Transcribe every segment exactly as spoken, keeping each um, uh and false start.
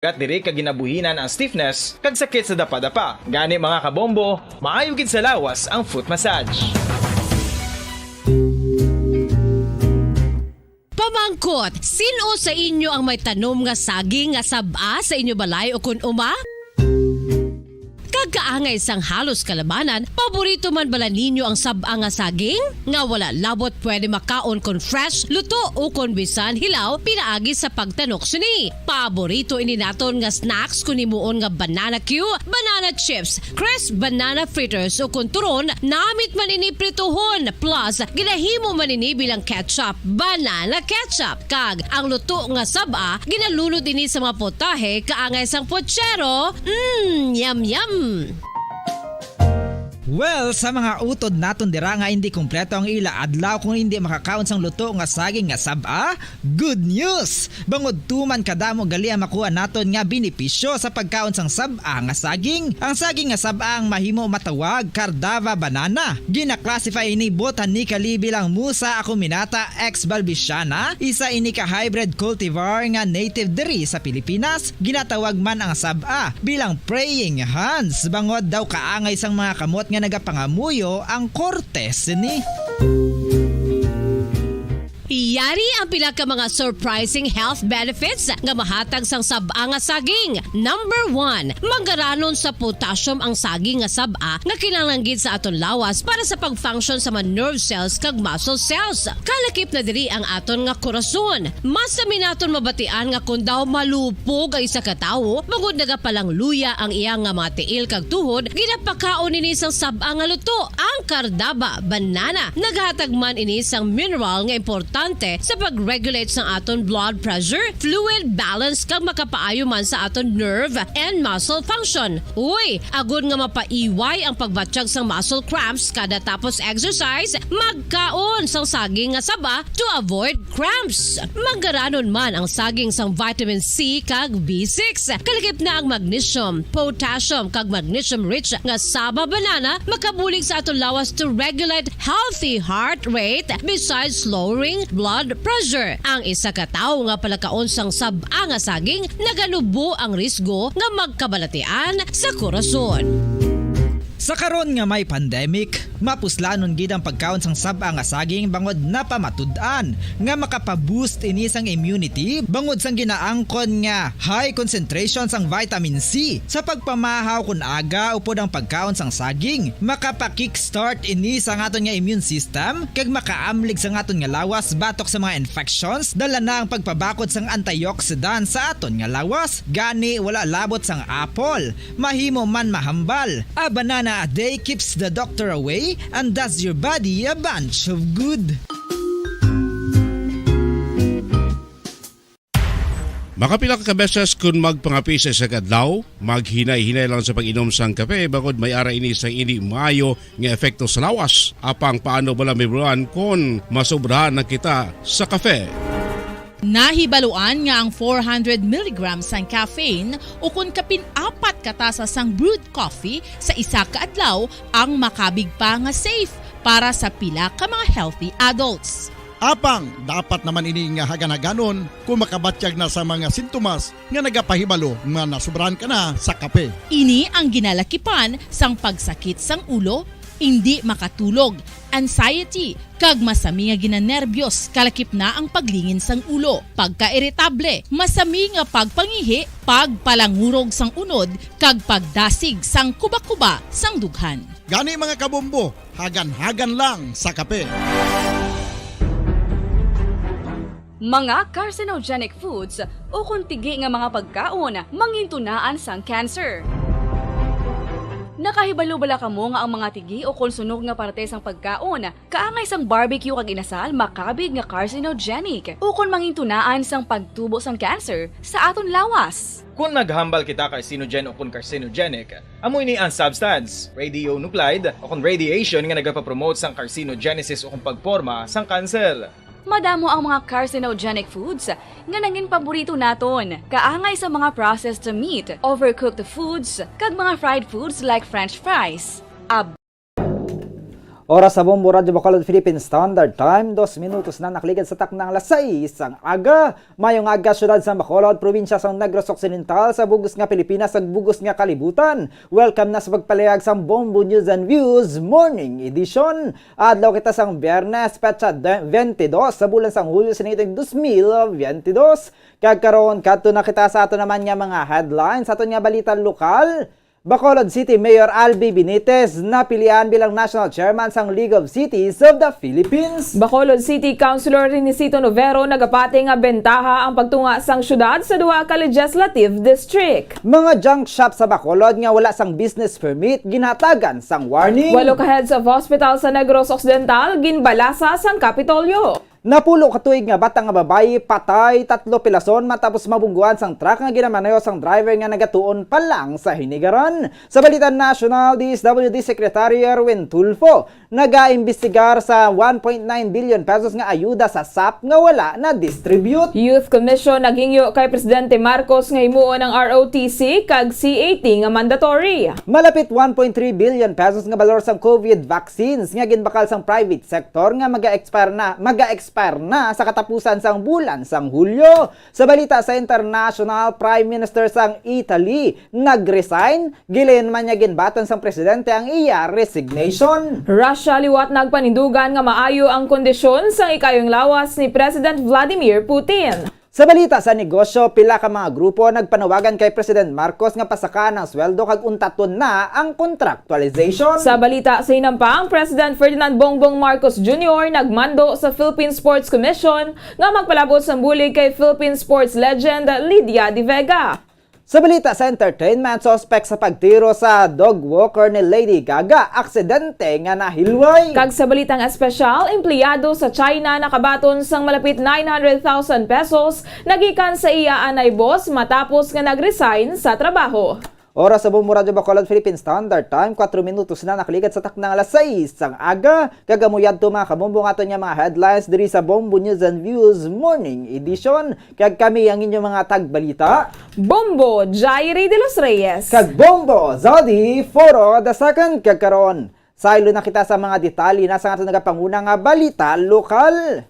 Gat diri ka ginabuhinan ang stiffness kag sakit sa dapadapa. Gani, mga kabombo, maayo gid sa lawas ang foot massage. Pamangkot, sin-o sa inyo ang may tanom nga saging nga sab-a sa inyo balay ukon uma? Kag kaangay sang halos kalabanan, paborito man bala ninyo ang sab-a nga saging? Nga wala labot pwede makaon kon fresh, luto, o kon bisan hilaw pinaagi sa pagtanok sini. Paborito ini naton nga snacks kon himuon nga banana cue, banana chips, crisp banana fritters, o kon turon, namit man ini prituhon, plus ginahimo man ini bilang ketchup, banana ketchup. Kag ang luto nga sab-a, ginalunod ini sa mga potahe kaangay sang pochero. Mm, yum, yum! Well, sa mga utod naton dira nga hindi kompleto ang ila adlaw kung hindi makakaon sang luto nga saging nga sab-a, good news! Bangod tuman kadamo gali ang makuha naton nga benepisyo sa pagkaon sang sab-a nga saging. Ang saging nga sab-a ang mahimo matawag Cardava banana. Gina-classify ini botanically bilang Musa acuminata ex balbisiana, isa ini ka hybrid cultivar nga native diri sa Pilipinas. Ginatawag man ang sab-a bilang praying hands, bangod daw kaangay sang mga kamot nga nagapangamuyo ang korte sini. Yari ang pila ka mga surprising health benefits nga mahatag sang sab-a nga saging. Number one, manggaranon sa potassium ang saging nga sab-a nga kinahanglan gid sa aton lawas para sa pag-function sa mga nerve cells kag muscle cells. Kalakip na diri ang aton nga korason. Mas sami naton mabatian nga kon daw malupog ang isa ka tawo, bangod nagapalangluya ang iya nga mga tiil kag tuhod, ginapakaon ini sang sab-a nga luto, ang Cardava banana. Naghatag man ini sang mineral nga importante sa pag-regulate sang aton blood pressure, fluid balance, kag makapaayo man sa aton nerve and muscle function. Uy, agod nga mapaiway ang pagbatyag sang muscle cramps kada tapos exercise, magkaon sang saging nga saba to avoid cramps. Manggaranon man ang saging sang vitamin C kag B six. Kalakip na ang magnesium, potassium, kag magnesium-rich nga saba banana makabulig sa aton lawas to regulate healthy heart rate, besides lowering blood pressure. Ang isa ka tawo nga palakaon sang sab-a nga saging naganubo ang risgo nga magkabalatian sa korason. Sa karon nga may pandemic, mapuslanon gid ang pagkaon sang sab-a nga saging bangod napamatud-an nga makapa-boost ini sang immunity bangod sang ginaangkon nga high concentration sang vitamin C. Sa pagpamahaw kon aga upod ang pagkaon sang saging, makapa-kickstart ini sa aton nga immune system kag makaamlig sa aton nga lawas batok sa mga infections, dala na ang pagpabakod sang antioxidant sa aton nga lawas. Gani, wala labot sang apple, mahimo man mahambal. A banana a day keeps the doctor away and does your body a bunch of good. Makapila ka beses kon magpangape sa isa ka adlaw, maghinay-hinay lang sa pag-inom sang kape, bangod may ara ini sang indi maayo nga epekto sa lawas. Apang paano bala, Ma'am Ron, kon masobrahan na kita sa kape? Nahibaluan nga ang four hundred milligrams sang caffeine ukon kapin apat ka tasa sang brewed coffee sa isa ka adlaw ang makabig pa nga safe para sa pila ka mga healthy adults. Apang dapat naman ini nga hagan-haganon kung makabatyag na sa mga sintomas nga nagapahibalo nga nasobrahan ka na sa kape. Ini ang ginalakipan sang pagsakit sang ulo, indi makatulog, anxiety, kag masami nga ginanerbyos, kalakip na ang paglingin sang ulo, pagkairitable, masami nga pagpangihi, pagpalangurog sang unod, kag pagdasig sang kubakuba sang dughan. Gani, mga kabombo, hagan-hagan lang sa kape. Mga carcinogenic foods ukon tigi nga mga pagkaon mangintunaan sang cancer. Nakahibalo bala kamo nga ang mga tigi ukon sunog nga parte sang pagkaon, kaangay sang barbecue kag inasal, makabig nga carcinogenic ukon mangintunaan sang pagtubo sang cancer sa aton lawas? Kon maghambal kita carcinogen ukon carcinogenic, amo ini ang substance, radionuclide, ukon radiation nga nagapapromote sang carcinogenesis ukon pagporma sang cancer. Madamo ang mga carcinogenic foods nga nangin paborito naton, kaangay sa mga processed meat, overcooked foods, kag mga fried foods like French fries. Ab- Oras sa Bombo Radyo Bacolod Philippine Standard Time, dos minutos na nakaligad sa taknang alas sais sang aga. Mayong aga, siyudad sa Bacolod, probinsya sa Negros Occidental, sa bug-os nga Pilipinas, sa bug-os nga kalibutan. Welcome na sa pagpalihag sang Bombo News and Views Morning Edition. Adlaw kita sang Biyernes, petsa de-, twenty-dos sa bulan sang Hulyo sa dos mil twenty-dos. Kag karon, kadto na kita sa ato naman nga mga headlines, aton nga balita lokal. Bacolod City Mayor Albi Benitez napilian bilang National Chairman sang League of Cities of the Philippines. Bacolod City Councilor Renisito Novero nagapati nga bentaha ang pagtunga sang syudad sa duha ka legislative district. Mga junk shop sa Bacolod nga wala sang business permit ginhatagan sang warning. Walo ka heads of hospital sa Negros Occidental ginbalasa sang Kapitolyo. Napulo ka tuig nga bata nga babayi patay tatlo pilason matapos mabungguan sang truck nga ginamaneho sang driver nga nagatuon pa lang sa hinigaran. Sa balita nasyonal, D S W D Secretary Erwin Tulfo nagaimbestigar sa one point nine billion pesos nga ayuda sa sap nga wala na-distribute. Youth Commission naghingyo kay Presidente Marcos nga himuon ang R O T C kag C A T nga mandatory. Malapit one point three billion pesos nga balor sang COVID vaccines nga ginbakal sang private sector nga maga-expire na, maga-expire na sa katapusan sang bulan sang Hulyo. Sa balita sa international, Prime Minister sang Italy nag-resign, gilayon man niya ginbaton sang presidente ang iya resignation. Russia liwat nagpanindugan nga maayo ang kondisyon sang ikayong lawas ni President Vladimir Putin. Sa balita sa negosyo, pila ka mga grupo nagpanawagan kay President Marcos nga pasakaan ang sweldo kag untaton na ang contractualization. Sa balita sa hinampang, President Ferdinand Bongbong Marcos Junior nagmando sa Philippine Sports Commission nga magpalabot sang bulig kay Philippine sports legend Lydia De Vega. Sa balita sa entertainment, suspek sa pagtiro sa dog walker ni Lady Gaga, aksidente nga nahilway. Kag sa balitang espesyal, empleyado sa China nakabaton sang malapit nine hundred thousand pesos nagikan sa iya anay boss matapos nga nag-resign sa trabaho. Oras sa Bombo Radyo Bacolod Philippine Standard Time, kuwatro minutos na nakaligad sa taknang alas sais sang aga. Kag amo yadto, mga kabombo, ang aton nga mga headlines diri sa Bombo News and Views Morning Edition. Kag kami ang inyong mga tagbalita, Bombo Jairi de los Reyes. Kag Bombo Zodi Foro the second. Kag karon, saylo na kita sa mga detalye na sa aton nagapanguna nga balita lokal.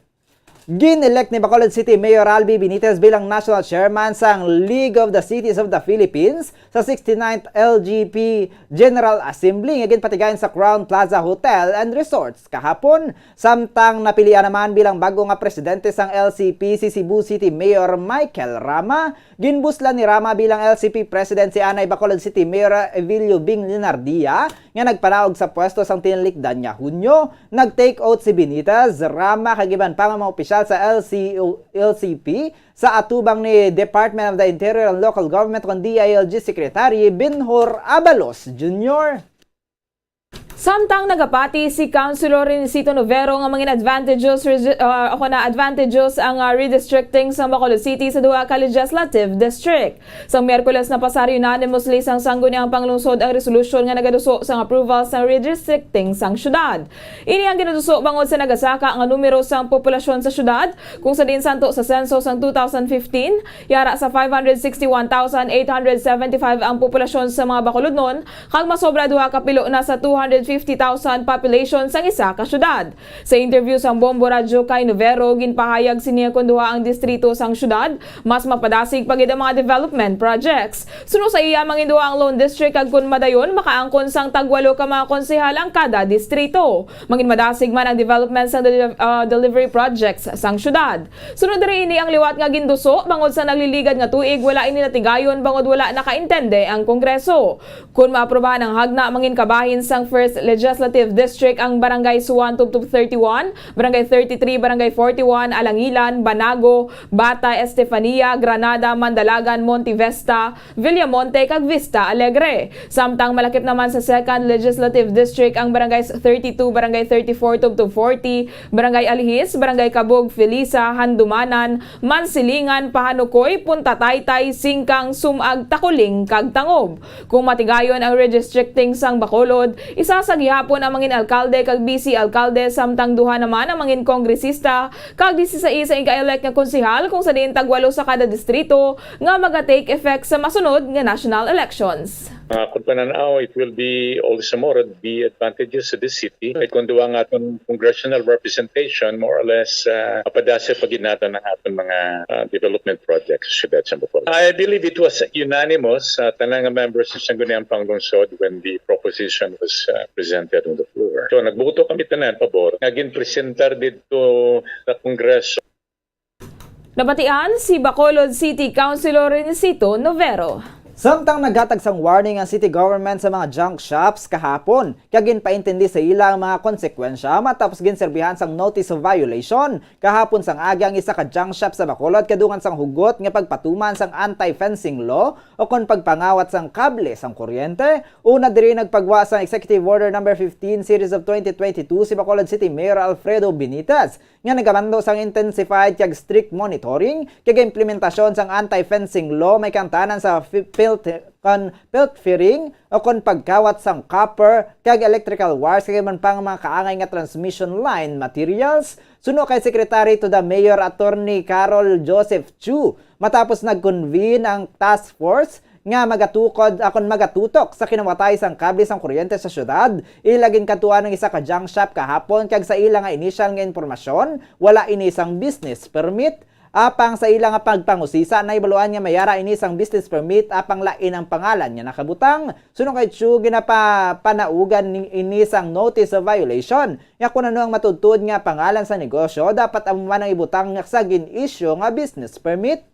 Gin-elect ni Bacolod City Mayor Albi Benitez bilang National Chairman sang League of the Cities of the Philippines sa sixty-ninth L G P General Assembly nga ginpatigayon sa Crown Plaza Hotel and Resorts kahapon. Samtang napilian naman bilang bag-o nga presidente sang L C P si Cebu City Mayor Michael Rama, ginbuslan ni Rama bilang L C P President si anay Bacolod City Mayor Evilio Bing Lenardia, nga nagpanaog sa pwesto sang tinalikdan nga Hunyo. Nag-take oath si Benitez, Rama, kag iban pa nga mga opisyal sa L C O, L C P sa atubang ni Department of the Interior and Local Government, kon D I L G Secretary Benhur Abalos Junior. Samtang nagapati si Councilor Renisito Novero nga mangin advantageous regi-, ah, ako na advantageous ang, ah, redistricting sa Bacolod City sa duha ka legislative district. Sang Miyerkules napasar unanimously sang Sangguniang Panglungsod ang resolusyon nga nagaduso sang approval sang redistricting sang syudad. Ini ang ginaduso bangod sa nagasaka nga numero sang populasyon sa syudad, kung sa diin santo sa senso sang two thousand fifteen, yara sa five hundred sixty-one thousand eight hundred seventy-five ang populasyon sa mga Bacolodnon, kag masobra duha ka pilo na sa two hundred fifty thousand population sang isa ka syudad. Sa interview sang Bombo Radyo kay Novero, ginpahayag sini nga kon duha ang distrito sang syudad, mas mapadasig pa gid ang mga development projects. Suno sa iya, manginduha ang Lone District, kag kon madayon, makaangkon sang tagwalo ka mga konsehal ang kada distrito. Manginmadasig man ang development sang deli-, ah, delivery projects sang syudad. Sunod diri, ini ang liwat nga ginduso, bangod sa nagliligad nga tuig, wala ini natigayon bangod wala nakaintende ang Kongreso. Kon maaprubahan ang hagna, mangin kabahin sang First Legislative District ang Barangays one tubtob thirty-one, Barangay thirty-three, Barangay forty-one, Alangilan, Banago, Bata, Estefania, Granada, Mandalagan, Monte Vista, Villamonte, kag Vista Alegre. Samtang malakip naman sa Second Legislative District ang Barangays thirty-two, Barangay thirty-four tubtob forty, Barangay Alihis, Barangay Kabug, Felisa, Handumanan, Mansilingan, Pahanukoy, Punta Taytay, Singkang, Sumag, Takuling, kag Tangob. Kung matigayon ang redistricting sang Bacolod, isa sa gihapon ang mangin alkalde kag vice alkalde, samtang duha naman ang mangin kongresista kag disisais ang ika-elect nga konsehal, kung sa diin tagwalo sa kada distrito nga maga-take effect sa masunod nga national elections. Ah, kung pananaw, it will be all the more, it be advantageous to the city. Kay kung duwa nga aton congressional representation, more or less, ah, mapadasig pa gid naton ang aton mga, ah, development projects sa siyudad sa Bacolod. I believe it was unanimous sa tanan nga members sa Sangguniang Panglungsod when the proposition was, ah, presented on the floor. So, nagboto kami tanan pabor nga ginpresentar didto sa Kongreso. Nabatian si Bacolod City Councilor Renesito Novero. Samtang naghatag sang warning ang city government sa mga junk shops kahapon, kag ginpaintindi sa ila ang mga konsekwensya matapos ginserbihan sang notice of violation kahapon sang aga ang isa ka junk shop sa Bacolod kadungan sang hugot nga pagpatuman sang anti-fencing law o kon pagpangawat sang kable sang kuryente. Una diri nagpagwa sang Executive Order number fifteen series of twenty twenty-two si Bacolod City Mayor Alfredo Benitez nga nagamando sang intensified kag strict monitoring kag implementasyon sang anti-fencing law may kaangtanan sa fi-, filth-, kon pilfering o kon pagkawat sang copper kag electrical wires kag iban pang mga kaangay nga transmission line materials. Suno kay Secretary to the Mayor Attorney Carol Joseph Chu, matapos nag-convene ang task force nga magatukod akon magatutok sa kinawatay sang kable sang kuryente sa syudad. Ila ginkadtuan ang isa ka junk shop kahapon kag sa ila nga inisyal nga impormasyon, wala ini sang business permit. Apang sa ila nga pagpangusisa, nahibaluan nga may ara ini sang business permit apang lain ang pangalan nga nakabutang. Suno kay Chu, ginapapanaugan ni-, ini sang notice of violation nga kung ano ang matudtod nga pangalan sa negosyo, dapat amo man ang ibutang sa gin-issue nga business permit.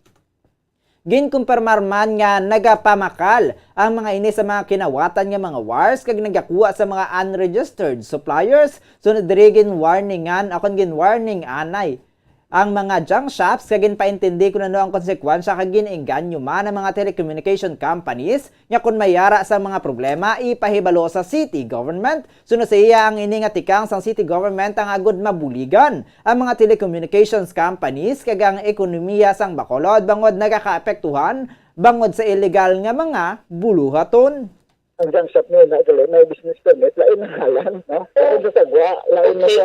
Ginkumpirmar man nga nagapamakal ang mga ini sa mga kinawatan nga mga wires kag nagakuha sa mga unregistered suppliers. Sunod diri, ginwarningan akon ginwarning anay ang mga junk shops kag ginpaintindi kung ano ang konsekwensya kag gin-engganyo man ang mga telecommunication companies nga kon may ara sa mga problema ipahibalo sa city government. Suno sa iya, ang ini nga tikang sang city government ang agod mabuligan ang mga telecommunications companies kag ang ekonomiya sang Bacolod bangod nagakaapektuhan bangod sa illegal nga mga buluhaton. Ang junk shop niya na gali may business permit, lain ang ngalan, no? Kung sa sagwa, lain na sa,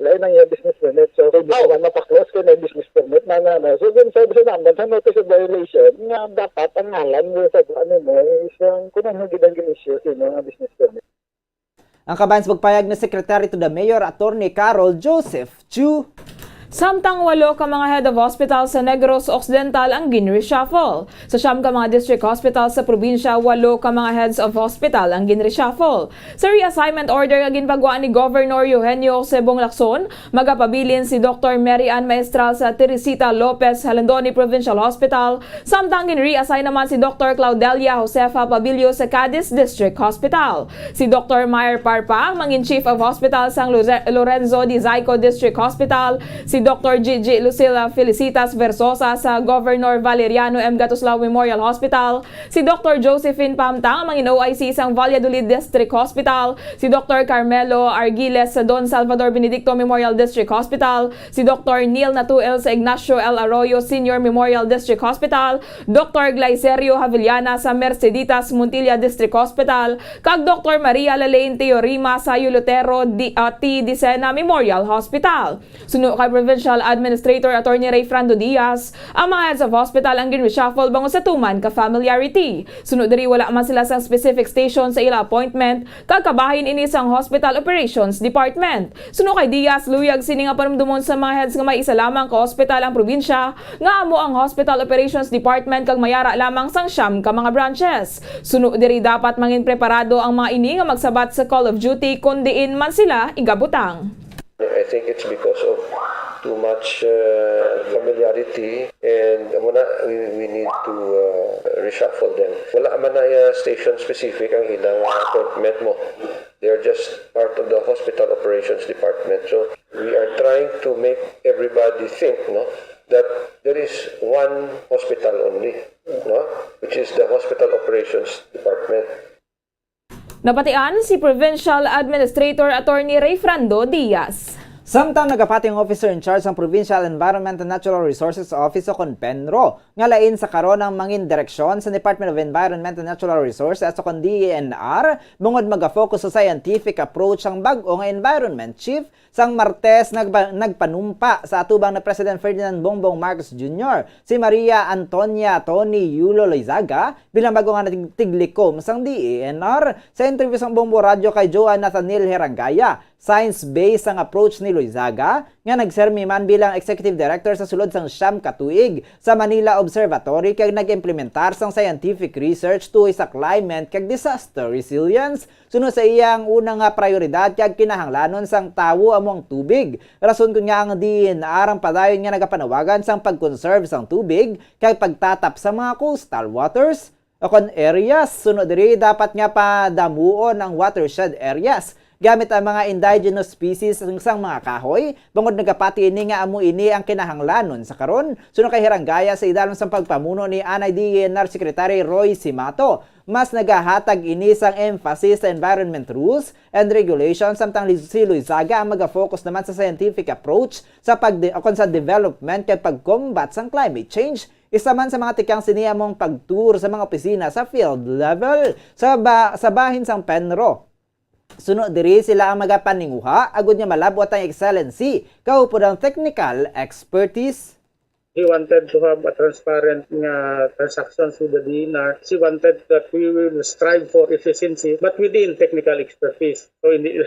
lain ang iya business permit. So, kung di naman mapaklos kay may business permit na na, no? So, yun sa sa naman, sa notice of violation, nga dapat ang ngalan mo sa sagwa ni mo is ang kung ano gid ang issue sa inyo nga business permit. Ang kabahin sa pagpayag ni Secretary to the Mayor, Attorney Carol Joseph Chu. Samtang walo ka mga head of hospital sa Negros Occidental ang gin-reshuffle. Sa siyam ka mga district hospital sa probinsya, walo ka mga heads of hospital ang gin-reshuffle. Sa reassignment order nga ginpagwa ni Governor Eugenio Jose Bong Lacson, magapabilin si Doktor Mary Ann Maestral sa Teresita Lopez Jalandoni Provincial Hospital, samtang gin-reassign naman si Doktor Claudelia Josefa Pabillo sa Cadiz District Hospital. Si Doktor Meyer Parpa ang mangin Chief of Hospital sang Luze-, Lorenzo de Zaico District Hospital, si Doktor Gigi Lucila Felicitas Versosa sa Governor Valeriano M. Gatuslao Memorial Hospital, si Doktor Josephine Pamtang ang mangin O I C sang Valladolid District Hospital, si Doktor Carmelo Argiles sa Don Salvador Benedicto Memorial District Hospital, si Doktor Neil Natuel sa Ignacio L. Arroyo Senior Memorial District Hospital, Doktor Glycerio Javillana sa Merceditas Montilla District Hospital, kag Doktor Maria Lalaine Teorima sa Yulutero Di-, ah, T. Dicena Memorial Hospital. Suno kay Provincial Administrator Attorney Rayfrando Diaz, ang mga heads of hospital ang gin-reshuffle bangod sa tuman ka familiarity. Suno diri, wala man sila sang specific station sa ila appointment, kag kabahin ini sang Hospital Operations Department. Suno kay Diaz, luyag sini nga panumdomon sa mga heads nga may isa lamang ka hospital ang probinsya, nga amo ang Hospital Operations Department kag may ara lamang sang siyam ka mga branches. Suno diri, dapat mangin preparado ang mga ini nga magsabat sa Call of Duty kon diin man sila igabutang. I think it's because of too much uh, familiarity and amo na, we, we need to uh, reshuffle them. Wala man na uh, station specific ang ilang appointment mo. They are just part of the hospital operations department. So we are trying to make everybody think, no, that there is one hospital only, no, which is the hospital operations department. Nabatian si Provincial Administrator Attorney Rayfrando Diaz. Samtang nagapati ang officer in charge sang Provincial Environment and Natural Resources Office o kon PENRO, nga lain sa karon ang mangin direksyon sa Department of Environment and Natural Resources o kon D E N R, bangod maga-focus sa scientific approach ang bag-o nga environment chief, sang Martes nagba-, nagpanumpa sa atubang ni President Ferdinand Bongbong Marcos Junior si Maria Antonia Toni Yulo Loizaga bilang bag-o nga tig-, tiglikom sang D E N R. Sa interview sang Bombo Radyo kay Joan Nathaniel Herangaya, science-based ang approach ni Loizaga, nga nagsermi man bilang executive director sa sulod sang siyam ka tuig sa Manila Observatory kag nag-implementar sang scientific research tuhoy sa climate kag disaster resilience. Suno sa iya, ang una nga prayoridad kag kinahanglanon sang tawo amo ang tubig. Rason kon nga ang D E N R ang padayon nga nagapanawagan sang pag-conserve sang tubig kag pagtatap sa mga coastal waters o kon areas. Suno diri, dapat nga padamuon ang watershed areas gamit ang mga indigenous species sang, sang mga kahoy, bangod nagapati ini nga amo ini ang kinahanglanon sa karon. Suno kay Herangaya, sa idalom sang pagpamuno ni anay D E N R Secretary Roy Simato, mas nagahatag ini sang emphasis sa environment rules and regulations, samtang li-, si Loizaga ang maga-focus naman sa scientific approach sa pag-, o kon sa development kag pag-combat sang climate change. Isa man sa mga tikang sini among pag-tour sa mga opisina sa field level sa ba-, sa bahin sang PENRO. Suno diri, sila ang magapaninguha agud nga malab-ot ang excellency, kaupod ang technical expertise. He wanted to have a transparent nga transactions with the D E N R. She wanted that we will strive for efficiency, but within technical expertise. So, hindi,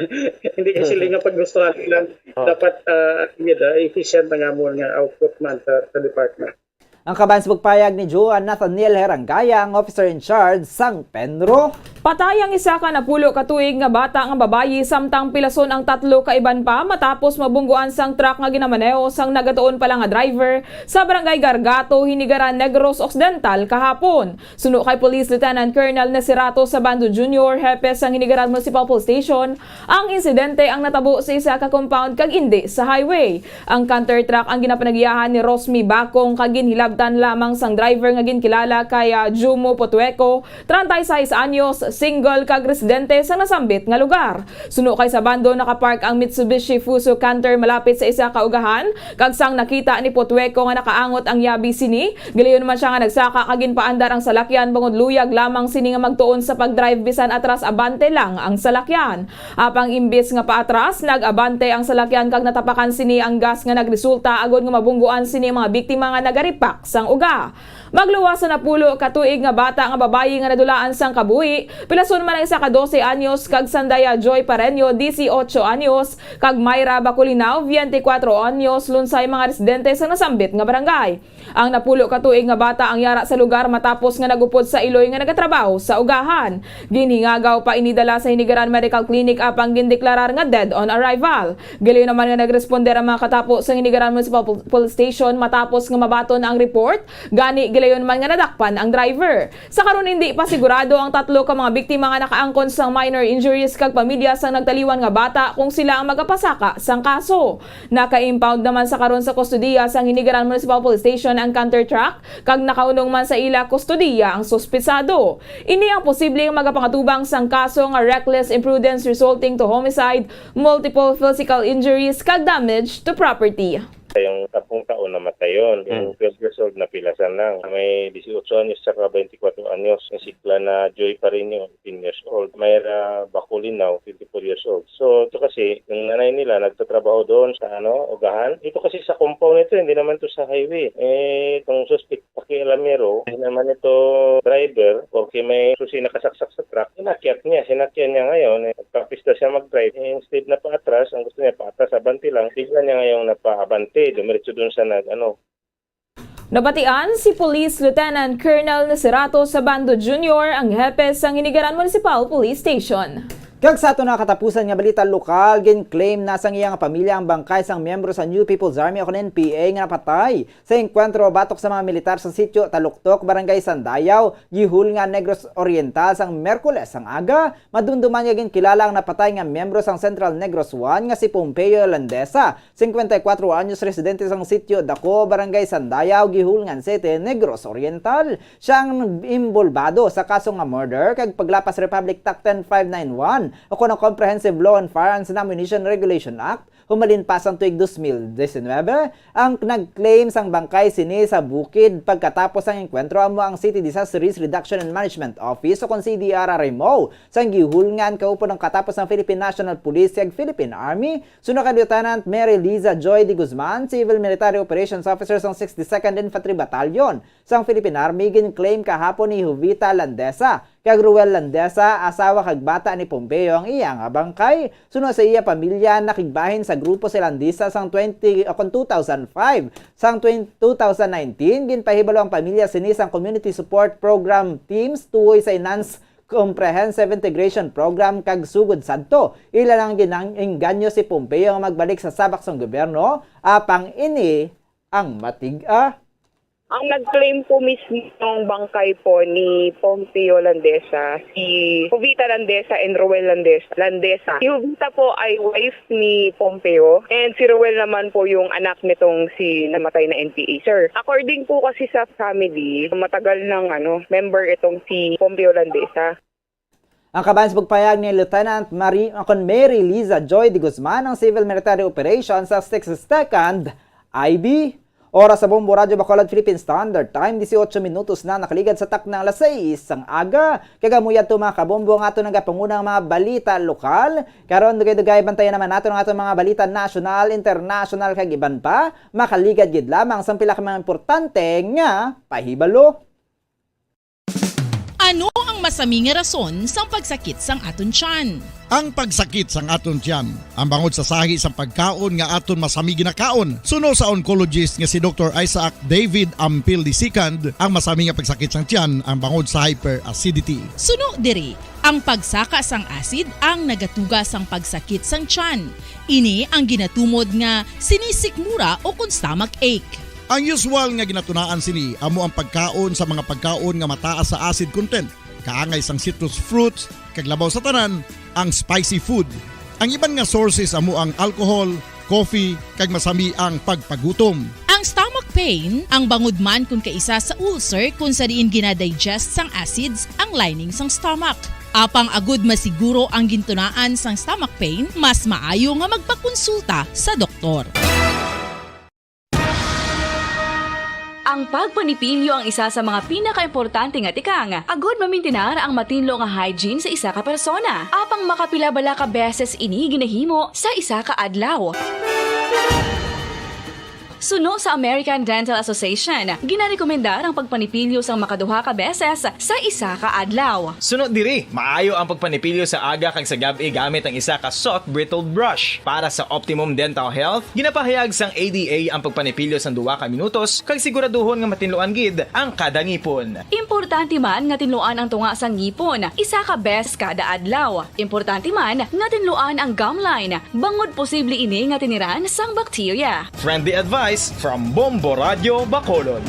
hindi ko sila nga paggustuhan lang. Oh. Dapat, ah, yun, ah, efficient ang amon nga output man sa, sa department. Ang kaban sa pagpayag ni Joan Nathaniel Herangaya, ang officer in charge sang PENRO. Patay ang isa ka napulo ka tuig nga bata nga babayi, samtang pilason ang tatlo ka iban pa matapos mabungguan sang truck nga ginamaneho sang nagatuon pa lang nga driver sa Barangay Gargato, Hinigaran, Negros Occidental kahapon. Suno kay Police Lieutenant Colonel Nasirato Sabando Junior, hepe sang Hinigaran Municipal Police Station, ang insidente ang natabo sa isa ka compound kag indi sa highway. Ang canter truck ang ginapanagiyahan ni Rosmi Bacong kag ginhilabtan lamang sang driver nga ginkilala kay, ah, Jumo Potueco, treinta y seis anyos, single kag residente sa nasambit nga lugar. Suno kay Sabando, nakapark ang Mitsubishi Fuso Canter malapit sa isa ka ugahan, kag sang nakita ni Potueco nga nakaangot ang yabi sini, gilayon man siya nga nagsaka kag ginpaandar ang salakyan bangod luyag lamang sini nga magtuon sa pag-drive bisan atras abante lang ang salakyan. Apang imbis nga paatras, nag-abante ang salakyan kag natapakan sini ang gas nga nagresulta agod nga mabungguan sini ang mga biktima nga nagaripak sang uga. Magluwas sa napulo ka tuig nga bata nga babayi nga nadulaan sang kabuhi, pilason man ang isa ka dose anyos kag Sandaya Joy Pareño, dieciocho anyos, kag Myra Baculinao, veinticuatro anyos, lunsay mga residente sa nasambit nga barangay. Ang napulo ka tuig nga bata ang yara sa lugar matapos nga nag-upod sa iloy nga nagatrabaho sa ugahan. Ginhingagaw pa ini dala sa Hinigaran Medical Clinic apang gindeklarar nga dead on arrival. Gilayon naman nga nagresponde ang mga katapo sa Hinigaran Municipal Pol-, Police Station matapos nga mabaton ang report. Gani, gilayon man nga nadakpan ang driver. Sa karon, hindi pa sigurado ang tatlo ka mga biktima nga nakaangkon sang minor injuries kag pamilya sang nagtaliwan nga bata kung sila ang magapasaka sang kaso. Naka-impound naman sa karon sa kustodiya sang Hinigaran Municipal Police Station ang canter truck, kag nakaunong man sa ila kustodiya ang suspetsado. Ini ang posibleng magapangatubang sang kaso nga reckless imprudence resulting to homicide, multiple physical injuries, kag damage to property. Yung sampung taon, namatayon. Yung Mm. twelve years old, napilasan lang. May dieciocho anyos saka veinticuatro anyos. Yung sikla na Joy Pareño, eighteen years old. Myra Baculinaw, twenty-four years old. So, ito kasi, yung nanay nila, nagtatrabaho doon sa, ano, ugahan. Ito kasi sa compound ito, hindi naman to sa highway. Eh, itong suspect, pakialamero, hindi naman ito driver, porque may susi nakasaksak sa truck, inakyat niya, sinakyan niya ngayon, eh, nagpractice na siya mag-drive. Eh, instead na paatras, ang gusto niya paatras, abante lang, bigla niya ngayong napaabante, dumiretso dun sa nag, ano. Nabatian si Police Lieutenant Colonel Nasirato Sabando Junior, ang hepe sang Hinigaran Municipal Police Station. Kag sa ato na katapusan nga balita lokal, gin-claim na sang iyang pamilya ang bangkay sang miyembro sa New People's Army o kon N P A nga napatay sa engkwentro batok sa mga militar sa sitio Taluktok, Barangay Sandayaw, Guihulngan, Negros Oriental, sang Miyerkules sang aga. Madumduman nga ginkilala ang napatay nga miyembro sang Central Negros One nga si Pompeo Landesa, cincuenta y cuatro anyos, residente sang sitio Daco, Barangay Sandayaw, Guihulngan City, Negros Oriental. Siya ang imbolbado sa kaso nga murder kag paglapas Republic Act ten five nine one o kon ang Comprehensive Law on Firearms and Ammunition Regulation Act Humalin pa sang tuig dos mil disinwebe, ang nag-claim sang bangkay sini sa bukid pagkatapos sang engkwentro amo ang City Disaster Risk Reduction and Management Office o kon C D R R M O, sang gihulngan kaupod ang katapos sang Philippine National Police kag Philippine Army, suno kay Lieutenant Mary Liza Joy de Guzman, Civil Military Operations Officer sang sixty-second Infantry Battalion. Sang Philippine Army, gin-claim kahapon ni Jovita Landesa kag Ruel Landesa, asawa kag bata ni Pompeo, ang iya nga bangkay. Suno sa iya pamilya, nakigbahin sa grupo si Landesa sang twenty, o kon two thousand five. Sang twen-, two thousand nineteen, ginpahibalo ang pamilya sini sang Community Support Program teams tuoy sa Enhanced Comprehensive Integration Program kag sugod sadto, ila lang ginang-, inganyo si Pompeo nga magbalik sa sabak sang gobyerno, apang ini ang matig-a. Ang nag-claim po mismo ng bangkay po ni Pompeo Landesa, si Jovita Landesa and Roel Landes-, Landesa. Si Jovita po ay wife ni Pompeo and si Roel naman po yung anak nitong si namatay na N P A, sir. According po kasi sa family, matagal ng ano, member itong si Pompeo Landesa. Ang kabahin sa pagpahayag ni Lieutenant Mary, kon Mary Liza Joy de Guzman, ang Civil Military Operation sa sixty-second I B. Oras sa Bombo Radyo Bacolod, Philippine Standard Time, dieciocho minutos na nakaligad sa takna alas sais sang aga. Kag amo yadto, mga kabombo, ang aton nagapangunang mga balita lokal. Karon, dugay-dugay, bantayan naman nato ang aton mga balita nasyonal, internasyonal, kag iban pa. Makaligad gid lamang sang pila ka mga importante nga pahibalo. Ano ang masami nga rason sang pagsakit sang aton tiyan? Ang pagsakit sang aton tiyan, ang bangod sa sahi sang pagkaon nga aton masami ginakaon, suno sa oncologist nga si Doktor Isaac David Ampil the second, ang masami nga pagsakit sang tiyan, ang bangod sa hyperacidity. Suno diri, ang pagsaka sang acid ang nagatuga sang pagsakit sang tiyan. Ini ang ginatumod nga sinisikmura o kon stomach ache. Ang usual nga ginatunaan sini amo ang pagkaon sa mga pagkaon nga mataas sa acid content, kaangay sang citrus fruits, kag labaw sa tanan, ang spicy food. Ang iban nga sources amo ang alcohol, coffee, kag masami ang pagpagutom. Ang stomach pain, ang bangod man kon kaisa sa ulcer kon sa diin ginadigest sang acids ang lining sang stomach. Apang agud masiguro ang gintunaan sang stomach pain, mas maayo nga magpakonsulta sa doktor. Ang pagpanipilyo ang isa sa mga pinakaimportante nga tikang agud mamintinar ang matinlo nga hygiene sa isa ka persona. Apang makapila bala ka beses ini ginahimo sa isa ka adlaw? Suno sa American Dental Association, ginarekomendar ang pagpanipilyo sang makaduha ka beses sa isa ka adlaw. Suno diri, maayo ang pagpanipilyo sa aga kag sa gab-i gamit ang isa ka soft bristled brush. Para sa optimum dental health, ginapahayag sang A D A ang pagpanipilyo sang duha ka minutos kag siguraduhon nga matinluan gid ang kada ngipon. Importante man nga tinluan ang tunga sang ngipon isa ka beses kada adlaw. Importante man nga tinluan ang gum line, bangod posible ini nga tiniran sang bakterya. Friendly advice from Bombo Radyo Bacolod.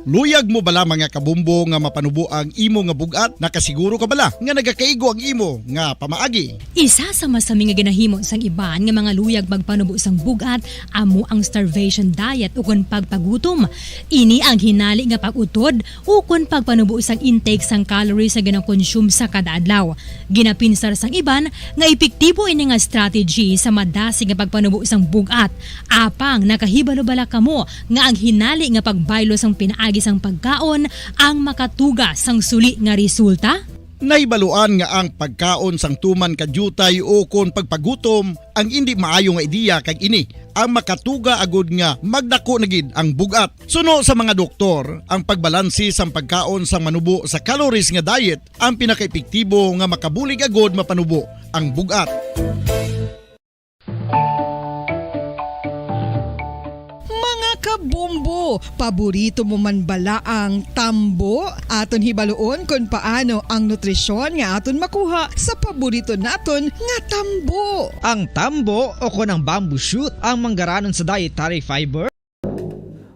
Luyag mo bala, mga kabombo, nga mapanubo ang imo nga bug-at? Nakasiguro ka bala nga nagakaigo ang imo nga pamaagi? Isa sa masami nga ginahimo sang iban nga mga luyag magpanubo sang bug-at amo ang starvation diet ukon pagpagutom. Ini ang hinali nga pag-utod ukon pagpanubo sang intake sang calories nga ginakonsume sa kada adlaw. Ginapinsar sang iban nga epektibo ini nga strategy sa madasig nga pagpanubo sang bug-at. Apang nakahibalo bala kamo nga ang hinali nga pagbaylo sang pinaagi sang pagkaon ang makatuga sang suli nga resulta? Nahibaluan nga ang pagkaon sang tuman ka diutay ukon pagpagutom ang indi maayo nga ideya, kag ini ang makatuga agud nga magdako na gid ang bug-at. Suno sa mga doktor, ang pagbalanse sang pagkaon sang manubo sa calories nga diet ang pinakaepektibo nga makabulig agud mapanubo ang bug-at. Mga kabombo, paborito mo man bala ang tambo? Aton hibaluon kon paano ang nutrisyon nga aton makuha sa paborito naton nga tambo. Ang tambo, o kon ang bamboo shoot, ang manggaranon sa dietary fiber.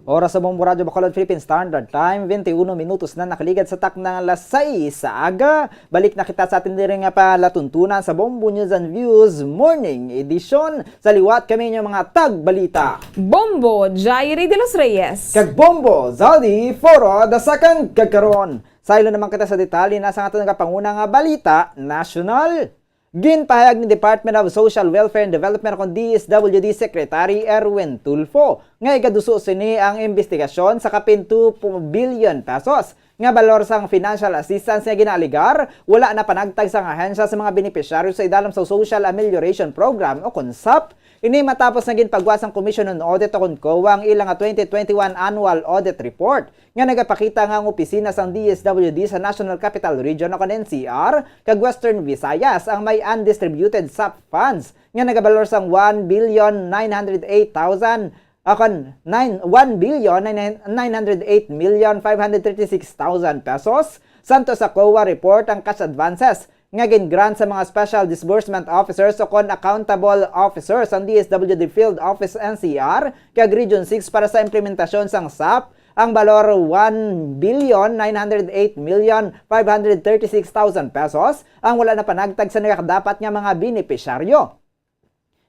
Oras sa Bombo Radyo Bacolod, Philippine Standard Time, twenty-one minutos na nakaligad sa takna nga alas sais sa aga. Balik na kita sa atin diri nga palatuntunan sa Bombo News and Views Morning Edition. Sa liwat kami inyo mga tagbalita, Bombo Jairi de los Reyes kag Bombo Zaldi Foro the second. Kag karon, saylo naman kita sa detalye na sa aton nga panguna nga balita nasyonal. Ginpahayag ni Department of Social Welfare and Development kon D S W D Secretary Erwin Tulfo nga igaduso sini ang imbestigasyon sa kapin two billion pesos nga balor sang financial assistance nga ginaaligar wala na panagtag sang ahensya sa mga benepisyaryo sa idalom sa Social Amelioration Program o kon sap. Ini matapos nga ginpagwa sang Commission on Audit o kon COA ang ila nga twenty twenty-one Annual Audit Report nga nagapakita nga ang opisina sang D S W D sa National Capital Region o kon N C R kag Western Visayas ang may undistributed sap funds nga nagabalor sang one billion nine hundred eight thousand, ah, kon nine, one billion nine hundred eight million five hundred thirty-six thousand pesos. Santo sa COA report ang cash advances nga gin-grant sa mga Special Disbursement Officers o kon Accountable Officers ang D S W D Field Office N C R kag Region six para sa implementasyon sang sap ang balor one billion nine hundred eight million five hundred thirty-six thousand pesos ang wala na panagtag sa nagakadapat nga mga benepisyaryo.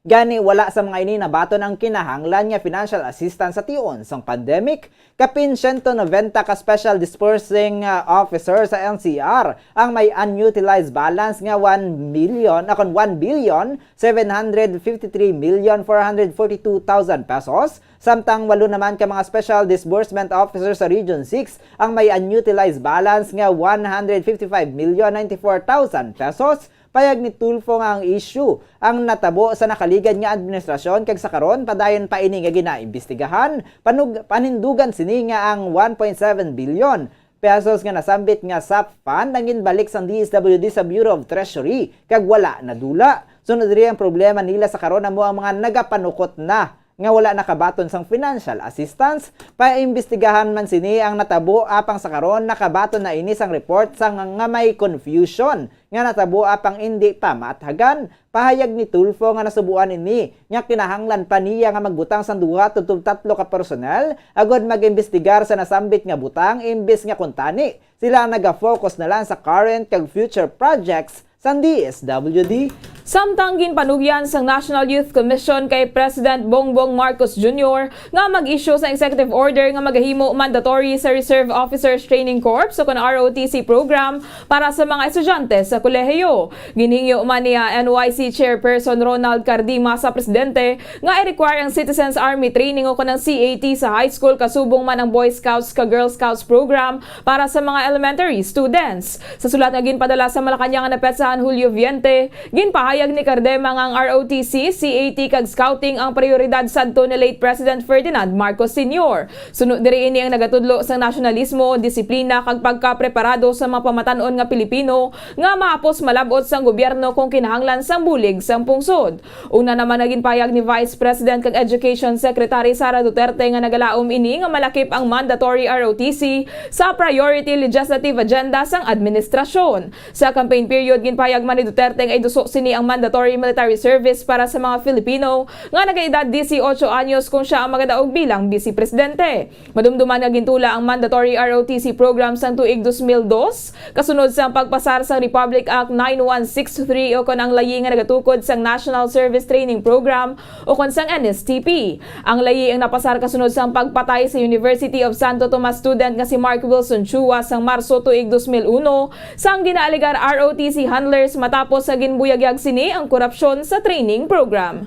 Gani, wala sa mga ini nabaton ang kinahanglan nga financial assistance sa tion sang pandemic. Kapin siyento noventa ka special disbursing, ah, officer sa N C R ang may unutilized balance nga one million, akon one billion seven hundred fifty-three million four hundred forty-two thousand pesos, samtang walo naman ka mga special disbursement officer sa Region six ang may unutilized balance nga one hundred fifty-five million ninety-four thousand pesos. Payag ni Tulfo nga ang issue ang natabo sa nakaligad nga administrasyon kag sa karon padayon pa ini nga ginaimbestigahan. Panug-, panindugan sini nga ang one point seven billion pesos nga nasambit nga sap fund ang ginbalik sang D S W D sa Bureau of Treasury kag wala nadula. Sunod diri ang problema nila sa karon amo ang mga nagapanukot na nga wala nakabaton sang financial assistance. Paimbestigahan man sini ang natabo, apang sa karon nakabaton na ini sang report sang nga may confusion nga natabo apang indi pa maathagan. Pahayag ni Tulfo nga nasubuan ini nga kinahanglan pa niya nga magbutang sang duha tubtob tatlo ka personnel agod mag-imbestigar sa nasambit nga butang imbis nga kuntani sila ang naga-focus na lang sa current kag future projects sang D S W D. Samtang ginpanugyan sang National Youth Commission kay President Bongbong Marcos Junior nga mag-issue sa executive order nga magahimo mandatory sa Reserve Officers Training Corps o kon R O T C program para sa mga estudyante sa kolehiyo. Ginhingyo man ni N Y C Chairperson Ronald Cardima sa presidente nga i-require ang Citizens Army Training o kon ang C A T sa high school kasubong man ang Boy Scouts ka Girl Scouts program para sa mga elementary students. Sa sulat nga ginpadala sa Malacañang nga napetsahan Hulyo veinte, ginpahayag ni Cardema nga ang R O T C, C A T, kag scouting ang prioridad sadto ni late President Ferdinand Marcos Senior. Suno diri ini ang nagatudlo sang nasyonalismo, disiplina, kag pagkapreparado sa mga pamatan-on nga Pilipino nga mahapos malab-ot sang gobyerno kung kinahanglan sang bulig sang pungsod. Una naman nga ginpahayag ni Vice President kag Education Secretary Sara Duterte nga nagalaom ini nga malakip ang mandatory R O T C sa priority legislative agenda sang administrasyon. Sa campaign period, ginpahayag man ni Duterte nga iduso sini ang mandatory military service para sa mga Filipino nga nagaedad dieciocho anyos kung siya ang magadaog bilang Vice Presidente. Madumduman nga gintula ang mandatory R O T C program sang tuig dos mil dos, kasunod sang pagpasar sang Republic Act nine one six three o kon ang layi nga nagatukod sang National Service Training Program o kon sang N S T P. Ang layi ang napasar kasunod sang pagpatay sa University of Santo Tomas student nga si Mark Wilson Chua sang Marso tuig dos mil uno, sang ginaalegar R O T C handlers matapos nga ginbuyagyag sini ang korupsyon sa training program.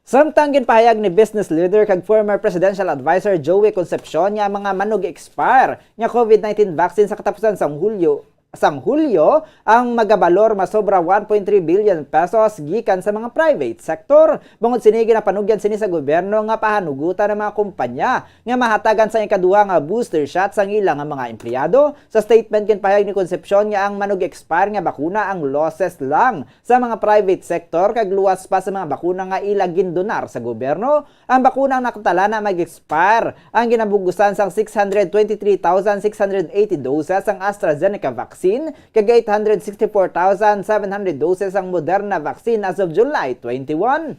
Samtang ginpahayag ni business leader kag former presidential adviser Joey Concepcion nga ang mga manug-expire nga COVID nineteen vaccine sa katapusan sang Hulyo, sang Hulyo ang magabalor masobra one point three billion pesos gikan sa mga private sector. Bangod sini, ginapanugyan sini sa gobyerno nga pahanugutan ang mga kumpanya nga mahatagan sa ikaduha nga booster shot sang ila nga mga empleyado. Sa statement, ginpahayag ni Concepcion nga ang manug-expire nga bakuna ang losses lang sa mga private sector kag luwas pa sa mga bakuna nga ila gindonar sa gobyerno. Ang bakuna ang nakatalana mag-expire ang ginabugusan sang six hundred twenty-three thousand six hundred eighty doses sang AstraZeneca vaccine kag eight hundred sixty-four thousand seven hundred doses sang Moderna vaccine as of July twenty-one.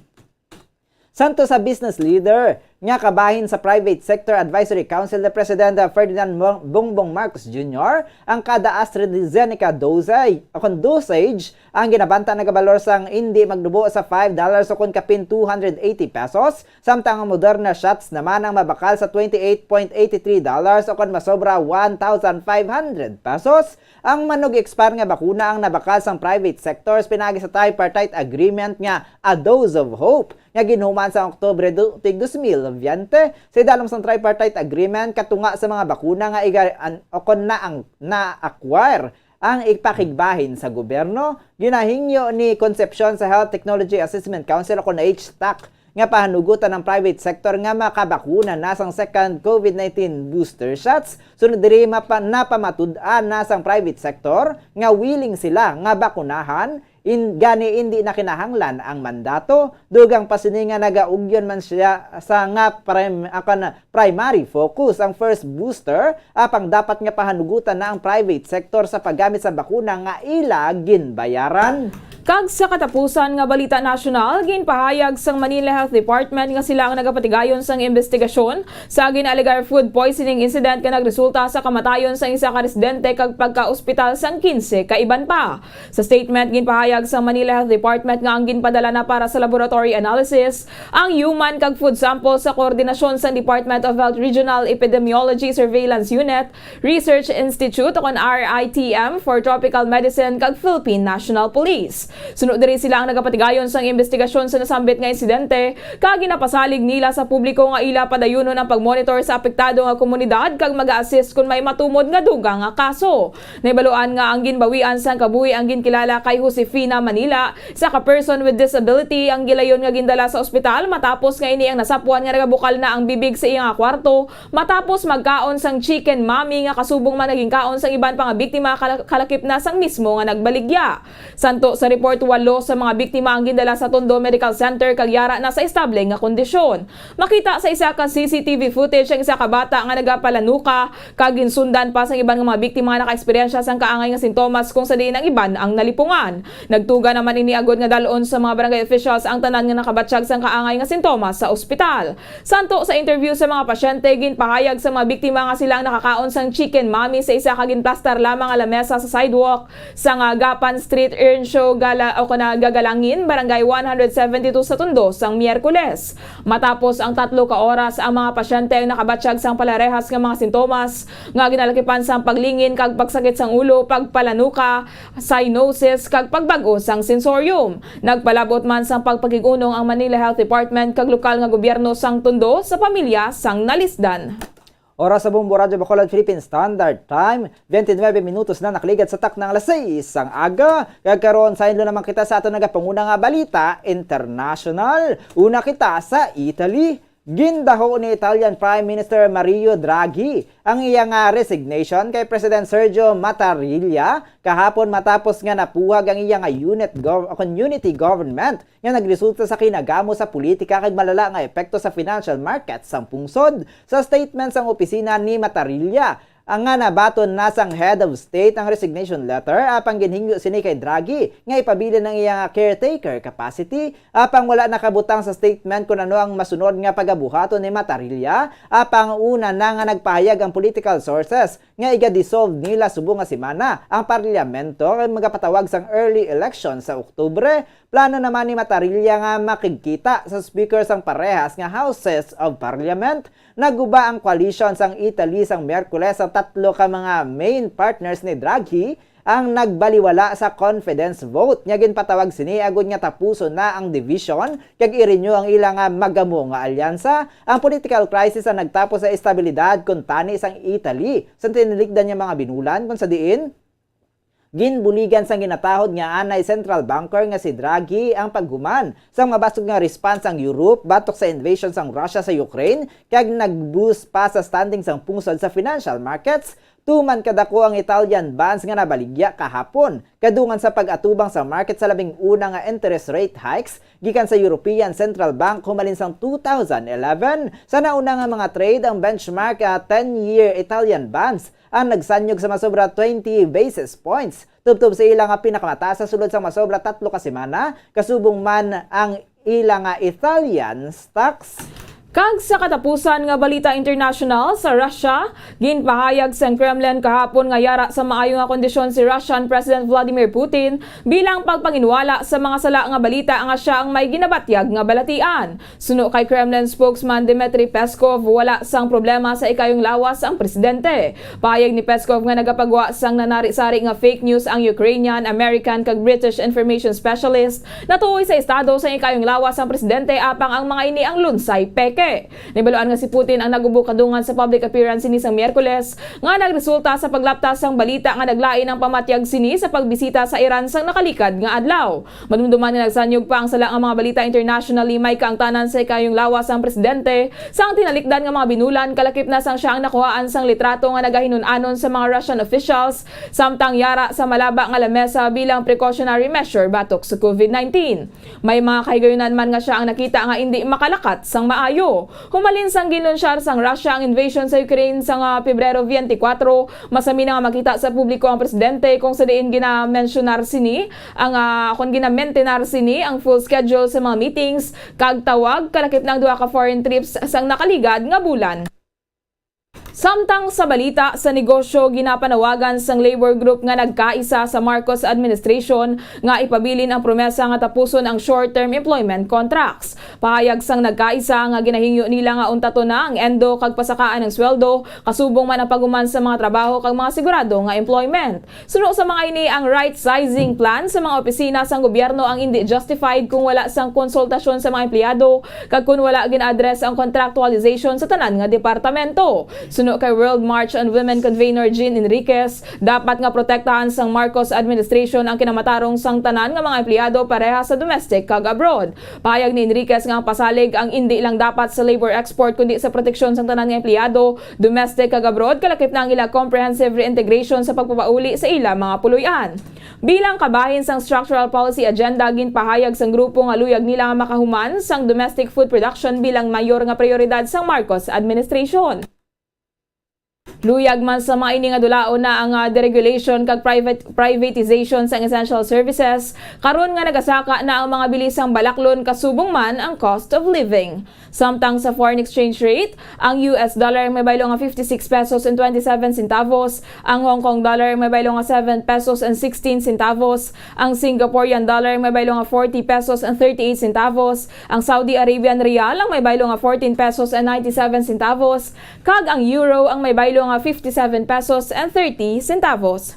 Santo sa business leader, nga kabahin sa Private Sector Advisory Council ni President Ferdinand Mo-, Bongbong Marcos Junior, ang kada AstraZeneca dosage, o kon dosage, ang ginabanta nagabalor sang indi magnubo sa five dollars o kon kapin two hundred eighty pesos, samtang ang Moderna shots naman ang mabakal sa twenty-eight point eighty three dollars o kon masobra one thousand five hundred pesos. Ang manug-expire nga bakuna ang nabakal sang private sectors pinaagi sa tripartite agreement nga A Dose of Hope nga ginhuman sa Oktubre du-, tuig dos mil biyente. Sa idalom sang tripartite agreement, katunga sa mga bakuna nga iga-, an-, o kon na ang na-acquire ang ipakigbahin sa gobyerno, ginahingyo ni Concepcion sa Health Technology Assessment Council o kon H tac nga pahanugutan ang private sector nga makabakuna na sang second COVID nineteen booster shots. Sunod diri, mapa-, napamatud-an na sang private sector nga willing sila nga bakunahan. In, gani, indi na kinahanglan ang mandato. Dugang pa sini nga nagaugyon man siya sa nga prim-, ako na, primary focus ang first booster, apang dapat nga pahanugutan na ang private sector sa paggamit sa bakuna nga ila ginbayaran. Kag sa katapusan nga balita nasyonal, ginpahayag sang Manila Health Department nga sila ang nagapatigayon sang investigasyon sa gin-alegar food poisoning incident nga nagresulta sa kamatayon sang isa ka residente kag pagka-ospital sang kinse ka iban pa. Sa statement, ginpahayag sang Manila Health Department nga ang ginpadala na para sa laboratory analysis ang human kag food sample sa koordinasyon sang Department of Health Regional Epidemiology Surveillance Unit, Research Institute o kon R I T M for Tropical Medicine kag Philippine National Police. Suno diri, sila ang nagapatigayon sang investigasyon sa nasambit nga insidente, kag ginapasalig nila sa publiko nga ila padayunon ang pagmonitor sa apektado nga komunidad kag mag-assist kon may matumod nga dugang nga kaso. Nahibaluan nga ang ginbawian sang kabuhi ang ginkilala kay Josefina Manila, isa ka person with disability ang gilayon nga gindala sa ospital matapos nga ini ang nasapwan nga nagabukal na ang bibig sa iya nga kwarto matapos magkaon sang chicken mami nga kasubong man naging kaon sang iban pa nga biktima kala-, kalakip na sang mismo nga nagbaligya. Santo sa report, walo sa mga biktima ang gindala sa Tondo Medical Center kag yara na sa estable nga kondisyon. Makita sa isa ka C C T V footage ang isa ka bata nga nagapalanuka kag ginsundan pa sang iban nga mga biktima nga nakaeksperyensya sang kaangay nga sintomas, kung sa diin ang iban ang nalipungan. Nagtuga naman ini agod nga dal-on sa mga barangay officials ang tanan nga nakabatyag sang kaangay nga sintomas sa ospital. Santo sa interview sa mga pasyente, ginpahayag sa mga biktima nga sila ang nakakaon sang chicken mami sa isa ka ginplastar lamang nga lamesa sa sidewalk sa nga Gapan Street, Erncio Gala-, o kana Gagalangin, Barangay one hundred seventy-two sa Tondo sang Miyerkules. Matapos ang tatlo ka oras, ang mga pasyente ang nakabatyag sang palarehas nga mga sintomas nga ginalakipan sang paglingin kag pagsakit sang ulo, pagpalanuka, cyanosis, kag pagbag-o sang sensorium. Nagpalabot man sang pagpakig-unong ang Manila Health Department kag lokal nga gobyerno sang Tondo sa pamilya sang nalisdan. Oras sa Bombo Radyo Bacolod, Philippine Standard Time, twenty-nine minutos na nakaligad sa takna nga alas sais sang aga. Kag karon, saylo naman kita sa aton nagapanguna nga balita international. Una kita sa Italy. Gindaho ni Italian Prime Minister Mario Draghi ang iya nga resignation kay President Sergio Mattarella kahapon matapos nga napuhag ang iya nga unit gov-, o kon unity government nga nagresulta sa kinagamo sa politika kag malala nga epekto sa financial market sang pungsod. Sa statement sang opisina ni Mattarella, ang nga nabaton na sang head of state ang resignation letter, apang ginhingyo sini kay Draghi nga ipabilin ang iya nga caretaker capacity, apang wala nakabutang sa statement kon ano ang masunod nga pagabuhaton ni Mattarella, apang una na nga nagpahayag ang political sources nga iga-dissolve nila subong nga semana ang parlamento kag magapatawag sang early election sa Oktubre. Plano naman ni Mattarella nga makigkita sa speaker sang parehas nga Houses of Parliament. Nagguba ang koalisyon sang Italy sang Miyerkules, ang tatlo ka mga main partners ni Draghi ang nagbaliwala sa confidence vote nga ginpatawag sini agud nga tapuson na ang division kag i-renew ang ila nga magamo nga alyansa. Ang political crisis ang nagtapos sa estabilidad kuntani sang Italy sa tinilikdan nga mga binulan, kung sa diin ginbuligan sang ginatahod nga anay central banker nga si Draghi ang paghuman sang mabasog nga response sang Europe batok sa invasion sang Russia sa Ukraine, kag nag-boost pa sa standing sang pungsod sa financial markets. Tuman kadako ang Italian bonds nga nabaligya kahapon, kadungan sa pag-atubang sa market sa labing una nga interest rate hikes gikan sa European Central Bank humalin sang two thousand eleven. Sa nauna nga mga trade, ang benchmark, ah, ten-year Italian bonds ang nagsanyog sa masobra twenty basis points, tubtob sa ila nga pinakamataas sa sulod sang masobra tatlo ka semana, kasubong man ang ila nga Italian stocks. Kag sa katapusan nga balita international, sa Russia, ginpahayag sang Kremlin kahapon nga yara sa maayo nga kondisyon si Russian President Vladimir Putin bilang pagpanginwala sa mga sala nga balita nga sia ang may ginabatyag nga balatian. Suno kay Kremlin spokesman Dmitry Peskov, wala sang problema sa ikayong lawas ang presidente. Pahayag ni Peskov nga nagapagwa sang nanari-sari nga fake news ang Ukrainian, American, kag British information specialist natuoy sa estado sang ikayong lawas ang presidente, apang ang mga ini ang lunsay peke. Nahibaluan nga si Putin ang nag-ubo kadungan sa public appearance sini sang Miyerkules, nga nagresulta sa paglaptas sang balita nga naglain ang pamatyag sini sa pagbisita sa Iran sang nakalikad nga adlaw. Madumduman nga nagsanyog pa ang sala nga mga balita internationally, may kaangtanan sa ikayong lawas sang presidente, sang tinalikdan nga mga binulan, kalakip na sang sia ang nakuhaan sang litrato nga nagahinun-anon sa mga Russian officials, samtang yara sa malaba nga lamesa bilang precautionary measure batok sa covid nineteen. May mga kahigayunan man nga sia ang nakita nga indi makalakat sang maayo. Humalin sang ginlunsyar sang Russia ang invasion sa Ukraine sa nga Pebrero twenty-four, masami na nga makita sa publiko ang presidente kung sa diin ginamensionar sini ang, ah, kung ginamentenar sini ang full schedule sa mga meetings kag tawag, kalakip na ang duha ka foreign trips sang nakaligad nga bulan. Samtang sa balita sa negosyo, ginapanawagan sang labor group nga nagkaisa sa Marcos administration nga ipabilin ang promesa nga tapuson ang short-term employment contracts. Pahayag sang nagkaisa nga ginahingyo nila nga untaton na ang endo kag pasakaan ang sweldo, kasubong man ang paghuman sa mga trabaho kag mga sigurado nga employment. Suno sa mga ini, ang right sizing plan sa mga opisina sang gobyerno ang indi justified kung wala sang konsultasyon sa mga empleyado kag kon wala gin-address ang contractualization sa tanan nga departamento. Suno kay World March on Women convener Jean Enriquez, dapat nga protektahan sang Marcos administration ang kinamatarong sang tanan nga mga empleyado, pareha sa domestic kag abroad. Pahayag ni Enriquez nga ang pasalig ang indi lang dapat sa labor export kundi sa proteksyon sang tanan nga empleyado, domestic kag abroad, kalakip na ang ila comprehensive reintegration sa pagpapauli sa ila mga puloy-an. Bilang kabahin sang structural policy agenda, ginpahayag sang grupo nga luyag nila nga makahuman sang domestic food production bilang mayor nga prioridad sang Marcos administration. Luyag man sa mga ini nga dulaon na ang, ah, deregulation kag private, privatization sang essential services, karon nga nagasaka na ang mga bili sang balaklon, kasubong man ang cost of living. Samtang sa foreign exchange rate, ang U S dollar may baylo nga fifty-six pesos and twenty-seven centavos, ang Hong Kong dollar may baylo nga seven pesos and sixteen centavos, ang Singaporean dollar may baylo nga forty pesos and thirty-eight centavos, ang Saudi Arabian riyal ang may baylo nga fourteen pesos and ninety-seven centavos, kag ang euro ang may baylo nga fifty-seven pesos and thirty centavos.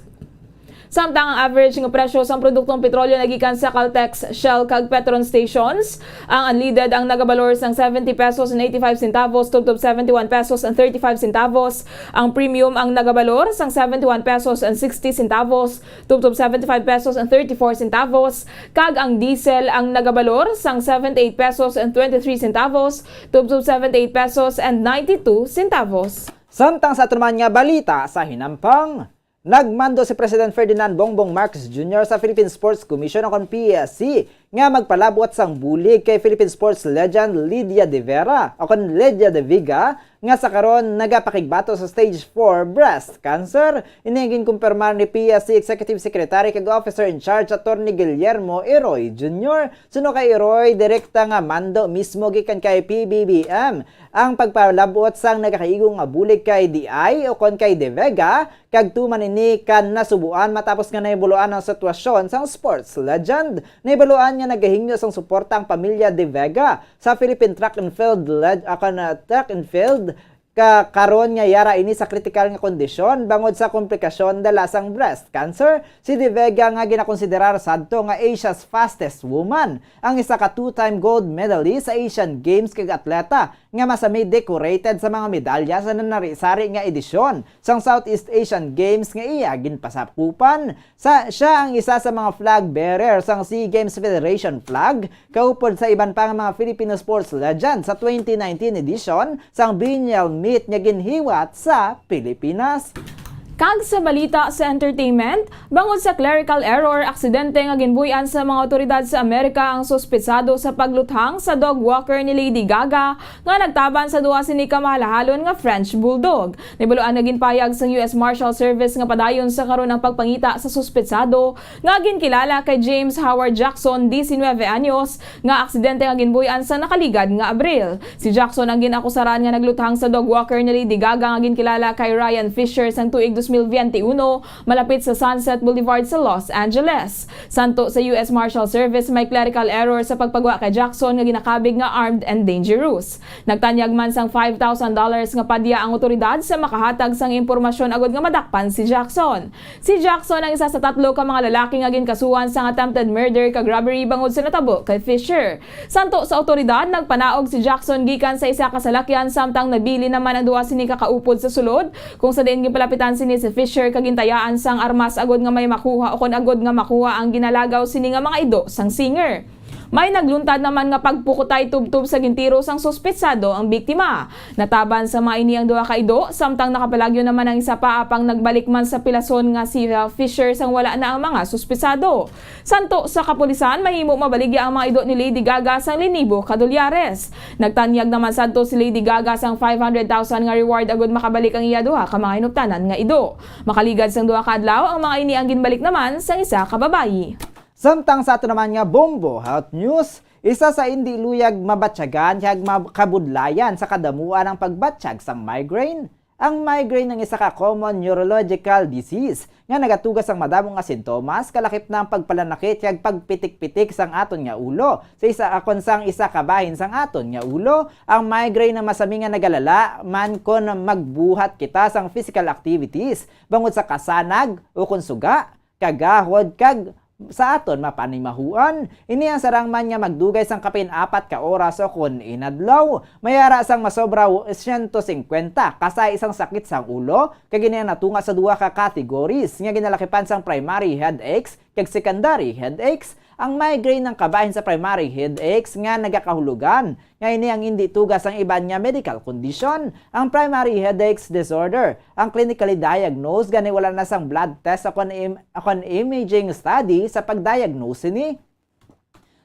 Samtang ang average nga presyo sang produktong petrolyo nagikan sa Caltex, Shell, kag Petron stations, ang unleaded ang nagabalor sang seventy pesos and eighty-five centavos tubtob seventy-one pesos and thirty-five centavos, ang premium ang nagabalor sang seventy-one pesos and sixty centavos tubtob seventy-five pesos and thirty-four centavos, kag ang diesel ang nagabalor sang seventy-eight pesos and twenty-three centavos tubtob seventy-eight pesos and ninety-two centavos. Samtang sa aton man nga balita sa hinampang, nagmando si President Ferdinand Bongbong Marcos Junior sa Philippine Sports Commission o kon P S C nga magpalabot sang bulig kay Philippine sports legend Lydia De Vera o kon Lydia De Vega nga sa karon nagapakigbato sa stage four breast cancer. Ini ang ginkumpirmar ni P S C Executive Secretary kag Officer in Charge Attorney Guillermo Eroy Junior. Suno kay Eroy, direkta nga mando mismo gikan kay P B B M ang pagpalabot sang nagakaigo nga bulig kay D I o kon kay De Vega, kag tuman ini kan nasubuan matapos nga nahibaluan ang sitwasyon sang sports legend. Nahibaluan nga nagahingyo sang suporta ang pamilya De Vega sa Philippine Track and Field led-, ah, kan, ah, Track and Field ka, karon nga yara ini sa kritikal nga kondisyon bangod sa komplikasyon dala sang breast cancer. Si De Vega nga ginakonsiderar sadto nga Asia's fastest woman, ang isa ka two-time gold medalist sa Asian Games kag atleta nga masami decorated sa mga medalya sa nanari-sari nga edisyon sang Southeast Asian Games nga iya ginpasakupan. Sa, siya ang isa sa mga flag bearer sang SEA Games Federation flag, kaupod sa iban pa nga mga Filipino sports legend sa twenty nineteen edition sang biennial meet nga ginhiwat sa Pilipinas. Kag sa balita sa entertainment, bangod sa clerical error, aksidente nga ginbuy-an sa mga awtoridad sa Amerika ang suspetsado sa pagluthang sa dog walker ni Lady Gaga nga nagtaban sa duha sini ka mahalahalon nga French bulldog. Nahibaluan nga ginpahayag sang U S Marshal Service nga padayon sa karon ang pagpangita sa suspetsado nga ginkilala kay James Howard Jackson, diecinueve anyos, nga aksidente nga ginbuy-an sa nakaligad nga Abril. Si Jackson ang gin-akusaran nga nagluthang sa dog walker ni Lady Gaga nga ginkilala kay Ryan Fisher sang tuig dos mil biyente uno malapit sa Sunset Boulevard sa Los Angeles. Santo sa U S Marshal Service, may clerical error sa pagpagwa kay Jackson nga ginakabig nga armed and dangerous. Nagtanyag man sang five thousand dollars nga padya ang awtoridad sa makahatag sang impormasyon agud nga madakpan si Jackson. Si Jackson ang isa sa tatlo ka mga lalaki nga ginkasuhan sang attempted murder kag robbery bangod sa natabo kay Fisher. Santo sa awtoridad, nagpanaog si Jackson gikan sa isa ka salakyan samtang nabilin naman ang duha sini ka kaupod sa sulod, kung sa diin ginpalapitan sini si Fisher kag gintayaan sang armas agud nga may makuha ukon agud nga makuha ang ginalagaw sini nga mga ido sang singer. May nagluntad naman nga pagpukutay tubtob sa gintiro sang suspetsado ang biktima. Nataban sa mga ini ang duha ka ido, samtang nakapalagyo naman ang isa pa apang nagbalik man sa pilason nga si, uh, Fisher sang wala na ang mga suspetsado. Santo sa kapulisan, mahimo mabaligya ang mga ido ni Lady Gaga sang linibo ka dolyares. Nagtanyag naman sadto si Lady Gaga sang five hundred thousand nga reward agud makabalik ang iya duha ka mga hinuptanan nga ido. Makaligad sang duha ka adlaw, ang mga ini ang ginbalik naman sang isa ka babayi. Samtang sa ato naman nga Bombo Health News, isa sa indi luyag mabatyagan kag makabudlayan sa kadamuan ang pagbatyag sang migraine. Ang migraine ang isa ka common neurological disease nga nagatuga sang madamo nga sintomas, kalakip na ang pagpalanakit kag pagpitik-pitik sang aton nga ulo. Sa isa, akon sang isa ka bahin sang aton nga ulo, ang migraine ang masami nga nagalala man kon magbuhat kita sang physical activities, bangod sa kasanag ukon suga, kagahod, kag sa aton mapanimahuan. Ini ang sarang man nga magdugay sang kapin apat ka oras ukon inadlaw. May ara sang masobra siyento singkwenta, kasai sang sakit sang ulo, kag ini ang natunga sa duha ka categories nga ginalakipan sang primary headaches kag secondary headaches. Ang migraine ang kabahin sa primary headaches nga nagakahulugan nga ini ang indi tuga sang iban nga medical condition. Ang primary headaches disorder ang clinically diagnosed gani wala na sang blood test ukon im-, ukon imaging study sa pag-diagnose sini.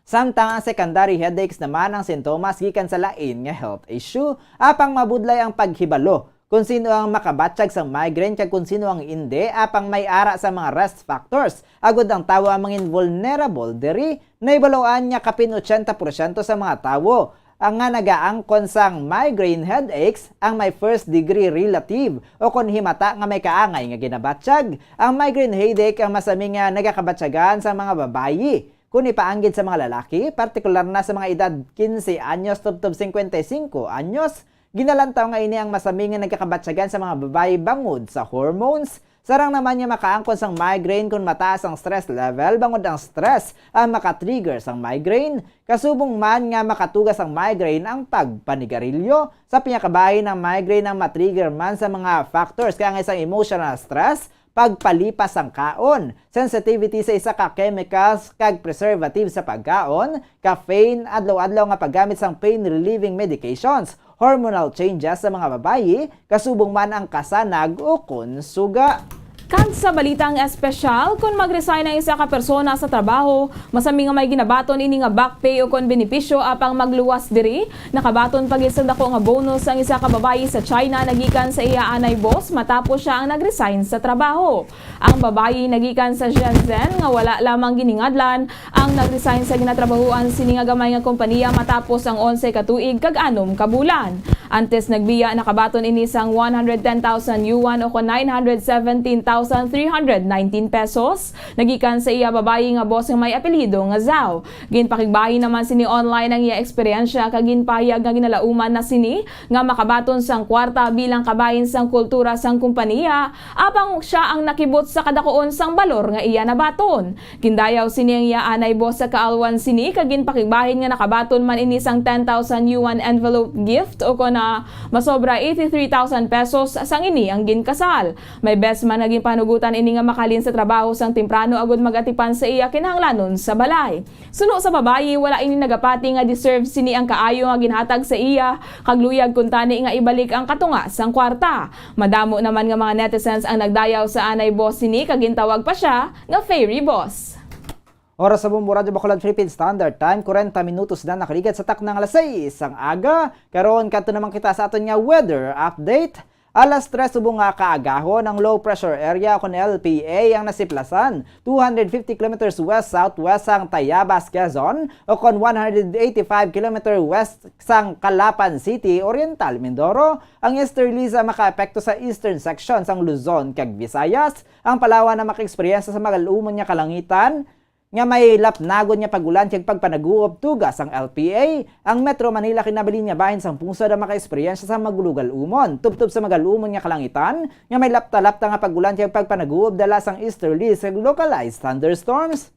Samtang ang secondary headaches naman ang sintomas gikan sa lain nga health issue, apang mabudlay ang paghibalo kon sino ang makabatyag sang migraine kag kon sino ang indi, apang may ara sa mga risk factors, agud ang tawo ang mangin vulnerable diri. Nahibaluan nga kapin ochenta porsyento sa mga tawo ang nga nagaangkon sang migraine headaches ang may first degree relative o kon himata nga may kaangay nga ginabatyag. Ang migraine headache ang masami nga nagakabatyagan sa mga babayi. Kon ipaanggid sa mga lalaki, partikular na sa mga edad quince anyos tubtob cincuenta y cinco anyos, ginalantaw nga ini ang masami nga nagakabatyagan sa mga babayi bangod sa hormones. Sarang naman nga makaangkon sang migraine kon mataas ang stress level, bangod ang stress ang makatrigger sang migraine. Kasubong man nga makatuga sang migraine ang pagpanigarilyo. Sa pinakabahin, ang migraine ang matrigger man sa mga factors kaangay sang emotional stress, pagpalipas sang kaon, sensitivity sa isa ka chemicals kag preservative sa pagkaon, caffeine, adlaw-adlaw nga paggamit sang pain-relieving medications, hormonal changes sa mga babayi, kasubong man ang kasanag ukon suga. Kag sa balitang espesyal, kon mag-resign ang isa ka persona sa trabaho, masami nga may ginabaton ini nga back pay ukon benepisyo, apang magluwas diri, nakabaton pa gid sa dako nga bonus ang isa ka babayi sa China nagikan sa iya anay boss matapos sia ang nag-resign sa trabaho. Ang babayi nagikan sa Shenzhen nga wala lamang giningadlan ang nag-resign sa ginatrabahuan sini nga gamay nga kompanya matapos ang onse ka tuig kag anom ka bulan. Antes nagbiya, nakabaton ini sang one hundred ten thousand yuan o kon nine hundred seventeen thousand three hundred nineteen pesos, nagikan sa iya babayi nga boss nga may apelyido nga Zhao. Ginpakigbahin naman sini online ang iya eksperyensya kag ginpahayag nga ginalauman na sini nga makabaton sang kwarta bilang kabahin sang kultura sang kompanya, apang sia ang nakibot sa kadakuon sang balor nga iya nabaton. Gindayaw sini ang iya anay boss sa kaalwan sini kag ginpakigbahin nga nakabaton man ini sang ten thousand yuan envelope gift o kon nga masobra eighty-three thousand pesos sang ini ang ginkasal. May best man nga ginpanugutan ini nga makalin sa trabaho sang temprano agud magatipan sa iya kinahanglanon sa balay. Suno sa babayi, wala ini nagapati nga deserve sini ang kaayo nga ginhatag sa iya, kag luyag kuntani nga ibalik ang katunga sang kwarta. Madamo naman nga mga netizens ang nagdayaw sa anay boss sini kag gintawag pa sia nga fairy boss. Oras sa Bombo Radyo Bacolod Philippine Standard Time, kwarenta minutos na nakaligad sa takna nga alas sais sang aga. Karon, kadto naman kita sa aton nga weather update. Alas tres subong nga kaagahon, ang low pressure area kon L P A ang nasiplasan two hundred fifty kilometers west-southwest sang Tayabas, Quezon, o kon one hundred eighty-five kilometer west sang Calapan City, Oriental Mindoro. Ang easterlies ang makaepekto sa eastern section sang Luzon kag Visayas. Ang Palawan ang makaeksperyensya sa magalumon nga kalangitan nga may lapnagon nga pag-ulan kag pagpanaguop tuga sang L P A. Ang Metro Manila kinabilin nga bahin sang pungsod ang makaeksperyensya sa magulugal-umon, tubtob sa magalumon nga kalangitan nga may lapta-lapta nga pag-ulan kag pagpanaguop dala sang easterlies kag localized thunderstorms.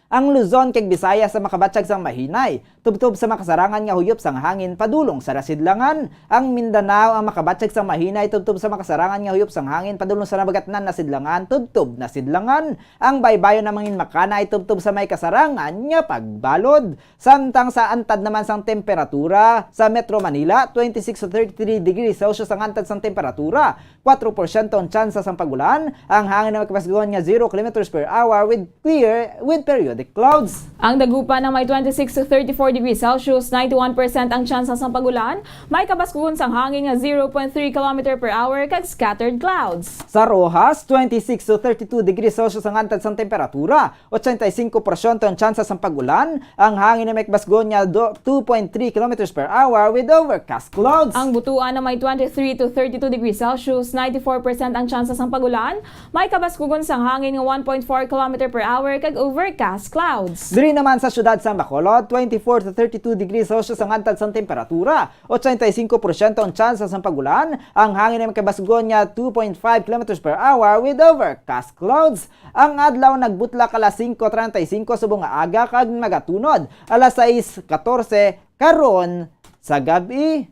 Ang Luzon kag Visayas ang makabatyag sang mahinay tubtob sa makasarangan nga huyop sang hangin padulong sa nasidlangan. Ang Mindanao ang makabatyag sang mahinay tubtob sa makasarangan nga huyop sang hangin padulong sa nabagatnan nasidlangan tubtob nasidlangan. Ang baybayon ang mangin makanay tubtob sa may kasarangan nga pagbalod. Samtang sa antad naman sang temperatura, sa Metro Manila, twenty-six to thirty-three degrees Celsius ang antad sang temperatura, kwatro porsyento ang tsansa sang pag-ulan, ang hangin ang makabasgon nga zero kilometers per hour with clear, with periodic clouds. Ang Dagupan ang may twenty-six to thirty-four degrees Celsius, ninety-one percent ang tsansa sang pag-ulan, may kabaskugon sang hangin nga zero point three kilometer per hour kag scattered clouds. Sa Roxas, twenty-six to thirty-two degrees Celsius ang antad sang temperatura, ochenta y cinco porsyento ang tsansa sang pag-ulan, ang hangin ay may kabasgon nga do-, two point three kilometers per hour with overcast clouds. Ang Butuan na may twenty-three to thirty-two degrees Celsius, ninety-four percent ang tsansa sang pag-ulan, may kabaskugon sang hangin nga one point four kilometer per hour kag overcast clouds. Diri naman sa siyudad sang Bacolod, twenty-four to thirty-two degrees Celsius ang antad sang temperatura, ochenta y cinco porsyento ang tsansa sang pag-ulan, ang hangin ay may kabasgon nga two point five kilometers per hour with overcast clouds. Ang adlaw nagbutlak alas singko treinta y cinco subong nga aga kag magatunod alas sais katorse karon sa gab-i.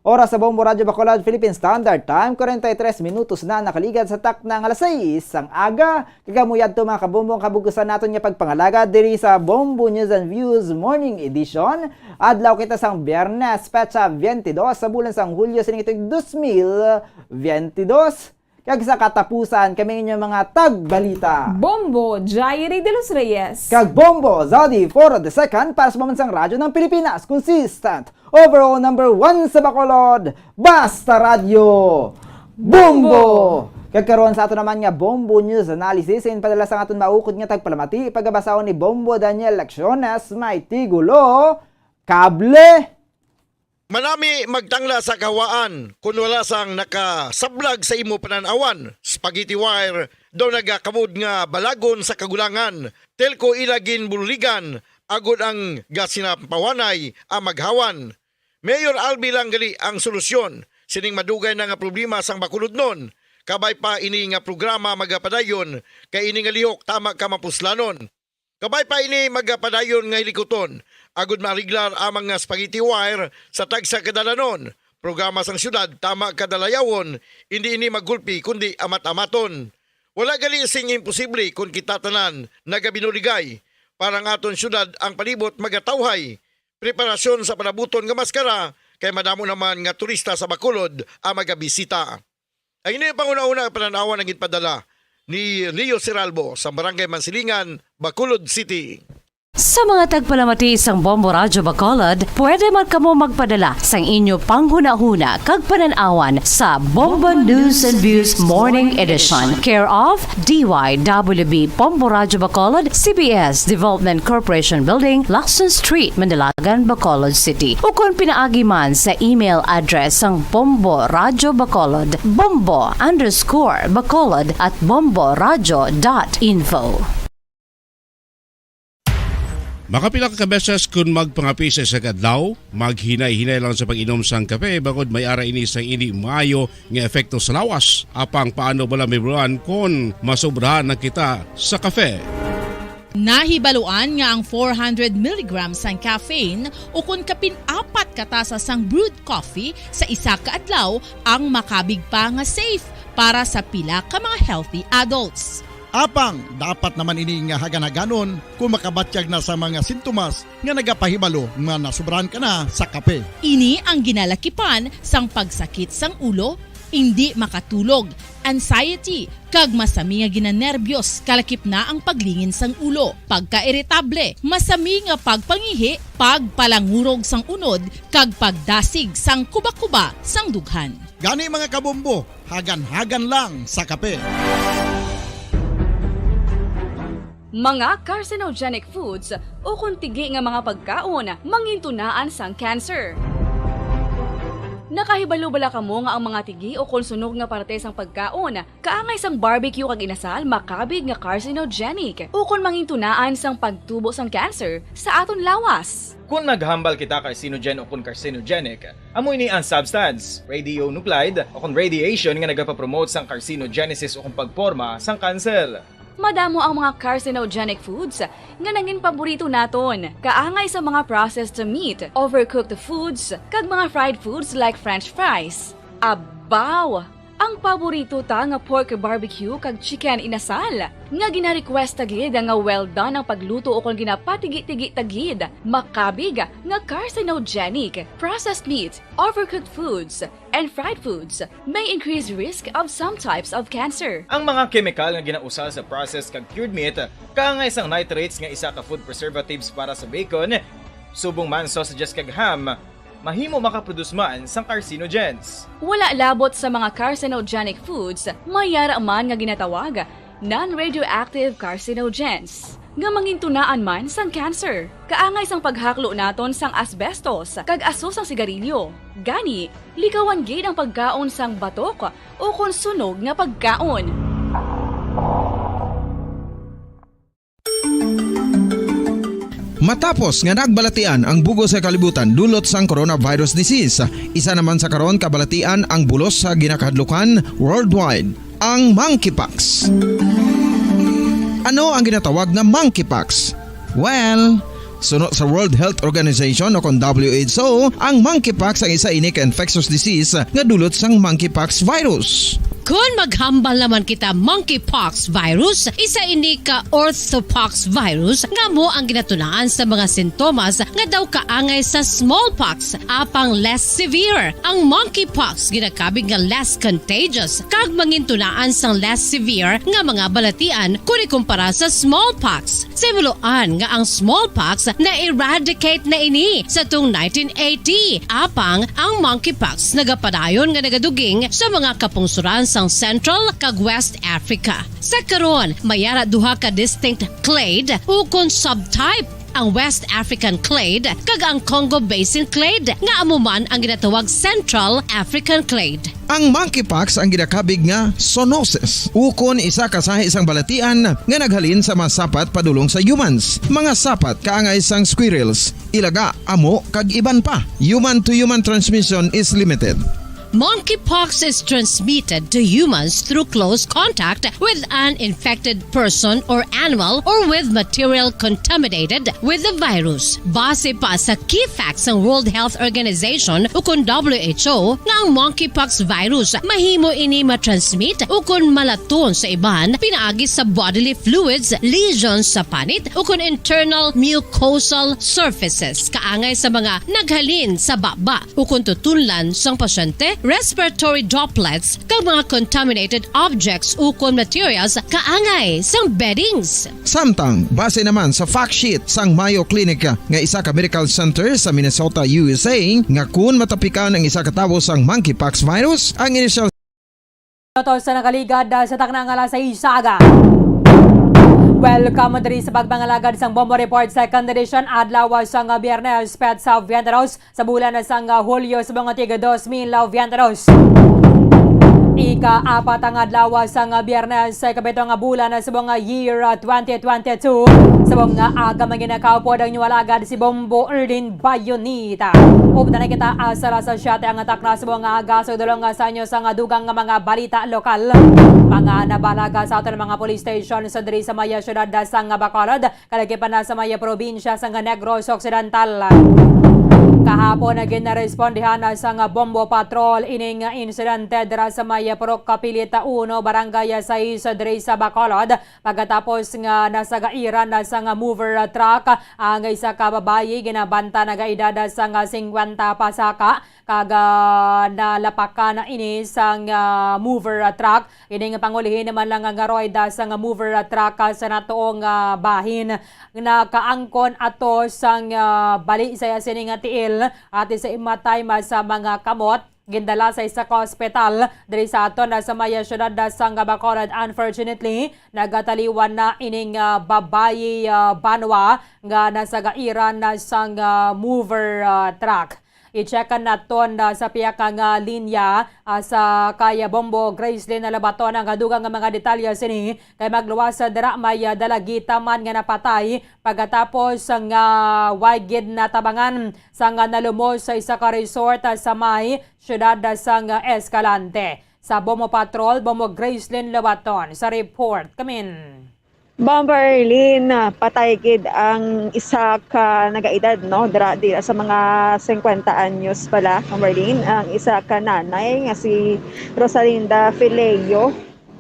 Oras sa Bombo Radyo Bacolod Philippine Standard Time, kwarenta y tres minutos na nakaligad sa takna nga alas sais sang aga. Kag amo yadto, mga kabombo, ang kabugusan naton nga pagpangalagad diri sa Bombo News and Views Morning Edition. Adlaw kita sang Biyernes, petsa twenty-two sa bulan sang Hulyo sining tuig dos mil twenty-two. Kag sa katapusan, kami ang inyong mga tagbalita. Bombo Jairi de los Reyes. Kag Bombo Zodi Foro the Second para sa Pambansang Radyo ng Pilipinas. Consistent overall number one sa Bacolod. Basta Radyo. Bombo! Bombo! Kag karon sa ato naman nga Bombo News Analysis, in padala sang aton maukod nga tagpalamati, pagabasahon ni Bombo Daniel Lecciones, may tigulo, kable. Manami magtangla sa kahawaan kon wala sang nakasablag sa imo panan-awan. Spaghetti wire daw nagakamod nga balagon sa kagulangan. Telco ila ginbuligan agod ang gasinapawanay ang maghawan. Mayor Albi lang gali ang solusyon sining madugay na nga problema sang Bacolodnon. Kabay pa ini nga programa magapadayon kay ini nga lihok tama ka mapuslanon. Kabay pa ini magapadayon nga hilikuton, agud maariglar ang mga spaghetti wire sa tagsa ka dalanon. Programa sang siyudad tama ka dalayawon, indi ini maggulpi kundi amat-amaton. Wala gali sing imposible kon kita tanan nagabinuligay. Para ang aton siyudad ang palibot magatawhay. Preparasyon sa palabuton nga maskara kay madamo naman nga turista sa Bacolod ang magabisita. Ang ini panghunahuna nga panan-awan ang ginpadala ni Leo Siralbo sa Barangay Mansilingan, Bacolod City. Sa mga tagpalamati sang Bombo Radyo Bacolod, pwede man kamo magpadala sang inyo panghunahuna kag panan-awan sa Bombo News and Views Morning Edition, care of D Y W B Bombo Radyo Bacolod, C B S Development Corporation Building, Lacson Street, Manila, Bacolod City, ukon pinaagi man sa email address sang Bombo Radyo Bacolod, bombo underscore bacolod at bomboradyo dot info. Makapila ka beses kun magpangape sa isa ka adlaw, maghinay-hinay lang sa pag-inom sang kape, bangod may ara ini sang indi maayo nga epekto sa lawas. Apang paano bala may bulan kon masobrahan na kita sa kape? Nahibaluan nga ang four hundred milligrams sang caffeine ukon kapin apat ka tasa sang brewed coffee sa isa ka adlaw ang makabig pa nga safe para sa pila ka mga healthy adults. Apang dapat naman ini nga hagan-haganon kung makabatyag na sa mga sintomas nga nagapahibalo nga nasubrahan ka na sa kape. Ini ang ginalakipan sang pagsakit sang ulo, indi makatulog, anxiety, kag masami nga ginanerbiyos, kalakip na ang paglingin sang ulo, pagkairitable, masami nga pagpangihi, pagpalangurog sang unod, kag pagdasig sang kubakuba sang dughan. Gani, mga kabombo, hagan-hagan lang sa kape. Mga carcinogenic foods ukon tigi nga mga pagkaon mangintunaan sang cancer. Nakahibalo bala kamo nga ang mga tigi ukon sunog nga parte sang pagkaon kaangay sang barbecue kag inasal makabig nga carcinogenic ukon mangintunaan sang pagtubo sang cancer sa aton lawas? Kon maghambal kita carcinogen ukon carcinogenic, amo ini ang substance, radionuclide, ukon radiation nga nagapapromote sang carcinogenesis ukon pagporma sang kanser. Madamo ang mga carcinogenic foods nga nangin paborito naton, kaangay sa mga processed meat, overcooked foods, kag mga fried foods like French fries. Abaw! Ang paborito ta nga pork barbecue kag chicken inasal, nga gina-request ta gid nga well done ang pagluto ukon ginapatigi-tigi ta gid, makabig nga carcinogenic. Processed meat, overcooked foods, and fried foods may increase risk of some types of cancer. Ang mga kemikal nga ginausal sa processed kag cured meat, kaangay sang nitrates nga isa ka food preservatives para sa bacon, subong man sausages kag ham, mahimo makaproduce man sang carcinogens. Wala labot sa mga carcinogenic foods, may yara man nga ginatawag non-radioactive carcinogens, nga mangintunaan man sang cancer. Kaangay sang paghaklo naton sang asbestos kag aso sang sigarilyo. Gani, likawan gid ang pagkaon sang batok ukon sunog nga pagkaon. Matapos nga nagbalatian ang bug-os nga kalibutan dulot sang coronavirus disease, isa naman sa karon kabalatian ang bulos sa ginakahadlukan worldwide, ang monkeypox. Ano ang ginatawag nga monkeypox? Well, suno sa World Health Organization o kon W H O, ang monkeypox ang isa ini ka infectious disease nga dulot sang monkeypox virus. Kon maghambal naman kita monkeypox virus, isa ini ka orthopox virus nga amo ang ginatunaan sa mga sintomas nga daw kaangay sa smallpox, apang less severe. Ang monkeypox ginakabig nga less contagious kag mangintunaan sang less severe nga mga balatian kon ikumpara sa smallpox. Sa hibaluan nga ang smallpox na-eradicate na ini sa tung nineteen eighty, apang ang monkeypox nagapadayon nga nagaduging sa mga kapungsoran sang Central kag West Africa. Sa karon, may ara duha ka distinct clade ukon subtype, ang West African clade kag ang Congo Basin clade, nga amo man ang ginatawag Central African clade. Ang monkeypox ang ginakabig nga zoonosis, ukon isa ka sahi sang balatian nga naghalin sa mga sapat padulong sa humans, mga sapat kaangay sang squirrels, ilaga, amo, kag iban pa. Human-to-human transmission is limited. Monkeypox is transmitted to humans through close contact with an infected person or animal or with material contaminated with the virus. Base pa sa key facts sang World Health Organization ukon W H O nga ang monkeypox virus mahimo ini matransmit ukon malaton sa iban pinaagi sa bodily fluids, lesions sa panit ukon internal mucosal surfaces kaangay sa mga naghalin sa baba ukon tutunlan sang pasyente, respiratory droplets, kag mga contaminated objects ukon materials kaangay sang beddings. Samtang, base naman sa fact sheet sang Mayo Clinic nga isa ka medical center sa Minnesota, U S A, nga kun matapikan ang isa ka tawo sang monkeypox virus, ang inisyal Minutos sa nakaligad, ah, sa takna nga alas sais aga. Welcome diri sa pagpangalagad sang Bombo Report Second Edition, adlaw sang Biyernes, petsa veinte y dos, sa bulan sang Hulyo sa mga tig dos mil veinte y dos. Ika-apat nga adlaw sang Biyernes sa ikapito nga bulan sa subong nga year, ah, twenty twenty-two. Subong nga aga, mga ginakaupod, ang inyong alagad si Bombo Erlin Bayonita. Updan na kita, ah, sa alas siyete ang takna subong nga aga. Sa dulong, ah, sa inyo sang dugang nga mga balita lokal, mga nabalaga sa aton mga police station sa diri sa may siyudad sang Bacolod, kalaki pa na sa may probinsya sang Negros Occidental. Kahapon, ginrespondihan na sang Bombo Patrol ining insidente dira sa may Purok Kapilit uno, Barangay sais, diri sa Bacolod, pagkatapos nga nasagairan na sang mover truck ang isa ka babayi, ginabanta nga edad sang singkwenta pasaka, kag, ah, nalapakan na ini sang, ah, mover, ah, truck. Ining pangulihi naman lang nga roda sang mover, ah, truck, ah, sa natuong, ah, bahin nakaangkon ato sang, ah, bali sa iya sini nga tiil, ati sa imatay mas sa mga kamot. Gindala sa isa ka ospital diri sa aton na sa may siyudad na sang Bacolod. Unfortunately, nagataliwan na ining, ah, babayi, ah, banwa nga nasagairan na sang, ah, mover, ah, truck. I-check naton, ah, sa pihak nga linya, ah, sa kay Bombo Gracelyn Lobaton ang dugang nga mga detalye sini, kay magluwas, ah, dira may, ah, dalagita man nga napatay pagkatapos nga way gid natabangan sang nalumos sa isa ka resort, ah, sa may siyudad, ah, sang Escalante. Sa Bombo Patrol, Bombo Gracelyn Lobaton sa report. Kamin. Bomber Lynn, patay gid ang isa ka nagaedad, no, dira, dira sa mga singkwenta anyos pala, Bomber Lynn, ang isa ka nanay nga si Rosalinda Fileo,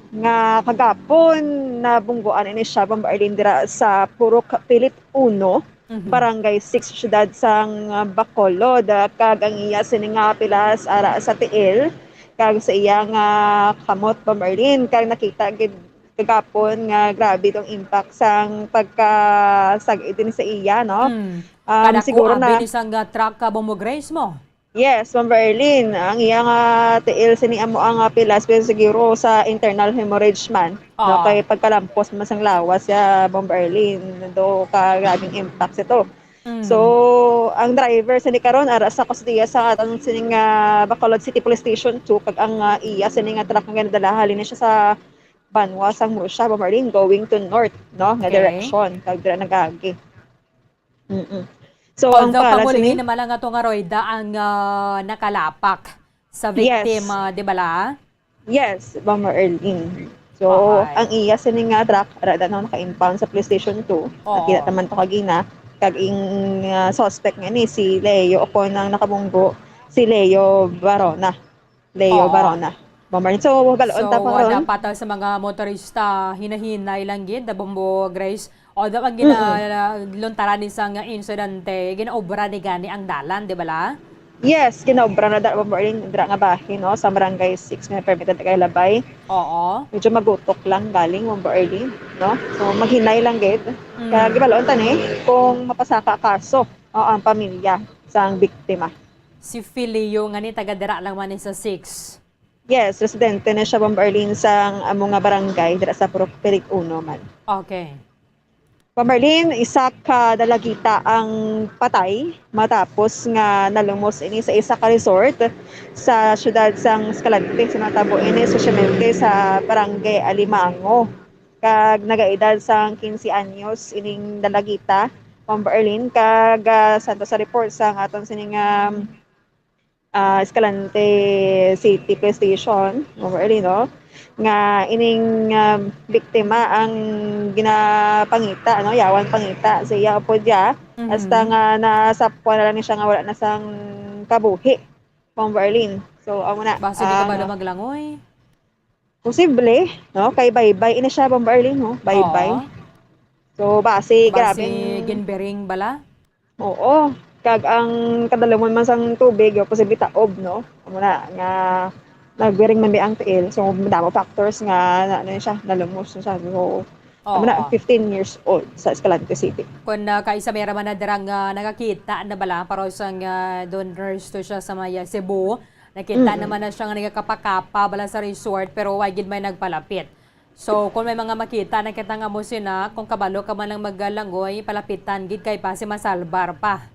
nga kagapon nabungguan ini siya, Bomber Lynn, dira sa Purok Pilit Uno, Mhm. Barangay Six, siyudad sang, ah, Bacolod, ah, kag ang iya sini nga pilas ara sa tiil kag sa iya nga kamot, Bomber Lynn, kag nakita gid kagapon nga grabe tong impact sang pagkasag-id din sa iya, no? Mm. Um, Kada siguro kuha na ni sang, ah, truck ka, Bombo Grace mo? Yes, Bomber Erlin, ang iya nga tiil sini amo ang, ah, pilas, pero siguro sa internal hemorrhage man, no? Ah. Kay pagkalampos man sang lawas siya, Bomber Erlin, do ka grabing impact ito. Mm. So, ang driver sini karon ara sa kustodiya sa atong sining, ah, Bacolod City Police Station two, kag ang, ah, iya sini nga truck nga ginadala halin na siya sa banwa sang Murcia, Bomber Erlin, going to north, no, nga Okay. direction, kag dira nagagi. Mm-mm. So, ang Although pangalan pangulihi sini naman lang ato nga Royda ang, ah, nakalapak sa Yes. victim, ah, di ba la? Yes, Bomber Erlin. So, Ay. ang iya sini nga truck, ara daw naka-impound sa Police Station two. Oo. Nakita naman to kagina. Kag ing, ah, suspect nga ni si Leo, o kon ang nakabunggo, si Leo Barona. Leo Oo. Barona. Bomber Erlin. So, baloon ta So, pa karon. dapat, ah, sa mga motorista, hinahinay lang gid, Bombo Grace. Although ang Mm-mm. ginaluntaran ni sang insidente, ginaobra ni gani ang dalan, di ba la? Yes, ginaobra na da, Bombo Erlin, dira nga bahin, no, sa Barangay Six, nga permitted kay Labay. Oo. Medyo magutok lang galing, Bombo Erlin, no? So, maghinay lang gid. Mm. Kaya gibaloon ta ni kung mapasaka kaso, o, ang pamilya sang biktima. Si Filio nga ni taga dira lang man ni sa Six. Yes, residente na siya, Bombo Erlin, sang amo nga barangay, dira sa Purok Pilit Uno man. Okay. Bomber Erlin, isa ka dalagita ang patay matapos nga nalumos ini sa isa ka resort sa siyudad sang Escalante. Sa natabo ini, espesyalmente sa Barangay Alimango. Kag nagaedad sang quince anyos ining dalagita, Bomber Erlin, kag, ah, santo sa report sang aton sining, um, ah, Escalante City Police Station, Bomber Erlin, no, nga ining, ah, biktima ang ginapangita, no, yawan pangita sa iya upod iya, Mhm. hasta nga nasapwan na lang ni siya nga wala na sang kabuhi, Bomber Erlin. So, amo na, Basi di ka ah, ba na maglangoy? Posible, no? Kay baybay ini siya, Bomber Erlin, no? Baybay. Oo. So, basi, Basi grabing ginbering bala? Oo. Kag ang kadalumon man sang tubig, yo, posible taob, no? Amo na, nga nagbiring man bi ang tiil. So, madamo factors nga, na, ano siya, nalumos na siya. So, amo na, Oo. fifteen years old sa Escalante City. Kun, ah, kaisa may raman na dira nga nakakita na bala, para sa nga, ah, doon nurse to siya sa may, ah, Cebu. Nakita Mm-mm. naman na siya nga nagakapakapa bala sa resort, pero wa gid may nagpalapit. So, kung may mga makita na kita nga amo sina, kung kabalo ka man lang maglangoy, palapitan gid kay basi masalbar pa.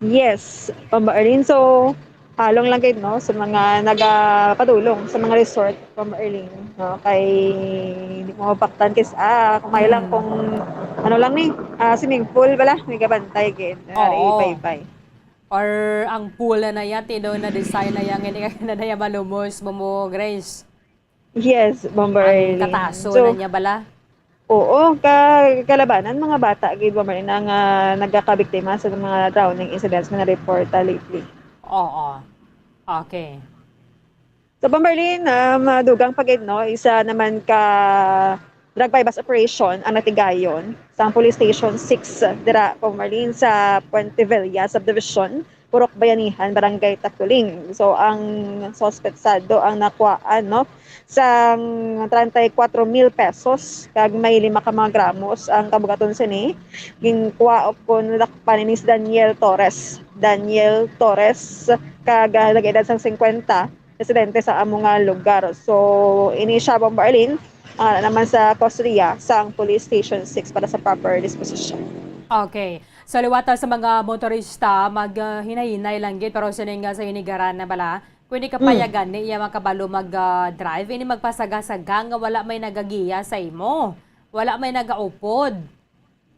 Yes, Bomber Erlin. So, Halong lang gid, no, sa mga nagapadulong sa mga resort, Ma'am Arlene, no, kay di mo mapaktan kis-, ah, kung may lang Mm. kung ano lang ni, ah, swimming pool bala, may gabantay gid. Ari, Oo. Bye-bye. Or ang pool na naya, tino na design na yang, hindi ka na naya malumos, Momo Grace. Yes, Ma'am Ang Arlene. Kataso So, na niya bala? Oo, ka-, kalabanan, mga bata gid, Ma'am Arlene, ang, ah, nagakabiktima sa mga drowning incidents nga na-report, ah, lately. Oo. Okay. So, Bomberlin, um, dugang pa gid, no, isa naman ka drug buy-bust operation ang natigayon sa Police Station six dira, Bomberlin, sa Puente Villa Subdivision, Purok Bayanihan, Barangay Taculing. So, ang suspetsado ang nakuhaan, no, sang treinta y cuatro mil pesos, kag may lima ka mga gramos ang kabugaton sini. Ginkuha o kon nadakpan ini si Daniel Torres. Daniel Torres, kag, ah, nag-edad sang singkwenta, residente sa amo nga lugar. So, ini siya, Bombo Arlene, ah, naman sa kustodiya sang Police Station six para sa proper disposition. Okay. So, liwat sa mga motorista, mag, ah, hinay-hinay lang gid, pero sining, ah, sa Hinigaran na bala, kung hindi ka Mm. payagan ni iya makabalo mag, ah, drive, ini magpasaga-saga nga wala may nagagiya sa imo, wala may nagaupod.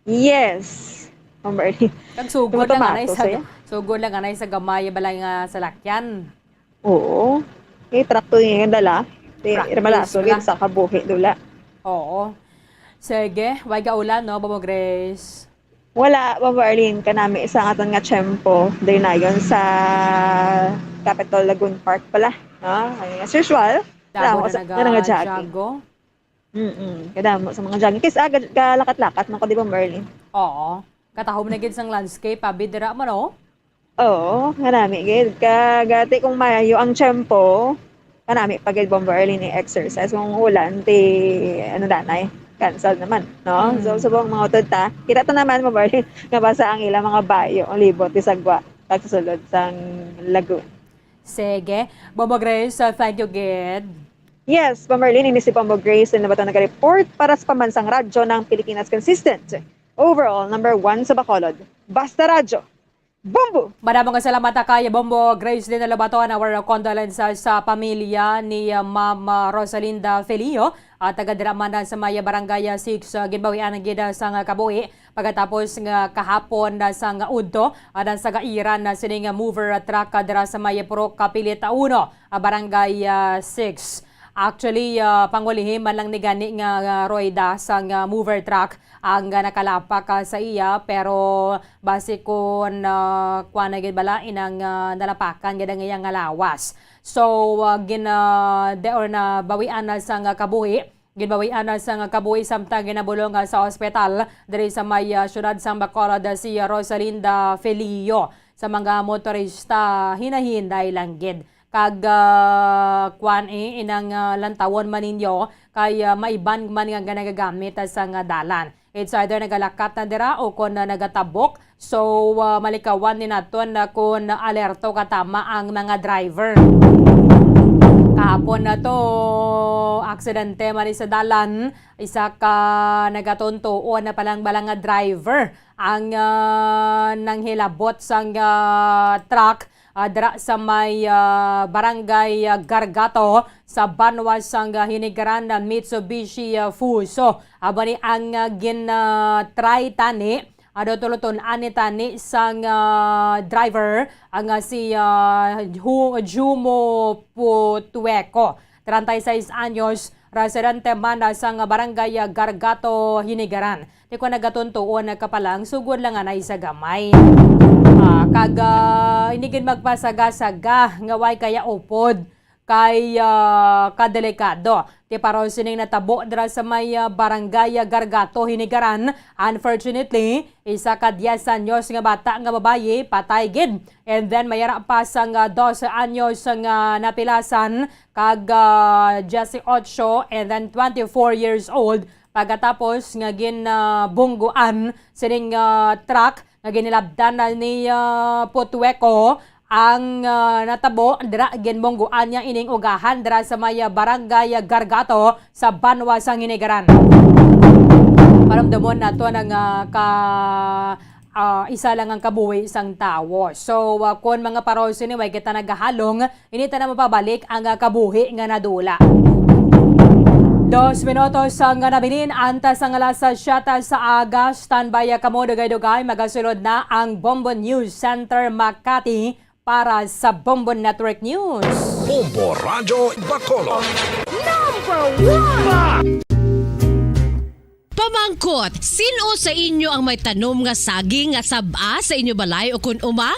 Yes. Bombo Arlene. Kag sugod lang anay Tumatamas sa, siya. Sugod lang anay sa gamay balay nga salakyan. Oo. Eh, trakto niya yung dala. Di, Practice malaso wala. Yun sa kabuhi, dula. Oo. Sige, way gaulan, no, Bobo Grace? Wala, Bobo Arlene, kanami sa aton nga tiyempo, dinayon sa Capitol Lagoon Park pala, no? Ay, as usual, Damo damo na sa, naga-, nga nagajogging. Jago. Mm-mm. Kadamo sa mga jogging. Kis-, ah, ga-, galakat-lakat man ko, di ba, Merlin? Oo. Katahom na gid sang landscape, abi dira man, oh. Oo, kanami gid. Kagati kung maayo ang tiyempo, kanami pa gid, Bombo Arlene, i-exercise. Kung ulan, ti, ano danay, cancel naman, no? So, Mm. subong mga utod ta, kita ta naman, Bombo Arlene, nga basa ang ilang mga bayo, ang libot, ti sagwa, kag sulod sang lagoon. Sige. Bombo Grace, uh, thank you gid. Yes, Bombo Arlene, ini si Bombo Grace, na ba ito nag-report para sa Pambansang Radyo ng Pilipinas, consistent. Overall, number one sa Bacolod. Basta Radyo. Bombo! Madamo nga salamat kay Bombo Grace Lina Lobaton, our condolences sa pamilya ni, uh, Ma'am, uh, Rosalinda Felio, at taga dira man sa may barangay, uh, six, uh, ginbawian ang gid, uh, sang kabuhi pagkatapos nga kahapon, uh, sang udto, uh, sang gairan, uh, sining, uh, mover, uh, truck, uh, dira sa may Purok Kapilit, uh, uno, uh, barangay, uh, six. Actually, uh, pangulihim man lang ni gani nga, uh, rueda sang, uh, mover truck ang, ah, nakalapak, ah, sa iya, pero basi kon, ah, kuwan na gid bala, inang, ah, nalapakan gid ang iya nga lawas. So, ah, gin-, ah, de-, or nabawian na sang kabuhi, ginbawian na sang kabuhi samtang ginabulong, ah, sa ospital diri sa may, ah, siyudad sang Bacolod, ah, si Rosalinda Felio sa mga motorista, hinahinday lang gid. Kag, ah, kuwan, eh, inang, ah, lantawon man ninyo kay, ah, maiban man nga nagagamit, ah, sang dalan. It's either nagalakat na dira o kon, ah, nagatabok. So, ah, malikawan ni naton na kon alerto ka tama ang mga driver. Kahapon na to, aksidente man sa dalan, isa ka nagatuntuon na palang bala nga driver ang, ah, nanghilabot sang, ah, truck ah, dira sa may, ah, barangay, ah, Gargato sa banwa sang, ah, Hinigaran, ah, Mitsubishi, ah, Fuso. Amo ni ang, ah, gin, ah, try tani, ah, daw tuluton-an ni tani sang, ah, driver, ang, ah, si, ah, Ju-, Jumo Putueco, treinta y seis anyos, residente man, ah, sang barangay, ah, Gargato, Hinigaran. Ti kon nagatuntuon ka pa lang, sugod lang anay sa gamay. Ah, kag, ah, ini gid magpasaga-saga nga way kaya upod kay, ah, kadelikado. Ti paron sining natabo dira sa may, ah, barangay, ah, Gargato, Hinigaran. Unfortunately, isa ka diyes anyos nga bata nga babayi patay gid. And then may ara pa sang, ah, dose anyos nga napilasan kag, ah, diyesotso and then twenty-four years old. Pagkatapos nga gin, ah, bungguan sining, ah, truck nga ginilabdan na ni, ah, Putueco ang, ah, natabo dira, ginbungguan niya ining ugahan dira sa may, ah, barangay, ah, Gargato sa banwa sang Hinigaran. Paramdamon nato na nga ka ah, isa lang ang kabuhi sang tawo. So, ah, kon mga parol sini, way kita nagahalong, ini ta na mapabalik ang, ah, kabuhi nga nadula. Dos minutos ang, ah, nabilin, antas ang alas siyete sa aga. Standby, ah, kamo, dugay-dugay, magasulod na ang Bombo News Center Makati para sa Bombo Network News. Bombo Radyo Bacolod. Number one! Pamangkot, sin-o sa inyo ang may tanom nga saging nga sab-a sa inyo balay ukon uma?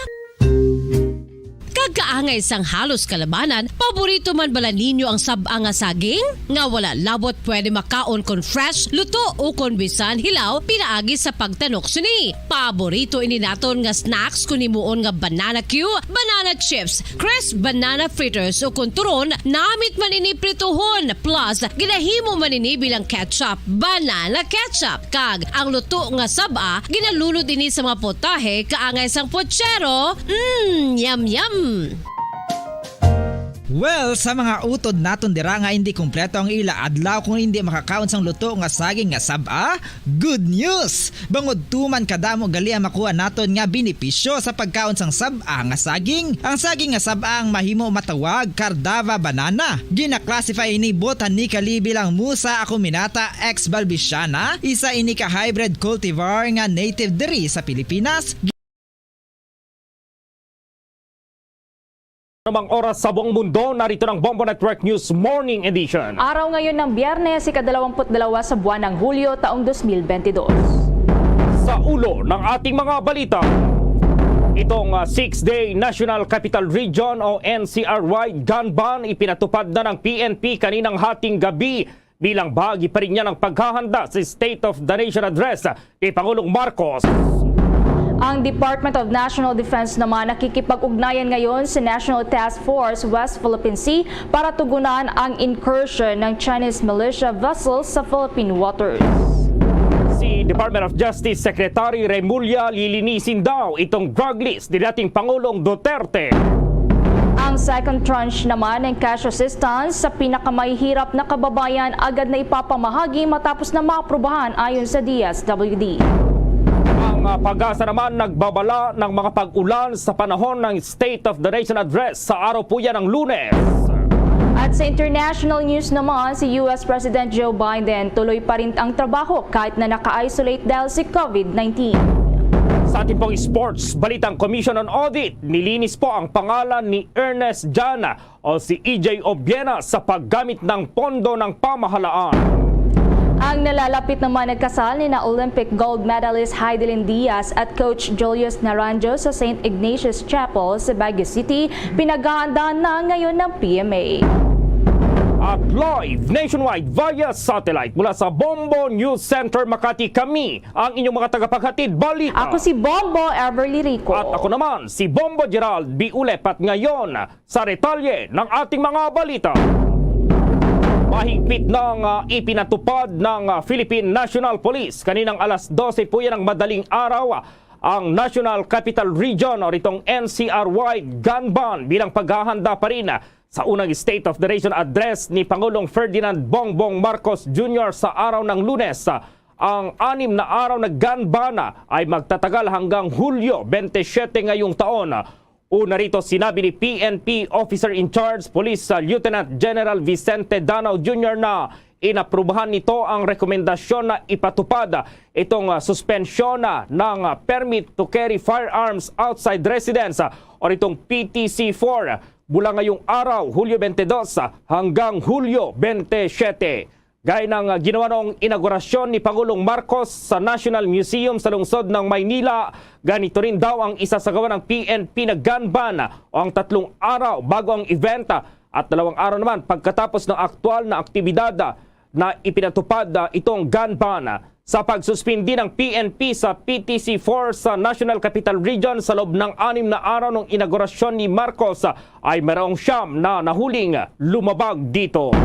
Kag kaangay sang halos kalabanan, paborito man bala ninyo ang sab-a nga saging? Nga wala labot pwede makaon kon fresh, luto, ukon bisan hilaw pinaagi sa pagtanok sini. Paborito ini naton nga snacks kon himuon nga banana cue, banana chips, crisp banana fritters, ukon turon, namit man ini prituhon, plus ginahimo man ini bilang ketchup, banana ketchup. Kag ang luto nga sab-a, ginalunod ini sa mga putahe kaangay sang putsero. Mm, yum, yum! Well, sa mga utod naton dira nga hindi kompleto ang ila adlaw kung hindi makakaon sang luto nga saging nga sab-a, good news! Bangod tuman kadamo gali ang makuha naton nga benepisyo sa pagkaon sang sab-a nga saging. Ang saging nga sab-a ang mahimo matawag Cardava banana. Gina-classify ini botanically bilang Musa acuminata ex balbisiana, isa ini ka hybrid cultivar nga native diri sa Pilipinas. Anumang oras sa buong mundo, narito ng Bombo Network News Morning Edition. Araw ngayon ng Biyernes, ikadalawamput dalawa sa buwan ng Hulyo, taong dos mil bentidós. Sa ulo ng ating mga balita, itong, ah, Six-Day National Capital Region o N C R wide gun ban ipinatupad na ng P N P kaninang hating gabi bilang bahagi pa rin niya ng paghahanda sa State of the Nation Address kay Pangulong Marcos. Ang Department of National Defense naman nakikipag-ugnayan ngayon sa National Task Force West Philippine Sea para tugunan ang incursion ng Chinese militia vessels sa Philippine waters. Si Department of Justice Secretary Remulla lilinisin daw itong drug list ni dating Pangulong Duterte. Ang second tranche naman ng cash assistance sa pinakamahihirap na kababayan agad na ipapamahagi matapos na maaprubahan ayon sa D S W D. Ang, ah, PAGASA naman nagbabala ng mga pag-ulan sa panahon ng State of the Nation Address sa araw po yan ng Lunes. At sa international news naman, si U S President Joe Biden tuloy pa rin ang trabaho kahit na naka-isolate dahil si COVID nineteen. Sa ating pong sports balitang, Commission on Audit, nilinis po ang pangalan ni Ernest Jana o si E J Obiena sa paggamit ng pondo ng pamahalaan. Ang nalalapit naman nagkasal ni na Olympic gold medalist Heidelin Diaz at Coach Julius Naranjo sa Saint Ignatius Chapel sa Baguio City, pinaghahandaan na ngayon ng P M A. At live nationwide via satellite mula sa Bombo News Center Makati, kami ang inyong mga tagapaghatid balita. Ako si Bombo Everly Rico. At ako naman si Bombo Gerald B. Ulep. At ngayon, sa detalye ng ating mga balita. Mahigpit nang, ah, ipinatupad ng, ah, Philippine National Police kaninang alas dose po yan ng madaling araw, ah, ang National Capital Region o ritong N C R wide gun ban bilang paghahanda pa rin, ah, sa unang State of the Nation Address ni Pangulong Ferdinand Bongbong Marcos Junior sa araw ng Lunes. Ah, ang anim na araw na gun ban, ah, ay magtatagal hanggang Hulyo twenty-seven ngayong taon. Una rito, sinabi ni P N P Officer in Charge Police, ah, Lieutenant General Vicente Danao Junior na inaprubahan nito ang rekomendasyon na ipatupad itong, ah, suspensyon, ah, ng, ah, permit to carry firearms outside residence, ah, o itong P T C four mula ngayong araw, Hulyo twenty-dos, ah, hanggang Hulyo twenty-seven. Gaya ng, ah, ginawa noong inaugurasyon ni Pangulong Marcos sa National Museum sa lungsod ng Maynila, ganito rin daw ang isasagawa ng P N P na gun ban o ang tatlong araw bago ang event, ah, at dalawang araw naman pagkatapos ng aktual na aktibidad, ah, na ipinatupad, ah, itong gun ban. Sa pagsuspindi ng P N P sa P T C four sa National Capital Region sa loob ng anim na araw ng inaugurasyon ni Marcos, ah, ay mayroong siyam na nahuling lumabag dito.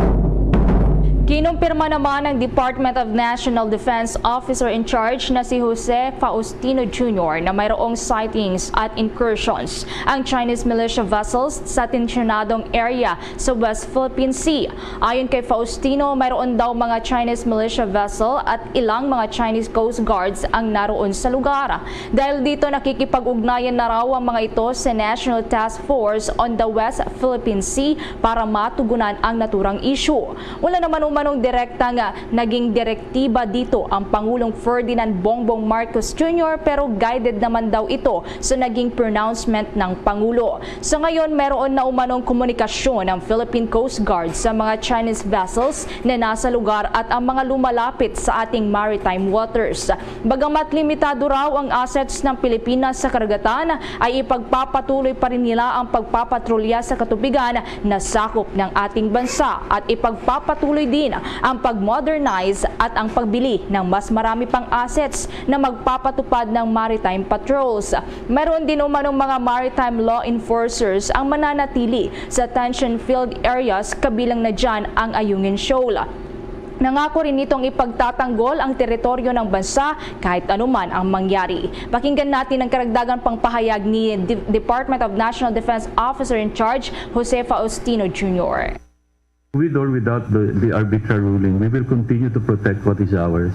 Kinumpirma naman ng Department of National Defense Officer in Charge na si Jose Faustino Junior na mayroong sightings at incursions ang Chinese militia vessels sa tensyonadong area sa West Philippine Sea. Ayon kay Faustino, mayroon daw mga Chinese militia vessel at ilang mga Chinese Coast Guards ang naroon sa lugar. Dahil dito, nakikipag-ugnayan na raw ang mga ito sa National Task Force on the West Philippine Sea para matugunan ang naturang issue. Wala naman umanong direktang naging direktiba dito ang Pangulong Ferdinand Bongbong Marcos Junior, pero guided naman daw ito sa naging pronouncement ng Pangulo. Sa ngayon, meron na umanong komunikasyon ang Philippine Coast Guard sa mga Chinese vessels na nasa lugar at ang mga lumalapit sa ating maritime waters. Bagamat limitado raw ang assets ng Pilipinas sa karagatan, ay ipagpapatuloy pa rin nila ang pagpapatrolya sa katubigan na sakop ng ating bansa at ipagpapatuloy din ang pag-modernize at ang pagbili ng mas marami pang assets na magpapatupad ng maritime patrols. Mayroon din umanong mga maritime law enforcers ang mananatili sa tension-filled areas, kabilang na dyan ang Ayungin Shoal. Nangako rin itong ipagtatanggol ang teritoryo ng bansa kahit anuman ang mangyari. Pakinggan natin ang karagdagan pang pahayag ni De- Department of National Defense Officer in Charge, Jose Faustino Junior. With or without the, the arbitral ruling, we will continue to protect what is ours.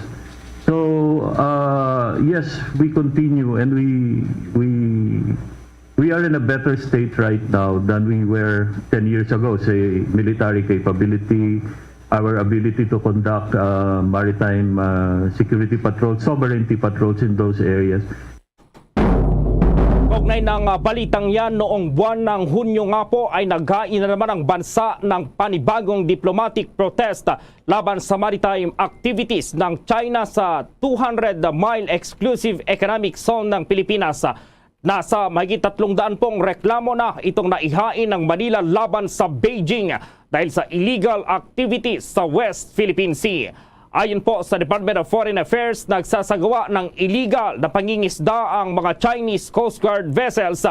So, uh, yes, we continue and we, we, we are in a better state right now than we were ten years ago. Say, military capability, our ability to conduct uh, maritime uh, security patrols, sovereignty patrols in those areas. Kaugnay ng ah, balitang yan, noong buwan ng Hunyo nga po ay naghain na naman ang bansa ng panibagong diplomatic protest laban sa maritime activities ng China sa two hundred mile exclusive economic zone ng Pilipinas. Nasa mahigit tatlong daan pong reklamo na itong naihain ng Manila laban sa Beijing dahil sa illegal activities sa West Philippine Sea. Ayon po sa Department of Foreign Affairs, nagsasagawa ng illegal na pangingisda ang mga Chinese Coast Guard vessels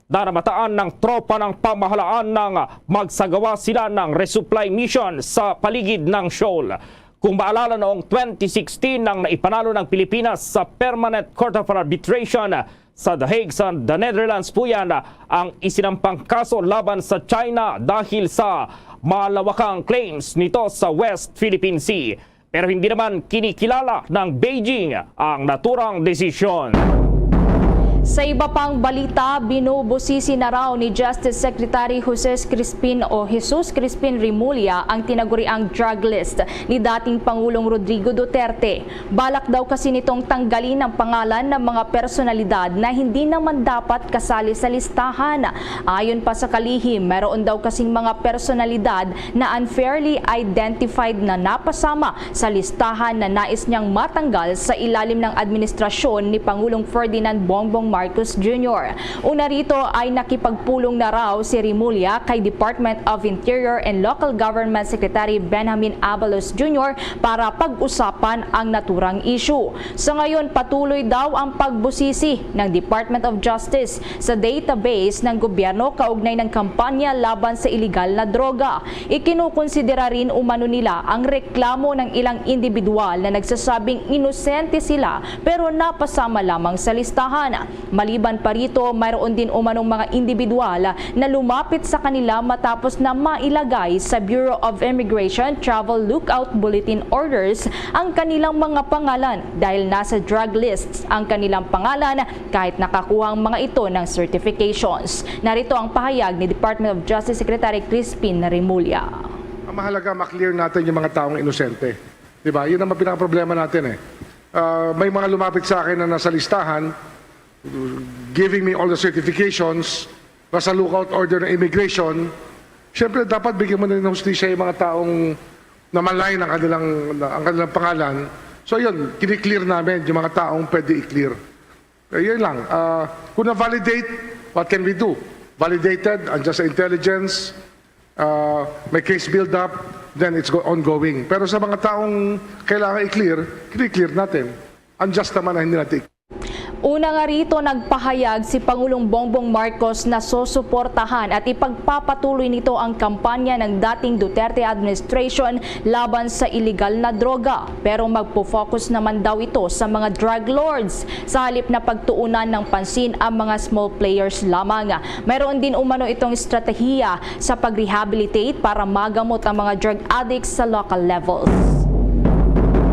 na namataan ng tropa ng pamahalaan nang magsagawa sila ng resupply mission sa paligid ng shoal. Kung maalala, noong twenty sixteen nang naipanalo ng Pilipinas sa Permanent Court of Arbitration sa The Hague sa The Netherlands po yan ang isinampang kaso laban sa China dahil sa malawakang claims nito sa West Philippine Sea. Pero hindi naman kinikilala ng Beijing ang naturang desisyon. Sa iba pang balita, binubusisi na raw ni Justice Secretary Jose Crispin o Jesus Crispin Remulla ang tinaguriang drug list ni dating Pangulong Rodrigo Duterte. Balak daw kasi nitong tanggalin ang pangalan ng mga personalidad na hindi naman dapat kasali sa listahan. Ayon pa sa kalihim, meron daw kasing mga personalidad na unfairly identified na napasama sa listahan na nais niyang matanggal sa ilalim ng administrasyon ni Pangulong Ferdinand Bongbong Marcos Junior. Una rito ay nakipagpulong na raw si Remulla kay Department of Interior and Local Government Secretary Benjamin Abalos Junior para pag-usapan ang naturang issue. Sa ngayon, patuloy daw ang pagbusisi ng Department of Justice sa database ng gobyerno kaugnay ng kampanya laban sa iligal na droga. Ikinukonsidera rin umano nila ang reklamo ng ilang individual na nagsasabing inosente sila pero napasama lamang sa listahan. Maliban pa rito, mayroon din umanong mga individual na lumapit sa kanila matapos na mailagay sa Bureau of Immigration Travel Lookout Bulletin Orders ang kanilang mga pangalan dahil nasa drug lists ang kanilang pangalan kahit nakakuha ang mga ito ng certifications. Narito ang pahayag ni Department of Justice Secretary Crispin Remulla. Ang mahalaga, ma-clear natin yung mga taong inosente. Di ba? Yun ang pinaka-problema natin eh. Ah, may mga lumapit sa akin na nasa listahan, giving me all the certifications, nasa lookout order ng immigration. Siyempre, dapat bigyan mo na ng hustisya yung mga taong na-malign ang kanilang, ang kanilang pangalan. So yun, kini-clear namin yung mga taong pwede i-clear. Eh, yun lang. Ah, kung na-validate, what can we do? Validated, unjust intelligence, ah, may case build-up, then it's go- ongoing. Pero sa mga taong kailangan i-clear, kini-clear natin. Unjust naman na hindi natin i- Una nga rito, nagpahayag si Pangulong Bongbong Marcos na susuportahan at ipagpapatuloy nito ang kampanya ng dating Duterte administration laban sa iligal na droga. Pero magpo-focus naman daw ito sa mga drug lords sa halip na pagtuunan ng pansin ang mga small players lamang. Mayroon din umano itong estratehiya sa pag-rehabilitate para magamot ang mga drug addicts sa local levels.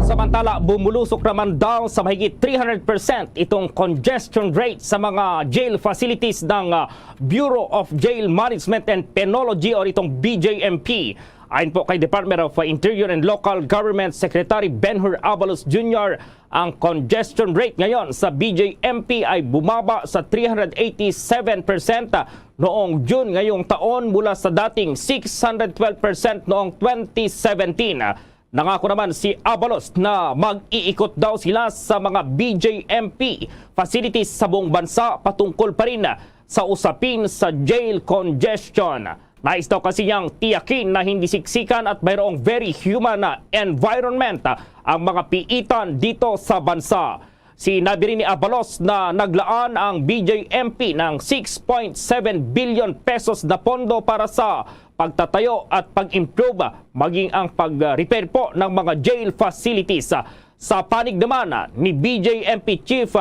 Samantala, bumulusok naman daw sa mahigit three hundred percent itong congestion rate sa mga jail facilities ng ah, Bureau of Jail Management and Penology o itong B J M P. Ayon po kay Department of Interior and Local Government Secretary Benhur Abalos Junior, ang congestion rate ngayon sa B J M P ay bumaba sa three hundred eighty-seven percent noong June ngayong taon mula sa dating six hundred twelve percent noong twenty seventeen. Nangako naman si Abalos na mag-iikot daw sila sa mga B J M P facilities sa buong bansa patungkol pa rin sa usapin sa jail congestion. Nais daw kasi niyang tiyakin na hindi siksikan at mayroong very human na environment ang mga piitan dito sa bansa. Sinabi rin ni Abalos na naglaan ang B J M P ng six point seven billion pesos na pondo para sa pagtatayo at pag-improve, maging ang pag-repair po ng mga jail facilities. Sa panig naman ni B J M P Chief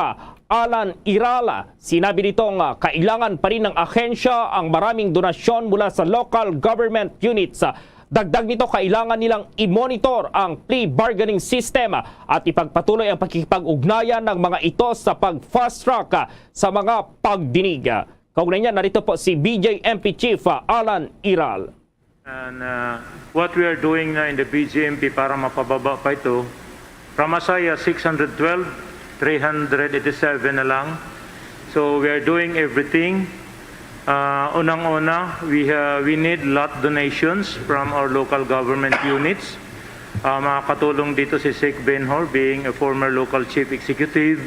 Alan Iral, sinabi nitong kailangan pa rin ng ahensya ang maraming donasyon mula sa local government units. Dagdag nito, kailangan nilang i-monitor ang plea bargaining system at ipagpatuloy ang pakikipag-ugnayan ng mga ito sa pag-fast track sa mga pagdinig. Kaugnay niya, narito po si B J M P Chief Alan Iral. And uh, what we are doing na in the B J M P para mapababa pa ito, from Asaya six hundred twelve, three hundred eighty-seven na lang. So we are doing everything. Uh, unang-una, we, uh, we need lot donations from our local government units. Uh, makakatulong dito si Sec Benhur, being a former local chief executive,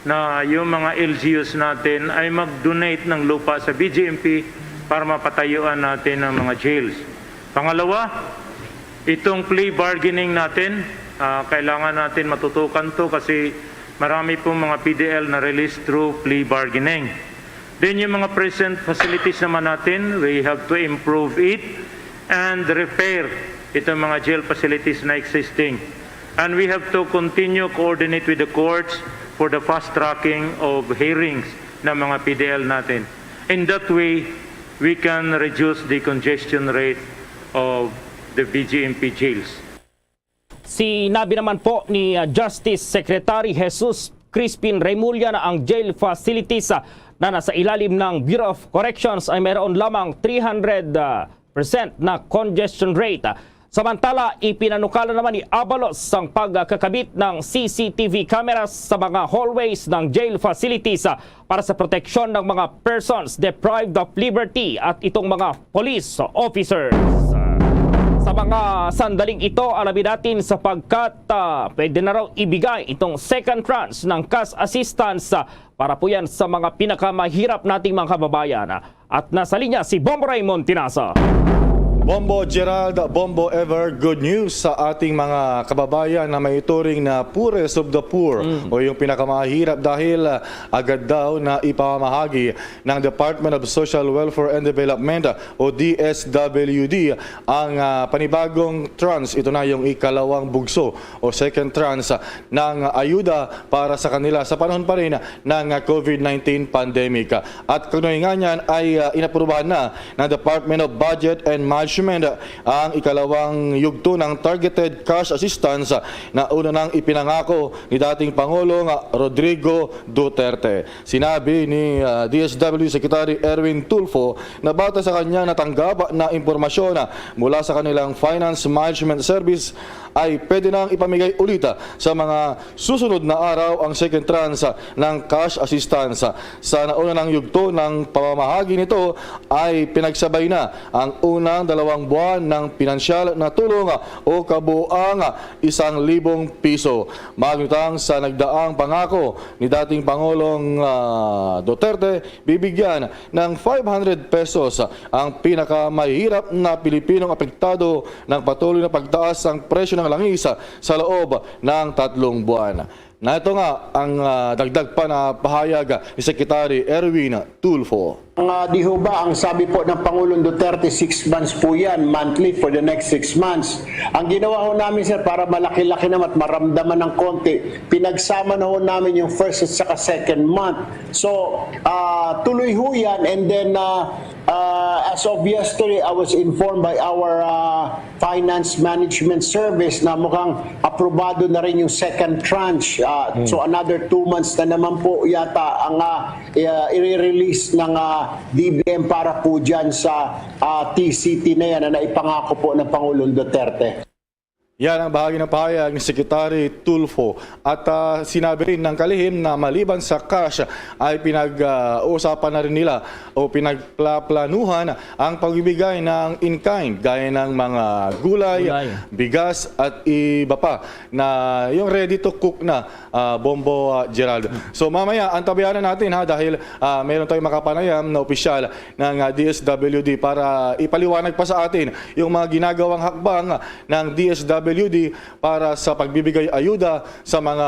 na yung mga L G Us natin ay mag-donate ng lupa sa B J M P para mapatayuan natin ang mga jails. Pangalawa, itong plea bargaining natin, ah, kailangan natin matutukan to kasi marami pong mga P D L na release through plea bargaining. Then yung mga present facilities naman natin, we have to improve it and repair itong mga jail facilities na existing. And we have to continue coordinate with the courts for the fast tracking of hearings ng mga P D L natin. In that way, we can reduce the congestion rate of the B J M P jails. Sinabi naman po ni uh, Justice Secretary Jesus Crispin Remulla na ang jail facilities uh, na nasa ilalim ng Bureau of Corrections ay mayroon lamang three hundred percent na congestion rate. Samantala, ipinanukala naman ni Abalos ang pagkakabit ng C C T V cameras sa mga hallways ng jail facilities para sa proteksyon ng mga persons deprived of liberty at itong mga police officers. Sa mga sandaling ito, alamin natin sapagkat uh, pwede na raw ibigay itong second tranche ng cash assistance uh, para po yan sa mga pinakamahirap nating mga kababayan. At nasa linya si Bombo Raymond Tinasa. Bombo Gerald, Bombo Ever, good news sa ating mga kababayan na may turing na poorest of the poor mm. o yung pinakamahirap dahil agad daw na ipamamahagi ng Department of Social Welfare and Development o D S W D ang uh, panibagong tranche. Ito na yung ikalawang bugso o second tranche ng ayuda para sa kanila sa panahon pa rin ng COVID nineteen pandemic. At kaugnay nga niyan ay uh, inaprubahan na ng Department of Budget and Management ang ikalawang yugto ng targeted cash assistance na una nang ipinangako ni dating Pangulong Rodrigo Duterte. Sinabi ni uh, D S W Secretary Erwin Tulfo na batay sa kanyang natanggap na impormasyon mula sa kanilang Finance Management Service ay pwede nang ipamigay ulit sa mga susunod na araw ang second tranche ng cash assistance. Sa nauna nang yugto ng pamamahagi nito ay pinagsabay na ang unang dalawang buwan ng pinansyal na tulong o kabuang isang libong piso. Maglutang sa nagdaang pangako ni dating Pangulong uh, Duterte, bibigyan ng five hundred pesos ang pinakamahirap na Pilipinong apektado ng patuloy na pagtaas ng presyo ng langis sa loob ng tatlong buwan. Nato nga ang, ah, dagdag pa na pahayag ni Secretary Erwin Tulfo. Mga diho ba ang sabi po ng Pangulong Duterte, six months po yan, monthly for the next six months. Ang ginawa ho namin, sir, para malaki-laki naman at maramdaman ng konti, pinagsama na ho namin yung first at saka second month. So, ah, tuloy ho yan, and then, ah, ah, as of yesterday, I was informed by our, ah, Finance Management Service na mukhang aprobado na rin yung second tranche. Ah, so another two months na naman po yata ang, ah, i- i-release ng, ah, D B M para po dyan sa, ah, T C T na yan na naipangako po ng Pangulong Duterte. Yan ang bahagi ng pahayag ni Secretary Tulfo. At, ah, sinabi rin ng kalihim na maliban sa cash ay pinag-uusapan na rin nila o pinagplaplanuhan ang pagbibigay ng in-kind gaya ng mga gulay, Gulay. bigas at iba pa na yung ready to cook na, ah, Bombo, ah, Gerald. So mamaya, antabayanan natin ha dahil, ah, meron tayong makapanayam na opisyal ng, ah, D S W D para ipaliwanag pa sa atin yung mga ginagawang hakbang ng D S W D para sa pagbibigay ayuda sa mga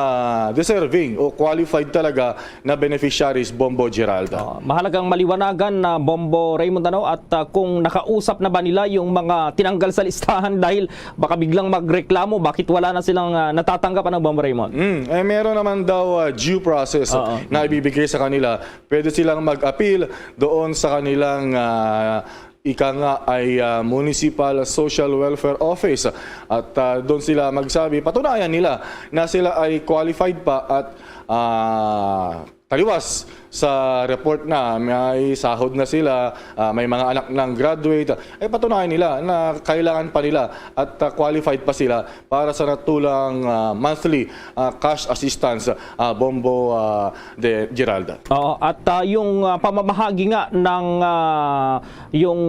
deserving o qualified talaga na beneficiaries, Bombo Gerald. Oh, mahalagang maliwanagan na, Bombo Raymond, ano, at, ah, kung nakausap na ba nila yung mga tinanggal sa listahan dahil baka biglang magreklamo bakit wala na silang, ah, natatanggap, ano, Bombo Raymond? Mm, eh, meron naman daw, ah, due process Oo. na ibibigay sa kanila. Pwede silang mag-appeal doon sa kanilang, ah, ika nga ay, ah, Municipal Social Welfare Office. At, ah, doon sila magsabi, patunayan nila na sila ay qualified pa at, ah, taliwas sa report na may sahod na sila, ah, may mga anak ng graduate, ay patunayan nila na kailangan pa nila at, ah, qualified pa sila para sa natulang, ah, monthly, ah, cash assistance, ah, Bombo, ah, de Geralda. Oo, at, ah, yung, ah, pamamahagi nga ng, ah, yung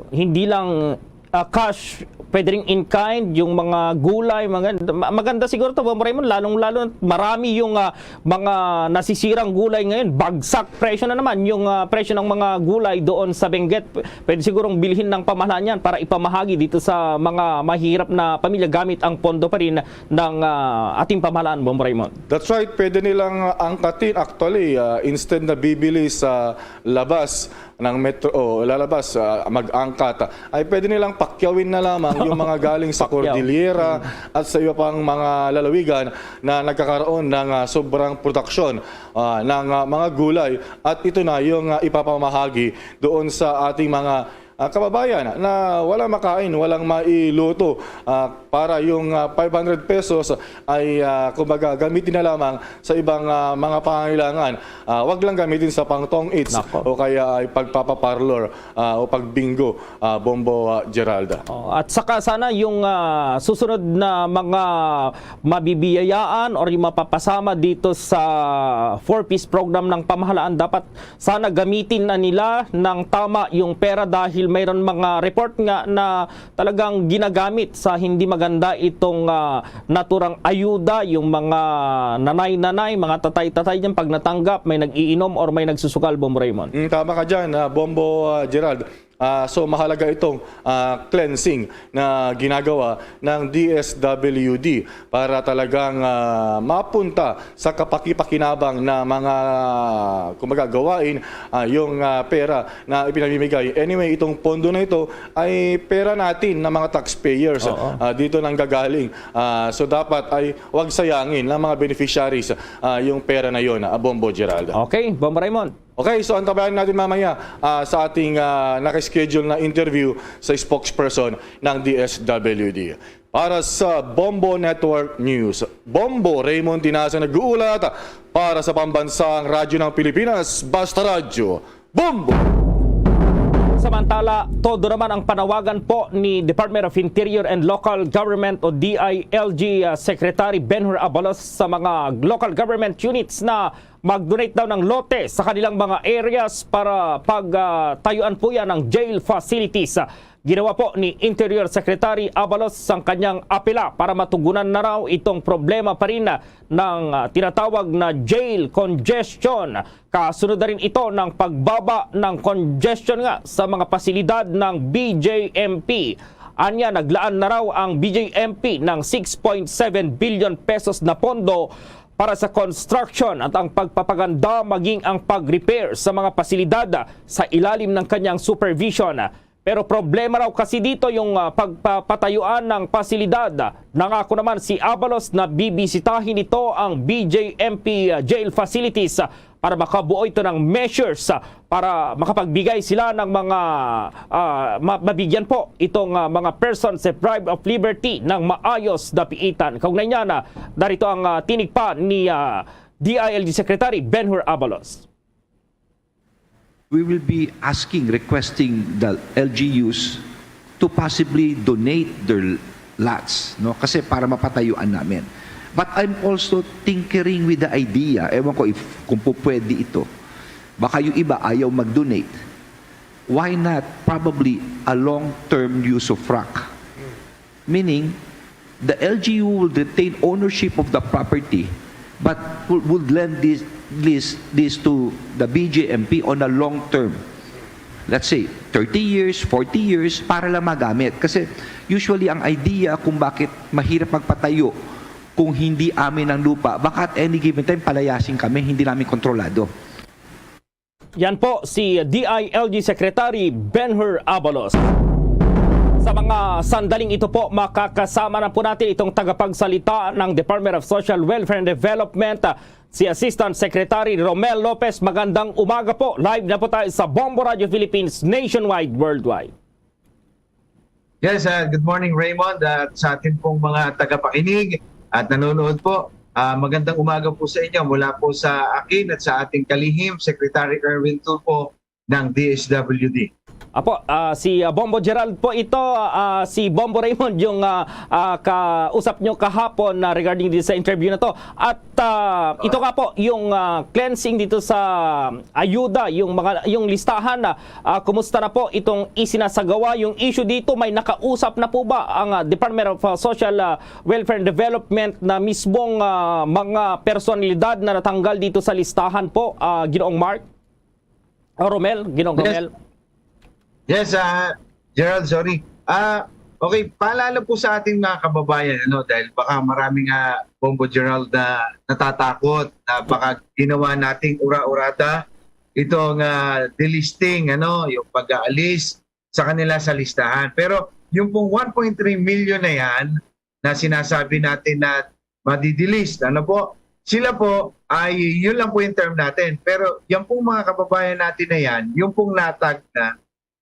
hindi lang, ah, cash, pwede rin in kind, yung mga gulay, mga, ma- maganda siguro to, Bombo Raymond, lalong-lalo marami yung, ah, mga nasisirang gulay ngayon, bagsak presyo na naman yung, ah, presyo ng mga gulay doon sa Benguet. P- Pwede sigurong bilhin ng pamahalaan yan para ipamahagi dito sa mga mahirap na pamilya gamit ang pondo pa rin ng, ah, ating pamahalaan, Bombo Raymond. That's right, pwede nilang angkatin actually, ah, instead na bibili sa labas ng metro, o lalabas, ah, mag-angkat, ay pwede nilang pakyawin na lamang yung mga galing sa Pakyaw. Cordillera at sa iba pang mga lalawigan na nagkakaroon ng, ah, sobrang produksyon, ah, ng, ah, mga gulay, at ito na yung, ah, ipapamahagi doon sa ating mga, ah, kababayan na walang makain, walang mailuto, ah, para yung, ah, five hundred pesos ay, ah, kumbaga, gamitin na lamang sa ibang, ah, mga pangangailangan. Ah, wag lang gamitin sa pang-tong-its Nako. o kaya ay pagpapaparlor, ah, o pagbingo, ah, Bombo, ah, Geralda. Oh, at saka sana yung, ah, susunod na mga mabibiyayaan or yung mapapasama dito sa four Ps program ng pamahalaan, dapat sana gamitin na nila ng tama yung pera dahil mayroon mga report nga na talagang ginagamit sa hindi maganda itong, ah, naturang ayuda, yung mga nanay-nanay, mga tatay-tatay dyan, pag natanggap, may nag-iinom or may nagsusukal, Bombo Raymond. Mm, tama ka dyan, ah, Bombo, ah, Gerald. Ah, so, mahalaga itong, ah, cleansing na ginagawa ng D S W D para talagang, ah, mapunta sa kapakipakinabang na mga, kumbaga, gawain, ah, yung, ah, pera na ipinamimigay. Anyway, itong pondo na ito ay pera natin na mga taxpayers, Oo. ah, dito nanggagaling. Ah, so, dapat ay wag sayangin ng mga beneficiaries, ah, yung pera na yon, ah, Bombo Gerald. Okay, Bombo Raymond. Okay, so antabayanan natin mamaya, ah, sa ating, ah, naka-schedule na interview sa spokesperson ng D S W D. Para sa Bombo Network News, Bombo Raymond Tinaza nag-uulat para sa Pambansang Radyo ng Pilipinas, Basta Radyo, Bombo! Samantala, todo naman ang panawagan po ni Department of Interior and Local Government o D I L G, ah, Secretary Benhur Abalos sa mga local government units na mag-donate daw ng lote sa kanilang mga areas para pagtayuan po yan ng jail facilities. Ginawa po ni Interior Secretary Abalos ang kanyang apela para matugunan na raw itong problema pa rin ng, ah, tinatawag na jail congestion. Kasunod na rin ito ng pagbaba ng congestion nga sa mga pasilidad ng B J M P. Anya, naglaan na raw ang B J M P ng six point seven billion pesos na pondo para sa construction at ang pagpapaganda maging ang pag-repair sa mga pasilidad sa ilalim ng kanyang supervision. Pero problema raw kasi dito yung, ah, pagpapatayuan ng pasilidad. Nangako naman si Abalos na bibisitahin nito ang B J M P, ah, jail facilities, ah, para makabuo ito ng measures, ah, para makapagbigay sila ng mga, ah, ma-, mabigyan po itong, ah, mga persons deprived of liberty ng maayos na piitan. Kaugnay niya na, narito ang, ah, tinig pa ni, ah, D I L G Secretary Benhur Abalos. We will be asking, requesting the L G Us to possibly donate their lots, no? Kasi para mapatayuan namin. But I'm also tinkering with the idea, ewan ko if, kung po pwede ito. Baka yung iba ayaw mag-donate. Why not probably a long-term use of rock? Meaning, the L G U will retain ownership of the property, but would, would lend this, this, this to the B J M P on a long term. Let's say, thirty years, forty years, para lang magamit. Kasi usually ang idea kung bakit mahirap magpatayo kung hindi amin ang lupa, baka at any given time palayasin kami, hindi namin kontrolado. Yan po si D I L G Secretary Benhur Abalos. Sa mga sandaling ito po, makakasama na po natin itong tagapagsalita ng Department of Social Welfare and Development, ah, si Assistant Secretary Romel Lopez. Magandang umaga po. Live na po tayo sa Bombo Radio Philippines, nationwide, worldwide. Yes, ah, good morning, Raymond, at sa ating pong mga tagapakinig at nanonood po. Ah, magandang umaga po sa inyo mula po sa akin at sa ating kalihim, Secretary Erwin Tulfo ng D S W D. Apo, ah, si, ah, Bombo Gerald po ito, ah, si Bombo Raymond yung, ah, ah, kausap nyo kahapon na regarding din sa interview na to. At, ah, ito nga po, yung, ah, cleansing dito sa ayuda, yung mga, yung listahan na, ah, kumusta na po itong isinasagawa? Yung issue dito, may nakausap na po ba ang, ah, Department of, ah, Social, ah, Welfare and Development na mismong, ah, mga personalidad na natanggal dito sa listahan po, ah, Ginoong Mark? O Romel, Ginoong Yes. Romel? Yes, ah, Gerald, sorry. Ah, okay, paalala po sa ating mga kababayan, ano, dahil baka marami nga, Bombo Gerald, na natatakot na baka ginawa nating ura-urada itong, ah, delisting, ano, yung pag-aalis sa kanila sa listahan. Pero yung pong one point three million na yan, na sinasabi natin na madidelist, ano po, sila po ay, yun lang po yung term natin. Pero yung pong mga kababayan natin na yan, yung pong natag na,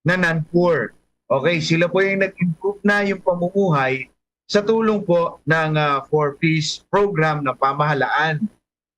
na non-poor. Okay, sila po yung nag-improve na yung pamumuhay sa tulong po ng, ah, Four Ps program ng pamahalaan.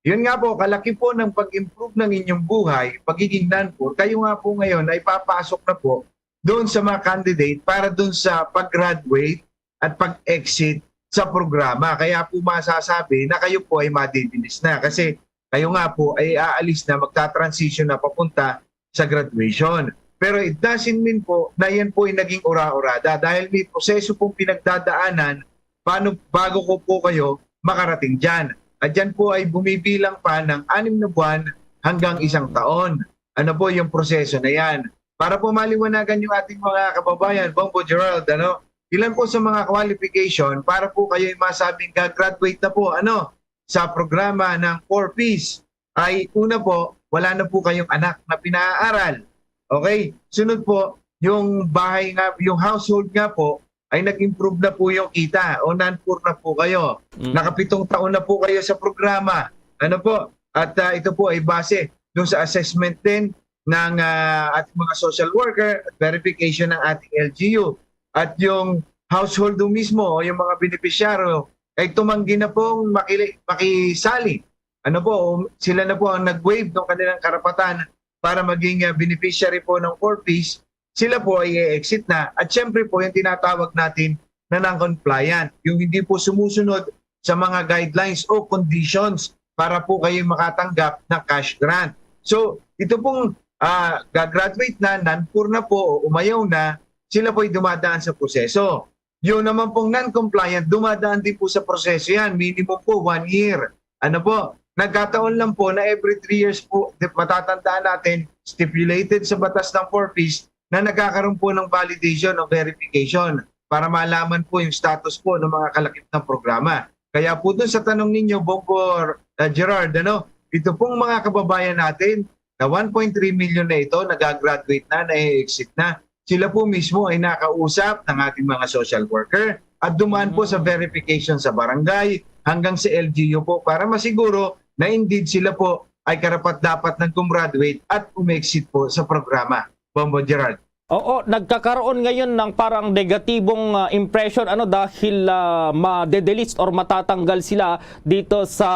Yun nga po, kalaki po ng pag-improve ng inyong buhay, pagiging non-poor, kayo nga po ngayon ay papasok na po doon sa mga candidate para doon sa pag-graduate at pag-exit sa programa. Kaya po masasabi na kayo po ay madidilis na kasi kayo nga po ay aalis na, magta-transition na papunta sa graduation. Pero it doesn't mean po na yan po ay naging ura-urada dahil may proseso pong pinagdadaanan paano, bago ko po kayo makarating dyan. At yan po ay bumibilang pa ng anim na buwan hanggang isang taon. Ano po yung proseso na yan? Para po maliwanagan yung ating mga kababayan, Bombo Gerald, ano? Ilan po sa mga qualification para po kayo yung masabing ga-graduate na po, ano, sa programa ng Four Ps ay una po, wala na po kayong anak na pinaaral. Okay? Sunod po, yung bahay nga, yung household nga po, ay nag-improve na po yung kita o non-poor na po kayo. Mm. Nakapitong taon na po kayo sa programa. Ano po? At, ah, ito po ay base doon sa assessment din ng, ah, ating mga social worker at verification ng ating L G U. At yung household doon mismo o yung mga benepisyaryo ay tumanggi na pong makili-, makisali. Ano po, um, sila na po ang nag-waive ng kanilang karapatan para maging, ah, beneficiary po ng Four Ps. Sila po ay i-exit na. At syempre po, yung tinatawag natin na non-compliant, yung hindi po sumusunod sa mga guidelines o conditions para po kayo makatanggap ng cash grant. So, ito pong, ah, gagraduate na, non-poor na po o umayaw na, sila po ay dumadaan sa proseso. Yung naman pong non-compliant, dumadaan din po sa proseso yan. Minimum po one year. Ano po? Nagkataon lang po na every three years po, di-, matatandaan natin, stipulated sa batas ng Four Ps na nagkakaroon po ng validation o verification. para malaman po yung status po ng mga kalakip ng programa. Kaya po dun sa tanong ninyo, Bongbong, uh, Gerard, ano, ito pong mga kababayan natin na one point three million na ito, nag-graduate na, na-exit na. Sila po mismo ay nakausap ng ating mga social worker at dumaan po sa verification sa barangay hanggang sa L G U po para masiguro na indeed sila po ay karapat-dapat nag-graduate at umexit po sa programa. Bongbong Gerard. Oo, nagkakaroon ngayon ng parang negatibong ah, impression, ano, dahil ah, ma-delist or matatanggal sila dito sa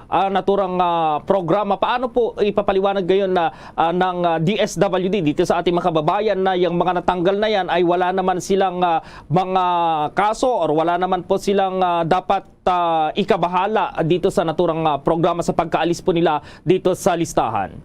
ah, naturang ah, programa. Paano po ipapaliwanag ngayon na ah, ng ah, D S W D dito sa ating mga kababayan na yung mga natanggal na yan ay wala naman silang ah, mga kaso or wala naman po silang ah, dapat ah, ikabahala dito sa naturang ah, programa sa pagkaalis po nila dito sa listahan?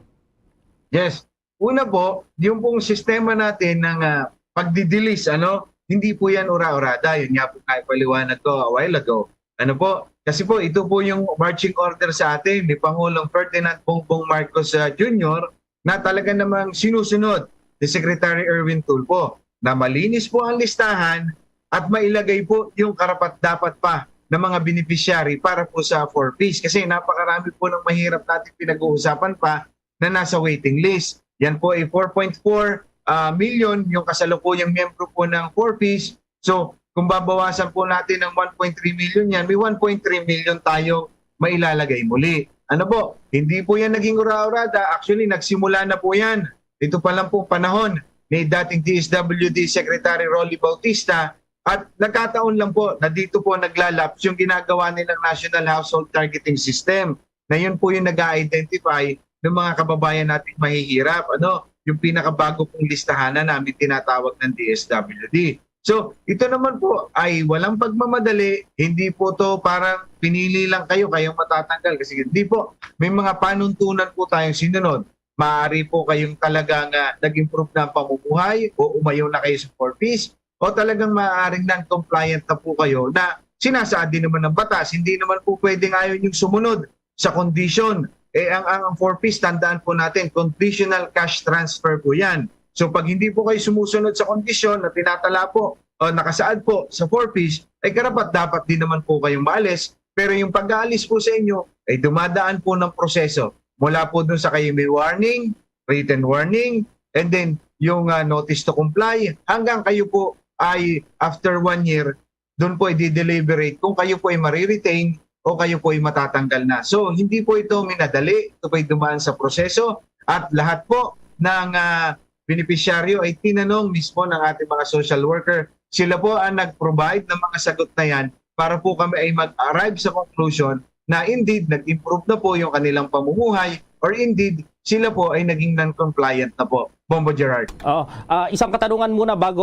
Yes. Una po, yung pong sistema natin ng ah, pagdidelist, ano, hindi po yan ura-urada. Yun nga po nga ipaliwanag ko a while ago. Ano po? Kasi po, ito po yung marching order sa atin ni Pangulong Ferdinand Bongbong Marcos ah, Junior na talaga namang sinusunod ni Secretary Erwin Tulfo na malinis po ang listahan at mailagay po yung karapat-dapat pa ng mga beneficiary para po sa four Ps. Kasi napakarami po ng mahirap natin pinag-uusapan pa na nasa waiting list. Yan po ay four point four ah, million yung kasalukuyang miyembro po ng four Ps. So, kung babawasan po natin ng one point three million yan, may one point three million tayong mailalagay muli. Ano po? Hindi po yan naging ura-urada. Actually, nagsimula na po yan. Ito pa lang po panahon ni dating D S W D Secretary Rolly Bautista at nagkataon lang po na dito po naglalapse yung ginagawa nilang National Household Targeting System na yun po yung nag-identify ng mga kababayan nating mahihirap. Ano? Yung pinakabago pong listahan na namin tinatawag ng D S W D. So, ito naman po ay walang pagmamadali, hindi po to parang pinili lang kayo, kayong matatanggal. Kasi hindi po, may mga panuntunan po tayong sinunod. Maaari po kayong talagang uh, nag-improve na ang pamumuhay o umayaw na kayo sa four Ps o talagang maaaring non-compliant na po kayo na sinasaad din naman ng batas. Hindi naman po pwedeng ayaw yung sumunod sa condition. Eh, ang, ang, ang four Ps, tandaan po natin, conditional cash transfer po yan. So pag hindi po kayo sumusunod sa kondisyon na tinatala po o nakasaad po sa four Ps, ay karapat dapat din naman po kayong maalis. Pero yung pag-aalis po sa inyo ay dumadaan po ng proseso. Mula po dun sa kayo may warning, written warning, and then yung uh, notice to comply, hanggang kayo po ay after one year, doon po i-deliberate kung kayo po ay mariretain o kayo po ay matatanggal na. So, hindi po ito minadali. Ito po ay dumaan sa proseso at lahat po ng uh, beneficiaryo ay tinanong mismo ng ating mga social worker. Sila po ang nag-provide ng mga sagot na yan para po kami ay mag-arrive sa conclusion na indeed nag-improve na po yung kanilang pamumuhay or indeed sila po ay naging non-compliant na po. Bombo Gerard. Oh, uh, isang katanungan muna bago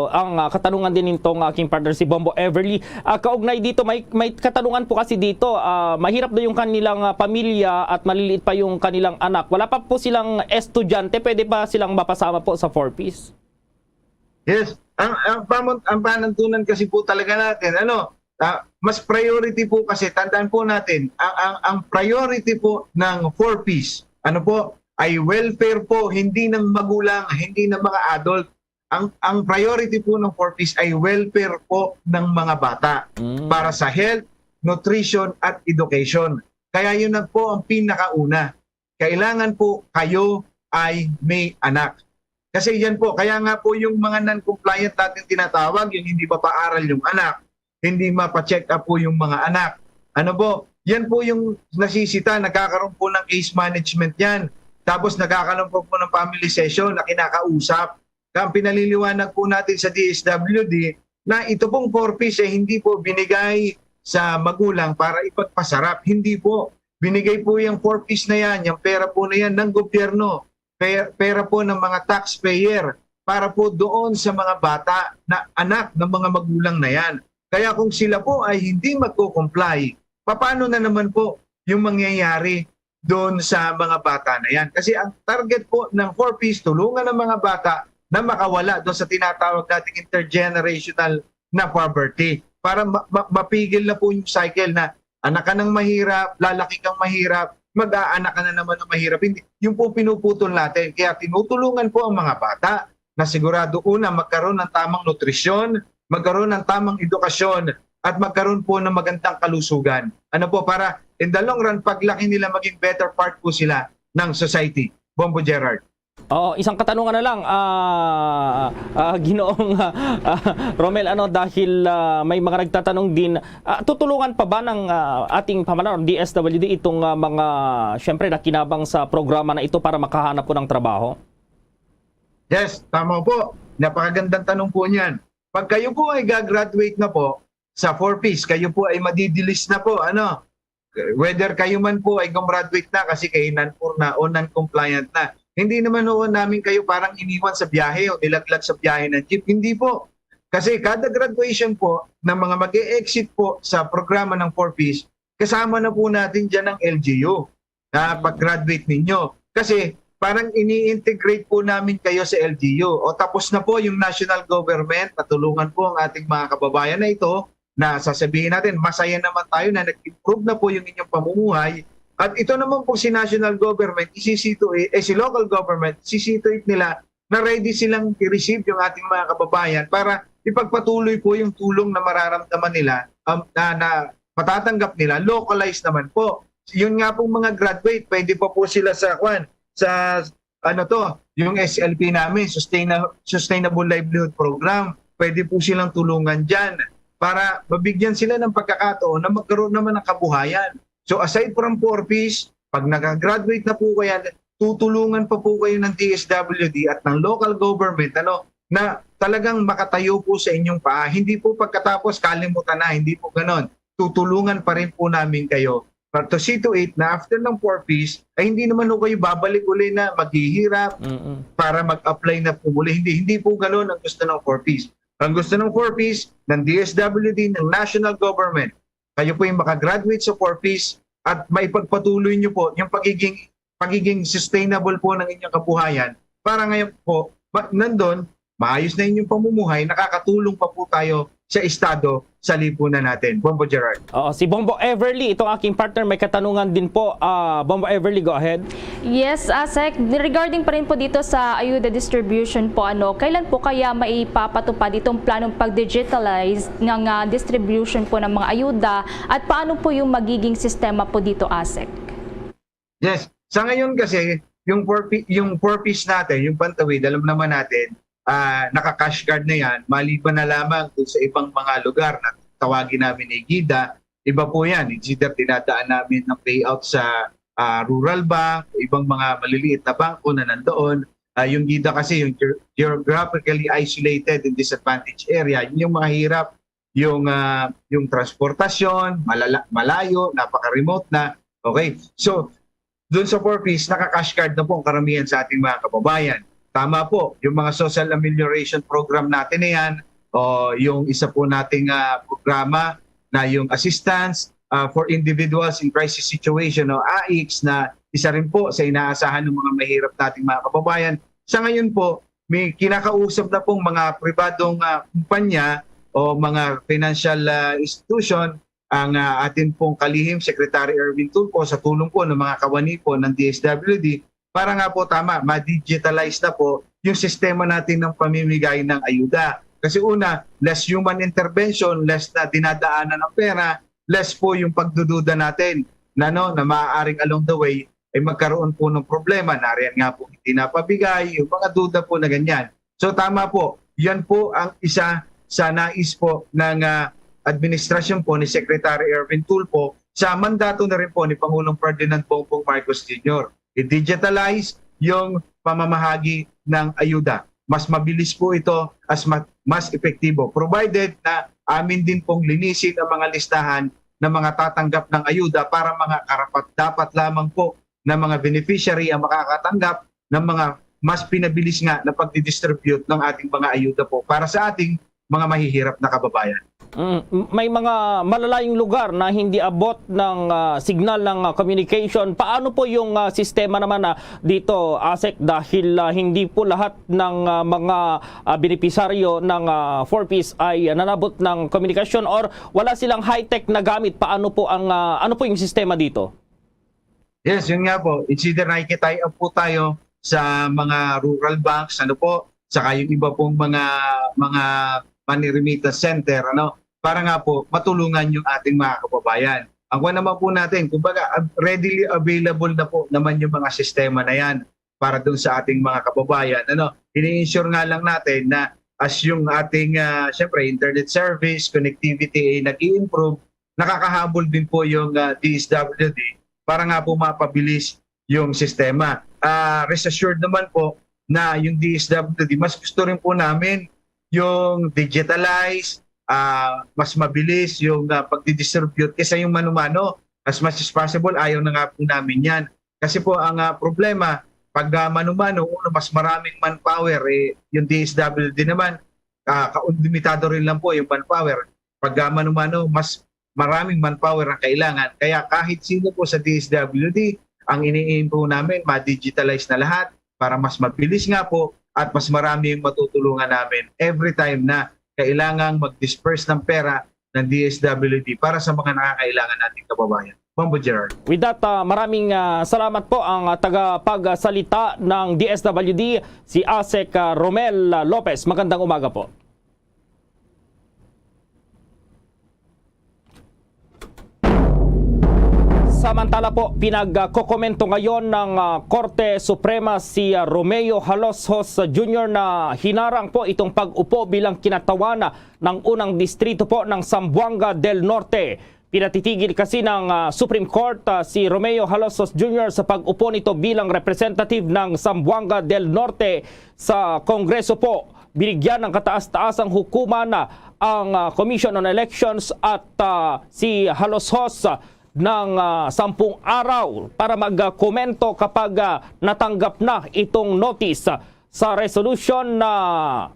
ang uh, katanungan din nitong aking partner si Bombo Everly. Uh, kaugnay dito, may may katanungan po kasi dito. Uh, mahirap daw yung kanilang uh, pamilya at maliliit pa yung kanilang anak. Wala pa po silang estudyante, pwede pa silang mapasama po sa four Ps? Yes. Ang ang, pamon, ang panantunan kasi po talaga natin, ano, uh, mas priority po kasi, tandaan po natin, ang, ang, ang priority po ng four Ps, ano po, ay welfare po, hindi ng magulang, hindi ng mga adult. Ang, ang priority po ng four Ps ay welfare po ng mga bata mm. para sa health, nutrition, at education. Kaya yun na po ang pinakauna. Kailangan po kayo ay may anak. Kasi yan po, kaya nga po yung mga non-compliant natin tinatawag, yung hindi mapaaral yung anak, hindi mapa-check up po yung mga anak. Ano po? Yan po yung nasisita, nagkakaroon po ng case management yan. Tapos nagkakaroon po, po ng family session na kinakausap. Kaya ang pinaliliwanag po natin sa D S W D na ito pong four Ps ay hindi po binigay sa magulang para ipagpasarap. Hindi po. Binigay po yung four Ps na yan, yung pera po na yan ng gobyerno, pera po ng mga taxpayer para po doon sa mga bata na anak ng mga magulang na yan. Kaya kung sila po ay hindi magko-comply, paano na naman po yung mangyayari doon sa mga bata na yan? Kasi ang target po ng four Ps, tulungan ng mga bata na makawala doon sa tinatawag nating intergenerational na poverty para ma- ma- mapigil na po yung cycle na anak ka ng mahirap, lalaki kang mahirap, mag-aanak ka na naman ng mahirap. Hindi, yung po pinuputol natin. Kaya tinutulungan po ang mga bata na sigurado una magkaroon ng tamang nutrisyon, magkaroon ng tamang edukasyon at magkaroon po ng magandang kalusugan. Ano po, para in the long run, paglaki nila, maging better part po sila ng society. Bombo Gerard. Oo, isang katanungan na lang, ah, ah, Ginoong, ah, ah, Romel, ano, dahil, ah, may mga nagtatanong din, ah, tutulungan pa ba ng, ah, ating pamahalaan, D S W D, itong, ah, mga, siyempre, nakinabang sa programa na ito para makahanap po ng trabaho? Yes, tama po. Napakagandang tanong po niyan. Pag kayo po ay gagraduate na po sa four Ps, kayo po ay madidilis na po, ano? Whether kayo man po ay gumraduate na kasi kayo non-four na o non-compliant na. Hindi naman ho namin kayo parang iniwan sa biyahe o nilaglag sa biyahe ng jeep. Hindi po. Kasi kada graduation po ng mga mag-e-exit po sa programa ng four Ps, kasama na po natin dyan ang L G U na pag-graduate ninyo. Kasi parang ini-integrate po namin kayo sa L G U. O tapos na po yung national government, natulungan po ang ating mga kababayan na ito na sasabihin natin, masaya naman tayo na nag-improve na po yung inyong pamumuhay. At ito naman po si national government, isisito, eh, si local government, isisituate nila na ready silang i-receive yung ating mga kababayan para ipagpatuloy po yung tulong na mararamdaman nila, um, na, na matatanggap nila, localized naman po. Yun nga pong mga graduate, pwede pa po sila sa, kwan, sa, ano to, yung S L P namin, Sustaina-, Sustainable Livelihood Program. Pwede po silang tulungan dyan para mabigyan sila ng pagkakataon na magkaroon naman ng kabuhayan. So aside from four Ps, pag nakagraduate na po kayo, tutulungan pa po kayo ng D S W D at ng local government, ano, na talagang makatayo po sa inyong paa. Hindi po pagkatapos kalimutan na, hindi po ganon. Tutulungan pa rin po namin kayo. But to see to it na after ng four Ps, ay hindi naman ho kayo babalik uli na maghihirap Mm-mm. para mag-apply na po muli. Hindi, hindi po ganon ang gusto ng four Ps. Ang gusto ng four Ps, ng D S W D, ng national government, kayo po yung makagraduate sa four Ps at maipagpatuloy nyo po yung pagiging, pagiging sustainable po ng inyong kabuhayan para ngayon po, ma- nandun, maayos na inyong pamumuhay, nakakatulong pa po tayo sa estado, sa lipunan natin. Bombo Gerard. Oo, si Bombo Everly, itong aking partner, may katanungan din po. Ah, Bombo Everly, go ahead. Yes, Asek, regarding pa rin po dito sa ayuda distribution po, ano, kailan po kaya maipapatupad itong planong pag-digitalize ng ah, distribution po ng mga ayuda at paano po yung magiging sistema po dito, Asek? Yes. Sa ngayon kasi, yung four P, yung four Ps natin, yung Pantawid, alam naman natin, ah, naka-cash card na yan, maliban na lamang dun sa ibang mga lugar na tawagin namin ni Gida, iba po yan. It's either dinadaan namin ng payout sa ah, rural bank, ibang mga maliliit na bangko na nandoon. Ah, yung Gida kasi, yung ge- geographically isolated and disadvantaged area, yun yung mga hirap, yung, ah, yung transportasyon, malala, malayo, napaka-remote na. Okay, so, dun sa four Ps, naka-cash card na po ang karamihan sa ating mga kababayan. Tama po, yung mga social amelioration program natin na yan, o yung isa po nating ah, programa na yung assistance ah, for individuals in crisis situation o AICS na isa rin po sa inaasahan ng mga mahirap nating mga kababayan. Sa ngayon po, may kinakausap na pong mga pribadong ah, kumpanya o mga financial ah, institution ang ah, atin pong kalihim, Secretary Erwin Tulfo, sa tulong po ng mga kawani po ng D S W D, para nga po, tama, ma-digitalize na po yung sistema natin ng pamimigay ng ayuda. Kasi una, less human intervention, less na dinadaanan ng pera, less po yung pagdududa natin na, no, na maaaring along the way ay magkaroon po ng problema. Nariyan nga po hindi napabigay, yung mga duda po na ganyan. So tama po, yan po ang isa sa nais po ng ah, administrasyon po ni Secretary Erwin Tulfo sa mandato na rin po ni Pangulong Ferdinand Bongbong Marcos Junior. I-digitalize yung pamamahagi ng ayuda. Mas mabilis po ito, as ma- mas epektibo, provided na amin din pong linisin ang mga listahan ng mga tatanggap ng ayuda para mga karapat-dapat lamang po na mga beneficiary ang makakatanggap ng mga mas pinabilis nga na pagdidistribute ng ating mga ayuda po para sa ating mga mahihirap na kababayan. Mm, may mga malalayong lugar na hindi abot ng ah, signal ng ah, communication. Paano po yung ah, sistema naman ah, dito, Asek, dahil ah, hindi po lahat ng ah, mga ah, benepisaryo ng ah, four Ps ay ah, nanabot ng komunikasyon or wala silang high-tech na gamit? Paano po ang ah, ano po yung sistema dito? Yes, yun nga po. It's either nakikitay up po tayo sa mga rural banks, ano po, saka yung iba pong mga mga money remittance center, ano, para nga po matulungan yung ating mga kababayan. Ang kuwan naman po natin, kumbaga, ab-, readily available na po naman yung mga sistema na yan para dun sa ating mga kababayan. Ano, ini-ensure nga lang natin na as yung ating, ah, syempre, internet service, connectivity ay nag-i-improve, nakakahabol din po yung, ah, D S W D para nga po mapabilis yung sistema. Ah, rest assured naman po na yung D S W D, mas gusto rin po namin yung digitalize, ah, mas mabilis yung, ah, pagdi-distribute kaysa yung mano-mano. As much as possible, ayaw na nga po namin yan. Kasi po, ang, ah, problema, pag, ah, mano-mano, uno, mas maraming manpower, eh, yung D S W D naman, ah, ka-, limitado rin lang po yung manpower. Pag, ah, mano-mano, mas maraming manpower ang kailangan. Kaya kahit sino po sa D S W D, ang ini-aim po namin, ma-digitalize na lahat para mas mabilis nga po at mas marami yung matutulungan namin every time na kailangang mag-disperse ng pera ng D S W D para sa mga nangangailangan nating kababayan. Bombo Gerard. With that, ah, maraming, ah, salamat po ang, ah, tagapagsalita ng D S W D, si ASEC, ah, Romel, ah, Lopez. Magandang umaga po. Samantala po, pinagkokomento ngayon ng, ah, Korte Suprema si, ah, Romeo Haloshos Junior na hinarang po itong pag-upo bilang kinatawan ng unang distrito po ng Zamboanga del Norte. Pinatitigil kasi ng, ah, Supreme Court, ah, si Romeo Haloshos Junior sa pag-upo nito bilang representative ng Zamboanga del Norte sa Kongreso po. Binigyan ng kataas-taasang hukuman, ah, ang, ah, Commission on Elections at, ah, si Haloshos, ah, ng, ah, sampung araw para magkomento kapag, ah, natanggap na itong notice. Sa resolution na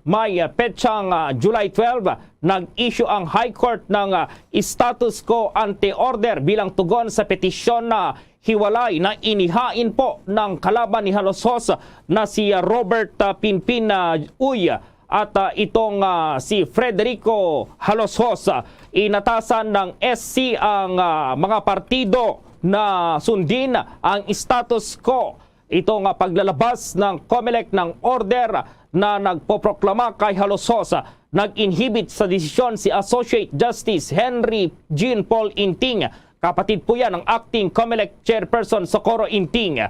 may petsang, ah, July twelve, nag-issue ang High Court ng, ah, status quo ante order bilang tugon sa petisyon na hiwalay na inihain po ng kalaban ni Haloshos na si Robert, ah, Pinpin, ah, Uy at, ah, itong, ah, si Frederico Haloshos. Inatasan ng S C ang, ah, mga partido na sundin ang status quo. Ito nga paglalabas ng Comelec ng order na nagpoproklama kay Haloshos nag-inhibit sa desisyon si Associate Justice Henry Jean Paul Inting. Kapatid po yan ng Acting Comelec Chairperson Socorro Inting.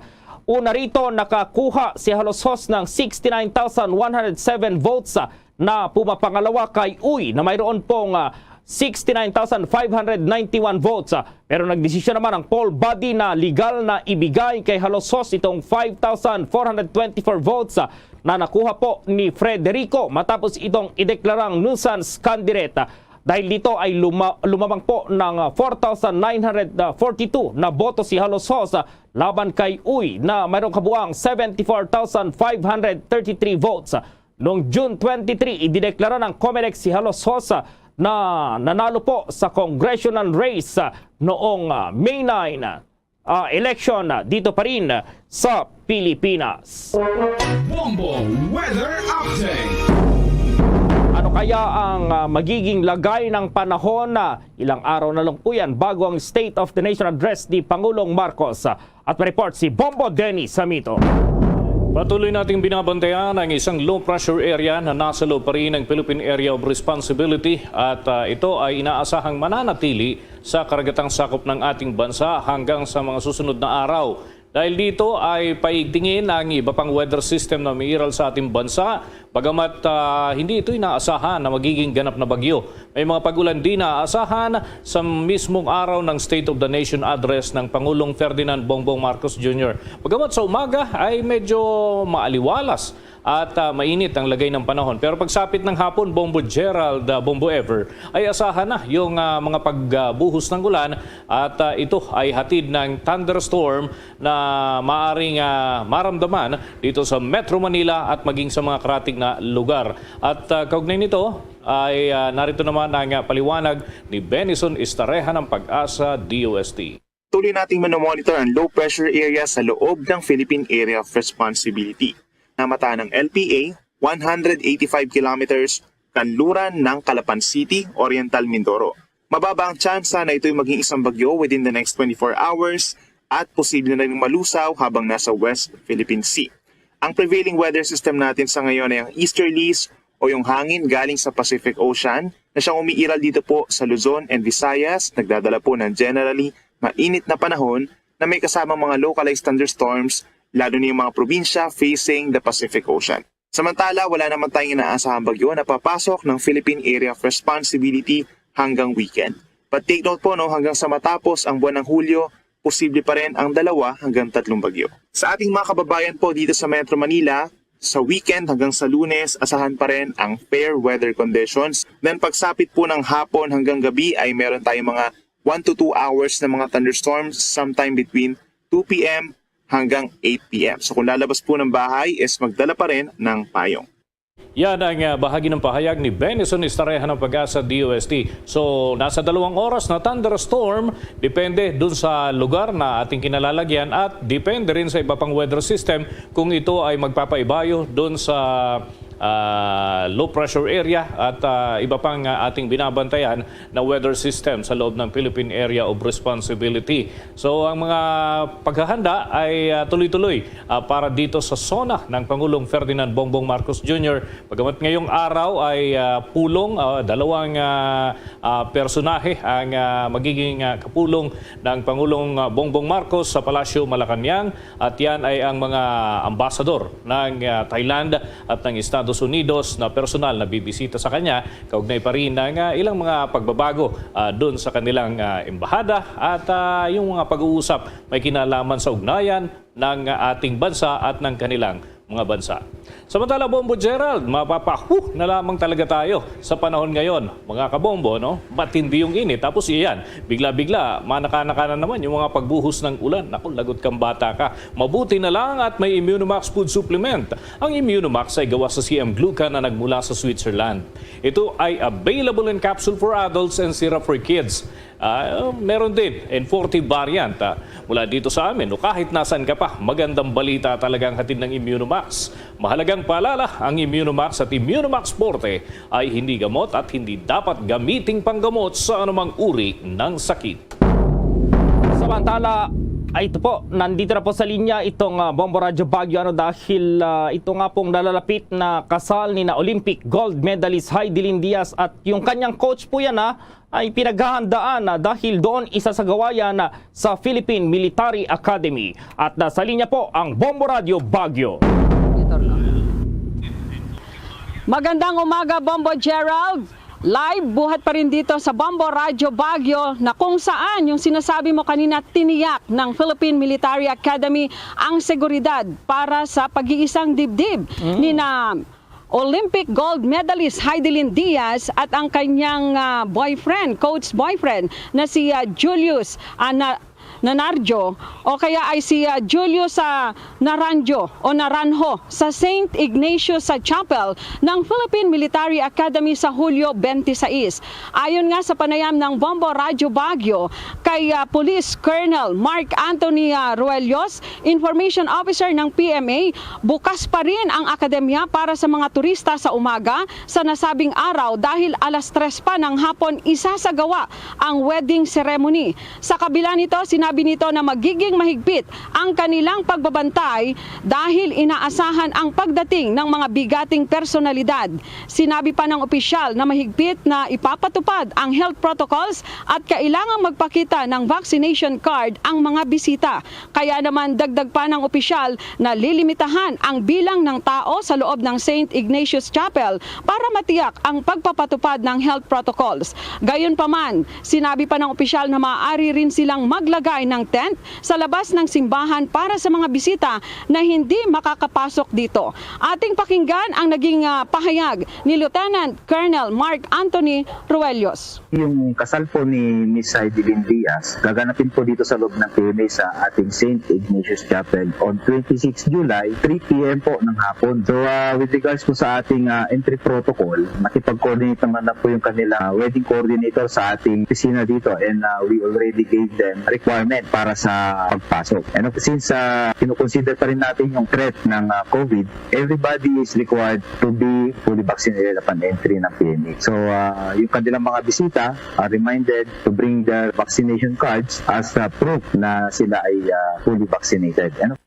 Una rito, nakakuha si Haloshos ng sixty-nine thousand one hundred seven votes na pumapangalawa kay Uy na mayroon pong, ah, sixty-nine thousand five hundred ninety-one votes. Ah, pero nagdesisyon naman ang poll body na legal na ibigay kay Haloshos itong five thousand four hundred twenty-four votes, ah, na nakuha po ni Frederico matapos itong ideklarang nuisance candidate. Ah, dahil dito ay luma-, lumabang po ng, ah, four thousand nine hundred forty-two na boto si Haloshos, ah, laban kay Uy na mayroong kabuang seventy-four thousand five hundred thirty-three votes. Noong June twenty-three, idineklara ng Comelec si Haloshos na nanalo po sa congressional race noong, ah, May nine, ah, election dito pa rin sa Pilipinas. Bombo Weather Update. Ano kaya ang, ah, magiging lagay ng panahon? Ah, ilang araw na lang po yan bago ang State of the Nation Address ni Pangulong Marcos. At may report si Bombo Dennis Samito. Patuloy nating binabantayan ang isang low pressure area na nasa loob pa rin ng Philippine Area of Responsibility at, ah, ito ay inaasahang mananatili sa karagatang sakop ng ating bansa hanggang sa mga susunod na araw. Dahil dito ay paigtingin ang iba pang weather system na umiiral sa ating bansa. Bagamat, ah, hindi ito inaasahan na magiging ganap na bagyo, may mga pag-ulan din na aasahan sa mismong araw ng State of the Nation Address ng Pangulong Ferdinand Bongbong Marcos Junior. Bagamat sa umaga ay medyo maaliwalas at, ah, mainit ang lagay ng panahon. Pero pagsapit ng hapon, Bombo Gerald, ah, Bombo Ever, ay asahan na yung, ah, mga pagbuhos ng ulan at, ah, ito ay hatid ng thunderstorm na maaring, ah, maramdaman dito sa Metro Manila at maging sa mga karatig na lugar. At, ah, kaugnay nito ay, ah, narito naman ang, ah, paliwanag ni Benison Estareja ng PAGASA D O S T. Tuloy nating minomonitor ang low pressure area sa loob ng Philippine Area of Responsibility. Namatayan ng L P A, one hundred eighty-five kilometers kanluran ng Calapan City, Oriental Mindoro. Mababa ang tsansa na ito'y maging isang bagyo within the next twenty-four hours at posible na rin malusaw habang nasa West Philippine Sea. Ang prevailing weather system natin sa ngayon ay ang easterlies o yung hangin galing sa Pacific Ocean na siyang umiiral dito po sa Luzon and Visayas, nagdadala po ng generally mainit na panahon na may kasamang mga localized thunderstorms, lalo na yung mga probinsya facing the Pacific Ocean. Samantala, wala naman tayong inaasahang bagyo na papasok ng Philippine Area of Responsibility hanggang weekend. But take note po, no, hanggang sa matapos ang buwan ng Hulyo, posible pa rin ang dalawa hanggang tatlong bagyo. Sa ating mga kababayan po dito sa Metro Manila, sa weekend hanggang sa Lunes, asahan pa rin ang fair weather conditions. Then pagsapit po ng hapon hanggang gabi ay meron tayong mga one to two hours na mga thunderstorms sometime between two p.m. hanggang eight p.m. So kung lalabas po ng bahay is magdala pa rin ng payong. Yan ang, ah, bahagi ng pahayag ni Benison Estareja ng PAGASA DOST. So, nasa dalawang oras na thunderstorm, depende dun sa lugar na ating kinalalagyan at depende rin sa iba pang weather system kung ito ay magpapaibayo dun sa, ah, low pressure area at, ah, iba pang, ah, ating binabantayan na weather system sa loob ng Philippine Area of Responsibility. So, ang mga paghahanda ay, ah, tuloy-tuloy, ah, para dito sa SONA ng Pangulong Ferdinand Bongbong Marcos Junior. Bagamat ngayong araw ay, ah, pulong, ah, dalawang, ah, ah, personahe ang, ah, magiging, ah, kapulong ng Pangulong, ah, Bongbong Marcos sa Palasyo Malacañang, at yan ay ang mga ambasador ng, ah, Thailand at ng Estados Unidos na personal na bibisita sa kanya, kaugnay pa rin ng, ah, ilang mga pagbabago, ah, dun sa kanilang, ah, embahada at, ah, yung mga pag-uusap may kinalaman sa ugnayan ng, ah, ating bansa at ng kanilang mga bansa. Samantala, Bombo Gerald, mapapahu na lamang talaga tayo sa panahon ngayon. Mga kabombo, no? Matindi yung init. Tapos iyan, bigla-bigla, manaka-naka na naman yung mga pagbuhos ng ulan. Naku, lagot kang bata ka. Mabuti na lang at may Immunomax food supplement. Ang Immunomax ay gawa sa C M glucan na nagmula sa Switzerland. Ito ay available in capsule for adults and syrup for kids. Ah, meron din in forty variant, ah, mula dito sa amin o kahit nasan ka pa. Magandang balita talaga ang hatid ng Immunomax. Mahalagang paalala, ang Immunomax at Immunomax Forte ay hindi gamot at hindi dapat gamiting panggamot sa anumang uri ng sakit. Samantala, ay ito po, nandito na po sa linya itong, ah, Bombo Radyo Baguio, ano, dahil, ah, ito nga pong nalalapit na kasal ni na Olympic gold medalist Hidilyn Diaz at yung kanyang coach po yan, ah, ay pinaghahandaan, ah, dahil doon isasagawa yan, ah, sa Philippine Military Academy. At, ah, sa linya po ang Bombo Radyo Baguio. Magandang umaga, Bombo Gerald. Live, buhat pa rin dito sa Bombo Radyo Baguio, na kung saan yung sinasabi mo kanina, tiniyak ng Philippine Military Academy ang seguridad para sa pag-iisang dibdib Mm. ni na Olympic gold medalist Hidilyn Diaz at ang kanyang, ah, boyfriend, coach boyfriend na si, ah, Julius, ah, na Nanarjo, o kaya ay si, ah, Julius, ah, Naranjo o Naranjo sa Saint Ignatius, ah, Chapel ng Philippine Military Academy sa Hulyo twenty-six. Ayon nga sa panayam ng Bombo Radyo Baguio kay, ah, Police Colonel Mark Anthony, ah, Ruelos, Information Officer ng P M A, bukas pa rin ang akademya para sa mga turista sa umaga sa nasabing araw dahil alas tres pa ng hapon isasagawa ang wedding ceremony. Sa kabila nito, sinabi nito na magiging mahigpit ang kanilang pagbabantay dahil inaasahan ang pagdating ng mga bigating personalidad. Sinabi pa ng opisyal na mahigpit na ipapatupad ang health protocols at kailangang magpakita ng vaccination card ang mga bisita. Kaya naman, dagdag pa ng opisyal na lilimitahan ang bilang ng tao sa loob ng Saint Ignatius Chapel para matiyak ang pagpapatupad ng health protocols. Gayunpaman, sinabi pa ng opisyal na maaari rin silang maglagay ng tent sa labas ng simbahan para sa mga bisita na hindi makakapasok dito. Ating pakinggan ang naging, ah, pahayag ni Lieutenant Colonel Mark Anthony Ruelos. Yung kasal po ni Miss Hidilyn Diaz, gaganapin po dito sa loob ng P M A sa ating Saint Ignatius Chapel on twenty-six July, three p m po ng hapon. So, ah, with regards po sa ating, ah, entry protocol, makipag-coordinate naman na po yung kanila, ah, wedding coordinator sa ating opisina dito, and, ah, we already gave them requirement para sa pagpasok. And of, since, ah, kinukonsider pa rin natin yung threat ng, ah, COVID, everybody is required to be fully vaccinated upon entry ng P M A. So, ah, yung kanilang mga bisita are reminded to bring their vaccination cards as, ah, proof na sila ay, ah, fully vaccinated. Ano?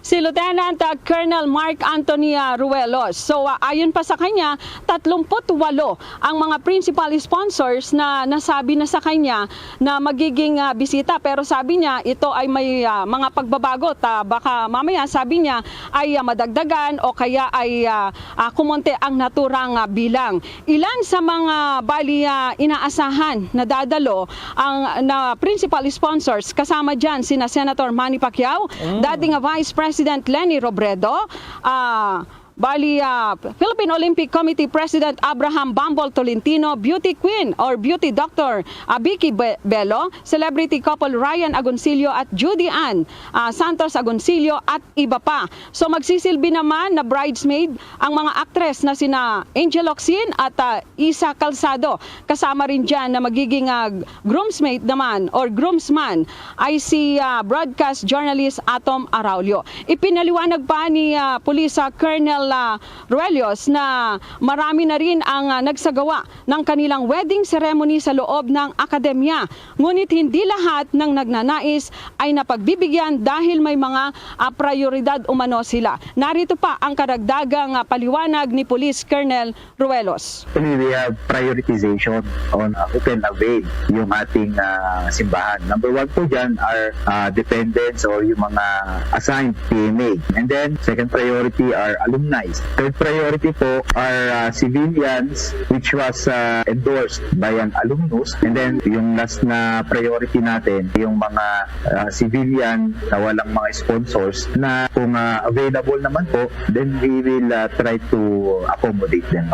Si Lieutenant, ah, Colonel Mark Anthony, ah, Ruelos. So, ah, ayon pa sa kanya, tatlumput walo ang mga principal sponsors na nasabi na sa kanya na magiging, ah, bisita. Pero sabi niya, ito ay may, ah, mga pagbabago. Ta, baka mamaya, sabi niya, ay, ah, madagdagan o kaya ay, ah, ah, kumonti ang naturang, ah, bilang. Ilan sa mga bali, ah, inaasahan na dadalo ang, na principal sponsors, kasama dyan sina Senator Manny Pacquiao, Mm. dating Vice President Leni Robredo, ah, bali, ah, Philippine Olympic Committee President Abraham Bambol Tolentino, Beauty Queen or Beauty Doctor, ah, Vicky Be-, Bello, celebrity couple Ryan Agoncillo at Judy Ann, ah, Santos Agoncillo at iba pa. So magsisilbi naman na bridesmaid ang mga aktres na sina Angel Locsin at, ah, Isa Calzado. Kasama rin dyan na magiging, ah, groomsmate naman or groomsman ay si, ah, broadcast journalist Atom Araulio. Ipinaliwanag pa ni, ah, Police, ah, Colonel, ah, Ruelos na marami na rin ang, ah, nagsagawa ng kanilang wedding ceremony sa loob ng akademya. Ngunit hindi lahat ng nagnanais ay napagbibigyan dahil may mga, ah, prioridad umano sila. Narito pa ang karagdagang, ah, paliwanag ni Police Colonel Ruelos. Actually, we have prioritization on, uh, who can avail yung ating, uh, simbahan. Number one po dyan are, uh, dependents or yung mga assigned P M A. And then, second priority are alumni. Third priority po are, uh, civilians which was, uh, endorsed by an alumnus. And then, yung last na priority natin, yung mga, uh, civilian na walang mga sponsors na kung, uh, available naman po, then we will, uh, try to accommodate them.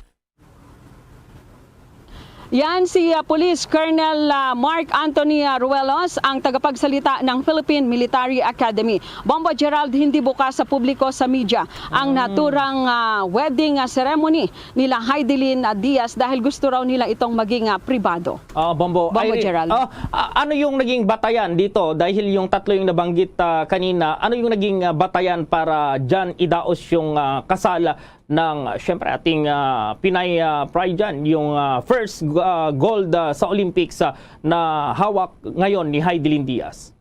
Yan si, ah, Police Colonel, ah, Mark Anthony, ah, Ruelos, ang tagapagsalita ng Philippine Military Academy. Bombo Gerald, hindi bukas sa publiko, sa media, ang Mm. naturang, ah, wedding, ah, ceremony nila Heidelin, ah, Diaz dahil gusto raw nila itong maging, ah, pribado. Ah, Bombo, Bombo Irene, Gerald. Ah, a-, ano yung naging batayan dito? Dahil yung tatlo yung nabanggit, ah, kanina, ano yung naging, ah, batayan para dyan idaos yung, ah, kasal ng, siyempre, ating, ah, Pinay, ah, Pride dyan, yung, ah, first, ah, gold, ah, sa Olympics, ah, na hawak ngayon ni Heidelin Diaz?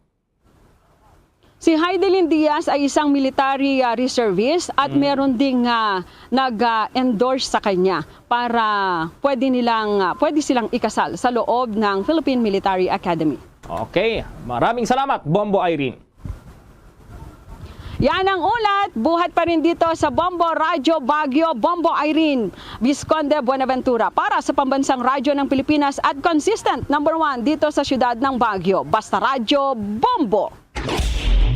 Si Heidelin Diaz ay isang military, ah, reservist at Mm. meron ding, ah, nag, ah, endorse sa kanya para pwede nilang, ah, pwede silang ikasal sa loob ng Philippine Military Academy. Okay, maraming salamat, Bombo Irene. Yan ang ulat. Buhat pa rin dito sa Bombo Radyo Baguio, Bombo Irene Visconde Buenaventura para sa Pambansang Radyo ng Pilipinas at consistent number one dito sa siyudad ng Baguio. Basta Radyo, Bombo!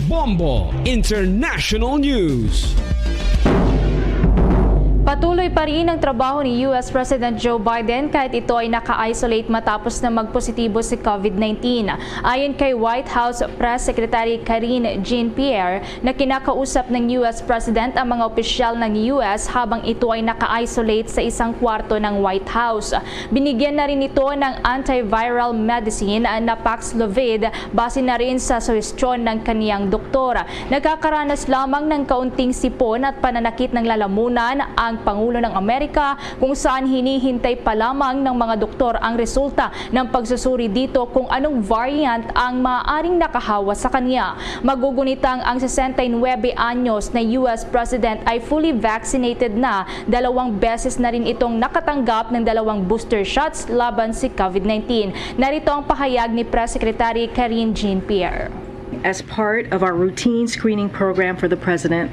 Bombo International News. Patuloy pa rin ang trabaho ni U S President Joe Biden kahit ito ay naka-isolate matapos na magpositibo si COVID nineteen. Ayon kay White House Press Secretary Karine Jean-Pierre, na kinakausap ng U S President ang mga opisyal ng U S habang ito ay naka-isolate sa isang kwarto ng White House. Binigyan na rin ito ng antiviral medicine na Paxlovid base na rin sa suhestyon ng kaniyang doktor. Nagkakaranas lamang ng kaunting sipon at pananakit ng lalamunan ang Pangulo ng Amerika, kung saan hinihintay pa lamang ng mga doktor ang resulta ng pagsusuri dito kung anong variant ang maaaring nakahawa sa kanya. Magugunitang ang sesenta y nuebe anyos na U S President ay fully vaccinated na, dalawang beses na rin itong nakatanggap ng dalawang booster shots laban si COVID nineteen. Narito ang pahayag ni Press Secretary Karine Jean-Pierre. As part of our routine screening program for the president,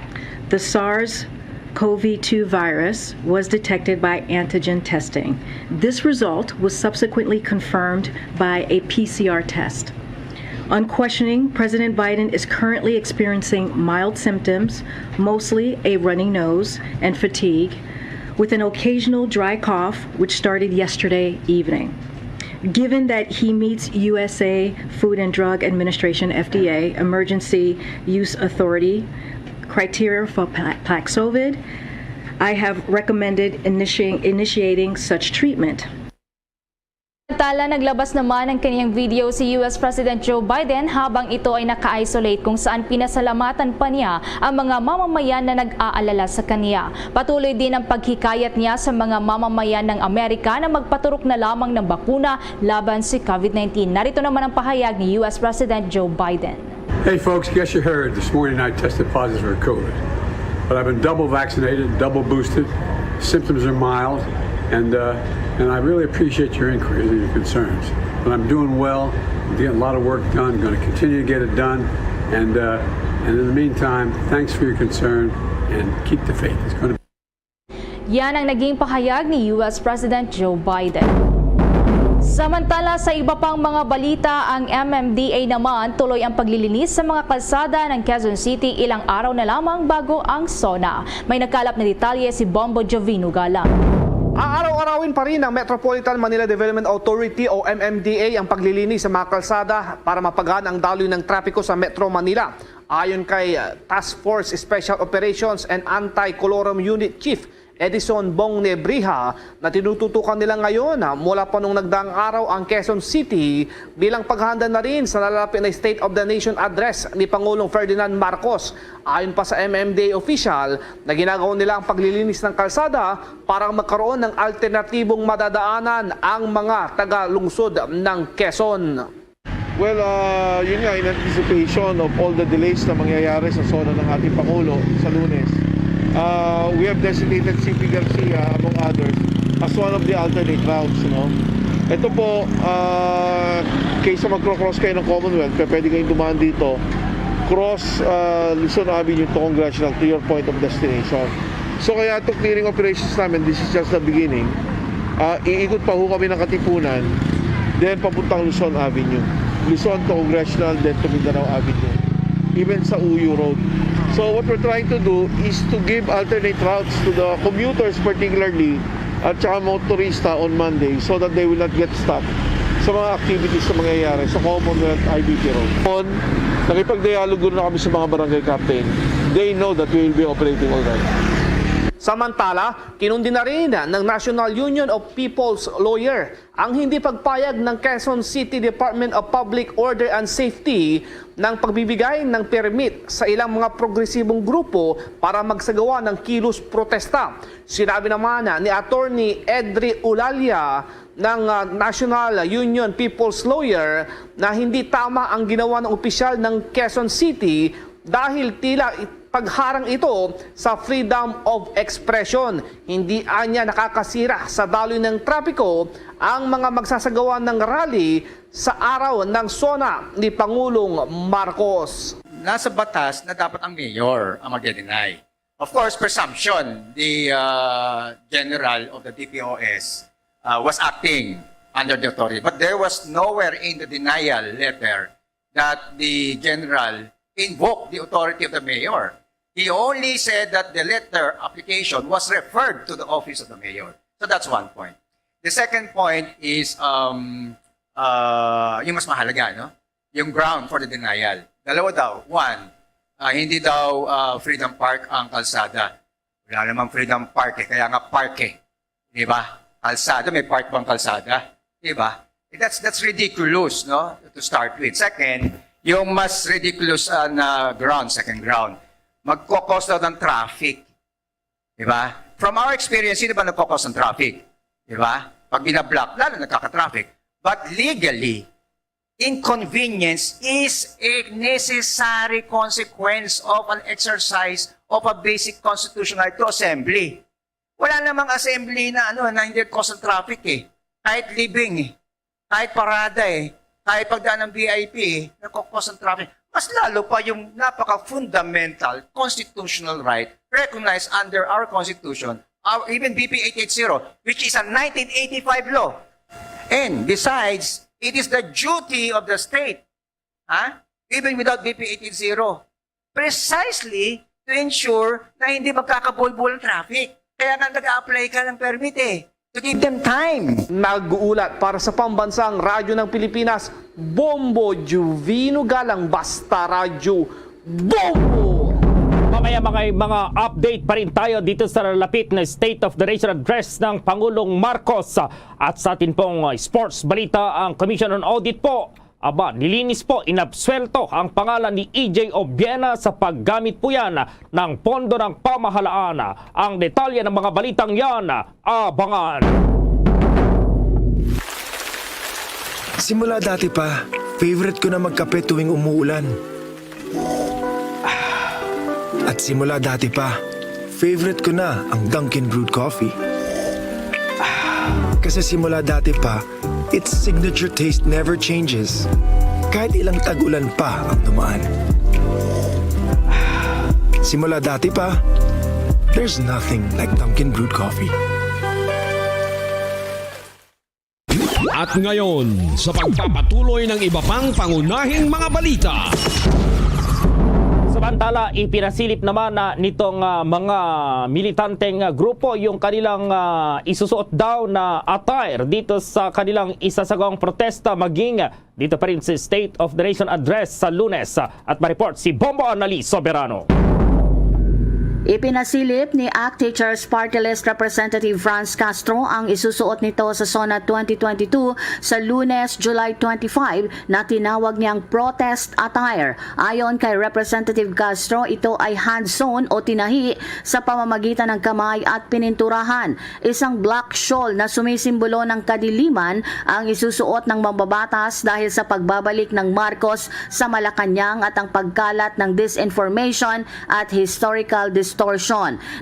the SARS-CoV two virus was detected by antigen testing. This result was subsequently confirmed by a P C R test. On questioning, President Biden is currently experiencing mild symptoms, mostly a runny nose and fatigue, with an occasional dry cough, which started yesterday evening. Given that he meets U S A Food and Drug Administration, F D A, emergency use authority criteria for Pa-, Paxlovid, I have recommended initi-, initiating such treatment. Samantala, naglabas naman ng kaniyang video si U S President Joe Biden habang ito ay naka-isolate, kung saan pinasalamatan pa niya ang mga mamamayan na nag-aalala sa kaniya. Patuloy din ang paghikayat niya sa mga mamamayan ng Amerika na magpaturok na lamang ng bakuna laban si COVID nineteen. Narito naman ang pahayag ni U S President Joe Biden. Hey, folks, guess you heard this morning I tested positive for COVID. But I've been double vaccinated, double boosted. Symptoms are mild, and, uh, and I really appreciate your inquiries and your concerns. But I'm doing well, I'm getting a lot of work done, going to continue to get it done. And, uh, and in the meantime, thanks for your concern, and keep the faith. It's going to Yan ang naging pahayag ni U S President Joe Biden. Samantala, sa iba pang mga balita, ang M M D A naman tuloy ang paglilinis sa mga kalsada ng Quezon City ilang araw na lamang bago ang SONA. May nakalap na detalye si Bombo Jovino Galang. Aaraw-arawin pa rin ng Metropolitan Manila Development Authority o M M D A ang paglilinis sa mga kalsada para mapagaan ang daloy ng trapiko sa Metro Manila. Ayon kay uh, Task Force Special Operations and Anti-Colorum Unit Chief Edison Bong Nebriha, na tinututukan nila ngayon, ah, mula pa nung nagdaang araw ang Quezon City bilang paghahanda na rin sa nalalapit na State of the Nation Address ni Pangulong Ferdinand Marcos. Ayon pa sa M M D A official, na ginagawa nila ang paglilinis ng kalsada para magkaroon ng alternatibong madadaanan ang mga taga-lungsod ng Quezon. Well, uh, yun nga, in anticipation of all the delays na mangyayari sa SONA ng ating Pangulo sa Lunes, uh, we have designated C P Garcia, among others, as one of the alternate routes. No? Ito po, uh, kaysa magkro-cross kayo ng Commonwealth, pe- pwede kayong dumaan dito, cross uh, Luzon Avenue to Congressional to your point of destination. So kaya itong clearing operations namin, this is just the beginning. Uh, iikot pa ho kami ng Katipunan, then papuntang Luzon Avenue. Luzon to Congressional, then to Mindanao Avenue. Even sa Uyo Road. So what we're trying to do is to give alternate routes to the commuters particularly at saka motorista on Monday so that they will not get stuck sa mga activities na mangyayari sa Commonwealth I B P Road. On, nakipagdialogo na kami sa mga barangay captain. They know that we will be operating all right. Samantala, kinundi na rin ng National Union of People's Lawyer ang hindi pagpayag ng Quezon City Department of Public Order and Safety ng pagbibigay ng permit sa ilang mga progresibong grupo para magsagawa ng kilos protesta. Sinabi naman ni Attorney Edri Ulalia ng uh, National Union People's Lawyer na hindi tama ang ginawa ng opisyal ng Quezon City dahil tila pagharang ito sa freedom of expression. Hindi anya nakakasira sa daloy ng trapiko ang mga magsasagawa ng rally sa araw ng SONA ni Pangulong Marcos. Nasa batas na dapat ang mayor ang magde-deny. Of course, presumption, the uh, general of the D P O S uh, was acting under the authority. But there was nowhere in the denial letter that the general invoked the authority of the mayor. He only said that the letter application was referred to the office of the mayor. So that's one point. The second point is um, uh, yung mas mahalaga, no? Yung ground for the denial. Dalawa daw. One, uh, hindi daw uh, Freedom Park ang kalsada. Wala namang Freedom Park eh, kaya nga park eh. Di ba? Kalsada, may park bang kalsada? Di ba? Eh, That's, that's ridiculous, no? To start with. Second, yung mas ridiculous uh, na ground, second ground, magkakos daw ng traffic. Di ba? From our experience, sino ba nagkakos ng traffic? Di ba? Pag binablock, lalo nagkaka-traffic. But legally, inconvenience is a necessary consequence of an exercise of a basic constitutional right to assembly. Wala namang assembly na ano na hindi cause ng traffic eh. Kahit living eh. Kahit parada eh. Kahit pagdaan ng V I P eh, nagkakos ng traffic. Mas lalo pa yung napaka-fundamental constitutional right recognized under our constitution, our, even B P eight eight zero, which is a nineteen eighty-five law. And besides, it is the duty of the state, ha? Even without B P eight eight zero, precisely to ensure na hindi magkakabulbul ang traffic. Kaya nga nag-a-apply ka ng permit eh. To give them time. Nag-uulat para sa Pambansang Radyo ng Pilipinas, Bombo Juvino Galang, Basta Radyo, Bombo! Mamaya mga, mga update pa rin tayo dito sa lapit na State of the Nation Address ng Pangulong Marcos. At sa atin pong uh, sports balita, ang Commission on Audit po, aba, nilinis po, inabsuelto ang pangalan ni E J Obiena sa paggamit po yan ng pondo ng pamahalaan. Ang detalye ng mga balitang yan, abangan. Simula dati pa, favorite ko na magkape tuwing umuulan. At simula dati pa, favorite ko na ang Dunkin' Brewed Coffee. Kasi simula dati pa, its signature taste never changes. Kahit ilang tag-ulan pa ang dumaan. Simula dati pa, there's nothing like Dunkin' Brewed Coffee. At ngayon, sa pagpapatuloy ng iba pang pangunahing mga balita. Samantala, ipinasilip naman na nitong ah, mga militanteng ah, grupo yung kanilang ah, isusuot daw na attire dito sa kanilang isasagawang protesta maging dito pa rin sa State of the Nation Address sa Lunes. At ma-report si Bombo Annalise Soberano. Ipinasilip ni Act Teachers Party List Representative Franz Castro ang isusuot nito sa SONA twenty twenty-two sa Lunes, July twenty-five, na tinawag niyang protest attire. Ayon kay Representative Castro, ito ay hand-sewn o tinahi sa pamamagitan ng kamay at pininturahan. Isang black shawl na sumisimbolo ng kadiliman ang isusuot ng mambabatas dahil sa pagbabalik ng Marcos sa Malacañang at ang pagkalat ng disinformation at historical distortion.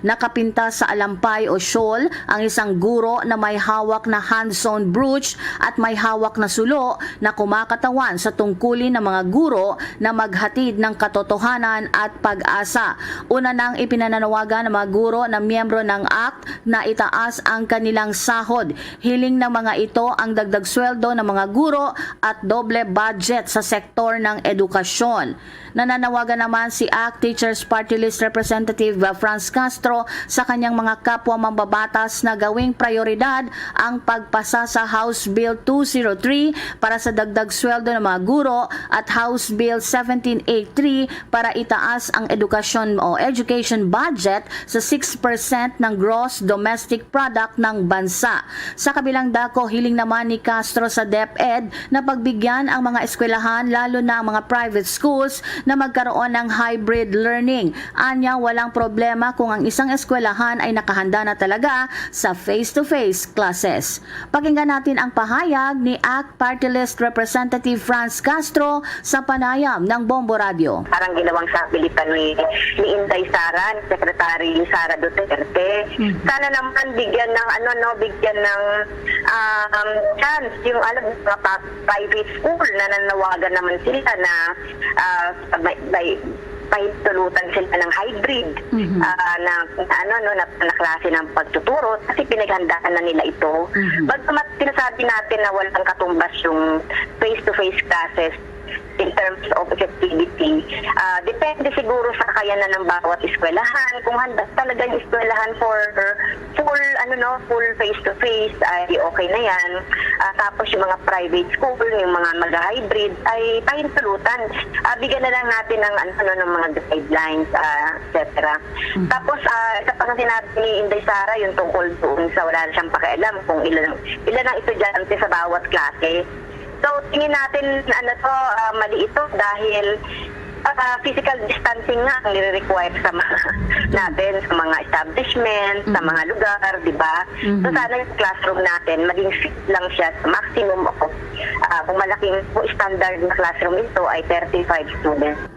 Nakapintas sa alampay o shawl ang isang guro na may hawak na hand-sewn brooch at may hawak na sulo na kumakatawan sa tungkulin ng mga guro na maghatid ng katotohanan at pag-asa. Una nang ipinananawagan ng mga guro na miyembro ng act na itaas ang kanilang sahod. Hiling ng mga ito ang dagdag sweldo ng mga guro at doble budget sa sektor ng edukasyon. Nananawagan naman si act Teachers Party List Representative Franz Castro sa kanyang mga kapwa mambabatas na gawing prayoridad ang pagpasa sa House Bill two zero three para sa dagdag sweldo ng mga guro at House Bill seventeen eight three para itaas ang edukasyon o education budget sa six percent ng gross domestic product ng bansa. Sa kabilang dako, hiling naman ni Castro sa DepEd na pagbigyan ang mga eskwelahan, lalo na ang mga private schools, na magkaroon ng hybrid learning. Anya, walang problema kung ang isang eskwelahan ay nakahanda na talaga sa face-to-face classes. Pakinggan natin ang pahayag ni act Party List Representative Franz Castro sa panayam ng Bombo Radio. Parang ginawang sapilitan ni, ni Inday Sara, ni Secretary Sara Duterte. Sana naman bigyan ng ano no, bigyan ng um, chance yung alam mga pa- private school na nanawagan naman sila na uh, may, may pahintulutan sila ng hybrid ah, na, na ano no na, na klase ng pagtuturo kasi pinaghandaan na nila ito. Bagamat sinasabi natin na walang katumbas yung face-to-face classes in terms of effectivity, ah, depende siguro sa kakayanan ng bawat eskwelahan. Kung handa talaga yung eskwelahan for full ano no, full face-to-face ay okay na yan. Ah, tapos yung mga private school, yung mga mag-hybrid ay pahintulutan. Ah, bigyan na lang natin ng ano no, ng mga guidelines, ah, et cetera. Tapos ah, isa pa nga sinabi ni Inday Sara yung tungkol doon sa wala na siyang pakialam kung ilan ilan ang estudyante sa bawat klase. So tingin natin ano to, ah, mali ito dahil ah, physical distancing nga ang nire-require sa mga natin, sa mga establishment, sa mga lugar, di ba? So sana yung classroom natin maging fit lang siya sa maximum of ah, kung malaking kung standard na classroom ito ay thirty-five students.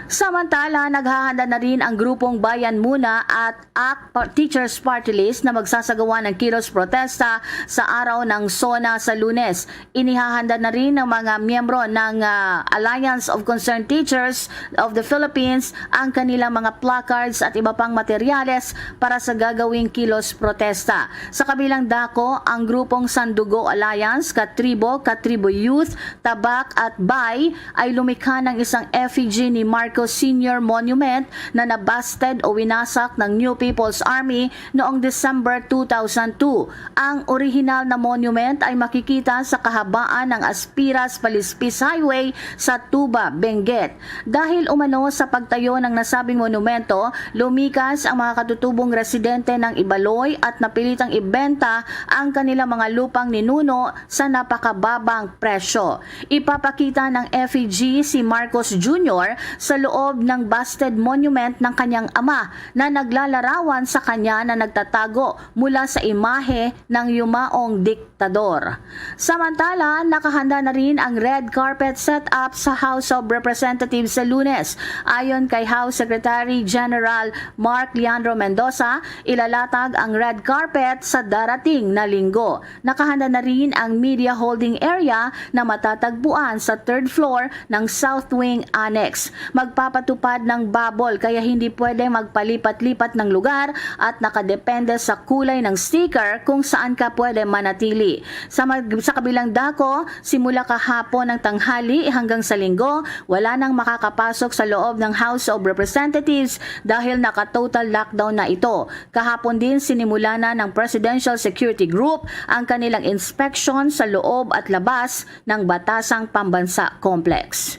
Samantala, naghahanda na rin ang grupong Bayan Muna at act Teachers Party List na magsasagawa ng kilos protesta sa araw ng SONA sa Lunes. Inihahanda na rin ng mga miyembro ng ah, Alliance of Concerned Teachers of the Philippines ang kanilang mga placards at iba pang materyales para sa gagawing kilos protesta. Sa kabilang dako, ang grupong Sandugo Alliance, Katribo, Katribo Youth, Tabak at Bay ay lumikha ng isang effigy ni Marcos Senior Monument na nabasted o winasak ng New People's Army noong December two thousand two. Ang orihinal na monument ay makikita sa kahabaan ng Aspiras-Palispis Highway sa Tuba, Benguet. Dahil umano sa pagtayo ng nasabing monumento, lumikas ang mga katutubong residente ng Ibaloy at napilitang ibenta ang kanilang mga lupang ninuno sa napakababang presyo. Ipapakita ng effigy si Marcos Junior sa loob ng busted monument ng kanyang ama na naglalarawan sa kanya na nagtatago mula sa imahe ng yumaong diktador. Samantala, nakahanda na rin ang red carpet setup sa House of Representatives sa Lunes. Ayon kay House Secretary General Mark Leandro Mendoza, ilalatag ang red carpet sa darating na linggo. Nakahanda na rin ang media holding area na matatagpuan sa third floor ng South Wing Annex. Magpapatupad ng bubble, kaya hindi pwede magpalipat-lipat ng lugar at nakadepende sa kulay ng sticker kung saan ka pwede manatili. Sa mag-, sa kabilang dako, simula kahapon ng tanghali hanggang sa linggo, wala nang makakapasok sa loob ng House of Representatives dahil naka-total lockdown na ito. Kahapon din, sinimula na ng Presidential Security Group ang kanilang inspection sa loob at labas ng Batasang Pambansa Complex.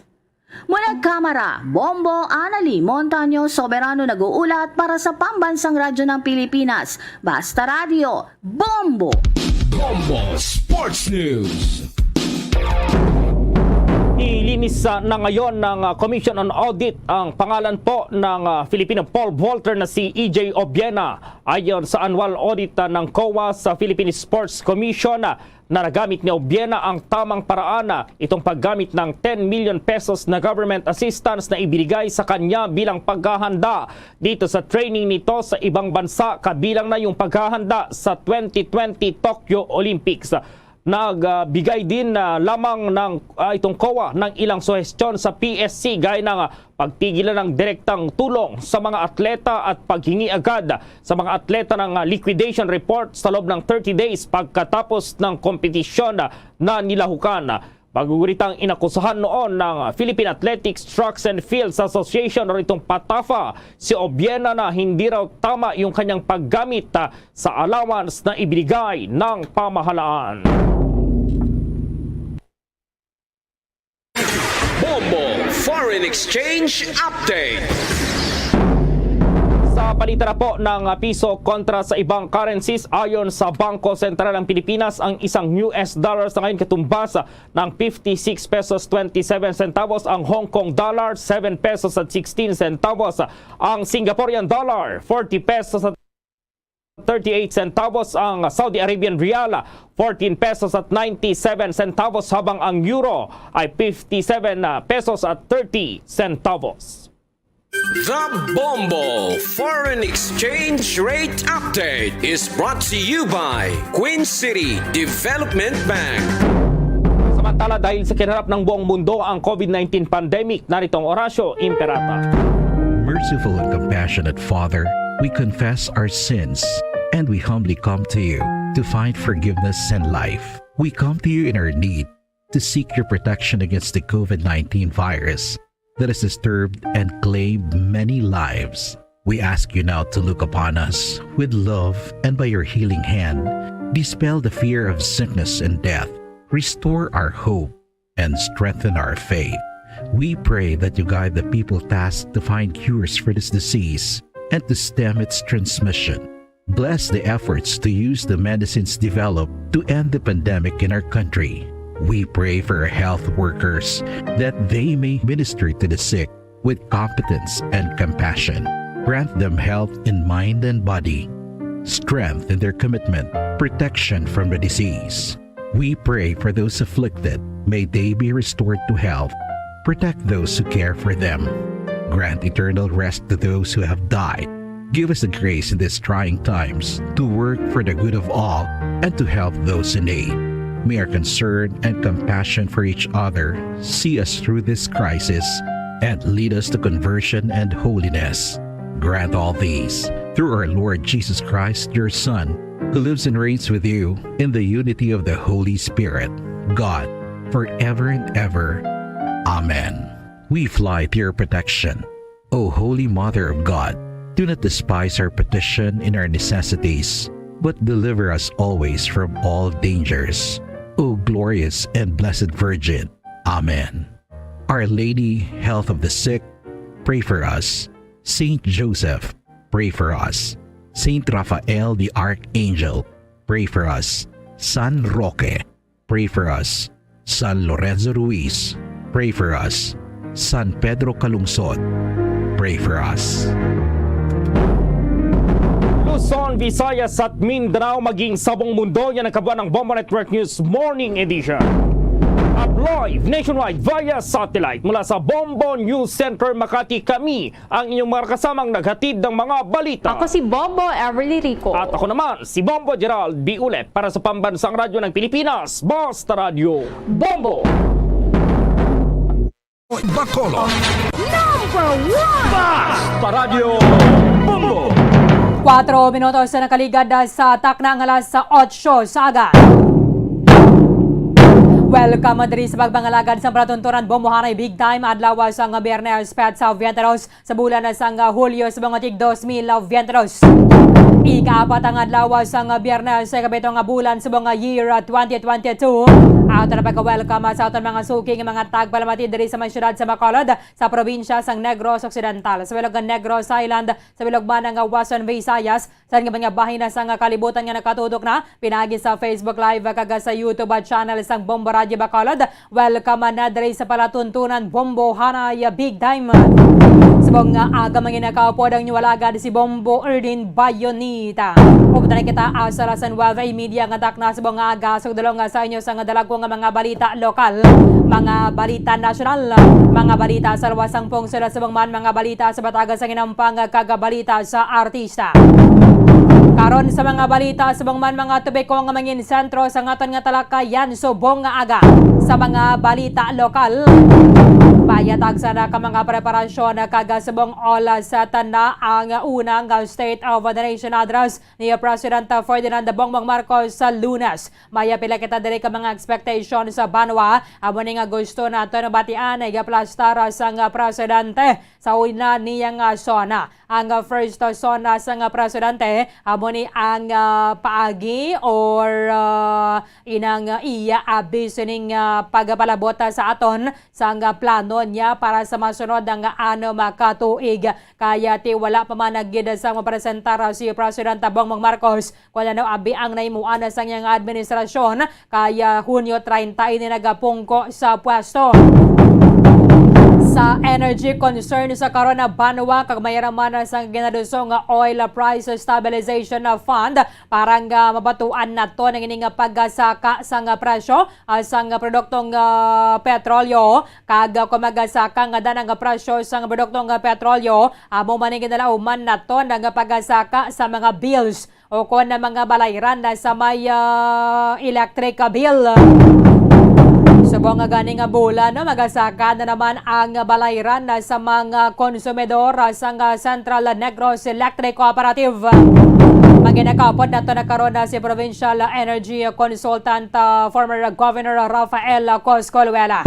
Mula Kamara, Bombo Anali Montaño Soberano nag-uulat para sa Pambansang Radyo ng Pilipinas, Basta Radyo, Bombo! Bombo Sports News. Ilinis, ah, na ngayon ng, ah, Commission on Audit ang pangalan po ng, ah, Filipino pole vaulter na si E J Obiena. Ayon sa annual audit, ah, ng COA sa Philippine Sports Commission, ah, na nagamit ni Obiena ang tamang paraan, ah, itong paggamit ng ten million pesos na government assistance na ibinigay sa kanya bilang paghahanda dito sa training nito sa ibang bansa, kabilang na yung paghahanda sa twenty twenty Tokyo Olympics. Nagbigay din, ah, lamang ng, ah, itong COA ng ilang suhestyon sa P S C, gaya ng, ah, pagtigil na ng direktang tulong sa mga atleta at paghingi agad sa mga atleta ng, ah, liquidation report sa loob ng thirty days pagkatapos ng kompetisyon, ah, na nilahukan. Pagguguritang inakusahan noon ng Philippine Athletics, Tracks and Fields Association o itong patafa si Obiena na hindi raw tama yung kanyang paggamit, ah, sa allowance na ibinigay ng pamahalaan. Bombo Foreign Exchange Update. Sa palitan na po ng piso kontra sa ibang currencies, ayon sa Bangko Sentral ng Pilipinas, ang isang U S dollar sa ngayon katumbas ng fifty-six pesos twenty-seven centavos, ang Hong Kong dollar, seven pesos at sixteen centavos, ang Singaporean dollar, forty pesos at thirty-eight centavos, ang Saudi Arabian riyal, fourteen pesos at ninety-seven centavos, habang ang euro ay fifty-seven pesos at thirty centavos. The Bombo Foreign Exchange Rate Update is brought to you by Queen City Development Bank. Samantala, dahil sa kinaharap ng buong mundo ang COVID nineteen pandemic, narito ang Orasyo Imperata. Merciful and compassionate Father, we confess our sins and we humbly come to you to find forgiveness and life. We come to you in our need to seek your protection against the COVID nineteen virus that has disturbed and claimed many lives. We ask you now to look upon us with love and by your healing hand, dispel the fear of sickness and death, restore our hope, and strengthen our faith. We pray that you guide the people tasked to find cures for this disease and to stem its transmission. Bless the efforts to use the medicines developed to end the pandemic in our country. We pray for our health workers that they may minister to the sick with competence and compassion. Grant them health in mind and body, strength in their commitment, protection from the disease. We pray for those afflicted. May they be restored to health. Protect those who care for them. Grant eternal rest to those who have died. Give us the grace in these trying times to work for the good of all and to help those in need. May our concern and compassion for each other see us through this crisis and lead us to conversion and holiness. Grant all these through our Lord Jesus Christ, your Son, who lives and reigns with you in the unity of the Holy Spirit, God, forever and ever. Amen. We fly to your protection, O Holy Mother of God. Do not despise our petition in our necessities, but deliver us always from all dangers, O glorious and blessed Virgin. Amen. Our Lady, Health of the Sick, pray for us. Saint Joseph, pray for us. Saint Raphael the Archangel, pray for us. San Roque, pray for us. San Lorenzo Ruiz, pray for us. San Pedro Calungsod. Pray for us. Luzon, Visayas at Mindanao, maging sa buong mundo, yan ang kabuuan ng Bombo Network News Morning Edition. At live nationwide via satellite mula sa Bombo News Center Makati, kami ang inyong mga kasamang naghatid ng mga balita. Ako si Bombo Everly Rico. At ako naman, si Bombo Gerald B. Ulep para sa Pambansang Radyo ng Pilipinas, Basta Radyo Bombo! Bacolod. Number one! Basta Radyo Bombo! Kwatro minutos na nakaligad sa takna nga alas otso sa aga. Welcome diri sa pagpangalagad sa palatuntunan Bombo Hanay Big Time, adlaw sang Biyernes, petsa twenty-two sa bulan sang Hulyo sa mga tig dos mil twenty-two. Ikaapat ang adlaw sang Biyernes sa ikapito nga bulan sa mga year twenty twenty-two. Ato na pagka-welcome sa aton mga suking mga tagpalamati diri sa mga syudad sa Bacolod, sa probinsya sang Negros Occidental, sa bilog nga Negros Island, sa bilog man nga Western Visayas, sa nga mga bahin na sa nga kalibutan nga nakatudok na pinagi sa Facebook Live kag sa YouTube channel sang Bombo Radyo Bacolod. Welcome na diri sa palatuntunan Bombo Hanay Big Time. Subong nga aga, mga ginakaupod, ang inyong alagad si Bombo Erdin Bayonita. Upod na kita asa alas nuwebe y media nga takna subong nga aga, sugdulong sa inyo sa nga dalagko nga mga balita lokal, mga balita nasyonal, mga balita sa luwas sang pungsod, subong man mga balita sa batagan sa ginampang kag balita sa artista. Karon sa mga balita, subong man mga topiko nga mangin sentro sa aton nga talakayan subong nga aga. Sa mga balita lokal, mayatag sana ka mga preparasyon kag subong all set na ang unang State of the Nation Address ni President Ferdinand Bongbong Marcos sa Lunes. Maya pila kita diri ka mga expectation sa banwa, amo ni nga gusto naton batian ay gaplastar sang presidente sa una niya nga zona. Ang first zona sang presidente amo ni ang, ah, paagi or, ah, inang iya abi sining, ah, pagpalabot sa aton sang plano niya para sa masunod nga anom ka tuig. Kaya ti wala pa man gid sang mapresentar si Presidente Bongbong Marcos kon ano abi ang nahimuan sang iyang administrasyon, kay, ah, Hunyo treinta ini nagapungko sa pwesto. Sa energy concern sa karon na banwa, kag mayaraman sang ginaduso nga Oil Price Stabilization Fund para nga mabatuan naton ang ini nga pagsaka sang presyo, ah, sang produktong, ah, petrolyo, kag, ah, kung magasaka nga daan ang presyo sang produktong, ah, petrolyo, amo man ang ginalauman naton ang pagsaka sa mga bills o kon na mga balayran na sa may, ah, electric bill. Subong nga gani nga bulan, no, magasaka na naman ang balayran na sa mga konsumidor, ah, sang, ah, Central Negros Electric Cooperative. Maginakaupod nato na karon na si Provincial Energy Consultant, ah, former Governor Rafael Coscoluela.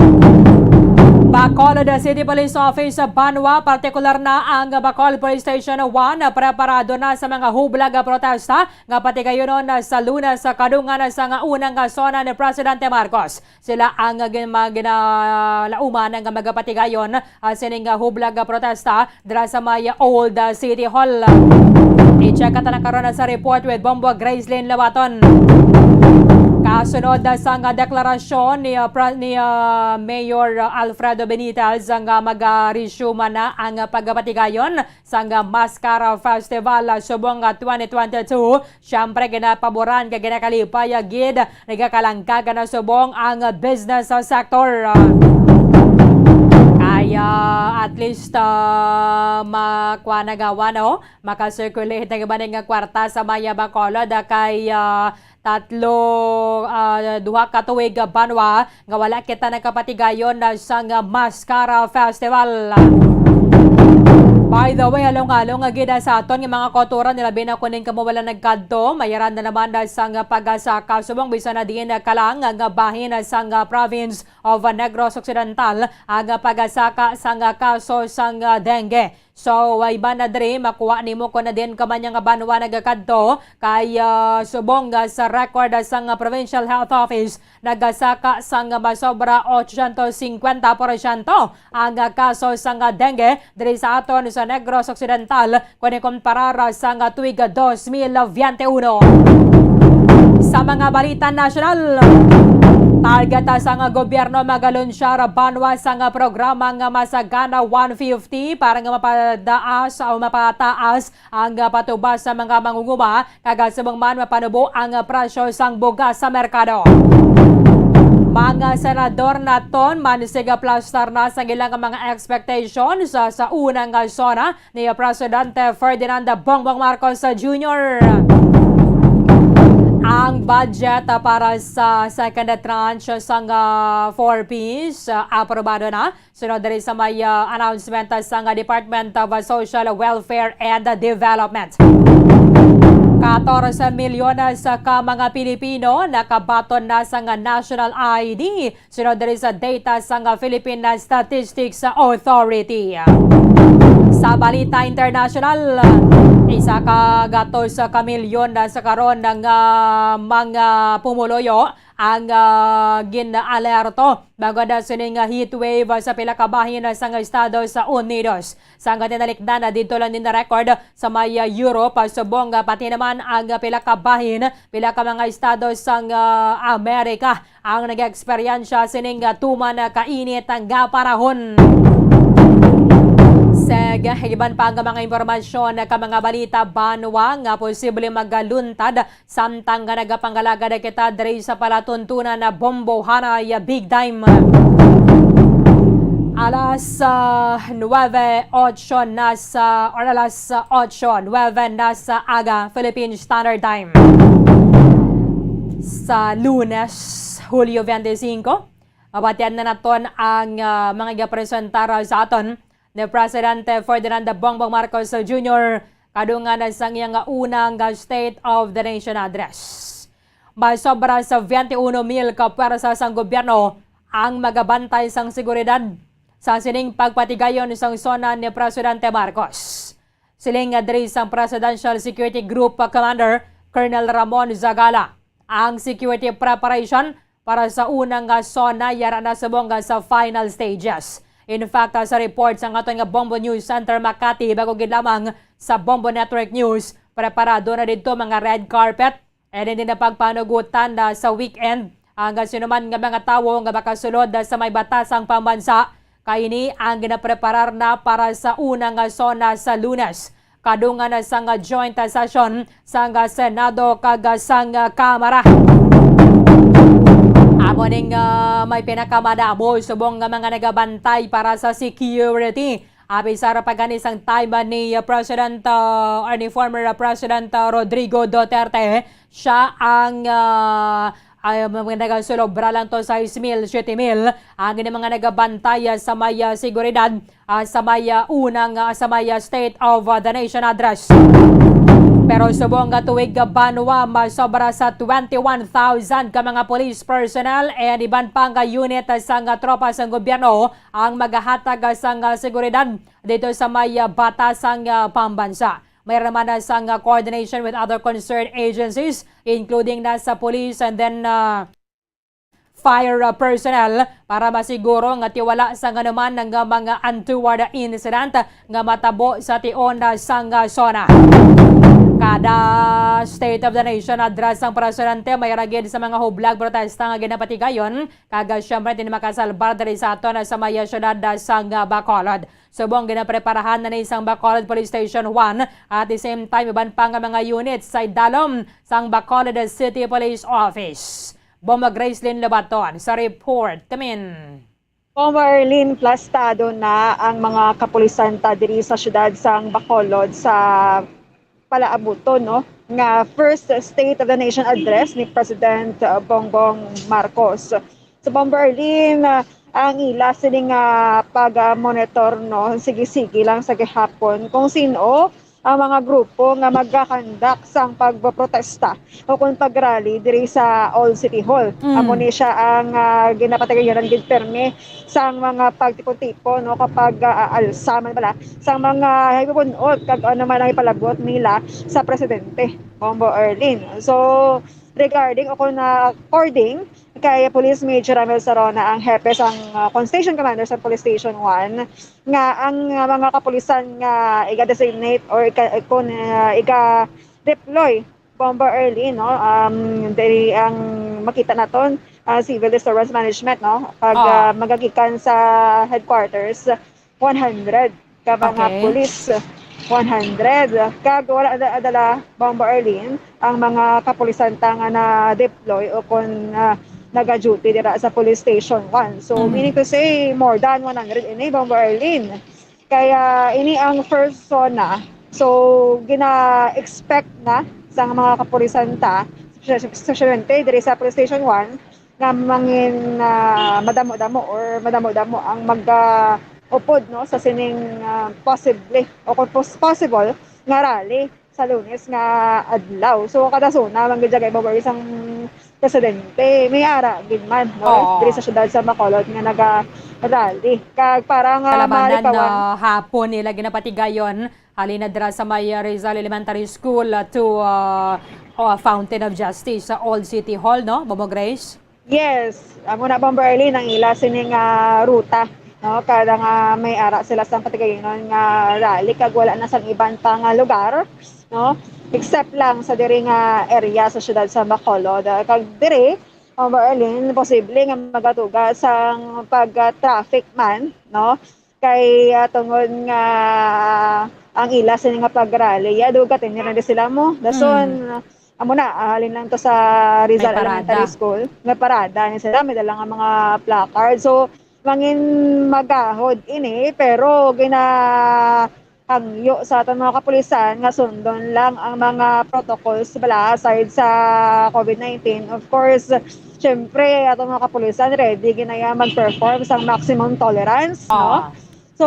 Bacolod City Police Office sa Banwa, partikular na ang Bacolod Police Station one, preparado na sa mga hublag nga protesta nga patigayonon sa Lunes sa kadungan sa nga unang nga zona ni Presidente Marcos. Sila ang gin-, mga ginalauman nga magapatigayon, ah, sining, ah, hublag nga protesta dira sa may Old, ah, City Hall. I-check ta na karon sa report with Bombo Gracelyn Lawaton. Kasunod, ah, sang deklarasyon ni, ah, pra-, ni, ah, Mayor, ah, Alfredo Benitez nga mag-resume na ang pagpatigayon sang Mascara Festival, ah, subong nga twenty twenty-two. Siyempre, ginapaboran kag ginakalipay gid, nagakalangkag na subong ang business sector. Kaya at least, ah, makwa nagawa, no? Maka-circulate na gid nga kwarta sa Maya Bacolod, ah, kay, ah, tatlo, ah, duha ka tuig, ah, banwa nga wala kita nakapatigayon na sang Mascara Festival. By the way, along-along nga gid sa aton nga mga kauturan, nilabi na kuning kamo wala nagkadto, mayaran na naman na sang pagasaka subong bisan na diin ka lang nga bahin sang province of Negros Occidental ang pagasaka sang kaso sang dengue. So, way ba na diri, makuha nimo kon na din ka man nga banwa nagakadto, kay, ah, subong, ah, sa record, ah, sang, ah, Provincial Health Office, nagasaka sang masobra otsocientos cincuenta porsyento ang, ah, kaso sang, ah, dengue diri sa aton sa Negros Occidental, kon ikumparar sang, ah, tuig dos mil veintiuno. Sa mga balita nasyonal, Target sang gobyerno magalunsyar banwa sang programa nga Masagana one fifty para nga mapadaas o mapataas ang patubas sa mga mangunguma, kag subong man mapanubo ang presyo sang bugas sa merkado. Mga senador naton mansig plastar na sa ilang mga expectations sa, sa unang SONA ni Presidente Ferdinand Bongbong Marcos Junior. Ang budget para sa second tranche sang, ah, four Ps, ah, aprobado na. Sunod diri sa may, ah, announcement, ah, sang Department of, ah, Social Welfare and Development. Katorse milyones ka mga Pilipino nakabaton na sang National I D. Sunod diri sa data sang Philippine Statistics Authority. Sa balita international, isa ka gatos ka milyon na sa karon nga mga pumuluyo ang, ah, gin-alerto bangod sining heat wave sa pila ka bahin sang Estados Unidos. Sang tinalikdan na didto lang ni record sa may, ah, Europe, ah, subong nga pati naman ang, ah, pila ka bahin, pila ka mga estado sang, ah, Amerika ang nag-eksperyensya sining, ah, tuman, ah, kainit nga panahon. Sa iban pa nga mga impormasyon, ka mga balita, banwa nga posible magaluntad samtang nga nagapangalagad kita diri sa palatuntunan na bombohanay big time. Alas, ah, nuebe ocho na sa, or alas ocho nuebe na sa aga, Philippine Standard Time. Sa Lunes, Hulyo twenty-five, mabatian na naton ang, ah, mga igapresentar sa aton ni Presidente Ferdinand Bongbong Marcos Junior kadungan sang iyang unang State of the Nation Address. Masobra sa twenty-one mil ka pwersa sang gobyerno ang magabantay sang seguridad sa sining pagpatigayon sang SONA ni Presidente Marcos. Siling nga diri sang Presidential Security Group Commander Colonel Ramon Zagala, ang security preparation para sa unang nga SONA yara na subong nga sa final stages. In fact, sa report sang aton nga Bombo News Center Makati, bago gid lamang sa Bombo Network News, preparado na didto mga red carpet, and hindi na pagpanugutan na sa weekend ang sinuman nga mga tawo nga makasulod sa may batasang pambansa. Kay ini ang ginapreparar na para sa unang nga SONA sa Lunes, kadungan na sang joint session sang Senado kag sang Kamara. Amo ning, ah, may pinakamadamo subong nga mga nagabantay para sa security. Apisar pa gani sang time ni, ah, President, ah, or ni former, ah, President, ah, Rodrigo Duterte, siya ang, ah, ay, mga nagasulobra lang to, sais mil, siyete mil ang mga nagabantay, ah, sa may, ah, seguridad, ah, sa may, ah, unang, ah, sa may, ah, State of, ah, the Nation Address. Pero subong nga tuig, ah, banwa, masobra sa twenty-one thousand ka mga police personnel and iban pa nga unit, ah, sang, ah, tropa sang gobyerno ang magahatag, ah, sang, ah, seguridad dito sa may, ah, batasang, ah, pambansa. May naman na sang, ah, coordination with other concerned agencies, including na sa police and then, ah, fire, ah, personnel para masiguro nga ti wala sang anuman nga mga untoward incident nga matabo sa tion, ah, sang, ah, SONA. Kada State of the Nation Address sang presidente, may ragid sa mga hublag protesta nga ginapatigayon, kag, ah, siyempre, din makasalbar diri sa aton, ah, sa may, ah, siyudad, ah, sang, ah, Bacolod. Subong ginapreparahan na ni sang Bacolod Police Station one, at the same time, iban pa nga mga units sa idalom sang Bacolod City Police Office. Bomba Gracelyn Lobaton sa report. Kamin. Bomba Arlene, plastado na ang mga kapulisan ta diri sa siyudad sang Bacolod sa palaabuton, no, nga first State of the Nation Address ni President, uh, Bongbong Marcos. Sa Bomba Arlene, uh, ang ila sini nga pag-monitor, no, sige-sige lang sa gihapon kung sin-o ang mga grupo nga magakandak sang pagprotesta o kung pag-rally diri sa Old City Hall. Mm. Amo ni siya ang, ah, ginapatigayon gid permi sang mga pagtipon-tipon, no, kapag, ah, alsa man bala sang mga higupon-ot kag ano man ang ipalabot nila sa presidente, Bombo Arlene. So, regarding o kung, ah, according kay Police Major Ramil Sarona, ang hepe sang, ah, kon station commander sa Police Station one, nga ang, ah, mga kapulisan nga iga-designate or ika-, kon, ah, iga-deploy Bomba Arlene, no? Um, diri ang makita naton ah, civil disturbance management, no? Kag, Ah. ah, magagikan sa headquarters, one hundred ka mga Okay. pulis, one hundred. Kag wala na adala, Bombo Arlene, ang mga kapulisan ta nga na-deploy o kon, ah, naga-duty dira sa Police Station one. So, Mm. meaning to say, more than one hundred ini, Bombo Arlene. Kaya ini ang first SONA. So, gina-expect na sa mga kapulisan ta, espesyalmente diri sa Police Station one, nga mangin, ah, madamo-damo or madamo-damo ang mag, ah, upod, no, sa sining, ah, posible o kung pos-, possible nga rally sa Lunes nga adlaw. So, kada SONA man gid kay Bombo Arlene, sang presidente, may ara gid man, no? Oo. Diri sa siyudad sa Bacolod nga naga-rally. Kag para nga Kalabanan malikawan na hapon nila ginapatigayon, halin na dira sa may, uh, Rizal Elementary School, uh, to, uh, uh, Fountain of Justice sa Old City Hall, no, Bombo Grace? Yes, amo na, Bombo Arlene, ang ila sining, ah, ruta, no? Kada nga may ara sila sa patigayonon nga rally, kag wala na sang iban pa nga lugar, no? Except lang sa diri nga area sa siyudad sa Bacolod. Ah, kag diri, Bombo Arlene, posible nga magatuga sang pag-traffic man, no? Kay, ah, tungod nga ang ila sini nga pag-rally, ya, dugatin nila di sila mo. Dason, Mm. amo na, ah, halin lang to sa Rizal May parada. Elementary School. May parada ni sila, may dala nga mga placard. So, mangin magahod ini, pero ginahangyo sa aton mga kapulisan nga sundon lang ang mga protocols bala aside sa COVID nineteen. Of course, syempre, aton mga kapulisan ready ginaya mag-perform sang maximum tolerance, no? Ah. So,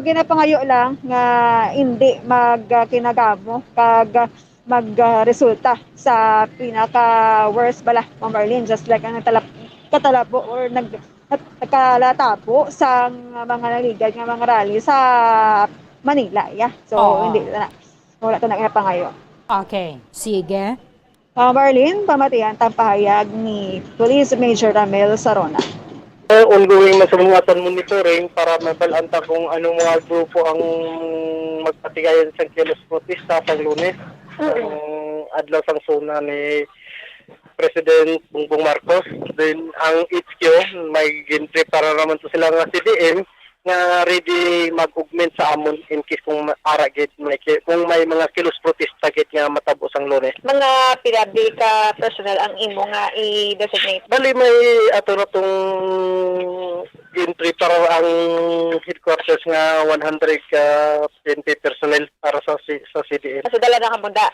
ginapangayo lang nga hindi magkinagamo kag magresulta sa pinaka-worst bala, Ma'am Arlene, just like ang natalap-, katalabo or nag-, nagkalatabo sang mga naligad nga mga rally sa Manila, yeah. So, Oo. hindi na. Wala to na ginapangayo. Okay, sige. Ah, Marlene, pamatian tang pahayag ni Police Major Ramel Sarona. Eh, ongoing man sa mga atan monitoring para mabalaan ta kung anong mga grupo ang magpatigayon sa kilos protesta sa Lunes, Mm. ang adlaw sang SONA ni President Bongbong Marcos. Then, ang H Q, may gin-prepare naman to sila nga C D M, nga ready mag-augment sa amon in case kung ma-, ara gid may ki-, kung may mga kilos protesta gid nga matabo sang Lunes. Mga pila ka personnel ang imo nga i-designate? Bali, may ato na tong entry para ang headquarters nga one hundred ka P N P personnel para sa C-, sa C D M. Kasi dala na ka munda?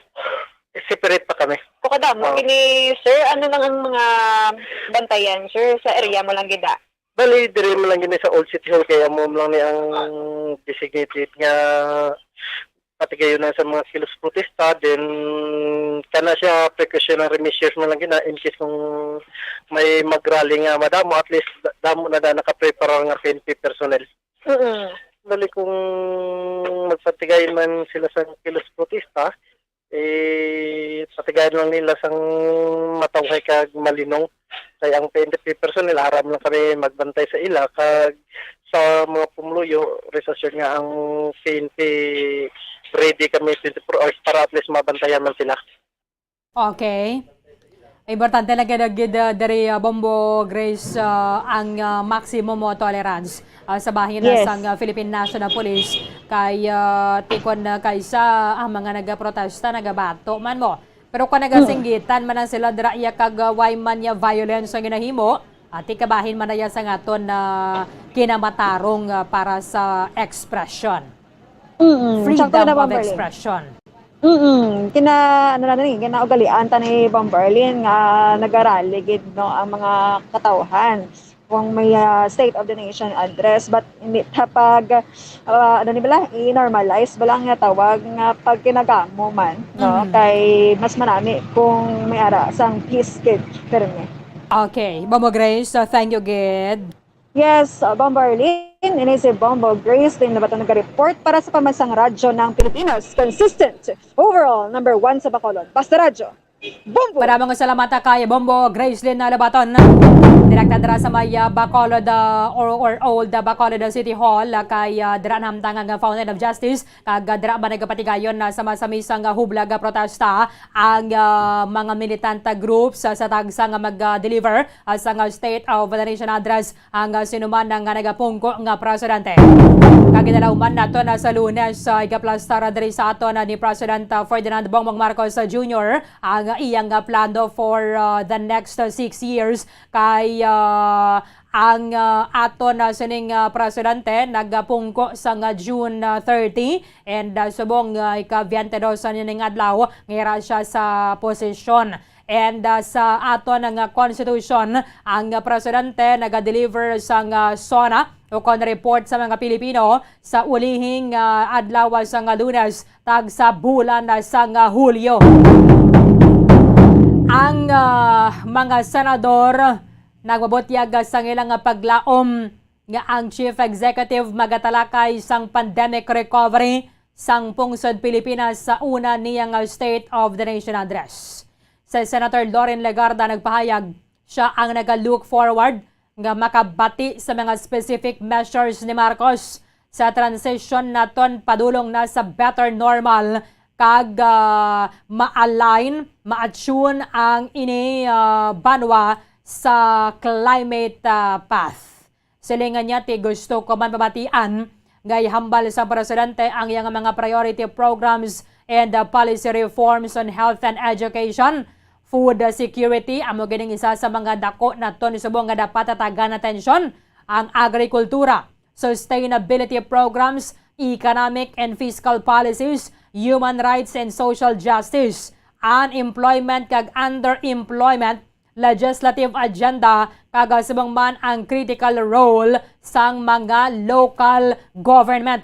Separate pa kami. Kung kadamo Oo. kini, sir, ano lang ang mga bantayan, sir, sa area mo lang gid, ah? Bali, diri man lang gini sa Old City Hall, kaya mo lang ni ang designated nga patigayon na sa mga kilos protesta, then kana siya precautionary measures man lang gina in case kung may mag-rally nga madamo, at least da-, damo na da nakaprepara nga P N P personnel. Mm. Bali, kung magpatigayon man sila sa kilos protesta, eh, patigayon lang nila sang matawhay kag malinong. Kay ang P N P personnel, aram lang kami magbantay sa ila, kag sa mga pumuluyo, rest assured nga ang P N P ready kami twenty-four hours para at least mabantayan man sila. Okay. Importante lang gid, gid, ah, diri, ah, Bombo Grace, ah, ang, ah, maximum mo tolerance, ah, sa bahin na Yes. sang, ah, Philippine National Police kay, ah, tikon na kaysa ang mga nagaprotesta, nagabato man mo. Pero kung Mm. nagasinggitan man lang sila dira, iya kag, ah, way man niya violence ang ginahimo, ati kabahin man na iya sa aton na kinamatarong, ah, para sa expression. Mm, Freedom sakto na, of Bombo Arlene. Expression. Mm, kina-, ano na ni, kinaugalian ta ni Bombo Arlene nga nagarally gid, no, ang mga katawhan kung may, ah, State of the Nation address, but hindi ta pag, ah, ano ni bala, i-normalize bala nga tawag nga pagkinagamo man, no? Mm. Kay mas manami kung may ara sang peace gid, pirmi. Okay, Bombo Grace, uh, thank you gid. Yes, uh, Bombo Arlene, ini si Bombo Grace, din na ba ito nag-report para sa Pambansang Radyo ng Pilipinas, consistent, overall, number one sa Bacolod. Basta Radyo. Bombo! Para mga salamat kay Bombo Gracelyn Labaton. Direkta dira sa may, ah, Bacolod, ah, or, or Old, ah, Bacolod, ah, City Hall, ah, kay, ah, dira na hamtang ang Fountain of Justice, kag, ah, dira ba nagapatigayon na sa masamisang, ah, hublag, ah, protesta ang, ah, mga militant, ah, groups, ah, sa tagsa nga mag, ah, deliver, ah, sa nga State of the Nation Address ang, ah, sinuman nga nagapungko nga presidente. Kag ginalauman nato na sa Lunes, ah, igaplastar diri sa aton, ah, ni President, ah, Ferdinand Bongbong Marcos, ah, Junior ang, ah, iyang, ah, plano for, ah, the next, ah, six years kay, ah, ang, ah, aton, ah, sining, ah, presidente nagapungko sa nga June, ah, thirty and, ah, subong, ah, ika-twenty-two sa nining adlaw nga ira siya sa posisyon. And, ah, sa aton nga constitution, ang presidente nagadeliver sang SONA o kon report sa mga Pilipino sa ulihing, ah, adlaw sa nga Lunes, tag sa bulan na sa nga Hulyo. Ang, ah, mga senador nagmabutyag sang ilang paglaom nga ang chief executive magatalakay sang pandemic recovery sang pungsod Pilipinas sa una niya nga State of the Nation Address. Si Senator Loren Legarda nagpahayag, siya ang naga-look forward nga makabati sa mga specific measures ni Marcos sa transition naton padulong na sa better normal kag, ah, ma-align, ma-attune ang ini, ah, banwa sa climate, ah, path. Silingan niya, ti gusto ko man pamatian nga ihambal sa presidente ang iyang mga priority programs and, uh, policy reforms on health and education. Food, uh, security amo gining isa sa mga dako naton subong nga dapat tatagan atensyon. Ang agrikultura, sustainability programs, economic and fiscal policies, human rights and social justice, unemployment kag underemployment, legislative agenda, kag subong man ang critical role sang mga local government.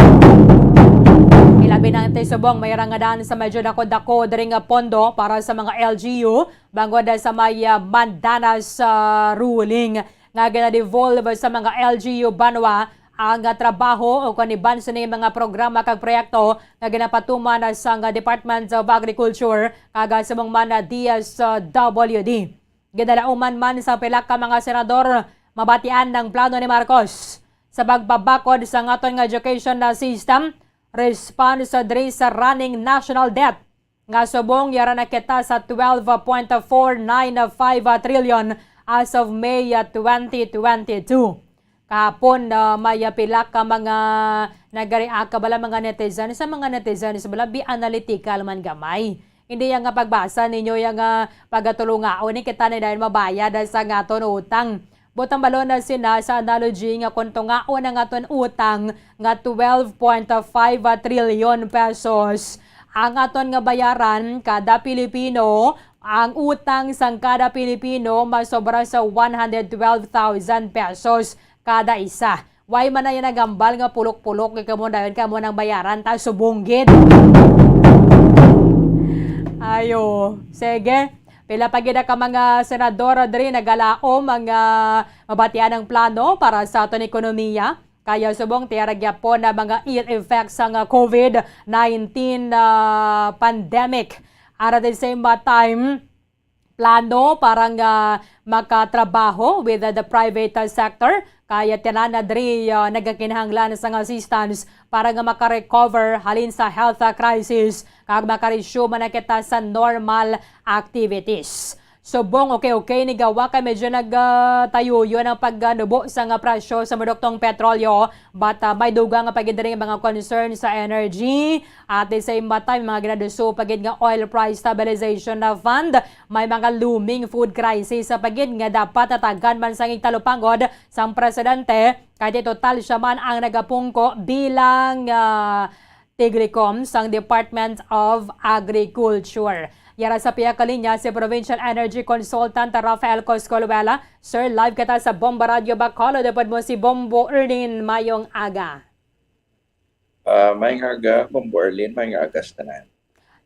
Ilabi na ti subong may rangadan sa medyo dako-dako diri nga pondo para sa mga L G U bangod sa may, ah, Mandanas, ah, ruling nga ginadevolve sa mga L G U banwa ang, ah, trabaho o kaniban sini mga programa kag proyekto nga ginapatuman sang, ah, Department of Agriculture kag, ah, subong man na D S W D. Ginalauman man sa pila ka mga senador, mabatian ang plano ni Marcos sa pagbabakod sa aton nga education na system, response diri sa running national debt nga subong yara na kita sa twelve point four nine five trillion as of May, ah, twenty twenty-two. Kahapon, ah, may, ah, pila ka mga nag-react ka bala mga netizens, sa mga netizens bala, be analytical man gamay. Hindi yang nga pagbasa ninyo yang, ah, pagatulungaon ni kita na dayon mabayad sa nga aton utang. Butang balon na sina sa analogy nga kung tungaon ang aton utang nga twelve point five trillion pesos, ang aton nga bayaran kada Pilipino, ang utang sang kada Pilipino masobra sa one hundred twelve thousand pesos kada isa. Why man na yan nagambal nga pulok-pulok kay kamo dayon kamo nang bayaran ta subong gid. Ayo, sige. Pila pa gid ka mga senador diri nagalaom ang, ah, mabatian ang plano para sa aton ekonomiya. Kaya subong tiara gyapon na mga ill effects sang, ah, covid nineteen, ah, pandemic. At at the same time, plano para nga makatrabaho with the private, uh, sector. Kaya tanan na diri, uh, nagakinahanglan sang assistance para nga makarecover halin sa health, uh, crisis kag makaresume na kita sa normal activities. Subong okay-okay ni gawa kay medyo nagtayuyon ang pagnubo sa nga presyo sa produktong petrolyo, but, uh, may dugang nga pagidiri mga concern sa energy. At the same time, mga ginaduso pa gid nga oil price stabilization na fund, may mga looming food crisis sa pagid nga dapat tatagan man sang igtalupangod sang presidente, kay di total siya man ang nagapungko bilang, ah, tiglikom sang Department of Agriculture. Yara sa pihak ka linya si Provincial Energy Consultant Rafael Coscoluela. Sir, live kita sa Bomba Radio Bacolod. Upod mo si Bombo Erlin. Mayong aga. Ah, maayong aga, Bombo Erlin, maayong aga sa tanan.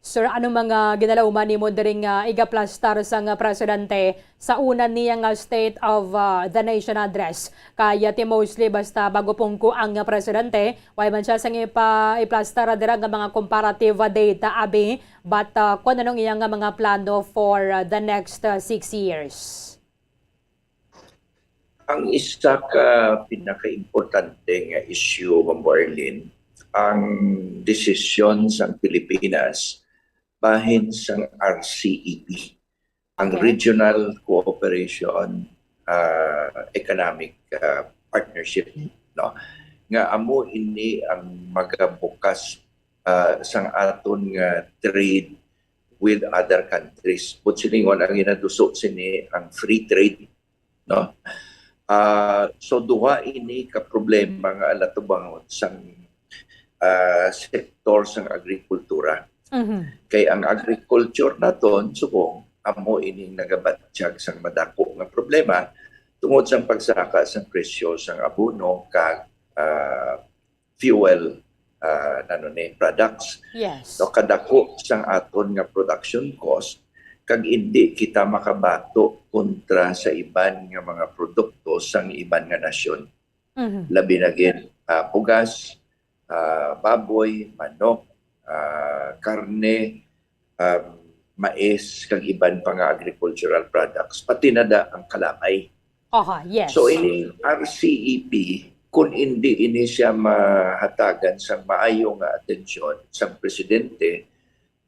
Sir, ano mga ginalauman nimo diri nga igaplastar sang presidente sa una niya nga State of, ah, the Nation Address? Kay, ah, ti mostly basta bago pungko ang presidente, way man siya sang ipa-, iplastar dira nga mga comparative, ah, data, abi, but, ah, kung anong iya nga mga plano for, ah, the next, ah, six years? Ang isa ka pinakaimportante nga issue, Ma'am Arlene, ang desisyon sang Pilipinas bahin sang R C E P, ang Okay. Regional Cooperation, ah, Economic, ah, Partnership, no? Nga amo ini ang magabukas, ah, sang aton nga trade with other countries. Buot silingon, ang ginaduso sini ang free trade, no? Ah, so, duha ini ka problema nga alatubangon sang, ah, sektor sang agrikultura. Mhm. Kay ang agriculture naton, subong, amo ining nagabatyag sang madako nga problema tungod sang pagsaka sang presyo sang abono kag, ah, fuel, ah, nano ni, products. Yes. No, kadako sang aton nga production cost, kag indi kita makabato kontra sa iban nga mga produkto sang iban nga nasyon. Mhm. Labi na gid, ah, bugas, ah, baboy, manok, ah, karne, um, mais, kag iban pa nga agricultural products, pati na da ang kalamay. Aha, yes. So, ining R C E P, kung hindi ini siya mahatagan sang maayo nga atensyon sang presidente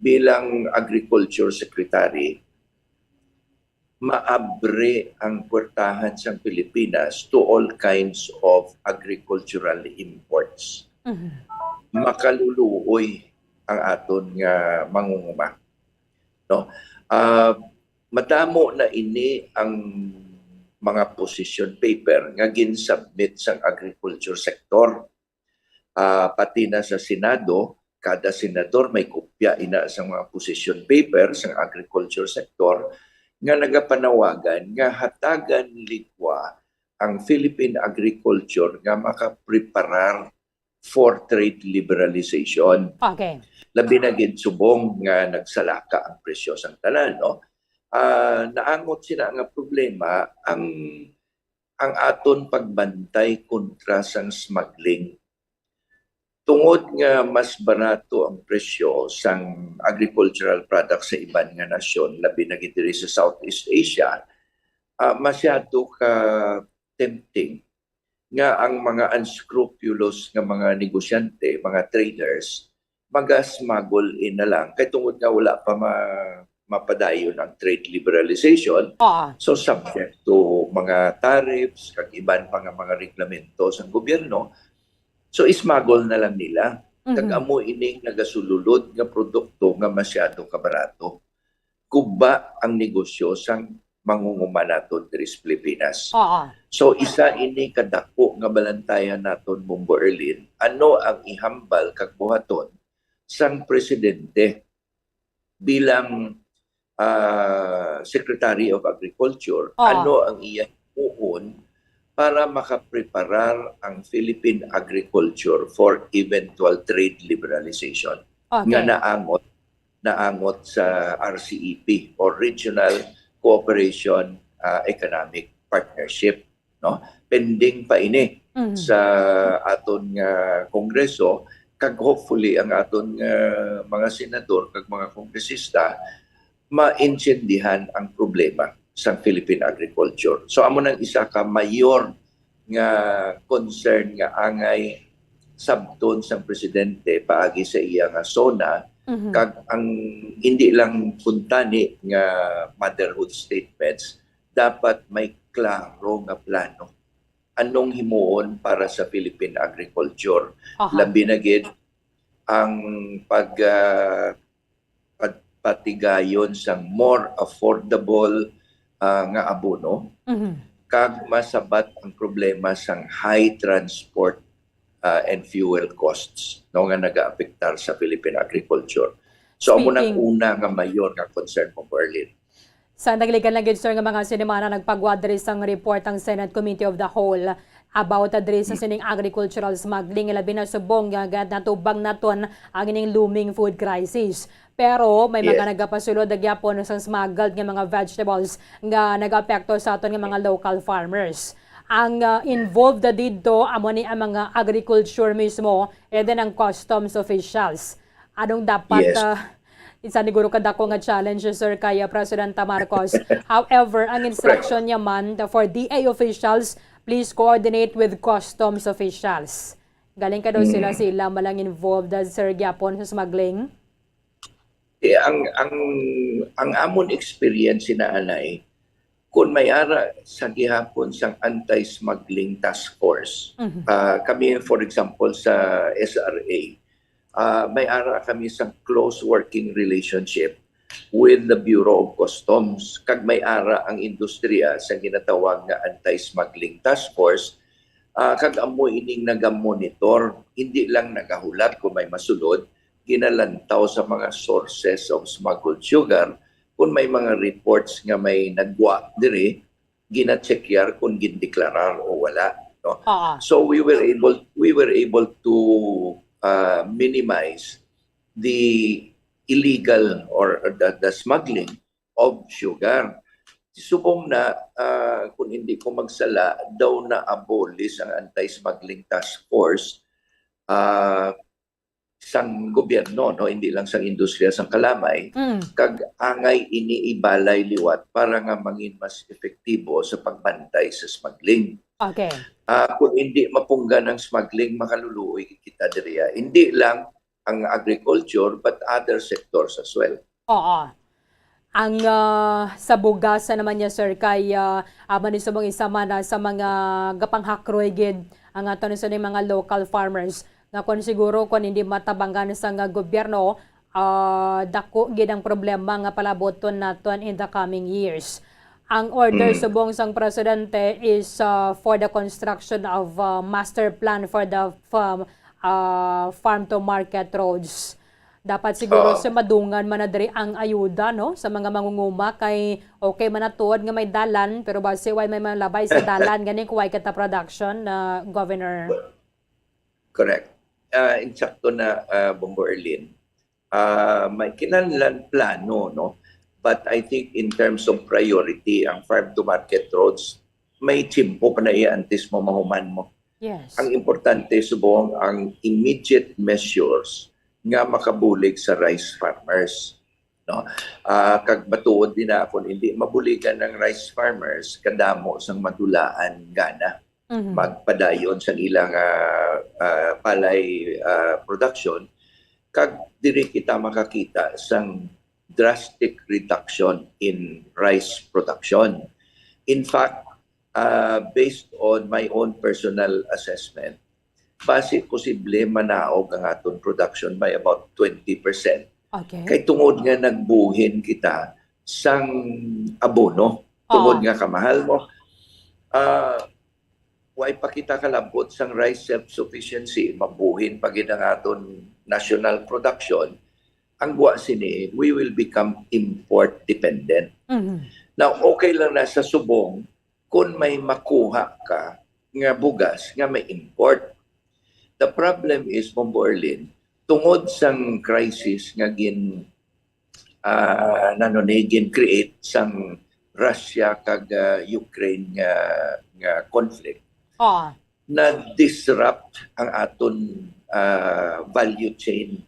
bilang agriculture secretary, maabri ang puwertahan sang Pilipinas to all kinds of agricultural imports. Mhm. Makaluluoy ang aton nga mangunguma, no? Ah, madamo na ini ang mga position paper nga gin-submit sang agriculture sector. Ah, pati na sa Senado, kada senador may kopya ina sa mga position paper sang agriculture sector nga nagapanawagan nga hatagan likwa ang Philippine agriculture nga makapreparar for trade liberalization. Okay. Labi na gid subong nga nagsalaka ang presyo sang tanan, no? Ah, naangot sina nga problema ang, ang aton pagbantay kontra sang smuggling. Tungod nga mas barato ang presyo sang agricultural products sa iban nga nasyon, labi na gid diri sa Southeast Asia, ah, masyado ka tempting nga ang mga unscrupulous nga mga negosyante, mga traders, maga-smuggle in na lang. Kay tungod nga wala pa ma-, mapadayon ang trade liberalization, Oo. so subject to mga tariffs kag iban pa nga mga reglamento sang gobyerno, so ismuggle na lang nila. Kag Mhm. amo ining nagasululod nga produkto nga masyado kabarato. Guba ang negosyo sang mangunguma naton diri sa Pilipinas. Oo. So, isa ini ka dako nga balantayan naton, Mumbo Erlin, ano ang ihambal kag buhaton sang presidente bilang, ah, Secretary of Agriculture? Oo. Ano ang iya himuon para makapreparar ang Philippine agriculture for eventual trade liberalization Okay. nga naangot naangot sa R C E P o Regional Cooperation, ah, Economic Partnership, no? Pending pa ini Mhm. sa aton nga Kongreso, kag hopefully ang aton nga mga senador kag mga kongresista maintindihan ang problema sang Philippine agriculture. So, amo nang isa ka mayor nga concern nga angay sabton sang presidente paagi sa iya nga SONA, Mhm. kag ang hindi lang kuntani nga motherhood statements, dapat may klaro nga plano. Anong himuon para sa Philippine agriculture? Aha. Labi na gid ang pag, ah, pag-, patigayon sang more affordable, ah, nga abono, Mhm. kag masabat ang problema sang high transport, ah, and fuel costs, no, nga nagaapektar sa Philippine agriculture. So, amo nang Speaking una nga mayor nga concern mo, Berlin. Sa nagligikan lang gid, sir, nga mga sinimana, nagpagwa diri sang report ang Senate Committee of the Whole. about, ah, diri sa sining agricultural smuggling, labi na subong nga ga-, natubang naton ang ining looming food crisis. Pero may mga Yes. nagapasulod na gyapon sa smuggled nga mga vegetables nga nag-apekto sa aton nga mga local farmers. Ang, ah, involved na didto amo ni ang mga agriculture mismo and then ang customs officials. Anong dapat, Yes. ah, isa ni guro kadako nga challenge, sir, kay, ah, Presidenta Marcos. However, ang instruction niya man the, for D A officials, please coordinate with customs officials. Galing ka daw sila, Mm. sila malang involved, ah, sir, gyapon sa smuggling? Eh, ang, ang, ang amon experience sina anay, kung may ara sa gihapon sang anti-smuggling task force, Mhm. ah, kami, for example, sa S R A, ah, may ara kami sa close working relationship with the Bureau of Customs. Kag may ara ang industriya sa ginatawag nga anti-smuggling task force, ah, kag amo ining nagamonitor, hindi lang nagahulat kung may masulod, ginalantaw sa mga sources of smuggled sugar, kung may mga reports nga may nagwa diri, gina-check yar kung gindeklarar o wala, no? Oo. So we were able, we were able to, uh, minimize the illegal or the, the smuggling of sugar. Subong na, uh, kung hindi ko magsala, daw na-abolish ang anti-smuggling task force, uh, sang gobyerno, no, hindi lang sang industriya sang kalamay, Mm. kag angay ini ibalay liwat para nga mangin mas epektibo sa pagbantay sa smuggling. Okay. Ah, kung hindi mapunggan ang smuggling, makaluluoy kita diriya. Hindi lang ang agriculture, but other sectors as well. Oo. Ang, ah, sa bugas naman niya, sir, kay, ah, ah, manisumong isa man, ah, sa mga gapanghakroy gid ang aton sa mga local farmers nga kon siguro kon hindi matabangan sa nga gobyerno, ah, dako gid ang problema nga palaboton naton in the coming years. Ang order Mm. subong sang presidente is, ah, for the construction of, ah, master plan for the farm, ah, farm to market roads. Dapat siguro Oo. sa madungan man na diri ang ayuda, no, sa mga mangunguma kay okay man na tuod nga may dalan, pero basi way may malabay sa dalan, gani kung way kita production na, Governor. Correct. Ah, insakto na, ah, Bombo Erlin. Ah, may kinahanglan plano, no? But I think in terms of priority, ang farm to market roads, may tiyempo pa na iya antes mo mahuman mo. Yes. Ang importante, subong ang immediate measures nga makabulig sa rice farmers, no? Ah, kag matuod din na kung hindi mabuligan ng rice farmers, kadamo sang madulaan gana Mhm. magpadayon sang ilang, ah, ah, palay, ah, production, kag diri kita makakita sang drastic reduction in rice production. In fact, ah, based on my own personal assessment, basi posible manaog ang aton production by about twenty percent. Okay. Kay tungod nga nagbuhin kita sang abono, tungod Oo. nga kamahal mo, ah, way pa kita kalabot sang rice self-sufficiency, mabuhin pa gid ang aton national production, ang gwa sini, we will become import dependent. Mhm. Now, okay lang na sa subong kung may makuha ka nga bugas nga may import. The problem is, Bombo Erlin, tungod sang crisis nga gin, ah, nano ni, gin-create sang Russia kag, ah, Ukraine nga, nga conflict, Oo. na-disrupt ang aton, ah, value chain,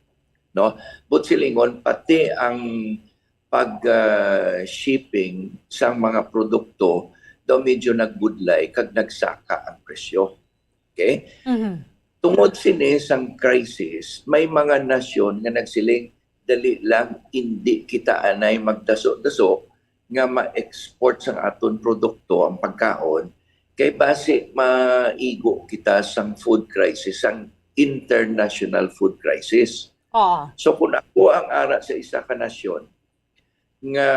no? But silingon, pati ang pag, ah, shipping sang mga produkto daw medyo nagbudlay kag nagsaka ang presyo. Okay? Mhm. Tungod sini sang crisis, may mga nasyon nga nagsiling, "Dali lang, indi kita anay magdaso-daso nga ma-export sang aton produkto ang pagkaon, kay basi maigo kita sang food crisis, sang international food crisis." Oo. So, kung ako ang ara sa isa ka nasyon nga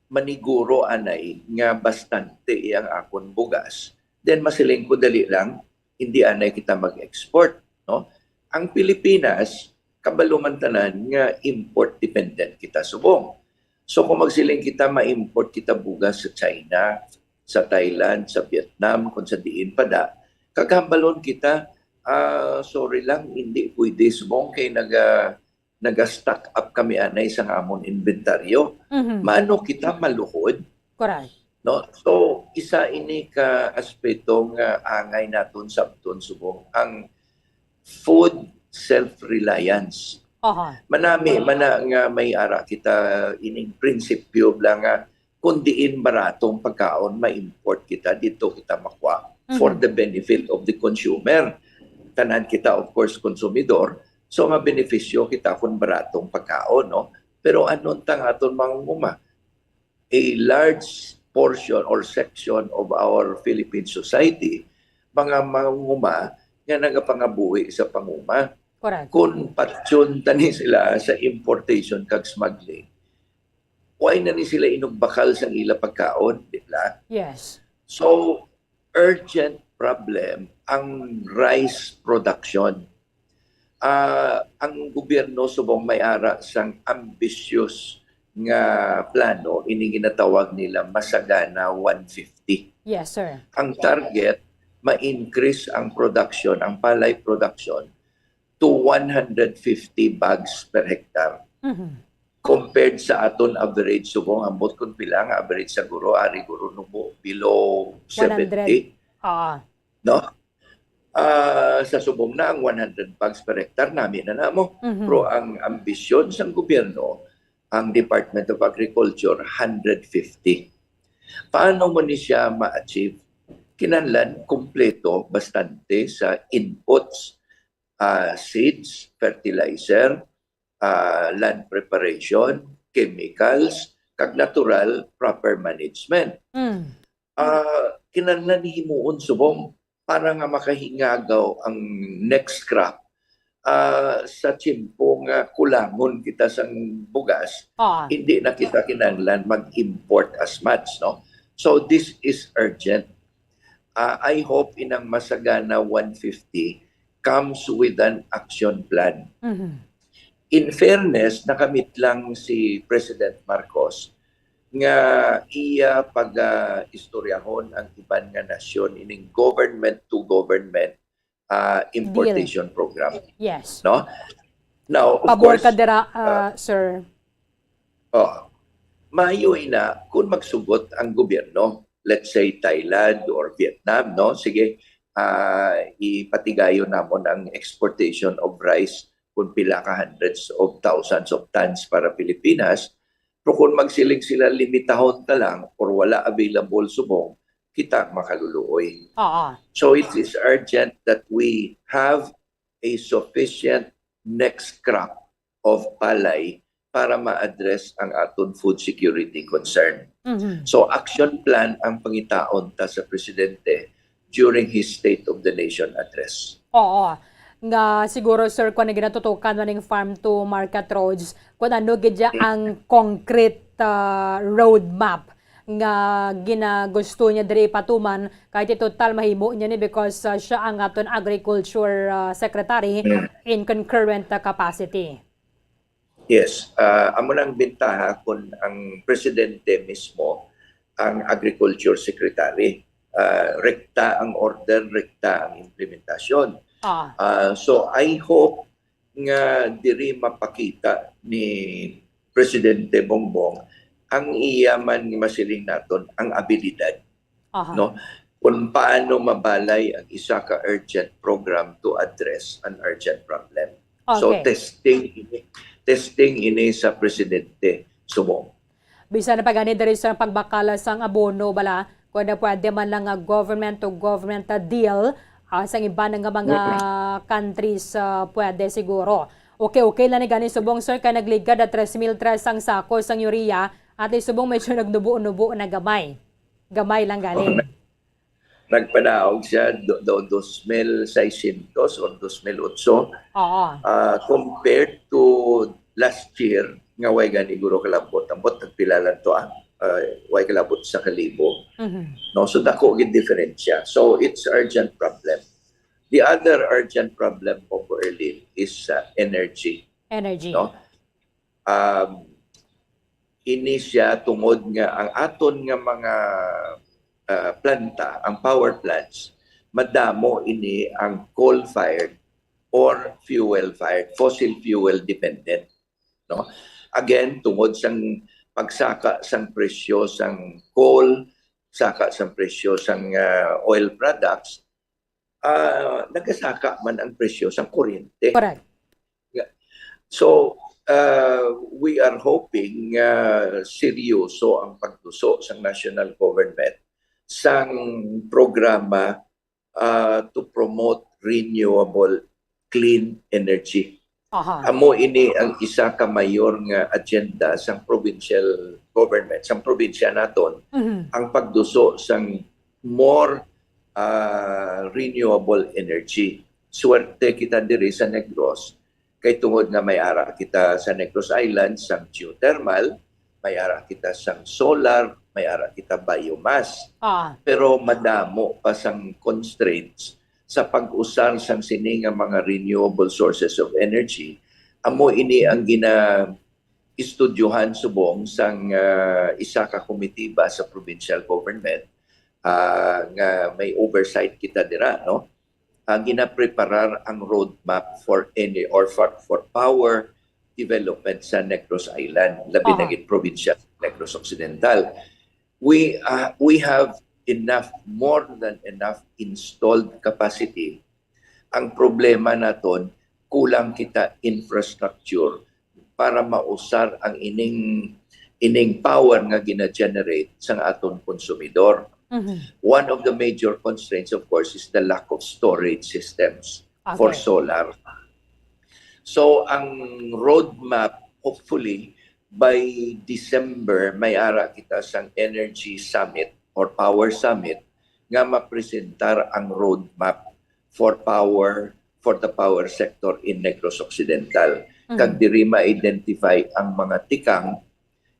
maniguro anay nga bastante iyang akon bugas, then masiling ko, "Dali lang, hindi anay kita mag-export," no? Ang Pilipinas, kabalo man tanan nga import dependent kita subong. So, kung magsiling kita, ma-import kita bugas sa China, sa Thailand, sa Vietnam, kung sa diin pa da, Kag hambalon kita, ah, sorry lang, hindi pwede subong kay naga-, naga-stock up kami anay sa amon inventaryo. Mhm. Maano kita maluhod? Correct. No? So, isa ini ka aspeto nga angay naton sabton subong ang food self-reliance. Aha. Manami man na nga may ara kita ining prinsipyo bala nga kung diin baratong pagkaon, ma-import kita, dito kita makuha for Mhm. the benefit of the consumer. Tanan kita, of course, konsumidor, so mabenepisyo kita kung baratong pagkaon, no? Pero ano ang aton mangunguma? A large portion or section of our Philippine society, mga mangunguma nga nagapangabuhi sa panguma. Correct. Kung patyon tani sila sa importation kag smuggling, why na ni sila inugbakal sang ila pagkaon, di ba? Yes. So, urgent problem ang rice production. Ah, ang gobyerno subong may ara sang ambitious nga plano, ini ginatawag nila Masagana one fifty. Yes, sir. Ang target, ma-increase ang production, ang palay production to one hundred fifty bags per hectare. Mhm. Compared sa aton average, subong ambot kung pila nga average sa guro, ari guro nubo below One hundred. seventy. Ah. No? Ah, sa subong na ang one hundred bags per hectare, nami na namo. Mhm. Pero ang ambisyon sang gobyerno, ang Department of Agriculture, hundred fifty. Paano mo ni siya ma-achieve? Kinahanglan kompleto, bastante sa inputs, ah, seeds, fertilizer, ah, land preparation, chemicals, kag natural, proper management. Mm. Ah, kinahanglan himuon subong para nga makahingagaw ang next crop. Ah, sa tiyempo nga kulangon kita sang bugas, Ah. hindi na kita kinahanglan mag-import as much, no? So, this is urgent. Ah, I hope inang Masagana one fifty comes with an action plan. Mhm. In fairness, nakamit lang si President Marcos nga iya pag-istoryahon ang iban nga nasyon ining government to government, ah, importation program. Yes. No? Now, of Pabor course, ka dira, ah, ah, sir. Oh, maayo ina kung magsugot ang gobyerno, let's say Thailand or Vietnam, no? Sige, ah, ipatigayon namon ang exportation of rice kung pila ka hundreds of thousands of tons para Pilipinas. Pero kung magsiling sila, limitahon ta lang or wala available subong, kita makaluluoy. Oo. So it is urgent that we have a sufficient next crop of palay para ma-address ang aton food security concern. Mhm. So, action plan ang pangitaon ta sa presidente during his State of the Nation address. Oo. Nga siguro, sir, kung ginatutukan man ning farm to market roads, kung ano gid ya Mm. ang concrete, ah, roadmap nga ginagusto niya diri ipatuman, kahit total mahimo niya ni because, ah, siya ang aton agriculture, ah, secretary Mm. in concurrent, ah, capacity. Yes, ah, amo nang bintaha kung ang presidente mismo ang agriculture secretary. Ah, rekta ang order, rekta ang implementasyon. Ah. Ah, so I hope nga diri mapakita ni Presidente Bongbong ang iya man masiling naton ang abilidad, Aha. no? Kung paano mabalay ang isa ka urgent program to address an urgent problem. So, Okay. testing ini, testing ini sa presidente subong. Bisan pa gani diri sa pagbakal sang abono bala, kung na pwede man lang nga government to government, ah, deal, ah, sang iban nga mga Mm. countries, ah, pwede siguro. Okay, okay lang ni gani subong, sir, kay nagligad na tres mil tres ang sako sang urea, at least subong medyo nagnubo-nubo na gamay. Gamay lang gani. Oh, na-, nagpadaog siya do, do dos mil seiscientos or dos mil otso. Oo. Ah, compared to last year, nga way gani guro kalabot. Ambot, tagpila lang to, ah. Ah, way kalabot sa kalibo. Mhm. No, so dako gid diferensya. So, it's urgent problem. The other urgent problem of Berlin is, ah, energy. Energy. No? Um, ini siya tungod nga ang aton nga mga, ah, planta, ang power plants, madamo ini ang coal-fired or fuel-fired, fossil fuel dependent, no? Again, tungod sang pagsaka sang presyo sang coal, saka sang presyo sang, ah, oil products, ah, nagasaka man ang presyo sang kuryente. Correct. So, uh, we are hoping nga seryoso ang pagduso sang national government sang programa, uh, to promote renewable clean energy. Aha. Amo ini ang isa ka mayor nga agenda sang provincial government, sang probinsya naton, Mhm. ang pagduso sang more, uh, renewable energy. Swerte kita diri sa Negros kay tungod nga may ara kita sa Negros Island sang geothermal, may ara kita sang solar, may ara kita biomass. Ah, Pero madamo pa sang constraints sa pag-usar sang sini nga mga renewable sources of energy. Amo ini ang gina-istudyohan subong sang, ah, isa ka komitiba sa provincial government, ah, nga may oversight kita dira, no? Ah, ginapreparar ang roadmap for any or for, for power development sa Negros Island, labi na Aha. gid probinsya sa Negros Occidental. We, ah, we have enough, more than enough installed capacity. Ang problema naton, kulang kita infrastructure para mausar ang ining, ining power nga gina-generate sang aton konsumidor. Mhm. One of the major constraints, of course, is the lack of storage systems for Okay. solar. So, ang roadmap, hopefully, by December, may ara kita sang Energy Summit or Power Summit nga mapresentar ang roadmap for power, for the power sector in Negros Occidental. Mhm. Kag diri ma-identify ang mga tikang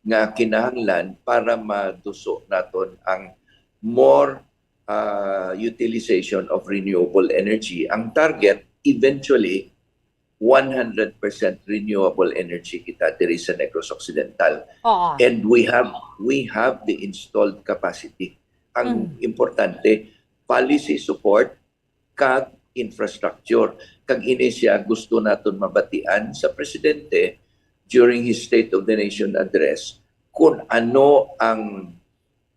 nga kinahanglan para maduso naton ang more, ah, utilization of renewable energy. Ang target, eventually, one hundred percent renewable energy kita diri sa Negros Occidental. Oo. And we have, we have the installed capacity. Ang Mm. importante, policy support kag infrastructure. Kag ini siya gusto naton mabatian sa presidente during his State of the Nation address, kung ano ang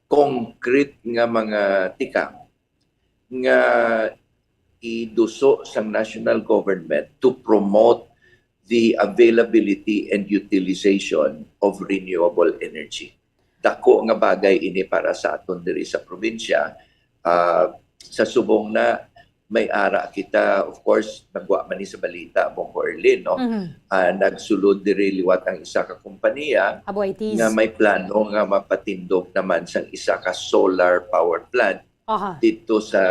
concrete nga mga tikang nga iduso sang national government to promote the availability and utilization of renewable energy. Dako nga bagay ini para sa aton diri sa probinsya. Ah, sa subong na may ara kita, of course, nagwa man ni sa balita, Bong Erlin, no? Mhm. Ah, nagsulod diri liwat ang isa ka kompanya Abo, I Ts. nga may plano nga mapatindog naman sang isa ka solar power plant Aha. dito sa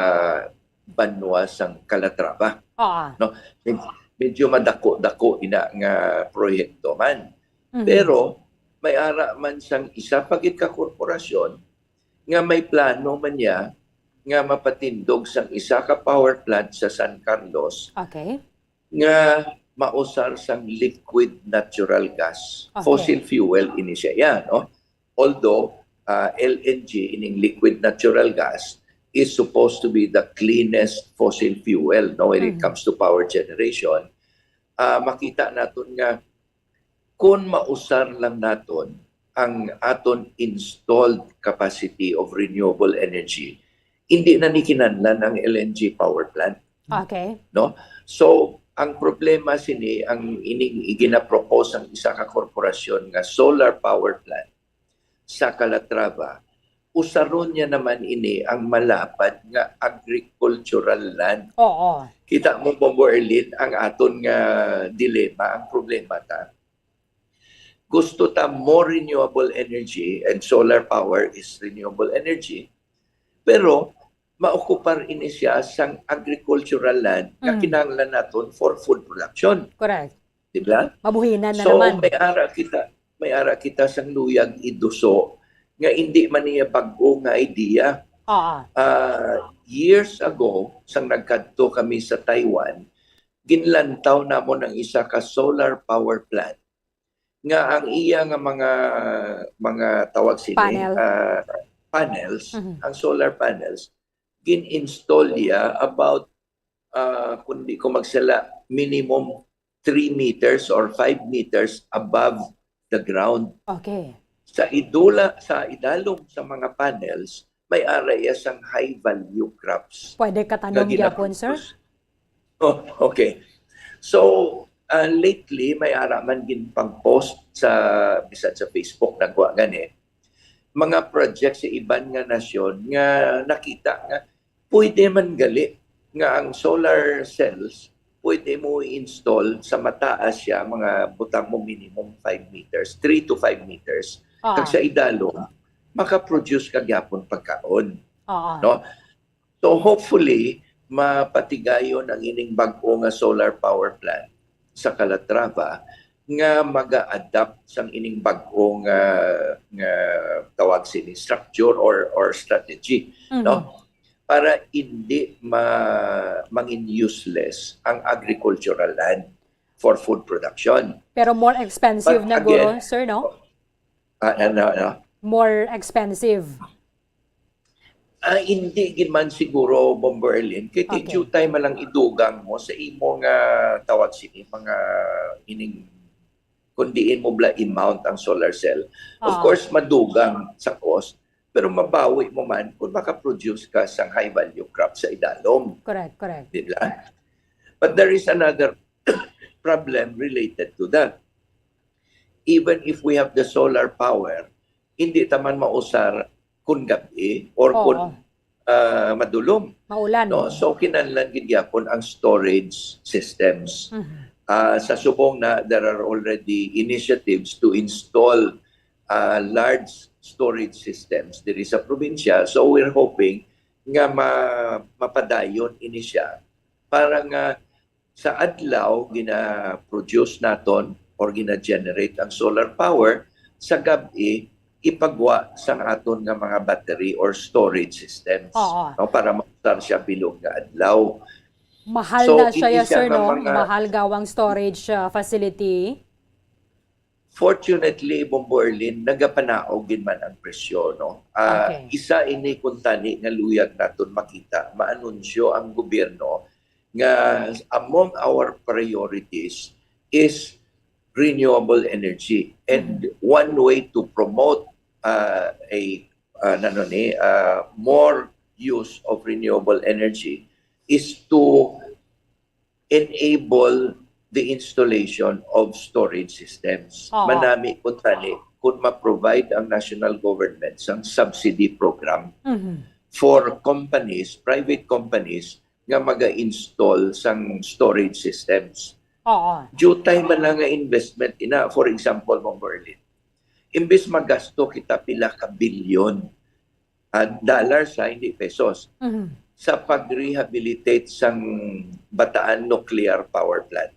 banwa sang Calatrava. Oo. Med-, medyo madako-dako ina nga proyekto man. Mhm. Pero may ara man sang isa pa gid ka korporasyon nga may plano man niya nga mapatindog sang isa ka power plant sa San Carlos Okay. nga mausar sang liquid natural gas. Okay. Fossil fuel ini siya, ya, no? Although, ah, L N G, ining liquid natural gas, is supposed to be the cleanest fossil fuel, no, when it Mhm. comes to power generation. Ah, makita naton nga kung mausar lang naton ang aton installed capacity of renewable energy, hindi na ni kinahanglan ang L N G power plant. Okay. So, ang problema sini, ang ining iginapropose ang isa ka korporasyon nga solar power plant sa Calatrava, usaron niya naman ini ang malapad nga agricultural land. Oo. Kita mo, Bombo Erlin, ang aton nga dilemma, ang problema ta. Gusto ta more renewable energy, and solar power is renewable energy, pero maokupar ini siya sang agricultural land nga Mm. kinahanglan naton for food production. Correct. Di ba? Mabuhinan na So, naman. may ara kita, may ara kita sang luyag iduso nga hindi man niya bag-o nga idea. Oo. Ah, years ago, sang nagkadto kami sa Taiwan, ginlantaw namon ang isa ka solar power plant nga ang iya nga mga, mga tawag sini, Panel. ah, panels, Mhm. ang solar panels, gin-install niya about, ah, kung di ko magsala, minimum three meters or five meters above the ground. Okay. Sa idula, sa idalom sa mga panels, may ara iya sang high value crops. Pwede katanom gyapon, sir? Oh, okay. So, uh, lately, may ara man ginpang-post sa, bisan sa Facebook, nagwa gani, mga project sa iban nga nasyon nga nakita nga pwede man gali nga ang solar cells pwede mo i-install sa mataas siya, mga butang mo minimum five meters, three to five meters. Ah. Kag sa idalom, maka-produce ka gyapon pagkaon. Ah. No? So hopefully, mapatigayon ang ining bag-o nga solar power plant sa Calatrava nga maga-adapt sang ining bag-o nga, nga tawag sini structure or, or strategy, mm-hmm, no? Para hindi ma-, mangin useless ang agricultural land for food production. Pero more expensive na guro, sir, no? Ah, ano, ano? More expensive. Ah, hindi gid man siguro, Bombo Erlin, kay okay, jutay man lang idugang mo sa imo nga tawag sini mga ining kung diin mo bala i-mount ang solar cell. Of course, madugang sa cost, pero mabawi mo man kung maka-produce ka sang high value crop sa idalom. Correct, correct. Di ba? But there is another problem related to that. Even if we have the solar power, hindi ta man mausar kung gab-i or kung, ah, madulom. Maulan. No? So, kinahanglan gid gyapon ang storage systems. Mm-hmm. Ah, sa subong na, there are already initiatives to install, ah, large storage systems diri sa probinsya. So, we're hoping nga ma-, mapadayon ini siya para nga sa adlaw gina-produce naton or gina-generate ang solar power, sa gab-i ipagwa sang aton nga mga battery or storage systems, oo, no, para mausar siya bilog nga adlaw. Mahal so, na siya, sir, no? Mga... Mahal gawang storage, uh, facility. Fortunately, Bombo Erlin, nagapanaog gid man ang presyo, no? Uh, okay. Isa ini kuntani nga luyag naton makita, maanunsyo ang gobyerno nga among our priorities is renewable energy. And one way to promote, uh, a, uh, nano ni, uh, more use of renewable energy is to enable the installation of storage systems. Oo. Manami kuntani kung ma-provide ang national government sang subsidy program, mhm, for companies, private companies, nga maga-install sang storage systems. Oo. Jutay man lang nga investment ina. For example, Bombo Erlin, imbis magasto kita pila ka bilyon, ah, dollars, ha, hindi pesos, mhm, sa pag-rehabilitate sang Bataan Nuclear Power Plant,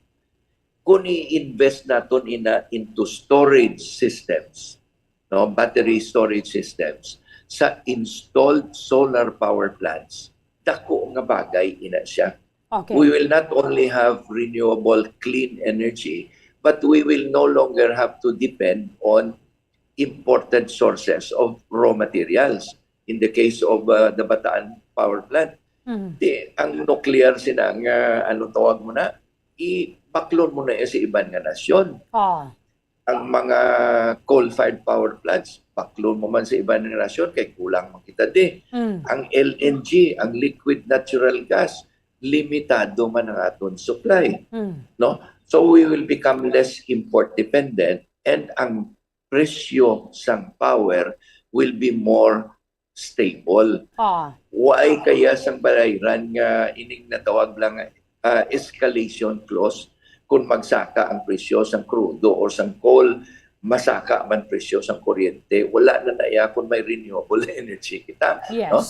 kung i-invest naton ina into storage systems, no, battery storage systems, sa installed solar power plants, dako nga bagay ina siya. Okay. We will not only have renewable clean energy, but we will no longer have to depend on imported sources of raw materials. In the case of, uh, the Bataan Power Plant, mm, di, ang nuclear sina nga, ano tawag mo na, ibaklon mo na sa iban nga nasyon. Oh. Ang mga coal-fired power plants, baklon mo man sa iban nga nasyon kay kulang man kita di. Mm. Ang L N G, ang liquid natural gas, limitado man ang aton supply. Mm. No? So we will become less import dependent and ang presyo sang power will be more stable. Ah. Why kaya sang balayran nga ining natawag lang, ah, escalation clause kung magsaka ang presyo sang krudo or sang coal, masaka man presyo sang kuryente, wala na na iya kung may renewable energy kita, yes, no?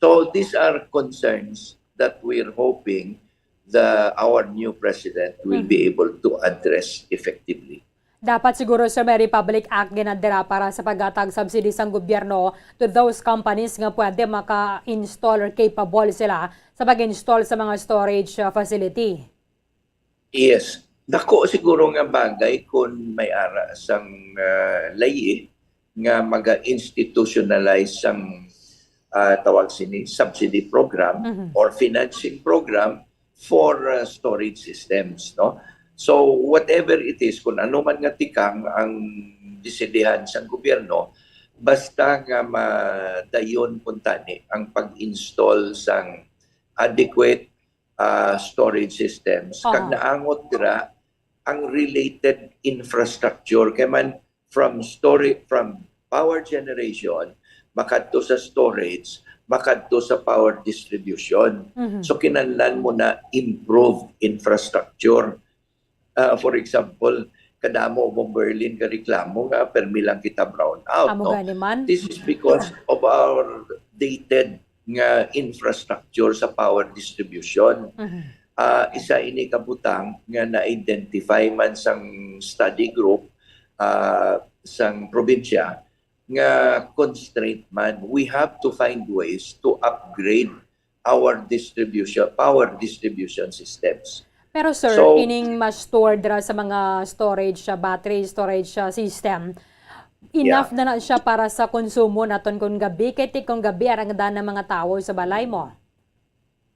So these are concerns that we're hoping the, our new president will be, mm-hmm, able to address effectively. Dapat siguro, sir, may Republic Act ginadira para sa paghatag subsidy sang gobyerno to those companies nga pwede maka-install or capable sila sa pag-install sa mga storage, uh, facility. Yes. Dako siguro nga bagay kung may ara sang, uh, layi nga maga-institutionalize sang ah, tawag sini, subsidy program Mhm. or financing program for, ah, storage systems, no? So, whatever it is, kung ano man nga tikang ang desidihan sang gobyerno, basta nga madayon kuntani ang pag-install sang adequate, ah, storage systems, kag Aha. naangot dira ang related infrastructure, kay man from storage, from power generation, makadto sa storage, makadto sa power distribution. Mhm. So, kinahanglan mo na improved infrastructure. Ah, for example, kadamo, Bomberlin, ka reklamo nga permi lang kita brown out, Amo no? gani man. This is because of our dated nga infrastructure sa power distribution. Mhm. Ah, isa ini ka butang nga na-identify man sang study group, ah, sang probinsya nga constraint man. We have to find ways to upgrade our distribution, power distribution systems. Pero sir, So, ining ma-store dira sa mga storage, ah, battery storage, ah, system, enough Yeah. na na siya para sa konsumo naton kon gabi? Kay ti kon gabi, arang daan ang mga tawo sa balay mo.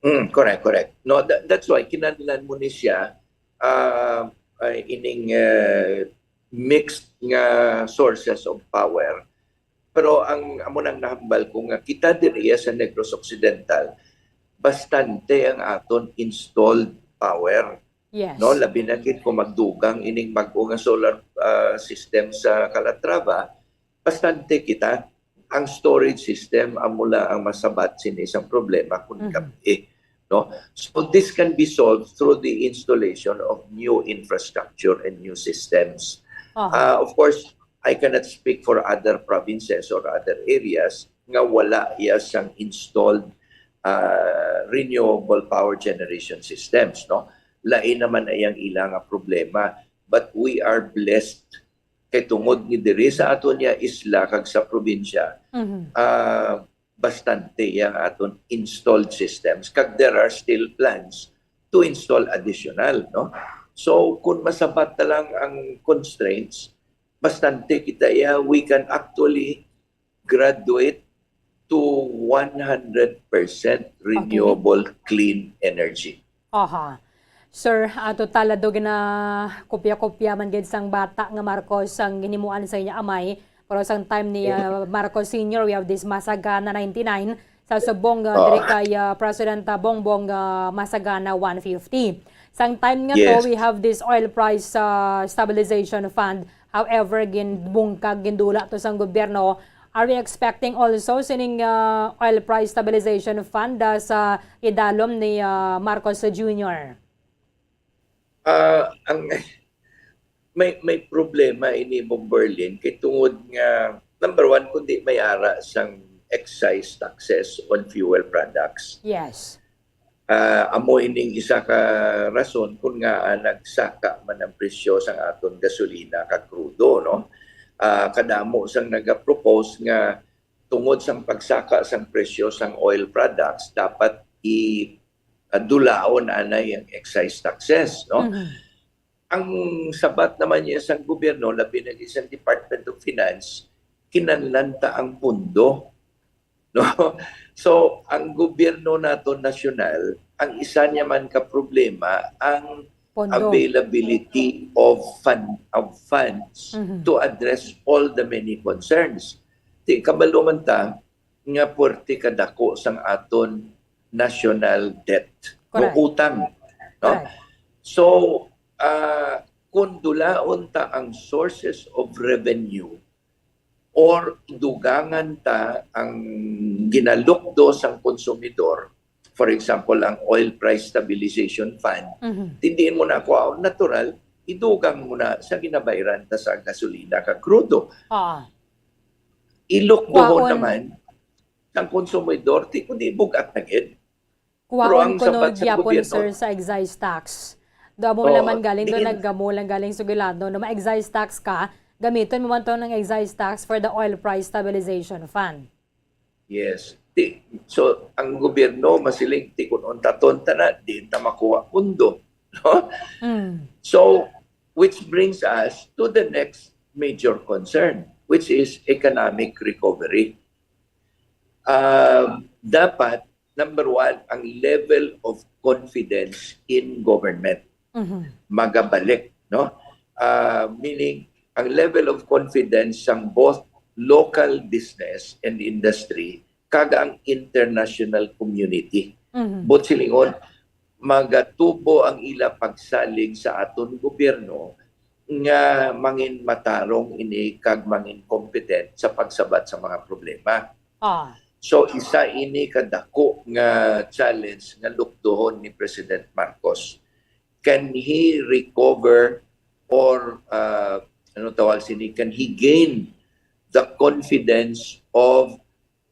Mm, correct, correct. No, tha-, that's why kinahanglan mo ni siya, ah, ay, ining, eh, mixed nga sources of power. Pero ang amo nang nahambal ko nga kita diriya sa Negros Occidental, bastante ang aton installed power. Yes. No, labi na gid kung magdugang ining bag-o nga solar, ah, system sa Calatrava, bastante kita. Ang storage system, amo lang ang masabat sini isang problema kung Mhm. gabi, no? So, this can be solved through the installation of new infrastructure and new systems. Aha. Ah, of course, I cannot speak for other provinces or other areas nga wala iya sang installed, ah, renewable power generation systems, no? Lain naman ay ang ila nga problema. But we are blessed kay tungod ni diri sa aton niya isla kag sa probinsya, Mhm. ah, bastante yang aton installed systems, kag there are still plans to install additional, no? So, kung masabat na lang ang constraints, bastante kita iya, we can actually graduate to one hundred percent renewable clean energy. Aha. Sir, ah, total ado ginakopya-kopya man gid sang bata nga Marcos ang ginhimuan sa iya amay. Pero sang time ni, ah, Marcos Senior, we have this Masagana ninety-nine. Sa subong, ah, Ah. diri kay, ah, President, ah, Bongbong, ah, Masagana one fifty. Sang time nga to, Yes. we have this oil price, ah, stabilization fund. However, ginbungkag, gindula to sang gobyerno. Are we expecting also sining, ah, oil price stabilization fund, ah, sa idalom ni, ah, Marcos Junior? Ah, ang may, may problema ini, Bomberlin, kay tungod nga, number one, kundi may ara sang excise taxes on fuel products. Yes. Ah, amo ining isa ka rason kung ngaa nagsaka man ang presyo sang aton gasolina kag krudo, no? Ah, kadamo sang nagapropose nga tungod sang pagsaka sang presyo sang oil products, dapat i-, ah, dulaon anay ang excise taxes, no? Mhm. Ang sabat naman niya sang gobyerno, labi na gid sang Department of Finance, kinahanglan ta ang pondo, no? So, ang gobyerno nato nasyonal, ang isa niya man ka problema ang Pondo. availability of fund, of funds Mhm. to address all the many concerns. Ti, kabalo man ta nga puwerte kadako sang aton national debt, no, Correct. utang, no? Correct. So, ah, kung dulaon ta ang sources of revenue or dugangan ta ang ginalukdo sang konsumidor, for example, ang Oil Price Stabilization Fund, Mhm. tindiin mo na ako, natural, idugang mo na sa ginabayaran ta sa gasolina kag krudo. Ah. Ilukdohon Kwaon. naman sang konsumidor, ti kundi bug-at na gid. Pero Kuwaon ang kuno sabat sa gyapon, gobyerno, sir, sa excise tax. Do amo Oo, lang man galing, do diin- nagamo lang galing sugilanon, no, ma-excise tax ka, gamiton mo man to ng excise tax for the oil price stabilization fund. Yes. Ti, so, ang gobyerno, masiling, ti, kung untaton ta na, di ta makuha pundo. No? Mm. So, which brings us to the next major concern, which is economic recovery. Um, dapat, number one, ang level of confidence in government Mhm. magabalik, no? Ah, meaning, ang level of confidence sang both local business and industry kag ang international community. Mhm. Buot silingon, magatubo ang ila pagsalig sa aton gobyerno nga mangin matarong ini kag mangin competent sa pagsabat sa mga problema. Ah. So, isa ini ka dako nga challenge nga lukdohon ni President Marcos. Can he recover or, uh, ano tawag sini, can he gain the confidence of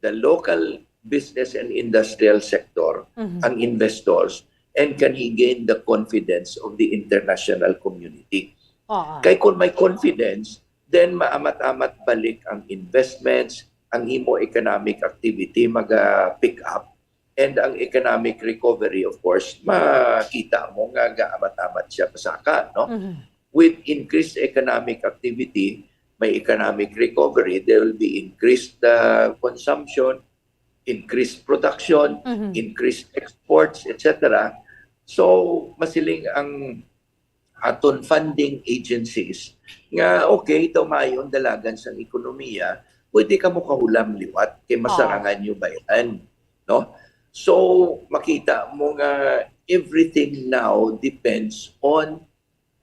the local business and industrial sector, Mhm. ang investors, and can he gain the confidence of the international community? Oo. Kay kung may confidence, then maamat-amat balik ang investments, ang imo economic activity maga-pick up, and ang economic recovery, of course, makita mo nga gaamat-amat siya pasaka, no? Mhm. With increased economic activity, may economic recovery, there will be increased, uh, consumption, increased production, Mhm. increased exports, et cetera. So, masiling ang aton funding agencies nga, okay, daw maayo ang dalagan sang ekonomiya, pwede ka mo kahulam liwat kay Ah. masarangan nyo bayran, no? So, makita mo nga everything now depends on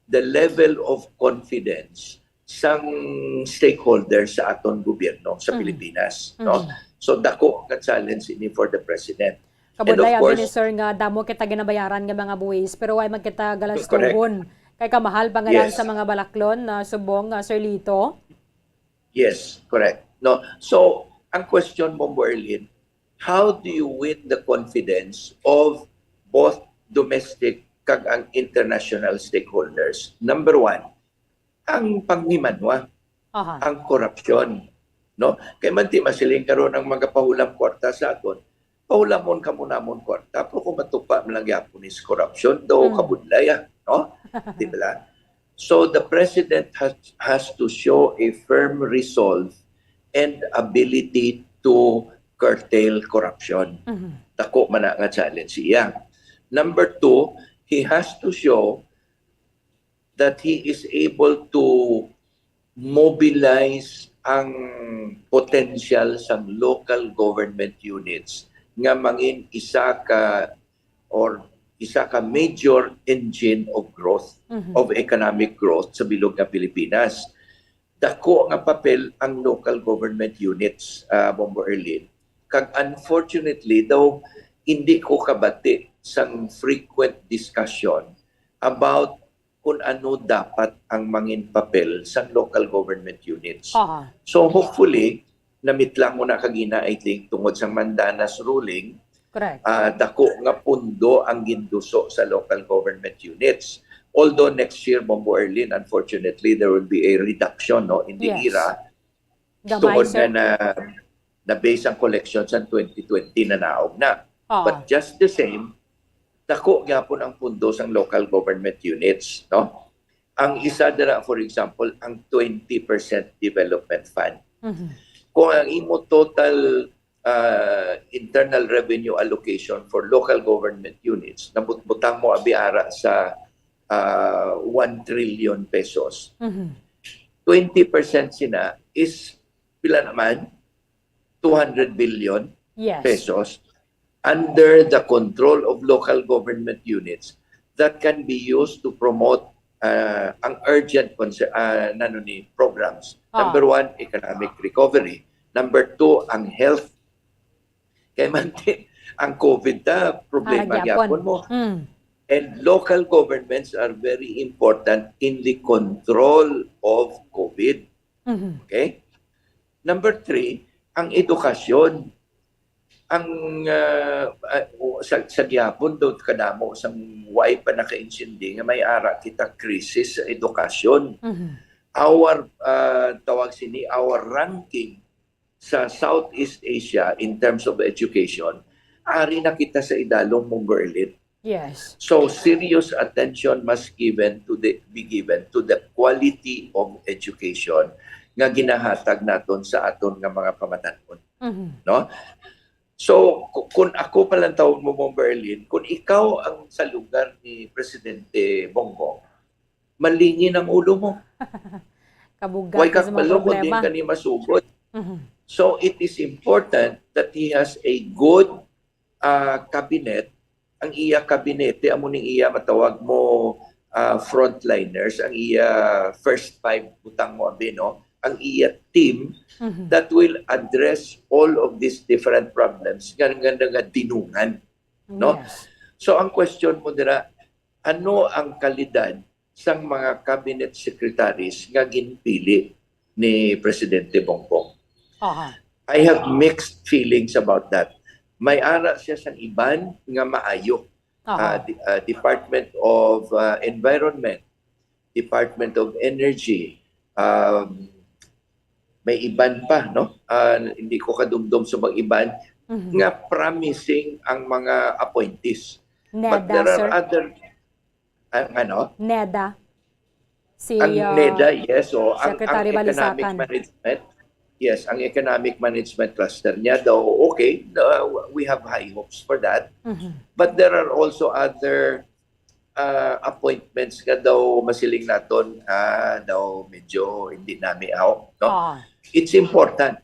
the level of confidence sang stakeholders sa aton gobyerno sa Mhm. Pilipinas, no? Mhm. So, dako nga challenge ini for the president. And of Kabudlay, abi course, ni sir, nga damo kita ginabayaran nga mga buhis, pero way man kita galastuhon. Kay kamahal pa nga lang Yes. sa mga balaklon na subong, ah, Sir Lito. Yes, correct. No. So, ang question mo, Berlin, how do you win the confidence of both domestic kag ang international stakeholders? Number one, ang panghimanwa, Aha. ang korupsyon, no? Kay man ti masiling karon ang magapahulam kwarta sa aton, pahulamon kamo namon kwarta, pero kung matupa man lang gyapon is korupsyon, daw Mm. kabudlay, ah, no? Di ba? So the president has, has to show a firm resolve and ability to curtail corruption. Mhm. Dako man na nga challenge iya. Number two, he has to show that he is able to mobilize ang potential sang local government units nga mangin isa ka or isa ka major engine of growth, Mhm. of economic growth sa bilog nga Pilipinas. Dako nga papel ang local government units, ah, Bombo Erlin. Kag unfortunately daw, hindi ko kabati sang frequent discussion about kung ano dapat ang mangin papel sang local government units. Aha. So hopefully, namitlang mo na kagina, I think, tungod sa Mandanas ruling, Correct. ah, dako nga pundo ang ginduso sa local government units. Although next year, Bombo Erlin, unfortunately, there will be a reduction, no, in the Yes. era Gamay, tungod nga sir. na, na-base ang collection sa twenty twenty na naog na. Oo. But just the same, dako gyapon ang pundo sang local government units, no? Ang isa dira, for example, ang twenty percent development fund. Mhm. Kung ang imo total, ah, internal revenue allocation for local government units, nabutbutang mo abi ara sa, ah, one trillion pesos. Mhm. Twenty percent sina is pila naman? Two hundred billion Yes. pesos under the control of local government units that can be used to promote, ah, ang urgent concer-, ah, nano ni programs. Ah. Number one, economic recovery. Number two, ang health. Kay man ang COVID ta, problema Ah, gyapon. gyapon mo. Mm. And local governments are very important in the control of COVID. Mhm. Okay? Number three, ang edukasyon. Ang, ah, ah, o, sa, sa gihapon, daw kadamo sang way pa nakaintindi nga may ara kita krisis sa edukasyon. Mhm. Our, ah, tawag sini, our ranking sa Southeast Asia in terms of education, ari na kita sa idalom, Bombo Erlin. Yes. So, serious attention must given to the, be given to the quality of education nga ginahatag naton sa aton nga mga pamatan-on, Mhm. no? So, ku-, kung ako pa lang tawon mo, Ma'am Berlin, kung ikaw ang sa lugar ni Presidente Bongbong, malingin ang ulo mo. Kabugat Way sa mga kabalo kung problema. Din ka ni masugod. Mhm. So, it is important that he has a good, ah, cabinet. Ang iya kabinete, amo ning iya matawag mo, ah, frontliners, ang iya first five, butang mo abi, no? Ang iya team Mhm. that will address all of these different problems nga, nga, nga dinungan, no? Yes. So, ang question mo dira, ano ang kalidad sang mga cabinet secretaries nga ginpili ni Presidente Bongbong? Aha. I have mixed feelings about that. May ara siya sang iban nga maayo. Aha. Ah, di-, ah, Department of, ah, Environment, Department of Energy, um, may iban pa, no? Ah, hindi ko kadumdom sa mga iban Mhm. nga promising ang mga appointees. But NEDA, there are sir. Other, ang ano? NEDA. Si, Ang ah, NEDA, yes. So, ang, ang Secretary economic Balisacan. Management, yes, ang economic management cluster niya daw, okay, uh, we have high hopes for that. Mhm. But there are also other, uh, appointments nga daw masiling naton, ah, daw medyo hindi nami aw, no? Ah. It's important.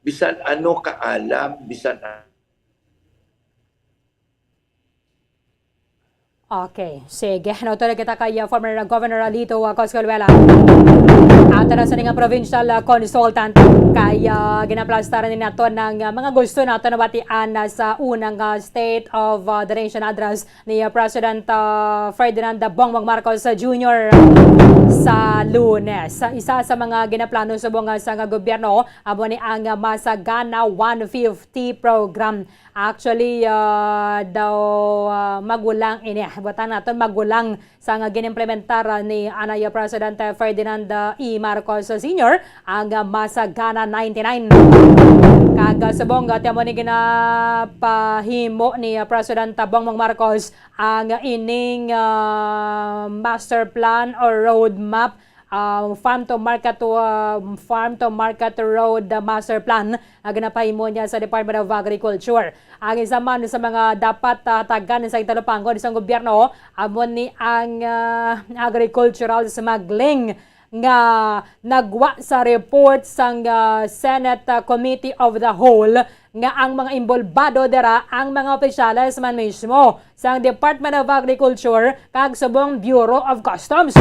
Bisan ano kaalam, bisan Okay, sige. Nautod na kita kay, uh, former Governor Lito, uh, Coscaluela. Ato na sa ning provincial, uh, consultant kay, uh, ginaplastaran ni nato ng, uh, mga gusto nato nabatian na sa unang, uh, State of, uh, the Nation Address ni, uh, President, uh, Ferdinand Bongbong Marcos Junior sa Lunes. Sa isa sa mga ginaplano subong, uh, sa nga gobyerno, amo ni ang, uh, Masagana one fifty program. Actually, ah, daw, ah, magulang ini. Butang naton magulang sa nga ginimplementar, ah, ni anay Presidente Ferdinand, ah, E. Marcos Senior ang, ah, Masagana ninety-nine. Kag, ah, subong, ah, ti amo ni ginapahimo ni, ah, President Bongbong Marcos ang ining, ah, master plan or roadmap, ah, farm to market to, ah, farm to market road, ah, master plan nga ginapahimo niya sa Department of Agriculture. Ang isa man sa mga dapat, ah, hatagan sa Talupangod sang gobyerno amo ni ang, ah, agricultural smuggling nga nagwa sa report sang, ah, Senate, ah, Committee of the Whole nga ang mga inbolbado dira ang mga opisyales man mismo sang Department of Agriculture kag subong Bureau of Customs.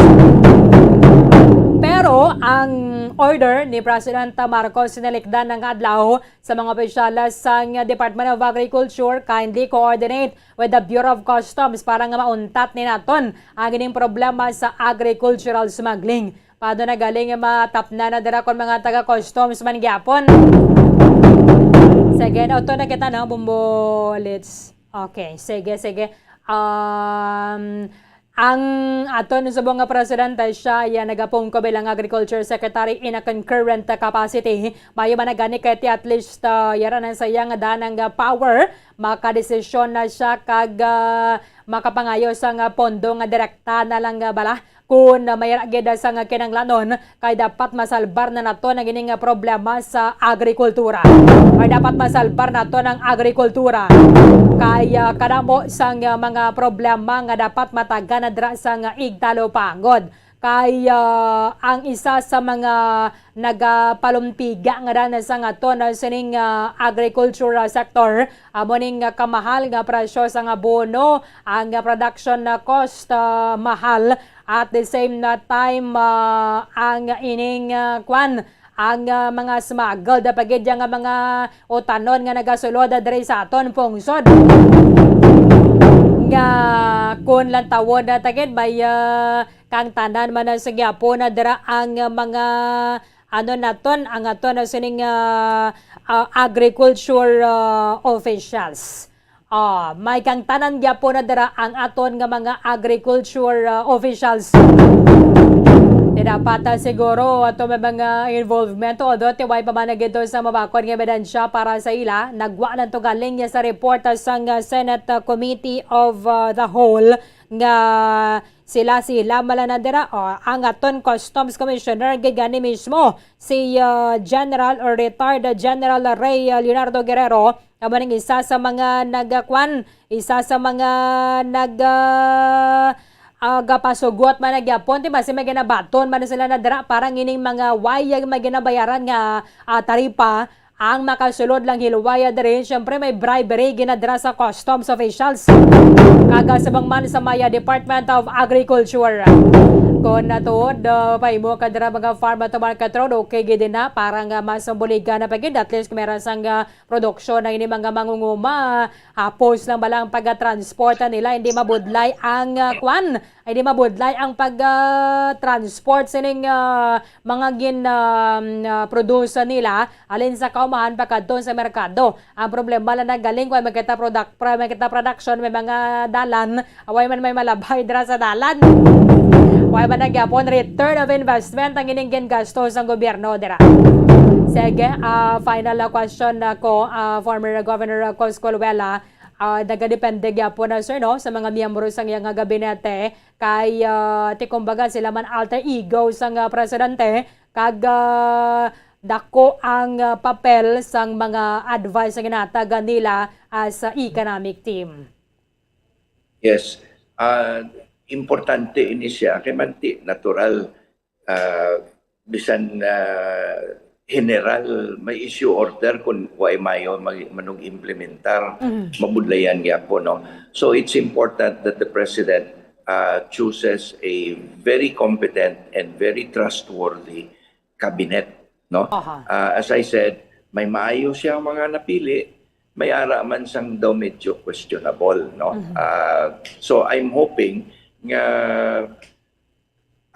Pero ang order ni President Marcos sinalikdan nga adlaw sa mga opisyales sang Department of Agriculture, kindly coordinate with the Bureau of Customs para nga mauntat ni naton ang ining problema sa agricultural smuggling. Paano na galing nga matapnan na dira kon mga taga-customs man gyapon? Sige, nauto na kita, no, Bumbulits. Okay, sige, sige. Um, ang aton subong nga presidente, siya ya nagapungko bilang agriculture secretary in a concurrent capacity. Mayo man na gani kay ti at least, ah, yara na sa iya nga danang, ah, power, makadesisyon na siya kag, ah, makapangayo sa nga pondo nga direkta na lang, ah, bala. Kun, ah, may ra gid sa nga kinahanglanon, kay dapat masalbar na naton ang ining, ah, problema sa agrikultura. Kay dapat masalbar naton ang agrikultura. Kay, ah, kadamo sang, ah, mga problema nga dapat matagan na dira sa nga igtalupangod. Kay, ah, ang isa sa mga nagapalumpiga nga dan sa nga ton, ah, sining, ah, agricultural sector, amo ning, ah, kamahal nga presyo sa nga abono, ang, ah, production na cost, ah, mahal. At the same na time, ah, ang ining, ah, kwan, ang, ah, mga smuggled pa gid nga mga utanon nga nagasulod diri sa aton pungsod. Nga kun lantawon na ta gid, may, ah, kang tanan man na sa gyapon na dira ang, ah, mga ano naton, ang aton na sining, ah, ah, agriculture, ah, officials. Ah, may kang tanan gyapon na dira ang aton nga mga agriculture, ah, officials. Di dapat, ah, siguro ato may mga involvement, although tiway pa man na gid to sa mabakod nga ebidensya para sa ila, nagwa lang to galing niya sa report, ah, sang, ah, Senate, ah, Committee of, ah, the Whole nga sila-sila man lang na dira, o, ang aton Customs Commissioner, gid gani mismo si, ah, General or retired General Rey, ah, Leonardo Guerrero, amo ning isa sa mga nagakwan, isa sa mga nag, ah, ah, gapasugot man na gyapon, di ba? Si may ginabaton man sila na dira para ngining mga wayag may ginabayaran nga, ah, taripa. Ang makasulod lang hilwaya diri, siyempre may bribery ginadra sa customs officials. Kag, ah, subong man sa Maya Department of Agriculture. Kung natuod, ah, pahimo ka dira mga farm to market road, okay gid na para nga mas mabuligan na pa gid. At least kung meron sang, ah, produksyon na ini mga mangunguma, hapos lang bala ang pagka-transport nila, hindi mabudlay ang, ah, kwan, hindi mabudlay ang pag, ah, transport sining, ah, mga gin, ah, ah, produce nila. Alin sa kaumahan pakadto sa merkado. Ang problema lang nagaling kung may kita product, pra-, may kita production, may mga dalan, away man may malabay dira sa dalan. Way man nagyapon return of investment ang ining gingasto sang gobyerno dira. Sige, ah, final na question na ko, ah, former Governor Coscoluela, ah, nagadepende gyapon na, sir, no, sa mga miyembro sang iya nga gabinete kay, ah, ti kumbaga sila man alter ego sang, ah, presidente kag, ah, dako ang, ah, papel sang mga advice nga ginahatagan nila as, ah, economic team. Yes. Ah, importante ini siya kay manti natural, ah, bisan, ah, general may issue order kung way mayo mag-, manong implementar, Mhm. mabudlayan gyapon, no? So it's important that the president, ah, chooses a very competent and very trustworthy cabinet, no? Aha. Ah, as I said, may maayo siya mga napili, may ara man sang daw medyo questionable, no? Mhm. Ah, so I'm hoping nga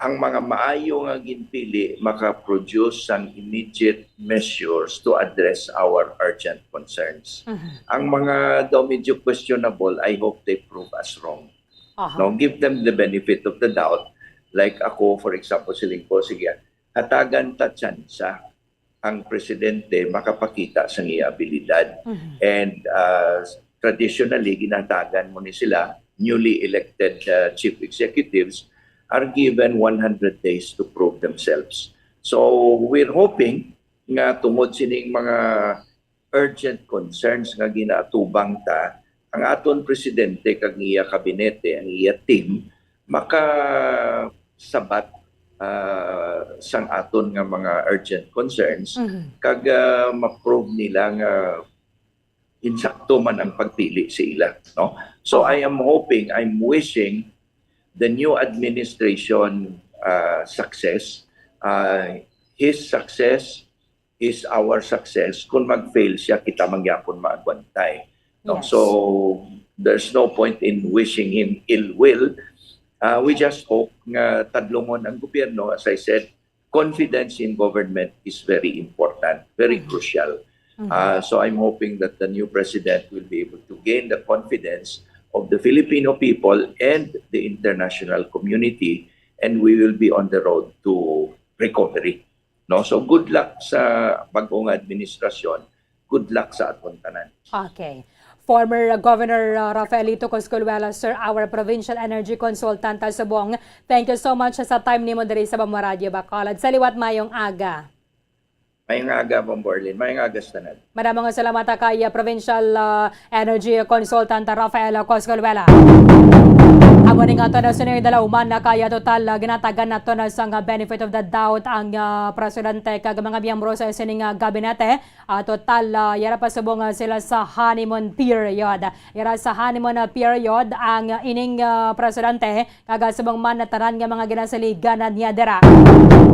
ang mga maayo nga ginpili maka-produce sang immediate measures to address our urgent concerns. Mhm. Ang mga daw medyo questionable, I hope they prove us wrong. Aha. No, give them the benefit of the doubt. Like ako, for example, siling ko, sige, hatagan ta tsansa ang presidente makapakita sa iya abilidad. Mhm. And, uh, traditionally, ginatagan mo ni sila, newly elected, uh, chief executives are given one hundred days to prove themselves. So, we're hoping nga tungod sining mga urgent concerns nga ginaatubang ta, ang aton presidente kag iya kabinete, ang iya team, makasabat, ah, sang aton nga mga urgent concerns, Mhm. kag, ah, ma-prove nila nga insakto man ang pagpili sa ila, no? So, Aha. I am hoping, I'm wishing the new administration, ah, success, ah, his success is our success. Kung mag-fail siya, kita man gyapon maagwantay. No? Yes. So, there's no point in wishing him ill will. Uh, we just hope nga tadlungon ang gobyerno. As I said, confidence in government is very important, very Mhm. crucial. Mhm. Uh, so I'm hoping that the new president will be able to gain the confidence of the Filipino people and the international community, and we will be on the road to recovery. No? So, good luck sa bag-o nga administrasyon. Good luck sa aton tanan. Okay. Former Governor, uh, Rafaelito Coscoluela, sir, our provincial energy consultant, uh, subong. Thank you so much sa time nimo diri sa Bambo Radyo Bacolod. Sa liwat, mayong aga. Mayong aga, Bombo Arlene. Mayong aga sa tanan. Madamo nga salamat, uh, kay, uh, provincial, uh, energy consultant, uh, Rafael Coscoluela. Amo ni nga to na sunod na lauman na kaya total, ah, ginatagan nato na sang, ah, benefit of the doubt ang, ah, presidente kag mga miyembro sa sining, ah, gabinete. Ah, total, ah, yara pa subong, ah, sila sa honeymoon period. Yara sa honeymoon, ah, period ang, ah, ining, ah, presidente kag, ah, subong man na tanan nga mga ginasaligan na niya dira.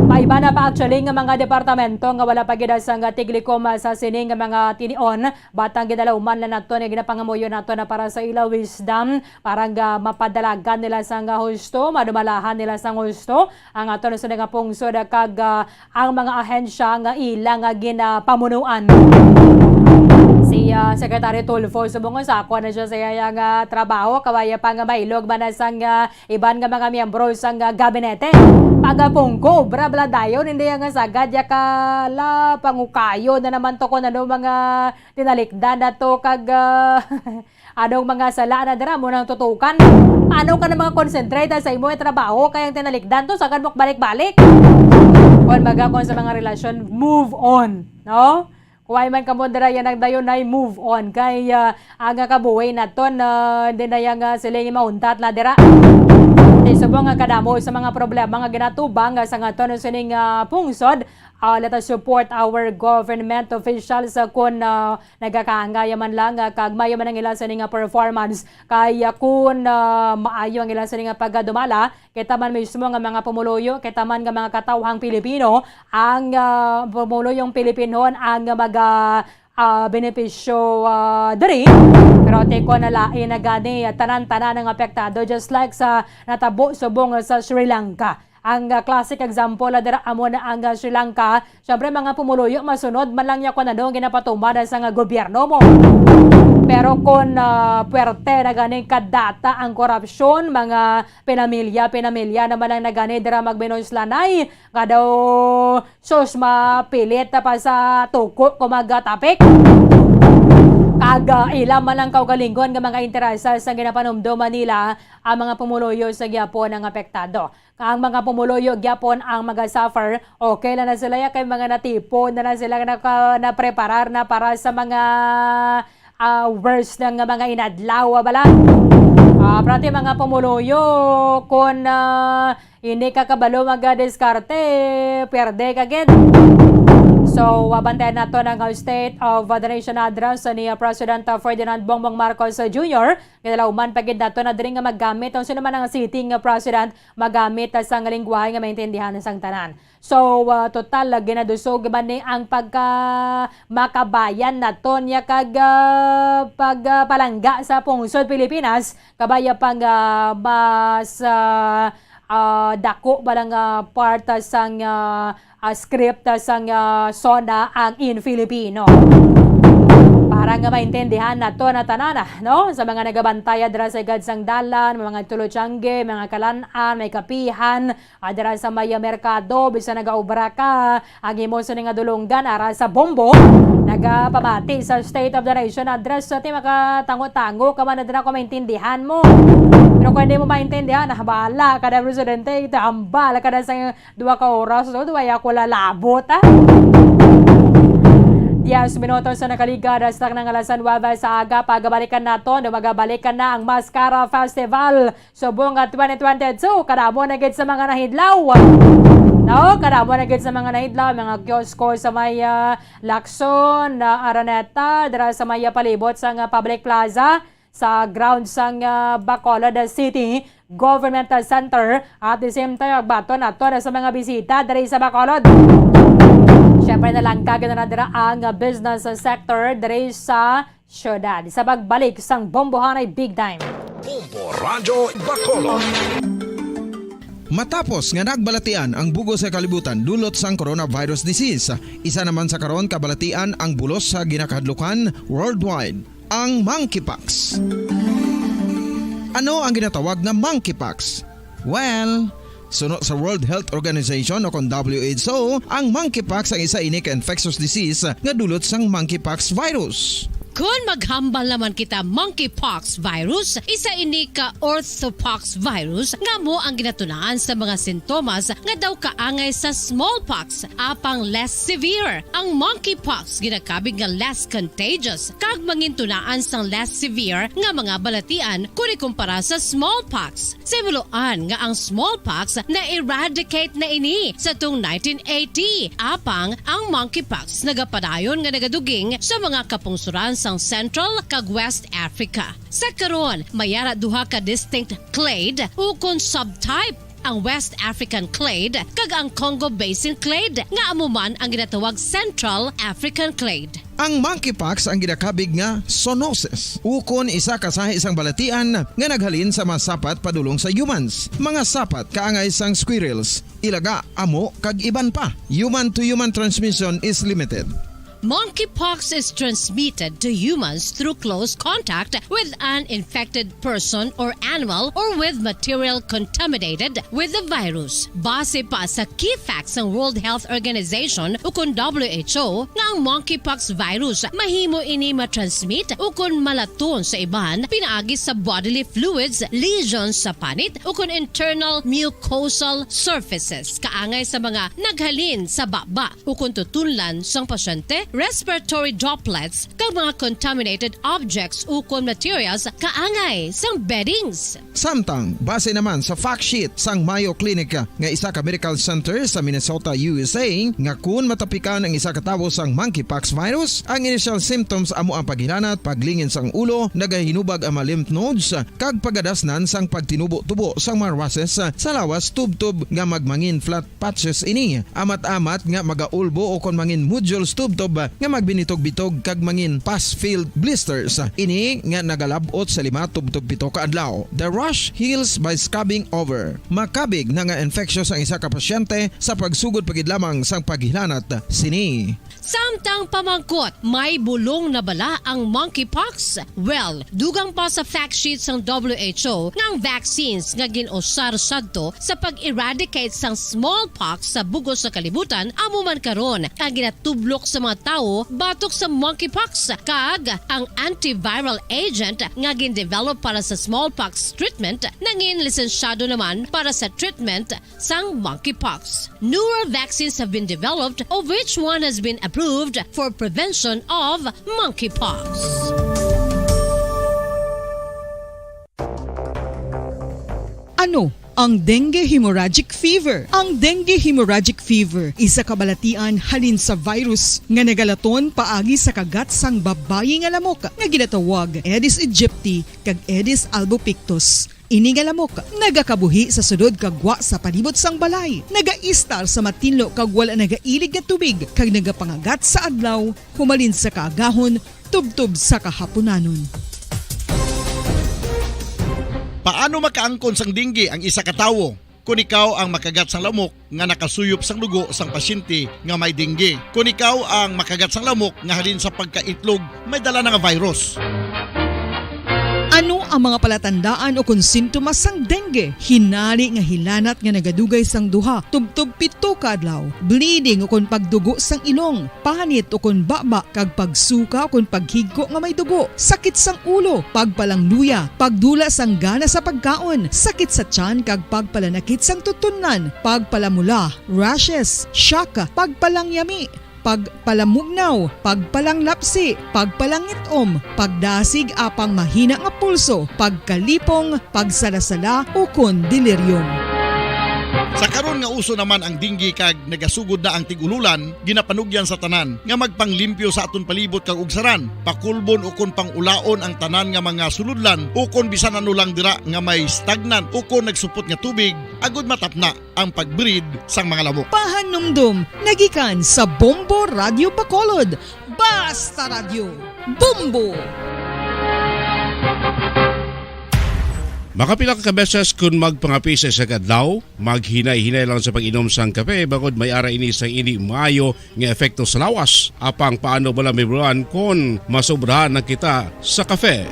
May iba na pa actually nga mga departamento nga wala pa gid sang, ah, tiglikom, ah, sa sining nga mga tinion. Batang ginalauman na nato ni ginapangamuyo nato na para sa ila wisdom, para nga mapadalagan nila sang husto, madumalahan nila sang husto ang ato na sa nga pungsod kag, ah, ang mga ahensya nga ila nga ginapamunuan. Si, ah, Secretary Tulfo subong sa ako na siya sa iya nga trabaho, kawaya pa nga mailog man na sang, ah, iban nga mga miyembro sang, ah, gabinete. Pagapungko, bra bla dayon, hindi nga sagad ya kala pangukayo na naman to kung ano mga tinalikdan na to kag, ah, Anong mga sala na dira mo nang tutukan? Ano ka na mga concentrate sa imo trabaho kay ang tinalikdan to sagad mo balik-balik? Kon baga kon sa mga relasyon, move on, no? Kuway man kamo dira yan ang dayon ay move on kay ah, ang kabuhi naton na hindi na yang ah, siling mauntat na dira. Di subong nga kadamo sa mga problema nga ginatubang ah, sa ngaton sining ah, pungsod, ah, let us support our government officials ah, kun ah, nagakaangay man lang ah, kag mayo man ang ila sini nga performance kay ah, kun ah, maayo ang ila sini nga pagdumala, kita man mismo nga mga pumuluyo, kita man nga mga katawhang Pilipino, ang ah, pumuluyong Pilipinhon ang maga ah, benepisyo ah, diri. Pero tiko na lain na gani ah, tanan-tanan ang apektado, just like sa natabo subong sa Sri Lanka. Ang ah, classic example ah, dira amo na ang ah, Sri Lanka. Siyempre, mga pumuluyo, masunod man lang niya kung ano ang ginapatuman sa nga gobyerno mo. Pero kung ah, puwerte na ganing kadata ang korupsyon, mga pinamilya-pinamilya naman ang nagani dira magbinunslanay, nga daw sus mapilit na pa sa tuko ko magatapik. Kag ah, ila man ang kaugalingon nga mga interes sa ginapanumduman nila ang mga pumuluyo sa gyapon ang apektado. Ang mga pumuluyo gyapon ang magasuffer. Okay lang na sila ya kay mga natipon na lang sila naka, napreparar na para sa mga ah, worst na nga mga inadlaw ah, bala. Ah, prati mga pumuluyo, kung ah, hindi ka kabalo magadiskarte, pierde ka gid. So, wabantayan nato ang State of the Nation Address ni ah, President ah, Ferdinand Bongbong Marcos ah, Junior. Kinalauman pa gid nato na diri nga magamit ang sino man ang sitting ah, president, magamit ah, sang lingwahe nga maintindihan sang tanan. So ah, total ah, ginadusog man ni ang pagka makabayan naton niya kag ah, pagpalangga sa pungsod Pilipinas, kabaya pang ah, mas ah, ah, dako ba lang ah, part ah, sang ah, ah, script ah, sang ah, SONA ang in Filipino. Para nga maintindihan nato na tanan, ah, no? Sa mga nagabantaya dira sa igad sang dalan, mga tulotsangge, mga kalan-an, may kapihan, ah, dira sa may merkado, bisan nagaobra ka, ang imo sini nga dulonggan ara sa bombo, nagapamati sa State of the Nation Address sa ti makatango-tango ka man na dira kung maintindihan mo. Pero kung hindi mo maintindihan, ah, bahala ka na, Presidente, tambal ka na sa duha ka oras, so, duha ako lalabot, ah. Diez minutos sa nakaligad, hasta na nga alas nuebe sa aga, pagabalikan nato, no, magabalikan na ang Mascara Festival. Subong nga twenty twenty-two, kadamo na gid sa mga nahidlaw. No, kadamo na gid sa mga nahidlaw, mga kiosko sa may ah, Lacson, ah, Araneta, dira sa may ah, palibot sa nga public plaza, sa ground sang ah, Bacolod City Government Center. At the same time, magbaton nato na sa mga bisita diri sa Bacolod. Siyempre, nalangkag na dira ang ah, business sector diri sa syudad. Sa pagbalik sang Bombohanay Big Time. Bombo Radyo Bacolod. Matapos nga nagbalatian ang bugos sa kalibutan dulot sang coronavirus disease, isa naman sa karon kabalatian ang bulos sa ginakahadlukan worldwide, ang monkeypox. Ano ang ginatawag nga monkeypox? Well, suno sa World Health Organization o kon W H O, ang monkeypox ang isa ini ka infectious disease nga dulot sang monkeypox virus. Kon maghambal naman kita monkeypox virus, isa ini ka orthopox virus nga amo ang ginatunaan sa mga sintomas nga daw kaangay sa smallpox, apang less severe. Ang monkeypox ginakabig nga less contagious kag mangintunaan sang less severe nga mga balatian kon ikumpara sa smallpox. Simuloan nga ang smallpox na-eradicate na ini sa tung nineteen eighty, apang ang monkeypox nagapadayon nga nagaduging sa mga kapungsoran sang Central kag West Africa. Sa karon, may ara duha ka distinct clade ukon subtype, ang West African clade kag ang Congo Basin clade, nga amo man ang ginatawag Central African clade. Ang monkeypox ang ginakabig nga zoonosis, ukon isa ka sahi sang balatian nga naghalin sa mga sapat padulong sa humans, mga sapat kaangay sang squirrels, ilaga, amo, kag iban pa. Human to human transmission is limited. Monkeypox is transmitted to humans through close contact with an infected person or animal or with material contaminated with the virus. Base pa sa key facts sang World Health Organization ukon W H O nga ang monkeypox virus mahimo ini matransmit ukon malaton sa iban pinaagi sa bodily fluids, lesions sa panit ukon internal mucosal surfaces kaangay sa mga naghalin sa baba ukon tutunlan sang pasyente, respiratory droplets, kag mga contaminated objects ukon materials kaangay sang beddings. Samtang, base naman sa fact sheet sang Mayo Clinic nga isa ka medical center sa Minnesota, U S A, nga kun matapikan ang isa ka tawo sang monkeypox virus, ang initial symptoms amo ang paghilanat, paglingin sang ulo, nagahinubag ang mga lymph nodes, kag pagadasnan sang pagtinubo-tubo sang mga rushes sa lawas tubtob nga magmangin flat patches ini, amat-amat nga magaulbo ukon mangin nodules tubtob nga magbinitog-bitog kag mangin pus-filled blisters. Ini nga nagalab-ot sa lima tubtob pito ka adlaw. The rash heals by scabbing over. Makabig na nga infectious ang isa ka pasyente sa pagsugod pa gid lamang sang paghilanat sini. Samtang pamangkot, may bulong na bala ang monkeypox? Well, dugang pa sa fact sheet sang W H O nga ang vaccines nga gin-usar sadto sa pag-eradicate sang smallpox sa bug-os nga kalibutan amo man karon ang ginatublok sa mga tawo batok sa monkeypox, kag ang antiviral agent nga gin-develop para sa smallpox treatment nangin lisensyado naman para sa treatment sang monkeypox. Newer vaccines have been developed, of which one has been approved for prevention of monkeypox. Ano ang dengue hemorrhagic fever? Ang dengue hemorrhagic fever isa ka balatian halin sa virus nga nagalaton paagi sa kagat sang babayi nga lamok nga ginatawag Aedes aegypti kag Aedes albopictus. Ini nga lamok nagakabuhi sa sulod kag gwa sa palibot sang balay, nagaistar sa matinlo kag wala nagailig nga tubig, kag nagapangagat sa adlaw humalin sa kaagahon tubtob sa kahapunanon. Paano makaangkon sang dengue ang isa ka tawo? Kon ikaw ang makagat sang lamok, nga nakasuyop sang dugo sang pasyente nga may dengue. Kon ikaw ang makagat sang lamok nga halin sa pagkaitlog may dala na nga virus. Ano ang mga palatandaan ukon sintomas sang dengue? Hinali nga hilanat nga nagadugay sang duha tubtob pito ka adlaw, bleeding ukon pagdugo sang ilong, panit ukon baba, kag pagsuka ukon paghigko nga may dugo, sakit sang ulo, pagpalangluya, pagdula sang gana sa pagkaon, sakit sa tiyan kag pagpalanakit sang tutunlan, pagpalamula, rashes, shock, pagpalangyami, pagpalamugnaw, pagpalanglapsi, pagpalangit-om, pagdasig apang mahina nga pulso, pagkalipong, pagsalasala, ukon delirium. Sa karon nga uso naman ang dengue kag nagasugod na ang tig-ululan, ginapanugyan sa tanan nga magpanglimpyo sa aton palibot kag ugsaran, pakulbon ukon pang-ulaon ang tanan nga mga sulodlan ukon bisan ano lang dira nga may stagnant ukon nagsupot nga tubig, agud matapna ang pag-breed sang mga lamok. Pahanumdom nagikan sa Bombo Radyo Bacolod. Basta Radyo, Bombo! Makapila ka beses kon magpangape sa isa ka adlaw, maghinay-hinay lang sa pag-inom sang kape, bangod may ara ini sang indi maayo nga epekto sa lawas. Apang paano bala mahibaluan kon masobrahan na kita sa kape?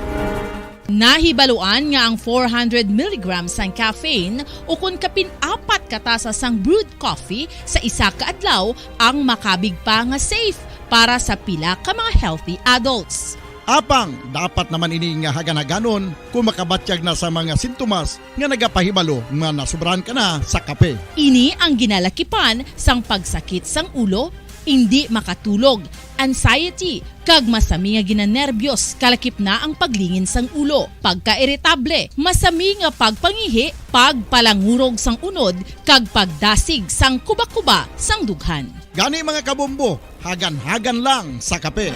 Nahibaluan nga ang four hundred milligrams sang caffeine ukon kapin apat ka tasa sang brewed coffee sa isa ka adlaw ang makabig pa nga safe para sa pila ka mga healthy adults. Apang dapat naman ini nga hagan-haganon kon makabatyag na sa mga sintomas nga nagapahibalo nga nasobrahan ka na sa kape. Ini ang ginalakipan sang pagsakit sang ulo, indi makatulog, anxiety, kag masami nga ginanerbyos, kalakip na ang paglingin sang ulo, pagkairitable, masami nga pagpangihi, pagpalangurog sang unod, kag pagdasig sang kubakuba sang dughan. Gani, mga kabombo, hagan-hagan lang sa kape.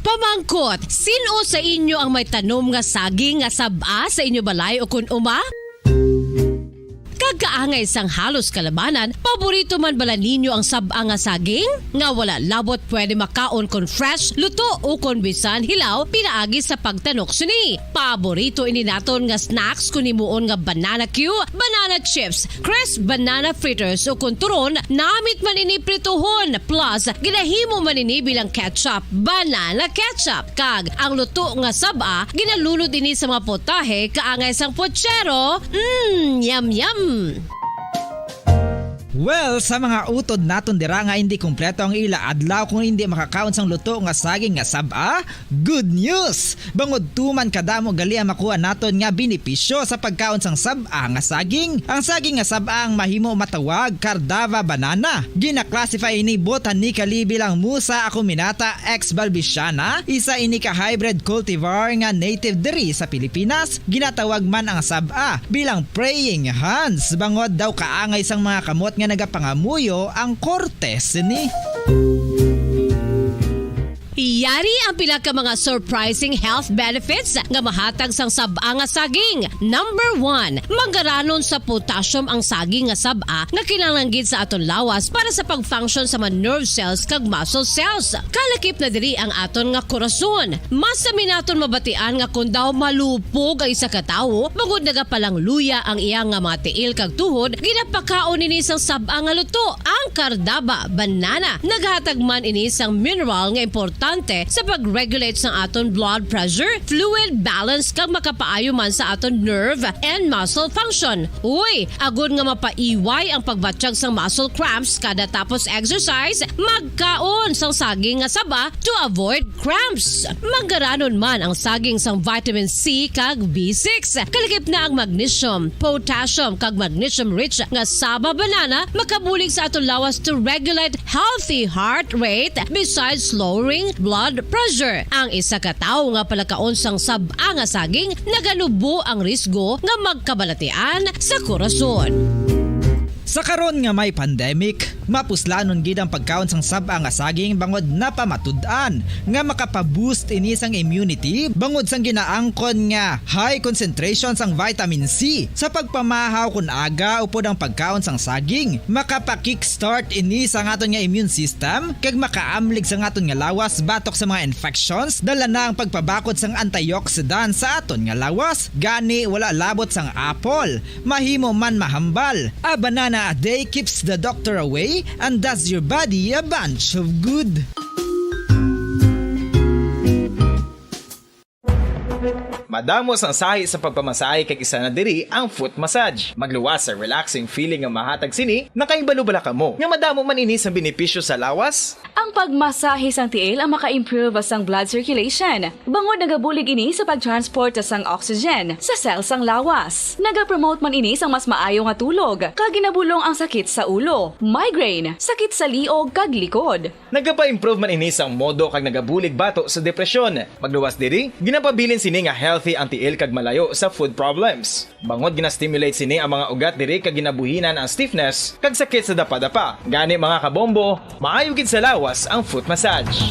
Pamangkot, sin-o sa inyo ang may tanom nga saging nga sab-a sa inyo balay ukon uma? Kag kaangay sang halos kalabanan, paborito man bala ninyo ang sab-a nga saging? Nga wala labot pwede makaon kon fresh, luto, o kon bisan hilaw pinaagi sa pagtanok sini. Paborito ini naton nga snacks kon himuon nga banana cue, banana chips, crisp banana fritters, o kon turon, namit man ini prituhon, plus ginahimo man ini bilang ketchup, banana ketchup. Kag ang luto nga sab-a, ginalunod ini sa mga potahe kaangay sang pochero. Mm, yum, yum. Well, sa mga utod naton dira nga hindi kompleto ang ila adlaw kung hindi makakaon sang luto nga saging nga sab-a, good news! Bangod tuman kadamo gali ang makuha naton nga benepisyo sa pagkaon sang sab-a nga saging. Ang saging nga sab-a ang mahimo matawag Cardava banana. Gina-classify ini botanically bilang Musa acuminata ex balbiciana, isa ini ka hybrid cultivar nga native diri sa Pilipinas. Ginatawag man ang sab-a bilang praying hands, bangod daw kaangay sang mga kamot nga nagapangamuyo ang korte sini. Yari ang pila ka mga surprising health benefits nga mahatag sang sab-a nga saging. Number one, manggaranon sa potassium ang saging nga sab-a nga kinahanglan gid sa aton lawas para sa pag-function sa mga nerve cells kag muscle cells. Kalakip na diri ang aton nga korason. Mas sami naton mabatian nga kon daw malupog ang isa ka tawo, bangod nagapalangluya ang iya nga mga tiil kag tuhod, ginapakaon ini sang sab-a nga luto, ang Cardava banana. Naghatag man ini sang mineral nga importante sa pag-regulate sang aton blood pressure, fluid balance, kag makapaayo man sa aton nerve and muscle function. Uy, agod nga mapaiway ang pagbatyag sang muscle cramps kada tapos exercise, magkaon sang saging nga saba to avoid cramps. Manggaranon man ang saging sang vitamin C kag B six. Kalakip na ang magnesium, potassium, kag magnesium-rich nga saba banana makabulig sa aton lawas to regulate healthy heart rate besides lowering blood pressure. Ang isa ka tawo nga palakaon sang sab-a nga saging naganubo ang risgo nga magkabalatian sa korason. Sa karon nga may pandemic, mapuslanon gid ang pagkaon sang sab-a nga saging bangod napamatud-an nga makapaboost ini sang immunity bangod sang ginaangkon nga high concentration sang vitamin C. Sa pagpamahaw kon aga upod ang pagkaon sang saging, makapa-kickstart ini sa aton nga immune system kag makaamlig sa aton nga lawas batok sa mga infections, dala na ang pagpabakod sang antioxidant sa aton nga lawas. Gani, wala labot sang apple, mahimo man mahambal. A banana a day keeps the doctor away and does your body a bunch of good. Madamo sang sahi sa pagpamasahe kag isa na diri ang foot massage. Magluwas sa relaxing feeling nga mahatag sini. Nakahibalo bala kamo nga madamo man ini sang benepisyo sa lawas? Ang pagmasahe sang tiil ang maka-improve sang blood circulation, bangod nagabulig ini sa pag-transport sang oxygen sa cell sang lawas. Nagapromote man ini sang mas maayo nga tulog, kag ginabulong ang sakit sa ulo, migraine, sakit sa liog kag likod. Nagapa-improve man ini sang modo kag nagabulig bato sa depresyon. Magluwas diri, ginapabilin sini nga healthy ang tiil kag malayo sa food problems. Bangod gina-stimulate sini ang mga ugat diri kag ginabuhinan ang stiffness kag sakit sa dapadapa. Gani, mga kabombo, maayo gid sa lawas ang foot massage.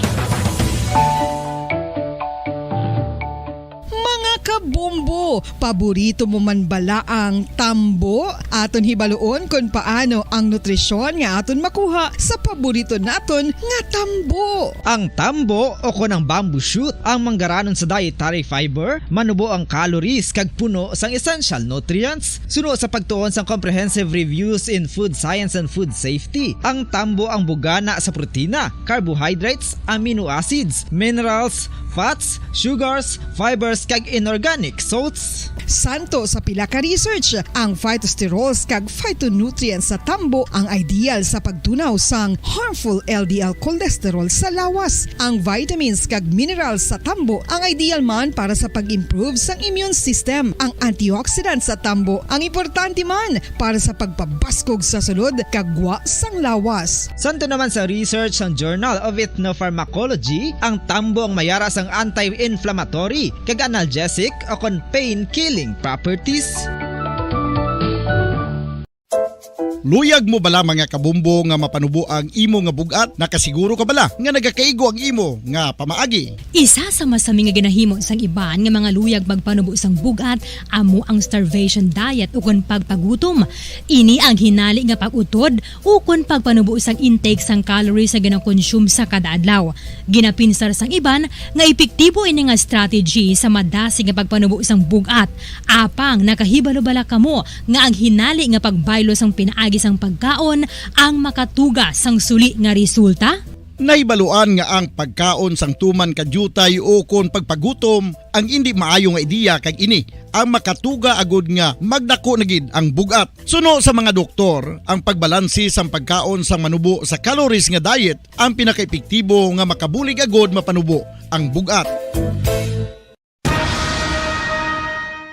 Mga kabombo, paborito mo man bala ang tambo? Aton hibaluon kon paano ang nutrisyon nga aton makuha sa paborito naton nga tambo. Ang tambo, o kon ang bamboo shoot, ang manggaranon sa dietary fiber, manubo ang calories kag puno sang essential nutrients. Suno sa pagtuon sang Comprehensive Reviews in Food Science and Food Safety, ang tambo ang bugana sa protina, carbohydrates, amino acids, minerals, fats, sugars, fibers, kag inorganic salts. Santo sa pila ka research, ang phytosterols kag phytonutrients sa tambo ang ideal sa pagtunaw sang harmful L D L cholesterol sa lawas. Ang vitamins kag minerals sa tambo ang ideal man para sa pag-improve sang immune system. Ang antioxidants sa tambo ang importante man para sa pagpabaskog sa sulod kag gwa sang lawas. Santo naman sa research sang Journal of Ethnopharmacology, ang tambo ang mayara sang anti-inflammatory kag analgesic o kon pain-killing properties. Luyag mo bala, mga kabombo, nga mapanubo ang imo nga bug-at? Nakasiguro ka bala nga nagakaigo ang imo nga pamaagi? Isa sa masami nga ginahimo sang iban nga mga luyag magpanubo sang bug-at amo ang starvation diet ukon pagpagutom. Ini ang hinali nga pag-utod ukon pagpanubo sang intake sang calories nga ginakonsume sa kada adlaw. Ginapinsar sang iban nga epektibo ini nga strategy sa madasig nga pagpanubo sang bug-at. Apang nakahibalo bala kamo nga ang hinali nga pagbaylo sang pinaagi sang pagkaon ang makatuga sang suli nga resulta? Nahibaluan nga ang pagkaon sang tuman ka diutay ukon pagpagutom ang indi maayo nga ideya, kag ini ang makatuga agud nga magdako na gid ang bug-at. Suno sa mga doktor, ang pagbalanse sang pagkaon sang manubo sa calories nga diet ang pinakaepektibo nga makabulig agud mapanubo ang bug-at.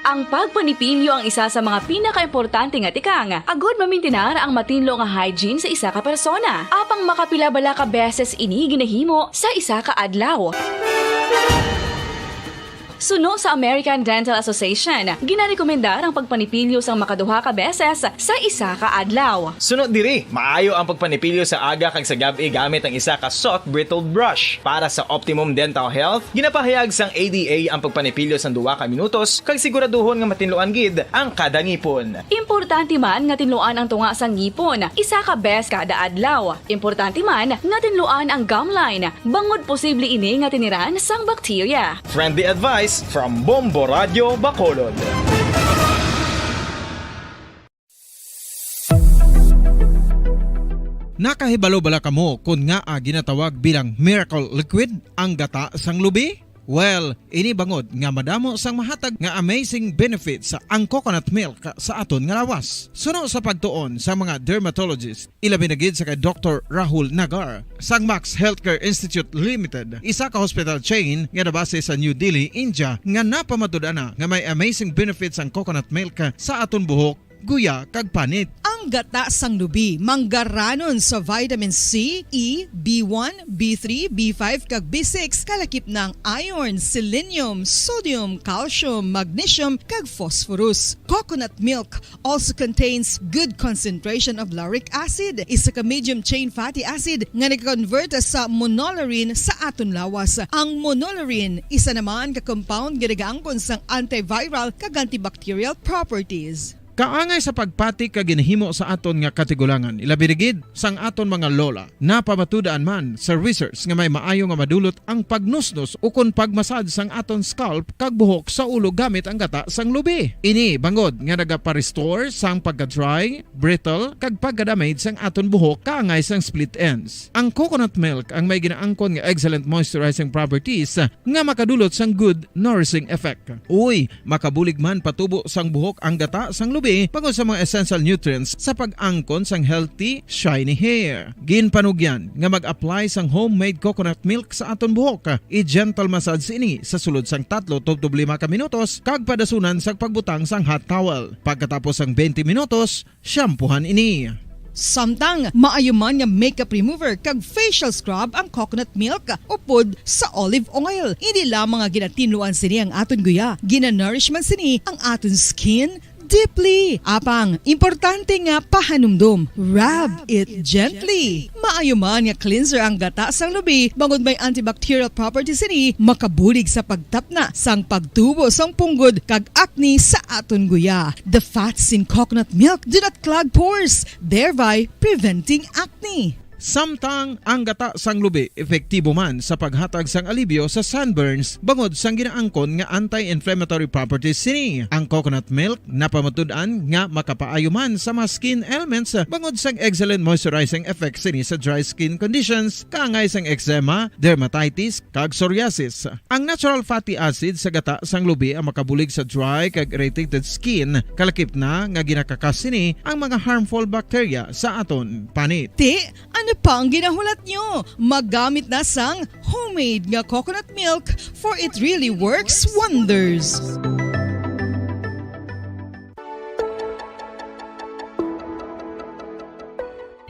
Ang pagpanipilyo ang isa sa mga pinakaimportante nga tikang agud mamintinar ang matinlo nga hygiene sa isa ka persona. Apang makapila bala ka beses ini ginahimo sa isa ka adlaw? Suno sa American Dental Association, ginarekomendar ang pagpanipilyo sang makaduha ka beses sa isa ka adlaw. Suno diri, maayo ang pagpanipilyo sa aga kag sa gab-i gamit ang isa ka soft bristled brush. Para sa optimum dental health, ginapahayag sang A D A ang pagpanipilyo sang duha ka minutos kag siguraduhon nga matinluan gid ang kada ngipon. Importante man nga tinluan ang tunga sang ngipon isa ka bes kada adlaw. Importante man nga tinluan ang gum line, bangod posible ini nga tiniran sang bakterya. Friendly advice from Bombo Radyo Bacolod. Nakahibalo bala kamo kon ngaa ginatawag bilang miracle liquid ang gata sang lubi? Well, ini bangod nga madamo sang mahatag nga amazing benefits ang coconut milk sa aton nga lawas. Suno sa pagtuon sa mga dermatologist, ilabi na gid sa kay Doktor Rahul Nagar sang Max Healthcare Institute Limited, isa ka hospital chain nga nabase sa New Delhi, India, nga napamatud-an na nga may amazing benefits ang coconut milk sa aton buhok, guya, kag panit. Ang gata sang lubi manggaranon sa vitamin C, E, B one, B three, B five, kag B six, kalakip na ang iron, selenium, sodium, calcium, magnesium, kag phosphorus. Coconut milk also contains good concentration of lauric acid, isa ka medium chain fatty acid nga nag-convert sa monolaurin sa aton lawas. Ang monolaurin, isa naman ka compound nga nagaangkon sang antiviral kag antibacterial properties. Kaangay sa pagpati kag ginhimo sa aton nga katigulangan, ilabi na gid sang aton mga lola. Napamatud-an man sa research nga may maayo nga madulot ang pagnusnos ukon pagmasad sang aton scalp kag buhok sa ulo gamit ang gata sang lubi. Ini bangod nga nagapa-restore sang pagka-dry, brittle, kag pagka-damage sang aton buhok kaangay sang split ends. Ang coconut milk ang may ginaangkon nga excellent moisturizing properties nga makadulot sang good nourishing effect. Uy, makabulig man patubo sang buhok ang gata sang lubi bangod sa mga essential nutrients sa pag-angkon sang healthy, shiny hair. Ginpanugyan nga mag-apply sang homemade coconut milk sa aton buhok. I-gentle massage ini sa sulod sang tatlo tubtob lima ka minutos kag padasunan sang pagbutang sang hot towel. Pagkatapos sang twenty minutos, shampoohan ini. Samtang maayo man nga makeup remover kag facial scrub ang coconut milk upod sa olive oil. Hindi lamang nga ginatinluan sini ang aton guya, ginanourish man sini ang aton skin deeply. Apang importante nga pahanumdom, rub it gently. Maayo man nga cleanser ang gata sang lubi bangod may antibacterial properties sini, makabulig sa pagtapna sang pagtubo sang punggod kag acne sa aton guya. The fats in coconut milk do not clog pores, thereby preventing acne. Samtang ang gata sang lubi epektibo man sa paghatag sang alibyo sa sunburns bangod sang ginaangkon nga anti-inflammatory properties sini. Ang coconut milk napamatud-an nga makapaayo man sa mga skin ailments bangod sang excellent moisturizing effect sini sa dry skin conditions, kaangay sang eczema, dermatitis, kag psoriasis. Ang natural fatty acid sa gata sang lubi ang makabulig sa dry kag irritated skin, kalakip na nga ginakakas sini ang mga harmful bacteria sa aton panit. Ti, ano pa ang ginahulat nyo? Magamit na sang homemade nga coconut milk, for it really works wonders.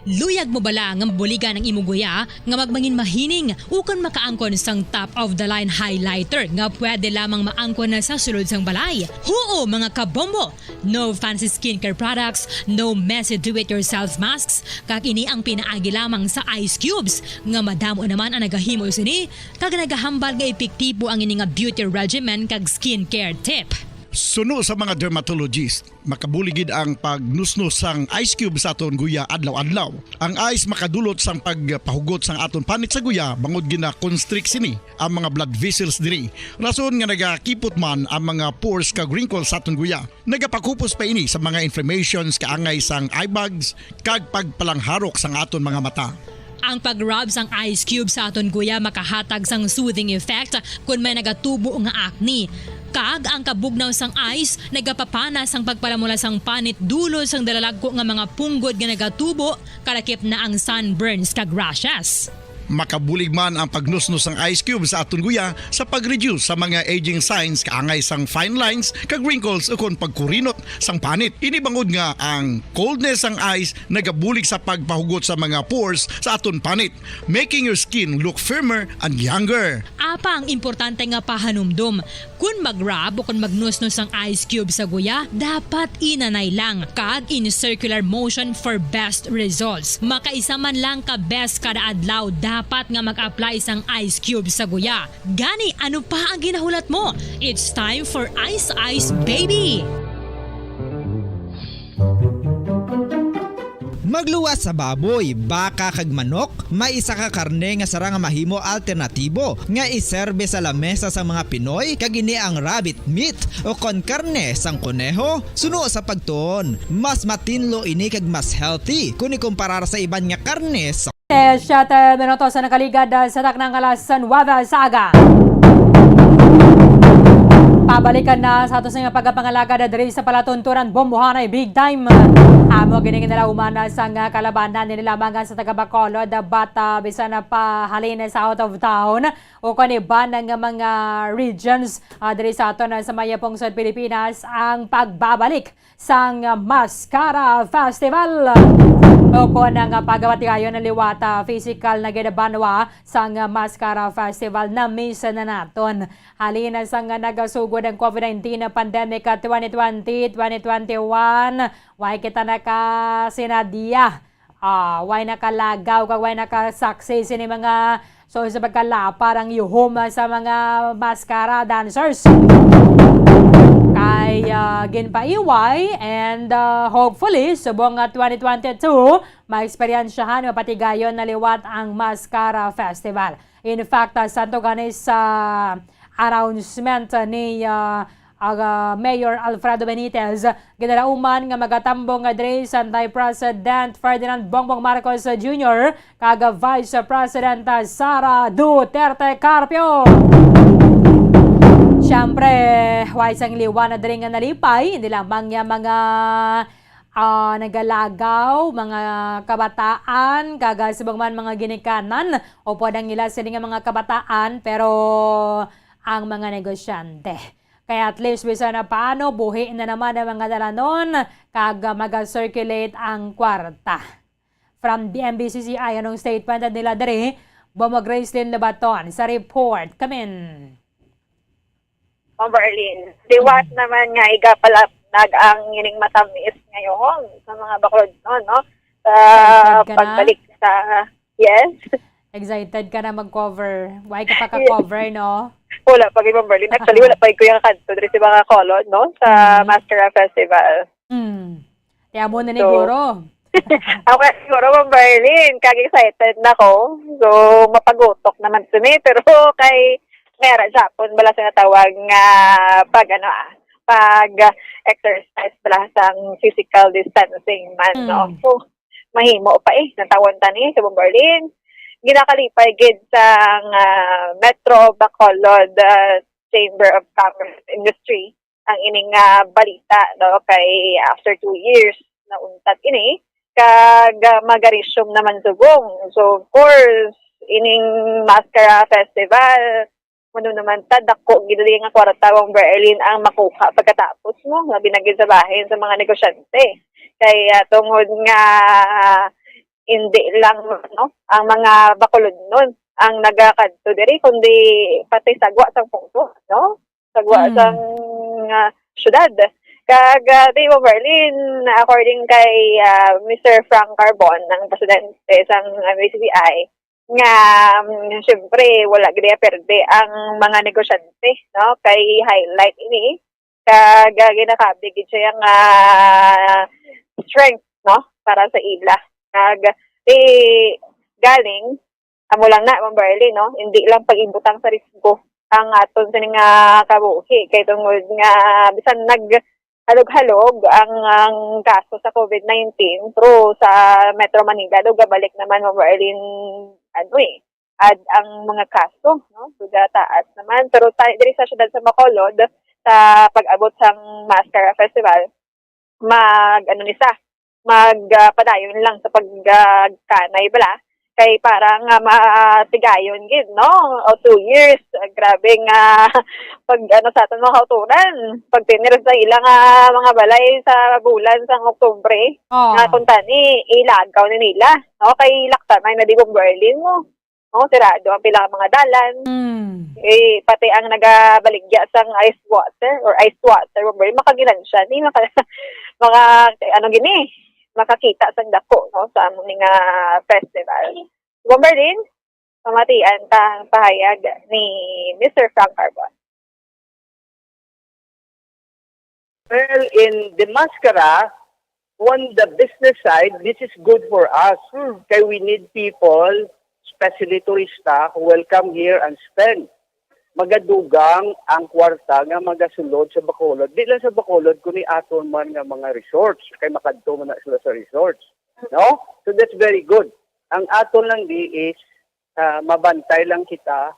Luyag mo bala nga mabuligan ang imo guya nga magmangin mahining ukon makaangkon sang top of the line highlighter nga pwede lamang maangkon na sa sulod sang balay? Huo, mga kabombo! No fancy skincare products, no messy do-it-yourself masks, kag ini ang pinaagi lamang sa ice cubes nga madamo naman ang nagahimo sini kag nagahambal nga epektibo ang ini nga beauty regimen kag skincare tip. Suno sa mga dermatologist, makabulig gid ang pagnusnos sang ice cube sa aton guya adlaw-adlaw. Ang ice makadulot sang pagpahugot sang aton panit sa guya bangod gina-constrict sini ang mga blood vessels diri, rason nga nagakipot man ang mga pores kag wrinkles sa aton guya. Nagapakupos pa ini sa mga inflammations kaangay sang eye bags kag pagpalangharok sang aton mga mata. Ang pag-rub sang ice cube sa aton guya makahatag sang soothing effect kon may nagatubo nga acne. Kag ang kabugnaw sang ice nagapapana sang pagpalamula sang panit dulot sang dalalagko nga mga punggod nga nagatubo, kalakip na ang sunburns kag rashes. Makabulig man ang pagnusnos sang ice cube sa aton guya sa pag-reduce sa mga aging signs kaangay sang fine lines kag wrinkles ukon pagkurinot sang panit. Ini bangod nga ang coldness sang ice nagabulig sa pagpahugot sa mga pores sa aton panit, making your skin look firmer and younger. Apa ang importante nga pahanumdom, kon mag-rub o kon magnusnos ang ice cube sa guya, dapat inanay lang kag in circular motion for best results. Makaisa man lang ka beses kada adlaw dapat nga mag-apply sang ice cube sa guya. Gani, ano pa ang ginahulat mo? It's time for Ice Ice Baby! Magluwas sa baboy, baka kag manok, may isa ka karne nga sarang nga mahimo alternatibo nga iserbe sa lamesa sang mga Pinoy, kag ini ang rabbit meat o kon karne sang koneho. Suno sa pagtuon, mas matinlo ini kag mas healthy kon ikumparar sa iban nga karne sa Siyete minutos ang nakaligad, ah, sa taknang alas nuwebe sa aga. Pabalikan na sa ato sa mga pagpangalagad diri sa palatuntunan, Bombohanay Big Time. Amo gini ginalauman na sang kalabanan, dili lamang sa taga Bacolod, but, ah, bisan na pa halin sa out of town o kon iban nga mga regions, ah, diri sa aton, ah, sa may pungsod Pilipinas, ang pagbabalik sang Mascara Festival. Ukon ang pagabatigayon na liwat, ah, physical na ginabanwa sang Mascara Festival na miss na naton. Halin sang nagasugod ang COVID nineteen pandemic, ah, twenty twenty, twenty twenty-one, way kita nakasinadya. Ah, way nakalagaw kag way nakasaksi sini mga, so, sa pagkalapar ang yuhom sa mga mascara dancers. Kay, ah, ginpaiway and, ah, hopefully, subong nga twenty twenty-two, maeksperiensyahan, mapatigayon na liwat ang Mascara Festival. In fact, ah, santo gani sa announcement ni, ah, ang, ah, Mayor Alfredo Benitez, ginalauman nga magatambong nga diri si President Ferdinand Bongbong Marcos Junior kag Vice President Sara Duterte Carpio. Siyempre, way sang liwan na diri nga nalipay, hindi lamang nga mga, ah, nagalagaw, mga kabataan, kag, ah, subong man mga ginikanan, o pwedeng ila sini nga mga kabataan, pero ang mga negosyante. Kaya at least, bisan na paano, buhi na naman ang mga dalanon, kag, ah, maga-circulate ang kwarta. From the M B C C I, anong statement nila diri? Bombo Gracelyn Lobaton sa report. Kamin. Ma'am Berlin, liwat Mm. naman nga igapalapnag ang ining matamis ngayon sa mga Bacolodnon, no? Sa Excited ka na? pagbalik sa, yes? Excited ka na mag-cover. Why ka pa Yes. ka-cover, no? Wala pa gid, Ma'am Berlin. Actually, wala pa gid ko yung kanto diri sa mga Bacolod, no? Sa Mm. Mascara Festival. Mm. Kaya mo na ni So, guro. Ako na siguro, Ma'am Berlin, kag excited na ko. So, mapagutok naman to ni. Pero kay, meron sa hapon, bala sa natawag nga pag, ano, ah, pag, ah, exercise bala sang physical distancing man, no? Mm. So, mahimo pa eh, natawon ta ni sa Bombarlin. Ginakalipay gid sang, ah, Metro Bacolod, ah, Chamber of Commerce and Industry ang ining, ah, balita, no? Kay after two years na untat ini, kag, ah, magaresume naman subong. So, of course, ining Mascara Festival, Mano naman ta, dako gid nga kwarta, Ma'am Berlin, ang makuha pagkatapos mo, labi na gid sa bahin sa mga negosyante. Kay, ah, tungod nga, ah, hindi lang, no, ang mga Bacolodnon ang nagakadto diri, kundi pati sa gwa sang pungso, no? Sa gwa Mm. sang, ah, syudad. Kag, ah, di ba, Berlin, according kay, ah, Mister Frank Carbon, ang presidente sang M B C C I, nga, mm, siyempre, wala gid perde ang mga negosyante, no? Kay highlight ini, kag, ah, ginakabig gid siya nga strength, no? Para sa ila. Kag, eh, galing, amo lang na, Ma'am Berly, no? Hindi lang pag-ibutang sa risgo ang aton sini nga kabuhi. Kay tungod nga, bisan nag, halog-halog ang, ang kaso sa COVID nineteen, pero sa Metro Manila, daw gabalik naman, Ma'am Arlene, ano eh, ad ang mga kaso, no? So, taas naman. Pero tayo diri sa siyudad sa Bacolod, sa pag-abot sang Mascara Festival, mag, ano ni sa, mag, ah, padayon lang sa pag, ah, kanay bala. Kay para nga matigayon gid, no? O two years, ah, grabe nga pag ano sa aton mga kauturan, pag tinir sa ila nga mga balay sa bulan sang Oktubre, Oh. nga kung tani, ilagaw ni nila, no? Kay laktanay na di bomberlin mo. No? Sirado ang pila ka mga dalan. Mm. Eh, pati ang nagabaligya sang ice water or ice water, bomberlin, makaginansya ni, maka, maka, ano gini, makakita sang dako, no? Sa among nga festival. Bomberlin, pamatian ta ang pahayag ni Mister Frank Carbon. Well, in the Mascara, on the business side, this is good for us. Mm. Kay we need people, especially turista, who will come here and spend. Magadugang ang kwarta nga magasulod sa Bacolod. Di lang sa Bacolod, kundi aton man nga mga resorts. Kay makadto man na sila sa resorts. No? So that's very good. Ang aton lang di is, ah, mabantay lang kita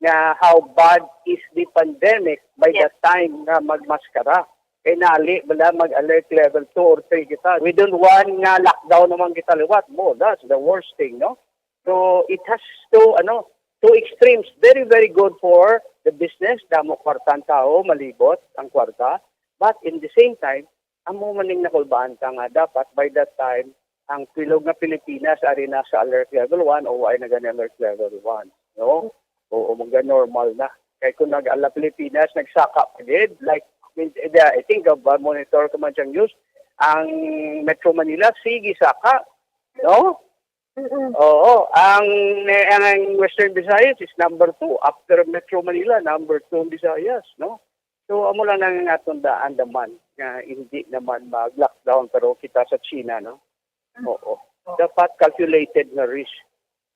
nga how bad is the pandemic by Yes. the time nga magmaskara. Kay nali bala mag-alert level two or three kita. We don't want nga lockdown naman kita liwat. Mo, that's the worst thing, no? So it has two, ano, two extremes. Very, very good for the business. Damo kwarta ang tao, malibot ang kwarta. But in the same time, amo man ning nakulbaan ta nga dapat by that time, ang bilog nga Pilipinas ari na sa alert level one o wala na gani alert level one, no? Oo, mga normal na. Kay kung nag-ala Pilipinas, nagsaka pa gid, like, I think of, uh, monitor ko man siyang news, ang Metro Manila, sige, saka, no? Mm-mm. Oo, ang, ang Western Visayas is number two after Metro Manila, number two ang Visayas, no? So, amo lang ang aton daan daman nga hindi naman mag-lockdown pero kita sa China, no? Mm. Oo. Oo. Dapat calculated nga risk.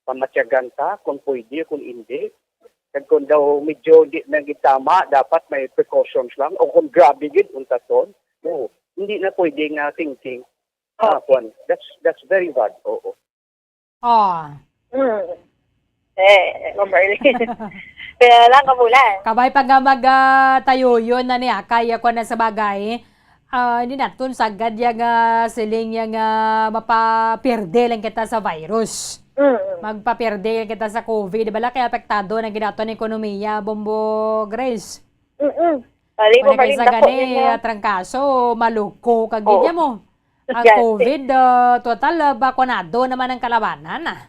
Pamatyagan ta kung pwede, kung hindi. Kag kung daw medyo di na gitama, dapat may precautions lang. O kung grabe gid, untaton, oo. Hindi na pwede nga thinking. Ah, Okay. Kwan. That's, that's very bad. Oo. Oh. Mm. Eh, Ma'am Arlene. Kaya lang, kabulan. Kabay pa nga mag, ah, tayuyon na niya, kaya ko na sa bagay. Ah, hindi naton sagad ya nga siling ya nga mapapierde lang kita sa virus. Mm. Magpapierde lang kita sa COVID. Di ba, kaya apektado na ginato ang ekonomiya, Bombo Grace? Mm-mm. Bali, Wala kay mabalin sa ako gani, ninyo. Ah, trangkaso, maluko, kag Oo. Ganyan mo. Ang Gante. COVID, ah, total, ah, bakunado naman ang kalabanan, ah.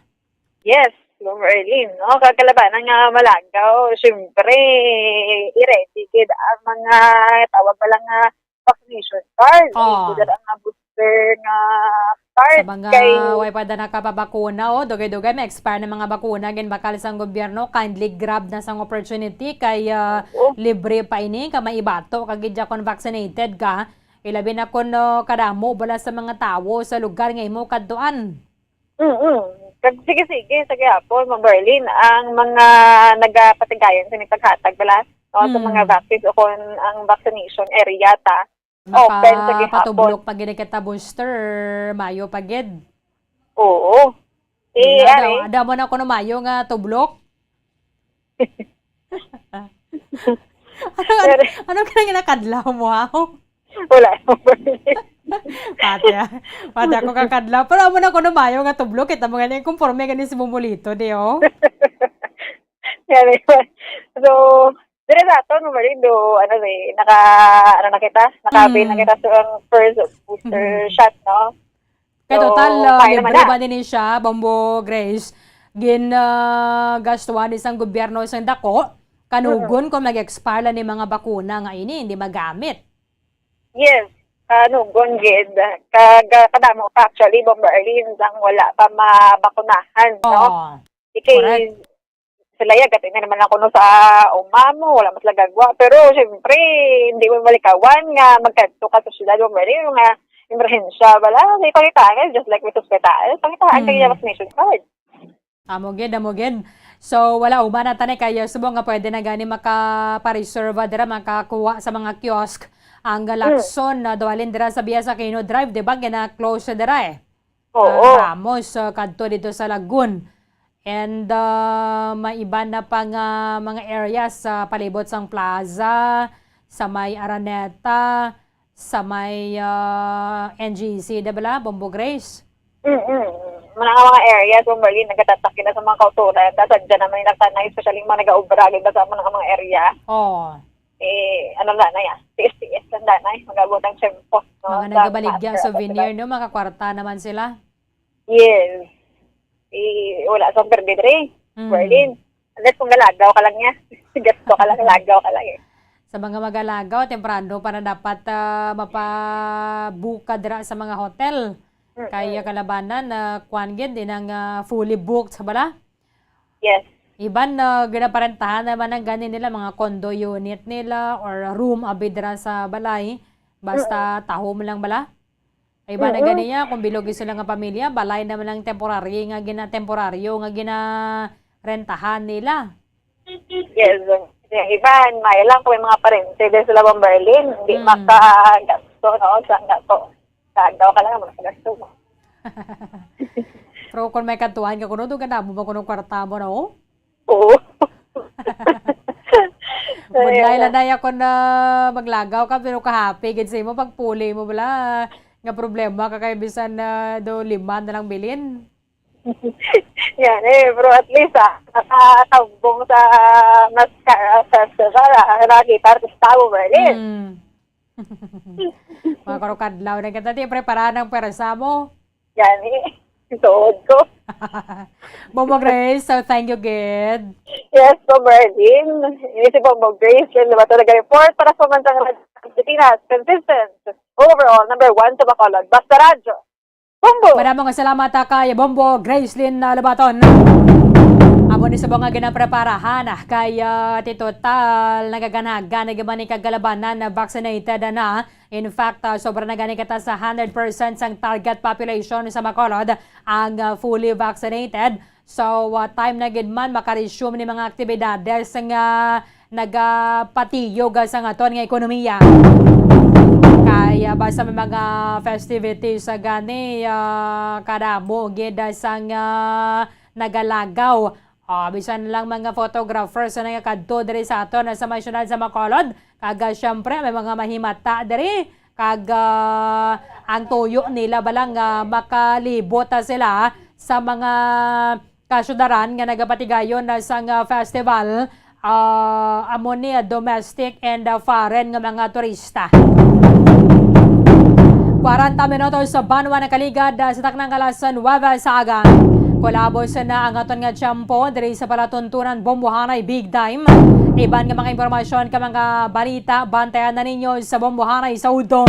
Yes, Ma'am Erlene. No? Kag kalabanan nga malagaw, siyempre, i-ready gid ang mga tawag pa lang nga vaccination card. Oh. Ito na ang booster nga card. Sa mga kay way pa da nakapabakuna, oh, dugay-dugay may expire na mga bakuna, ginbakal sang gobyerno, kindly grab na sang opportunity kay, ah, Oo. libre pa ini, ka maibato, kag gid kon vaccinated ka, ilabi na kon, oh, kadamo bala sa mga tawo sa lugar nga imo kadtuan. Mm-mm. Kag sige-sige sa gihapon, Ma'am Berlin, ang mga nagapatigayon sa may paghatag bala, no, sa Mm. mga vaccines o kung ang vaccination area ta, open sa gihapon. Makapatublok pa gid kita booster, mayo pa gid. Oo. Eh, Wala, ari. Ada, ada mo na kuno mayo nga tublok? Ano, ano, Pero ano ka nang nakadlaw mo, ha? Wala. Pati, ah. Pati ako kakadlaw. Pero amo na kuno mayo nga tublok. Kita mo gani, konforme gani si Bumulito, di, oh. Yan, eh. So, dire sa ato, no, Marindo, ano, eh, naka, ano na kita? Naka-avail na Mm. kita sa ang first booster Mm-hmm. shot, no? Kay So, total, ah, kaya naman libre na. ba din siya, Bombo Grace? Gin, ah, gastuhan ni sang gobyerno sang dako, kanugon Mm. kung mag-expire lang ni mga bakuna nga ini, hindi magamit. Yes, kanugon gid. Kag, ah, kadamo pa actually, Bombo Arlene, ang wala pa mabakunahan, no? Oo. Because Correct. sila ya, gati na naman lang kuno sa uma mo, wala mas lagagwa. Pero, syempre, hindi mo malikawan nga magkadto ka sa syudad mo, pwede yung nga emerhensya, bala, may pangitaan, just like with hospital, pangitaan Mm. kaya mas nationwide. Amo gid, amo gid. So, wala uban na tani kay subong nga pwede na gani makapareserva dira, makakuha sa mga kiosk ang Mm. Lacson na dualin dira sa Bias Aquino Drive, di ba? Gina-close siya dira eh. Oo. Ah, Ramos, ah, kadto dito sa Lagun. And, ah, may iban na pa nga mga areas sa palibot sang plaza, sa may Araneta, sa may, ah, N G C, di ba, Bombo Grace? Mm-mm. Mga, mga areas, Bombo Arlene, nagatatak na sa mga kauturan. Tapos dyan naman yung nagtanay, especially yung mga nag-aubra, di ba, sa mga, mga area. Oo. Eh, ano na na yan? T S T S lang na na, mag-abot ang tiyempo, no? Mga Sa nagabaligya, mga souvenir, no? Makakwarta naman sila. Yes. Eh, wala sa perde dre. Mm. Berlin. Unless kung galagaw ka lang niya. Gasto ka lang, lagaw ka lang eh. Sa mga magalagaw, temprano pa na dapat, ah, mapabuka dira sa mga hotel. Mm-mm. Kaya kalabanan na kuwan gid, din ang, ah, fully booked, bala? Yes. Iban, ah, ginaparentahan naman ang gani nila, mga condo unit nila or room abi dira sa balay. Basta Mm-mm. taho mo lang bala. Iban na Mm-mm. gani niya, kung bilog sila nga pamilya, balay naman ang temporary nga gina-, temporaryo nga ginarentahan nila. Yes. Yung iban, may lang kung may mga parente din sila pang Berlin, hindi Mm. makagasto, no? Sa gasto. Kagaw ka lang, makagasto mo. Pero kung may kadtuan ka kuno, doon ka na mo ba kuno kwarta mo, no? Oo. Budlay Ayan. lang na ako na maglagaw ka, pero kahapi gid sa imo pagpuli mo bala. Nga problema ka kay bisan na do lima na lang bilin. Yan eh, pero at least, ah, nakatambong sa Mascara Festival, ah, nakita artista mo, Berlin. Hmm. Mga karukadlaw na kita, di preparahan ang pwersa mo. Yan eh, suod ko. Bombo Grace, so thank you, gid. Yes, po, Berlin. Ini si Bombo Grace, yun, diba, talaga report para sa Pambansang Radyo Pilipinas. Consistent, overall, number one sa Bacolod. Basta Radyo. Bombo! Maraming salamat, ah, kay Bombo Gracelyn, ah, Lobaton. Amo ni subong nga ginapreparahan, ah, kay, ah, ti total nagaganagan na gimani kagalabanan na vaccinated na. In fact, ah, sobra na gani kita sa hundred percent sang target population sa Bacolod ang, ah, fully vaccinated. So, ah, time na gid man makaresume ni mga aktibidades nga nagapatiyog sa aton nga ekonomiya. Kaya basta may mga festivities sa gani, ah, kadamo gid sang, ah, nagalagaw. Ah, bisan lang mga photographers na nga kadto diri sa aton sa may syudad sa Bacolod. Kag, ah, syempre, may mga mahimata diri. Kag, ah, ang tuyo nila bala nga makalibot, ah, sila sa mga kasyudaran nga nagapatigayon na sang, ah, festival, ah, amo ni, ah, domestic and, ah, foreign nga mga turista. Kwarenta minutos sa banwa nakaligad, ah, sa taknang alas nuwebe sa aga. Kulabos na ang aton nga tiyempo diri sa palatuntunan Bombohanay Big Time. Iban nga mga impormasyon ka mga balita, bantayan na ninyo sa Bombohanay sa udto.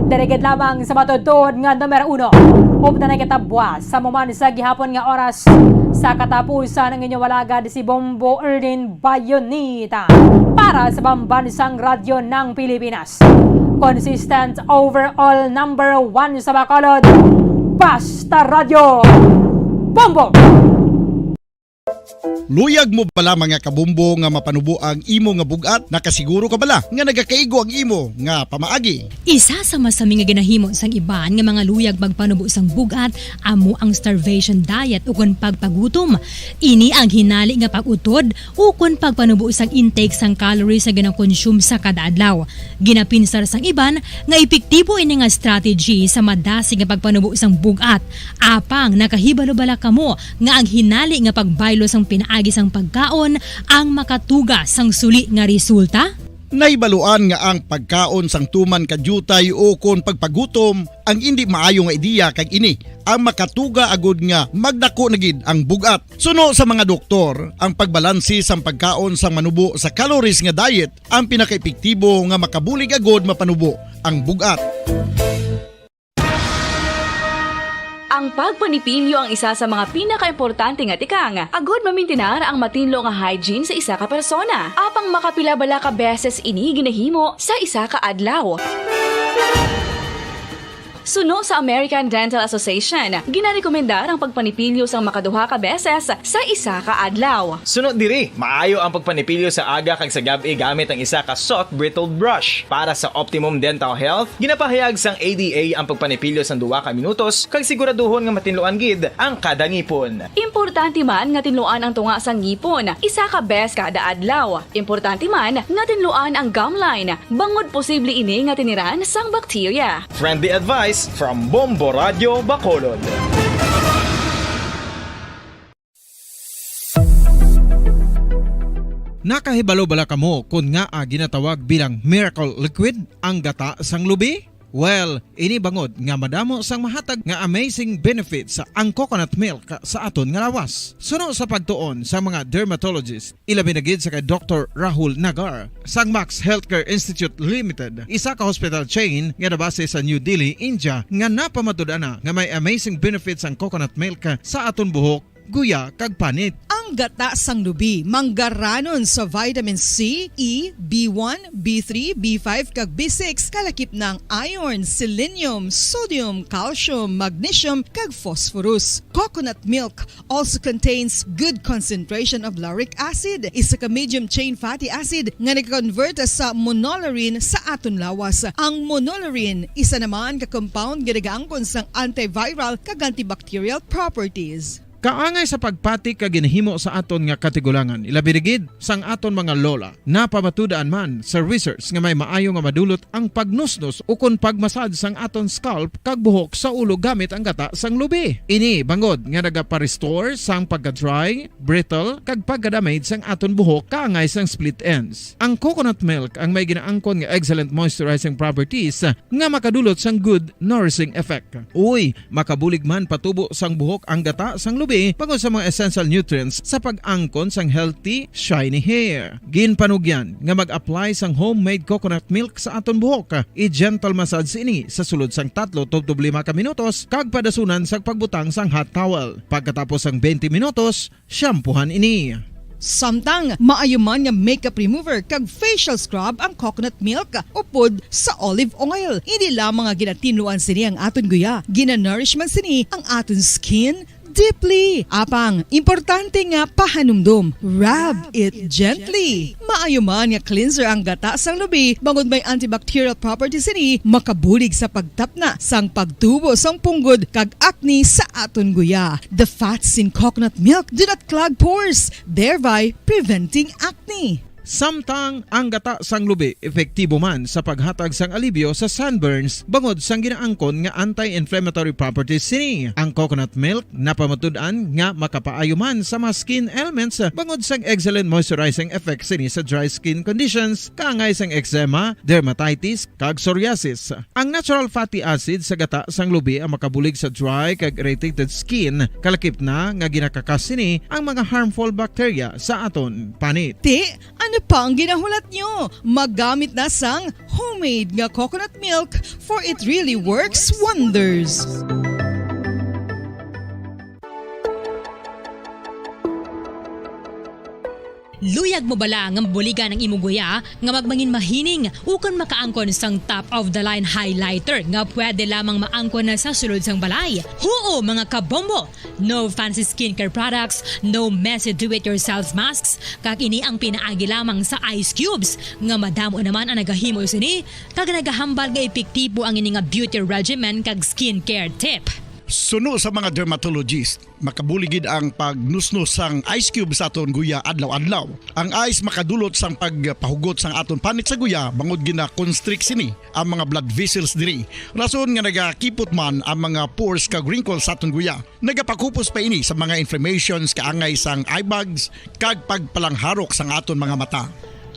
Diri gid lamang sa matuod-tuod nga numero uno. Updan na kita buwas sa muman sa gihapon nga oras. Sa katapusan, ang inyong alagad si Bombo Erlin Bayonita para sa Pambansang Radyo ng Pilipinas. Consistent overall number one sa Bacolod. Basta Radyo. Bombo! Luyag mo bala, mga kabombo, nga mapanubo ang imo nga bug-at? Nakasiguro ka bala nga nagakaigo ang imo nga pamaagi? Isa sa masami nga ginahimo sang iban nga mga luyag magpanubo sang bug-at amo ang starvation diet ukon pagpagutom. Ini ang hinali nga pag-utod ukon pagpanubo sang intake sang calories nga ginakonsume sa kada adlaw. Ginapinsar sang iban nga epektibo ini nga strategy sa madasig nga pagpanubo sang bug-at. Apang nakahibalo bala kamo nga ang hinali nga pagbaylo sang pinaagi sang pagkaon ang makatuga sang suli nga resulta? Nahibaluan nga ang pagkaon sang tuman ka diutay ukon pagpagutom ang indi maayo nga ideya, kag ini ang makatuga agud nga magdako na gid ang bug-at. Suno sa mga doktor, ang pagbalanse sang pagkaon sang manubo sa calories nga diet ang pinakaepektibo nga makabulig agud mapanubo ang bug-at. Ang pagpanipilyo ang isa sa mga pinakaimportante nga tikang agud mamintinar ang matinlo nga hygiene sa isa ka persona. Apang makapila bala ka beses ini ginahimo sa isa ka adlaw? Suno sa American Dental Association, ginarekomendar ang pagpanipilyo sang makaduha ka beses sa isa ka adlaw. Suno diri, maayo ang pagpanipilyo sa aga kag sa gab-i gamit ang isa ka soft bristled brush. Para sa optimum dental health, ginapahayag sang A D A ang pagpanipilyo sang duha ka minutos kag siguraduhon nga matinluan gid ang kada ngipon. Importante man nga tinluan ang tunga sang ngipon isa ka bes kada adlaw. Importante man nga tinluan ang gum line, bangod posible ini nga tiniran sang bakterya. Friendly advice from Bombo Radio Bacolod. Nakahibalo bala kamo kon ngaa ginatawag bilang miracle liquid ang gata sang lubi? Well, ini bangod nga madamo sang mahatag nga amazing benefits ang coconut milk sa aton nga lawas. Suno sa pagtuon sa mga dermatologist, ilabi na gid sa kay Doktor Rahul Nagar sang Max Healthcare Institute Limited, isa ka hospital chain nga nabase sa New Delhi, India, nga napamatud-an na nga may amazing benefits ang coconut milk sa aton buhok, guya, kag panit. Ang gata sang lubi manggaranon sa vitamin C, E, B one, B three, B five, kag B six, kalakip na ang iron, selenium, sodium, calcium, magnesium, kag phosphorus. Coconut milk also contains good concentration of lauric acid, isa ka medium chain fatty acid nga nagakonvert sa monolaurin sa aton lawas. Ang monolaurin, isa naman ka compound nga nagaangkon sang antiviral kag antibacterial properties. Kaangay sa pagpati kag ginahimo sa aton nga katigulangan, ilabi na gid sang aton mga lola. Napamatud-an man sa research nga may maayo nga madulot ang pagnusnos ukon pagmasad sang aton scalp kag buhok sa ulo gamit ang gata sang lubi. Ini bangod nga nagapa-restore sang pagka-dry, brittle, kag pagka-damage sang aton buhok kaangay sang split ends. Ang coconut milk ang may ginaangkon nga excellent moisturizing properties nga makadulot sang good nourishing effect. Uy, makabulig man patubo sang buhok ang gata sang lubi bangod sa mga essential nutrients sa pag-angkon sang healthy, shiny hair. Ginpanugyan nga mag-apply sang homemade coconut milk sa aton buhok. I-gentle massage ini sa sulod sang tatlo tubtob lima ka minutos kag padasunan sa pagbutang sang hot towel. Pagkatapos sang twenty minutos, shampoohan ini. Samtang maayo man nga makeup remover kag facial scrub ang coconut milk upod sa olive oil. Hindi lamang nga ginatinluan sini ang aton guya, ginanourish man sini ang aton skin deeply. Apang, importante nga pahanumdom, rub it gently. Maayo man nga cleanser ang gata sang lubi, bangod may antibacterial properties sini, makabulig sa pagtapna sang pagtubo sang punggod kag acne sa aton guya. The fats in coconut milk do not clog pores, thereby preventing acne. Samtang ang gata sang lubi epektibo man sa paghatag sang alibyo sa sunburns bangod sang ginaangkon nga anti-inflammatory properties sini. Ang coconut milk napamatud-an nga makapaayo man sa mga skin ailments bangod sang excellent moisturizing effect sini sa dry skin conditions, kaangay sang eczema, dermatitis, kag psoriasis. Ang natural fatty acid sa gata sang lubi ang makabulig sa dry kag irritated skin, kalakip na nga ginakakas sini ang mga harmful bacteria sa aton panit. Ti, ano pa ang ginahulat nyo? Magamit na sang homemade nga coconut milk, for it really works wonders. Luyag mo bala nga mabuligan ang imong guya nga magmangin mahining ukon makaangkon sang top of the line highlighter nga pwede lamang maangkon na sa sulod sang balay? Huo, mga kabombo! No fancy skincare products, no messy do-it-yourself masks, kag ini ang pinaagi lamang sa ice cubes nga madamo naman ang nagahimo sini kag nagahambal nga epektibo ang ini nga beauty regimen kag skincare tip. Suno sa mga dermatologist, makabulig gid ang pagnusnos sang ice cube sa aton guya adlaw-adlaw. Ang ice makadulot sang pagpahugot sang aton panit sa guya bangod gina-constrict sini ang mga blood vessels diri. Rason nga nagakipot man ang mga pores kag wrinkles sa aton guya. Nagapakupos pa ini sa mga inflammations kaangay sang eye bags kag pagpalangharok sang aton mga mata.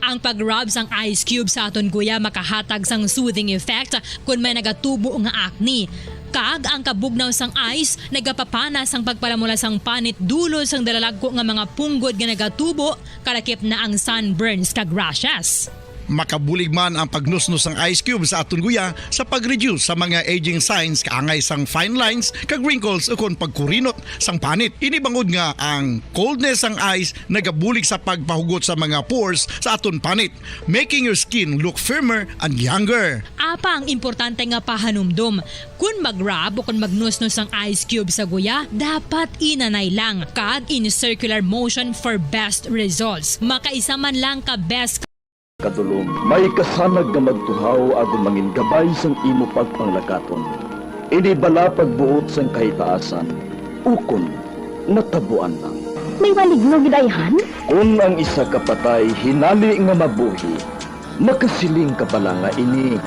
Ang pag-rub sang ice cube sa aton guya makahatag sang soothing effect kon may nagatubo nga acne. Kag ang kabugnaw sang ice nagapapana sang pagpalamula sang panit dulot sang dalalagko nga mga punggod nga nagatubo, kalakip na ang sunburns kag rashes. Makabulig man ang pagnusnos sang ice cube sa aton guya sa pag-reduce sa mga aging signs kaangay sang fine lines kag wrinkles ukon pagkurinot sang panit. Ini bangod nga ang coldness sang ice nagabulig sa pagpahugot sa mga pores sa aton panit, making your skin look firmer and younger. Apang importante nga pahanumdom, kun mag-rub o kun magnusnos ang ice cube sa guya, dapat inanay lang kag in circular motion for best results. Makaisa man lang ka best Kadulom, may kasanag nga magtuhaw agod mangin gabay sang imo pagpanglakaton. Ini bala pagbuot sang kahitaasan, ukon natabuan lang. May maligno gid ayhan? Kon ang isa ka patay hinali nga mabuhi, makasiling ka bala nga ini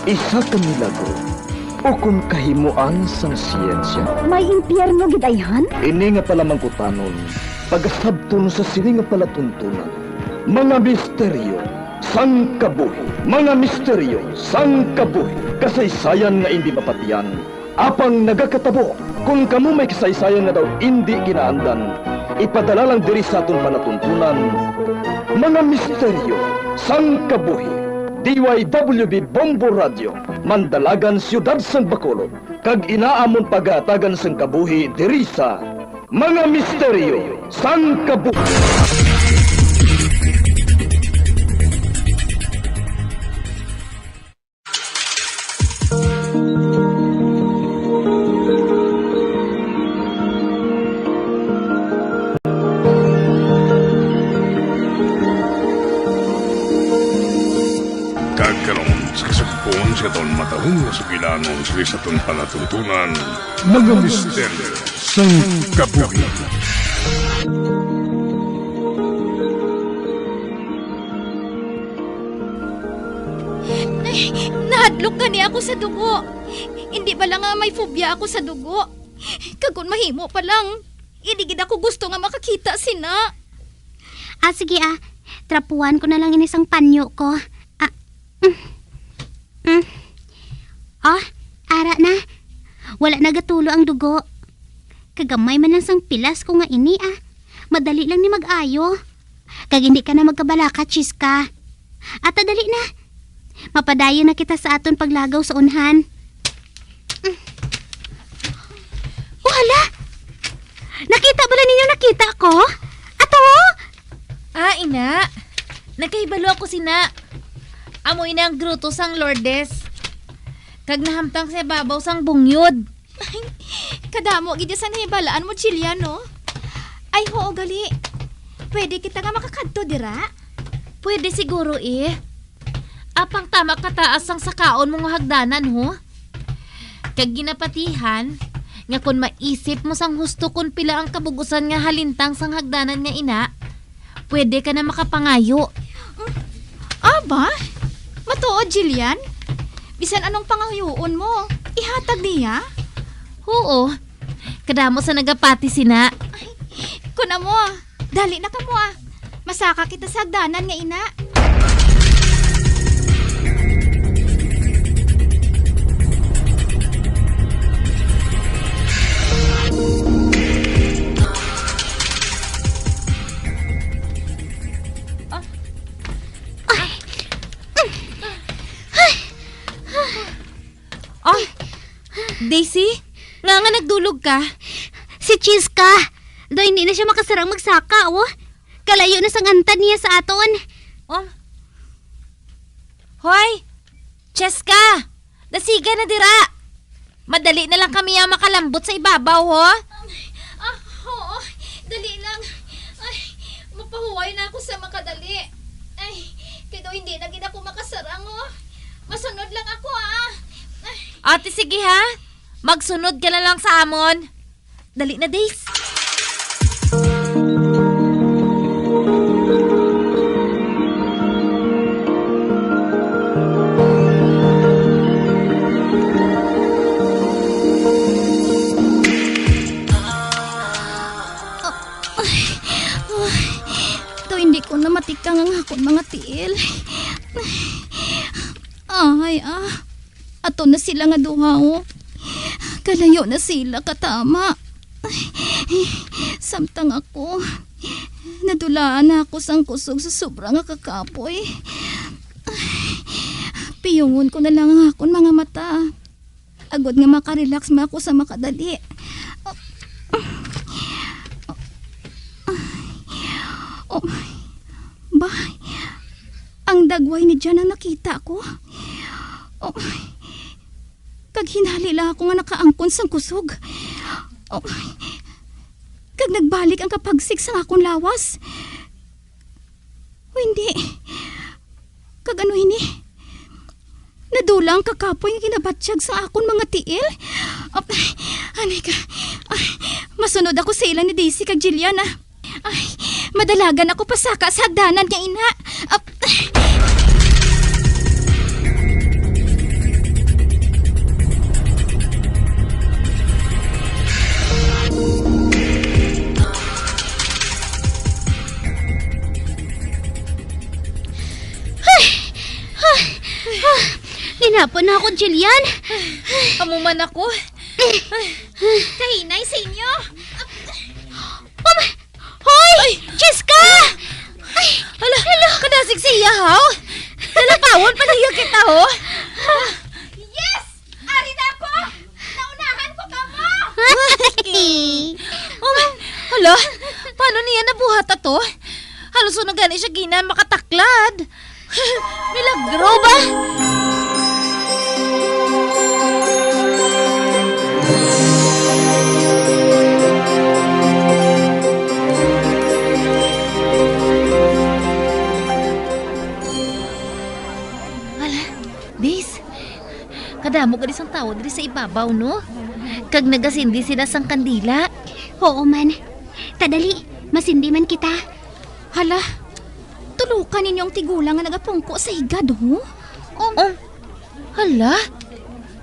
isa ka milagro ukon kahimoan sang siyensya? May impyerno gid ayhan? Ini nga palamangkutanon pagasabton sa sini nga palatuntunan. Mga misteryo sang kabuhi. Mga misteryo sang kabuhi. Kasaysayan nga indi mapatian, apang nagakatabo. Kon kamo may kasaysayan nga daw indi ginaandan, ipadala lang diri sa aton palatuntunan. Mga misteryo sang kabuhi. D Y W B Bombo Radio, Mandalagan, Siyudad sang Bacolod, kag ina amon pagahatagan sang kabuhi diri sa Mga misteryo sang kabuhi. Kag karon, sa kasugpon sa aton matahong nga sugilanon sa aton palatuntunan, mga misteryo sang kabuhi. Ay, nahadlok gani ako sa dugo. Hindi bala nga may phobia ako sa dugo? Kag kon mahimo pa lang, hindi gid ako gusto nga makakita sina. Ah, sige ah. Trapuhan ko na lang ini sang panyo ko. Ah, mm, mm. Oh, ara na. Wala nagatulo ang dugo. Kagamay man lang sang pilas ko nga ini, ah. Madali lang ni mag-ayo. Kag hindi ka na magkabalaka, Chiska. Ata, dali na. Mapadayon na kita sa aton paglagaw sa unhan. Oh, hala! Nakita bala ninyo nakita ko? Ato? Ah, ina. Nagkahibalo ako sina. Amo ina ang gruto sang Lourdes. Kag nahamtang sa babaw sang bungyod. Kadamo gid sang nahibalaan mo, Jillian, no? Ay, hoo, gali. Pwede kita nga makakadto dira? Pwede siguro, eh. Apang tama kataas ang sakaon mo nga hagdanan, ho? Kag ginapatihan nga kon maisip mo sang husto kon pila ang kabug-usan nga halintang sang hagdanan nga ina, pwede ka na makapangayo. Aba, matuod, Jillian? Bisan anong pangayoon mo, ihatag niya? Huo, kadamo sa nagapati sina. Ay, kun amo, dali na kamo, ah. Masaka kita sa hagdanan nga ina. Oh, Daisy? Nga nga nagdulog ka? Si Chiska. Do, hindi na siya makasarang magsaka, oh. Kalayo na sang antad niya sa aton. Oh. Hoy! Chiska! Dasiga na dira! Madali na lang kami ang makalambot sa ibabaw, ho? Ah, oo. Dali lang. Ay, mapahuway na ako sa makadali. Ay, kay daw hindi na gid ako makasarang, oh. Masunod lang ako, ah. Ay. Ate, sige, ha? Magsunod ka na lang sa amon. Dali na, Days. To, hindi Kung namatikang ang akon mga tiil. Ay, ah. Ato na sila nga duha, oh. Kalayo na sila, katama. Samtang ako, nadulaan na ako sang kusog sa sobra nga kakapoy. Piyungon ko na lang ang akon mga mata. Agod nga makarelax man ako sa makadali. Oh, my. Bay, ang dagway ni Jan ang nakita ko. Oh, my. Kag hinali lang ako nga nakaangkon sang kusog. Oh, my. Kag nagbalik ang kapagsik sang akon lawas. O, hindi. Kag ano ini? Nadula ang kakapoy nga ginabatyag sa akon mga tiil. Ap-, anay ka. Ay, masunod ako sa ila ni Daisy kag Jillian, ah. Ay, madalagan ako pasaka sa hagdanan nga ina. Ap-, Ay! Ay! Ah! Ginhapon na ako, Jillian. Amo man ako. Ay, kahinay sa inyo. Oh, ma-, hoy! Ay! Jessica! Ay! Hala, hala, kadasig siya, haw? Nalapawon pa niya kita, ho? Yes! Ari na ako! Naunahan ko kamo! Oh, hala, paano niya nabuhat ato? Halos wala gani siya gina makataklad. Milagro ba? Hala, Des, kadamo gani sang tawo diri sa ibabaw, no? Kag nagasindi sila sang kandila. Oo man. Ta dali, masindi man kita. Hala, tulukan ninyo ang tigulang nga nagapungko sa higad, ho? Um, Um, hala,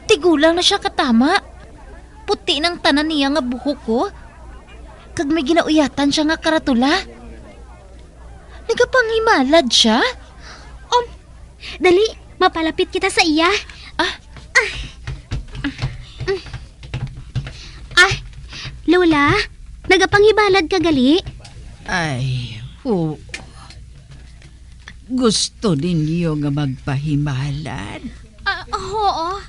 tigulang na siya katama. Puti nang tanan niya nga buhok, oh. Kag may ginauyatan siya nga karatula. Nagapanghimalad siya? Um, dali, mapalapit kita sa iya. Ah. Ah. Ah, Lola, nagapanghibalad ka gali? Ay, oo. Gusto ninyo nga magpahimalad? Ah, oo.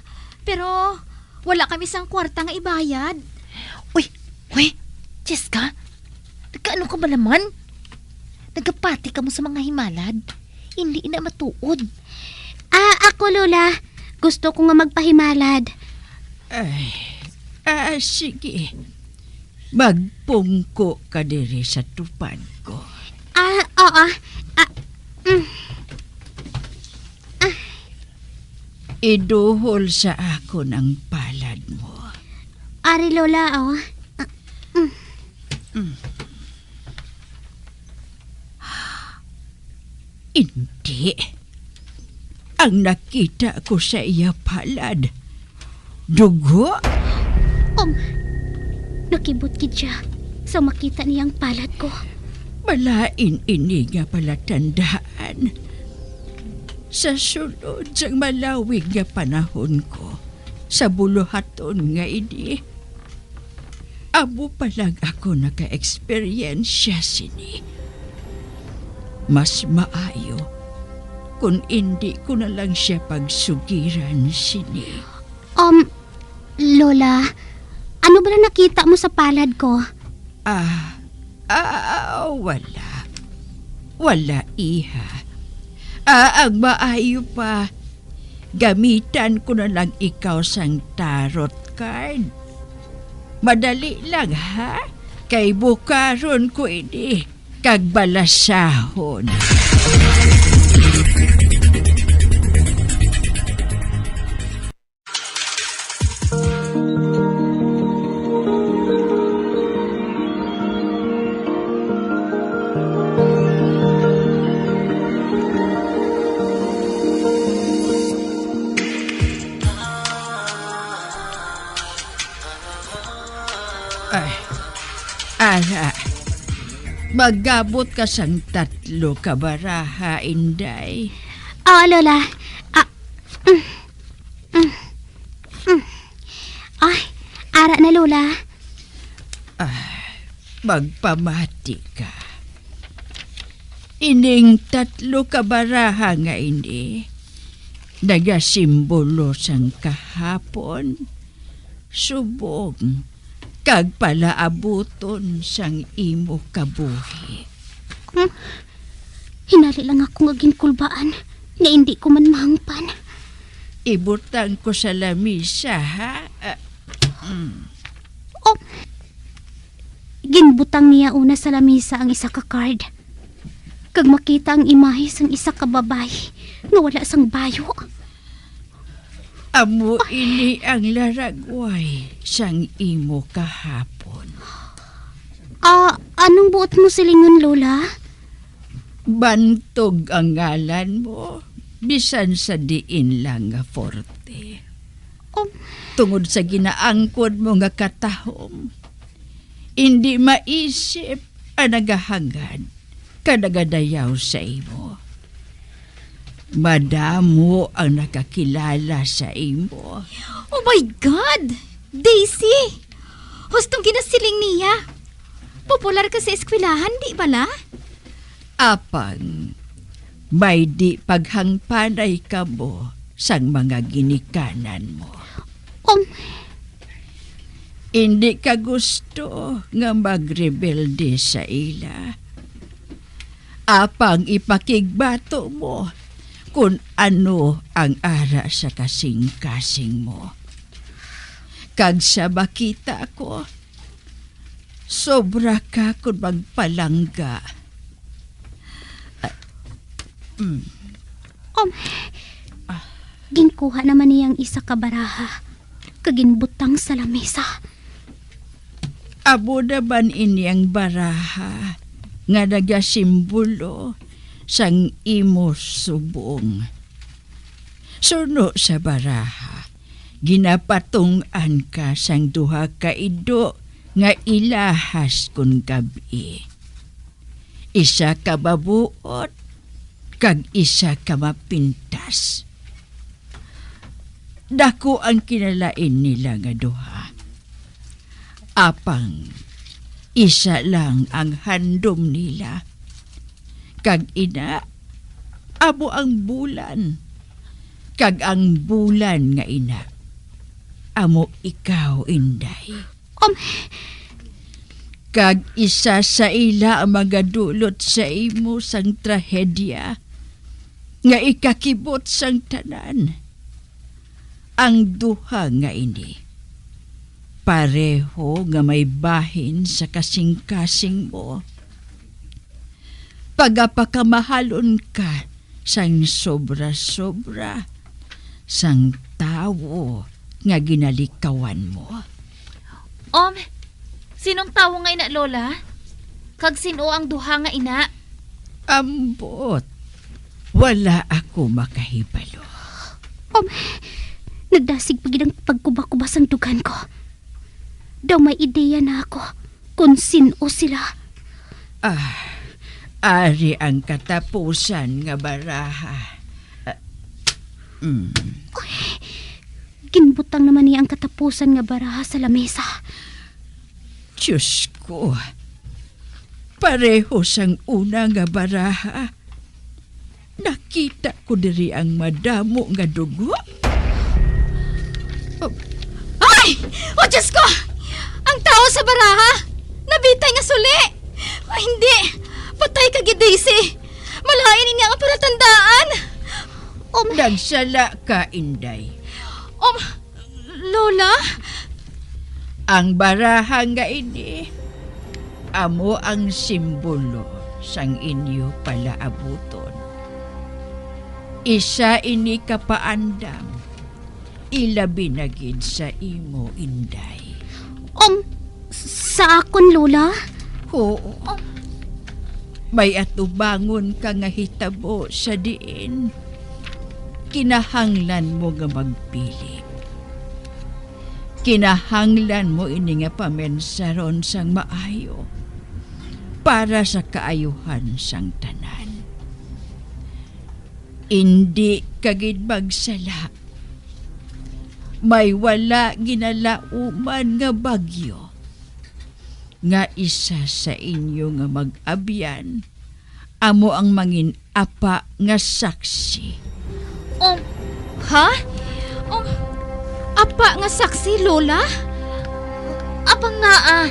Pero wala kami sang kwarta nga ibayad. Uy, uy, Jessica, nagkaano ka ba naman? Nagapati ka mo sa mga himalad? Hindi na matuod. Ah, ako, Lola. Gusto ko nga magpahimalad. Ay, ah, sige. Magpungko ka diri sa tupad ko. Ah, oo. Ah, mm. Ah. Iduhol sa akon ang palad mo. Ari, Lola, oh. Ah, mm. Mm. Indi. Ang nakita ko sa iya palad, dugo. Um, nakibot gid siya sa makita niya ang palad ko. Malain ini nga palatandaan. Sa sulod sang malawig nga panahon ko sa buluhaton nga ini, amo pa lang ako naka-eksperyensya sini. Mas maayo kon indi ko na lang sia pagsugiran sini. Um, Lola, ano bala nakita mo sa palad ko? Ah, ah, wala. Wala, iha. Ah, ang maayo pa, gamitan ko na lang ikaw sang tarot card. Madali lang, ha? Kay bukaron ko ini kag balasahon. Ay, ara. Magabot ka sang tatlo ka baraha, Inday. Oo, Lola. Ah, mm, mm, mm. Ay, ara na, Lola. Ah, magpamati ka. Ining tatlo ka baraha nga ini nagasimbolo sang kahapon, subong, kag palaabuton sang imo kabuhi. Hmm? Hinali lang ako nga ginkulbaan nga indi ko man mahangpan. Ibutang ko sa lamisa, ha? Ah, mm. Oh. Ginbutang niya una sa lamisa ang isa ka card, kag makita ang imahe sang isa ka babayi nga wala sang bayo. Amo ini ang laragway sang imo kahapon. Ah, anong buot mo silingon, Lola? Bantog ang ngalan mo, bisan sa diin lang nga forte. Um. Tungod sa ginaangkon mo nga katahom, indi maisip ang nagahangad ka nagadayaw sa imo. Madamo ang nakakilala sa imo. Oh my God! Daisy! Hustong ginasiling niya. Popular ka sa eskwelahan, di bala? Apang, may di paghangpanay kamo sang mga ginikanan mo. Um. Indi ka gusto nga magrebelde sa ila. Apang ipakigbato mo kun ano ang ara sa kasing-kasing mo. Kag sa makita ko, sobra ka kun magpalangga. Ah, mm. Um, ginkuha naman niya ang isa ka baraha kag ginbutang sa lamesa. Amo naman ini ang baraha nga nagasimbolo sang imo subong. Suno sa baraha, ginapatung-an ka sang duha ka ido nga ilahas kon gab-i. Isa ka mabuot kag isa ka mapintas. Daku ang kinalain nila nga duha. Apang isa lang ang handom nila. Kag ina, amo ang bulan. Kag ang bulan nga ina, amo ikaw, Inday. Um. Kag isa sa ila ang magadulot sa imo sang trahedya nga ikakibot sang tanan. Ang duha nga ini, pareho nga may bahin sa kasing-kasing mo. Pagapakamahalon ka sang sobra-sobra sang tawo nga ginalikawan mo. Um, sinong tawo nga ina, Lola? Kag sin-o ang duha nga ina? Ambot, wala ako makahibalo. Um, nagdasig pa gid ang pagkubakuba sang dughan ko. Daw may ideya na ako kon sin-o sila. Ah, ari ang katapusan nga baraha. Ah, mm. Uy, ginbutang naman niya ang katapusan nga baraha sa lamesa. Diyos ko, pareho sang una nga baraha. Nakita ko diri ang madamo nga dugo. Oh. Ay! Oh, Diyos ko! Ang tawo sa baraha! Nabitay nga suli! Oh, hindi! Patay ka gid, Daisy! Malain ini nga palatandaan! Um, Nagsala ka, Inday. Um, Lola? Ang baraha nga ini amo ang simbolo sang inyo palaabuton. Isa ini ka paandam, ilabi na gid sa imo, Inday. Um, sa akon, Lola? Oo. May atubangon ka nga hitabo sa diin kinahanglan mo nga magpili. Kinahanglan mo ini nga pamensaron sang maayo. para sa kaayuhan sang tanan. Indi ka gid magsala. May wala ginalauman nga bagyo nga isa sa inyo nga mag-abyan amo ang mangin-apa nga saksi. Um, ha? Um, apa nga saksi, Lola? Apa nga, ah?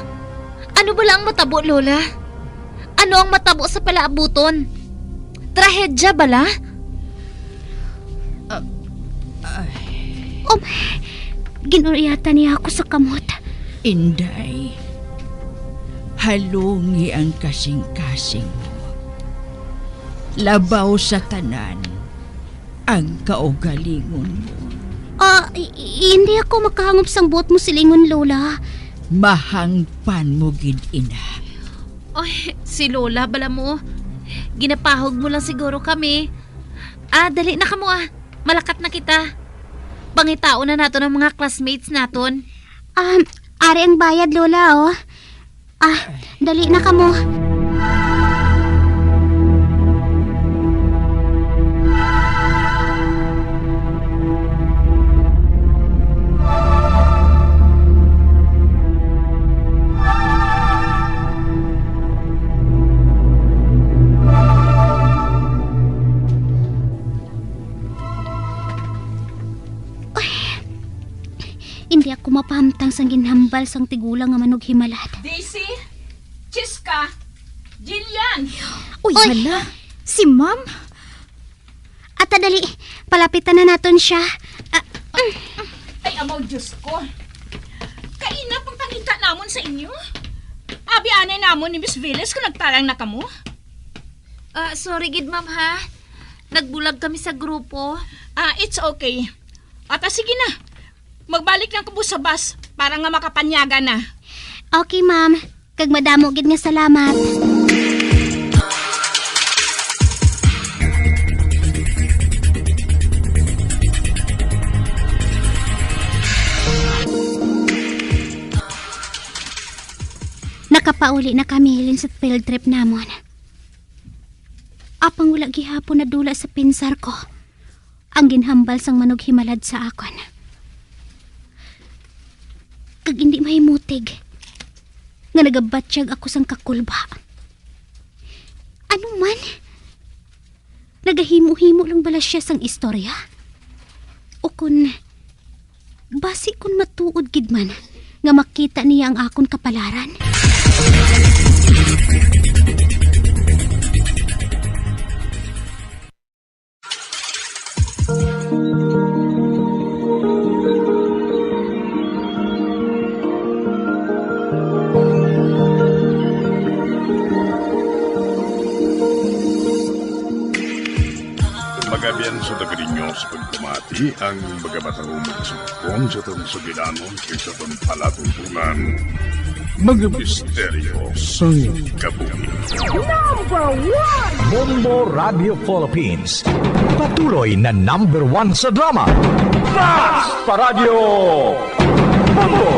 Ano bala ang matabo, Lola? Ano ang matabo sa palaabuton? Trahedya bala? Ah, ay. Um, ginuryatan niya ako sa kamot. Inday, halungi ang kasing-kasing mo. Labaw sa tanan ang kaugalingon mo. Ah, i-, i-, hindi ako makahangop sang buot mo silingon, Lola. Mahangpan mo gid, ina. Oy, si Lola bala mo. Ginapahog mo lang siguro kami. Ah, dali na kamo, ah. Malakat na kita. Pangitaon na naton ang mga classmates naton. Um, ari ang bayad, Lola, oh. Ah, dali na kamo. Ay, hindi ako mapahamtang sang ginhambal sang tigulang nga manughimalad. Daisy, Chiska, Jillian! Uy, Uy! Hala, si Ma'am? Ata dali, palapitan na naton siya. Ah, mm. Ay, amaw, Diyos ko. Kaina pang pangita namon sa inyo. Abi anay namon ni Miss Velez kung nagtarang na kamo. Ah, sorry gid, ma'am, ha. Nagbulag kami sa grupo. Ah, it's okay. Ata, sige na. Magbalik lang kamo sa bus para nga makapanyaga na. Okay, ma'am. Kag madamo gid nga salamat. Nakapauli na kami hilin sa field trip namon. Apang wala gihapon nadula sa pinsar ko ang ginhambal sang manughimalad sa akon. Kag indi mahimutig nga nagabatyag ako sang kakulba. Ano man? Nagahimo-himo lang bala sia sang istorya? O kon, basi kon matuod gid man nga makita niya ang akon kapalaran? Magabian sa taga ninyo sa pagpamati ang mga matahong magsugpon sa atong sugilanon kag sa atong palatuntunan. Mga misteryo sang kabuhi. Number one! Bombo Radio Philippines. Patuloy na number one sa drama. Mas pa Radyo Bombo!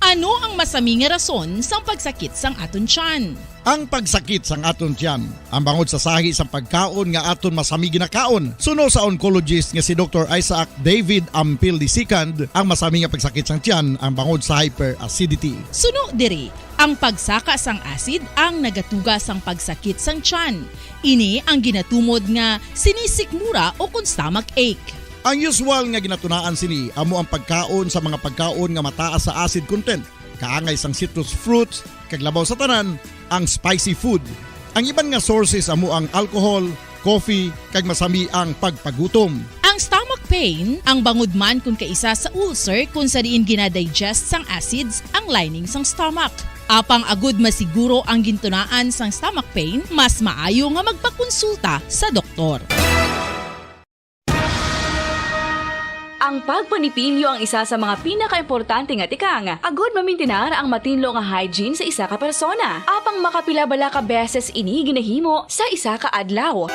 Ano ang masami nga rason sang pagsakit sang aton tiyan? Ang pagsakit sang aton tiyan, ang bangod sa sahi sang pagkaon nga aton masami ginakaon. Suno sa oncologist nga si Doktor Isaac David Ampil the second, ang masami nga pagsakit sang tiyan ang bangod sa hyperacidity. Suno diri, ang pagsaka sang acid ang nagatuga sang pagsakit sang tiyan. Ini ang ginatumod nga sinisikmura o kon stomach ache. Ang usual nga ginatunaan sini amo ang pagkaon sa mga pagkaon nga mataas sa acid content, kaangay sang citrus fruits, kag labaw sa tanan, ang spicy food. Ang iban nga sources amo ang alcohol, coffee, kag masami ang pagpagutom. Ang stomach pain, ang bangod man kon kaisa sa ulcer kon sa diin ginadigest sang acids ang lining sang stomach. Apang agud masiguro ang gintunaan sang stomach pain, mas maayo nga magpakonsulta sa doktor. Ang pagpanipilyo ang isa sa mga pinakaimportante nga tikang agud mamintinar ang matinlo nga hygiene sa isa ka persona. Apang makapila bala ka beses ini ginahimo sa isa ka adlaw?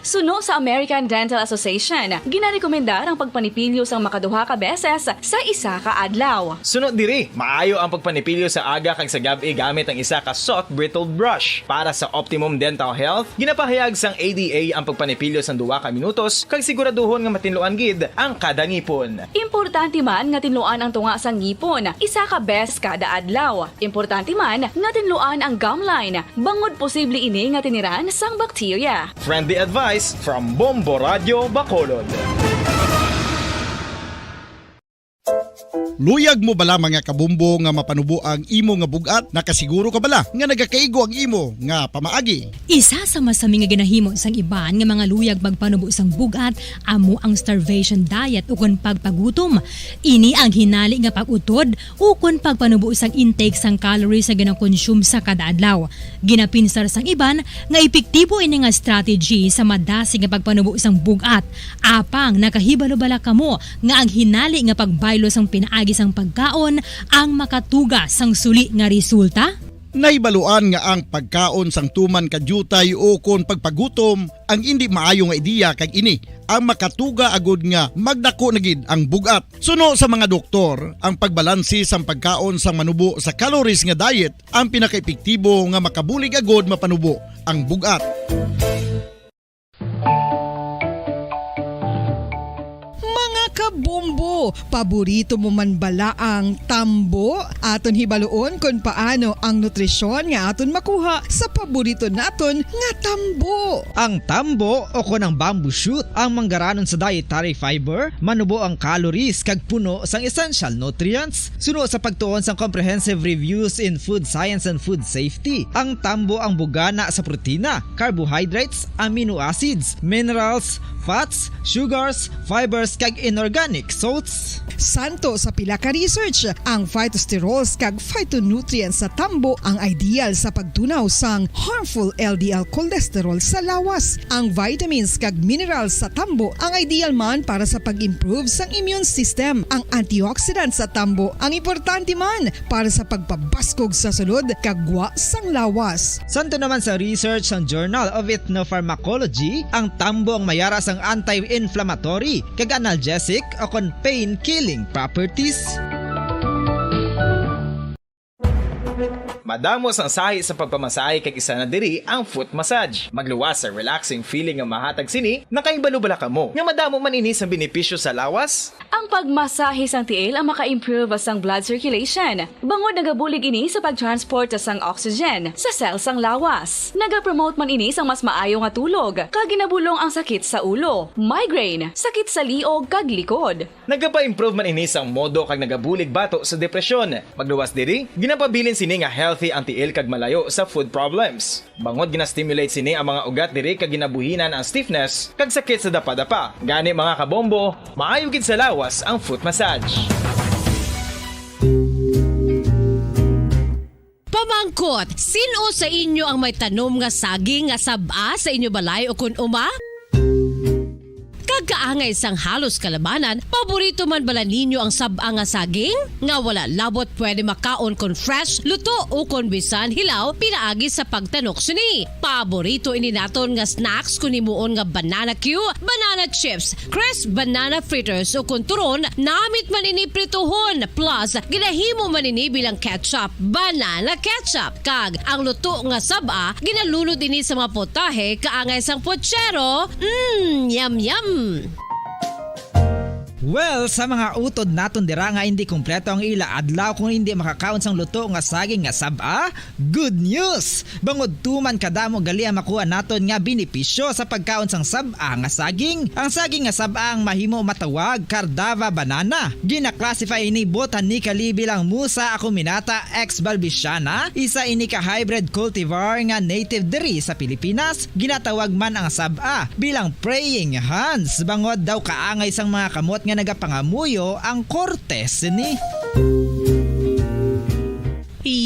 Suno sa American Dental Association, ginarekomendar ang pagpanipilyo sang makaduha ka beses sa isa ka adlaw. Suno diri, maayo ang pagpanipilyo sa aga kag sa gab-i gamit ang isa ka soft bristled brush. Para sa optimum dental health, ginapahayag sang A D A ang pagpanipilyo sang duha ka minutos kag siguraduhon nga matinluan gid ang kada ngipon. Importante man nga tinluan ang tunga sang ngipon isa ka beses kada adlaw. Importante man nga tinluan ang gum line, bangod posible ini nga tiniran sang bakterya. Friendly advice from Bombo Radio Bacolod. Luyag mo bala, mga kabombo, nga mapanubo ang imo nga bug-at? Nakasiguro ka bala nga nagakaigo ang imo nga pamaagi? Isa sa masami nga ginahimo sang iban nga mga luyag magpanubo sang bug-at amo ang starvation diet ukon pagpagutom. Ini ang hinali nga pag-utod ukon pagpanubo sang intake sang calories nga ginakonsume sa kada adlaw. Ginapinsar sang iban nga epektibo ini nga strategy sa madasig nga pagpanubo sang bug-at. Apang nakahibalo bala kamo nga ang hinali nga pagbaylo sang pinaagi sang pagkaon ang makatuga sang suli nga resulta? Nahibaluan nga ang pagkaon sang tuman ka diutay ukon pagpagutom ang indi maayo nga ideya, kag ini ang makatuga agud nga magdako na gid ang bug-at. Suno sa mga doktor, ang pagbalanse sang pagkaon sang manubo sa calories nga diet ang pinakaepektibo nga makabulig agud mapanubo ang bug-at. Mga kabombo, paborito mo man bala ang tambo? Aton hibaluon kon paano ang nutrisyon nga aton makuha sa paborito naton nga tambo. Ang tambo, o kon ang bamboo shoot, ang manggaranon sa dietary fiber, manubo ang calories kag puno sang essential nutrients. Suno sa pagtuon sang Comprehensive Reviews in Food Science and Food Safety, ang tambo ang bugana sa protina, carbohydrates, amino acids, minerals, fats, sugars, fibers, kag inorganic salts. Santo sa pila ka research, ang phytosterols kag phytonutrients sa tambo ang ideal sa pagtunaw sang harmful L D L cholesterol sa lawas. Ang vitamins kag minerals sa tambo ang ideal man para sa pag-improve sang immune system. Ang antioxidants sa tambo ang importante man para sa pagpabaskog sa sulod kag gwa sang lawas. Santo naman sa research sang Journal of Ethnopharmacology, ang tambo ang mayara sang anti-inflammatory kag analgesic o kon pain-killing properties. Madamo sang sahi sa pagpamasahe, kag isa na diri ang foot massage. Magluwas sa relaxing feeling nga mahatag sini. Nakahibalo bala kamo nga madamo man ini sang benepisyo sa lawas? Ang pagmasahe sang tiil ang maka-improve sang blood circulation, bangod nagabulig ini sa pag-transport sang oxygen sa cell sang lawas. Nagapromote man ini sang mas maayo nga tulog, kag ginabulong ang sakit sa ulo, migraine, sakit sa liog kag likod. Nagapa-improve man ini sang modo kag nagabulig bato sa depresyon. Magluwas diri, ginapabilin sini nga healthy ang tiil kag malayo sa foot problems. Bangod gina-stimulate sini ang mga ugat diri kag ginabuhinan ang stiffness kag sakit sa dapadapa. Gani, mga kabombo, maayo gid sa lawas ang foot massage. Pamangkot, sin-o sa inyo ang may tanom nga saging nga sab-a sa inyo balay o kon uma? Kag kaangay sang halos kalabanan, paborito man bala ninyo ang sab-a nga saging? Nga wala labot pwede makaon kon fresh, luto, o kon bisan hilaw pinaagi sa pagtanok sini. Paborito ini naton nga snacks kon himuon nga banana cue, banana chips, crisp banana fritters, o kon turon, namit man ini prituhon, plus ginahimo man ini bilang ketchup, banana ketchup. Kag ang luto nga sab-a, ginalunod ini sa mga potahe kaangay sang pochero. Mm, yum, yum! Well, sa mga utod naton dira nga indi kompleto ang ila adlaw kung indi makakaon sang luto nga saging nga sab-a, good news! Bangod tuman kadamo gali ang makuha naton nga benepisyo sa pagkaon sang sab-a nga saging. Ang saging nga sab-a ang mahimo matawag Cardava banana. Gina-classify ini botanically bilang Musa acuminata ex balbisiana, isa ini ka hybrid cultivar nga native diri sa Pilipinas. Ginatawag man ang sab-a bilang praying hands, bangod daw kaangay sang mga kamot nga nagapangamuyo ang korte sini.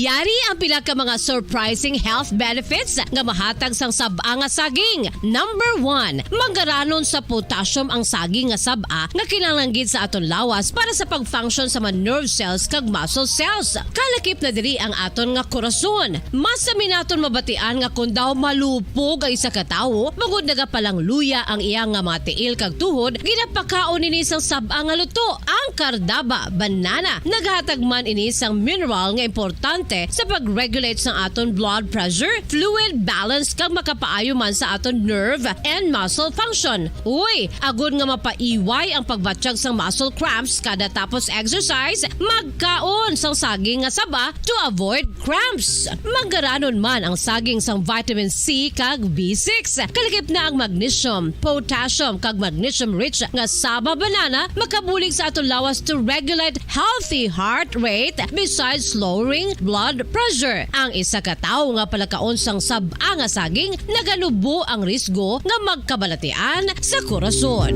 Ari ang pila ka mga surprising health benefits nga mahatag sang sab-a nga saging. Number one, manggaranon sa potassium ang saging nga sab-a nga kinahanglan gid sa aton lawas para sa pag-function sa mga nerve cells kag muscle cells. Kalakip na diri ang aton nga korason. Mas sami naton mabatian nga kon daw malupog ang isa ka tawo, bangod nagapalangluya ang iya nga mga tiil kag tuhod, ginapakaon ini sang sab-a nga luto. Ang kardaba, banana, naghatag man ini sang mineral nga importante sa pag-regulate sang aton blood pressure, fluid balance, kag makapaayo man sa aton nerve and muscle function. Uy, agod nga mapaiway ang pagbatyag sang muscle cramps kada tapos exercise, magkaon sang saging nga saba to avoid cramps. Manggaranon man ang saging sang vitamin C kag B six. Kalakip na ang magnesium, potassium, kag magnesium-rich nga saba banana makabulig sa aton lawas to regulate healthy heart rate besides lowering blood pressure. Ang isa ka tawo nga palakaon sang sab-a nga saging naganubo ang risgo nga magkabalatian sa korason.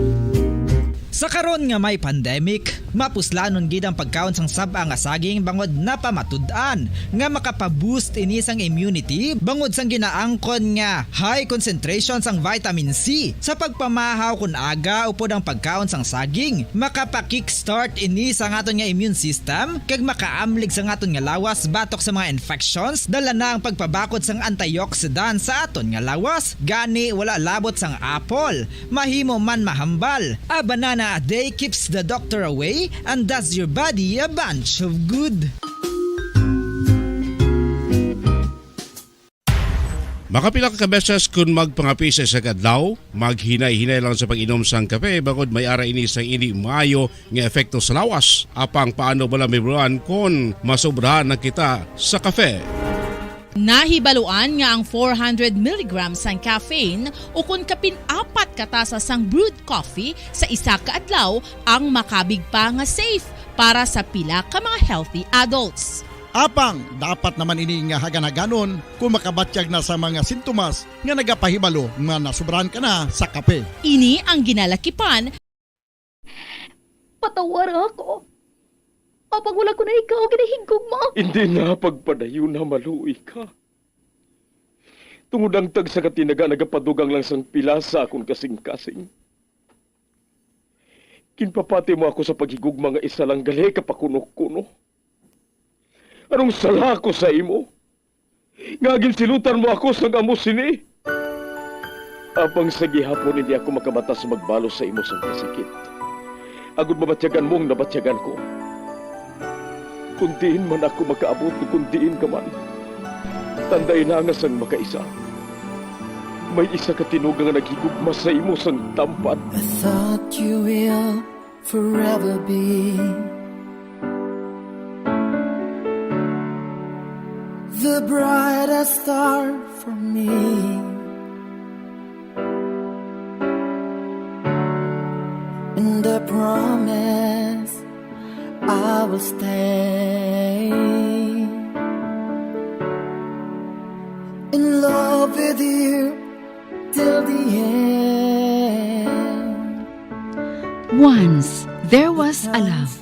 Sa karon nga may pandemic, mapuslanon gid ang pagkaon sang sab-a nga saging bangod napamatud-an nga makapa-boost ini sang immunity bangod sang ginaangkon nga high concentration sang vitamin C. Sa pagpamahaw kon aga upod ang pagkaon sang saging, makapa-kickstart ini sa aton nga immune system kag makaamlig sa aton nga lawas batok sa mga infections, dala na ang pagpabakod sang antioxidant sa aton nga lawas. Gani, wala labot sang apple, mahimo man mahambal. A banana a day keeps the doctor away and does your body a bunch of good. Makapila ka beses kon magpangape sa isa ka adlaw, maghinay-hinay lang sa pag-inom sang kape bangod may ara ini sang indi maayo nga epekto sa lawas. Apang paano bala, Mibuan, kon masobrahan na kita sa kape? Nahibaluan nga ang four hundred milligrams sang caffeine ukon kapin apat ka tasa sang brewed coffee sa isa ka adlaw ang makabig pa nga safe para sa pila ka mga healthy adults. Apang dapat naman ini nga hagan-haganon kon makabatyag na sa mga sintomas nga nagapahibalo nga nasobrahan ka na sa kape. Ini ang ginalakipan. Patawara ako. Apang wala ko na ikaw ginahigugma. Hindi na pagpadayon na maluoy ka. Tungod ang tagsa ka tinaga nagapadugang lang sang pila sa akon kasing-kasing. Ginpapati mo ako sa paghigugma nga isa lang gali ka pakuno-kuno. Anong sala ko sa imo? Nga ginsilutan mo ako sang amo sini? Apang sa gihapon hindi ako makabatas magbalos sa imo sang kasakit. Agod mabatyagan mo ang nabatyagan ko. Kung diin man ako makaabot, kung diin ka man, tandai na nga sang makaisa, may isa ka tinuga nga naghigugma sa imo sang tampad. I thought you will forever be the brightest star for me. And I promise I will stay in love with you till the end. Once there was a love.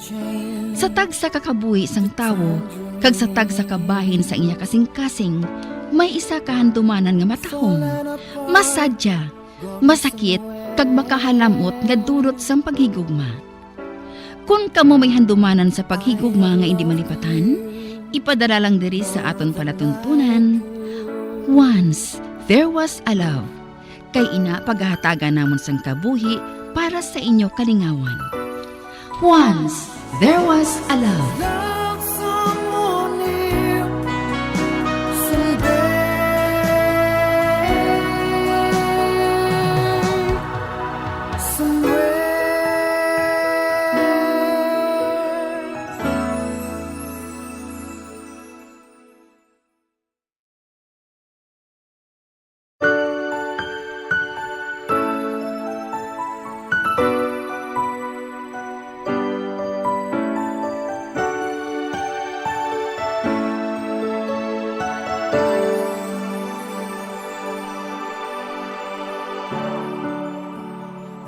Sa tagsa ka kabuhi sang tawo kag sa tagsa ka bahin sang iya kasing-kasing, may isa ka handumanan nga matahom, masadya, masakit, kag makahalamot nga dulot sang paghigugma. Kon kamo may handumanan sa paghigugma nga indi malipatan, ipadala lang diri sa aton palatuntunan, Once There Was a Love, kay ina pagahatagan namon sang kabuhi para sa inyo kalingawan. Once There Was a Love. Love someone new someday. Somewhere.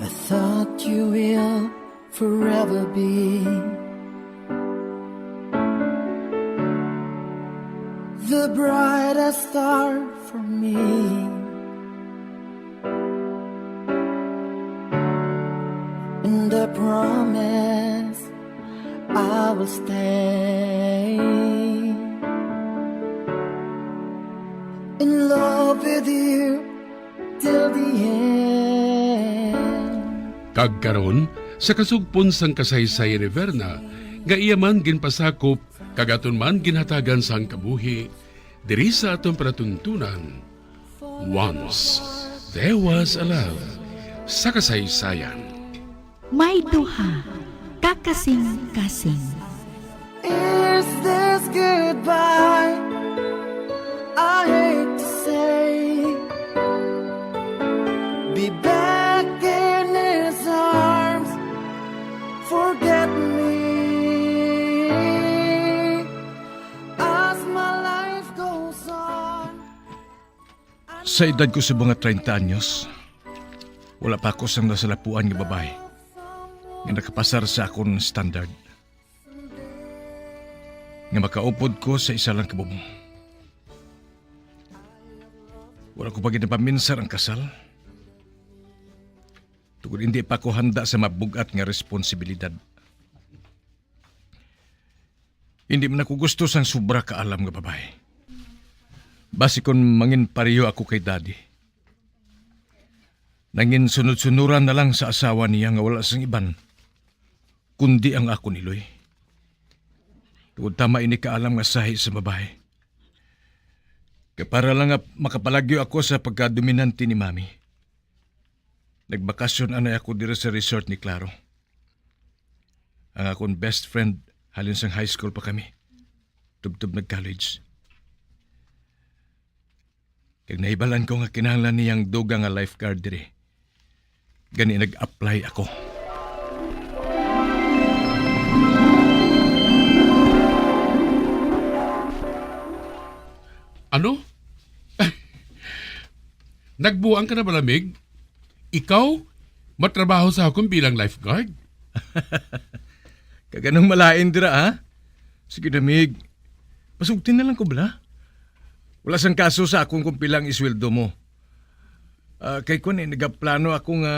I thought you will forever be The brightest star for me, and I promise I will stay in love with you till the end. Kag karon, sa kasugpon sang kasaysayan ni Verna, nga iya man ginpasakop kag aton man ginhatagan sang kabuhi, diri sa aton palatuntunan, Once There Was a Love, sa kasaysayan. May duha ka kasing-kasing. Is this goodbye? I hate to say. Be back in his arms. Forget me as my life goes on. Sa edad ko sa mga treinta anyos, wala pa ako sang nasalapuan nga babayi nga nakapasar sa akon standard, nga makaupod ko sa isa lang ka bubong. Wala ko pa gid napaminsar ang kasal, tungod hindi pa ako handa sa mabug-at nga responsibilidad. Hindi man ako gusto sang sobra kaalam nga babayi. Basi kon mangin pareho ako kay Daddy, nangin sunod-sunuran na lang sa asawa niya nga wala sang iban kundi ang akon iloy. Tungod tama ini kaalam nga sahi sa babayi. Kay para lang nga makapalagyo ako sa pagkadominante ni Mami, nagbakasyon anay ako diri sa resort ni Claro, ang akon best friend halin sang high school pa kami, tubtob nag-college. Kag nahibalan ko nga kinahanglan niyang dugang nga lifeguard diri. Gani nag-apply ako. Ano? Nagbuang ka na bala, Mig? Ikaw, matrabaho sa akon bilang lifeguard? Kag anong malain dira, ha? Sige na, Mig. Pasugtin na lang ko bala. Wala sang kaso sa akon kung pila ang isweldo mo. Ah, kay kun, eh, nagaplano ako nga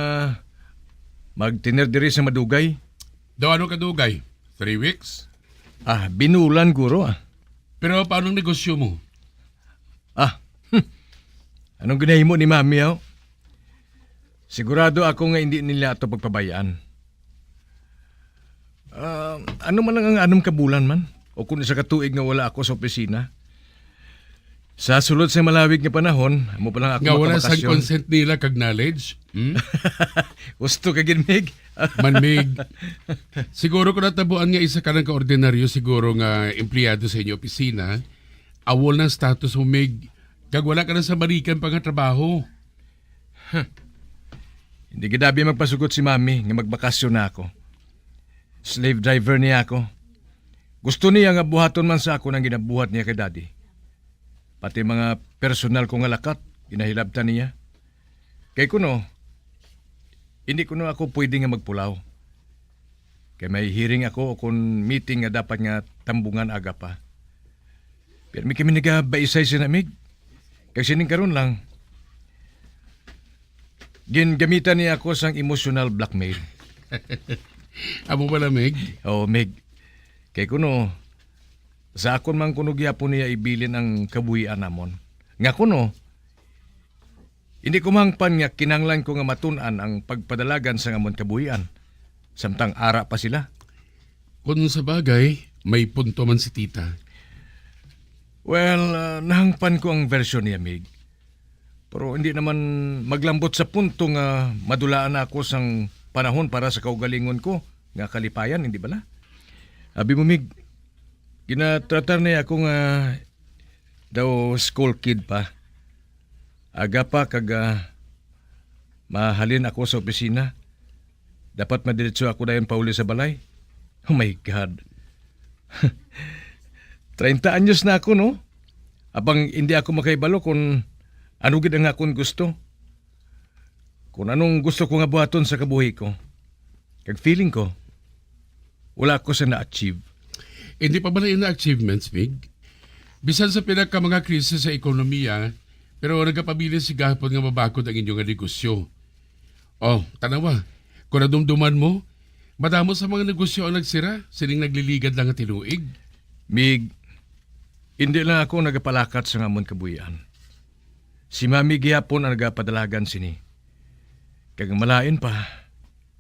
magtener diri sa madugay. Daw ano kadugay? Three weeks? Ah, binulan guro, ah. Pero paano ang negosyo mo? Ah, hmm. Anong ginahimo ni Mami, oh? Sigurado ako nga hindi nila ato pagpabayaan. Ah, ano man lang ang anum ka bulan man, o kung isa ka tuig nga wala ako sa opisina, sa sulod sa malawig nga panahon, amo pa lang ako nga wala sang makabakasyon. Consent nila kag knowledge? Hmm? Gusto ka gid, Mig? Man, Mig. Siguro kung natabuan nga isa ka lang ka ordinaryo siguro nga empleyado sa inyo opisina, awol ng status mo, Mig, kag wala ka na sa balikan pa nga trabaho. Huh. Hindi gid abi magpasugot si Mami nga magbakasyon na ako. Slave driver niya ako. Gusto niya nga buhaton man sa ako ang ginabuhat niya kay Daddy. Pati mga personal ko nga lakat, ginahilabtan niya. Kay kuno, hindi kuno ako pwede nga magpulaw. Kay may hearing ako o kon meeting nga dapat nga tambungan aga pa. Pero may kami nagabaisay sa namig. Kag sining karon lang, gingamitan niya ako sang emotional blackmail. Amo bala, Mig? Oo, Mig. Kay kuno, sa akon man kuno gyapon niya ibilin ang kabuhian namon. Nga kuno, hindi ko mahangpan nga kinahanglan ko nga matun-an ang pagpadalagan sang amon kabuhian, samtang ara pa sila. Kung sa bagay, may punto man si Tita. Well, ah, nahangpan ko ang version niya, Mig. Pero hindi naman maglambot sa punto nga madulaan na ako sang panahon para sa kaugalingon ko nga kalipayan, hindi bala? Abi mo, Mig, ginatratar niya ako nga daw school kid pa. Aga pa kag, ah, mahalin ako sa opisina. Dapat madiretso ako dayon pauli sa balay. Oh my God. Treinta anyos na ako, no? Apang hindi ako makahibalo kung ano gid ang akon gusto. Kung anong gusto ko nga buhaton sa kabuhi ko. Kag feeling ko, wala ko sa na-achieve. Hindi pa ba na achievements, Mig? Bisan sa pila ka mga krisis sa ekonomiya, pero nagapabilin si gahapon nga mabakod ang inyo nga negosyo. Oh, tanawa, kung nadumduman mo, madamo sa mga negosyo ang nagsira, sining nagliligad lang nga tinuig. Mig, hindi lang ako nagapalakat sa amon kabuhian. Si Mami gihapon ang nagapadalagan sini. Kag ang malain pa,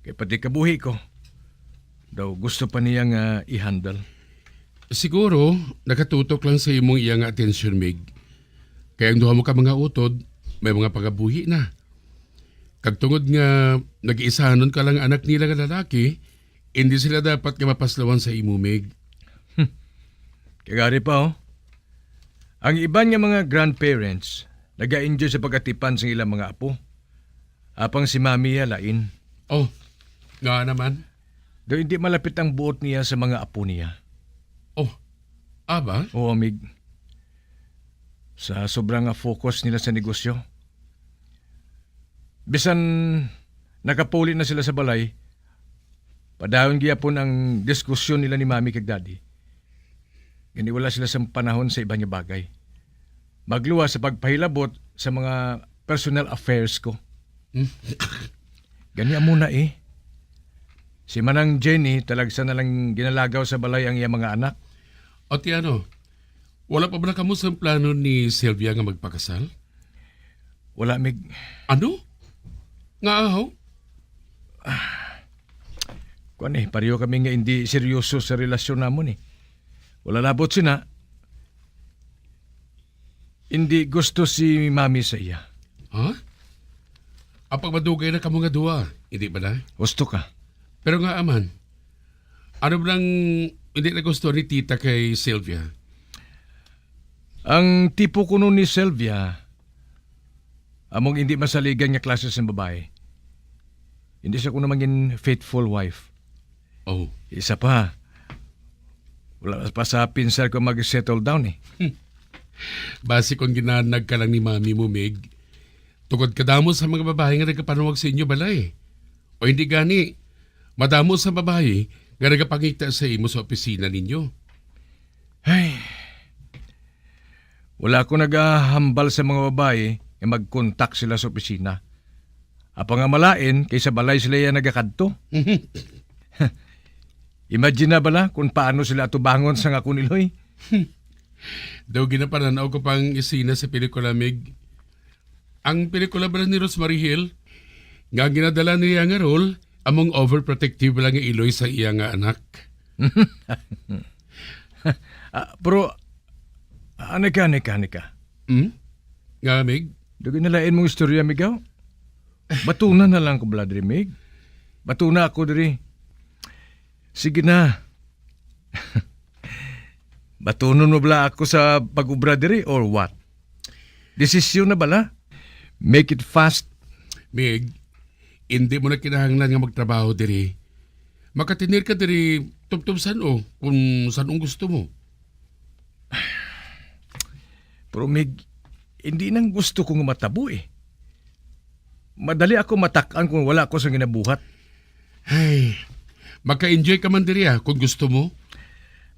kay pati kabuhi ko, daw gusto pa niya nga i-handle. Siguro, nakatutok lang sa imong iya nga atensyon, Mig. Kay ang duha mo ka mga utod, may mga pangabuhi na. Kag tungod nga nag-iisahanon ka lang anak nila nga lalaki, hindi sila dapat nga mapaslawan sa imo, Mig. Kagari pa, oh. Ang iban nga mga grandparents, naga-enjoy sa pag-atipan sa ilang mga apo. Apang si Mami ya lain. Oh, nga naman? Do hindi malapit ang buot niya sa mga apo niya. Oh, aba? Oo, Mig. Sa sobra nga focus nila sa negosyo. Bisan nakapauli na sila sa balay, padayon gihapon ang diskusyon nila ni Mami kag Daddy. Gani wala sila sa panahon sa iban nga bagay. Magluwas sa pagpahilabot sa mga personal affairs ko. Hmm? Gani amo na eh. Si Manang Jenny talagsa na lang ginalagaw sa balay ang iya mga anak. O ti ano, wala pa ba na kamo sa plano ni Sylvia nga magpakasal? Wala, Mig. Ano? Nga ahaw? Kuan eh, pareho kami nga hindi seryoso sa relasyon namon eh. Wala labot sina. Hindi gusto si Mami sa iya. Ha? Apang madugay na kamo nga duha, hindi ba na? Gusto ka? Pero nga aman, ano ba nang hindi na gusto ni Tita kay Sylvia? Ang tipo kuno ni Sylvia, among hindi masaligan nga klase sang babae. Hindi siya kuno mangin faithful wife. Oh. Isa pa, wala pa sa pinsar ko mag-settle down eh. Basi kung ginanag ka lang ni mami mo, Mig, tungod kadamo sa mga babae nga nagapanuwag sa inyo balay. O hindi gani, madamo sa babae nga nagapangita sa imo sa opisina ninyo. Ay, wala ko nagahambal sa mga babae nga mag-contact sila sa opisina. Apang ang malain kay sa balay sila iya nagakadto. Imagine na bala kung paano sila atubangon sang akon iloy. Daw ginapanan-aw ko pang isina sa pelikula, Mig. Ang pelikula bala ni Rosemary Hill, nga ang ginadala niya nga role, among overprotective lang nga iloy sa iya nga anak. Ah, pero, ah, ano ka, ano ka, ano ka? Hmm? Nga, Mig? Dugay na lain mong istorya, Migaw. Batuna na lang ko bala diri, Mig. Batuna ako diri. Sige na. Batunon mo bala ako sa pag-ubra diri or what? Desisyon na bala? Make it fast. Mig, hindi mo na kinahanglan nga magtrabaho diri. Makatinir ka diri tubtob san-o kung san-ong gusto mo. Pero Mig, hindi nang gusto ko nga matabo eh. Madali ako matak-an kung wala ko sa ginabuhat. Ay, maka-enjoy ka man diri ah, kung gusto mo.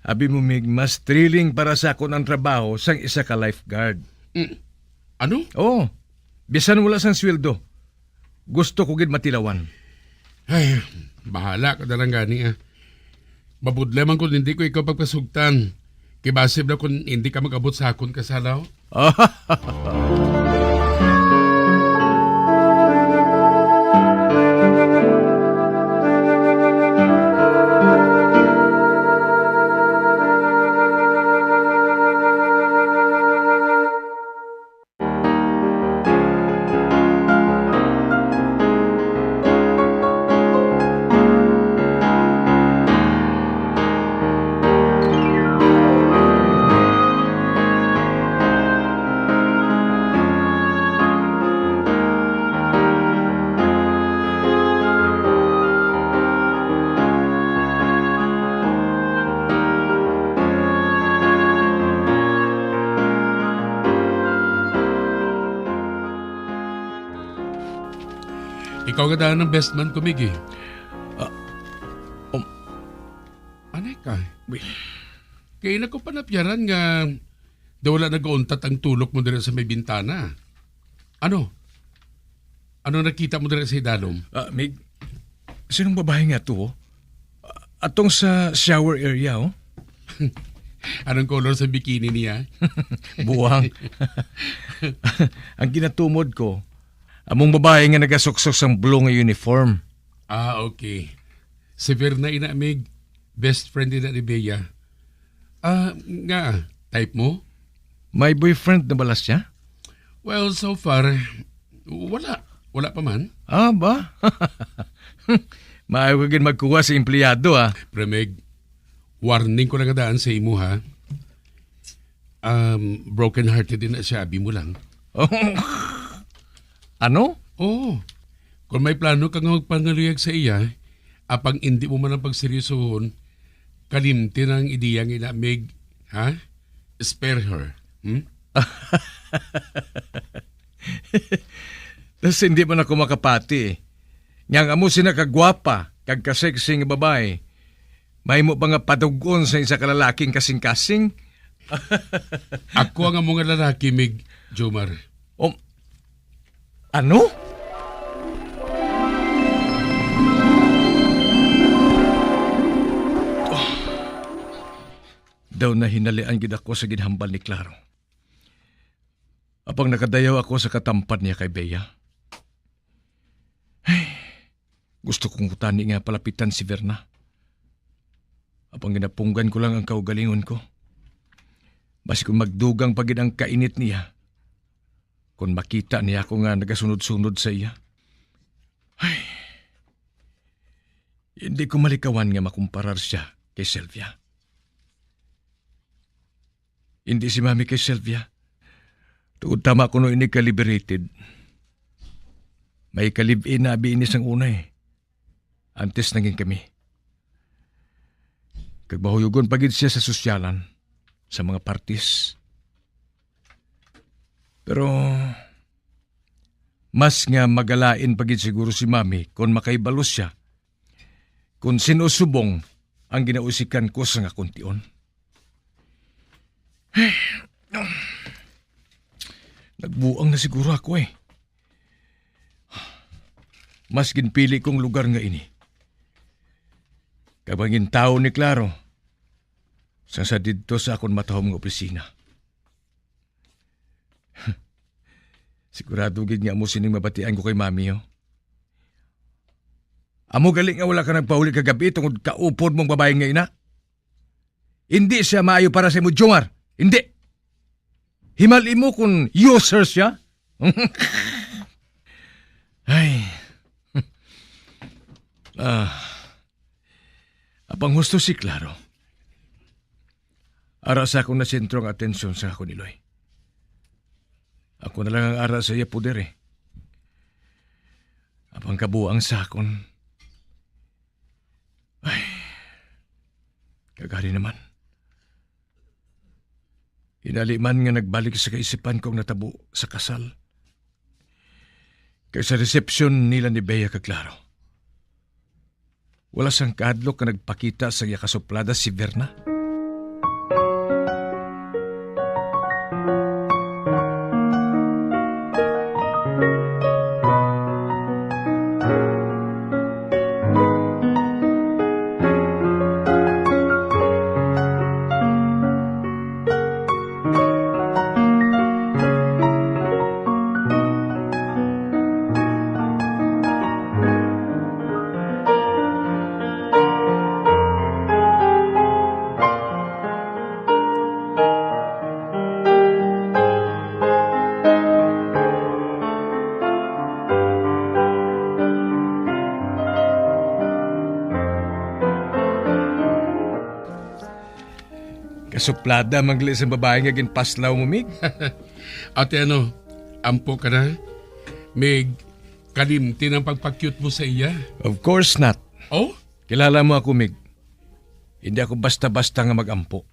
Abi mo, Mig, mas thrilling para sa akon ang trabaho sang isa ka lifeguard. Mm. Ano? Oo. Bisan wala sang sweldo, gusto ko gid matilawan. Ay, bahala ka na lang gani ah. Mabudlay man kung hindi ko ikaw pagpasugtan. Kay basi na kung hindi ka mag-abot sa akon kasalaw. Ikaw nga daan ang best man ko, Mig, eh. Ah, um. Anay ka? Wi- Kay nako panapyaran nga Daw wala nagauntat ang tulok mo dira sa may bintana. Ano? Ano nakita mo dira sa idalom? Ah, Mig, sinong babae nga to? Ah, atong sa shower area, oh. Anong color sa bikini niya? Buang. Ang ginatumod ko, among babae nga nagasuksok sang blue nga uniform. Ah, okay. Si Verna ina, Mig. Best friend ina ni Bea. Ah, nga, type mo? May boyfriend na bala siya? Well, so far, wala. Wala pa man. Ah, ba? Maayo ka gid magkuha sa empleyado, ah. Pero Meg, warning ko lang daan sa imo, ha. Um, broken-hearted din na siya, abi mo lang. Ano? Oo. Kung may plano ka nga magpangaluyag sa iya, apang indi mo man ang pagseryosohon, kalimti na ang ideya nga ina, Meg, ha? Spare her. Hmm? Tas hindi man ako makapati, eh. Nga ang amo sina kagwapa kag kasexy nga babae, mahimo ba nga padug-on sa isa ka lalaking kasing-kasing? Ako ang amo nga lalaki, Mig, Jomar. Um, ano? Daw nahinalian gid ako sa ginhambal ni Claro. Apang nakadayaw ako sa katampad niya kay Bea. Ay, gusto ko gani nga palapitan si Verna. Apang ginapunggan ko lang ang kaugalingon ko. Basi kung magdugang pa gid ang kainit niya, kung makita niya ako nga nagasunod-sunod sa iya. Ay, hindi ko malikawan nga makumparar siya kay Sylvia. Hindi si Mami kay Sylvia. Tungod tama kuno ini ka liberated. May ka-live-in na abi ini sang una, eh. Antes nangin kami. Kag mahuyugon pa gid siya sa sosyalan, sa mga parties. Pero mas nga magalain pa gid siguro si Mami kon makahibalo siya kon sin-o subong ang ginausikan ko sang akon tion. Nagbuang na siguro ako, eh. Mas ginpili kong lugar nga ini. Kag mangintawo ni Claro, sang sa didto sa akon matahom nga opisina. Sigurado gid nga amo sining mabatian ko kay Mami, oh. Amo gali nga wala ka nagpauli kagab-i tungod kaupod mong babae nga ina. Hindi siya maayo para sa imo, Jomar. Hindi. Himali mo kung user siya. Ay. Ah. Apang husto si Claro. Ara sa akon nasentro ang atensyon sa akon iloy. Ako na lang ang ara sa iya poder, eh. Apang kabuang sa akon. Ay, kagari naman. Hinali man nga nagbalik sa kaisipan ko ang natabo sa kasal. Kay sa resepsyon nila ni Bea ka Claro, wala sang kahadlok nga nagpakita sa iya kasuplada si Verna. Kasuplada man gali sang babae nga ginpaslaw mo, Mig. Ate, ano, ampo ka na? Mig, kalimti ang pagpa-cute mo sa iya. Of course not. Oh? Kilala mo ako, Mig. Hindi ako basta-basta nga mag-ampo.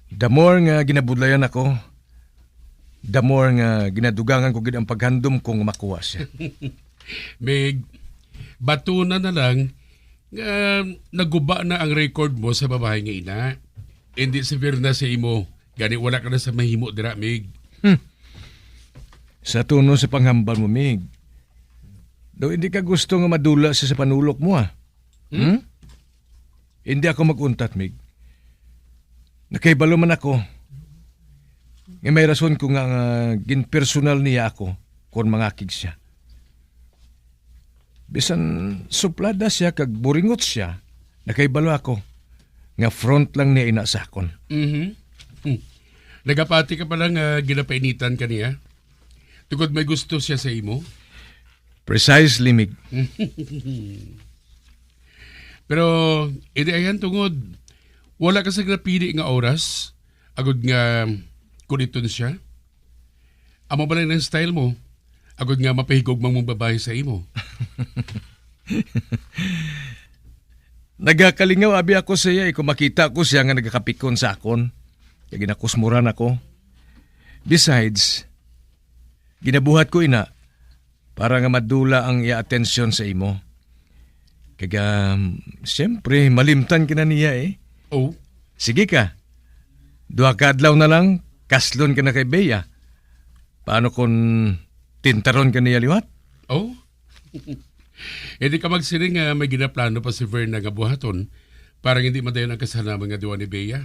The more nga ginabudlayan ako, the more nga ginadugangan ko gid ang paghandom ko nga makuha siya. Mig, batuna na lang nga naguba na ang record mo sa babae nga ina. Hindi si Verna sa imo Gani wala ka na sa mahimo dira, Mig. Hmm. Sa tono sa panghambal mo, Mig, daw hindi ka gusto nga madula siya sa panulok mo, ah. Hmm? Hmm? Hindi ako mag-untat, Mig. Nakahibalo man ako nga may rason ko nga, nga ginpersonal niya ako kon mangakig siya. Bisan suplada siya kag buringot siya, nakahibalo ako nga front lang niya ina sa akon. Mhm. Hmm. Nagapati ka pala nga ginapainitan ka niya? Tungod may gusto siya sa imo? Precisely, Mig. Pero, hindi ayan tungod. Wala ka sa napili nga oras, agud nga kuliton siya. Amo ba lang ang style mo, agud nga mapahigugma mong babae sa imo? Nagakalingaw abi ako sa iya, eh, kung makita ko siya nga nagakapikon sa akon. Kaya ginakusmuran ako. Besides, ginabuhat ko ina para nga madula ang iya atensyon sa imo. Kag, um, siyempre, malimtan ka na niya, eh. Oh? Sige ka. Duha ka adlaw na lang, kaslon ka na kay Bea. Paano kung tintaron ka niya liwat? Oh? Hindi ka magsiling nga may ginaplano pa si Verna nga buhaton para hindi madayon ang kasal namon nga duha ni Bea.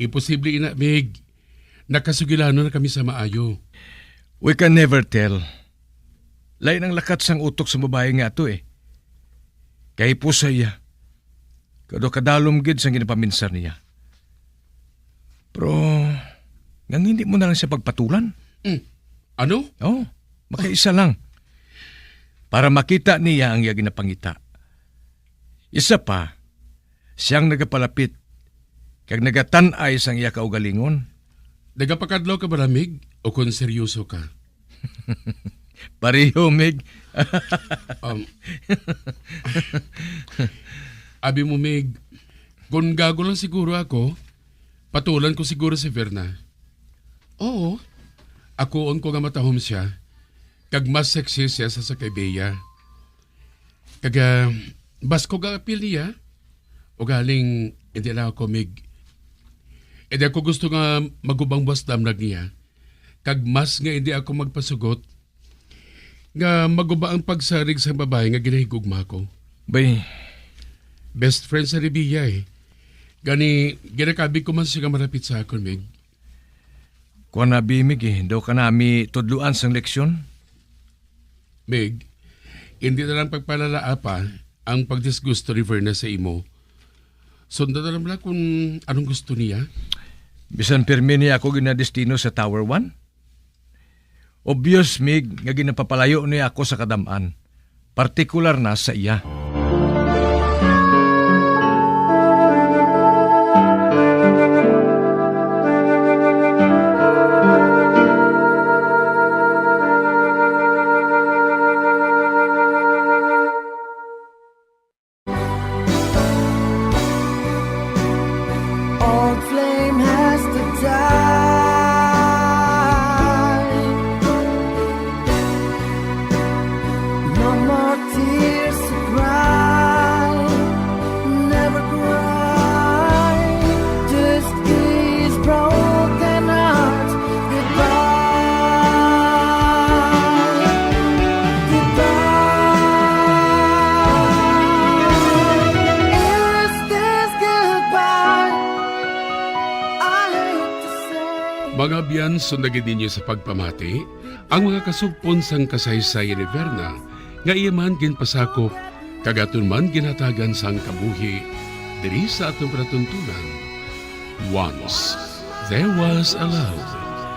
Imposible ina, Mig. Nakasugilanon na kami sa maayo. We can never tell. Lain ang lakat sang utok sa babayi nga ato, eh. Kay pusa iya. Kado kadalom gid sang ginapaminsar niya. Pero, ngan hindi mo na lang siya pagpatulan? Mm. Ano? Oh, makaisa lang. Para makita niya ang iya ginapangita. Isa pa, siyang nagapalapit kag nagatan-ay sang iya kaugalingon. Nagapakadlaw ka ba, Mig, o kon seryoso ka? Pareho, Mig. Um, abi mo, Mig, kung gago lang siguro ako, patulan ko siguro si Verna. Oo, akuon ko nga matahom siya, kag mas sexy siya sa, sa kay Bea. Kag, ah, mas ko ga-apil niya, ugaling hindi lang ako, Mig. Hindi ako gusto nga magubang buwas damlag niya, kag mas nga hindi ako magpasugot nga maguba ang pagsarig sa babae nga ginahigugma ko. Bay. Best friend sa Revilla, eh. Gani, ginakabig ko man siya nga malapit sa akon, Mig. Kuwan na, Bimig, eh. Daw ka nami tudluan sang leksyon? Mig, hindi na lang pagpalalaa pa ang pagdisgusto ni Verna sa imo. Sunda na lang bala kung anong gusto niya. Bisan pirmi niya ako ginadestino sa Tower One? Obvious, Mig, nga ginapapalayo niya ako sa kadam-an, partikular na sa iya. Old flame has to die. No more tears to cry. Never cry. Just kiss broken hearts. Goodbye. Goodbye. Is this goodbye? I hate to say. Mga abyan, sundagi ninyo sa pagpamati ang mga kasugpon sang kasaysayan ni Verna nga iya man ginpasakop kag aton man ginhatagan sang kabuhi diri sa aton palatuntunan. Once There Was a Love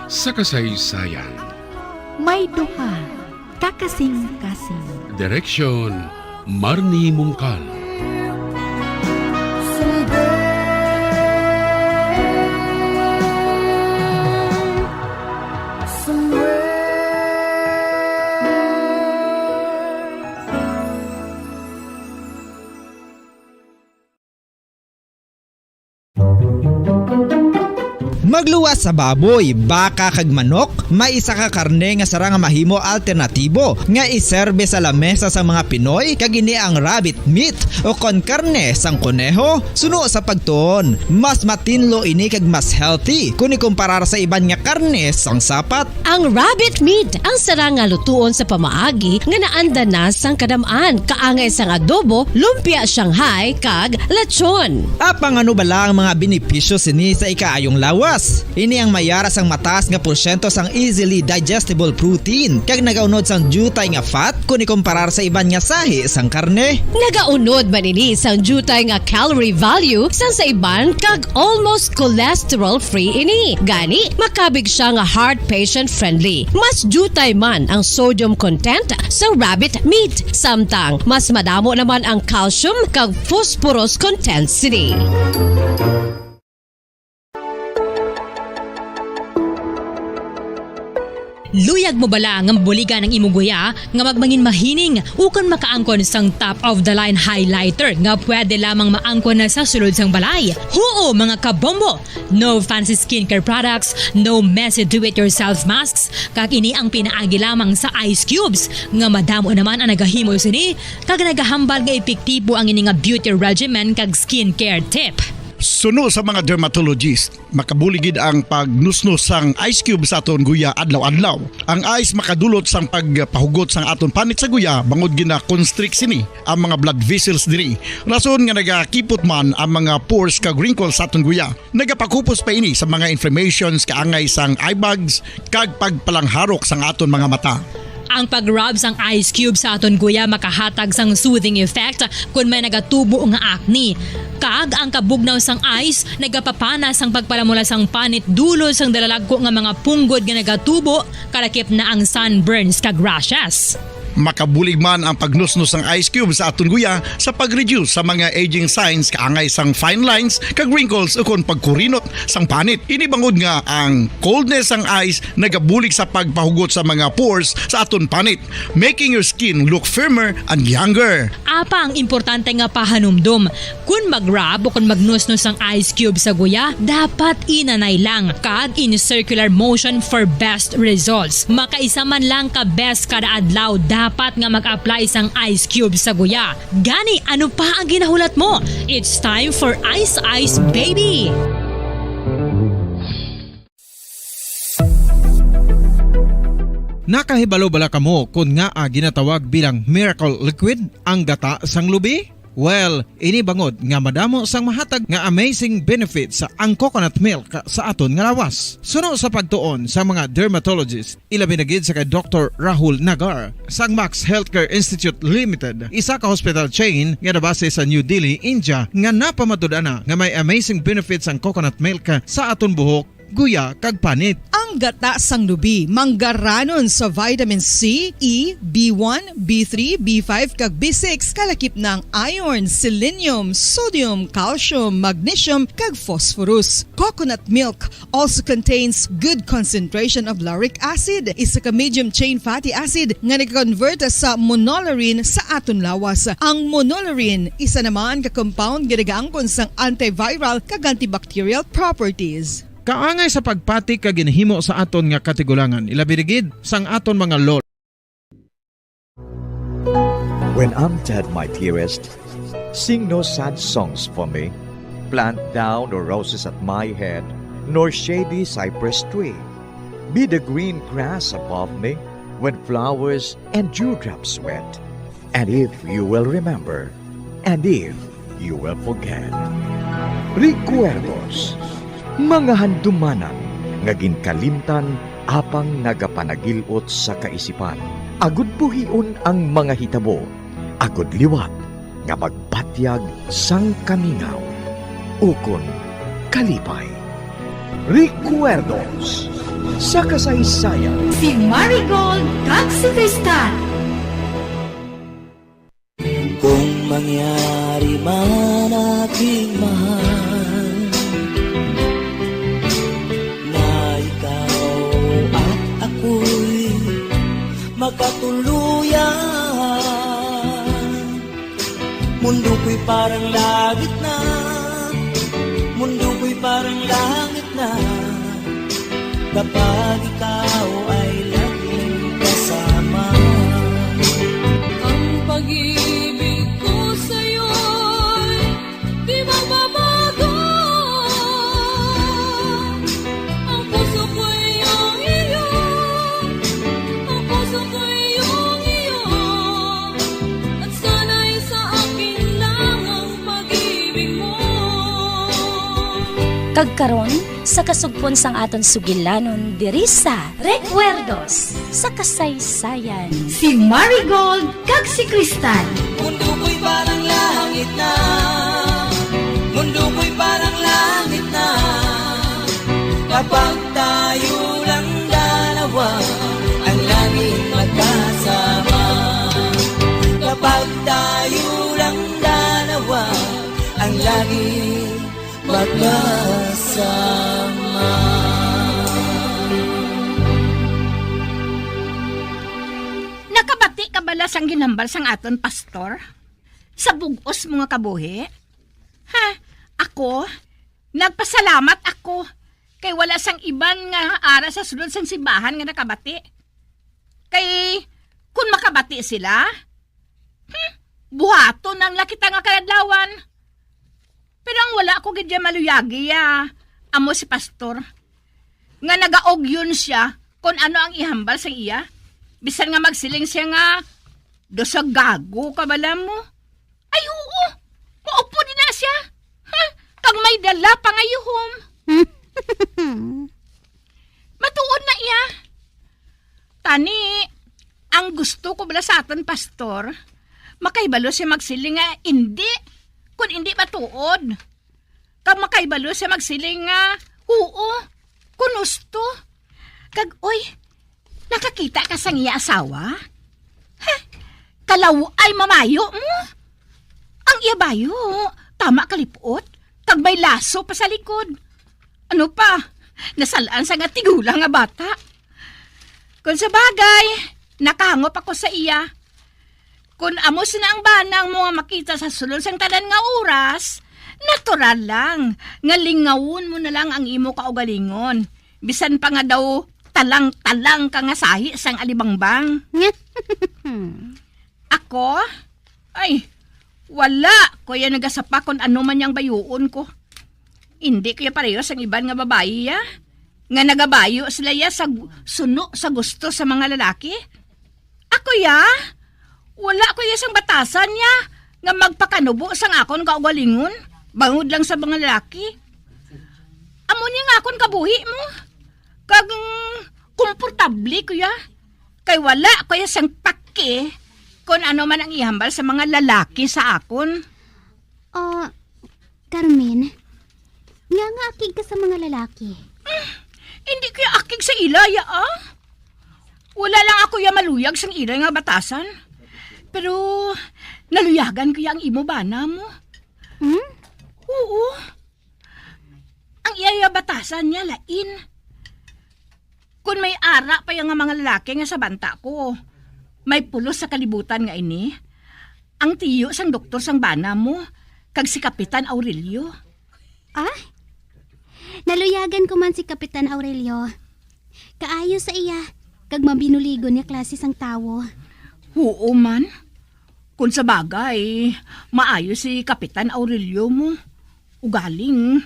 sa kasaysayan. May duha ka kasing-kasing. Direksyon, Marnie Mungkal. Magluwas sa baboy, baka kag manok, may isa ka karne nga sarang nga mahimo alternatibo nga iserbe sa lamesa sa mga Pinoy, kag ini ang rabbit meat o kon karne sang koneho. Suno sa pagtuon, mas matinlo ini kag mas healthy kon ikumparar sa iban nga karne sang sapat. Ang rabbit meat ang sarang nga lutuon sa pamaagi nga naanda na sang kadam-an, kaangay sang adobo, lumpia Shanghai, kag lechon. Apang ano bala ang mga benepisyo sini sa ikaayong lawas? Ini ang may ara sang mataas nga porsyento sang easily digestible protein, kag nagaunod sang diutay nga fat kon ikumparar sa iban nga sahi sang karne. Nagaunod man ini sang diutay nga calorie value sang sa iban, kag almost cholesterol-free ini. Gani, makabig siya nga heart patient-friendly. Mas diutay man ang sodium content sa rabbit meat, samtang mas madamo naman ang calcium kag phosphorus content sini. Luyag mo bala nga mabuligan ang imo guya nga magmangin mahining ukon makaangkon sang top of the line highlighter nga pwede lamang maangkon na sa sulod sang balay? Huo, mga kabombo! No fancy skincare products, no messy do-it-yourself masks, kag ini ang pinaagi lamang sa ice cubes, nga madamo naman ang nagahimo sini, kag nagahambal nga epektibo ang ini nga beauty regimen kag skincare tip. Suno sa mga dermatologist, makabulig gid ang pagnusnos sang ice cube sa aton guya adlaw-adlaw. Ang ice makadulot sang pagpahugot sang aton panit sa guya, bangod gina-constrict sini ang mga blood vessels diri. Rason nga nagakipot man ang mga pores kag wrinkles sa aton guya. Nagapakupos pa ini sa mga inflammations kaangay sang eye bags kag pagpalangharok sang aton mga mata. Ang pag-rub sang ice cube sa aton guya makahatag sang soothing effect kon may nagatubo nga acne. Kag ang kabugnaw sang ice nagapapana sang pagpalamula sang panit dulot sang dalalagko nga mga punggod nga nagatubo, kalakip na ang sunburns kag rashes. Makabulig man ang pagnusnos sang ice cube sa aton guya sa pag-reduce sa mga aging signs kaangay sang fine lines kag wrinkles ukon pagkurinot sang panit. Ini bangod nga ang coldness sang ice nagabulig sa pagpahugot sa mga pores sa aton panit, making your skin look firmer and younger. Apang importante nga pahanumdom, kon mag-rub o kon magnusnos ang ice cube sa guya, dapat inanay lang kag in circular motion for best results. Makaisa man lang ka beses kada adlaw dapat nga mag-apply sang ice cube sa guya. Gani, ano pa ang ginahulat mo? It's time for Ice Ice Baby! Nakahibalo bala kamo kon ngaa ginatawag bilang miracle liquid ang gata sang lubi? Well, ini bangod nga madamo sang mahatag nga amazing benefits ang coconut milk sa aton nga lawas. Suno sa pagtuon sa mga dermatologist, ilabi na gid sa kay Doktor Rahul Nagar sang Max Healthcare Institute Limited, isa ka hospital chain nga nabase sa New Delhi, India, nga napamatud-an na nga may amazing benefits ang coconut milk sa aton buhok, guya, kag panit. Ang gata sang lubi manggaranon sa vitamin C, E, B one, B three, B five, kag B six, kalakip na ang iron, selenium, sodium, calcium, magnesium, kag phosphorus. Coconut milk also contains good concentration of lauric acid, isa ka medium chain fatty acid nga nag-convert sa monolaurin sa aton lawas. Ang monolaurin isa naman ka compound nga nagaangkon sang antiviral kag antibacterial properties. Kaangay sa pagpati kag ginhimo sa aton nga katigulangan, ilabi na gid sang aton mga lolo. When I'm dead, my dearest, sing no sad songs for me. Plant thou no roses at my head, nor shady cypress tree. Be the green grass above me when flowers and dewdrops wet. And if you will remember, and if you will forget. Recuerdos, mga handumanan nga ginkalimtan apang nagapanagil-ot sa kaisipan. Agud buhion ang mga hitabo, agud liwat nga magbatyag sang kamingaw ukon kalipay. Recuerdos sa kasaysayan. Si Marigold kag si Tristan. Kung mangyari man, aking mahal, na ikaw at ako'y magkatuluyan, mundo ko'y parang langit na, mundo ko'y parang langit na. Kapag ikaw ay laging kasama. Ang pag-ibig ko sa'yo'y di magbabago. Ang puso ko'y iyong iyo. Ang puso ko'y iyong iyo. At sana'y sa akin lang ang pag-ibig mo. Kag karon, sa kasugpon sang aton sugilanon diri sa Recuerdos sa Kasaysayan, si Marigold kag si Crystal. Mundo ko'y parang langit na. Mundo ko'y parang langit na. Kapag tayo lang dalawa, ang langit magkasama. Kapag tayo lang dalawa, ang langit magkasama. Nakabati ka bala sang ginhambal sang aton pastor sa bug-os mo nga kabuhi? Ha? Ako? Nagpasalamat ako kay wala sang iban nga ara sa sulod sang simbahan nga nakabati. Kay kun makabati sila, hmm, buhaton na lang kita nga kaladlawan. Pero ang wala ko gid maluyagi, ah, amo si pastor, nga nagaugyon siya kon ano ang ihambal sa iya. Bisan nga magsiling siya nga, "Daw sa gago ka bala mo." Ay, oo, maupod na siya. Ha? Kag may dala pa nga yuhom. Matuod na iya. Tani, ang gusto ko bala sa aton pastor, makahibalo siya magsiling nga indi, kun indi matuod. Kag makahibalo siya magsiling nga oo, kun husto. Kag, oy, nakakita ka sang iya asawa? Ha? Kalaw-ay mamayo mo? Ang iya bayo, tama kalipot, kag may laso pa sa likod. Ano pa? Nasal-an sa nga tigulang nga bata. Kung sa bagay, nakahangop ako sa iya. Kung amo sina ang bana mo nga makita sa sulod sang tanan nga oras, natural lang nga lingawon mo na lang ang imo kaugalingon, bisan pa nga daw talang-talang ka nga sahi sang alibangbang. Ako? Ay, wala ko ya nagasapa kon ano man yang bayuon ko. Indi ko ya pareho sang iban nga babayi ya, nga nagabayo sila ya sa gu-, suno sa gusto sa mga lalaki. Ako ya, wala ko ya sang batasan ya nga magpakanubo sang akon kaugalingon bangod lang sa mga lalaki. Amo ni nga akon kabuhi mo. Kag, mm, komportable ko ya. Kay wala ko ya sang paki kon ano man ang ihambal sa mga lalaki sa akon. Ah, Carmen, nga nga akig ka sa mga lalaki? Hmm, hindi ko ya akig sa ila ya, ah. Wala lang ako ya maluyag sang ila nga batasan. Pero naluyagan ko ya ang imo bana mo. Hmm? Oo. Ang iya ya batasan niya lain. Kun may ara pa ya nga mga lalaki nga sa banta ko, may pulos sa kalibutan nga ini, ang tiyo sang doktor sang bana mo, kag si Kapitan Aurelio. Ah? Naluyagan ko man si Kapitan Aurelio. Kaayo sa iya, kag mabinuligon nga klase sang tawo. Huo man. Kung sa bagay, maayo si Kapitan Aurelio mo. Ugaling,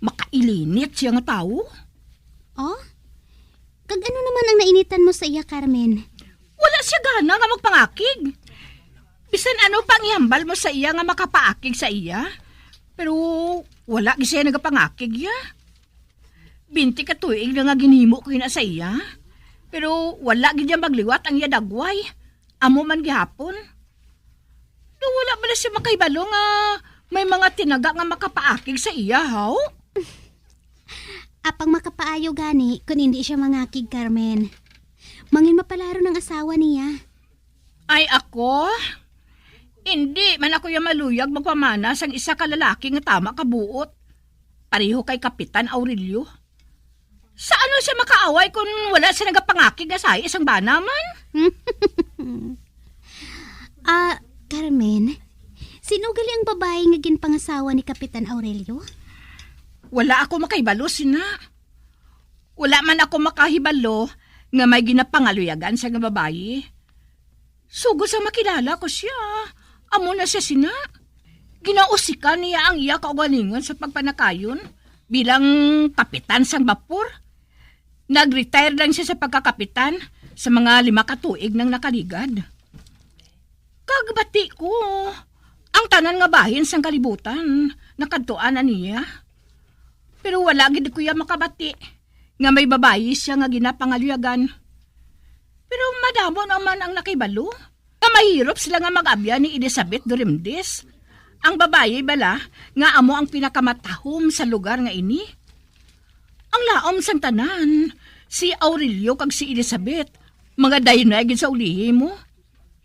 makailinit siya nga tawo. Oh? Kag ano naman ang nainitan mo sa iya, Carmen? Wala siya gana nga magpangakig. Bisan ano pa ang ihambal mo sa iya nga makapaakig sa iya, pero wala gid siya nagapangakig ya. Binti ka tuig na nga ginhimo ko ina sa iya, pero wala gid niya magliwat ang iya dagway. Amo man gihapon. Daw wala bala siya makahibalo nga may mga tinaga nga makapaakig sa iya, haw? Apang makapaayo gani kun indi siya mangakig, Carmen. Mangin mapalaron ang asawa niya. Ay, ako? Indi man ako ya maluyag magpamana sang isa ka lalaki nga tama ka buot, pareho kay Kapitan Aurelio. Sa ano siya makaaway kun wala siya nagapangakig nga sahi sang bana man? Ah, Carmen, sin-o gali ang babayi nga ginpangasawa ni Kapitan Aurelio? Wala ako makahibalo sina. Wala man ako makahibalo nga may ginapangaluyagan sa nga babayi. Sugo sa makilala ko siya, amo na siya sina. Ginausikan niya ang iya kaugalingon sa pagpanakayon bilang kapitan sang bapor. Nag-retire lang siya sa pagkakapitan sa mga lima ka tuig nang nakaligad. Kag bati ko, ang tanan nga bahin sang kalibutan nakadtuan na niya. Pero wala gid ko iya makabati nga may babayi siya nga ginapangaluyagan. Pero madamo naman ang nakibalo nga mahirop sila nga mag-abyan ni Elizabeth Duremdes, ang babayi bala nga amo ang pinakamatahom sa lugar nga ini. Ang laom sang tanan, si Aurelio kag si Elizabeth, mga dayon na gid sa ulihi mo.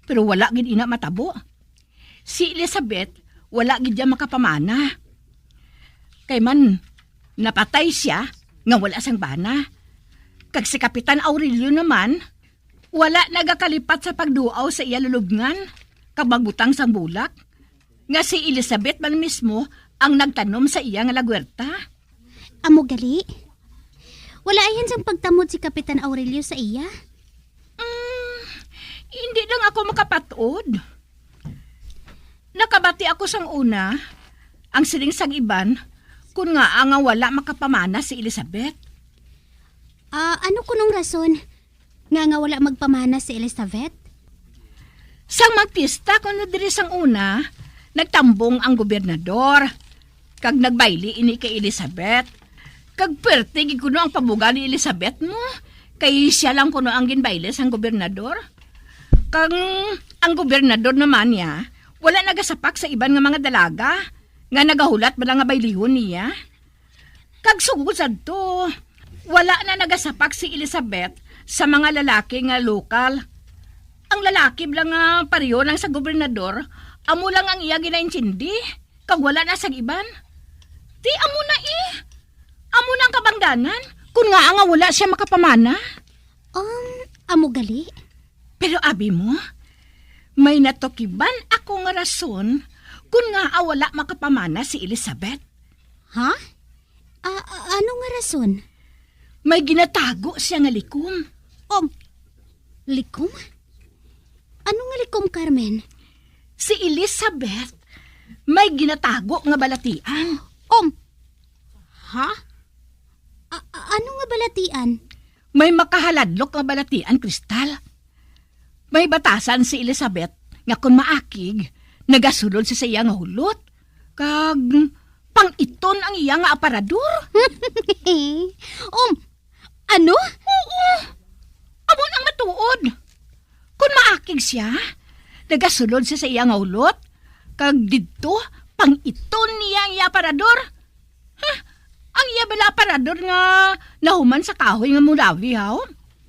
Pero wala gid ina matabo. Si Elizabeth, wala gid niya makapamana. Kay man, napatay siya nga wala sang bana. Kag si Kapitan Aurelio naman, wala nagakalipat sa pagduaw sa iya lulubngan kag magbutang sang bulak, nga si Elizabeth man mismo ang nagtanom sa iya nga lagwerta. Amo gali? Wala ayan sang pagtamod si Kapitan Aurelio sa iya? Mm, hindi lang ako makapat-od. Nakabati ako sang una, ang siling sang iban, kun ngaa nga wala makapamana si Elizabeth. Ah, ano kunong rason nga, nga wala magpamana si Elizabeth? Sang magpista kuno diri sang una, nagtambong ang gobernador, kag nagbayle ini kay Elizabeth. Kag perte gid kuno ang pabuga ni Elizabeth mo, kay siya lang kuno ang ginbayle sang gobernador. Kag ang gobernador naman niya, wala nagasapak sa iban nga mga dalaga nga nagahulat bala nga baylihon niya. Kag sugod sadto, wala na nagasapak si Elizabeth sa mga lalaki nga lokal. Ang lalaki bala nga pareho lang sa gobernador, amo lang ang iya ginaintindi, kag wala na sang iban. Ti amo na, eh. Amo na ang kabangdanan, kun ngaa nga wala siya makapamana. Um, amo gali? Pero abi mo, may natukiban ako nga rason kun ngaa wala makapamana si Elizabeth. Ha? A-, a-, ano nga rason? May ginatago siya nga likom. Um, likom? Ano nga likom, Carmen? Si Elizabeth may ginatago nga balatian. Um, ha? A-, a-, ano nga balatian? May makahaladlok nga balatian, Crystal. May batasan si Elizabeth nga kon maakig, nagasulod siya sa iya nga hulot, kag pang-iton ang iya nga aparador. Um, ano? Oo, amo ang matuod. Kon maakig siya, nagasulod siya sa iya nga hulot, kag didto, pang-iton niya ang iya aparador. Huh? Ang iya bala aparador nga nahuman sa kahoy nga mulawi, haw?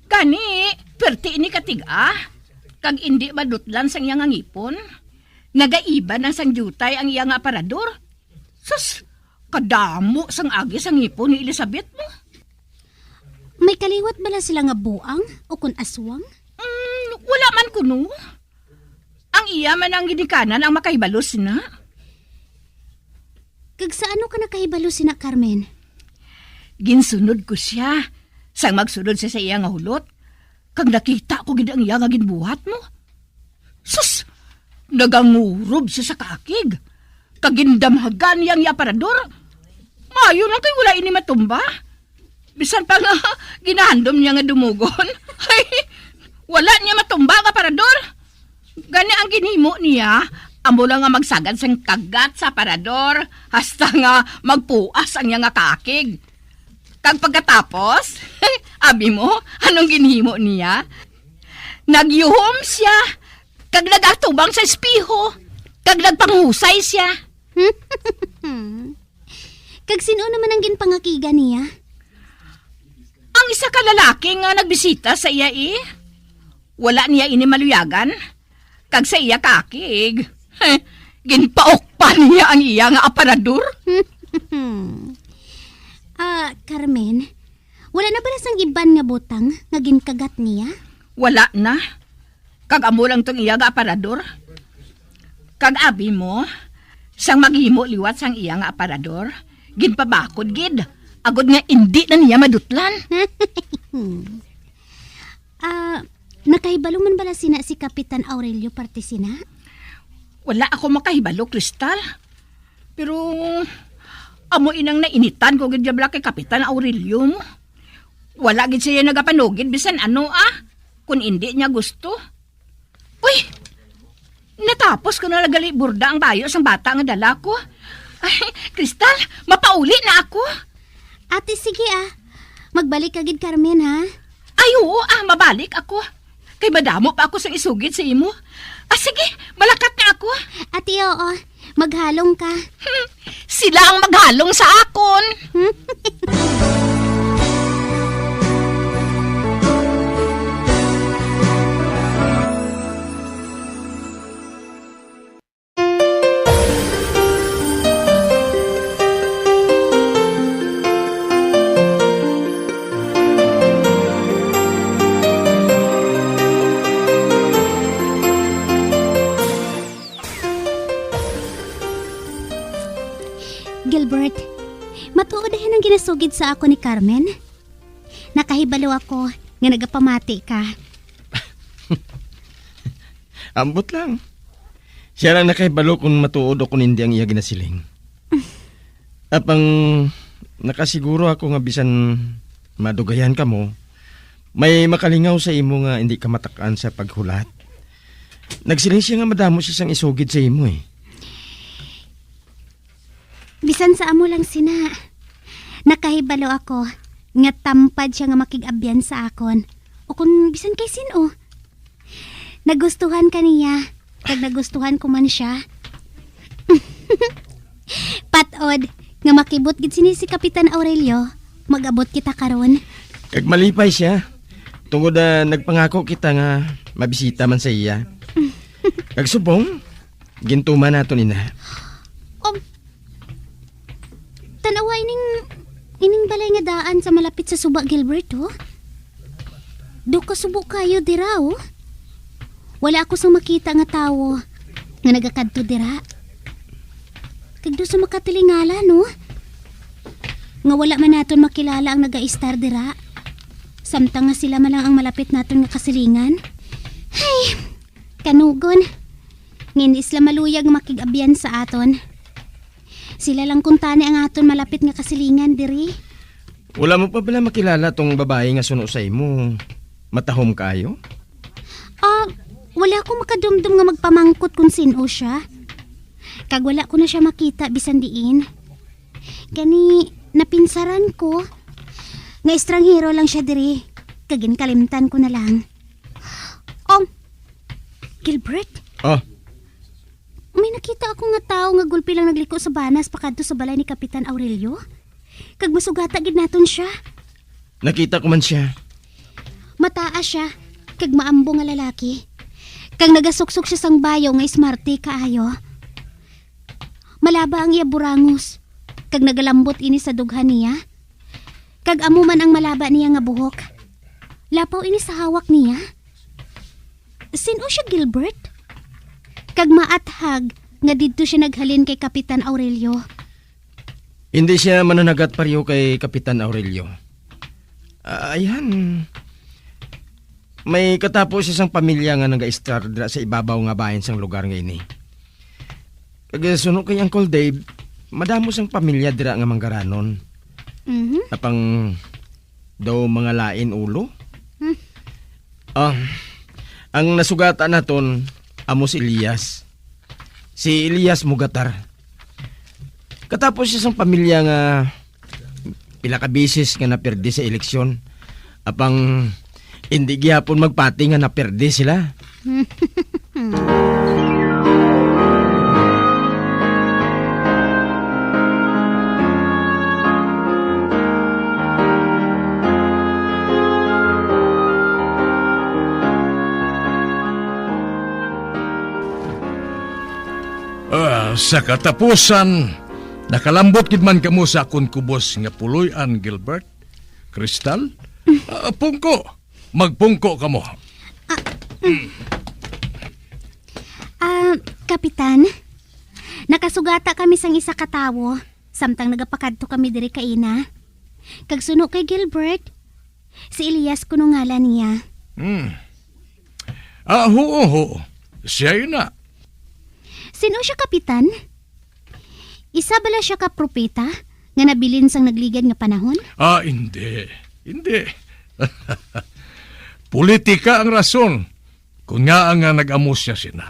Gani, perti ini katig-a, kag indi madutlan sang iya nga ngipon. Nagaiba na sang diutay ang iya nga aparador. Sus, kadamo sang agi sa ngipon ni Elizabeth mo. May kaliwat bala sila nga buang o kon aswang? Mm, wala man kuno. Ang iya man ang ginikanan ang makahibalo sina. Kag sa ano ka nakahibalo sina, Carmen? Ginsunod ko siya sang magsulod siya sa iya nga hulot, kag nakita ko gid ang iya nga ginbuhat mo. Sus! Nagangurob siya sa kakig, kag gindamhagan niya ang iya aparador. Maayo lang kay wala ini matumba. Bisan pa nga ginahandom niya nga dumugon, ay, wala niya matumba ang aparador. Gani ang ginhimo niya, amo lang nga magsagad sang kagat sa aparador hasta nga magpuas ang iya nga kakig. Kag pagkatapos, abi mo, anong ginhimo niya? Nagyuhom siya, kag nagatubang sa espeho, kag nagpanghusay siya. Kag sin-o naman ang ginpangakigan niya? Ang isa ka lalaki nga nagbisita sa iya, eh. Wala niya ini maluyagan, kag sa iya kakig, ginpaukpan niya ang iya nga aparador. Ah, Carmen, wala na bala sang iban nga butang nga ginkagat niya? Wala na. Kag amo lang tong iya nga aparador. Kag abi mo, sang maghimo liwat sang iya nga aparador, ginpabakod gid agod nga indi na niya madutlan. Ah, nakahibalo man bala sina si Kapitan Aurelio parte sina? Wala ako makahibalo, Crystal. Pero amo inang nainitan ko gid bala kay Kapitan Aurelio mo. Wala gid siya nagapanugid bisan ano, ah, kung indi niya gusto. Uy, natapos ko na lang gali borda ang bayo sang bata nga dala ko. Ay, Crystal, mapauli na ako. Ate, sige, ah. Magbalik ka gid, Carmen, ha? Ay, oo, ah, mabalik ako. Kay madamo pa ako sang isugid sa imo. Ah, sige, malakat na ako. Ate, oo. Maghalong ka. Sila ang maghalong sa akon. Gilbert, matuod dayon ang ginasugid sa ako ni Carmen. Nakahibalo ako nga nagapamati ka. Ambot lang. Siya lang nakahibalo kung matuod o kung hindi ang iya ginasiling. Apang nakasiguro ako nga bisan madugayan ka mo, may makalingaw sa imo nga hindi ka matak-an sa paghulat. Nagsiling siya nga madamo siya sang isugid sa imo, eh. Bisan sa amo lang sina, nakahibalo ako nga tampad siya nga makig-abyan sa akon, o kon bisan kay sin-o. Nagustuhan ka niya, kag nagustuhan ko man siya. Patod nga makibot gid sini si Kapitan Aurelio, mag-abot kita karon. Kag malipay siya, tungod, ah, nagpangako kita nga mabisita man sa iya. Kag subong, gintuman naton ina. Um, tan-awa ining, ining balay nga daan sa malapit sa suba, Gilbert, oh. Daw kasubo kayo dira, oh. Wala ako sang makita nga tawo nga nagakadto dira. Kag daw sa makatilingala, no? Nga wala man naton makilala ang nagaistar dira. Samtang nga sila man lang ang malapit naton nga kasilingan. Hay, kanugon. Nga indi sila maluyag nga makig-abyan sa aton. Sila lang kuntani ang aton malapit nga kasilingan diri. Wala mo pa bala makilala tong babayi nga suno sa imo? Matahom kaayo? Ah, wala ko makadumdom nga magpamangkot kung sin-o siya. Kag wala ko na siya makita bisan diin. Gani, napinsaran ko nga estranghero lang siya diri, kag ginkalimtan ko na lang. Oh, Gilbert? Oh. May nakita ako nga tawo nga gulpi lang nagliko sa banas pakadto sa balay ni Kapitan Aurelio. Kag masugata gid naton siya. Nakita ko man siya. Mataas siya, kag maambong nga lalaki. Kag nagasuksok siya sang bayo nga ismarte kaayo. Malaba ang iya burangos, kag nagalambot ini sa dughan niya. Kag amo man ang malaba niya nga buhok. Lapaw ini sa hawak niya. Sin-o siya, Gilbert? Kag maathag nga didto siya naghalin kay Kapitan Aurelio. Hindi siya mananagat pareho kay Kapitan Aurelio. Ah, ayan. May katapo siya sang pamilya nga nagaistar dira sa ibabaw nga bahin sang lugar nga ini. Kag suno kay Uncle Dave, madamo sang pamilya dira nga manggaranon. Mhm. Apang daw mga lain ulo. Hmm. Ah, ang nasugatan naton amo si Elias. Si Elias Mugatar. Katapos siya sang pamilya nga pila ka bisis nga napirdi sa eleksyon. Apang hindi gihapon magpati nga napirdi sila. Ah, sa katapusan, nakalambot gid man kamo sa akon kubos nga puloy-an, Gilbert. Crystal? Ah, pungko. Magpungko kamo. Ah, mm. Ah, Kapitan, nakasugata kami sang isa ka tawo, samtang nagapakadto kami diri kaina. Kag suno kay Gilbert, si Elias kuno ngalan niya. Hmm. Ah, huo, huo. Siya yun na. Sino siya, Kapitan? Isa bala siya ka propeta nga nabilin sang nagligad nga panahon? Ah, hindi. Hindi. Politika ang rason kung ngaa nga nag-amo siya sina.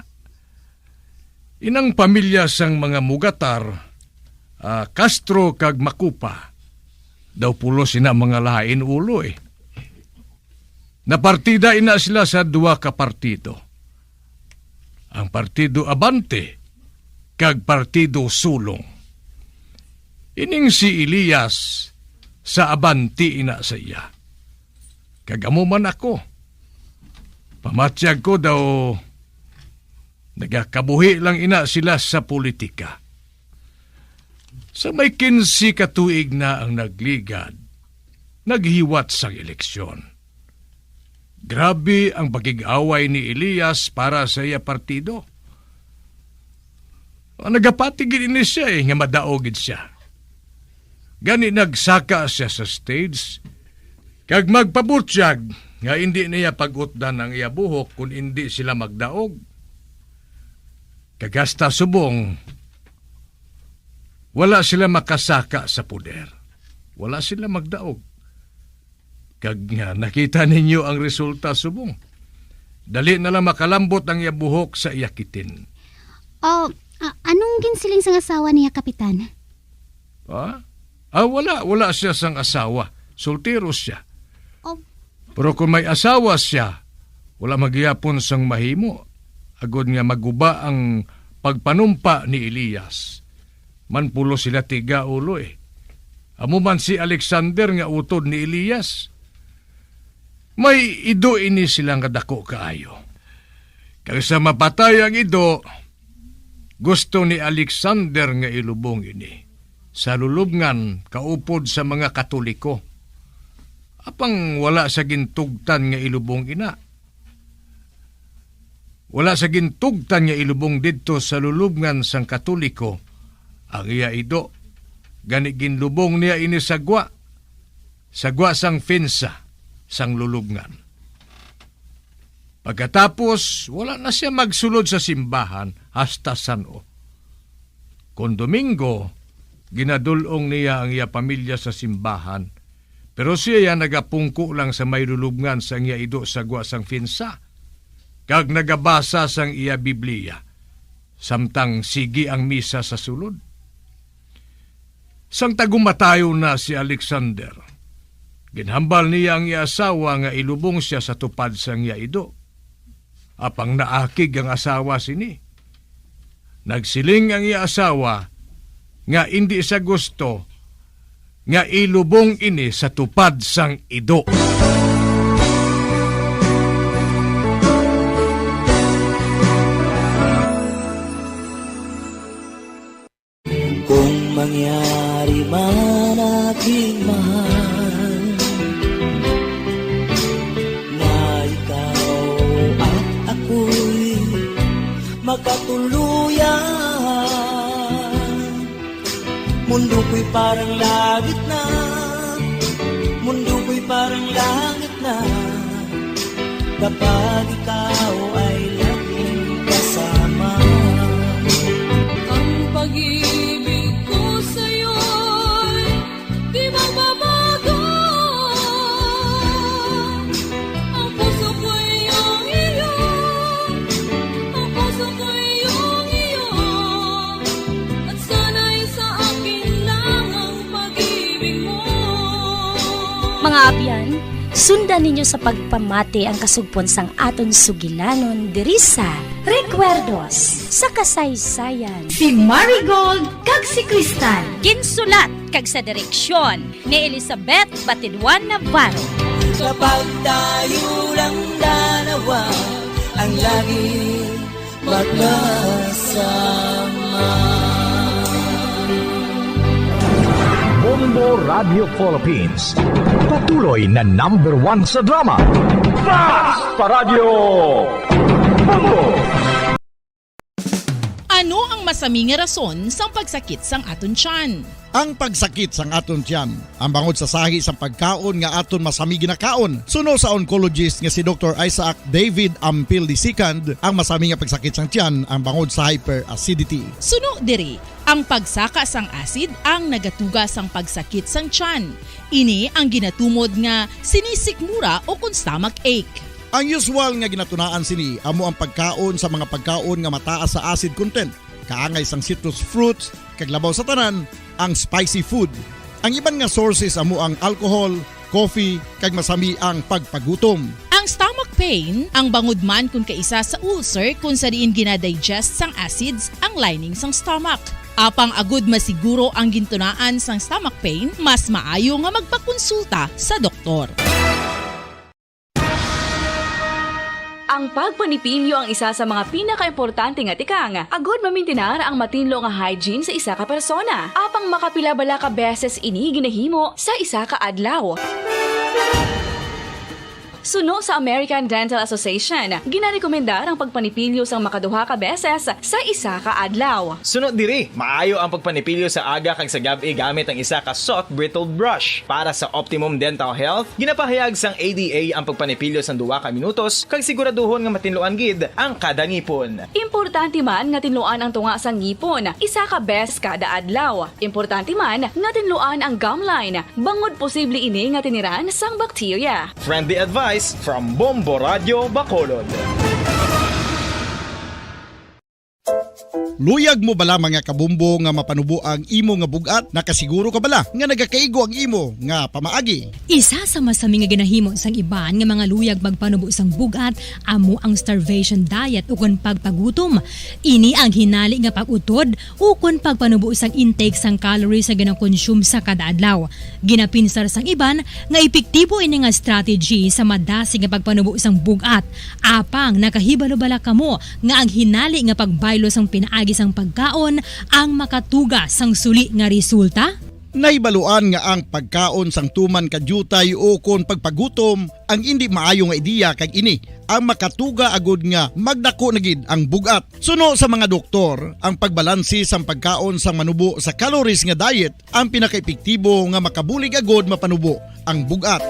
Inang pamilya sang mga Mugatar, ah, Castro kag Macupa, daw pulos sina mga lain ulo, eh. Napartida ina sila sa duha ka partido, ang Partido Abante kag Partido Sulong. Ining si Elias sa Abante ina sa iya. Kag amo man ako. Pamatyag ko daw, nagakabuhi lang ina sila sa politika. Sa may kinse ka tuig na ang nagligad, naghiwat sang eleksyon. Grabe ang pakig-away ni Elias para sa iya partido. Nagapati gid ini siya, eh, nga madaog gid siya. Gani nagsaka siya sa stage, kag magpabutyag nga indi niya pag-utdan ang iya buhok kun indi sila magdaog. Kag hasta subong, wala sila makasaka sa poder. Wala sila magdaog. Kag nga nakita ninyo ang resulta subong. Dali na lang makalambot ang iya buhok sa iya kitin. Oh, a- anong ginsiling sang asawa niya, Kapitan? Ha? Ah, wala. Wala siya sang asawa. Soltero siya. Oh. Pero kung may asawa siya, wala man gihapon sang mahimo, agod nga maguba ang pagpanumpa ni Elias. Man pulos sila tiga ulo, eh. Amo man si Alexander nga utod ni Elias. May ido ini sila nga dako kaayo. Kag sa mapatay ang ido, gusto ni Alexander nga ilubong ini sa lulubngan kaupod sa mga Katoliko. Apang wala sa gintugtan nga ilubong ina. Wala sa gintugtan nga ilubong didto sa lulubngan sang Katoliko ang iya ido, gani ginlubong niya ini sa gwa, sa gwa sang pensa sang lulubngan. Pagkatapos, wala na sia magsulod sa simbahan hasta san-o. Kon Domingo, ginadul-ong niya ang iya pamilya sa simbahan, pero sia nagapungko lang sa may lulubngan sang iya ido sa gwa sang pensa, kag nagabasa sang iya Biblia, samtang sige ang misa sa sulod. Sang tagumatayon na si Alexander, ginhambal niya ang iya asawa nga ilubong sia sa tupad sang iya ido. Apang naakig ang asawa sini. Nagsiling ang iya asawa nga indi sia gusto nga ilubong ini sa tupad sang ido. Kung mangyari man, aking mahal, na ikaw at ako'y magkatuluyan, mundo ko'y parang langit na, mundo ko'y parang langit na, kapag ikaw ay laging kasama. Ang pag-ibig ko sa'yo'y di magbabago. Ang puso ko'y iyong iyo. Ang puso ko'y iyong iyo. At sana'y sa akin lang ang pag-ibig mo. Mga abyan, sundan ninyo sa pagpamati ang kasugpon sang aton sugilanon diri sa Recuerdos sa Kasaysayan. Si Marigold kag si Crystal. Ginsulat kag sa direksyon ni Elizabeth Batiduan Navarro. Kapag tayo lang dalawa ang laging magkasama. Bombo Radio Philippines. Patuloy na number one sa drama. Basta Radyo Bombo! Ano ang Masami nga rason sang pagsakit sang aton tiyan. Ang pagsakit sang aton tiyan, ang bangod sa sahi sang pagkaon nga aton masami ginakaon. Suno sa oncologist nga si Doktor Isaac David Ampil the second, ang masami nga pagsakit sang tiyan ang bangod sa hyperacidity. Suno diri, ang pagsaka sang acid ang nagatuga sang pagsakit sang tiyan. Ini ang ginatumod nga sinisikmura o kon stomach ache. Ang usual nga ginatunaan sini amo ang pagkaon sa mga pagkaon nga mataas sa acid content, kaangay sang citrus fruits, kag labaw sa tanan, ang spicy food. Ang iban nga sources amo ang alcohol, coffee, kag masami ang pagpagutom. Ang stomach pain, ang bangod man kon kaisa sa ulcer kon sa diin ginadigest sang acids ang lining sang stomach. Apang agud masiguro ang gintunaan sang stomach pain, mas maayo nga magpakonsulta sa doktor. Ang pagpanipilyo ang isa sa mga pinakaimportante nga tikang agud mamintinar ang matinlo nga hygiene sa isa ka persona. Apang makapila bala ka beses ini ginahimo sa isa ka adlaw? Suno sa American Dental Association, ginarekomendar ang pagpanipilyo sang makaduha ka beses sa isa ka adlaw. Suno diri, maayo ang pagpanipilyo sa aga kag sa gab-i gamit ang isa ka soft bristled brush. Para sa optimum dental health, ginapahayag sang A D A ang pagpanipilyo sang duha ka minutos kag siguraduhon nga matinluan gid ang kada ngipon. Importante man nga tinluan ang tunga sang ngipon isa ka beses kada adlaw. Importante man nga tinluan ang gum line, bangod posible ini nga tiniran sang bakterya. Friendly advice from Bombo Radyo Bacolod. Luyag mo bala, mga kabombo, nga mapanubo ang imo nga bug-at? Nakasiguro ka bala nga nagakaigo ang imo nga pamaagi? Isa sa masami nga ginahimo sang iban nga mga luyag magpanubo sang bug-at amo ang starvation diet ukon pagpagutom. Ini ang hinali nga pag-utod ukon pagpanubo sang intake sang calories nga ginakonsume sa kada adlaw. Ginapinsar sang iban nga epektibo ini nga strategy sa madasig nga pagpanubo sang bug-at. Apang nakahibalo bala kamo nga ang hinali nga pagbaylo sang pinaagi sang pagkaon ang makatuga sang suli nga resulta? Nahibaluan nga ang pagkaon sang tuman ka diutay ukon pagpagutom ang indi maayo nga ideya, kag ini ang makatuga agud nga magdako na gid ang bug-at. Suno sa mga doktor, ang pagbalanse sang pagkaon sang manubo sa calories nga diet ang pinakaepektibo nga makabulig agud mapanubo ang bug-at.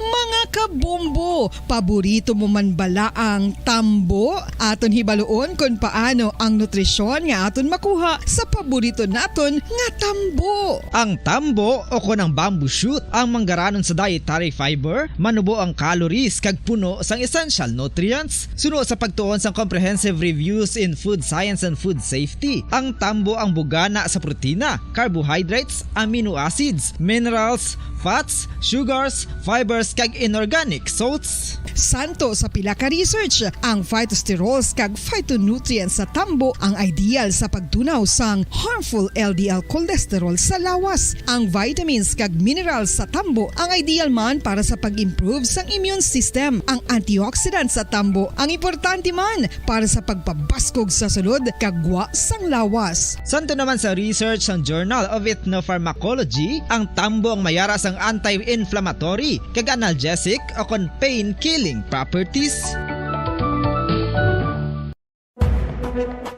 Mga kabombo, paborito mo man bala ang tambo? Aton hibaluon kon paano ang nutrisyon nga aton makuha sa paborito naton nga tambo. Ang tambo, o kon ang bamboo shoot, ang manggaranon sa dietary fiber, manubo ang calories kag puno sang essential nutrients. Suno sa pagtuon sang Comprehensive Reviews in Food Science and Food Safety, ang tambo ang bugana sa protina, carbohydrates, amino acids, minerals, fats, sugars, fibers, kag inorganic salts. Suno sa pila ka research, ang phytosterols kag phytonutrients sa tambo ang ideal sa pagtunaw sang harmful L D L cholesterol sa lawas. Ang vitamins kag minerals sa tambo ang ideal man para sa pag-improve sang immune system. Ang antioxidants sa tambo ang importante man para sa pagpabaskog sa sulod kag gwa sang lawas. Suno naman sa research sang Journal of Ethnopharmacology, ang tambo ang mayara sang anti-inflammatory kag analgesic o kon pain-killing properties.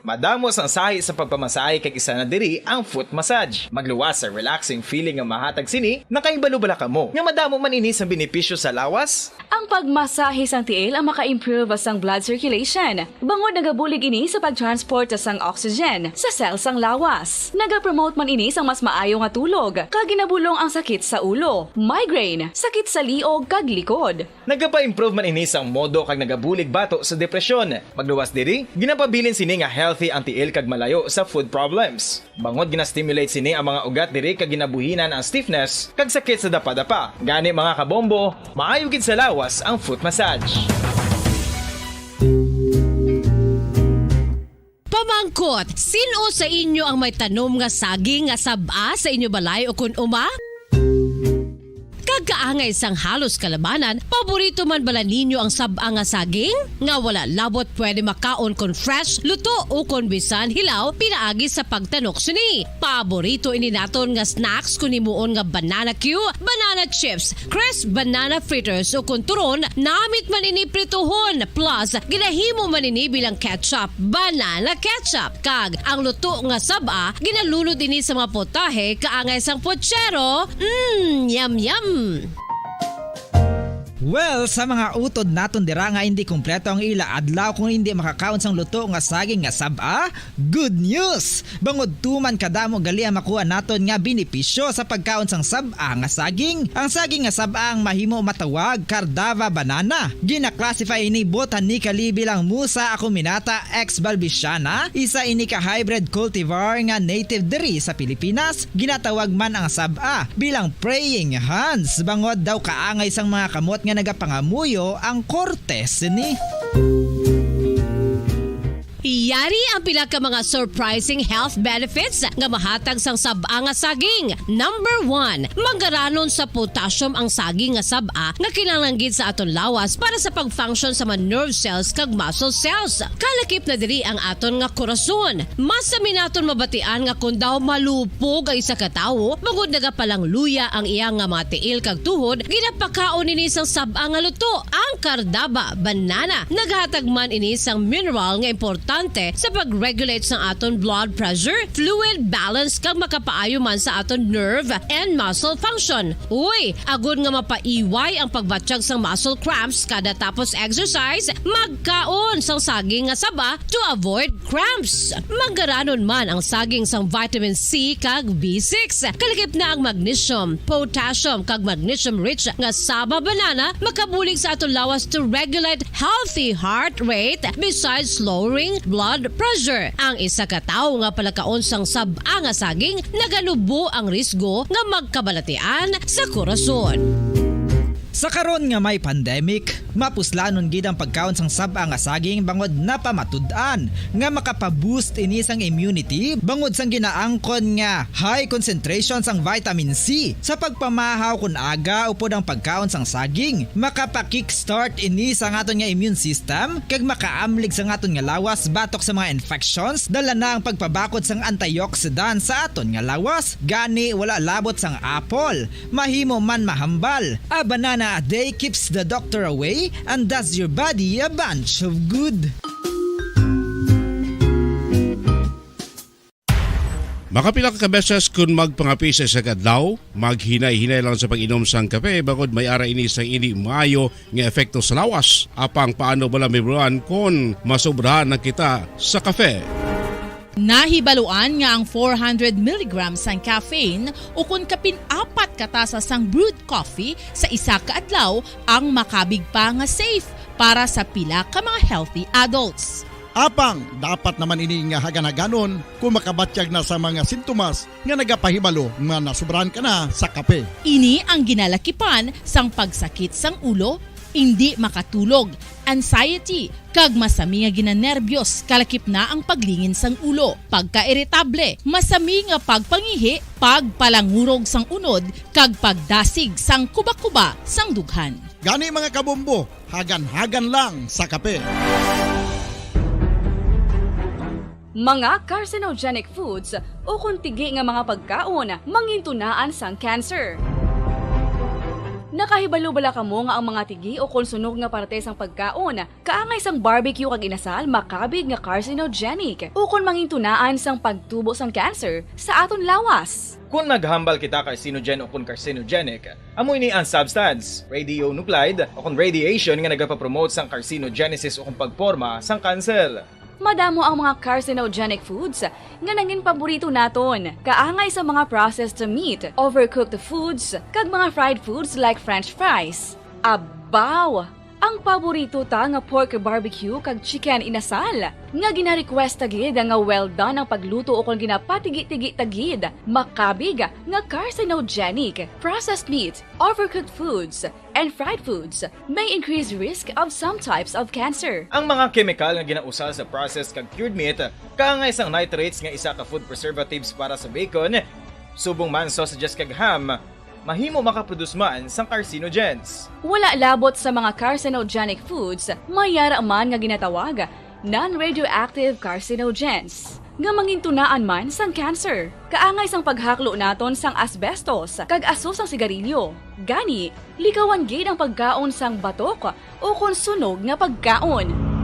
Madamo sang sahi sa pagpamasahe, kag isa na diri ang foot massage. Magluwas sa relaxing feeling nga mahatag sini. Nakahibalo bala kamo nga madamo man ini sang benepisyo sa lawas? Ang pagmasahe sang tiil ang maka-improve sang blood circulation, bangod nagabulig ini sa pag-transport sang oxygen sa cell sang lawas. Nagapromote man ini sang mas maayo nga tulog, kag ginabulong ang sakit sa ulo, migraine, sakit sa liog kag likod. Nagapa-improve man ini sang modo kag nagabulig bato sa depresyon. Magluwas diri, ginapabilin sini nga healthy ang tiil kag malayo sa food problems. Bangod gina-stimulate sini ang mga ugat diri kag ginabuhinan ang stiffness kag sakit sa dapadapa. Gani, mga kabombo, maayo gid sa lawas ang foot massage. Pamangkot, sin-o sa inyo ang may tanom nga saging nga sab-a sa inyo balay o kon uma? Pagkaangay sang halos kalabanan, paborito man bala ninyo ang sab-a nga saging? Nga wala labot pwede makaon kon fresh, luto, o kon bisan hilaw pinaagi sa pagtanok sini. Paborito ini naton nga snacks kon himuon nga banana cue, banana chips, crisp banana fritters, o kon turon, namit man ini prituhon, plus ginahimo man ini bilang ketchup, banana ketchup. Kag ang luto nga sab-a, ginalunod ini sa mga potahe kaangay sang pochero. Mm, yum, yum! Well, sa mga utod naton dira nga hindi kompleto ang ila adlaw kung hindi makakaon sang luto nga saging nga sab-a, good news! Bangod tuman kadamo gali ang makuha naton nga benepisyo sa pagkaon sang sab-a nga saging. Ang saging nga sab-a ang mahimo matawag Cardava banana. Gina-classify ini botanically bilang Musa acuminata ex balbiciana, isa ini ka hybrid cultivar nga native diri sa Pilipinas. Ginatawag man ang sab-a bilang praying hands, bangod daw kaangay sang mga kamot nga nagapangamuyo ang korte sini. Yari ang pila ka mga surprising health benefits nga mahatag sang sab-a nga saging. Number one, manggaranon sa potassium ang saging nga sab-a nga kinahanglan gid sa aton lawas para sa pag-function sa mga nerve cells kag muscle cells. Kalakip na diri ang aton nga korason. Masami naton mabatian nga kon daw malupog ang isa ka tawo, bangod nagapalangluya ang iya nga mga tiil kag tuhod, ginapakaon ini sang sab-a nga luto, ang Cardava banana. Naghatag man ini sang mineral nga importante sa pag-regulate sang aton blood pressure, fluid balance, kag makapaayo man sa aton nerve and muscle function. Uy, agod nga mapaiway ang pagbatyag sang muscle cramps kada tapos exercise, magkaon sang saging nga saba to avoid cramps. Manggaranon man ang saging sang vitamin C kag B six. Kalakip na ang magnesium, potassium, kag magnesium-rich nga saba banana makabulig sa aton lawas to regulate healthy heart rate besides lowering blood pressure. Ang isa ka tawo nga palakaon sang sab-a nga saging naganubo ang risgo nga magkabalatian sa korason. Sa karon nga may pandemic, mapuslanon gid ang pagkaon sang sab-a nga saging bangod napamatud-an nga makapaboost ini sang immunity bangod sang ginaangkon nga high concentration sang vitamin C sa pagpamahaw kon aga upod ang pagkaon sang saging. Makapa-kickstart ini sa aton nga immune system kag makaamlig sa aton nga lawas batok sa mga infections, dala na ang pagpabakod sang antioxidant sa aton nga lawas. Gani, wala labot sang apple, mahimo man mahambal. A banana a day keeps the doctor away and does your body a bunch of good. Makapila ka beses kun magpangape sa isa ka adlaw, maghinay-hinay lang sa pag-inom sang kape, bangod may ara ini sang indi maayo nga epekto sa lawas. Apang paano bala, Ma'am Ron, kun masobrahan na kita sa kape? Nahibaluan nga ang four hundred milligrams sang caffeine ukon kapin apat ka tasa sang brewed coffee sa isa ka adlaw ang makabig pa nga safe para sa pila ka mga healthy adults. Apang dapat naman ini nga hagan-haganon kung makabatyag na sa mga sintomas nga nagapahibalo nga nasobrahan ka na sa kape. Ini ang ginalakipan sang pagsakit sang ulo, indi makatulog, anxiety, kag masami nga ginanerbyos, kalakip na ang paglingin sang ulo, pagkairitable, masami nga pagpangihi, pagpalangurog sang unod, kag pagdasig sang kubakuba sang dughan. Gani, mga kabombo, hagan-hagan lang sa kape. Mga carcinogenic foods ukon tigi nga mga pagkaon mangintunaan sang cancer. Nakahibalo bala kamo nga ang mga tigi ukon sunog nga parte sang pagkaon kaangay sang barbecue kag inasal makabig nga carcinogenic ukon mangintunaan sang pagtubo sang cancer sa aton lawas? Kon naghambal kita carcinogen ukon carcinogenic, amo ini ang substance, radionuclide, ukon radiation nga nagapapromote sang carcinogenesis ukon pagporma sang kanser. Madamo ang mga carcinogenic foods nga nangin paborito naton, kaangay sa mga processed meat, overcooked foods, kag mga fried foods like french fries. Abaw! Ang paborito ta nga pork barbecue kag chicken inasal, nga gina-request ta gid nga well done ang pagluto ukon ginapatigi-tigi ta gid, makabig nga carcinogenic. Processed meat, overcooked foods, and fried foods may increase risk of some types of cancer. Ang mga kemikal nga ginausar sa processed kag cured meat, kaangay sang nitrates nga isa ka food preservatives para sa bacon, subong man sausages kag ham, mahimo makaproduce man sang carcinogens. Wala labot sa mga carcinogenic foods, may yara man nga ginatawag non-radioactive carcinogens, nga mangintunaan man sang cancer. Kaangay sang paghaklo naton sang asbestos kag aso sang sigarilyo. Gani, likawan gid ang pagkaon sang batok ukon sunog nga pagkaon.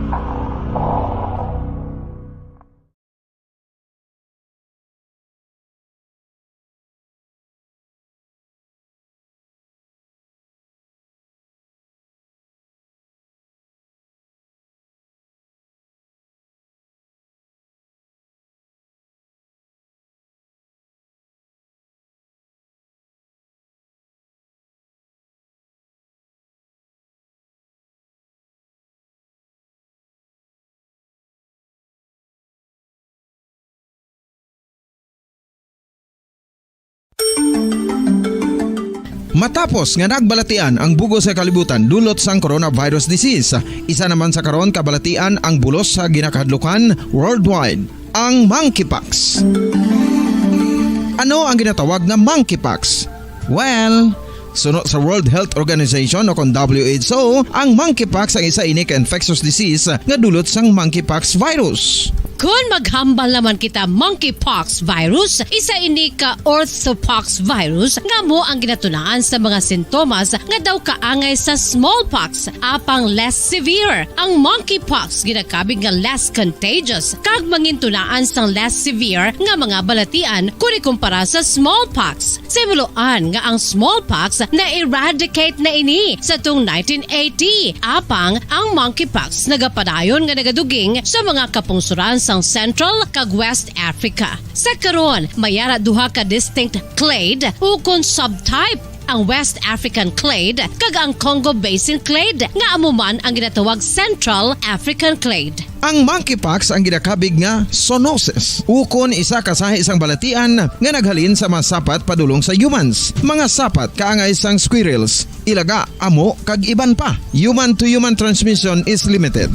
Matapos nga nagbalatian ang bug-os nga kalibutan dulot sang coronavirus disease, isa naman sa karon kabalatian ang bulos sa ginakahadlukan worldwide, ang monkeypox. Ano ang ginatawag nga monkeypox? Well, suno sa World Health Organization o kon W H O, ang monkeypox ang isa ini ka infectious disease nga dulot sang monkeypox virus. Kon maghambal naman kita, monkeypox virus, isa ini ka orthopox virus nga amo ang ginatunaan sa mga sintomas nga daw kaangay sa smallpox, apang less severe. Ang monkeypox ginakabig nga less contagious kag mangintunaan sang less severe nga mga balatian kon ikumpara sa smallpox. Sa himuloan nga ang smallpox na-eradicate na ini sa tung nineteen eighty, apang ang monkeypox nagapadayon nga nagaduging sa mga kapungsoran sang Central kag West Africa. Sa karon, may ara duha ka distinct clade ukon subtype, ang West African clade kag ang Congo Basin clade, nga amo man ang ginatawag Central African clade. Ang monkeypox ang ginakabig nga zoonosis, ukon isa ka sahi sang balatian nga naghalin sa mga sapat padulong sa humans, mga sapat kaangay sang squirrels, ilaga, amo, kag iban pa. Human-to-human transmission is limited.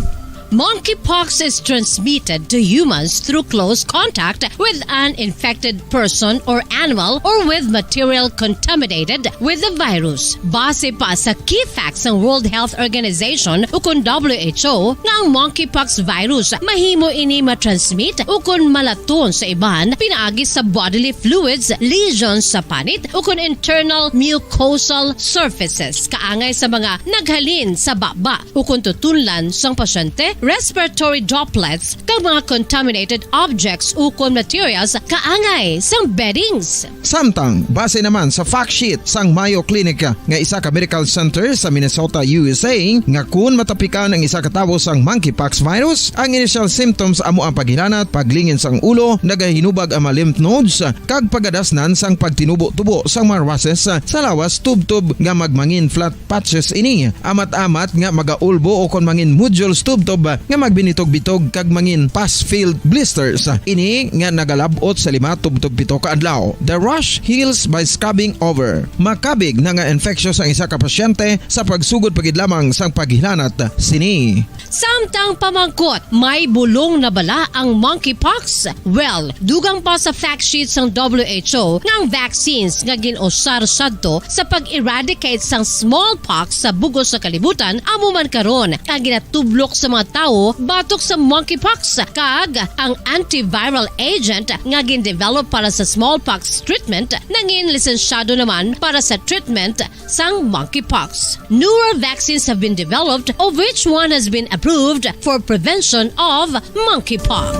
Monkeypox is transmitted to humans through close contact with an infected person or animal or with material contaminated with the virus. Base pa sa key facts sang World Health Organization ukon W H O nga ang monkeypox virus mahimo ini ma-transmit ukon malaton sa iban pinaagi sa bodily fluids, lesions sa panit ukon internal mucosal surfaces, kaangay sa mga naghalin sa baba ukon tutunlan sang pasyente, respiratory droplets, kag mga contaminated objects ukon materials kaangay sang beddings. Samtang, base naman sa fact sheet sang Mayo Clinic nga isa ka medical center sa Minnesota, U S A, nga kun matapikan ang isa ka tawo sang monkeypox virus, ang initial symptoms amo ang paghilanat, paglingin sang ulo, nagahinubag ang mga lymph nodes, kag pagadasnan sang pagtinubo-tubo sang mga rushes sa lawas tubtob nga magmangin flat patches ini, amat-amat nga magaulbo ukon mangin nodules tubtob nga magbinitog-bitog kag mangin pus-filled blisters. Ini nga nagalab-ot sa lima tubtob pito ka adlaw. The rash heals by scabbing over. Makabig na nga infectious ang isa ka pasyente sa pagsugod pa gid lamang sang paghilanat sini. Samtang pamangkot, may bulong na bala ang monkeypox? Well, dugang pa sa fact sheet sang W H O nga ang vaccines nga gin-usar sadto sa pag-eradicate sang smallpox sa bug-os nga kalibutan amo man karon ang ginatublok sa mga tawo batok sa monkeypox, kag ang antiviral agent nga gin-develop para sa smallpox treatment nangin lisensyado naman para sa treatment sang monkeypox. Newer vaccines have been developed, of which one has been approved for prevention of monkeypox.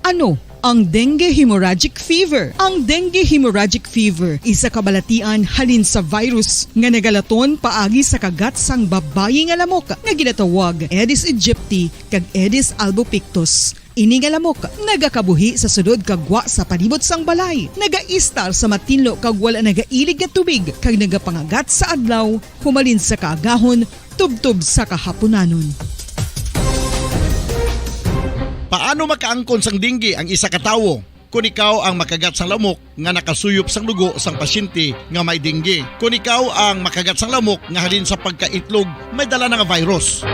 Ano ang dengue hemorrhagic fever? Ang dengue hemorrhagic fever isa ka balatian halin sa virus nga nagalaton paagi sa kagat sang babayi nga lamok nga ginatawag Aedes aegypti kag Aedes albopictus. Ini nga lamok nagakabuhi sa sulod kag gwa sa palibot sang balay, nagaistar sa matinlo kag wala nagailig nga tubig, kag nagapangagat sa adlaw humalin sa kaagahon tubtob sa kahapunanon. Paano makaangkon sang dengue ang isa ka tawo? Kon ikaw ang makagat sang lamok nga nakasuyop sang dugo sang pasyente nga may dengue. Kon ikaw ang makagat sang lamok nga halin sa pagkaitlog may dala na nga virus.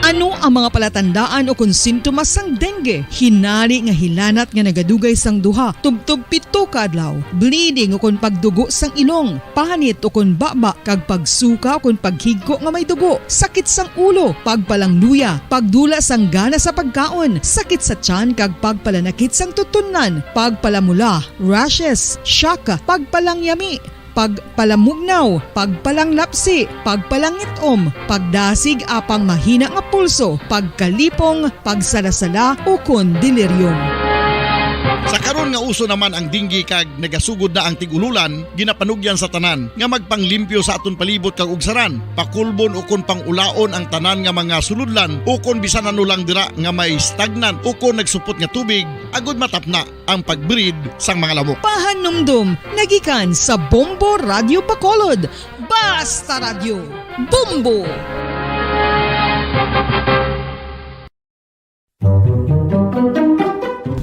Ano Ang mga palatandaan ukon sintomas sang dengue: hinari nga hilanat nga nagadugay sang duha tubtob pito ka adlaw, bleeding ukon pagdugo sang ilong, panit ukon baba kag pagsuka ukon paghigko nga may dugo, sakit sang ulo, pagpalangluya, pagdula sang gana sa pagkaon, sakit sa tiyan kag pagpalanakit sang tutunlan, pagpalamula, rashes, shock, pagpalangyami, pagpalamugnaw, pagpalanglapsi, pagpalangit-om, pagdasig apang mahina nga pulso, pagkalipong, pagsalasala, ukon delirium. Sa karon nga uso naman ang dengue kag nagasugod na ang tig-ululan, ginapanugyan sa tanan nga magpanglimpyo sa aton palibot kag ugsaran, pakulbon ukon pangulaon ang tanan nga mga sulodlan ukon bisan ano lang dira nga may stagnant ukon nagsupot nga tubig, agud matapna ang pag-breed sang mga lamok. Pahanumdom nga gikan sa Bombo Radyo Bacolod. Basta Radyo, Bombo!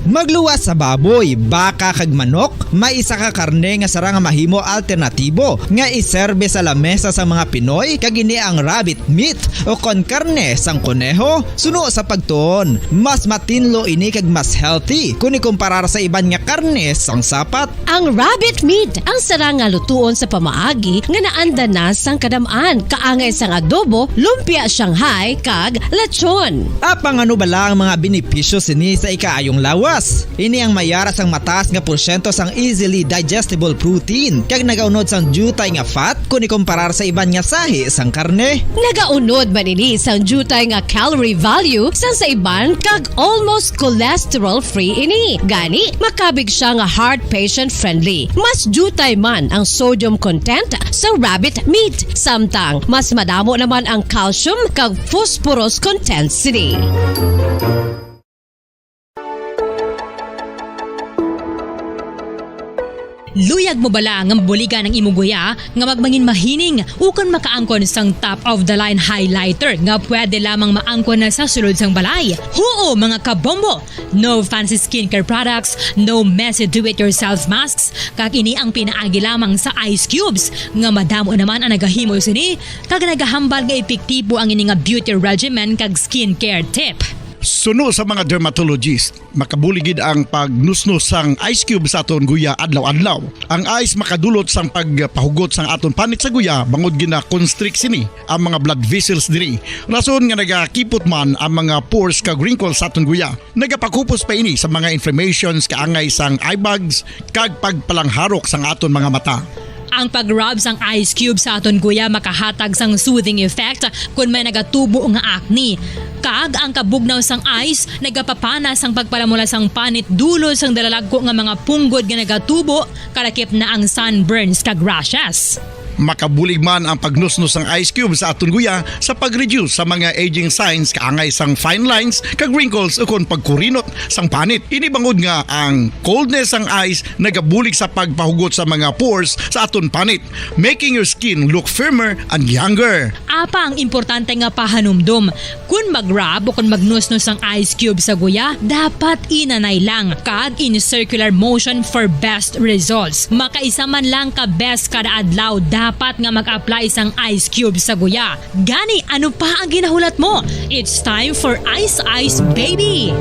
Magluwas sa baboy, baka kag manok, may isa ka karne nga sarang nga mahimo alternatibo nga iserbe sa lamesa sang mga Pinoy, kag ini ang rabbit meat o kon karne sang koneho. Suno sa pagtuon, mas matinlo ini kag mas healthy kon ikumparar sa iban nga karne sang sapat. Ang rabbit meat ang sarang nga lutuon sa pamaagi nga naanda na sang kadam-an, kaangay sang adobo, lumpia Shanghai, kag lechon. Apang ano bala ang mga benepisyo sini sa ikaayong lawas? Ini ang may ara sang mataas nga porsyento sang easily digestible protein kag nagaunod sang diutay nga fat kon ikumparar sa iban nga sahi sang karne. Nagaunod man ini sang diutay nga calorie value sang sa iban kag almost cholesterol-free ini. Gani, makabig sia nga heart patient-friendly. Mas diutay man ang sodium content sa rabbit meat, samtang mas madamo naman ang calcium kag phosphorus content sini. Luyag mo bala nga mabuligan ang imong guya nga magmangin mahining ukon makaangkon sang top of the line highlighter nga pwede lamang maangkon na sa sulod sang balay? Huo, mga kabombo! No fancy skincare products, no messy do-it-yourself masks, kag ini ang pinaagi lamang sa ice cubes nga madamo naman ang nagahimo sini kag nagahambal nga epektibo ang ini nga beauty regimen kag skincare tip. Suno sa mga dermatologist, makabulig gid ang pagnusnos sang ice cube sa aton guya adlaw-adlaw. Ang ice makadulot sang pagpahugot sang aton panit sa guya, bangod gina-constrict sini ang mga blood vessels diri, rason nga nagakipot man ang mga pores kag wrinkles sa aton guya. Nagapakupos pa ini sa mga inflammations kaangay sang eye bags kag pagpalangharok sang aton mga mata. Ang pag-rub sang ice cube sa aton guya makahatag sang soothing effect kon may nagatubo nga acne. Kag ang kabugnaw sang ice nagapapana sang pagpalamula sang panit dulot sang dalalagko nga mga punggod nga nagatubo, kalakip na ang sunburns kag rashes. Makabulig man ang pagnusnos sang ice cube sa aton guya sa pag-reduce sa mga aging signs kaangay sang fine lines kag wrinkles ukon pagkurinot sang panit. Ini bangod nga ang coldness sang ice nagabulig sa pagpahugot sa mga pores sa aton panit, making your skin look firmer and younger. Apang importante nga pahanumdom, kon mag-rub o kon magnusnos ang ice cube sa guya, dapat inanay lang kag in circular motion for best results. Makaisa man lang ka beses kada adlaw dapat nga mag-apply sang ice cube sa guya. Gani, ano pa ang ginahulat mo? It's time for Ice Ice Baby!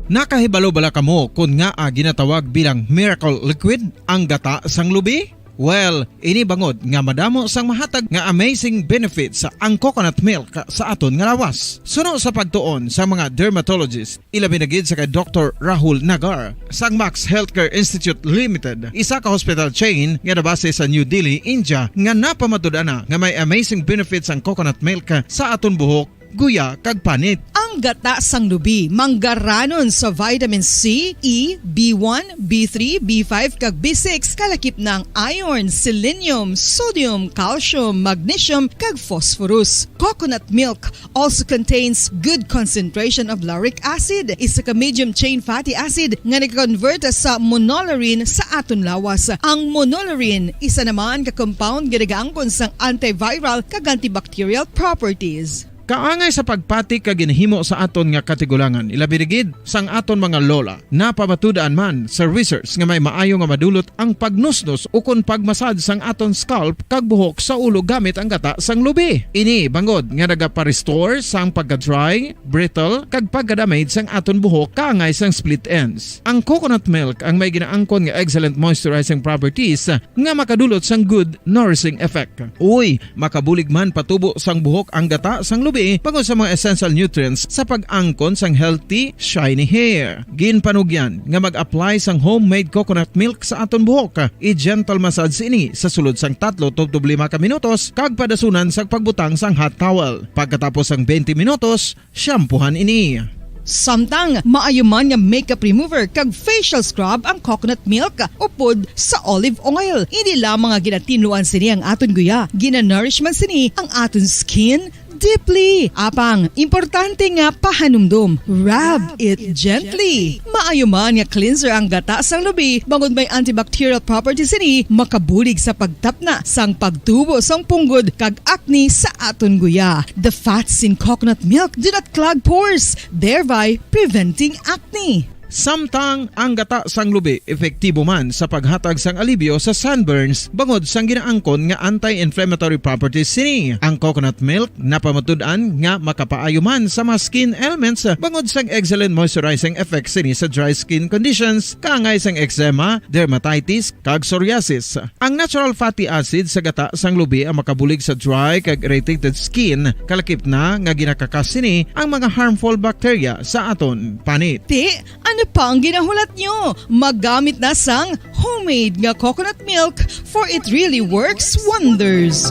Nakahibalo bala kamo kon ngaa ginatawag bilang miracle liquid ang gata sang lubi? Well, ini bangod nga madamo sang mahatag nga amazing benefits ang coconut milk sa aton nga lawas. Suno sa pagtuon sa mga dermatologist, ilabi na gid sa kay Doktor Rahul Nagar sang Max Healthcare Institute Limited, isa ka hospital chain nga nabase sa New Delhi, India, nga napamatud-an na nga may amazing benefits ang coconut milk sa aton buhok, guya, kag panit. Ang gata sang lubi manggaranon sa vitamin C, E, B one, B three, B five, kag B six, kalakip na ang iron, selenium, sodium, calcium, magnesium, kag phosphorus. Coconut milk also contains good concentration of lauric acid, isa ka medium chain fatty acid nga nag-convert sa monolaurin sa aton lawas. Ang monolaurin, isa naman ka compound nga nagaangkon sang antiviral kag antibacterial properties. Kaangay sa pagpati kag ginhimo sa aton nga katigulangan, ilabi na gid sang aton mga lola. Napamatud-an man sa research nga may maayo nga madulot ang pagnusnos ukon pagmasad sang aton scalp kag buhok sa ulo gamit ang gata sang lubi. Ini bangod nga nagapa-restore sang pagka-dry, brittle, kag pagka-damage sang aton buhok kaangay sang split ends. Ang coconut milk ang may ginaangkon nga excellent moisturizing properties nga makadulot sang good nourishing effect. Uy, makabulig man patubo sang buhok ang gata sang lubi bangod sa mga essential nutrients sa pag-angkon sang healthy, shiny hair. Ginpanugyan nga mag-apply sang homemade coconut milk sa aton buhok. I-gentle massage ini sa sulod sang tatlo tubtob lima ka minutos kag padasunan sa pagbutang sang hot towel. Pagkatapos sang twenty minutos, shampoohan ini. Samtang maayo man nga makeup remover kag facial scrub ang coconut milk upod sa olive oil. Hindi lamang nga ginatinluan sini ang aton guya, ginanourish man sini ang aton skin deeply. Apang, importante nga pahanumdom, rub it gently. Maayo man nga cleanser ang gata sang lubi bangod may antibacterial properties sini, makabulig sa pagtapna sang pagtubo sang punggod kag acne sa aton guya. The fats in coconut milk do not clog pores, thereby preventing acne. Samtang ang gata sang lubi epektibo man sa paghatag sang alibyo sa sunburns bangod sang ginaangkon nga anti-inflammatory properties sini. Ang coconut milk napamatud-an nga makapaayo man sa mga skin ailments bangod sang excellent moisturizing effects sini sa dry skin conditions, kaangay sang eczema, dermatitis, kag psoriasis. Ang natural fatty acid sa gata sang lubi ang makabulig sa dry kag irritated skin, kalakip na nga ginakakas sini ang mga harmful bacteria sa aton panit. Ti, ano pa ang ginahulat nyo? Maggamit na sang homemade nga coconut milk, for it really works wonders.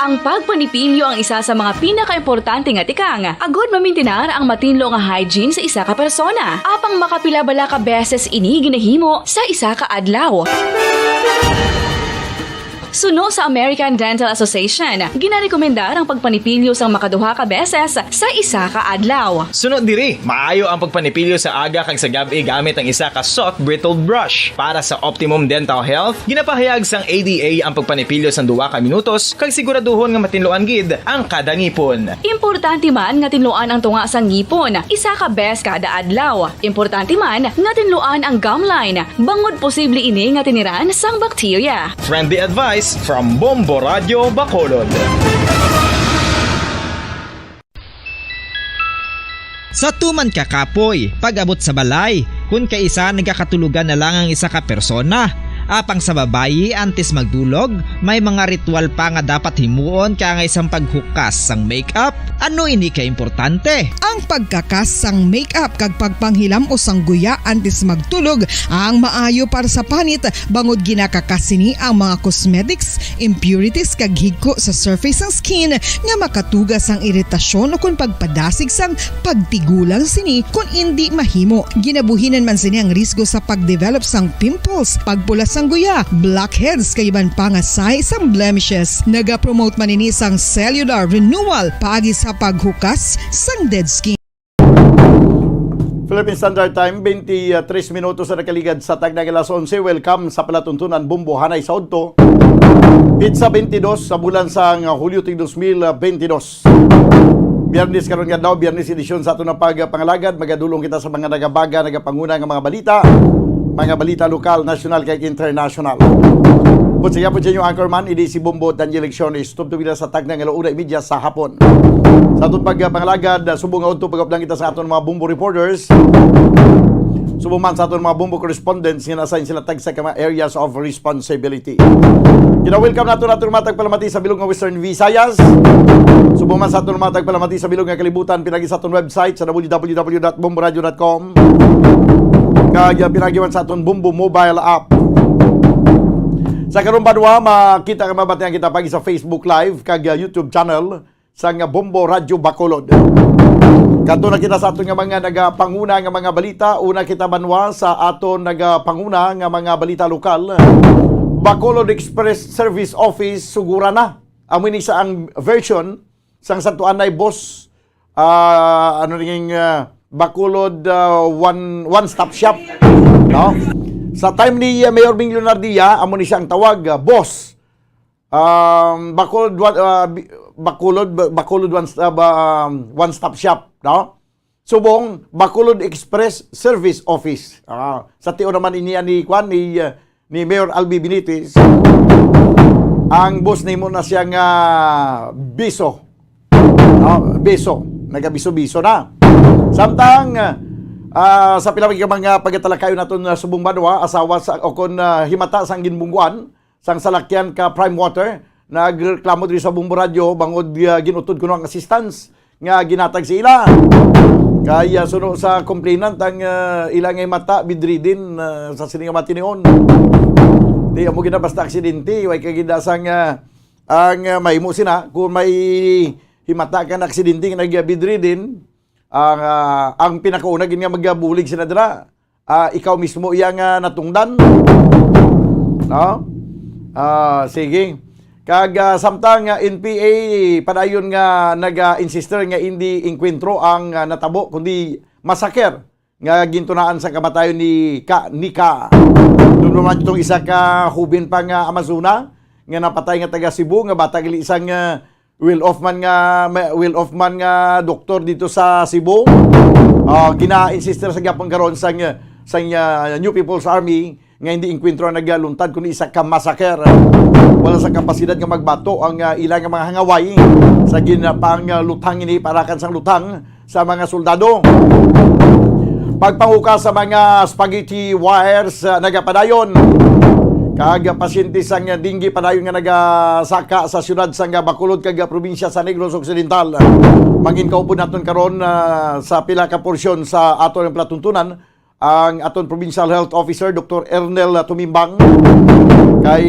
Ang pagpanipilyo ang isa sa mga pinakaimportante nga tikang agud mamintinar ang matinlo nga hygiene sa isa ka persona. Apang makapila bala ka beses ini ginahimo sa isa ka adlaw? Suno sa American Dental Association, ginarekomendar ang pagpanipilyo sang makaduha ka beses sa isa ka adlaw. Suno diri, maayo ang pagpanipilyo sa aga kag sa gab-i gamit ang isa ka soft bristled brush. Para sa optimum dental health, ginapahayag sang A D A ang pagpanipilyo sang duha ka minutos kag siguraduhon nga matinluan gid ang kada ngipon. Importante man nga tinluan ang tunga sang ngipon isa ka bes kada adlaw. Importante man nga tinluan ang gum line, bangod posible ini nga tiniran sang bakterya. Friendly advice from Bombo Radio Bacolod. Sa tuman ka kapoy, pag-abot sa balay, kun kaisa nagakatulogan na lang ang isa ka persona. Apang sa babayi, antes magdulog, may mga ritual pa nga dapat himuon kaangay sang paghukas sang makeup. Ano ini ka importante? Ang pagkakas sang makeup kag pagpanghilam-os sang guya antes magtulog ang maayo para sa panit, bangod ginakakas sini ang mga cosmetics, impurities kag higko sa surface sang skin nga makatuga sang iritasyon ukon pagpadasig sang pagtigulang sini kon indi mahimo. Ginabuhinan man sini ang risgo sa pagdevelop sang pimples, pagpula sang guya, blackheads kag iban pa nga sahi sang blemishes. Nagapromote man ini sang cellular renewal paagi sa paghukas sang dead skin. Philippine Standard Time, twenty-three minutos na nakaligad sa tagna nga alas onse. Welcome sa palatuntunan Bombo Hanay sa Udto. Pitsa twenty-dos sa bulan sang Hulyo tig dos mil twenty-dos. Biyernes karon nga adlaw, Biyernes edisyon sa aton nga pagpangalagad. Magadulong kita sa mga nagabaga, nagapanguna nga mga balita, mga balita lokal, nasyonal, kag internasyonal. Put sa gyapon sa inyo, anchorman, ini si Bombo Daniel Lecciones. Tubtob kita sa tagna nga alas una y media sa hapon. Sa aton pagpangalagad, subong nga udto, pag-updan kita sa aton mga Bombo reporters. Subong man sa aton mga Bombo correspondents nga na-assign sila tagsa ka mga areas of responsibility. Gina-welcome nato naton mga tagpalamati sa bilog nga Western Visayas. Subong man sa aton mga tagpalamati sa bilog nga kalibutan, pinagi sa aton website sa w w w dot bomboradio dot com. Kag, uh, pinagi man sa aton Bombo mobile app. Sa karong banwa, makita nga mabatian kita pagi sa Facebook Live kag, uh, YouTube channel sang Bombo Radyo Bacolod. Kadto na kita sa aton nga mga nagapanguna nga mga balita. Una kita banwa sa aton nagapanguna nga mga balita lokal. Bacolod Express Service Office sugura na. Amo ni sa ang version sang santuanay boss, ah, ano ning, ah, Bacolod, ah, one, one stop shop, no? Sa time ni, ah, Mayor Bing Leonardia, amo ni siya ang tawag, ah, boss. um, Bacolod, one- uh, Bi- Bacolod, Ba- Bacolod One Stop, um, One Stop Shop, no? Subong, Bacolod Express Service Office. Ah, sa tion naman ini ni kwan ni, uh, ni Mayor Albi Benitez, ang boss nimo na siya nga biso. No? Biso. Nagabiso-biso na. Samtang, ah, sa pila ka mga pagatalakayon naton nga subong banwa, asawa sa, o kon, ah, himata sang ginbungguan sang salakyan ka Prime Water, nagreklamo diri sa Bombo Radyo bangod, ah, ginutod kuno ang assistance nga ginatag sa ila. Kay, ah, suno sa complainant, ang, ah, ila nga himata bedridden, ah, sa sini nga matinion. Di amo gina basta aksidente, way kagidasang, ah, ang, ah, mahimo sina kung may himata ka na aksidente nga nag-bedridden, ang, ah, ang pinakauna gid nga magabulig sila dira, ah, ikaw mismo iya nga natungdan. No? Ah, sige. Kag, ah, samtang nga N P A padayon nga naga-insister nga hindi engkwentro ang, ah, natabo, kundi massacre nga gintunaan sa kamatayon ni Ka, ni Ka. Dumduman tong isa ka hubin pa nga Amazona nga napatay nga taga Cebu nga bata gali isang, ah, well-off man nga, ma- well-off man nga doktor dito sa Cebu. Ah, gina-insister sa gyapon karon sang, sang, ah, New People's Army nga hindi engkwentro ang nagaluntad kundi isa ka massacre. Wala sa kapasidad nga magbato ang, ah, ila nga mga hangaway sa ginapang, ah, lutang ini para kan sang lutang sa mga soldado. Pagpanguka sa mga spaghetti wires, ah, nagapadayon. Kag pasyente sang dengue padayon nga nagasaka sa siyudad sang Bacolod kag probinsya sa Negros Occidental. Mangin kaupod naton karon, ah, sa pila ka porsyon sa aton nga palatuntunan ang aton Provincial Health Officer, Doktor Ernel Tumimbang. Kay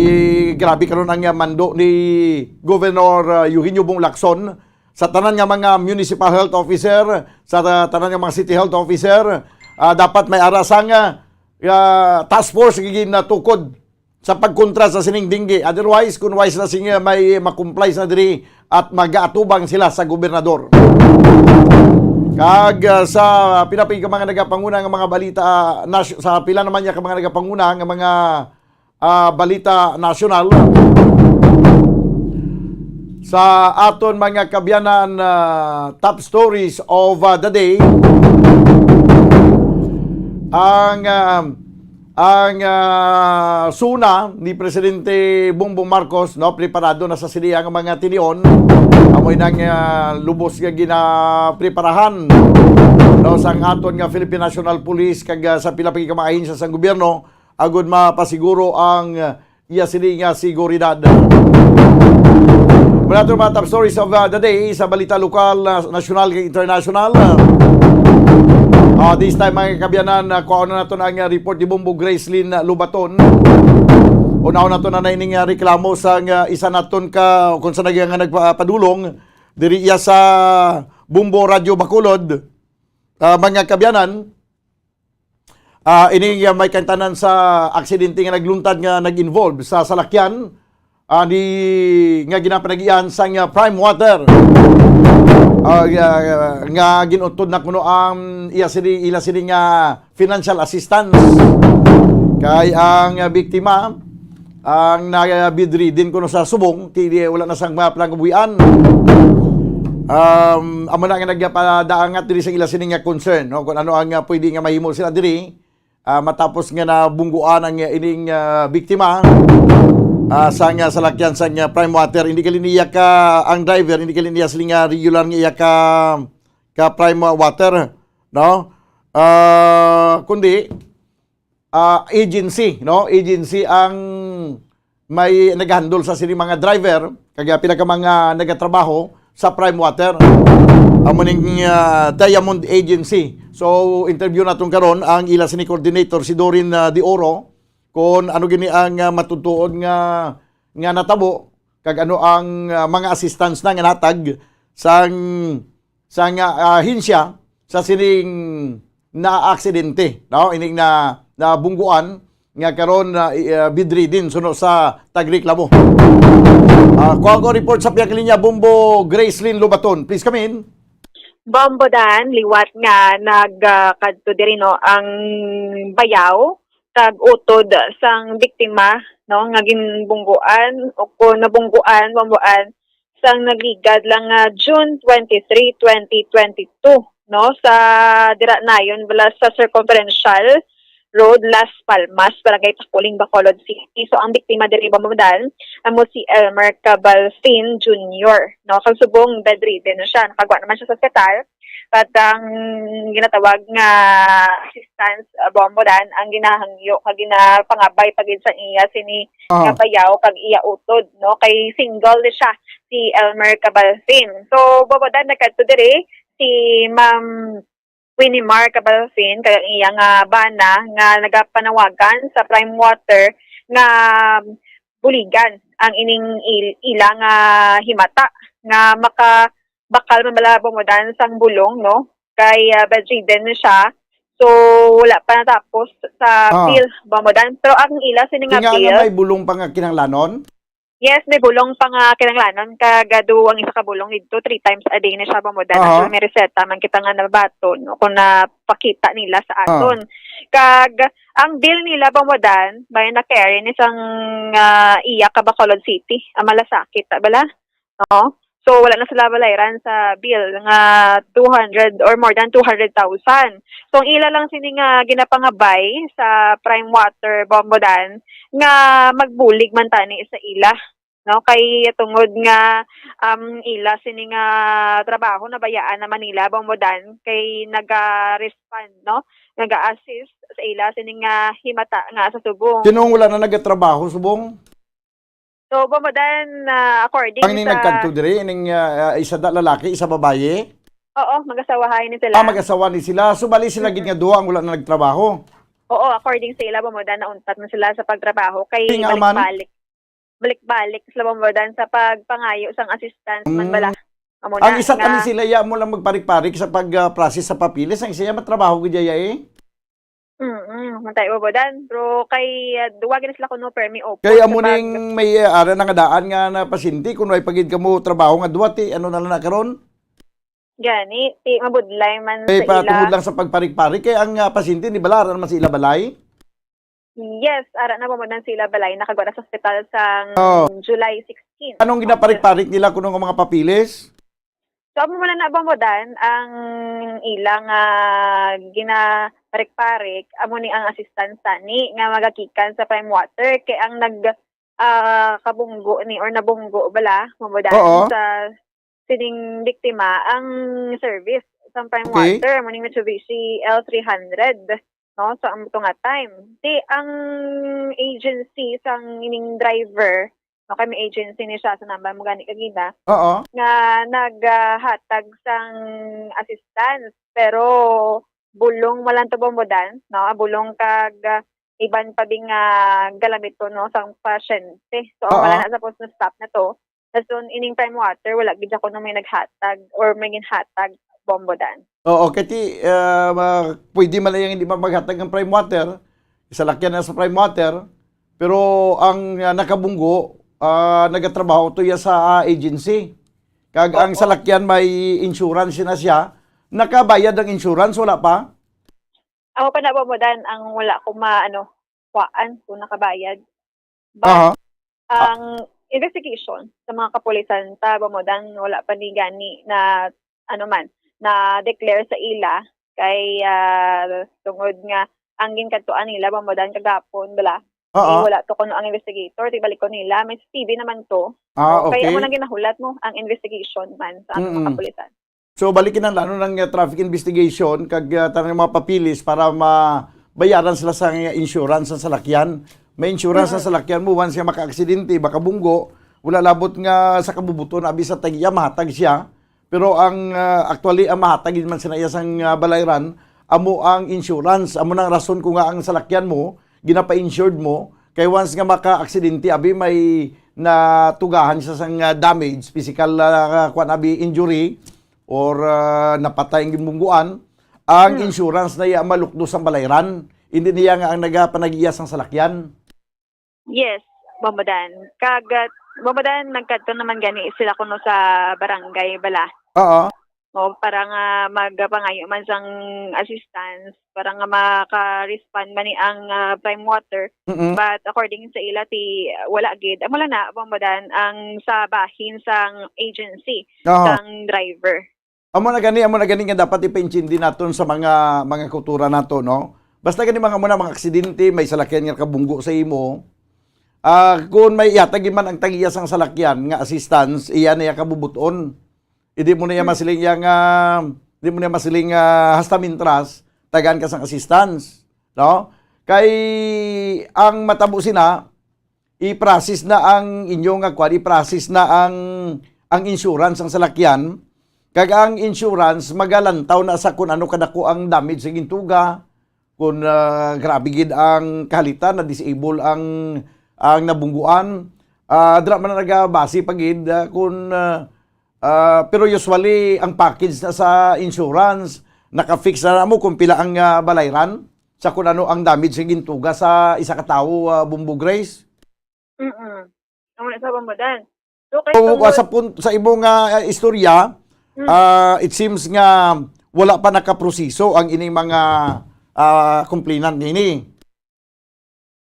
grabe karon ang, ah, mando ni Governor, ah, Eugenio Bong Lacson sa tanan nga mga municipal health officer, sa ta- tanan nga mga city health officer, ah, dapat may ara sang, ah, ah, task force nga ginatukod sa pagkontra sa sining dengue. Otherwise, kung wise na sing, ah, may makumplay na diri at magaatubang sila sa gobernador. Kag, ah, sa pila pa ka mga nagapanguna nga mga balita, ah, nas- sa pila naman niya ka mga nagapanguna nga mga, ah, balita nasyonal, sa aton mga kabyanan, ah, top stories of, ah, the day, ang, ah, ang, ah, SONA ni Presidente Bongbong Marcos, no, preparado na sa sila nga mga tinion. Amoy nang, ah, lubos nga ginapreparahan, no, sang aton nga Philippine National Police kag, ah, sa pila pa ka mga ahensya sang gobyerno agud mapasiguro ang, ah, iya sini nga seguridad. Mula ito mga top stories of, uh, the day sa balita lokal, uh, nasyonal, kag international. Uh, this time, mga kabyanan, uh, kuha na natin ang, uh, report ni Bombo Gracelyn, uh, Lubaton. Unahon natin na na ining, uh, reklamo sa, uh, isa naton ka, kung sa nag-, nga nagpadulong diri iya sa Bombo Radio Bacolod. Uh, mga kabyanan, Ah, ini nga may kantanan sa aksidente nga nagluntad nga nag-involve sa salakyan, ah, ni, nga ginapanagian sang, ah, Prime Water. Ah, nga, nga ginutod na kuno ang iya sini, ila sini nga financial assistance. Kay ang, ah, biktima, ang nagabidridin kuno sa subong, ti di, wala na sang mga pangabuhian. Um, amo na nga nagpadaangat diri sa ila sini nga concern, no? Kung ano ang, ah, pwede nga mahimo sila diri, ah, matapos nga nabungguan ang, ah, ining, ah, biktima, ah, sa nga salakyan sa nga Prime Water. Hindi gali niya ka, ang driver, hindi gali niya sila nga regular nga iya ka, ka Prime Water, no? Ah, kundi, ah, agency, no? Agency ang may naghandle sa sini mga driver, kag pila ka mga nagatrabaho sa Prime Water. Amo ning, ah, Diamond Agency. So, interview naton karon ang ila sini coordinator, si Doreen, ah, De Oro, kung ano gini ang, ah, matutuod nga, nga natabo, kag ano ang, ah, mga assistance na nga natag sang sa nga, ah, ahensya sa sining naaksidente, no? Ining na, nabungguan nga karon na, i-, ah, bedridden suno sa tagreklamo. Ah, kuha ko report sa pihak linya, Bombo Gracelyn Lobaton. Please come in. Bombo Dan, liwat nga nag, ah, kadto diri, no, ang bayaw kag utod sang biktima no, nga ginbungguan o kung nabungguan, bumbuan, sang nagligad lang nga June twenty-three, twenty twenty-two, no, sa dira nayon bala sa Circumferential Road, Las Palmas, Barangay Taculing, Bacolod City. So, ang biktima diri, Bombodan, amo si Elmer Cabalfin Junior, no? Kag subong bedridden na siya, nakagwa naman siya sa ospital. At ang ginatawag nga assistance, uh, Bombodan, ang ginahangyo kag ginapangabay pa gid sa iya sini Ah. nga bayaw kag iya utod, no? Kay single ni siya, si Elmer Cabalfin. So, Bombodan, nagkadto diri si Ma'am Winnie Mar Cabalfin kag ang iya nga bana nga nagapanawagan sa Prime Water nga buligan ang ining il-, ila nga himata nga maka-, bakal man bala, Bombodan, sang bulong, no? Kay, ah, bedridden na siya. So, wala pa natapos sa Ah. bill, Bombodan. Pero ang ila sini nga Kaya nga bill, may bulong pa nga kinahanglanon? Yes, may bulong pa nga kinahanglanon. Kag, ah, do ang isa ka bulong didto, three times a day na siya, Bombodan. Aha. Actually, may reseta man kita nga nabaton o kung napakita nila sa Ah. aton. Kag ang bill nila, Bombodan, may na-carry ni sang, ah, iya ka Bacolod City, ang malasakit, ta bala? No? So, wala na sila balayran sa bill nga two hundred or more than two hundred thousand. So, ang ila lang sini nga ginapangabay sa Prime Water, Bombodan, nga magbulig man tani sa ila, no? Kay tungod nga, um, ila sini nga trabaho nabayaan naman nila, Bombodan, kay naga-respond, no? Naga-assist sa ila sini nga himata nga sa subong. Sino ang wala na nagatrabaho subong? So, Bombodan, ah, according Ang ining sa nagkadto diri, ining, ah, ah, isa da lalaki, isa babayi? Oo, mag-asawahay ni sila. Ah, mag-asawa ni sila. So, bali sila gid Mm-mm. nga duha ang wala na nagtrabaho? Oo, according sa ila, Bombodan, nauntat na sila sa pagtrabaho. Kay Kay nga man? balik-balik. Balik-balik sila, Bombodan, sa pagpangayo sang assistance man Mm. bala. Amo Ang na isa nga tani sila, ya mo lang magparik-parik sa pag, ah, process sa papeles. Ang isa, ya, matrabaho gid ya, eh. Mm-mm, matay, Bombodan. Pero kay, ah, duwa gid sila kuno permi opo Kay sa amo pag- ning may, ah, ara na nga daan nga na pasyente, kung way pa gid kamo trabaho nga duwa, ti, ano na lang na karon? Gani, ti, mabudlay man Kay sa pa, ila. tungod lang sa pagparik-parik, kay ang, ah, pasyente, di bala, ara naman sa ila balay? Yes, ara na, Bombodan, sa ila balay. Nakagwa na sa ospital sang Oh. July sixteen. Anong Opo. ginaparik-parik nila kuno nga mga papeles? So, amo man na, Bombodan, ang ilang, ah, ginaparik-parik, amo ni ang assistance tani nga magagikan sa Prime Water, kay ang nag, ah, kabunggo ni or nabunggo bala, Bombodan, Oo. sa sining biktima ang service sa Prime Okay. Water, amo ning Mitsubishi L three hundred, no? So, ang to nga time. Di ang agency sang ining driver, no, kay may agency ni siya, sa number mo gani kagina, Oo. nga naghatag sang assistance, pero bulong mo lang to, Bombodan, no? Bulong kag, ah, iban pa bing, ah, galamito, no, sang pasyente. So, ang Oo. wala na, suppose na stop na to. Dason ining Prime Water, wala gid ako no may naghatag or may ginhatag, Bombodan. Oo, kay ti, ah, ma-, pwede man lang hindi ma-, maghatag ang Prime Water, salakyan na sa Prime Water, pero ang, ah, nakabunggo, ah, nagatrabaho to ya sa, ah, agency. Kag ang Oo. salakyan may insurance na siya. Nakabayad ang insurance, wala pa? Ako pa na, Bombodan, ang wala ko ma-, ano, kuwaan kung nakabayad. But Aha. ang investigation sa mga kapulisan ta, Bombodan, wala pa ni gani na, ano man, na-declare sa ila kay, ah, tungod nga ang ginkadtuan nila, Bombodan, kagapon bala. Oo. Eh, wala to kuno ang investigator, di balik ko nila. May C C T V naman to. Ah, So, kay okay. amo nang ginahulat mo ang investigation man sa ato mga Mm-mm. kapulisan. So, balik kinahanglan ang, uh, traffic investigation kag, uh, tanang mga papeles para mabayaran sila sa insurance sa salakyan. May insurance ang Mm. salakyan mo, once nga makaaksidente, makabunggo, wala labot nga sa kabubuto na abi sa tag-iya, mahatag siya. Pero ang, uh, actually, ang mahatag gid man sa iya sang, uh, balayran, amo ang insurance. Amo nang rason ko nga ang salakyan mo, ginapa-insured mo, kay once nga makaaksidente, abi may natugahan siya sang, uh, damage, physical, uh, kuwan, abi, injury, or, ah, napatay ang ginbungguan, ang Hmm. insurance na iya malukdo sang balayran. Hindi niya nga ang nagapanag-iya sang salakyan. Yes, Bombodan. Kag, ah, Bombodan, nagkadto naman gani sila kuno sa barangay bala. Oo. no, para nga magapangayo man sang assistance, para nga maka-respond man ni ang, ah, Prime Water. Mm. But according sa ila, ti, wala gid. Amo lang na, Bombodan, ang sa bahin sang agency, Aha. sang driver. Amo na gani, amo na gani nga dapat ipaintindi naton sa mga, mga kultura nato, no? Basta gani mga muna, mga aksidente, may salakyan nga kabunggo sa imo. Ah, kung may ihatag man ang tagiya sang salakyan nga assistance, iya na iya kabubuton. Hindi mo na iya Mm. masiling iya nga, hindi mo na iya masiling, ah, hasta mintras, tagaan ka sang assistance, no? Kay ang matabo sina, i-process na ang inyo nga kwan, i-process na ang, ang insurance ang salakyan, kag ang insurance magalantaw na sa kun ano kadako ang damage sa gintuga, kun, ah, grabe gid ang kahalitan, na-disable ang, ang nabungguan. Ah, dira man nagabase pa gid, ah, kun, ah, ah, pero usually ang package na sa insurance, naka-fix na mo kung pila ang, ah, balayran sa kun ano ang damage sa gintuga sa isa ka tawo, ah, Bombo Grace. Mm. Amo na sa Bombodan. So, kay So, tungod sa pun-, sa imo nga, ah, istorya, Mm. ah, it seems nga wala pa nakaproseso ang ining mga, ah, complainant nini.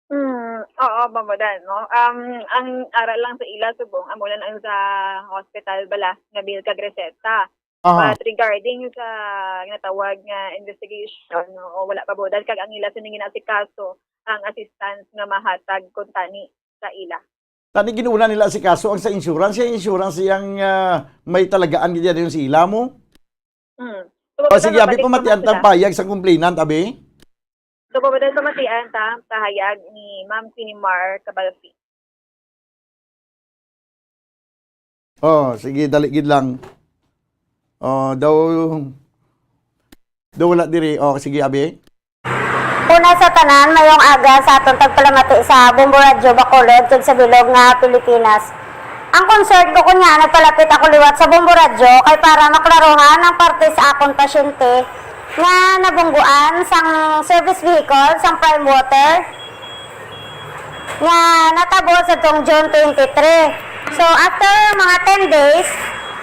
Mm, oo, Bombodan, no? Um, ang ara lang sa ila subong, amo lang ang sa hospital bala nga bill kag reseta. Aha. But regarding sa natawag nga investigation, no, wala pa, Bombodan, kag ang ila sining ginasikaso ang assistance nga mahatag kuntani sa ila. Tani, gin-una nila asikaso ang sa insurance. Sa insurance, iyang, ah, may talagaan gid yan yung sa ila mo? Hmm. So, O, sige, abi, mabalik pa pamatian sila. Tang payag sa complainant, abi. So, Bombodan, pamatian ta, pahayag ni Ma'am Sinimar Cabalfi. Oh, sige, dali gid lang. Oh, daw, daw wala diri. Oh, sige, abi. Una sa tanan, mayong aga sa aton tagpalamati sa Bombo Radyo Bacolod kag sa bilog nga Pilipinas. Ang concern ko kunya, nagpalapit ako liwat sa Bombo Radyo kay para maklaruhan ang parte sa akon pasyente nga nabungguan sang service vehicle sang Prime Water nga natabo sa tong June twenty-three. So, after mga ten days,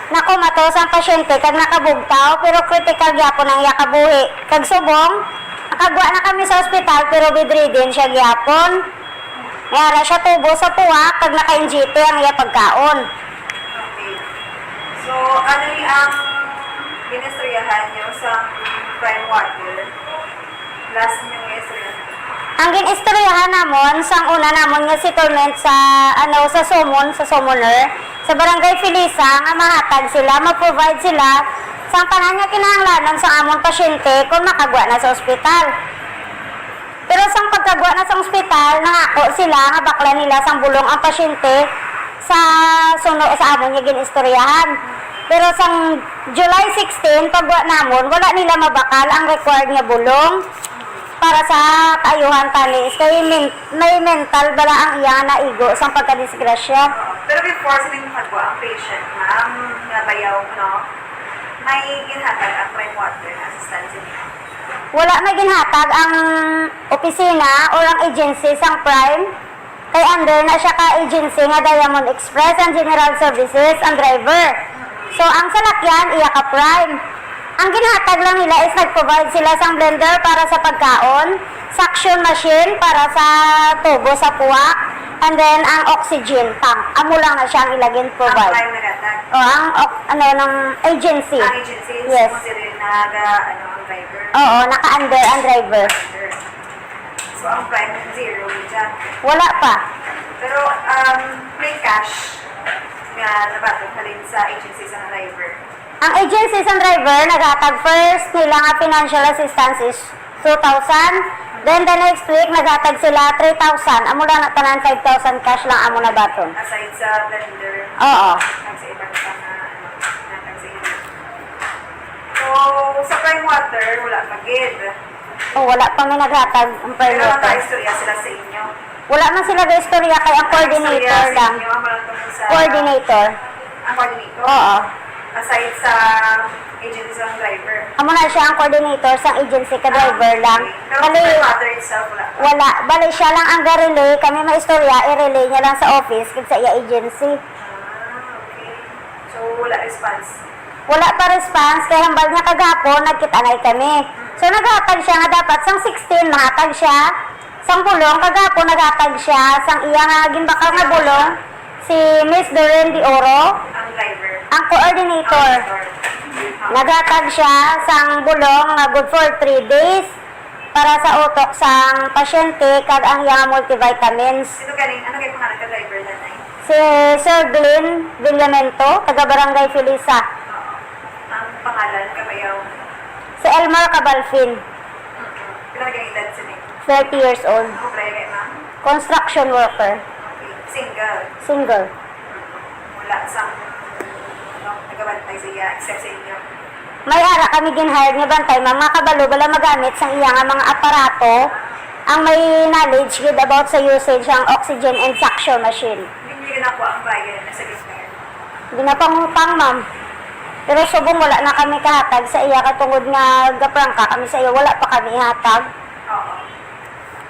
nakumatos ang pasyente kag nakabugtaw, pero critical gyapon ang iya kabuhi. Kag subong, nakagwa na kami sa ospital, pero bedridden siya gyapon. May ara siya tubo sa puwak, kag naka-N G T ang iya pagkaon. Okay. So, ano ni ang ginistoryahan niyo sa Prime Water? Last niyo nga istorya. Ang gin-istoryahan namon sang una namon nga settlement sa, ano, sa sumon, sa summoner, sa Barangay Felisa, nga mahatag sila, mag-provide sila sang tanan nga kinahanglanon sang amon pasyente kon makagwa na sa ospital. Pero sang pagkagwa na sa ospital, nangako sila nga baklan nila sang bulong ang pasyente sa suno sa amon nga gin-istoryahan. Pero sang July sixteen, pagwa namon, wala nila mabakal ang required nga bulong para sa kaayuhan tani. Kay men-, may mental bala ang iya nga naigo sang pagkadisgrasya. Pero before sila yung pagwa ang patient, ma'am, nga bayaw, no? May ginhatag ang Prime Water nga assistance niya? Wala may ginhatag ang opisina or ang agency sang Prime. Kay under na siya ka agency nga Diamond Express, ang General Services, ang driver. So, ang salakyan, iya ka Prime. Ang ginhatag lang nila is nag-provide sila sang blender para sa pagkaon, suction machine para sa tubo sa puwak, and then ang oxygen tank. Amo lang na siya ang ila gin-provide. Ang Prime naghatag? O, ang ox-, ano, ng agency. Ang agency, Yes. Mismo sila yung naga-, ano, ang driver? Oo, naka-under ang driver. Under. So, ang Prime, zero, dyan. Wala pa. Pero, um, may cash nga nabaton halin sa agency sang driver? Ang agency sang driver, naghatag first nila nga financial assistance is two thousand. Then, the next week, naghatag sila three thousand. Amo lang na tanan, five thousand cash lang amo nabaton. Aside sa blender, Oo. Nag sa iba pa nga, ano, nag sa iba. So, sa Prime Water, wala pa gid. Oh, wala pa may naghatag ang Prime Water. Pero nakaistorya sila sa inyo? Wala man sila gaistorya kay ang coordinator lang. Nakaistorya sa inyo, ang mga tungkol sa Coordinator. Ang coordinator? Oo. Aside sa agency sa driver? Amo na siya ang coordinator sa agency ka driver lang. Ah, okay. Pero Kali, Prime Water itself, wala pa? Wala. Bali, siya lang ang ga-relay. Kami may istorya, i-relay niya lang sa office kag sa iya agency. Ah, okay. So, wala response? Wala pa response kay hambal niya kagahapon nagkit-anay kami. So naghatag siya nga dapat sang sixteen mahatag siya sang bulong, kagahapon naghatag siya sang iya nga ginbakal nga bulong si Miss Doreen De Oro, Ang driver. Ang coordinator. Ang driver. Naghatag siya sang bulong nga good for three days para sa utok sang pasyente kag ang iya nga multivitamins. Sino galing? Ano kay pangalan ka driver na, Nay? Si Sir Glenn Villamento, taga Barangay Felisa. Oo. Ang pangalan, kabayaw? Si Elmar Cabalfin. Mm-mm. Pila ka edad sa ni? Thirty years old. Ano kay, ma'am? Construction worker. Okay. Single? Single. Mm-mm. Wala sang, ano, nagabantay sa iya, except sa inyo? May ara kami gin-hire nga bantay, ma'am, nga kabalo bala magamit sang iya nga mga aparato, ang may knowledge gid about sa usage sang oxygen and suction machine. Hindi niyo ginakuha ang bayad na sa ginhire? Ginapangutang, ma'am. Pero subong wala na kami kahatag sa iya, katungod nga gaprangka kami sa iya, wala pa kami ihatag. Oo.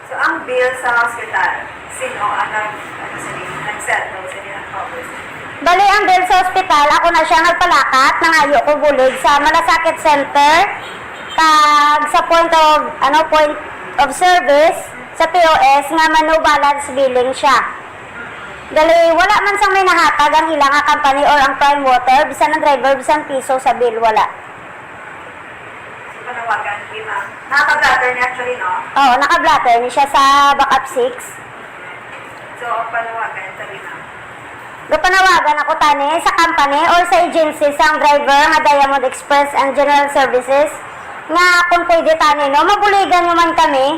So, ang bill sa hospital, sino ang nag-, ano, sa inyo, nag-settle sa inyo, nag-cover sa inyo? Bali, ang bill sa hospital, ako na siya nagpalakat, nangayo ko bulig sa Malasakit Center, kag sa point of, ano, point of service, sa P O S, nga may no balance billing siya. Gali, wala man sang may nahatag ang ila nga company or ang Prime Water, bisan ang driver, bisan piso sa bill, wala. So, panawagan ni ma'am. Naka-blotter niya actually, no? Oo, naka-blotter ni siya sa backup six. So, ang panawagan sa ni ma'am. Gapanawagan ako tani sa company or sa agency sang driver nga Diamond Express and General Services nga kung pwede tani, no, mabuligan nyo man kami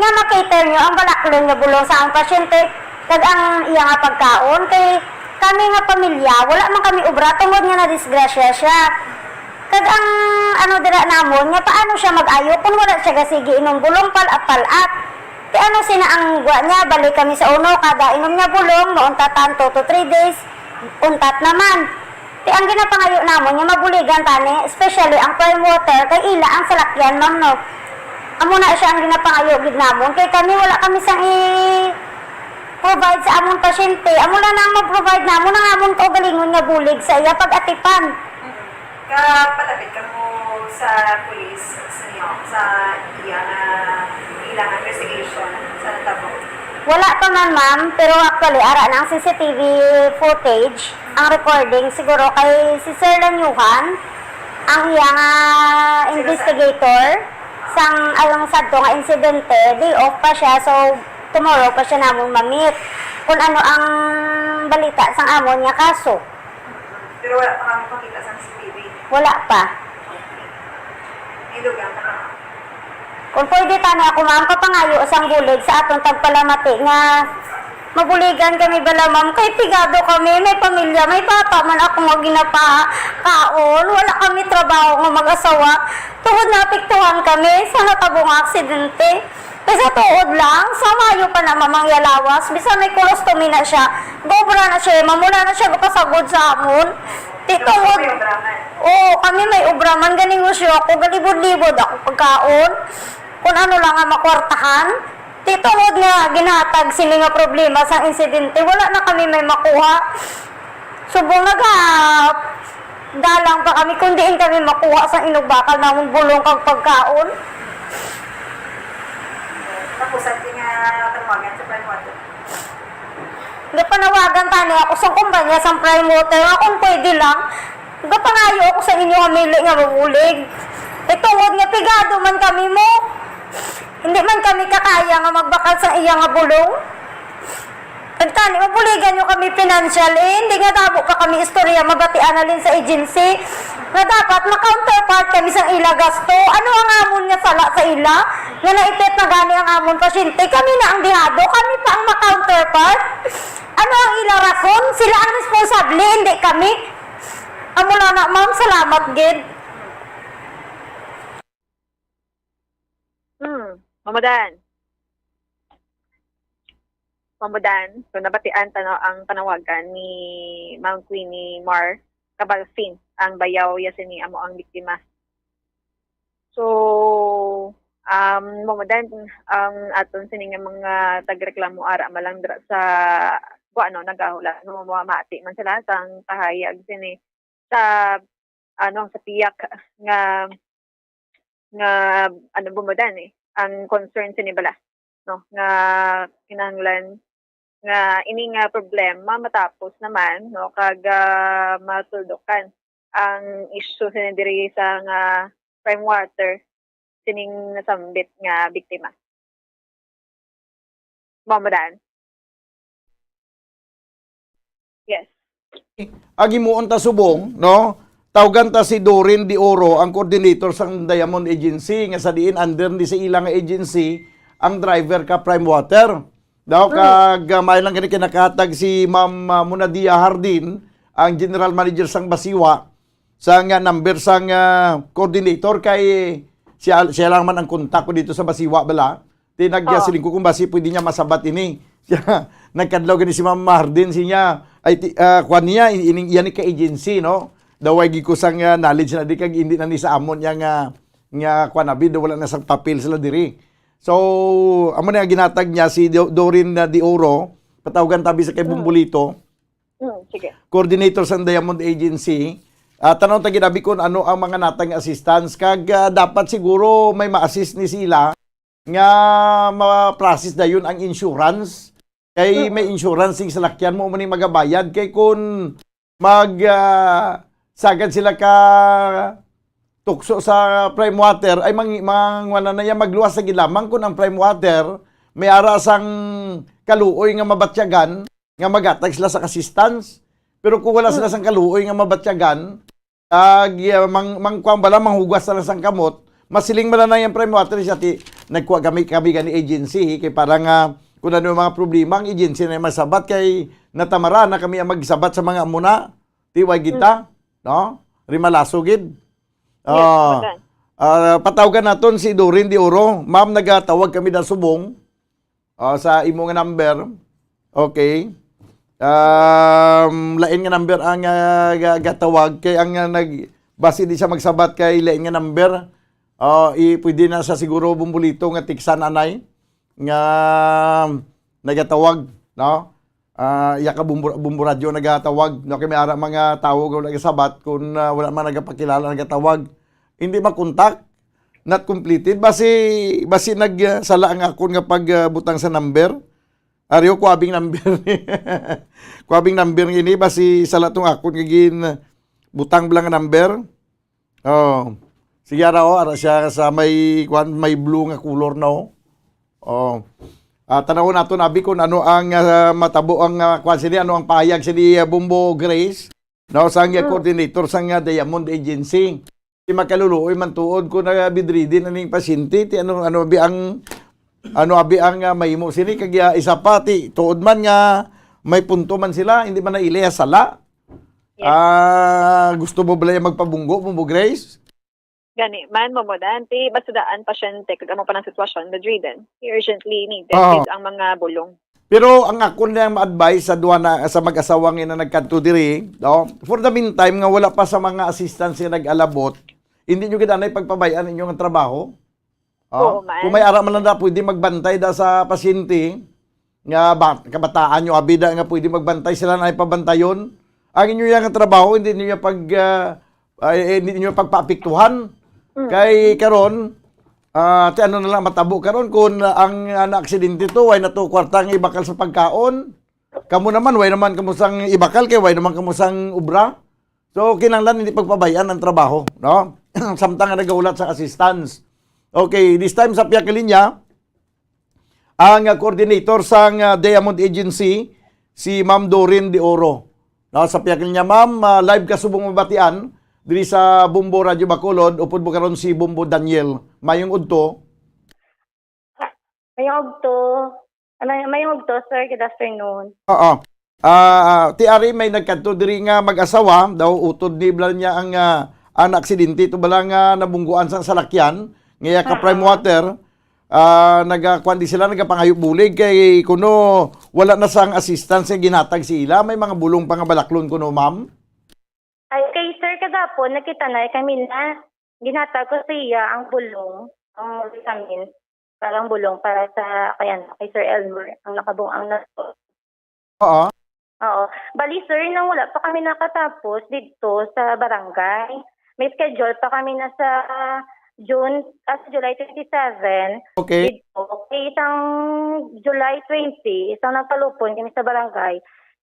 nga ma-cater nyo ang balaklon nga bulong sa ang pasyente kag ang iya nga pagkaon, kay kami nga pamilya, wala man kami obra tungod nga nadisgrasya siya. Kag ang ano dira namon, nga paano siya mag-ayo kung wala siya gasigi inom bulong pal-at-pal-at? Ti ano sina ang gwa niya, balik kami sa uno, kada inom niya bulong, mauntat ang two to three days, untat naman. Ti ang ginapangayo namon nga mabuligan tani, especially ang Prime Water, kay ila ang salakyan, ma'am, no? Amo na siya ang ginapangayo gid namon, kay kami wala kami sang i-provide sa amon pasyente. Amo lang na ang mag-provide namon ang amon kaugalingon nga bulig sa iya pag-atipan. Kapalapit ka mo sa police, sa inyo, sa iya nga ilang investigation sa natabo? Wala pa man, ma'am, pero actually, ara na ang C C T V footage, ang recording, siguro kay si Sir Lanyuhan, ang iya nga investigator, sang along sadto nga insidente, day off pa siya, so tomorrow pa siya namon ma-meet kung ano ang balita sang amon nga kaso. Pero wala pa kami makita sa C C T V. Wala pa. May dugang ka pa, ma'am? Kung pwede tani ako, ma'am, kapangayo sang bulig sa aton tagpalamati nga mabuligan kami bala, ma'am, kay pigado kami, may pamilya, may bata man ako nga ginapakaon, wala kami trabaho nga mag-asawa, tungod naapektuhan kami sa natabo nga aksidente. Kay sa tuod lang, sa Mayo pa na, ma'am, ang iya lawas, bisan may colostomy na siya, gaobra na siya, ma'am, wala na siya gapasagod sa amon. Ti tungod, oo, kami may obra man, ganegosyo ako, galibod-libod ako pagkaon, kung ano lang nga makwartahan. Ti tungod nga ginhatag sini nga problema sang insidente, wala na kami may makuha. Subong naga-, dalang pa kami kung diin kami makuha sang inugbakal namon bulong kag pagkaon. Tapos, ang nga panawagan sa Prime Water. Gapanawagan tani ako sang kumpanya sang Prime Water nga kung pwede lang, gapangayo ako sa inyo nga mili nga mabulig. Kay tungod nga pigado man kami mo, hindi man kami kakaya nga magbakal sang iya nga bulong. Kag tani, mabuligan nyo kami financial, eh. Hindi nga damo pa kami istorya, mabatian na lin sa agency. Nga dapat, ma-counterpart kami sang ila gasto. Ano ang amon nga sala sa ila? Nga naipit na gani ang amon pasyente. Kami na ang dihado, kami pa ang ma-counterpart. Ano ang ila rason? Sila ang responsable, hindi kami. Amo lang na, ma'am. Salamat, gid. Hmm, Mama Dan. Mama Dan, so nabatian ta, no, ang panawagan ni Ma'am Queenie Mar Cabalfin, ang bayaw ya sini amo ang biktima. So, um, Mama Dan, ang aton sini nga mga tagreklamo ara malang dira sa, kuan, no, nagahulat, no, mamati man sila sang kahayag sini sa ano, sa piyak nga, nga, ano, bumudan, eh, ang concern sini bala, no, nga kinahanglan nga ini nga problema matapos naman, no, kag, ah, matuldukan ang issue sini diri sa nga prime water sining nasambit nga biktima. Mao mo daan. Yes. Agi mo unta subong, no? Tawgan ta si Doreen De Oro, ang coordinator sang Diamond Agency, nga sa diin under ni sa ila nga agency ang driver ka Prime Water. Daw Mm. kag, ah, may lang gani kinakahatag si Ma'am, ah, Munadia Hardin, ang general manager sang Basiwa, sa nga number sang, ah, coordinator kay siya, siya lang man ang kontak ko dito sa Basiwa bala. Ti nag-, Oo. siling ko kung basi pwede niya masabat ini. Siya, nagkadlaw gani si Ma'am Hardin, siya, ay, ti, ah, kuwan niya, in-, ining, yan ni ka-agency, no? Daw ay gid ko sang, ah, knowledge na di kag hindi na ni sa amon niya nga, nga kuwan abi, daw wala na sang papel sila diri. So, amo na ang ginatag niya, si Do-, Doreen na De Oro, patawgan tabi sa kay Mm. Bumbulito, Mm, sige. coordinator sa Diamond Agency. Ah, tanaw ta ginabi kung ano ang mga natang assistance. Kag, ah, dapat siguro may ma-assist ni sila nga ma-process dayon ang insurance. Kay Mm. may insurance sing salakyan mo, mo ni magabayad. Kay kung mag, ah, sagad sila ka tukso sa Prime Water, ay mang-, mangwana na yan, magluwas sa gilamang kung ang Prime Water may ara sang kaluoy nga mabatyagan nga magatag sila sa assistance. Pero kung wala sila Mm. sang kaluoy nga mabatyagan, ag, ah, mang-, mangkuan bala, manghugas na lang sang kamot, masiling man lang yung Prime Water siya, ti, nagkuha kami, kami gani agency, kay para nga kung ano yung mga problema, ang agency na yung masabat, kay natamara na kami ang magsabat sa mga muna, ti, way kita, Mm. no? Rimalaso gid. Yes, Ah, magan. ah, patawgan naton si Doreen De Oro. Ma'am, nagatawag kami na subong. Ah, sa imo nga number. Okay. Um, lain nga number ang, ah, ga-, gatawag kay ang, ah, nag-, basi di siya magsabat kay lain nga number. Ah, i-, pwede na sa siguro bumbulito nga tiksan anay nga nagatawag, no? Ah, iya ka bumbu-, bumburadyo nagatawag, no? Kay may ara mga tawo nga wala gasabat kung, ah, wala man nagapakilala nagatawag. Hindi makontak, not completed. Basi, basi nag, ah, sala ang akon nga pag, ah, butang sa number. Ariyo, kuwabing number. Kuwabing number ini, basi sala tong akon nga gin butang bala nga number. Oh. Sige, ara, oh, ara siya sa may, kuwan, may blue nga color na, oh. Oh. Ah, tanawon nato, abi, kung ano ang, ah, matabo ang, ah, kuwan sini, ano ang pahayag sini, ah, Bumbo Grace, no, sang, ah, Mm. coordinator sang, ah, Diamond Agency. Di makaluluoy man tuod kung na bedridden na ning pasyente, ti ano, ano, abi ang, ano, abi ang, ah, mahimo sini, kag, ah, isa pa, ti, tuod man nga may punto man sila, hindi man na ila sala. Yes. Ah, gusto mo bala yung magpabunggo, Bumbo Grace? Gani man, Momo Dan, ti basudaan pasyente kag amo pa nang sitwasyon, bedridden. Urgently needed Oo. gid ang mga bulong. Pero ang akon lang ma-advise sa duha na, sa mag-asawa nga na nagkadto diri, no? For the meantime, nga wala pa sa mga assistance nga nag-alabot, hindi nyo gid anay pagpabay-an inyong trabaho. Oh, Oo, man. Kung may ara man lang na pwede magbantay da sa pasyente, nga ba-, kabataan nyo, abi da nga pwede magbantay, sila na ipabantayon. Ang inyo yang trabaho, hindi niyo pag, ah, ay, eh, hindi niyo pagpaapektuhan. Mm. Kay karon, ah, ti ano na lang matabo karon kung, ah, ang, ah, naaksidente to, way na to kwarta nga ibakal sa pagkaon. Kamo naman, way naman kamo sang ibakal, kay way naman kamo sang obra. So, kinahanglan hindi pagpabay-an ang trabaho, no? Samtang nga nagahulat sa assistance. Okay, this time sa pihak linya, ang, ah, coordinator sang, ah, Diamond Agency, si Ma'am Doreen De Oro. No, sa pihak linya, ma'am, ah, live ka subong mabatian diri sa Bombo Radio Bacolod, upod mo karon si Bombo Daniel. Mayong udto. Mayong udto. Ah, may-, mayong udto, sir. Good afternoon. Oo. Ah, ti ari may nagkadto diri nga mag-asawa, daw utod ni bala niya ang, ah, ang aksidente to bala nga nabungguan sang salakyan, nga iya ka Prime Ah, ah. Water. Ah, nagakuan di sila, nagapangayo bulig kay kuno wala na sang assistance nga ginatag sa ila. May mga bulong pa nga balaklon kuno, ma'am? Ay, kay sir, kagapon, nakita na kami na ginhatag ko sa iya ang bulong, ang vitamin, parang bulong para sa, kay ano, kay Sir Elmer, ang nakabung-, ang na-, Oo. Oo. Bali, sir, nang wala pa kami nakatapos dito sa barangay, May schedule pa kami na sa June, ah, sa July twenty-seven. Okay. Dito, kay isang July twenty, isang nagpalupon kami sa barangay,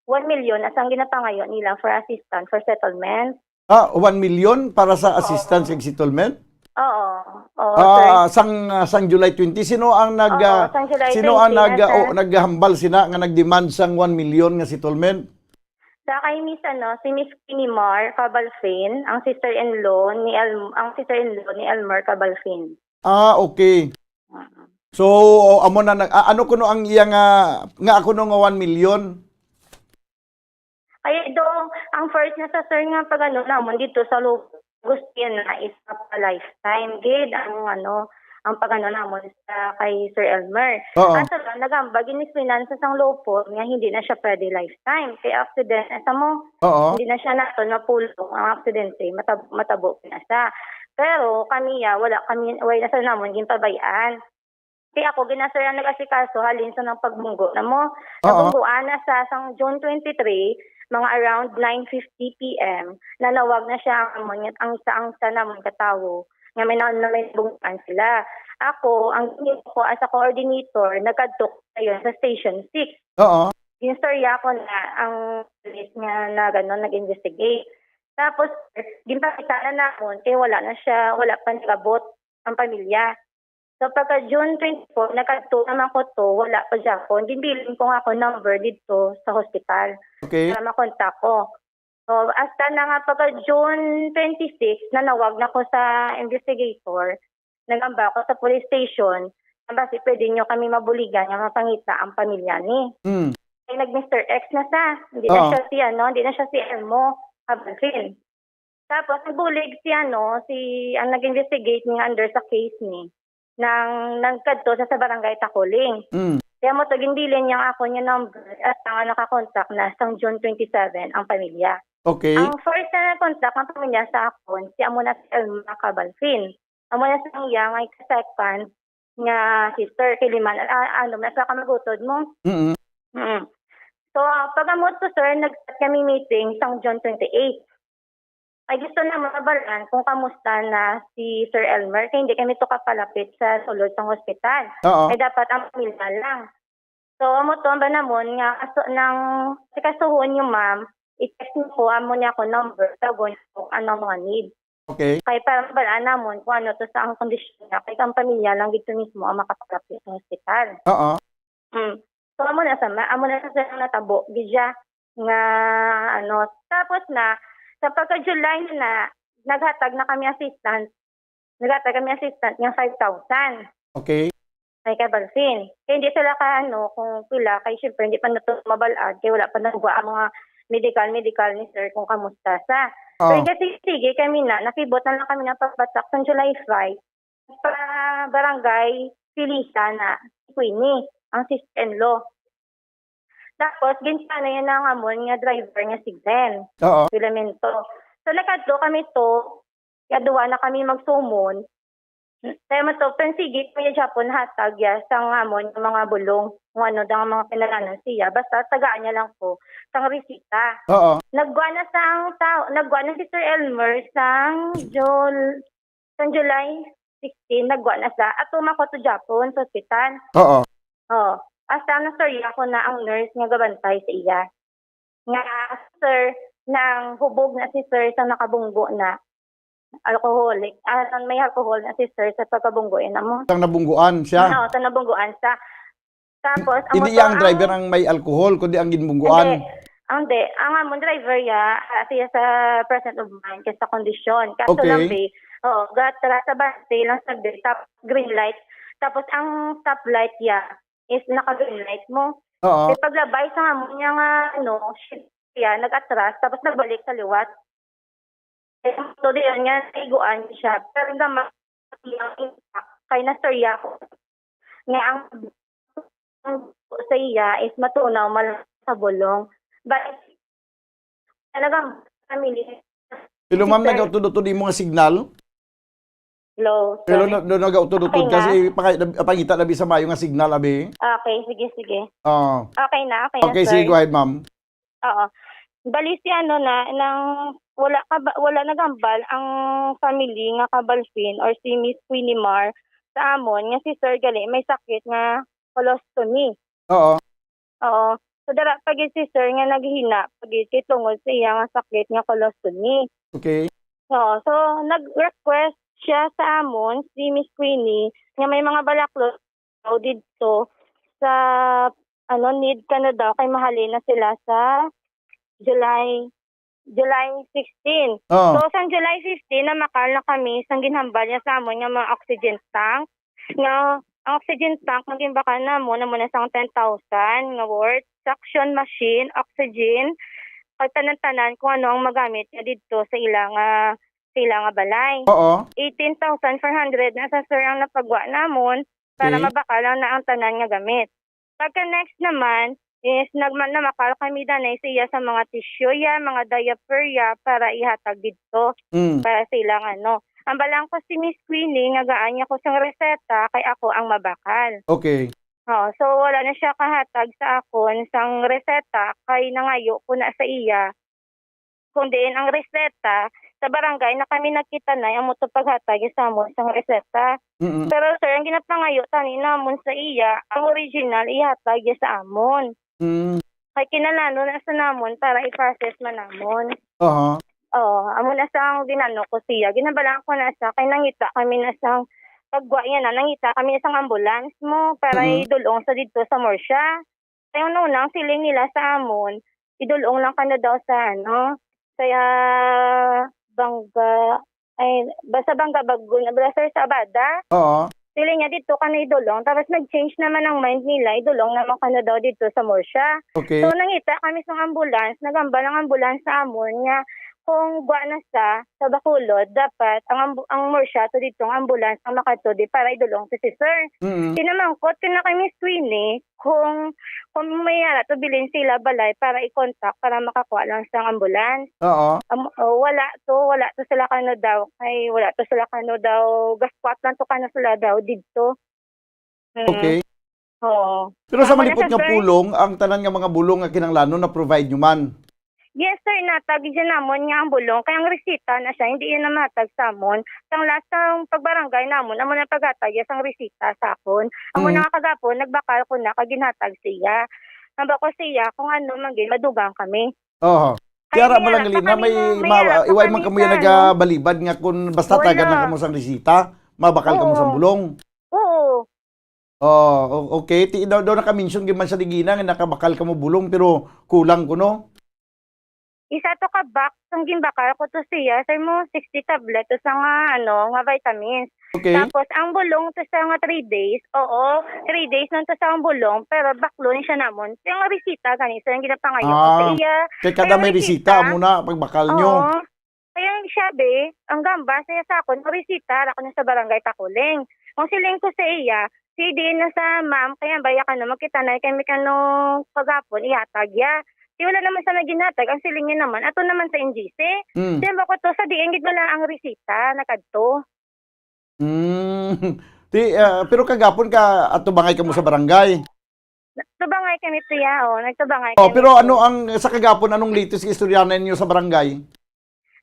one million asang ginapangayo nila for assistance, for settlement. Ah, one million para sa Oo. assistance and settlement? Oo. Oo, sir. Ah, sang, ah, sang July twenty, sino ang nag, Oo, ah, sang July sino ang twenty nag, na, ah, o, sir. naghambal sina nga nag-demand sang one million nga settlement? Sa kay Miss, ano, si Miss Queenie Mar Cabalfin, ang sister-in-law ni El-, ang sister-in-law ni Elmer Cabalfin. Ah, okay. Mm. So, amo na nag-, a-, ano kuno ang iya nga, nga kuno nga one million? Kaya do, ang first na sa, sir, nga pag-ano namon dito sa Lubos, gusto niya na is pa lifetime gid ang, ano, ang pag-ano namon sa kay Sir Elmer. Oo. Kaso lang, nagambag, ginisminan sa sang lupon nga hindi na siya pwede lifetime. Kay accident, asa mo, Oo. hindi na siya naton mapulong ang aksidente, matab-, matabo na siya. Pero kami, ya, wala kami, wala na sa namon ginpabayaan. Kaya ako, gina-, sir, ang nag-asikaso halin sa nang pagbunggo na mo. Oo. Nabunggoan na sa sang June twenty-three, mga around nine fifty P M, nanawag na siya ang amon, ang sa, ang sa namon katawo nga may na, na may nabunggoan sila. Ako, ang ginawa ko as a coordinator, nagkadto ko dayon sa Station six. Oo. Ginstorya ko na ang police nga nag-, ano, nag-investigate. Tapos, ginpakita na namon kay wala na siya, wala pa nag-abot ang pamilya. So, pagka June twenty-four, nagkadto naman ko to, wala pa gyapon. Ginbilin ko nga ako number didto sa hospital Okay. para makontak ko. So, hasta na nga pagka June twenty-six, nanawag na ko sa investigator. Nagamba ko sa police station. Ang basi pwede nyo kami mabuligan nga mapangita ang pamilya ni. Mm. Kay nag-Mister X na sa. Hindi na Oo. siya si, ano, hindi na siya si Elmo Cabalfin. Tapos, nagbulig si, ano, si, ang nag-investigate nga under sa case ni, nang, nagkadto sa, sa barangay Takuling. Mm. Kaya mo to, ginbilin niya ang ako niya number at nga nakakontak na sang June twenty-seven ang pamilya. Okay. Ang first na nag-contact ang pamilya sa akon, si amo na si Elma Cabalfin. Amo na sang iya nga ika-second nga sister, kay lima na, ah, ano, mas ka magutod mo. Mm-mm. Mm. So, ah, pag-amo to, sir, nag-set kami meeting sang June twenty-eight. Ay, gusto na mabalaan kung kamusta na si Sir Elmer, kay hindi kami to kapalapit sa sulod sang hospital. Oo. Ay, dapat ang pamilya lang. So, amo to ang banamon nga aso nang sikasuhon niyo, ma'am, i-text niyo ko, amo niya ako number, tawagon niyo ko anong mga need. Okay. Kay para mabalaan namon kung ano to sa ang kondisyon niya, kay ang pamilya lang gid to mismo ang makapalapit sa hospital. Oo. Mm. So, amo na sa ma-, amo na sa siya natabo gid siya nga, ano, tapos na, sa pagka-July na, na, naghatag na kami assistance. Naghatag kami assistance nga five thousand. Okay. Kay Cabalfin. Kay hindi sila ka, ano, kung pila, kay syempre, hindi pa nato mabalad, kay wala pa nagwa ang mga medical, medical ni sir kung kamusta sa. Oh. Kay kasi, sige, kami na, nakibot na lang kami ng pagbatak sa July five, pa barangay Felisa na, si Queenie, ang sister-in-law. Tapos, ginplano niya na ang amon nga driver nga si Glenn Oo. Filamento. So, nakadto kami to, kaduwa na kami magsumon. Kaya mo to, pero sige, kaya Japon, hatag ya sa nga amon nga mga bulong, kung ano daw ang mga kinalanan siya. Basta, tagaan niya lang ko, sang resita. Oo. Nagwa na sang tao, nagwa na si Sir Elmer sang Jul-, sang July sixteen, nagwa na sa, ato man ko to Japon, sa ospital. Oo. Oh, hasta ang nastorya ko na ang nurse nga gabantay sa iya. Nga, sir, nang hubog na si sir sa nakabunggo na. Alcoholic. Ah, may alcohol na si sir sa pagkabunggo, eh, na mo. Sang nabungguan siya? Oo, sa nabungguan sa. Tapos, ang Hindi motor iya ang driver ang ang may alcohol, kundi ang ginbungguan. Hindi. Ang, hindi. Ang amon driver ya, ah, siya sa present of mind, kay sa kondisyon. Kaso Okay. lang, be, oo, gatras sa bante lang sa be, tapos green light. Tapos ang stoplight ya is naka-green light mo. Oo. Kay paglabay sa amon niya nga, ano, shift siya, nag-atras, tapos nagbalik sa liwat. Kaya amo to diyan nga, naiguan siya. Pero gamay ang impact, kay nastorya ko nga ang, ang sa iya is matunaw man sa bulong. But, talagang family. Hello, ma'am, Sir. nagautod-utod imo nga signal? Hello, Hello, sorry. na, na, nagautod-utod Okay ka. na? Sige, paka-, pangita na bi sa mayo nga signal, abi. Okay, sige, sige. Oo. Okay na, okay na, Okay, sige, sir. go ahead, ma'am. Oo. Bali si ano na, nang wala ka ba, wala nagambal ang family nga kabalfin or si Miss Queenie Mar sa amon nga si Sir gali may sakit nga colostomy. Oo. Oo. So, dara pa gid si Sir nga naghina pa gid kay tungod sa iya nga sakit nga colostomy. Okay. Oo. So, nag-request siya sa amon, si Miss Queenie, nga may mga balaklon daw didto sa, ano, need ka na daw kay mahalin na sila sa July, July sixteen. Oo. So, sang July fifteen, namakal na kami sang ginhambal niya sa amon nga mga oxygen tank. Nga, ang oxygen tank nga ginbakal namon, amo na sang ten thousand nga worth, suction machine, oxygen, kag tanan-tanan kung ano ang magamit niya didto sa ila nga, sa ila nga balay. Oo. Eighteen thousand four hundred na sa, sir, ang napagwa namon para Okay. mabakal ang, na ang tanan nga gamit. Pagka next naman is nagma-, namakal kami danay sa iya sa mga tissue ya, mga diaper ya, para ihatag didto Mm. para sa ilang ano. Ang balang ko si Miss Queenie nga gaan niya ko sang reseta kay ako ang mabakal. Okay. Oo, so wala na siya kahatag sa akon sang reseta kay nangayo ko na sa iya. Kung diin ang reseta, sa barangay na kami nagkita na, amo to paghatag sa amon sang reseta. Mm-mm. Pero, sir, ang ginapangayo tani namon sa iya, ang original ihatag ya sa amon. Mm. Kay kinahanglan na sa namon para i-process man namon. Aha. Oo, amo na sa ang ginano ko siya. Ginabalaan ko na sa kay nangita kami na sang pagwa niya na, nangita kami sang ambulance mo para Mm. idulong sa didto sa Murcia. Kay una-una, ang siling nila sa amon, idulong lang kano daw sa, ano, sa, ah, Bangga, ay, basta Bangga Bago na, basta sa Abada. Oo. Siling niya, dito kano idulong. Tapos nag-change naman ang mind nila, idulong naman kano daw dito sa Murcia. Okay. So, nangita kami sa ambulance, nagambal ang ambulance sa amon nga kung gwa na sa, sa Bacolod, dapat ang ambu-, ang Murcia to dito ang ambulance ang makatudi para idulong si, si sir. Mm. Tinamangkot ko na kay Miss Queenie, kung, kung may ara to bilin sila balay para i-contact para makakuha lang sang ambulance. Oo. Am-, oh, wala to, wala to sila kano daw, ay, wala to sila kano daw, gaskwat lang to kano sila daw didto. Mm. Okay. Oo. Pero sa Tama na malipot siya, nga sir. pulong, ang tanan nga mga bulong nga kinahanglanon na-provide nyo man? Yes, sir, natag siya namon nga ang bulong, kay ang resita na siya, hindi yun namatag sa amon. Sang last sang pagbarangay namon, amo na paghatag ya sang resita sa akon. Amo Mm. na nga kagapon, nagbakal ko na, kag ginhatag siya. Nabako siya, kung ano man gid, madugang kami. Oho. Kay Tiara may mo lang harap gali pa na kami may nga, may ma-, harap pa iway kami man kamo sa, yan ano, nagabalibad nga kung basta Wala. tagan lang kamo sang resita, mabakal kamo sang Oo. bulong. Oo. Oh, o-, okay. Ti-, daw, daw naka-mention gyud man sa digina nga nakabakal kamo bulong, pero kulang kuno. Isa to ka box ang ginbakal ko to siya, sa mo sixty tablet to sa nga, ano, nga vitamins. Okay. Tapos, ang bulong to sa nga three days, oo, three days lang to sa ang bulong, pero baklo ni siya namon. Yung resita, gani, sa yung ginapangayo ko sa Ah, iya. kay kada Kaya may resita, resita. amo na, pagbakal nyo. Oo. Kaya siya, be, ang gamba, siya sa akon, ang resita, ra ko na sa barangay Takuling. Ang siling ko sa iya, si diin na sa ma'am, kaya baya ka na, magkita na, kay may kano kagapon, ihatag ya. Di wala naman sa may ginhatag, ang siling niya naman, ato naman sa N G C. Mm. Di ba ko to, sa diin, gid wala ang resita, nakadto. Mm. Ti, ah, pero kagapon ka, atubangay ka mo sa barangay? Tubangay kami, tiya, oh, nagtubangay Oh, kami, pero ano tiya. ang, sa kagapon, anong latest istorya na ninyo sa barangay?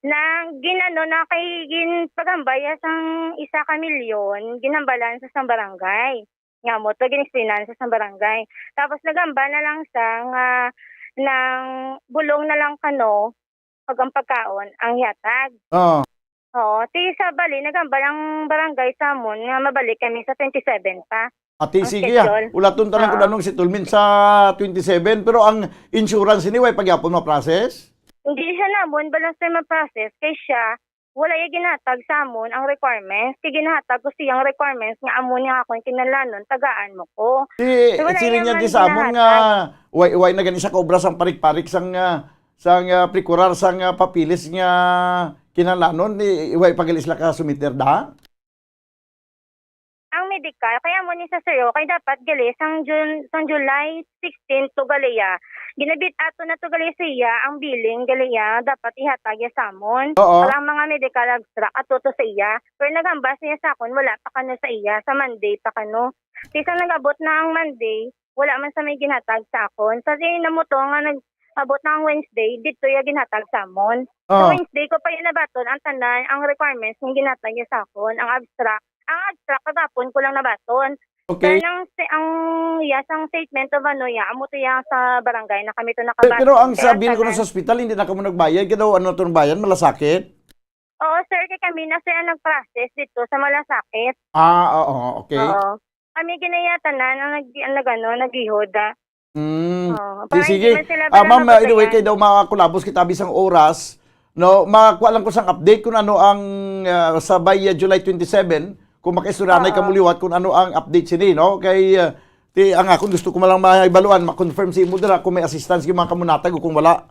Nang ginano na kay ginpagambaya sang isa ka milyon, ginhambalan sa sang barangay. Nga mo to, ginisplinan sa sang barangay. Tapos nagamba na lang sa nga, nang bulong na lang kano, pag ang pagkaon, ang yatag. Oo. Oo, ti sa bali, nagamba lang barangay sa amon nga mabalik kami sa twenty-seven pa. Ati, Ang sige, ah. schedule. Ulaton tanan kung Oo. anong settlement sa twenty-seven, pero ang insurance ini, way pagyapon ma-process? Hindi siya namon, balang sa ma-process, kay siya, wala iya ginatag sa amon ang requirements. Kay ginahatag ko siyang requirements nga amo niya akong kinalanon, tagaan mo ko. Di, So, wala sino iya niya man di sa amon nga, ginatag. way, way na gani sa kaobra sang parik-parik sang, ah, sang, ah, procurar sang, ah, papeles nga kinalanon, di, way pa gali sila ka sumiter da? Ang medical, kaya mo ni sa sir, oh, kay dapat gali sang June, sang July sixteen to gali ya. Ginabit ato na to gali sa iya, ang billing gali ya, dapat ihatag ya sa amon. Oo. Para ang mga medical abstract ato to sa iya. Pero nagambas niya sa akon, wala pa kano sa iya, sa Monday pa kano. Kaysa nagabot na ang Monday, wala man sa may ginhatag sa akon. Sa di na mo to nga nag, Abot na ang Wednesday, dito yung ginhatag sa amon. Sa Oh. Wednesday ko pa yung nabaton ang tanan, ang requirements ng ginhatag niya sa akon, ang abstract. Ang abstract, kagapon ko lang nabaton. Okay. Kaya nang si-, ang, yes, ang statement of ano, ya, amo to ya sa barangay na kami to Pe-, nakabaton. Pero ang Kaya sabi ko na tanan sa ospital, hindi na kamo nagbayad. Kaya daw, ano itong bayan, malasakit? Oo, sir, kay kami na, sir, ang nag-process dito sa malasakit. Ah, oo, okay. Oo. Kami ginayatanan ang nag-, ang nag-, ano, nag-ihod, ah. Mm. Oo, Di, para hindi sige. man sila Ah, ma'am, bala ah, anyway, mapasayan. Kay daw makakulabos kita bisang oras, no? Makuha lang ko sang update kung ano ang, ah, sa by, ah, July twenty-seven, kung makisura na Oo. Kamo liwat kung ano ang update sini, no? Kay, ah, ti, ang akon gusto ko man lang mahibaluan, ma-confirm si imo dira kung may assistance yung mga kamunatag o kung wala.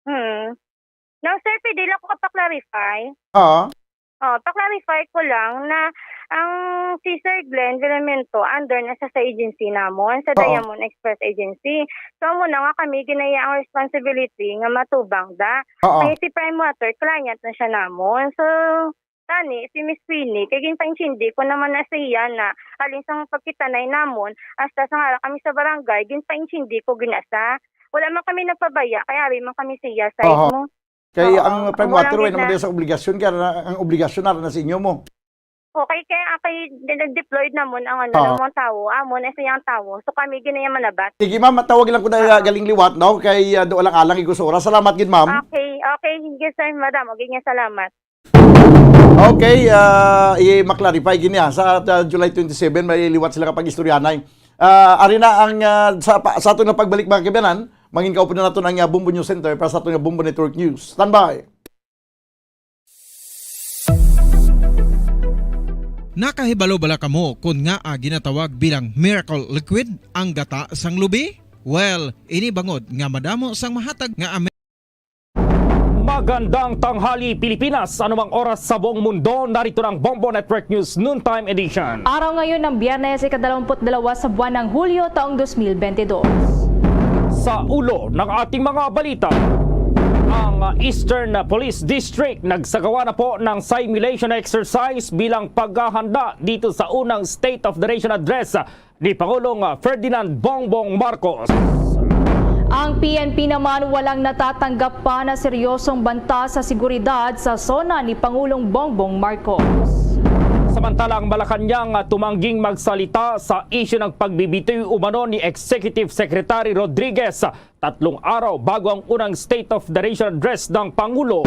Hmm. Now, sir, pwede lang ko pa-clarify? Oo. Oh, pa-clarify ko lang na ang si Sir Glenn Villamento under na sa, sa agency namon, sa Oo. Diamond Express Agency. So, amo na nga kami ginaya ang responsibility nga matubang da. Oo. Kay si Prime Water, client na siya namon. So, tani, si Miss Queenie, kay ginpaintindi ko naman na sa iya na halin sa pagkitanay namon, hasta sa nga kami sa barangay, ginpaintindi ko ginasa. Wala man kami nagpabaya, kay ari man kami sa iya side Aha. mo. Kay Oo. ang Prime Ang Water, walang way naman gina- din sa obligasyon, kaya na, ang obligasyon na, na sa inyo mo. Okay, kaya ang kay, nag-deployed namon ang ano, Oo. ng mga tawo, amo na sa iyang tawo. So kami, ginaya manabat. Sige, ma'am, matawag lang ko na Oo. galing liwat, no? Kay, ah, do lang alang igos oras. Salamat gid, ma'am. Okay, okay. Sige, sir, madam. Okay, nga, salamat. Okay, ah, i-, ma-clarify gini, ah. Sa, ah, July twenty-seven, may liwat sila kapag istoryanay. Ah, ari na ang, ah, sa, pa, sa aton nga pagbalik, mga kaibigan, mangin kaupo na naton ang, ah, Bombo News Center para sa aton nga Bombo Network News. Standby. Nakahibalo bala kamo kon ngaa ginatawag bilang miracle liquid ang gata sang lubi? Well, ini bangod nga madamo sang mahatag nga ame- Magandang tanghali, Pilipinas. Anumang oras sa buong mundo, narito na ang Bombo Network News Noontime Edition. Araw ngayon ng Biyernes, ikadalawamput dalawa sa buwan ng Hulyo, taong dos mil bente dos. Sa ulo ng ating mga balita, ang Eastern Police District nagsagawa na po ng simulation exercise bilang paghahanda dito sa unang State of the Nation Address ni Pangulong Ferdinand Bongbong Marcos. Ang P N P naman walang natatanggap pa na seryosong banta sa seguridad sa SONA ni Pangulong Bongbong Marcos. Samantala, ang Malacañang tumangging magsalita sa isyu ng pagbibitiw umano ni Executive Secretary Rodriguez tatlong araw bago ang unang State of the Nation Address ng Pangulo.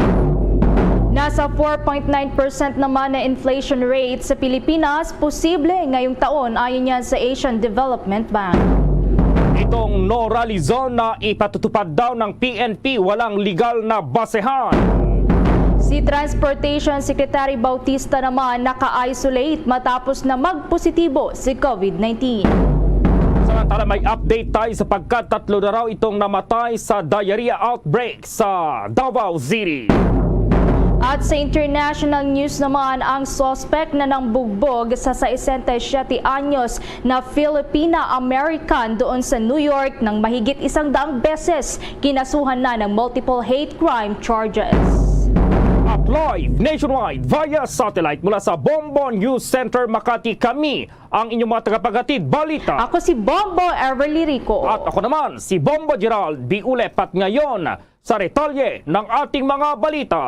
Nasa four point nine percent naman na inflation rate sa Pilipinas, posible ngayong taon, ayon yan sa Asian Development Bank. Itong no-rally zone na ipatutupad daw ng P N P walang legal na basehan. Si Transportation Secretary Bautista naman naka-isolate matapos na magpositibo si COVID nineteen. Samantala, may update tayo sapagkat tatlo na raw itong namatay sa diarrhea outbreak sa Davao City. At sa international news naman, ang suspect na nangbugbog sa sesenta y siyete anyos na Filipina-American doon sa New York ng mahigit isang daang beses, kinasuhan na ng multiple hate crime charges. At live nationwide via satellite mula sa Bombo News Center, Makati, kami ang inyong mga tagapaghatid balita. Ako si Bombo Everly Rico. At ako naman, si Bombo Gerald B. Ulep. At ngayon, sa detalye ng ating mga balita,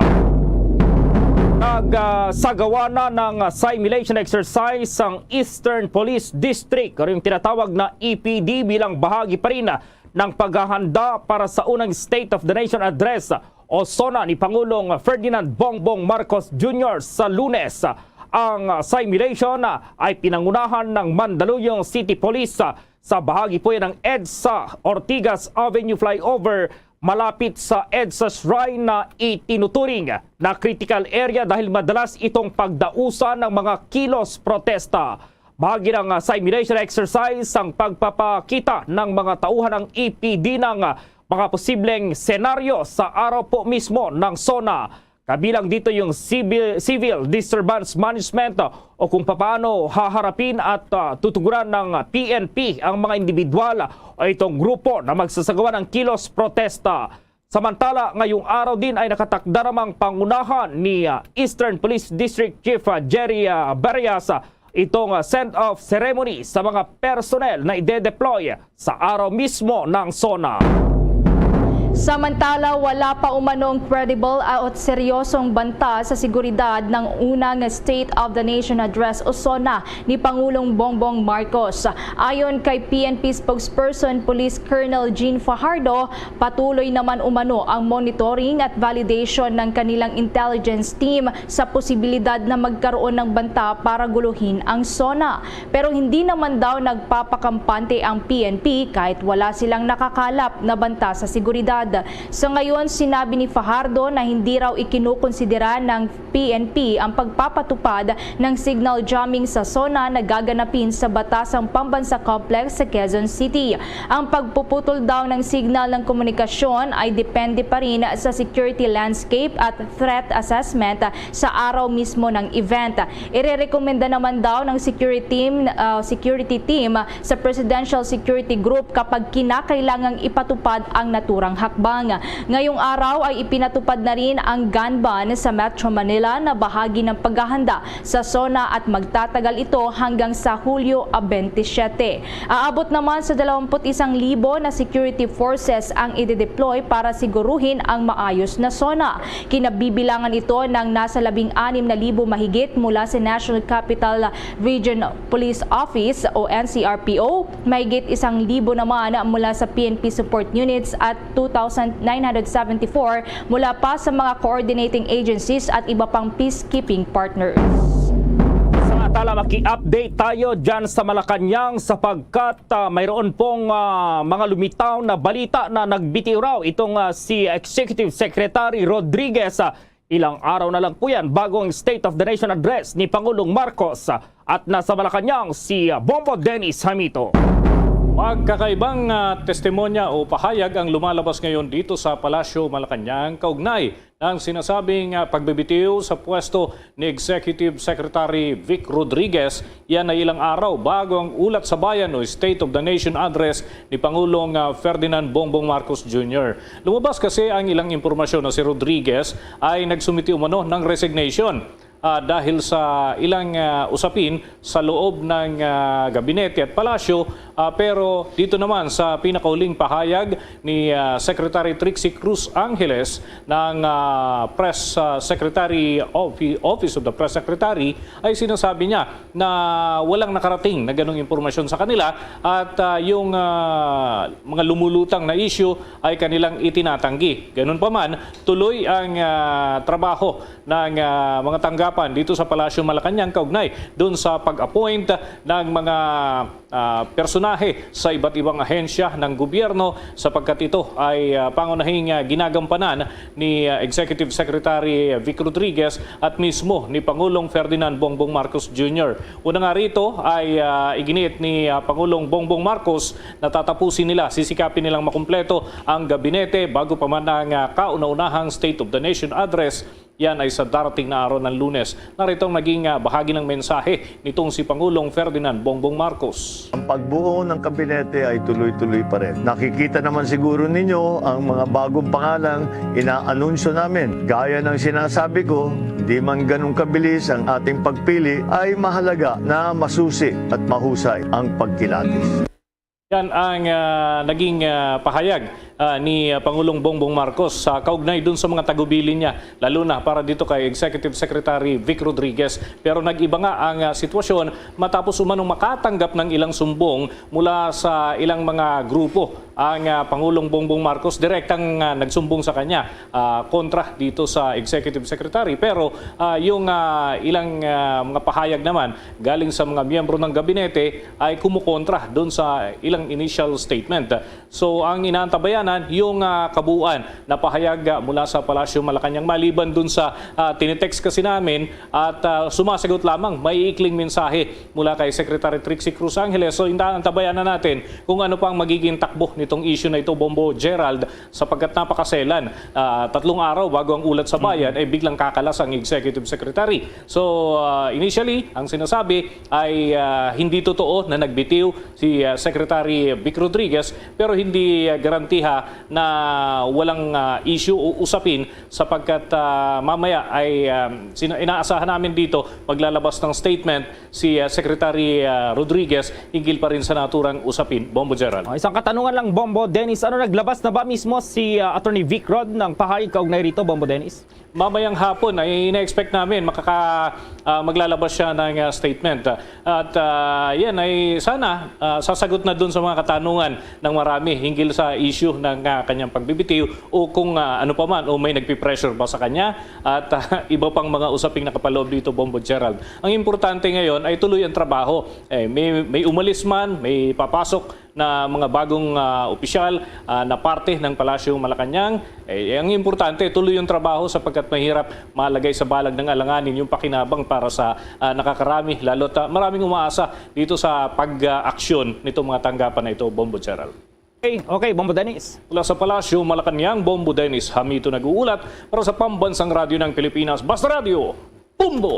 nag, ah, sagawa na ng simulation exercise ang Eastern Police District, o yung tinatawag na E P D, bilang bahagi pa rin ng paghahanda para sa unang State of the Nation Address o SONA ni Pangulong Ferdinand Bongbong Marcos Junior sa Lunes. Ang simulation ay pinangunahan ng Mandaluyong City Police sa bahagi po yan ng EDSA Ortigas Avenue flyover, malapit sa EDSA Shrine na itinuturing na critical area dahil madalas itong pagdausan ng mga kilos protesta. Bahagi ng, ah, simulation exercise ang pagpapakita ng mga tauhan ng E P D ng, ah, mga posibleng senaryo sa araw po mismo ng SONA. Kabilang dito yung civil, civil disturbance management, ah, o kung papaano haharapin at, ah, tutuguran ng P N P ang mga individual o itong grupo na magsasagawa ng kilos protesta. Samantala, ngayong araw din ay nakatakda namang pangunahan ni, ah, Eastern Police District Chief, ah, Jerry, ah, Barias, ah, itong, ah, send-off ceremony sa mga personnel na ide-deploy sa araw mismo ng SONA. Samantala, wala pa umanong credible at seryosong banta sa seguridad ng unang State of the Nation Address o SONA ni Pangulong Bongbong Marcos. Ayon kay P N P spokesperson Police Colonel Jean Fajardo, patuloy naman umano ang monitoring at validation ng kanilang intelligence team sa posibilidad na magkaroon ng banta para guluhin ang SONA. Pero hindi naman daw nagpapakampante ang P N P kahit wala silang nakakalap na banta sa seguridad. Sa ngayon, sinabi ni Fajardo na hindi raw ikinukonsidera ng P N P ang pagpapatupad ng signal jamming sa SONA na gaganapin sa Batasang Pambansa Complex sa Quezon City. Ang pagpuputol daw ng signal ng komunikasyon ay depende pa rin sa security landscape at threat assessment sa araw mismo ng event. Irerekomenda naman daw ng security team, ah, security team sa Presidential Security Group kapag kinakailangang ipatupad ang naturang hakbang. Ngayong araw ay ipinatupad na rin ang gun ban sa Metro Manila na bahagi ng paghahanda sa SONA at magtatagal ito hanggang sa Hulyo twenty-seven. Aabot naman sa dalawampu't isang libo na security forces ang idedeploy para siguruhin ang maayos na SONA. Kinabibilangan ito ng nasa labing anim na libo mahigit mula sa National Capital Region Police Office o N C R P O, mahigit isang libo naman mula sa P N P support units at two thousand nine hundred seventy-four mula pa sa mga coordinating agencies at iba pang peacekeeping partners. Samantala, maki-update tayo dyan sa Malacañang sapagkat ah, mayroon pong ah, mga lumitaw na balita na nagbitiw raw itong ah, si Executive Secretary Rodriguez. Ah, ilang araw na lang po yan bago ang State of the Nation Address ni Pangulong Marcos. Ah, at nasa Malacañang si ah, Bombo Dennis Hamito. Magkakaibang ah, testimonya o pahayag ang lumalabas ngayon dito sa Palasyo Malacañang kaugnay ng sinasabing ah, pagbibitiw sa pwesto ni Executive Secretary Vic Rodriguez. Yan ay ilang araw bago ang Ulat sa Bayan o State of the Nation Address ni Pangulong ah, Ferdinand Bongbong Marcos Junior. Lumabas kasi ang ilang impormasyon na si Rodriguez ay nagsumiti umano ng resignation ah, dahil sa ilang ah, usapin sa loob ng ah, gabinete at palasyo. Ah, pero dito naman sa pinakahuling pahayag ni ah, Secretary Trixie Cruz Angeles ng ah, Press ah, Secretary Offi- Office of the Press Secretary ay sinasabi niya na walang nakarating na ganong impormasyon sa kanila at ah, yung ah, mga lumulutang na issue ay kanilang itinatanggi. Ganun pa man, tuloy ang ah, trabaho ng ah, mga tanggapan dito sa Palasyo Malacañang kaugnay dun sa pag-appoint ng mga ah, personahe sa iba't ibang ahensya ng gobyerno sapagkat ito ay ah, pangunahing ah, ginagampanan ni ah, Executive Secretary Vic Rodriguez at mismo ni Pangulong Ferdinand Bongbong Marcos Junior. Una nga rito ay ah, iginiit ni ah, Pangulong Bongbong Marcos na tatapusin nila, sisikapin nilang makumpleto ang gabinete bago pa man ang ah, kauna-unahang State of the Nation Address. Yan ay sa darating na araw ng Lunes. Narito ang naging ah, bahagi ng mensahe nitong si Pangulong Ferdinand Bongbong Marcos. Ang pagbuo ng kabinete ay tuloy-tuloy pa rin. Nakikita naman siguro ninyo ang mga bagong pangalang inaanunsyo namin. Gaya ng sinasabi ko, di man ganun kabilis ang ating pagpili, ay mahalaga na masusi at mahusay ang pagkilatis. Yan ang ah, naging ah, pahayag ah, ni ah, Pangulong Bongbong Marcos sa kaugnay dun sa mga tagubilin niya, lalo na para dito kay Executive Secretary Vic Rodriguez. Pero nag-iba nga ang ah, sitwasyon matapos umanong makatanggap ng ilang sumbong mula sa ilang mga grupo ang ah, Pangulong Bongbong Marcos. Direktang ah, nagsumbong sa kanya ah, kontra dito sa Executive Secretary. Pero ah, yung ah, ilang ah, mga pahayag naman galing sa mga miyembro ng gabinete ay kumukontra doon sa ilang initial statement. So ang inaantabayanan yung ah, kabuuan na pahayag ah, mula sa Palasyo Malacañang maliban doon sa ah, tinitext kasi namin at ah, sumasagot lamang may ikling mensahe mula kay Secretary Trixie Cruz Angeles. So inaantabayanan natin kung ano pa ang magiging takbo nitong issue na ito, Bombo Gerald, sapagkat napakaselan. Ah, tatlong araw bago ang Ulat sa Bayan ay biglang kakalas ang Executive Secretary. So ah, initially, ang sinasabi ay ah, hindi totoo na nagbitiw si ah, Secretary Vic Rodriguez, pero hindi ah, garantiha na walang ah, issue o usapin sapagkat ah, mamaya ay ah, sina- inaasahan namin dito maglalabas ng statement si ah, Secretary ah, Rodriguez hinggil pa rin sa naturang usapin. Bombo Gerald. Oh, isang katanungan lang, Bombo Dennis, ano, naglabas na ba mismo si, ah, Attorney Vic Rod ng pahayag kaugnay rito, Bombo Dennis? Mamayang hapon ay ina-expect namin makaka-, ah, maglalabas siya ng, ah, statement. At, ah, yan ay sana, ah, sasagot na dun sa mga katanungan ng marami hinggil sa issue ng, ah, kanyang pagbibitiw o kung, ah, ano pa man o may nagpi-pressure ba sa kanya at, ah, iba pang mga usaping nakapaloob dito, Bombo Gerald. Ang importante ngayon ay tuloy ang trabaho. Eh, may, may umalis man, may papasok na mga bagong, ah, opisyal, ah, na parte ng Palasyo Malacañang. Eh, ang importante, tuloy yung trabaho sapagkat mahirap malagay sa balag ng alanganin yung pakinabang para sa, ah, nakakarami, lalo't, ah, maraming umaasa dito sa pag-aksyon nitong mga tanggapan na ito, Bombo Gerald. Okay, okay, Bombo Dennis. Mula sa Palasyo Malacañang, Bombo Dennis Hamito nag-uulat para sa Pambansang Radyo ng Pilipinas, Basta Radyo, Bombo!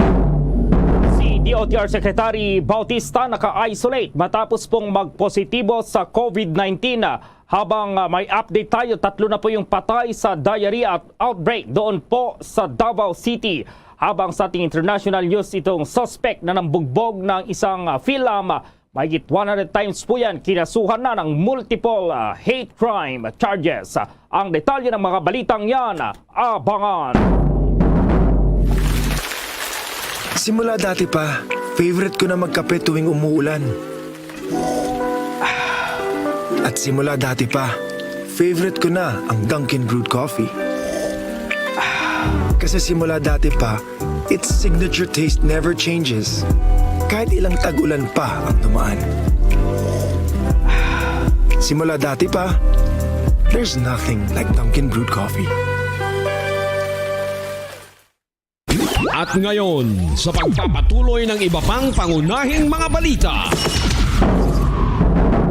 Si D O T R Secretary Bautista naka-isolate matapos pong magpositibo sa COVID nineteen. Habang, ah, may update tayo, tatlo na po yung patay sa diarrhea at outbreak doon po sa Davao City. Habang sa ating international news, itong suspect na nambugbog ng isang, ah, film, ah, mahigit one hundred times po yan, kinasuhan na ng multiple, ah, hate crime charges. Ang detalye ng mga balitang yan, ah, abangan. Simula dati pa, favorite ko na magkape tuwing umuulan. At simula dati pa, favorite ko na ang Dunkin Brewed Coffee. Kasi simula dati pa, its signature taste never changes. Kahit ilang tag-ulan pa ang dumaan. Simula dati pa, there's nothing like Dunkin Brewed Coffee. At ngayon, sa pagpapatuloy ng iba pang pangunahing mga balita.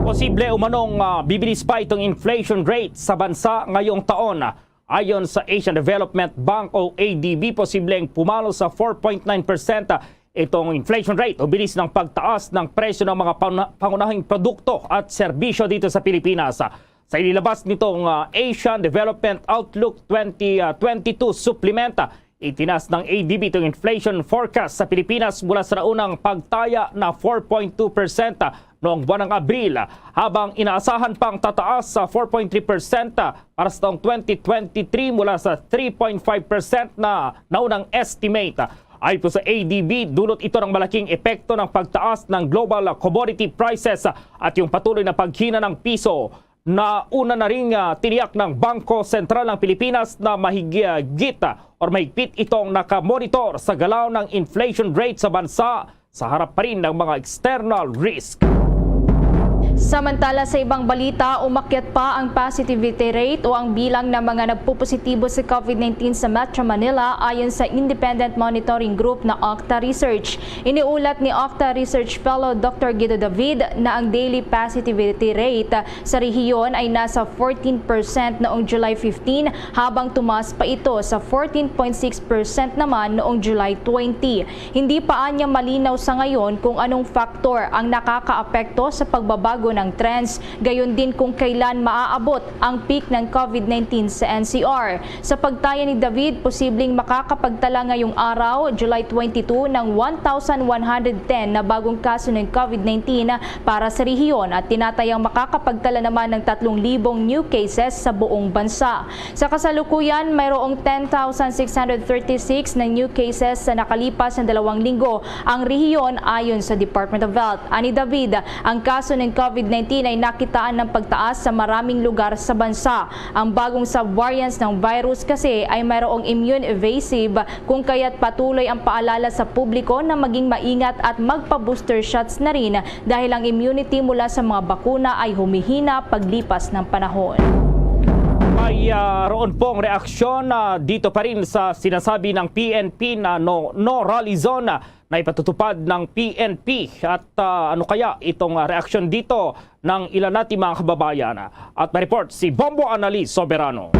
Posible umanong, ah, bibilis pa itong inflation rate sa bansa ngayong taon. Ayon sa Asian Development Bank o A D B, posibleng pumalo sa four point nine percent itong inflation rate o bilis ng pagtaas ng presyo ng mga pauna-, pangunahing produkto at serbisyo dito sa Pilipinas. Sa inilabas nitong, ah, Asian Development Outlook twenty twenty-two Supplement, ah, itinaas ng A D B itong inflation forecast sa Pilipinas mula sa naunang pagtaya na four point two percent noong buwan ng Abril, habang inaasahan pang tataas sa four point three percent para sa taong twenty twenty-three mula sa three point five percent na naunang estimate. Ayon po sa A D B, dulot ito ng malaking epekto ng pagtaas ng global commodity prices at yung patuloy na paghina ng piso. Nauna na ring, ah, tiniyak ng Bangko Sentral ng Pilipinas na mahigit, ah, or mahigpit itong nakamonitor sa galaw ng inflation rate sa bansa sa harap pa rin ng mga external risk. Samantala, sa ibang balita, umakyat pa ang positivity rate o ang bilang ng mga nagpupositibo sa COVID nineteen sa Metro Manila, ayon sa Independent Monitoring Group na Octa Research. Iniulat ni Octa Research Fellow Doctor Guido David na ang daily positivity rate sa rehiyon ay nasa fourteen percent noong July fifteen, habang tumaas pa ito sa fourteen point six percent naman noong July twenty. Hindi pa anya malinaw sa ngayon kung anong factor ang nakakaapekto sa pagbabago ng trends, gayon din kung kailan maaabot ang peak ng COVID nineteen sa N C R. Sa pagtaya ni David, posibleng makakapagtala ngayong araw, July twenty-two, ng one thousand one hundred ten na bagong kaso ng COVID nineteen para sa rehiyon at tinatayang makakapagtala naman ng tatlong libong new cases sa buong bansa. Sa kasalukuyan, mayroong ten thousand six hundred thirty-six na new cases sa nakalipas na dalawang linggo ang rehiyon, ayon sa Department of Health. Ani David, ang kaso ng COVID nineteen ay nakitaan ng pagtaas sa maraming lugar sa bansa. Ang bagong subvariants ng virus kasi ay mayroong immune evasive, kung kaya't patuloy ang paalala sa publiko na maging maingat at magpa-booster shots na rin, dahil ang immunity mula sa mga bakuna ay humihina paglipas ng panahon. May, ah, roon pong reaksyon, ah, dito pa rin sa sinasabi ng P N P na no, no rally zone na ipatutupad ng P N P. At, ah, ano kaya itong, ah, reaksyon dito ng ilan nating mga kababayan? At may report si Bombo Annalise Soberano.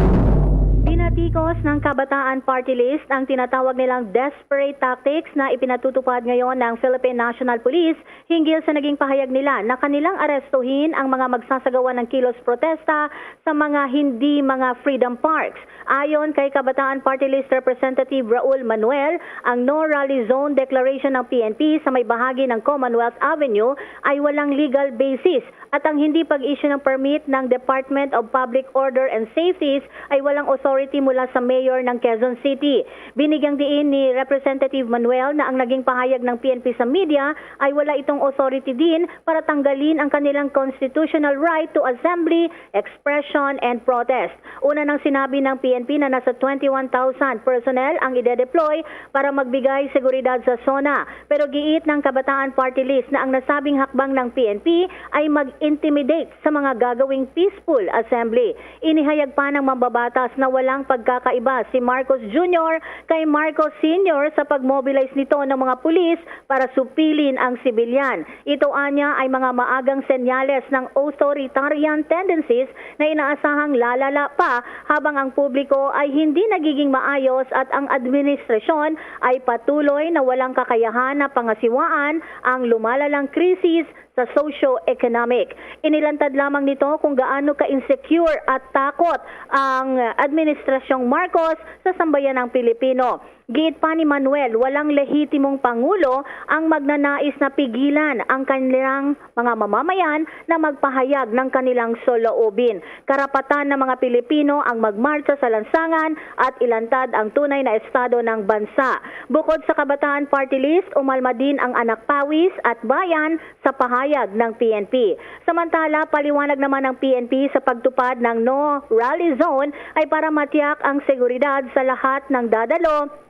Natikos ng Kabataan Party List ang tinatawag nilang desperate tactics na ipinatutupad ngayon ng Philippine National Police hinggil sa naging pahayag nila na kanilang arestuhin ang mga magsasagawa ng kilos protesta sa mga hindi mga freedom parks. Ayon kay Kabataan Party List Representative Raul Manuel, ang no rally zone declaration ng P N P sa may bahagi ng Commonwealth Avenue ay walang legal basis at ang hindi pag-issue ng permit ng Department of Public Order and Safety ay walang authority mula sa mayor ng Quezon City. Binigyang diin ni Representative Manuel na ang naging pahayag ng P N P sa media ay wala itong authority din para tanggalin ang kanilang constitutional right to assembly, expression, and protest. Una nang sinabi ng P N P na nasa twenty-one thousand personnel ang ide-deploy para magbigay seguridad sa SONA. Pero giit ng Kabataan Party List na ang nasabing hakbang ng P N P ay mag-intimidate sa mga gagawing peaceful assembly. Inihayag pa ng mambabatas na walang pagkakaiba si Marcos Junior kay Marcos Senior sa pag-mobilize nito ng mga pulis para supilin ang sibilyan. Ito anya ay mga maagang senyales ng authoritarian tendencies na inaasahang lalala pa habang ang publiko ay hindi nagiging maayos at ang administrasyon ay patuloy na walang kakayahan na pangasiwaan ang lumalalang krisis sa socio-economic. Inilantad lamang nito kung gaano ka-insecure at takot ang Administrasyong Marcos sa sambayanang Pilipino. Giit pa ni Manuel, walang lehitimong pangulo ang magnanais na pigilan ang kanilang mga mamamayan na magpahayag ng kanilang soloobin. Karapatan ng mga Pilipino ang magmartsa sa lansangan at ilantad ang tunay na estado ng bansa. Bukod sa Kabataan Party List, umalma din ang Anak Pawis at Bayan sa pahayag ng P N P. Samantala, paliwanag naman ng P N P sa pagtupad ng no rally zone ay para matiyak ang seguridad sa lahat ng dadalo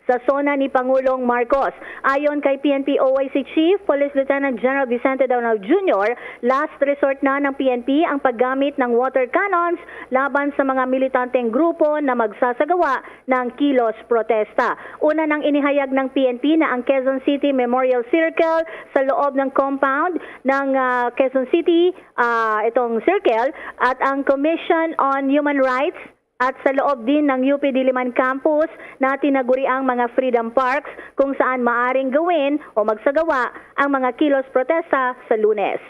sa SONA ni Pangulong Marcos. Ayon kay P N P O I C Chief Police Lieutenant General Vicente Donald Junior, last resort na ng P N P ang paggamit ng water cannons laban sa mga militanteng grupo na magsasagawa ng kilos protesta. Una nang inihayag ng P N P na ang Quezon City Memorial Circle sa loob ng compound ng, ah, Quezon City, ah, itong circle, at ang Commission on Human Rights at sa loob din ng U P Diliman Campus na tinaguriang mga Freedom Parks kung saan maaring gawin o magsagawa ang mga kilos protesta sa Lunes.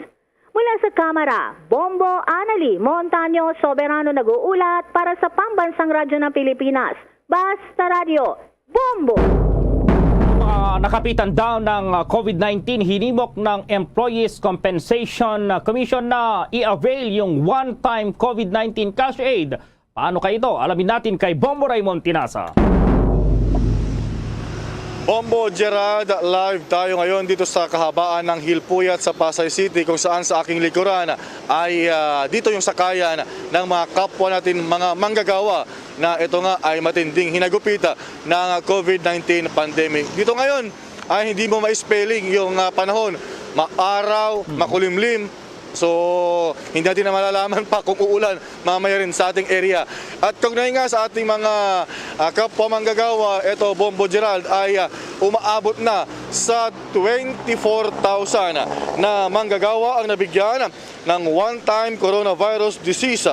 Mula sa Kamara, Bombo Anali Montaño Soberano nag-uulat para sa Pambansang Radyo ng Pilipinas, Basta Radyo, Bombo! Ah, nakapitan daw ng ah, COVID nineteen, hinimok ng Employees Compensation Commission na i-avail yung one-time COVID nineteen cash aid. Paano kaya ito? Alamin natin kay Bombo Raymond Tinasa. Bombo Gerald, live tayo ngayon dito sa kahabaan ng Hilpuyat sa Pasay City, kung saan sa aking likuran ay ah, dito yung sakayan ng mga kapwa natin, mga manggagawa, na ito nga ay matinding hinagupit ng COVID nineteen pandemic. Dito ngayon ay hindi mo ma-spelling yung ah, panahon, maaraw, makulimlim. So, hindi natin na malalaman pa kung uulan mamaya rin sa ating area. At kaugnay nga sa ating mga ah, kapwa manggagawa, ito, Bombo Gerald, ay ah, umaabot na sa twenty-four thousand na manggagawa ang nabigyan ng one-time coronavirus disease,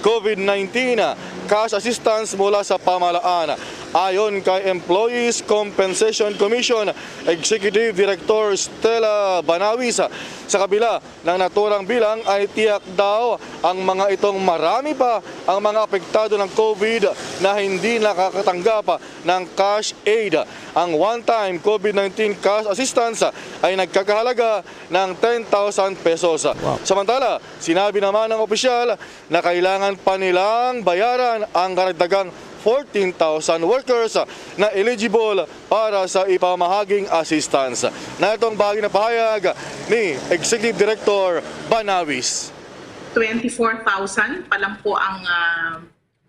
COVID nineteen, cash assistance mula sa pamahalaan. Ayon kay Employees Compensation Commission Executive Director Stella Banawis, sa kabila ng naturang bilang, ay tiyak daw ang mga itong marami pa ang mga apektado ng COVID na hindi nakakatanggap ng cash aid. Ang one-time COVID nineteen cash assistance ay nagkakahalaga ng ten thousand pesos. Samantala, sinabi naman ng opisyal na kailangan pa nilang bayaran ang karagdagang fourteen thousand workers na eligible para sa ipamahaging assistance. Na itong bahagi na pahayag ni Executive Director Banawis. Twenty-four thousand pa lang po ang ah,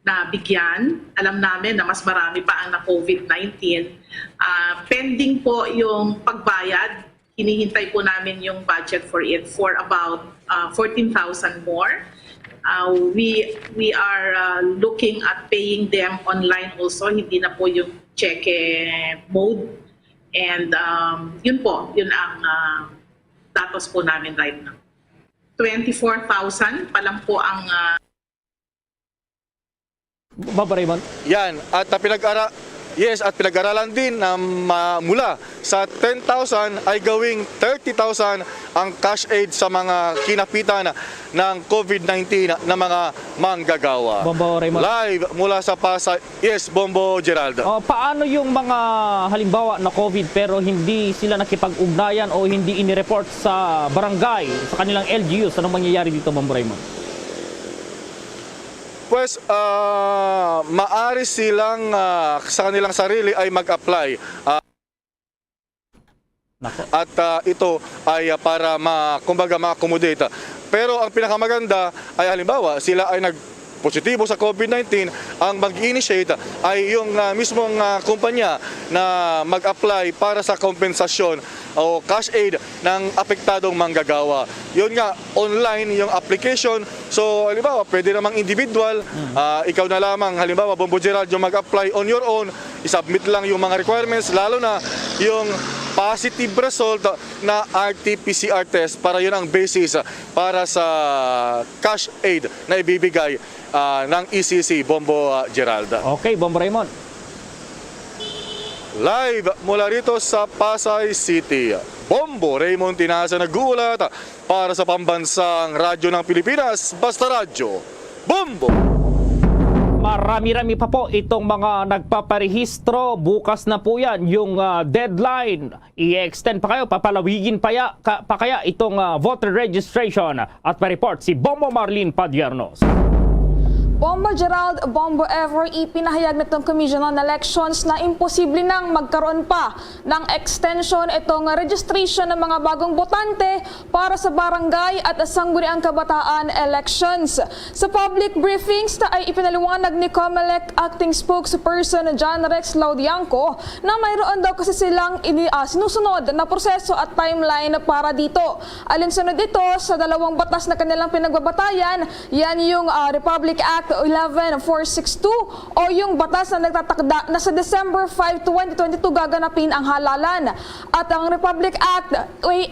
nabigyan. Alam namin na mas marami pa ang na-COVID nineteen. Ah, pending po yung pagbayad. Hinihintay po namin yung budget for it for about ah, fourteen thousand more. Ah, we we are ah, looking at paying them online also. Hindi na po yung cheque mode. And um, yun po, yun ang ah, datos po namin right now. Twenty-four thousand pa lang po ang ah, Bombo Raymond. Yan. At ah, pinag-ara yes, at pinag-aralan din na ma- mula sa ten thousand ay gawing thirty thousand ang cash aid sa mga kinapitan ng COVID nineteen na mga manggagawa. Bombo Raymond. Live mula sa Pasay. Yes, Bombo Gerald. Oh, paano yung mga halimbawa na COVID pero hindi sila nakipag-ugnayan o hindi inireport sa barangay, sa kanilang L G Us? Anong mangyayari dito, Bombo Raymond? Pues, ah, maari silang ah, sa kanilang sarili ay mag-apply. Ah, Nako. at ah, ito ay ah, para ma, kumbaga ma-accommodate. Pero ang pinakamaganda ay halimbawa, sila ay nag positibo sa COVID nineteen, ang mag-initiate ay yung ah, mismong ah, kumpanya na mag-apply para sa kompensasyon o cash aid ng apektadong manggagawa. Yun nga, online yung application. So, halimbawa, pwede namang individual, ah, ikaw na lamang, halimbawa, Bombo Gerald, yung mag-apply on your own, isubmit lang yung mga requirements, lalo na yung positive result na R T P C R test para yun ang basis para sa cash aid na ibibigay ah, ng E C C, Bombo ah, Gerald. Okay, Bombo Raymond. Live mula rito sa Pasay City, Bombo Raymond Tinasa nag-uulat para sa Pambansang Radyo ng Pilipinas, Basta Radyo, Bombo! Marami-rami pa po itong mga nagpaparehistro. Bukas na po yan yung ah, deadline. I-extend pa kayo, papalawigin pa, ya, ka, pa kaya itong ah, voter registration? At pa-report si Bombo Marlene Padiernos. Bombo Gerald, Bombo Ever, ipinahayag nitong Commission on Elections na imposible nang magkaroon pa ng extension itong registration ng mga bagong botante para sa barangay at sangguniang kabataan elections. Sa public briefings na ay ipinaliwanag ni Comelec Acting Spokesperson John Rex Laudianco na mayroon daw kasi silang ini, ah, sinusunod na proseso at timeline para dito. Alinsunod ito sa dalawang batas na kanilang pinagbabatayan, yan yung ah, Republic Act eleven four six two o yung batas na nagtatakda na sa December five, twenty twenty-two gaganapin ang halalan, at ang Republic Act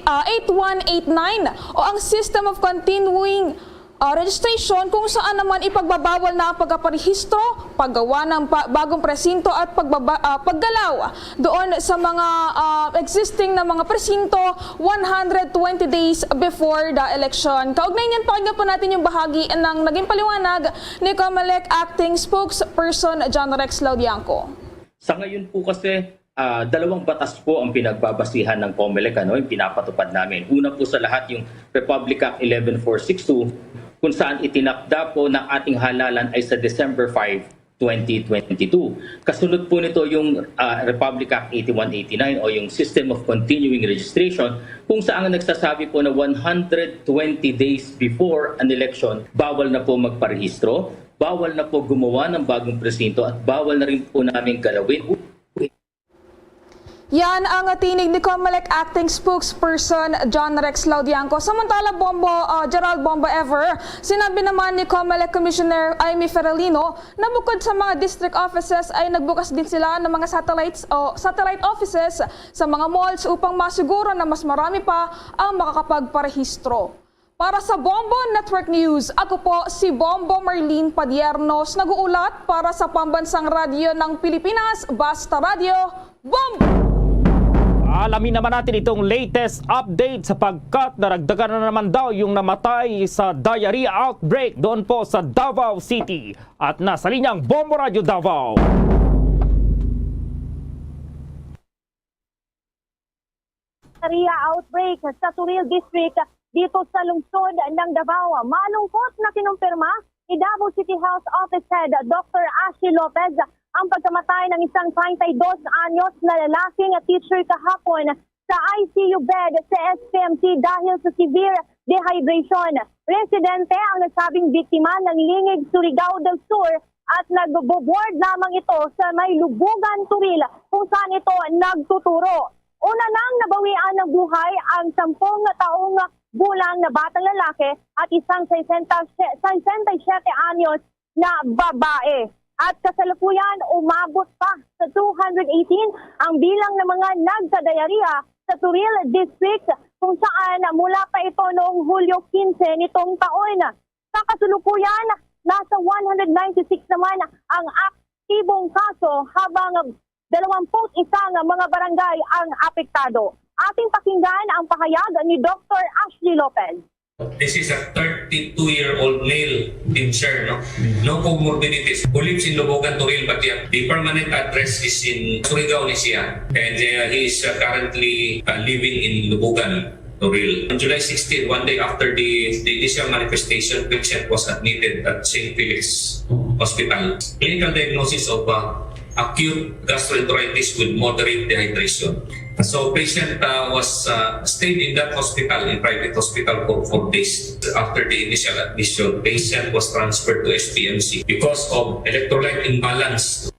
ah, eight one eight nine o ang System of Continuing ah, Registration, kung saan naman ipagbabawal na ang pagkaparehistro, paggawa ng pa- bagong presinto at pagbaba- ah, paggalaw doon sa mga ah, existing na mga presinto one hundred twenty days before the election. Kaugnay niyan, pakinggan po natin yung bahagi ng naging paliwanag ni Comelec Acting Spokesperson John Rex Laudianco. Sa ngayon po kasi, ah, dalawang batas po ang pinagbabasihan ng Comelec, ano, yung pinapatupad namin. Una po sa lahat, yung Republic Act eleven four six two, kung saan itinakda po na ating halalan ay sa December five, twenty twenty-two. Kasunod po nito yung ah, Republic Act eighty-one eighty-nine o yung System of Continuing Registration, kung saan nagsasabi po na one hundred twenty days before an election, bawal na po magparehistro, bawal na po gumawa ng bagong presinto, at bawal na rin po namin galawin. Yan ang tinig ni Comelec Acting Spokesperson John Rex Laudianco. Samantala, Bombo, ah, Gerald, Bombo Ever, sinabi naman ni Comelec Commissioner Imee Feralino na bukod sa mga district offices ay nagbukas din sila ng mga satellites o satellite offices sa mga malls upang masiguro na mas marami pa ang makakapagparehistro. Para sa Bombo Network News, ako po si Bombo Marlene Padiernos, nag-uulat para sa Pambansang Radyo ng Pilipinas, Basta Radyo, Bombo! Alamin naman natin itong latest update sapagkat naragdagan na naman daw yung namatay sa diarrhea outbreak doon po sa Davao City. At nasa linyang Bombo Radyo Davao. Diarrhea outbreak sa Toril District dito sa lungsod ng Davao. Malungkot na kinumpirma ni Davao City Health Office Head Doctor Ashley Lopez ang pagkamatay ng isang treinta y dos anyos na lalaking teacher kahapon sa I C U bed sa S P M T dahil sa severe dehydration. Residente ang nasabing biktima ng Lingig, Surigao del Sur at nagbo-board lamang ito sa may Lubugan, Toril, kung saan ito nagtuturo. Una nang nabawian ng buhay ang sampung taong gulang na batang lalaki at isang sesenta, sesenta y siyete anyos na babae. At kasalukuyan, umabot pa sa two hundred eighteen ang bilang ng mga nagkadiarrhea sa Toril District, kung saan mula pa ito noong Hulyo quince nitong taon. Sa kasalukuyan, nasa one hundred ninety-six naman ang aktibong kaso, habang dalawampu't isa nga mga barangay ang apektado. Ating pakinggan ang pahayag ni Doktor Ashley Lopez. This is a thirty-two-year-old male, Team Sir, no? No comorbidities. Who lives in Lubugan, Toril, Batian. The permanent address is in Surigao ni siya, and uh, he is uh, currently uh, living in Lubugan, Toril. On July sixteen, one day after the, the initial manifestation, patient was admitted at Saint Felix Hospital. Clinical diagnosis of uh, acute gastroenteritis with moderate dehydration. So patient uh, was uh, stayed in that hospital, in private hospital, for four days. After the initial admission, patient was transferred to S P M C because of electrolyte imbalance.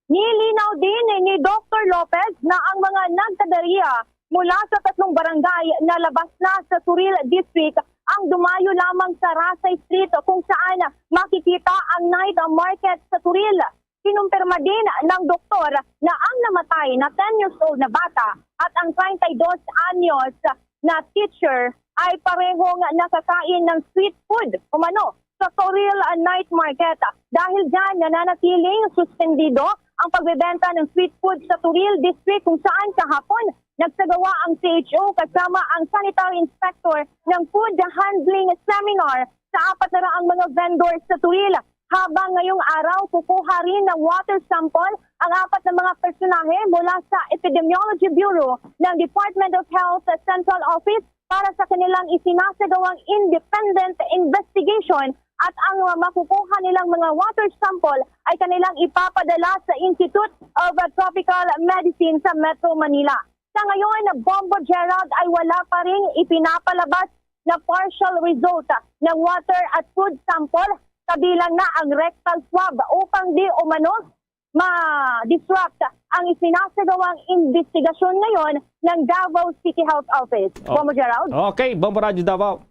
Nilinaw din ni Doktor Lopez na ang mga nagkadariya mula sa tatlong barangay na labas na sa Toril District ang dumayo lamang sa Rasay Street, kung saan makikita ang night market sa Toril. Kinumpirma din ng doktor na ang namatay na ten years old na bata at ang treinta y dos anyos na teacher ay parehong nakakain ng street food umano sa Toril Night Market. Dahil dyan, nananatiling suspendido ang pagbebenta ng street food sa Toril District, kung saan kahapon nagsagawa ang C H O kasama ang sanitary inspector ng food handling seminar sa apat na raang mga vendors sa Toril. Habang ngayong araw, kukuha rin ng water sample ang apat na mga personahe mula sa Epidemiology Bureau ng Department of Health Central Office para sa kanilang isinasagawang independent investigation, at ang makukuha nilang mga water sample ay kanilang ipapadala sa Institute of Tropical Medicine sa Metro Manila. Sa ngayon, Bombo Gerald, ay wala pa ring ipinapalabas na partial result ng water at food sample, kabilang na ang rectal swab, upang di umano ma-disrupt ang isinasagawang investigasyon ngayon ng Davao City Health Office. Oh. Bombo Gerald? Okay, Bombo Radyo Davao.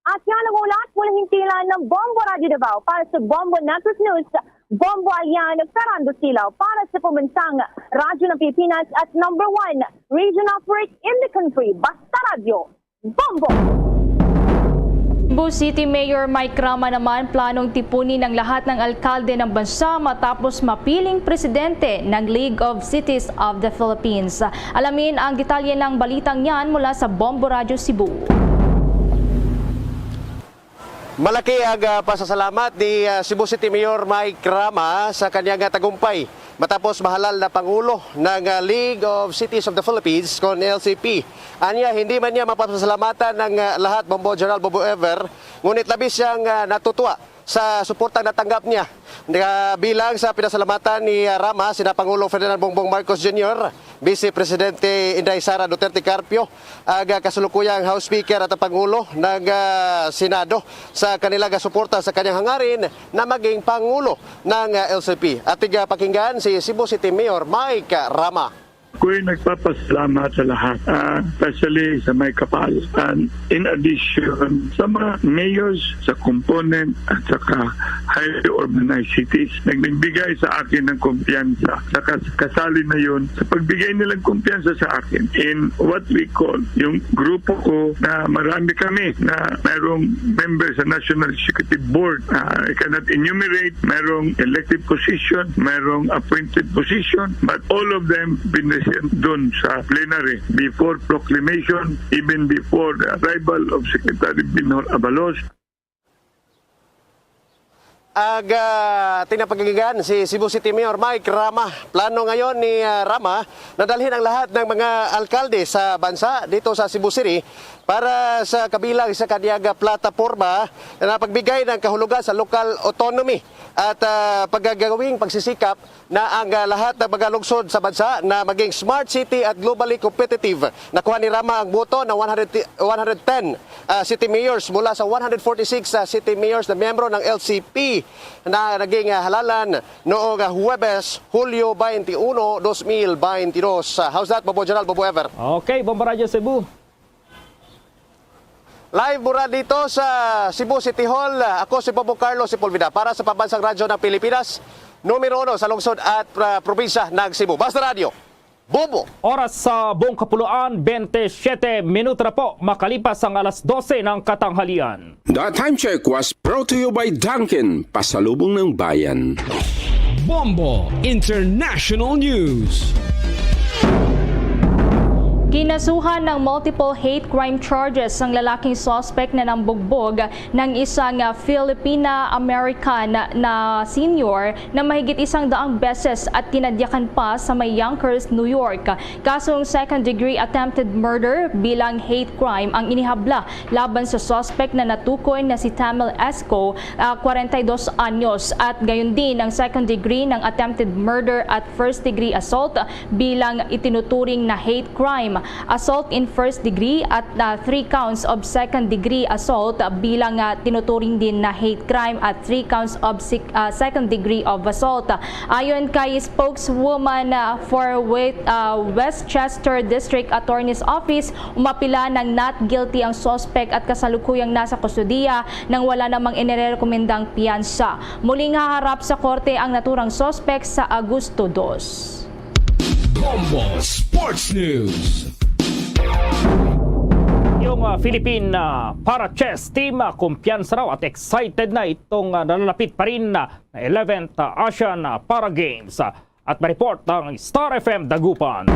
At yan ang ulat mula hintilan ng Bombo Radyo Davao. Para sa Bombo Network News, Bombo Alian Ferrando Silaw. Para sa pambansang Radyo ng Pilipinas at number one regional network in the country, Basta Radyo, Bombo! Cebu City Mayor Mike Rama naman planong tipunin ang lahat ng alkalde ng bansa matapos mapiling presidente ng League of Cities of the Philippines. Alamin ang detalye ng balitang yan mula sa Bombo Radyo Cebu. Malaki ang, ah, pasasalamat ni, ah, Cebu City Mayor Mike Rama sa kanyang, ah, tagumpay matapos mahalal na pangulo ng, ah, League of Cities of the Philippines, kon L C P. Anya, hindi man niya mapasalamatan ng, ah, lahat, Bombo General, Bombo Ever, ngunit labis siyang, ah, natutuwa sa suportang natanggap niya. Nga bilang sa pinasalamatan ni, ah, Rama, sina Pangulo Ferdinand Bongbong Marcos Junior, Vice Presidente Inday Sara Duterte Carpio, ang, ah, kasulukuyang House Speaker at ang Pangulo ng, ah, Senado sa kanila nga suporta sa kanyang hangarin na maging Pangulo ng, ah, L C P. Ating, ah, pakinggan si Cebu City Mayor Mike Rama. Ako'y nagpapasalamat sa lahat, ah, especially sa may kapal. And in addition, sa mga mayors, sa component, at saka highly urbanized cities, nagbibigay sa akin ng kumpiyansa. Sa kas-, kasali na yun, sa pagbigay nilang kumpiyansa sa akin in what we call yung grupo ko, na marami kami, na mayroong member sa National Executive Board, ah, I cannot enumerate, mayroong elected position, mayroong appointed position, but all of them been present dun sa plenary before proclamation, even before the arrival of Secretary Binhor Abalos. Ag, ah, tinapagaligan si Cebu City Mayor Mike Rama. Plano ngayon ni, ah, Rama na dalhin ang lahat ng mga alkalde sa bansa dito sa Cebu City para sa kabilang sa kanyang plataporma na pagbigay ng kahulugan sa local autonomy at, ah, pagagawing pagsisikap na ang, ah, lahat ng mga lungsod sa bansa na maging smart city at globally competitive. Nakuha ni Rama ang boto na one hundred, one hundred ten, ah, city mayors mula sa one hundred forty-six, ah, city mayors na miyembro ng L C P na naging, ah, halalan noong, ah, Huwebes, Hulyo twenty-one, twenty twenty-two. Ah, how's that, Bobo General, Bobo Ever? Okay, Bombo Radyo Cebu. Live mula dito sa Cebu City Hall, ako si Bobo Carlos Sepulveda para sa Pambansang Radyo ng Pilipinas, numero uno sa lungsod at, ah, probinsya ng Cebu. Basta Radyo. Bobo. Oras sa buong kapuluan, twenty-seven minuto na po makalipas ang alas dose ng katanghalian. The time check was brought to you by Dunkin, pasalubong ng bayan. Bombo International News. Kinasuhan ng multiple hate crime charges ang lalaking suspect na nambugbog ng isang, ah, Filipina-American na senior na mahigit isang daang beses at kinadyakan pa sa may Yonkers, New York. Kasong second-degree attempted murder bilang hate crime ang inihabla laban sa suspect na natukoy na si Tamil Esco, ah, kwarenta y dos anyos, at gayon din ang second degree ng attempted murder at first-degree assault bilang itinuturing na hate crime, assault in first degree at, ah, three counts of second degree assault bilang, ah, tinuturing din na hate crime at three counts of sec-, ah, second degree of assault. Ayon kay spokeswoman, ah, for Wet-, ah, Westchester District Attorney's Office, umapila ng not guilty ang suspect at kasalukuyang nasa kustodiya nang wala namang inirekomendang piyansa. Muling haharap sa korte ang naturang suspect sa Agosto dos. Bombo Sports News. Yung, ah, Philippine, ah, para chess team, ah, kumpiyansa raw at excited na itong, ah, nalalapit pa rin na eleventh, ah, Asian, ah, Para Games. Ah, at ma-report ang Star F M Dagupan.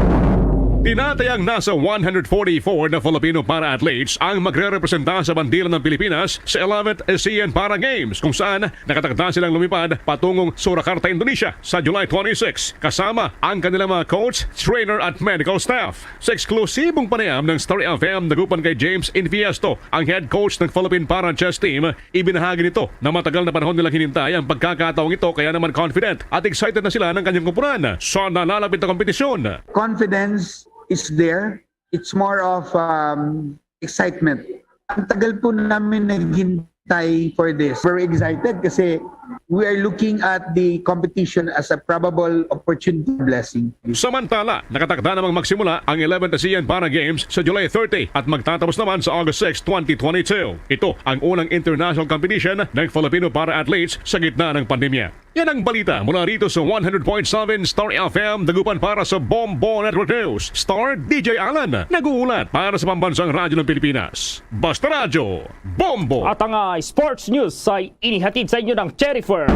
Tinatayang nasa one hundred forty-four na Filipino para athletes ang magrerepresenta sa bandila ng Pilipinas sa eleventh ASEAN Para Games, kung saan nakatakda silang lumipad patungong Surakarta, Indonesia sa July twenty-six, kasama ang kanilang mga coach, trainer at medical staff. Sa eksklusibong panayam ng Star F M Dagupan kay James Infiesto, ang head coach ng Philippine Para Chess Team, ibinahagi nito na matagal na panahon nilang hinintay ang pagkakataong ito, kaya naman confident at excited na sila ng kanyang kumpunan sa nalalapit na kompetisyon. Confidence is there. It's more of, um, excitement. Ang tagal po namin naghintay for this. Very excited kasi we are looking at the competition as a probable opportunity blessing. Samantala, nakatakda namang magsimula ang eleventh ASEAN Para Games sa July thirty at magtatapos naman sa August six, twenty twenty-two. Ito ang unang international competition ng Filipino para athletes sa gitna ng pandemya. Yan ang balita mula rito sa one hundred point seven Star F M Dagupan para sa Bombo Network News. Star D J Alan, nag-uulat para sa Pambansang Radyo ng Pilipinas. Basta Radyo, Bombo! At ang, ah, sports news ay inihatid sa inyo ng Cherryfer.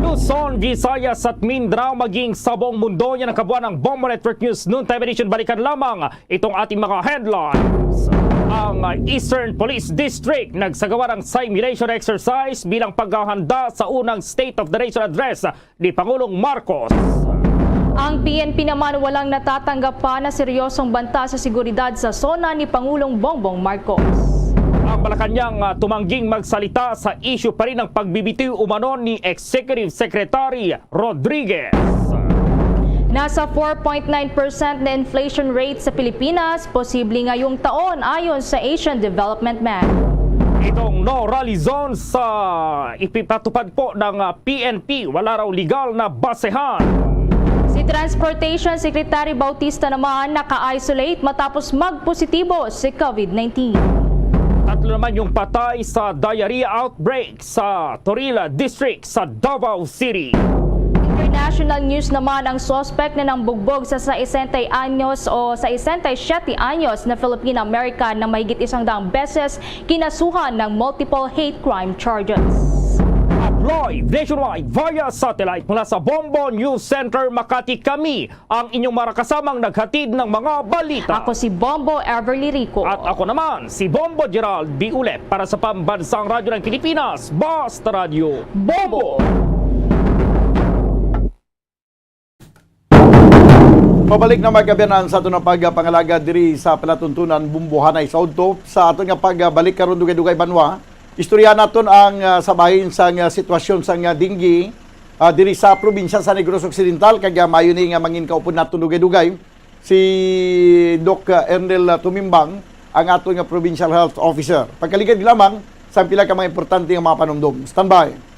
Luzon, Visayas at Mindanao, maging sa buong mundo, yan ang kabuuan ng Bombo Network News Noontime Edition. Balikan lamang itong ating mga headlines. Ang, ah, Eastern Police District nagsagawa ng simulation exercise bilang paghahanda sa unang State of the Nation Address ni Pangulong Marcos. Ang P N P naman walang natatanggap pa na seryosong banta sa seguridad sa SONA ni Pangulong Bongbong Marcos. Ang Malacañang, ah, tumangging magsalita sa issue pa rin ng pagbibitiw umano ni Executive Secretary Rodriguez. Nasa four point nine percent na inflation rate sa Pilipinas, posible ngayong taon ayon sa Asian Development Bank. Itong no rally zone sa ipipatupad po ng, ah, P N P, wala raw legal na basehan. Si Transportation Secretary Bautista naman naka-isolate matapos magpositibo si COVID nineteen. Tatlo naman yung patay sa diarrhea outbreak sa Toril District sa Davao City. International news naman, ang suspect na nambugbog sa sesenta anyos o sesenta y siete anyos na Filipina-American na mahigit isang daang beses kinasuhan ng multiple hate crime charges. At live nationwide via satellite mula sa Bombo News Center, Makati, kami ang inyong mga kasamang naghatid ng mga balita. Ako si Bombo Everly Rico. At ako naman, si Bombo Gerald B. Ulep para sa Pambansang Radyo ng Pilipinas, Basta Radyo Bombo. Pabalik na, mga kaabyanan, sa aton nga pagpangalaga diri sa palatuntunan, Bombo, hanay sa udto sa aton nga pagbalik karon, dugay-dugay banwa. Istorya naton ang, ah, sa bahin sang, ah, sitwasyon sang, ah, dengue, ah, diri sa probinsya sa Negros Occidental, kag, ah, maayo ni nga mangin kaupod naton dugay-dugay si Doc, ah, Ernel, ah, Tumimbang, ang aton nga Provincial Health Officer. Pagkaligad lamang sa pila ka mga importante nga mga panumdom. Standby.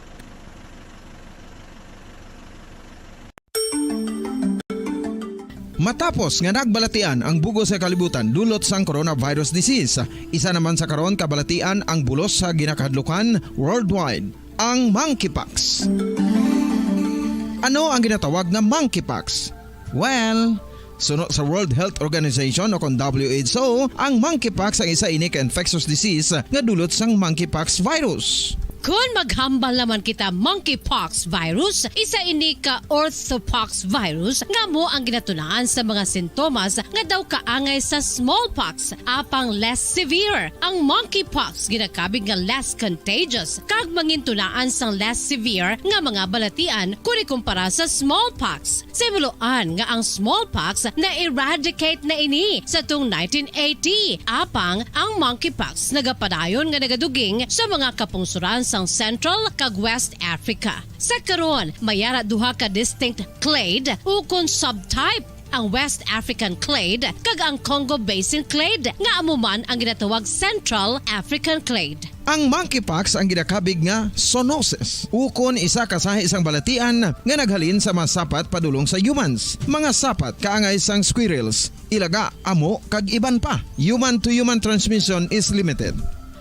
Matapos nga nagbalatian ang bug-os nga kalibutan dulot sang coronavirus disease, isa naman sa karon kabalatian ang bulos sa ginakahadlukan worldwide, ang monkeypox. Ano ang ginatawag na monkeypox? Well, Suno sa World Health Organization o kon W H O, ang monkeypox ang isa ini ka infectious disease nga dulot sang monkeypox virus. Kon maghambal naman kita monkeypox virus, isa ini ka orthopox virus nga amo ang ginatunaan sa mga sintomas nga daw kaangay sa smallpox, apang less severe. Ang monkeypox ginakabig nga less contagious kag mangintunaan sang less severe nga mga balatian kon ikumpara sa smallpox. Sa himuloan nga ang smallpox na-eradicate na ini sa tung nineteen eighty, apang ang monkeypox nagapadayon nga nagaduging sa mga kapungsoran sang Central kag West Africa. Sa karon, may ara duha ka distinct clade ukon subtype, ang West African clade kag ang Congo Basin clade, nga amo man ang ginatawag Central African clade. Ang monkeypox ang ginakabig nga zoonosis, ukon isa ka sahi sang balatian nga naghalin sa mga sapat padulong sa humans. Mga sapat kaangay sang squirrels, ilaga, amo, kag iban pa. Human-to-human transmission is limited.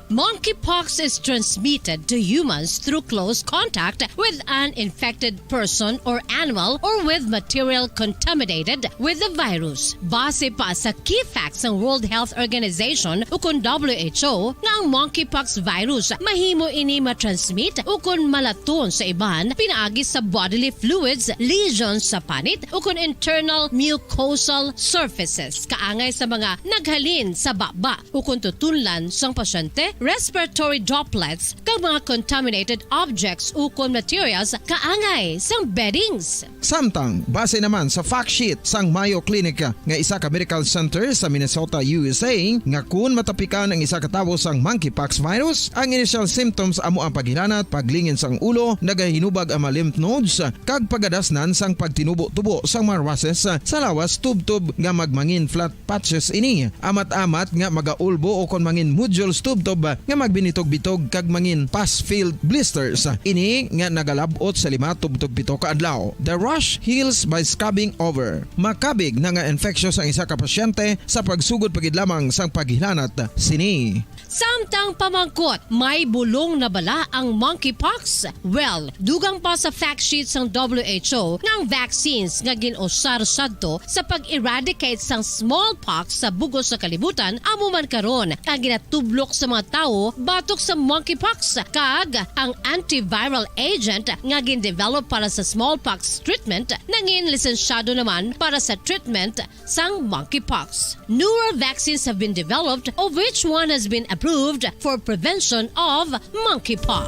Monkeypox is transmitted to humans through close contact with an infected person or animal or with material contaminated with the virus. Base pa sa key facts sang World Health Organization ukon W H O nga ang monkeypox virus mahimo ini matransmit ukon malaton sa iban pinaagi sa bodily fluids, lesions sa panit ukon internal mucosal surfaces kaangay sa mga naghalin sa baba ukon tutunlan sang pasyente, respiratory droplets, kag mga contaminated objects ukon materials kaangay sang beddings. Samtang, base naman sa fact sheet sang Mayo Clinic nga isa ka medical center sa Minnesota, U S A, nga kun matapikan ang isa ka tawo sang monkeypox virus, ang initial symptoms amo ang paghilanat, paglingin sang ulo, nagahinubag ang mga lymph nodes, kag pagadasnan sang pagtinubo-tubo sang mga rushes sa lawas tubtob nga magmangin flat patches ini, amat-amat nga magaulbo ukon mangin nodules tubtob nga magbinitog-bitog kag mangin pus-filled blisters. Ini nga nagalab-ot sa lima tubtob pito ka adlaw. The rash heals by scabbing over. Makabig na nga infectious ang isa ka pasyente sa pagsugod pa gid lamang sang paghilanat sini. Samtang pamangkot, may bulong na bala ang monkeypox? Well, dugang pa sa fact sheet sang W H O nga ang vaccines nga gin-usar sadto sa pag-eradicate sang smallpox sa bug-os nga kalibutan amo man karon ang ginatublok sa mga tawo batok sa monkeypox, kag ang antiviral agent nga gin-develop para sa smallpox treatment nangin lisensyado naman para sa treatment sang monkeypox. Newer vaccines have been developed, of which one has been approved for prevention of monkeypox.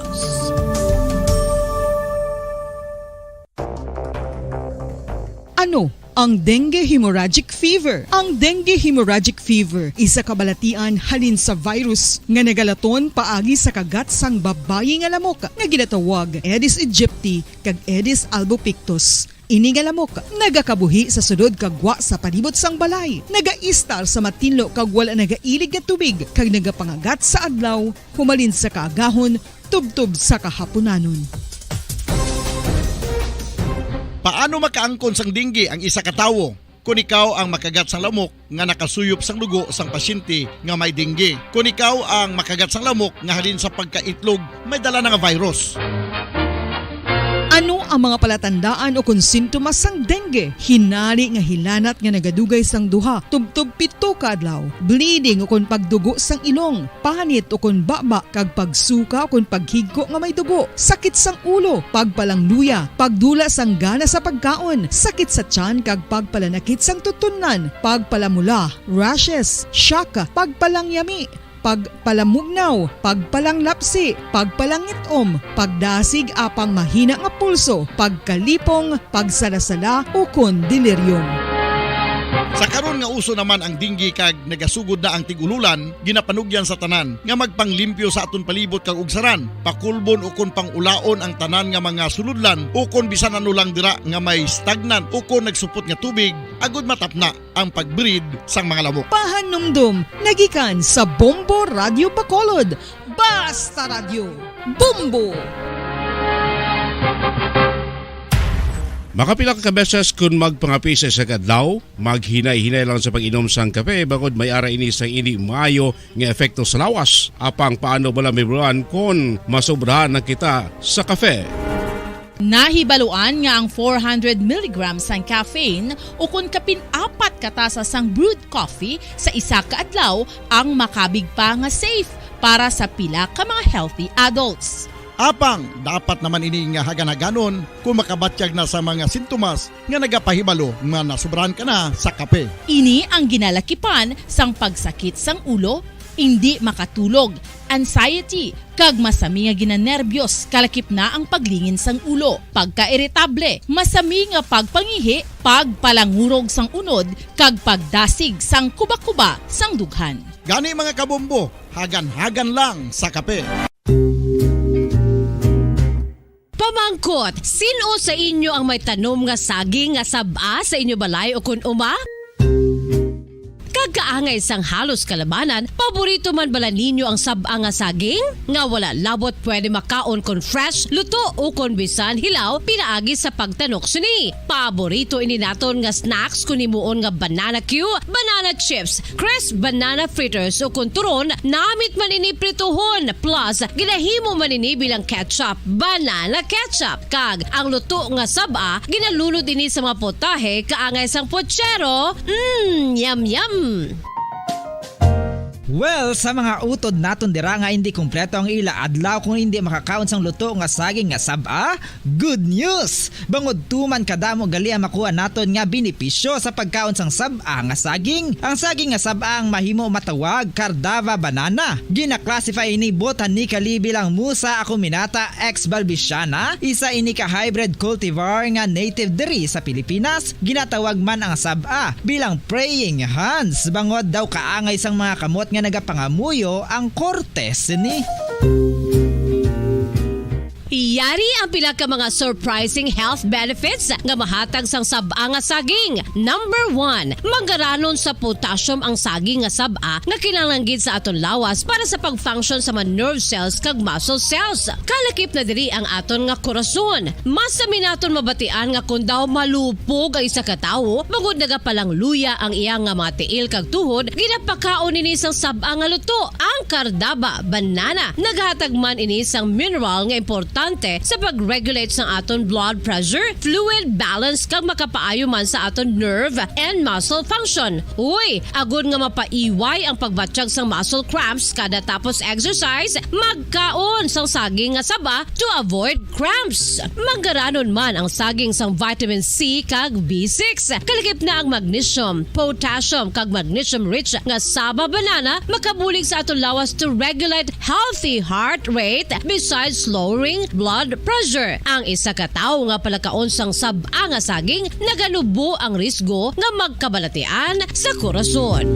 Ano ang dengue hemorrhagic fever? Ang dengue hemorrhagic fever isa ka balatian halin sa virus nga nagalaton paagi sa kagat sang babayi nga lamok nga ginatawag Aedes aegypti kag Aedes albopictus. Ini nga lamok nagakabuhi sa sulod kag gwa sa palibot sang balay, nagaistar sa matinlo kag wala nagailig nga tubig, kag nagapangagat sa adlaw humalin sa kaagahon tubtob sa kahapunanon. Paano makaangkon sang dengue ang isa ka tawo? Kon ikaw ang makagat sang lamok, nga nakasuyop sang dugo sang pasyente nga may dengue. Kon ikaw ang makagat sang lamok nga halin sa pagkaitlog may dala na nga virus. Ano ang mga palatandaan ukon sintomas sang dengue? Hinari nga hilanat nga nagadugay sang duha tubtob pito ka adlaw, bleeding ukon pagdugo sang ilong, panit ukon baba, kag pagsuka ukon paghigko nga may dugo, sakit sang ulo, pagpalangluya, pagdula sang gana sa pagkaon, sakit sa tiyan, kag pagpalanakit sang tutunlan, pagpalamula, rashes, shock, pagpalangyami, pagpalamugnaw, pagpalanglapsi, pagpalangit-om, pagdasig apang mahina nga pulso, pagkalipong, pagsala-sala, ukon delirium. Sa karon nga uso naman ang dengue kag nagasugod na ang tig-ululan, ginapanugyan sa tanan nga magpanglimpyo sa aton palibot kag ugsaran, pakulbon ukon pangulaon ang tanan nga mga sulodlan ukon bisan ano lang dira nga may stagnant ukon nagsupot nga tubig, agod matapna ang pag-breed sang mga lamok. Pahanumdom nagikan sa Bombo Radio Bacolod. Basta Radyo, Bombo! Makapila ka beses kon magpangape sa isa ka adlaw, maghinay-hinay lang sa pag-inom sang kape, bangod may ara ini sang indi maayo nga epekto sa lawas. Apang paano bala, Ma'am Ron, kon masobrahan na kita sa kape? Nahibaluan nga ang four hundred milligrams sang caffeine ukon kapin apat ka tasa sang brewed coffee sa isa ka adlaw ang makabig pa nga safe para sa pila ka mga healthy adults. Apang dapat naman ini nga hagan-haganon kung makabatyag na sa mga sintomas nga nagapahibalo nga nasubrahan ka na sa kape. Ini ang ginalakipan sang pagsakit sang ulo, indi makatulog, anxiety, kag masami nga ginanerbyos, kalakip na ang paglingin sang ulo, pagkairitable, masami nga pagpangihi, pagpalangurog sang unod, kag pagdasig sang kuba-kuba sang dughan. Gani, mga kabombo, hagan-hagan lang sa kape. Pamangkot, sin-o sa inyo ang may tanom nga saging nga sab-a sa inyo balay ukon uma? Kag kaangay sang halos kalabanan, paborito man bala ninyo ang sab-a nga saging? Nga wala labot pwede makaon kon fresh, luto, ukon bisan hilaw pinaagi sa pagtanok sini. Paborito ini naton nga snacks kon himuon nga banana cue, banana chips, crisp banana fritters, ukon turon, namit man ini prituhon, plus ginahimo man ini bilang ketchup, banana ketchup. Kag ang luto nga sab-a, ginalunod ini sa mga potahe kaangay sang pochero. Mm, yum, yum! Well, sa mga utod naton dira nga indi kompleto ang ila adlaw kung indi makakaon sang luto nga saging nga sab-a, good news! Bangod tuman kadamo gali ang makuha naton nga benepisyo sa pagkaon sang sab-a nga saging. Ang saging nga sab-a ang mahimo matawag Cardava banana. Gina-classify ini botanically bilang Musa acuminata ex balbisiana, isa ini ka hybrid cultivar nga native diri sa Pilipinas. Ginatawag man ang sab-a bilang praying hands, bangod daw kaangay sang mga kamot nga nagapangamuyo ang korte sini. Yari ang pila ka mga surprising health benefits nga mahatag sang sab-a nga saging. Number one, manggaranon sa potassium ang saging nga sab-a nga kinahanglan gid sa aton lawas para sa pag-function sa mga nerve cells kag muscle cells. Kalakip na diri ang aton nga korason. Masami naton mabatian nga kon daw malupog ang isa ka tawo, bangod nagapalangluya ang iya nga mga tiil kag tuhod, ginapakaon ini sang sab-a nga luto, ang Cardava banana. Naghatag man ini sang mineral nga importante sa pag-regulate sang aton blood pressure, fluid balance, kag makapaayo man sa aton nerve and muscle function. Uy, agod nga mapaiway ang pagbatyag sang muscle cramps kada tapos exercise, magkaon sang saging nga saba to avoid cramps. Manggaranon man ang saging sang vitamin C kag B six. Kalakip na ang magnesium, potassium, kag magnesium-rich nga saba banana makabulig sa aton lawas to regulate healthy heart rate besides lowering blood pressure. Ang isa ka tawo nga palakaon sang sab-a nga saging naganubo ang risgo nga magkabalatian sa korason.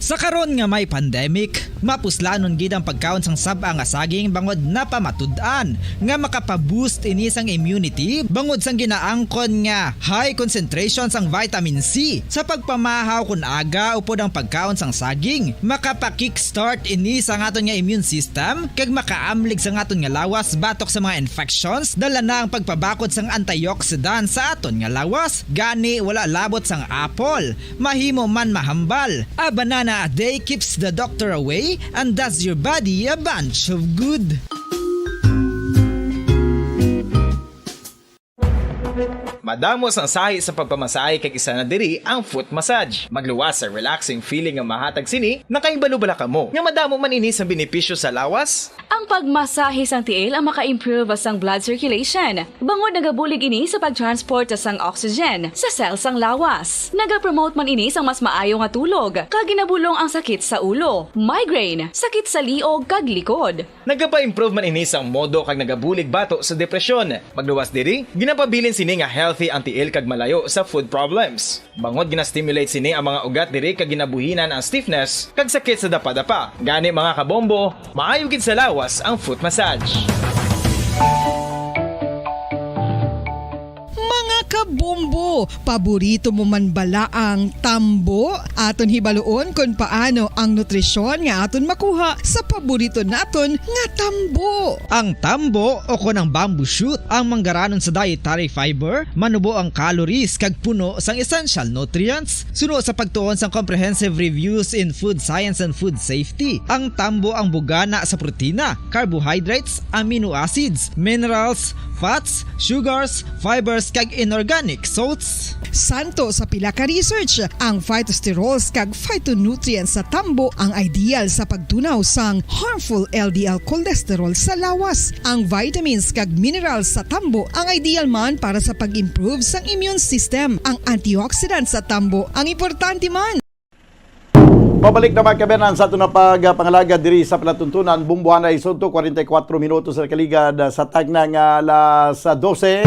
Sa karon nga may pandemic, mapuslanon gid ang pagkaon sang sab-a nga saging bangod napamatud-an nga makapa-boost ini sang immunity bangod sang ginaangkon nga high concentration sang vitamin C. Sa pagpamahaw kon aga upod ang pagkaon sang saging, makapa-kickstart ini sa aton nga immune system kag makaamlig sa aton nga lawas batok sa mga infections, dala na ang pagpabakod sang antioxidant sa aton nga lawas. Gani, wala labot sang apple, mahimo man mahambal. A banana a day keeps the doctor away and does your body a bunch of good. Madamo sang sahi sa pagpamasahe kag isa na diri ang foot massage. Magluwas sa relaxing feeling nga mahatag sini, nakahibalo bala kamo nga madamo man ini sang benepisyo sa lawas? Ang pagmasahe sang tiil ang maka-improve sang blood circulation, bangod nagabulig ini sa pag-transport sang oxygen sa cell sang lawas. Nagapromote man ini sang mas maayo nga tulog, kag ginabulong ang sakit sa ulo, migraine, sakit sa liog, kag likod. Nagapa-improve man ini sang modo kag nagabulig bato sa depresyon. Magluwas diri, ginapabilin sini nga healthy ang tiil kag malayo sa foot problems. Bangod gina-stimulate sini ang mga ugat diri kag ginabuhinan ang stiffness kag sakit sa dapadapa. Gani, mga kabombo, maayo gid sa lawas ang foot massage. Mga Bombo, paborito mo man bala ang tambo? Aton hibaluon kon paano ang nutrisyon nga aton makuha sa paborito naton nga tambo. Ang tambo o kon ang bamboo shoot ang manggaranon sa dietary fiber, manubo ang calories kag puno sang essential nutrients. Suno sa pagtuon sang Comprehensive Reviews in Food Science and Food Safety, ang tambo ang bugana sa protina, carbohydrates, amino acids, minerals, fats, sugars, fibers, kag inorganic salts. Santo sa pila ka research, ang phytosterols kag phytonutrients sa tambo ang ideal sa pagtunaw sang harmful L D L cholesterol sa lawas. Ang vitamins kag minerals sa tambo ang ideal man para sa pag-improve sang immune system. Ang antioxidants sa tambo ang importante man. Pabalik na, mga kaabyanan, sa aton na pagpangalagad diri sa palatuntunan. Bumbuhanay Sudto, kwarenta y kuwatro minutos na nakaligad sa tagna nga alas dose.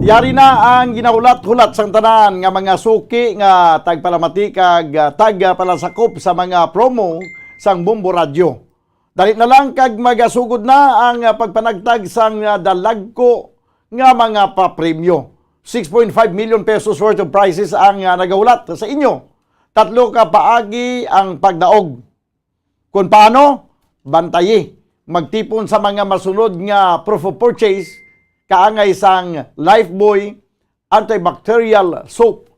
Yari na ang ginahulat-hulat sang tanan nga mga suki nga tagpalamati kag tagpalasakop sa mga promo sang Bombo Radyo. Dali na lang kag magasugod na ang pagpanagtag sang dalagko nga mga papremyo. Six point five million pesos worth of prizes ang nagahulat sa inyo. Tatlo ka paagi ang pagdaog. Kon paano? Bantayi. Magtipon sa mga masunod nga proof of purchase, kaangay sang Lifebuoy antibacterial soap,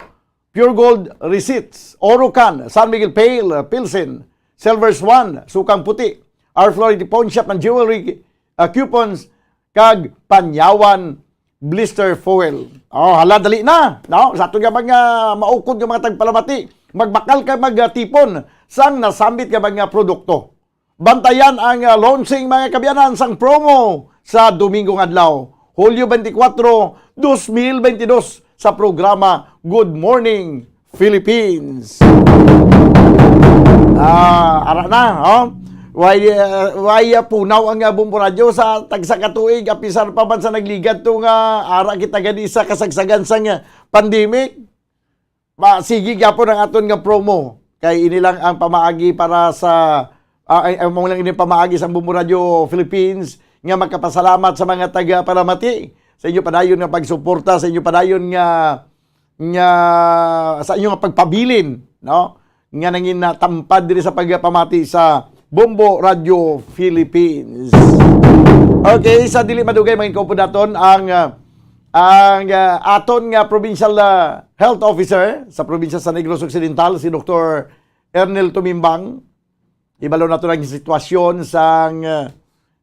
Pure Gold receipts, Orocan, San Miguel Pale, Pilsen, Silver Swan, Sukang Puti, Our Flority Pawn Shop and Jewelry, uh, coupons, kag Panyawan blister foil. Oh, hala, dali na, no? Sa aton nga mga maukod nga mga tagpalamati, magbakal ka magtipon sang nasambit nga mga produkto. Bantayan ang, ah, launching, mga kaabyanan, sang promo sa Domingo nga adlaw, Hulyo twenty-four, dos mil twenty-dos sa programa Good Morning Philippines. Ah, ara na, oh. Why, uh, why uh, punaw ang uh, Bombo Radyo sa tagsa ka tuig, apisar pa man sa nagligad to nga ara kita gani sa kasagsagan sang uh, pandemic? Ma, sige gyapon ang aton nga promo. Kay ini lang ang pamaagi para sa, ah, ay, ay, mao lang ini pamaagi sa Bombo Radyo Philippines nga magkapasalamat sa mga taga-palamati sa inyo padayon nga pagsuporta, sa inyo padayon nga, nga, sa inyo nga pagpabilin, no? Nga nangin natampad diri sa pagpamati sa Bombo Radyo Philippines. Okay, sa dili madugay, mga kaupo naton, ang, ah, ang, ah, aton nga provincial, ah, health officer sa probinsya sa Negros Occidental, si Doktor Ernel Tumimbang. Ibalo nato ang sitwasyon sang, ah,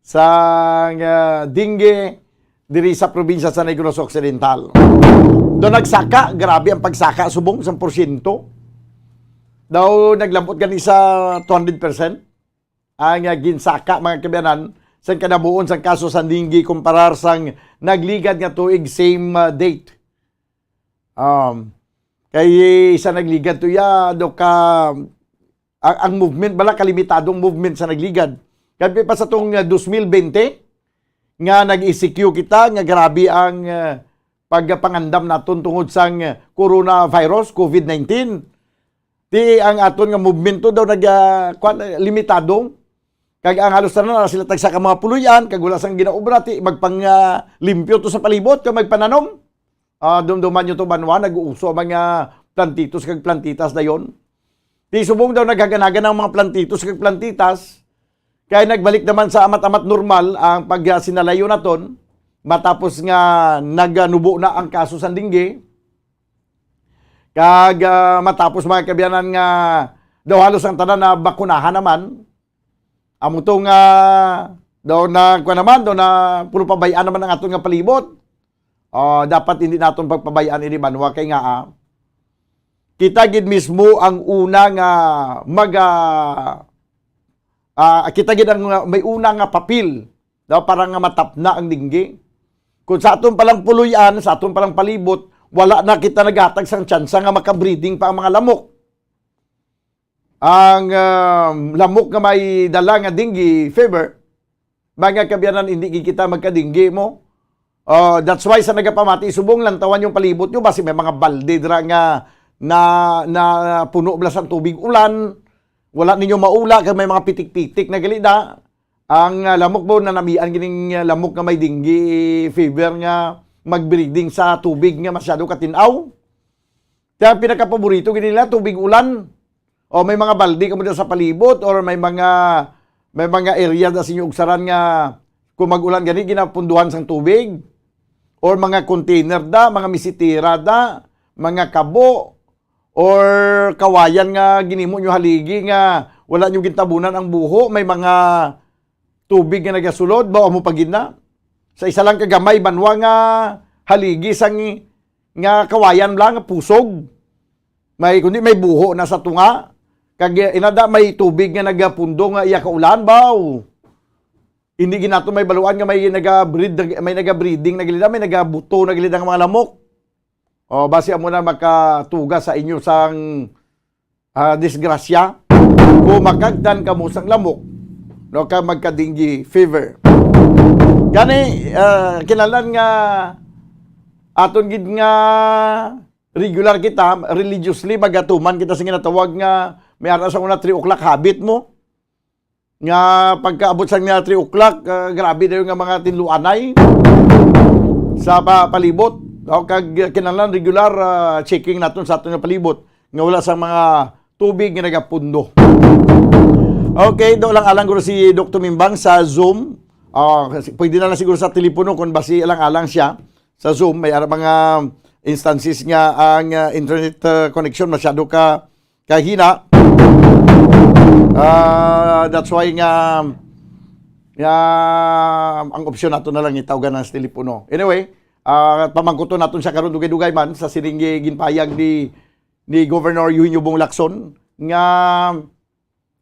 sang, ah, dengue diri sa probinsya sa Negros Occidental. Do nagsaka, grabe ang pagsaka, subong sang porsyento. Daw naglambot gani sa two hundred percent ang, ah, ginsaka, mga kaabyanan, sang kanabuon sang kaso sang dengue kumparar sang nagligad nga tuig, same, ah, date. Um, kay sa nagligad to ya, do ka, ang, ang movement bala, kalimitado ang movement sa nagligad. Kay pa sa tong, ah, dos mil bente, nga nag-E C Q kita, nga grabe ang, ah, pagpangandam naton tungod sang, ah, coronavirus, covid nineteen. Ti ang aton nga movement to daw nag, ah, kwan, eh, limitado. Kag ang halos tanan na sila tagsa ka mga puloy-an, kag wala sang ginaobra, ti magpang, ah, limpyo to sa palibot, kag magpananom. Ah, dumduman nyo to, banwa, nag-uuso ang mga plantitos kag plantitas dayon. Ti subong daw naghaganagan ang mga plantitos kag plantitas, kay nagbalik naman sa amat-amat normal ang pagsinalayo naton, matapos nga naganubo na ang kaso sang dengue. Kag, ah, matapos, mga kaabyanan, nga daw halos ang tanan na bakunahan naman, amo to nga daw na, kuwan naman, daw na puro pabay-an naman ang aton nga palibot. Ah, dapat hindi naton pagpabay-an ini, banwa, kay nga, ah, kita gid mismo ang una nga maga-, ah, kita gid ang, ah, may una nga papel daw para nga matapna ang dengue. Kung sa aton palang puloy-an, sa aton palang palibot, wala na kita naghatag sang tsansa nga makabreeding pa ang mga lamok. Ang, ah, lamok nga may dala nga dengue fever, mga kaabyanan, hindi gid kita magka-dengue mo. Ah, that's why sa nagapamati, subong lantawan yung palibot nyo, basi may mga balde dira nga na, na puno bala sang tubig ulan, wala ninyo maula kay may mga pitik-pitik na gali da. Ang, ah, lamok mo, nanamian gining, ah, lamok nga may dengue fever nga mag-breeding sa tubig nga masyado katin-aw. Kaya ang pinakapaborito gid nila, tubig ulan. O may mga balde kamo dyan sa palibot, or may mga, may mga area da sa inyo ugsaran nga kung mag-ulan gani, ginapunduhan sang tubig. Or mga container da, mga misitira da, mga kabo, or kawayan nga ginimo nyo haligi nga wala nyo gintabunan ang buho, may mga tubig nga nagasulod, bawa mo pa gid na. Sa isa lang ka gamay banwa nga haligi sang nga kawayan lang nga pusog. May, kundi may buho na sa tunga. Kag, eh, inada may tubig nga nagapundo nga iya kaulan, baw. Hindi gid nato may baluan nga may nagabreed, may nagabreeding na gid, may nagabuto na gid ang mga lamok. O, basi amo na makatuga sa inyo sang, ah, disgrasya. Kung makagdan kamo sang lamok, no, ka magka-dengue fever. Gani, ah, kinahanglan nga aton gid nga regular kita, religiously magatuman kita sa ginatawag nga may ara sa una three o'clock habit mo. Nga pagkaabot sa nga three o'clock, ah, grabe dayon nga mga tinluanay sa pa-, palibot, no? Kag kinahanglan regular, ah, checking naton sa aton nga palibot nga wala sa mga tubig nga nagapundo. Okay, do lang alang guro si Doc Tumimbang sa Zoom. Ah, kasi pwede na lang siguro sa telepono kung basi alang-alang siya sa Zoom. May ara mga instances nga ang, ah, internet, ah, connection masyado ka kahina. Ah, that's why nga, nga ang opsyon nato na lang itawgan ang telepono. Anyway, ah, pamangkuton naton siya karon dugay-dugay man sa sining gi-, ginpayag ni, ni Governor Eugenio Bong Lacson nga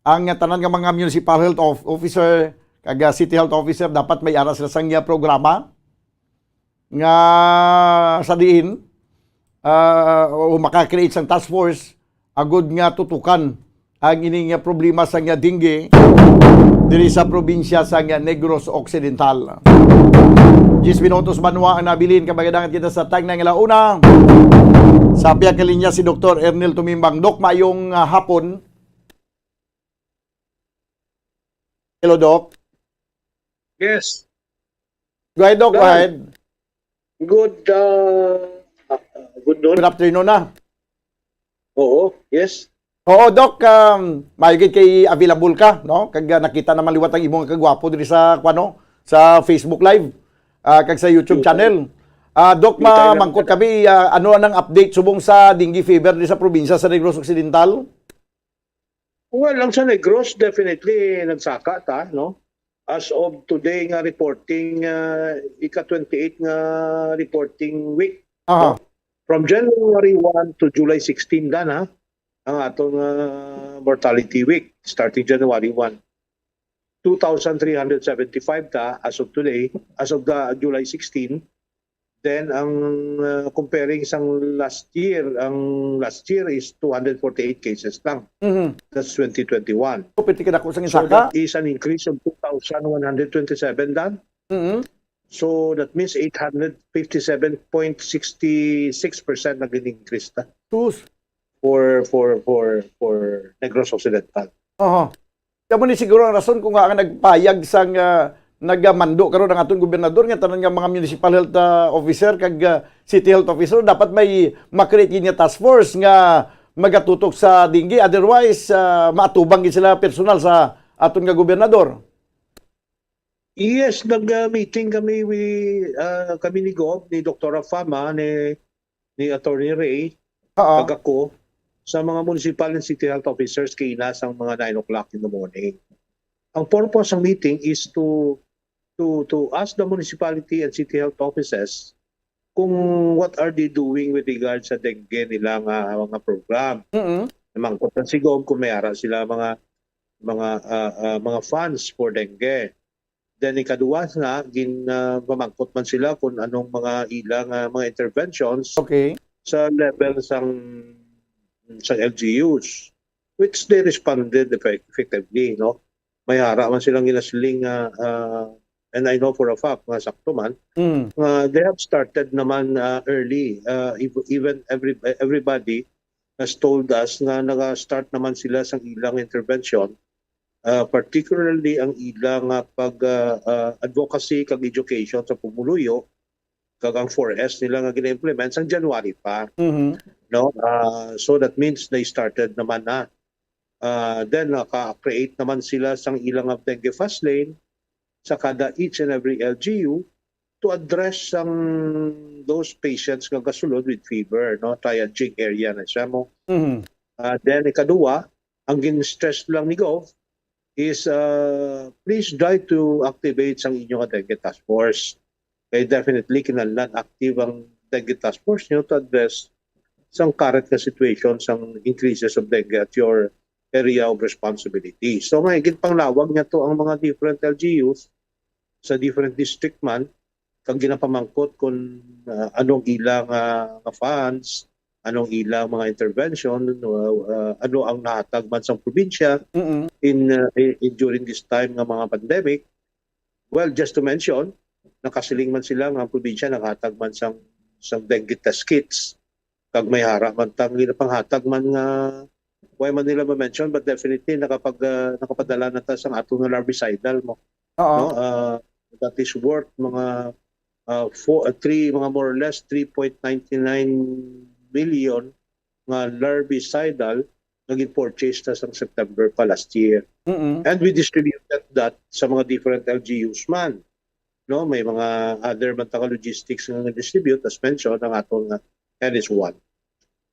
ang tanan nga mga municipal health of-, officer kag, ah, city health officer dapat may ara sila sang iya programa nga sa diin, ah, o maka-create sang task force agud nga tutukan ang ini nga problema sa nga dengue diri sa probinsya sa nga Negros Occidental. Diyes minutos banwa ang nabilin, kag magadangat kita sa tagna nga launa. Sa pihak nga linya si Doktor Ernil Tumimbang. Doc, mayong, ah, hapon. Hello, Doc. Yes. Go ahead, Doc. Go ahead. Good, uh, uh, good noon. Good afternoon na. Oo, yes. Oo, Doc, um, maayo gid kay available ka, no? Kag, uh, nakita naman liwat ang imong kagwapo diri sa, kuwan, no? Sa Facebook Live, uh, kag sa YouTube channel. Uh, Doc, mamangkot kami, uh, ano ang update subong sa dengue fever diri sa probinsya sa Negros Occidental? Well, ang sa Negros, definitely, nagsaka ta, no? As of today nga reporting, ah, ika twenty-eight nga reporting week, Aha. no? From January one to July sixteen, dan, ha? Ang atong, ah, mortality week, starting January one. Two thousand three hundred seventy-five ta as of today, as of the July sixteen. Then, ang, uh, comparing sang last year, ang last year is two hundred forty-eight cases lang. Mhm. That's twenty twenty-one. So, pwede ka dako sa So, gisaka? that is an increase of two thousand one hundred twenty-seven, dan. Mhm. So, that means eight hundred fifty-seven point six six percent naging increase na Sus. for, for, for, for Negros Occidental. Aha. Kamo ni siguro ang rason kung nga ang nagpayag sang, ah, nagamando karon ang aton gobernador nga tanan nga mga municipal health, ah, officer kag, ah, city health officer dapat may ma-create nga task force nga magatutok sa dengue. Otherwise, ah, maatubang gid sila personal sa aton nga gobernador. Yes, nag-, ah, meeting kami with, ah, kami ni Gob, ni Doktora Fama, ni ni Attorney Ray, Oo. kag ako, sa mga municipal and city health officers kaina sang mga nine o'clock in the morning. Ang purpose ng meeting is to, to, to ask the municipality and city health offices kung what are they doing with regard sa dengue nila nga mga program. Mm-mm. Namangkot na si Gob kung may ara sila mga, mga, ah, ah, mga funds for dengue. Then, ikaduwa na, gin-, ah, mamangkot man sila kung anong mga ilang, ah, mga interventions Okay. sa level sang, sang L G Us, which they responded effect-, effectively, no? May ara man silang ginasiling nga, ah, and I know for a fact nga sakto man, Mm. nga they have started naman, ah, early. Ah, ev-, even every-, everybody has told us nga naga-start naman sila sa ilang intervention, ah, particularly ang ila nga pag, ah, ah, advocacy kag education sa pumuluyo, kag ang four S nila nga gina-implement sang January pa, Mhm. no? Ah, so that means they started naman na. Ah, then naka-create naman sila sang ilang dengue fast lane sa kada each and every L G U to address sang those patients nga gasulod with fever, no? Triaging area na siya mo. Mhm. Ah, then ikaduha, ang gin-stress lang ni Gov is, ah, please try to activate sang inyo nga dengue task force. Kay definitely kinahanglan active ang dengue task force nyo to address sang current nga situation sang increases of dengue at your area of responsibility. So nga ginpanglawag niya to ang mga different L G Us sa different district man, kag ginapamangkot kung, ah, anong ilang, ah, nga funds, anong ilang mga intervention, uh, uh, ano ang nahatag man sang probinsya Mm-mm. in, uh, in, in during this time nga mga pandemic. Well, just to mention, nakasiling man sila nga ang probinsya naghatag man sang sang dengue test kits, kag may ara man tang ginapanghatag man nga why man nila ma-mention, but definitely nakapag uh, nakapadala na ta sang ato nga larvicidal mo, no? Oo. Uh, that is worth mga uh, four, uh, three, mga more or less three point nine nine million nga larvicidal nga gin-purchase ta sang September pa last year. Mm-mm. And we distributed that sa mga different L G Us man. No, may mga other man ta nga logistics nga distribute, as mentioned, ang aton nga N S one.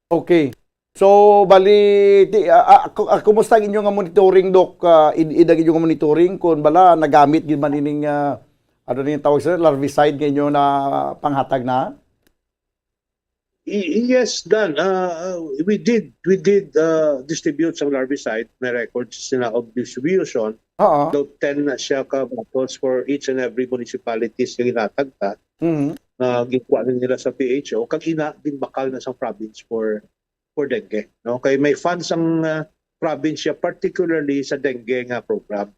Okay. So, bali, ti, ah, ah, ku- ah, kumusta ang inyo nga monitoring, Doc? Ah, id, id ang inyo nga monitoring, kung bala, nagamit gid man ining, ah, ano na yung tawag sa larvicide nga inyo na panghatag na? Y- yes, Dan. Uh, uh, we did we did uh, distribute sang larvicide. May records sila of distribution. Oo. Though ten na siya ka bottles for each and every municipalities nga ginatag ta, Mhm. uh, ginkuha na nila sa P H O, kag ina, ginbakal na sa province for for dengue. No? Kay may funds ang uh, province siya, particularly sa dengue nga program.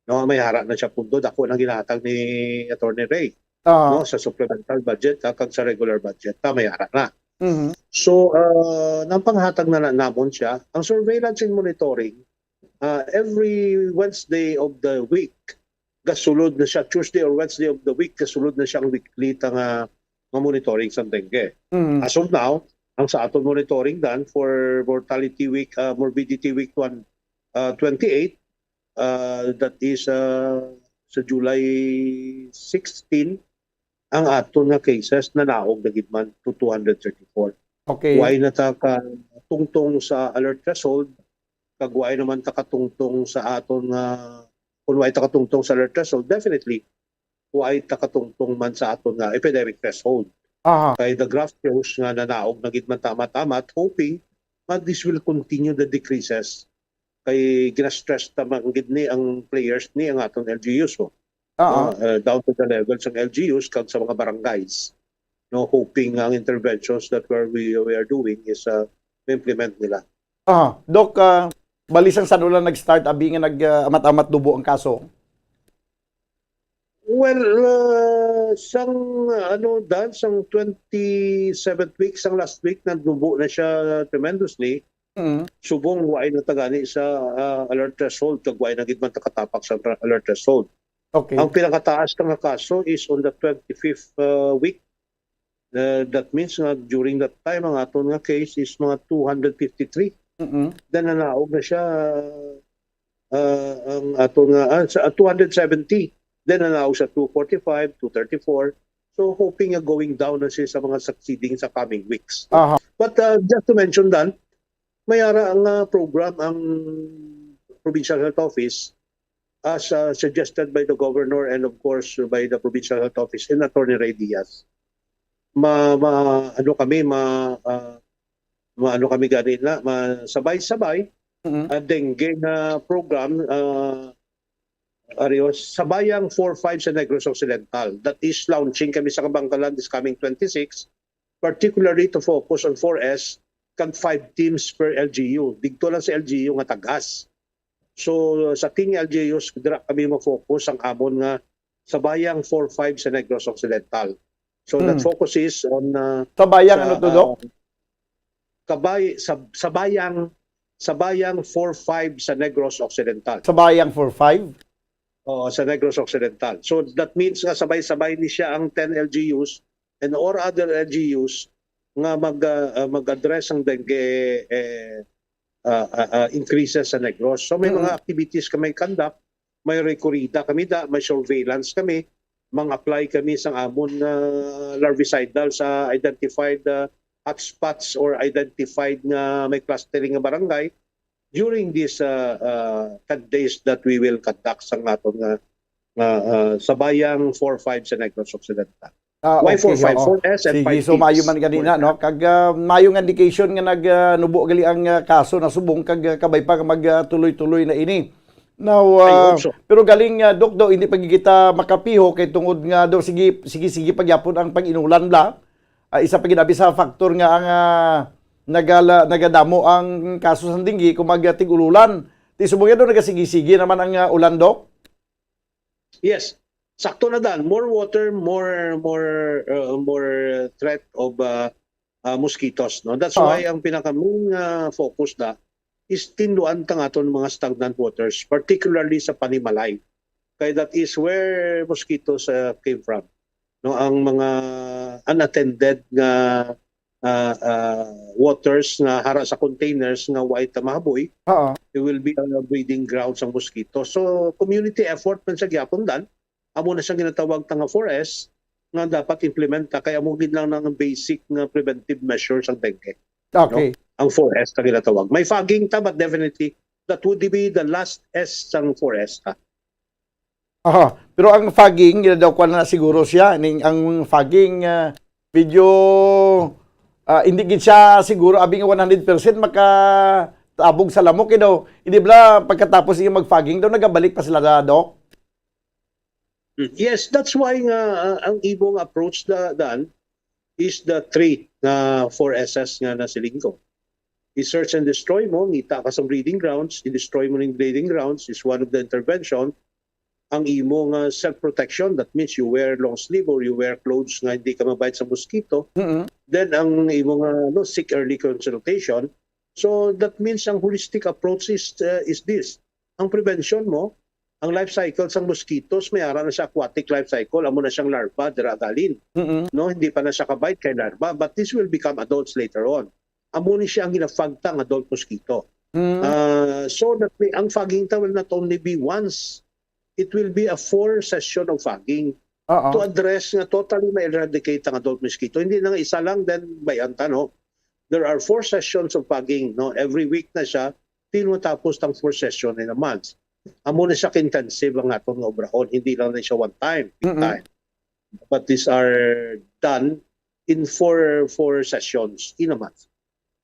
No, may ara na siya pundo, dako nang ginahatag ni Attorney Ray, Ah. No, sa supplemental budget ha, kag sa regular budget ta may ara na. Mhm. So, uh, nang panghatag na, na namon siya, ang surveillance and monitoring, uh, every Wednesday of the week, gasulod na siya, Tuesday or Wednesday of the week, gasulod na siya ang weekly ta nga, nga monitoring sa dengue. Mhm. As of now, ang sa aton monitoring, Dan, for mortality week, uh, morbidity week one, uh, twenty-eight, uh, that is uh, sa July sixteen, ang aton nga cases nanaog na gid man to two hundred thirty-four. Okay. Why na ta ka tungtong sa alert threshold, kag why naman ta katungtong sa aton nga, kung why ta katungtong sa alert threshold, definitely, why ta katungtong man sa aton nga epidemic threshold. Aha. Kay the graph shows nga nanaog na gid man tama-tama, hoping nga this will continue the decreases. Kay gina-stress ta man gid ni ang players ni ang aton L G Us, no? Oo. Uh, uh, down to the level sa L G Us kag sa mga barangays. No, hoping nga ang interventions that we're, we, we are doing is uh, ma-implement nila. Ah, Doc, ah, bali sang san-o lang nag-start abi nga nag-amat-amat dubo ang kaso? Well, uh, sang uh, ano, Dan, sang twenty-seventh week, sang last week, nagdubo na siya tremendously. Mm. Subong waay na ta gani sa uh, alert threshold, kag waay na gid man ta katapak sa tra- alert threshold. Okay. Ang pinakataas na nga kaso is on the twenty-fifth uh, week. Uh, that means nga during that time, ang aton nga case is mga two hundred fifty-three. Mm-mm. Then nanaog na siya uh, ang aton nga ah, sa two hundred seventy. Then nanaog sa two forty-five, two thirty-four. So hoping nga going down na siya sa mga succeeding sa coming weeks. Aha. But uh, just to mention, Dan, may ara nga program ang Provincial Health Office as uh, suggested by the Governor and of course by the Provincial Health Office and Attorney Ray Diaz. Ma, ma ano kami, ma, uh, ma ano kami gani na, ma, sabay-sabay Mm-mm. uh, dengue nga program uh, Arios, Sabayang four five sa Negros Occidental. That is launching kami sa Kabankalan this coming twenty-six, particularly to focus on four S kag five teams per L G U. Didto lang sa L G U nga tag-as. So sa thirteen L G Us, dira kami mo-focus ang amon nga Sabayang four five sa Negros Occidental. So that Mm. focuses on uh, Sabayang sa, ano to, Doc? uh, kabay, sa, Sabayang, Sabayang four five sa Negros Occidental. Sabayang four five? Oo, sa Negros Occidental. So that means nga sabay-sabay ni siya ang ten L G Us and or other L G Us nga mag, ah, ah, mag-address ang dengue, eh, ah, ah, ah, increases sa Negros. So may mga Mm. activities kami conduct, may rekorida kami da, may surveillance kami, mang-apply kami sang amon nga larvicidal sa identified, ah, hotspots or identified nga may clustering nga barangay during these, ah, ah, ten days that we will conduct sang aton nga, nga, ah, sabayang four five sa Negros Occidental. Ah, Why okay, four five? Oo. Four S and Sige, five so maayo Ps. man ganina, no? Kag, ah, maayo nga indication nga nag, ah, nubo gali ang, ah, kaso na subong kag, ah, kabay pa nga mag, ah, tuloy-tuloy na ini. Now, I ah, hope so. Pero galing, ah, Doc, daw, hindi pa gid kita makapiho kay tungod nga daw sige, sige, sige pa gyapon ang pag-inulan bla. Ah, isa pa gid abi sa factor nga ang, ah, nagala-, nagadamo ang kaso sa dengue kung magtig-ululan. Ti subong yan daw nagasigi-sige naman ang, ah, ulan, Doc? Yes. Sakto na, Dan. More water, more, more, uh, more threat of, uh, uh, mosquitoes, no? That's Oo. why ang pinaka main, uh, focus na is tinluan ta nga aton mga stagnant waters, particularly sa panimalay. Kay that is where mosquitoes, uh, came from. No, ang mga unattended nga, uh, uh, waters nga hara sa containers nga way ta mahaboy, Oo. it will be a breeding ground sang mosquito. So, community effort man sa gyapon, Dan. Amo na siyang ginatawag ta nga four S nga dapat implementa, kay amo gid lang ang basic nga preventive measure sang dengue. Okay. No? Ang four S na ginatawag. May fogging ta, but definitely, that would be the last S sang four S ta. Aha. Pero ang fogging, yun daw, kuwan na siguro siya. Ning, ang fogging, ah, medyo, ah, hindi gid siya siguro, abi nga one hundred percent makatabog sa lamok, eh, daw. Hindi bala, pagkatapos yung mag-fogging daw, nagabalik pa sila, da-, Doc? Mm, yes, that's why nga, ah, ang imong approach da-, Dan, is the three nga four S's nga nasiling ko. I-search and destroy mo, ngita ka sa breeding grounds, i-destroy mo ning breeding grounds is one of the intervention. Ang imo nga self-protection, that means you wear long sleeve or you wear clothes nga hindi ka mabait sa mosquito. Mm-mm. Then ang imo nga, no, seek early consultation. So that means ang holistic approach is, uh, is this. Ang prevention mo, ang life cycle sang mosquitoes, may ara na siya aquatic life cycle, amo na siyang larva, dira galin. Mm-mm. No, hindi pa na siya ka-bite kay larva, but this will become adults later on. Amo ni siya ang ginafag ta nga adult mosquito. Mm. Ah, so that may, ang fogging ta will not only be once, it will be a four session of fogging Oo. to address nga totally ma-eradicate ang adult mosquito. Hindi na nga isa lang, then bayan ta, no? There are four sessions of fogging, no? Every week na siya, till matapos ang four session in a month. Amo na siya ka-intensive ang aton nga obrahon, hindi lang na siya one time, big Mm-mm. time. But these are done in four, four sessions in a month.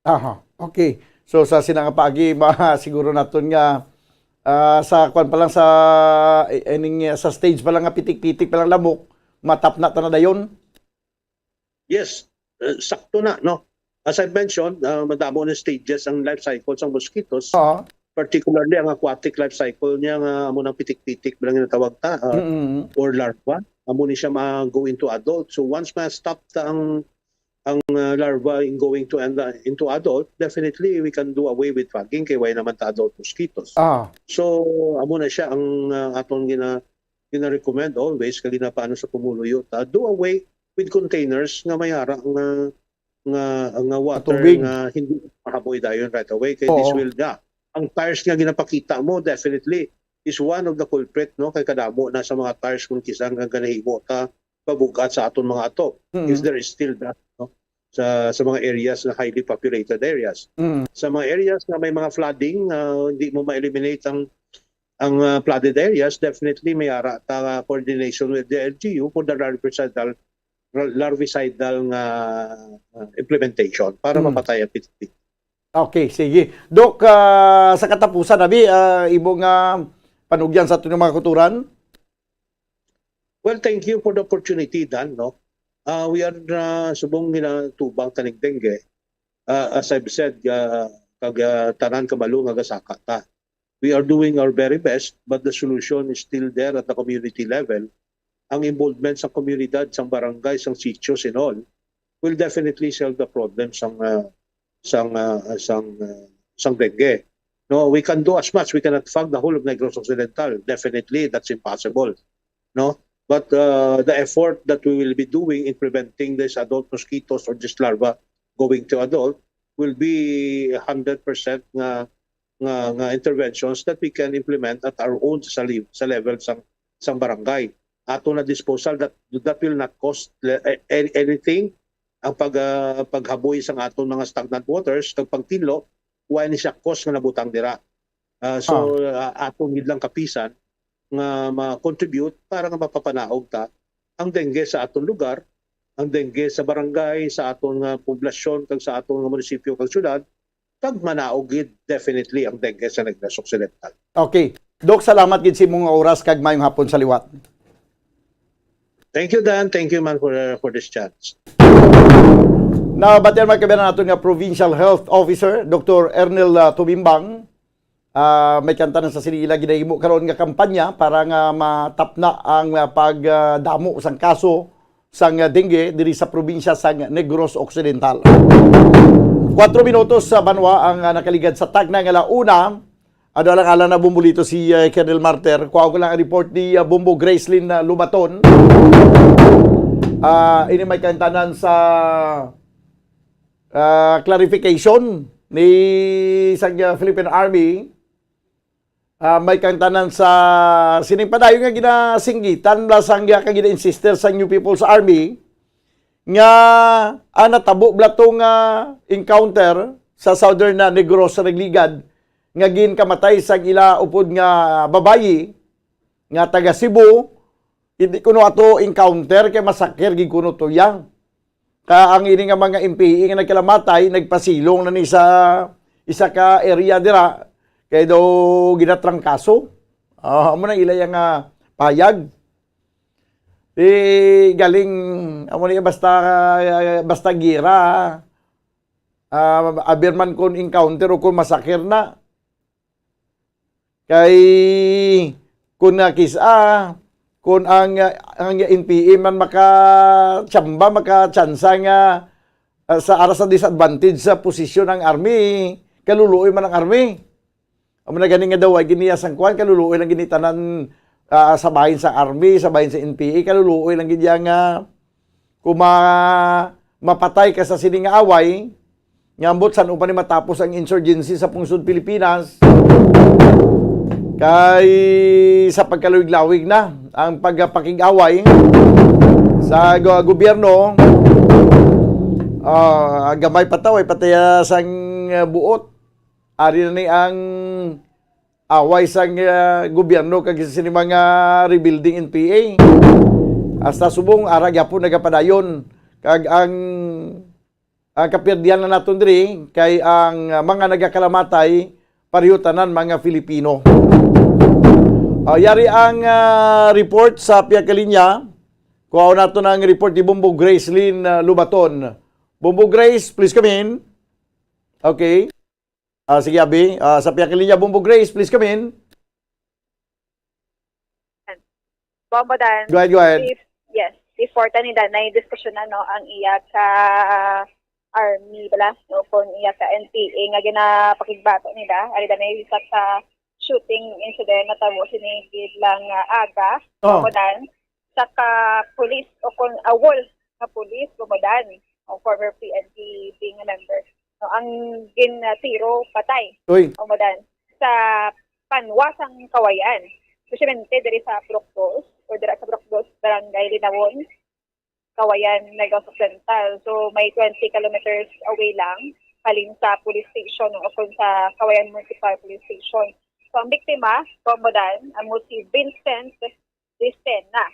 Aha, okay. So, sa sina nga paagi, ma-, siguro naton nga, ah, sa kwan pa lang sa, eh, ining, ah, sa stage pa lang nga pitik-pitik pa lang lamok, matapna ta na dayon? Yes, eh, sakto na, no? As I mentioned, ah, madamo na stages ang life cycle sang mosquitoes. Oo. Particularly ang aquatic life cycle niya nga amo nang pitik-pitik lang ginatawag ta, ah, Mm-mm. or larva. Amo ni siya ma-go into adult. So once ma-stop ta ang, ang, ah, larva in going to and, ah, into adult, definitely we can do away with fogging kay way naman ta adult mosquitoes. Ah. So amo na siya ang, ah, aton gina-, gina-recommend always kag ginapaano sa pumuluyo ta, do away with containers nga may ara nga, nga, nga water Tubig. nga hindi mahaboy dayon right away kay this Oo. will, yeah. Ang tires nga ginapakita mo definitely is one of the culprit, no, kay kadamo na sa mga tires kung kisa nga ganahimo ta pabug-at sa aton mga atop. Mm. If there is still that, no, sa, sa mga areas na highly populated areas. Mm. Sa mga areas na may mga flooding, ah, hindi mo ma-eliminate ang, ang, ah, flooded areas, definitely may ara ta nga coordination with the L G U for the larvicidal, larvicidal nga, ah, implementation para Mm. mapatay ang pitik-pitik. Okay, sige. Doc, ah, sa katapusan, abi, ah, imo nga panugyan sa aton mga kautoran? Well, thank you for the opportunity, Dan, no? Ah, we are, ah, subong ginatubang ta ning dengue. Ah, as I've said, ah, kag, ah, tanan kabalo nga gasaka ta. We are doing our very best, but the solution is still there at the community level. Ang involvement sa komunidad, sa barangay, sa sitios and all, will definitely solve the problem sang, ah, sang, ah, sang, ah, sang dengue. No, we can do as much. We cannot fog the whole of Negros Occidental. Definitely, that's impossible. No? But uh, the effort that we will be doing in preventing these adult mosquitoes or this larva going to adult will be one hundred percent nga, nga, nga interventions that we can implement at our own sa, li- sa level sang, sang barangay. Ato na disposal that, that will not cost le- a- anything ang pag, ah, paghaboy sang aton mga stagnant waters kag pagtinlo, wala ni siya cost nga nabutang dira. Ah, so, ah, aton gid lang kapisan nga ma-contribute para nga mapapanaog ta ang dengue sa aton lugar, ang dengue sa barangay, sa aton nga poblasyon, kag sa aton nga munisipyo kag syudad, kag manaog gid definitely ang dengue sa Negros Occidental. Okay. Doc, salamat gid sa imong oras kag mayong hapon sa liwat. Thank you, Dan. Thank you, man, for, uh, for this chance. Nabatian man kami naton nga Provincial Health Officer, Doktor Ernel, ah, Tumimbang. Ah, may kantanan sa sini ila ginahimo karon nga kampanya para nga matapna ang, ah, pagdamo sang kaso sang, ah, dengue diri sa probinsya sang Negros Occidental. Kuwatro minutos sa banwa ang, ah, nakaligad sa tagna nga launa. Ano lang, alang na, Bombolito, si, ah, Colonel Martyr. Kuha ko lang ang report ni, ah, Bombo Gracelyn, ah, Lubaton. Ah, ini may kantanan sa ah, clarification ni sa, ah, Philippine Army, ah, may kantanan sa sining padayon nga ginasinggitan bala sang, ah, kag gina-insister sa New People's Army nga ang natabo bala to nga encounter sa Southern na Negros sa nagligad nga ginkamatay sa ila upod nga babayi nga taga Cebu, hindi kuno ato encounter kay masakir gid kuno to yang. Ka ang ini nga mga M P A nga nagkalamatay, nagpasilong na ni sa isa ka area dira, kay daw ginatrangkaso. Ah, amo na ila yang, ah, payag. Di galing, amo na basta, basta gira. Ah, aber man kon encounter o kon masakir na. Kay kun nga kis-a, kun ang, ang N P A man makachamba, makatsansa nga, ah, sa ara sa disadvantage sa posisyon ang army, kaluluoy man ang army. Amo na gani nga daw, ay giniya sang kuan, kaluluoy lang gini tanan, ah, sa bahin sa army, sa bahin sa N P A, kaluluoy lang gid iya nga Kung ma-, mapatay ka sa sini nga away, nga ambot san-o pa ni matapos ang insurgency sa pungsod Pilipinas, kay sa pagkalawig-lawig na ang pagpakig-away sa go-, gobyerno, ah, gamay pa taw, ay pataya sang, ah, buot. Ari na ni ang away sang, ah, gobyerno kag sa sini mga rebuilding N P A. Hasta subong ara gyapon nagapadayon kag ang, ang kapirdihan na naton diri kay ang, ah, mga nagakalamatay pareho tanan mga Filipino. Ah, yari ang, ah, report sa Pia Kalinya. Kuhaon nato na ang report ni Bombo Gracelyn, ah, Lubaton. Bombo Grace, please come in. Okay. Ah, sige, abi. Ah, sa Pia Kalinya, Bombo Grace, please come in. Bombo Dan. Go ahead, go ahead. If, yes, before ta ni Dan, na diskusyon na, no, ang iya ka army, bala, no, kung iya ka N P A nga ginapakigbato nila, ari Dan, isa ka shooting incident natabo sini gid lang, ah, aga, Oh. Bombo Dan, sa ka police o kung awol ka police, Bombo Dan, o former P N P being a member. No, ang gin, ah, tiro patay. Uy. Bombo Dan, sa panwa sang Kawayan. Especially diri sa Purok Dos, o dira sa Purok Dos, Barangay Linawon, Kawayan, Negros Occidental. So, may twenty kilometers away lang halin sa police station o kung sa Kawayan Municipal Police Station. So, ang biktima, Bombo Dan, amo si Vincent Vicena.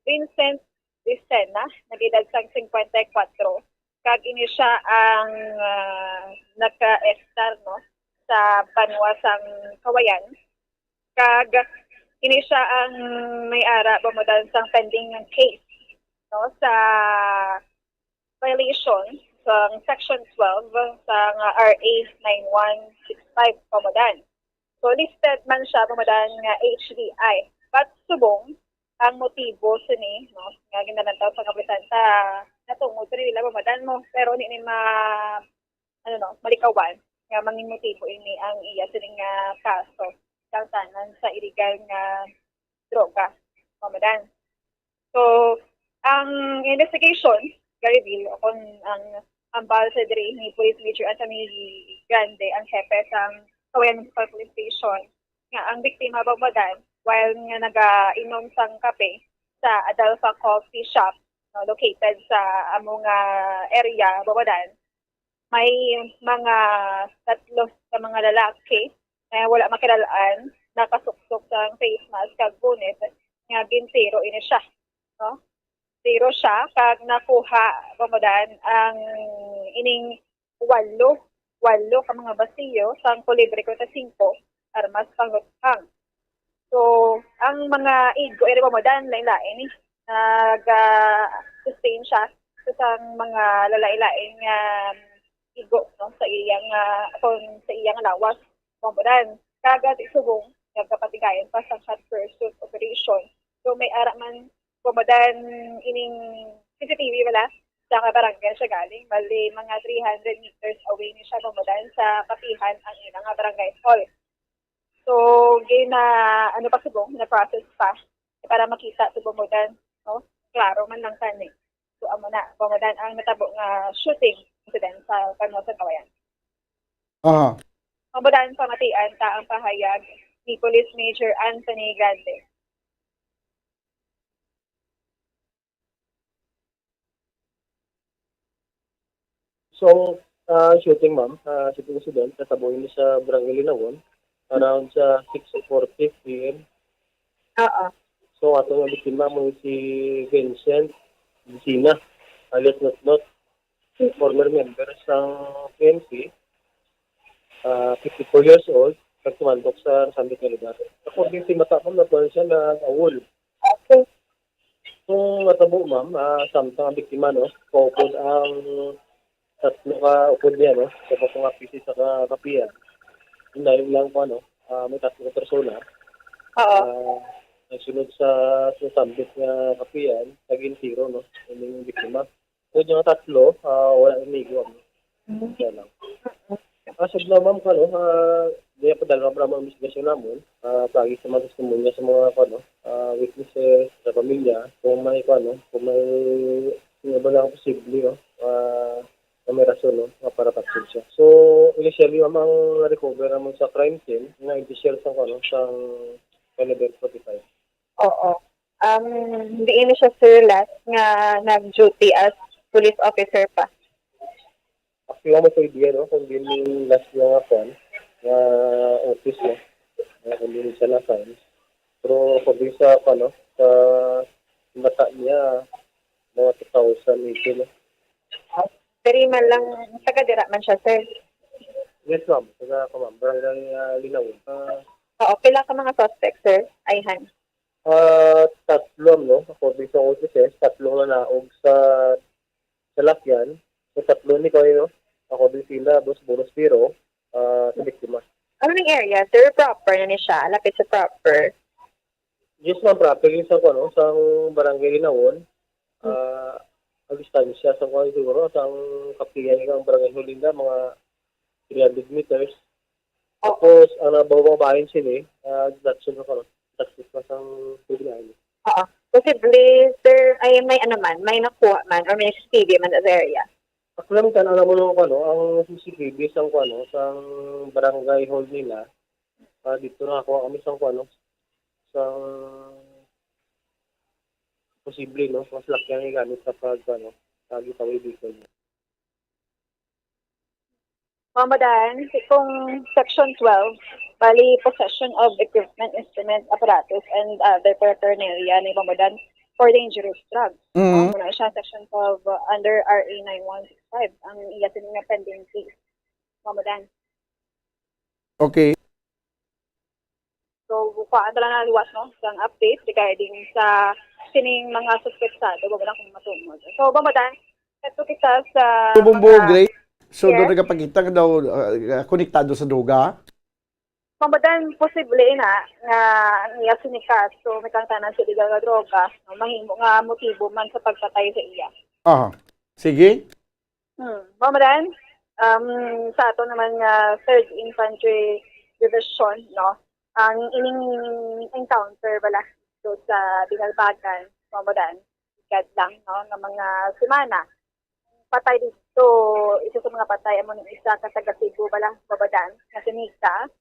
Vincent Vicena, nag-edad sang singkwenta y kuwatro, kag ini siya ang, ah, naka-estar, no, sa banwa sang Kawayan, kag ini siya ang may ara, Bombo Dan, sang pending nga case, no, sa violation sang Section twelve sang R A nine one six five, Bombo Dan. So, listed man siya, Bombo Dan, nga H D I. But subong, ang motibo sini, no, nga ginalantaw sa kapitan ta, natungod pa nila, Bombo Dan, mo, pero di ni ma-, ano, no, malikawan nga mangin motibo ini ang iya sining nga kaso, kang tanan sa illegal nga droga, Bombo Dan. So, ang investigation ga-reveal o kung ang hambal sa diri ni Police Major Anthony Grande, ang hepe sang Kawayan Municipal Police Station, nga ang biktima, Bambodan, while nga nagainom sang kape sa Adelpha Coffee Shop, no, located sa amo nga area, Bambodan, may mga tatlo ka mga lalaki nga wala makilal-an nakasuksok sang face mask kag bonnet nga gintiro ini siya, no? Tiro siya kag nakuha, Bambodan, ang ining walo, walo ka mga basilyo sang kalibre forty-five, armas pangluthang. So, ang mga igo iri, Bambodan, lain-lain ni. Naga-sustain siya sa sang mga lalain-lain nga igo, no, sa iyang, ah, kon sa iyang lawas, Bambodan. Kag ti subong nagapatigayon pa sang hot pursuit operation. So, may ara man, Bambodan, ining C C T V bala sa nga barangay siya galing. Bali, mga three hundred meters away ni siya, Bambodan, sa kapihan ang ila nga barangay hall. So, gina, ano pa subong, na-process pa para makita to, Bambodan, no? Klaro man lang tani. So, amo na, Bambodan, ang natabo nga shooting incident sa Canosa, Kawayan. Aha. Bambodan, pamatian ta ang pahayag ni Police Major Anthony Grande. So, ah, shooting, ma'am, ah, shooting incident, natabo ini sa Barangay Linawon, around sa six forty P M. Oo. So, ato nga biktima mo si Vincent Vicina, alias Notnot, former member sa P N P, ah, fifty-four years old, nagtumandok sa sambit nga lugar. According si mata, ma'am, natuan siya na awol. Okay. Kung matabo, ma'am, ah, samtang ang biktima, no, kaupod ang tatlo ka upod niya, no, sa mga pisi sa ka- kapihan. Dayon lang ko, ano, ah, may tatlo ka persona. Oo. Ah, nagsunod sa sa sambit nga kapihan, naging tiro, no, ining biktima. Kung yung tatlo, ah, wala na nigo, ano. Kaya lang. As of now, ma'am, kano, ah, di pa dalawa pa ang investigasyon namon. Ah, pagi sa mga testimonya sa mga, kano, ah, witnesses, sa pamilya, kung may, kano, kung may, yung iba lang posible, no? Ah, na may rason, no? Nga para patyon siya. So, initially, ma'am, ang na-recover naman sa crime scene, nga initial sa, kano, sa caliber forty-five. Oo. Um, hindi ini siya, sir, last nga nag-duty as police officer pa. Actually, wala mo sa idea, no? Kung din yung last nga kwan, nga office, no? Nga kung din siya na-sign. Pero kung din sa, ano, sa mata niya, mga two thousand eighteen, no? Diri man lang, taga dira man siya, sir. Yes, ma'am. Taga, ako, ma'am. Barangay ah, Linawon. Ah, Oo, pila ka mga suspect, sir? Ayhan. Ah, tatlo, no? According sa witnesses, tatlo na naog sa salakyan. So, tatlo ni Koy, no? According sila, dos buros tiro, ah, sa biktima. Ano ning area, sir? Proper na ni siya? Lapit sa proper? Yes, ma'am, proper yun sa, ano, sa barangay Linawon. Ah, ang distansya sa, kwan, siguro, sa kapihan ng barangay Holinda, mga three hundred meters. Tapos, ang nabababahin sila, ah, Datsun na karon. Datsun pa sa paglain. Oo. Posible, sir, ay may ano man, may nakuha man, or may C C T V man sa area. Ako lang tan alam mo nung ano, ang C C T V sang kuno, sang barangay hall nila. Ah, dito na ako kami sang kuno, sang posible, no, mas laki ang gamit sa pag ano, sa gitaway vehicle. Ma'am Madan, kung section twelve, bali possession of equipment, instrument, apparatus, and other paraphernalia ni Ma'am Madan for dangerous drugs. Mhm. Mao na siya section twelve, uh, under R A nine one six five. Ang iya sini nga pending case. Ma'am Madan. Okay. So, kuhaan ta lang na liwat, no, sang update regarding sa sining mga suspetsado, wala kung matungod. So, Ma'am Madan, ito kita sa Tubong buo, mga Grace. So, Yes. doon nagapakita nga daw ah, konektado sa droga. Ma'am Madan, posible na nga ang iya sini kaso may kangtanan sa illegal nga droga, no, mahimo nga motibo man sa pagpatay sa iya. Aha. Sige. Hmm. Ma'am Madan, um, sa ato naman nga Third Infantry Division, no, ang ining encounter bala dito sa Binalbagan, Mamadan, ikad lang, no, nga mga semana. Patay dito, isa sa mga patay, amo ni isa ka taga Cebu bala, Mamadan, nga si Nika,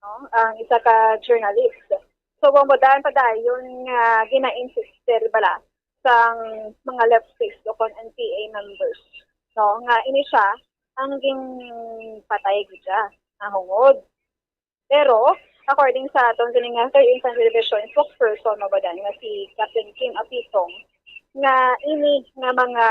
no, ang isa ka journalist. So, Mamadan, padayon nga gina-insistir bala sang mga leftist o kon N P A members, no, nga ini siya ang ginpatay gid siya nga hungod. Pero, according sa aton sini nga third Infantry Division spokesperson, Mamadan, nga si Captain Kim Apitong, nga ini nga mga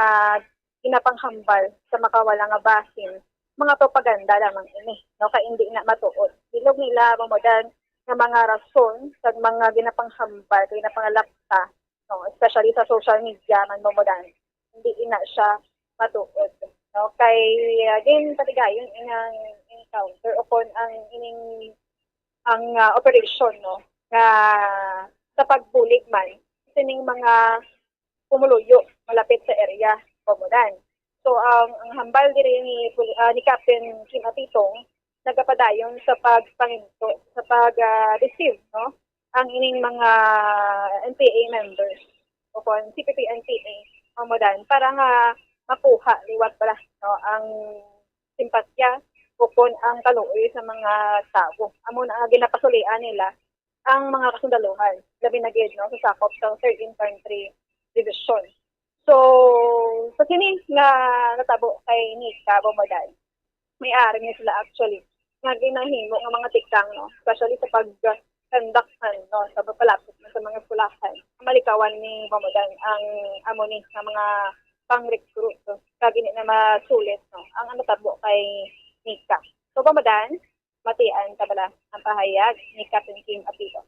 ginapanghambal sa makawala nga bahin, mga propaganda lamang ini, no, kay hindi na matuod. Bilog nila, Mamadan, nga mga rason sa mga ginapanghambal, kay ginapangalapta, no, especially sa social media man, Mamadan, hindi ina siya matuod, no? Kay, uh, din patigayon inang encounter o kon ang ining ang, ah, operasyon, no, nga sa pagbulig man sining mga pumuluyo malapit sa area, Mamadan. So, ang, ang hambal diri ni Pul-, ah, ni Captain Kim Apitong nagapadayon sa pagpanginto, sa pag, ah, deceive, no, ang ining mga N P A members o kon C P P N P A, Mamadan, para nga makuha liwat bala, no, ang simpatya o kon ang kaluoy sa mga tawo. Amo na nga ginapasulian nila ang mga kasundaluhan, labi na gid, no, sa sakop sa third Infantry Division. So, sa sini nga natabo kay Nika, Mamadan, may ari ni sila actually nga ginahimo nga mga tikang, no, especially sa pag-conduct, no, sa pagpalapit na sa mga eskwelahan. Malikawan ni, Mamadan, ang amo ni nga mga pang-recruit, no, kag hindi na masulit, no, ang natabo kay Nika. So, Mamadan, matian ta bala ang pahayag ni Captain Kim Apito.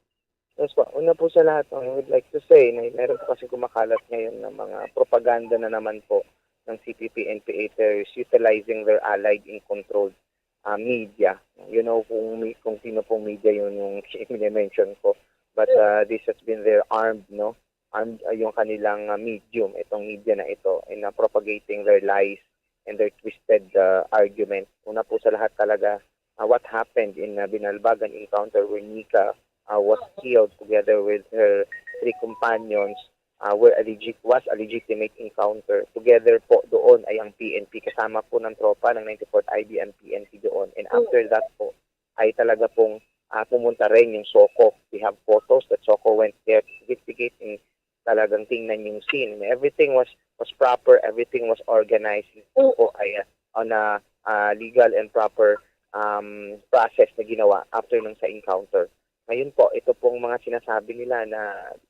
Yes po. Una po sa lahat, I would like to say na meron po kasi kumakalat ngayon ng mga propaganda na naman po ng C P P N P A terrorists utilizing their allied and controlled, ah, media. You know kung mi-, kung sino pong media yun yung mention ko. But, ah, this has been their armed, no? Armed, ah, yung kanilang, ah, medium, itong media na ito, in, ah, propagating their lies and their twisted, ah, argument. Una po sa lahat talaga, ah, what happened in, ah, Binalbagan encounter where Nika, ah, was killed together with her three companions, ah, were a legit-, was a legitimate encounter. Together po doon ay ang P N P, kasama po ng tropa ng ninety-fourth I B M P N P doon. And after that po, ay talaga pong, ah, pumunta rin yung SOCO. We have photos that SOCO went there to investigate and talagang tingnan yung scene. And everything was, was proper, everything was organized. Ito po ay, ah, on a, ah, legal and proper, um, process na ginawa after nung sa encounter. Ngayon po, ito pong mga sinasabi nila na,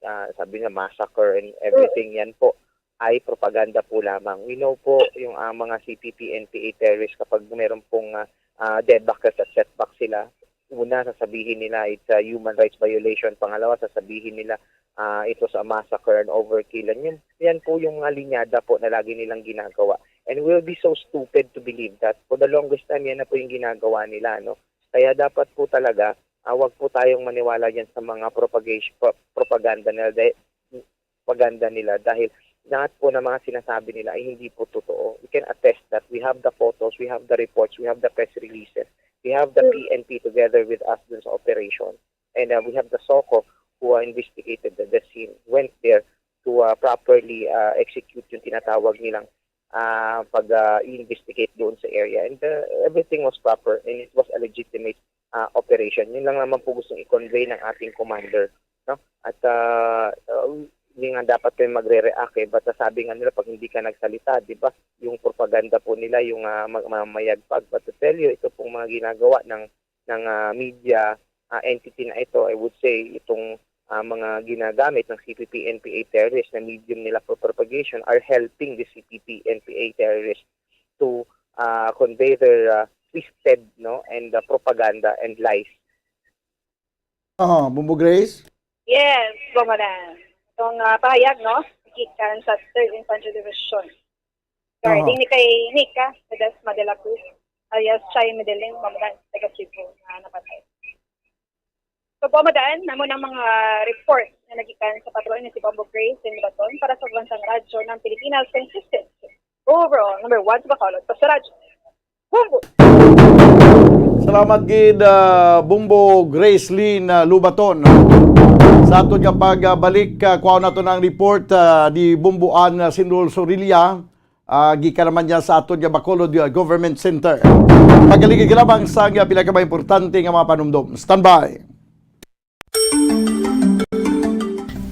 ah, sabi nga massacre and everything, yan po ay propaganda po lamang. We know po yung, ah, mga C P P N P A terrorists, kapag meron pong, ah, ah, debacles at setback sila, una sasabihin nila it's a human rights violation, pangalawa sasabihin nila, ah, it was a massacre and overkill. And yun, yan po yung mga linyada po na lagi nilang ginagawa. And we'll be so stupid to believe that for the longest time, yan na po yung ginagawa nila, no? Kaya dapat po talaga, ah, wag po tayong maniwala dyan sa mga propagation, pro-, propaganda nila, dahil, propaganda nila, dahil lahat po ng mga sinasabi nila ay hindi po totoo. We can attest that we have the photos, we have the reports, we have the press releases, we have the P N P together with us dun sa operation. And, uh, we have the SOCO who, uh, investigated the, the scene, went there to, uh, properly, uh, execute yung tinatawag nilang, uh, pag, uh, investigate doon sa area. And, uh, everything was proper and it was a legitimate, uh, operation. Yun lang naman po gustong i-convey ng ating commander, no? At, uh, uh, hindi nga dapat kayo magre-react eh, but, uh, sabi nga nila, pag hindi ka nagsalita, di ba, yung propaganda po nila, yung, uh, mag-, mamayagpag. But to tell you, ito pong mga ginagawa ng, ng, uh, media, uh, entity na ito, I would say, itong, uh, mga ginagamit ng C P P N P A terrorists na medium nila for propagation are helping the C P P N P A terrorists to, uh, convey their, uh, twisted, no, and, uh, propaganda and lies. Oh, Bumbo Grace? Yes, Bomolan. Itong, ah, pahayag, no, gikan sa Third Infantry Division. Guarding ni kay Nika Ledesma de la Cruz, alias Chay Medellin, Bomolan, taga Cebu, na napatay. So, Bomolan, namo ng mga report na nagikan sa patrol ni si Bombo Grace in Baton para sa Bansang Radyo ng Pilipinas, consistent. Overall, number one sa Bacolod, Pasaradyo. Bumbo! Salamat gid, ah, Bumbo Grace Lynn, ah, Lubaton. Sa aton nga pagbalik, ah, kuhaon nato na ang report, ah, ni Bumbuan, ah, Sinul Sorilla, ah, gikan naman niya sa aton nga Bacolod, ah, Government Center. Pagkaligid lamang sa nga pila ka mga importante nga mga panumdom. Standby.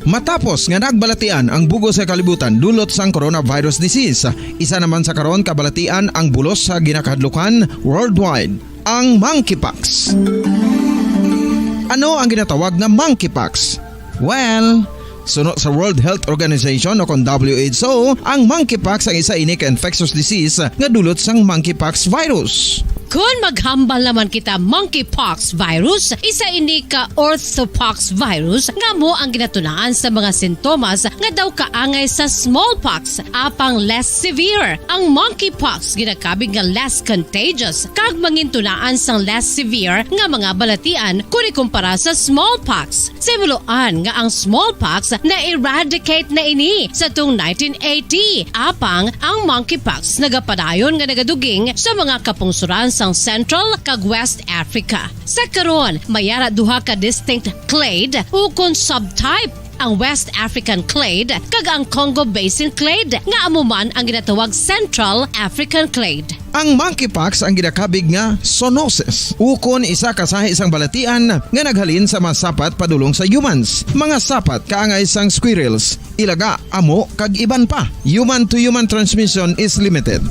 Matapos nga nagbalatian ang bug-os nga kalibutan dulot sang coronavirus disease, isa naman sa karon kabalatian ang bulos sa ginakahadlukan worldwide, ang monkeypox. Ano ang ginatawag nga monkeypox? Well, suno sa World Health Organization o kon W H O, ang monkeypox ang isa ini ka infectious disease nga dulot sang monkeypox virus. Kon maghambal naman kita monkeypox virus, isa ini ka orthopox virus nga amo ang ginatunaan sa mga sintomas nga daw kaangay sa smallpox, apang less severe. Ang monkeypox ginakabig nga less contagious kag mangintunaan sang less severe nga mga balatian kon ikumpara sa smallpox. Sa himuloan nga ang smallpox na-eradicate na ini sa tung nineteen eighty, apang ang monkeypox nagapadayon nga nagaduging sa mga kapungsoran sang Central kag West Africa. Sa karon, may ara duha ka distinct clade ukon subtype, ang West African clade kag ang Congo Basin clade, nga amo man ang ginatawag Central African clade. Ang monkeypox ang ginakabig nga zoonosis, ukon isa ka sahi sang balatian nga naghalin sa mga sapat padulong sa humans, mga sapat kaangay sang squirrels, ilaga, amo, kag iban pa. Human-to-human transmission is limited.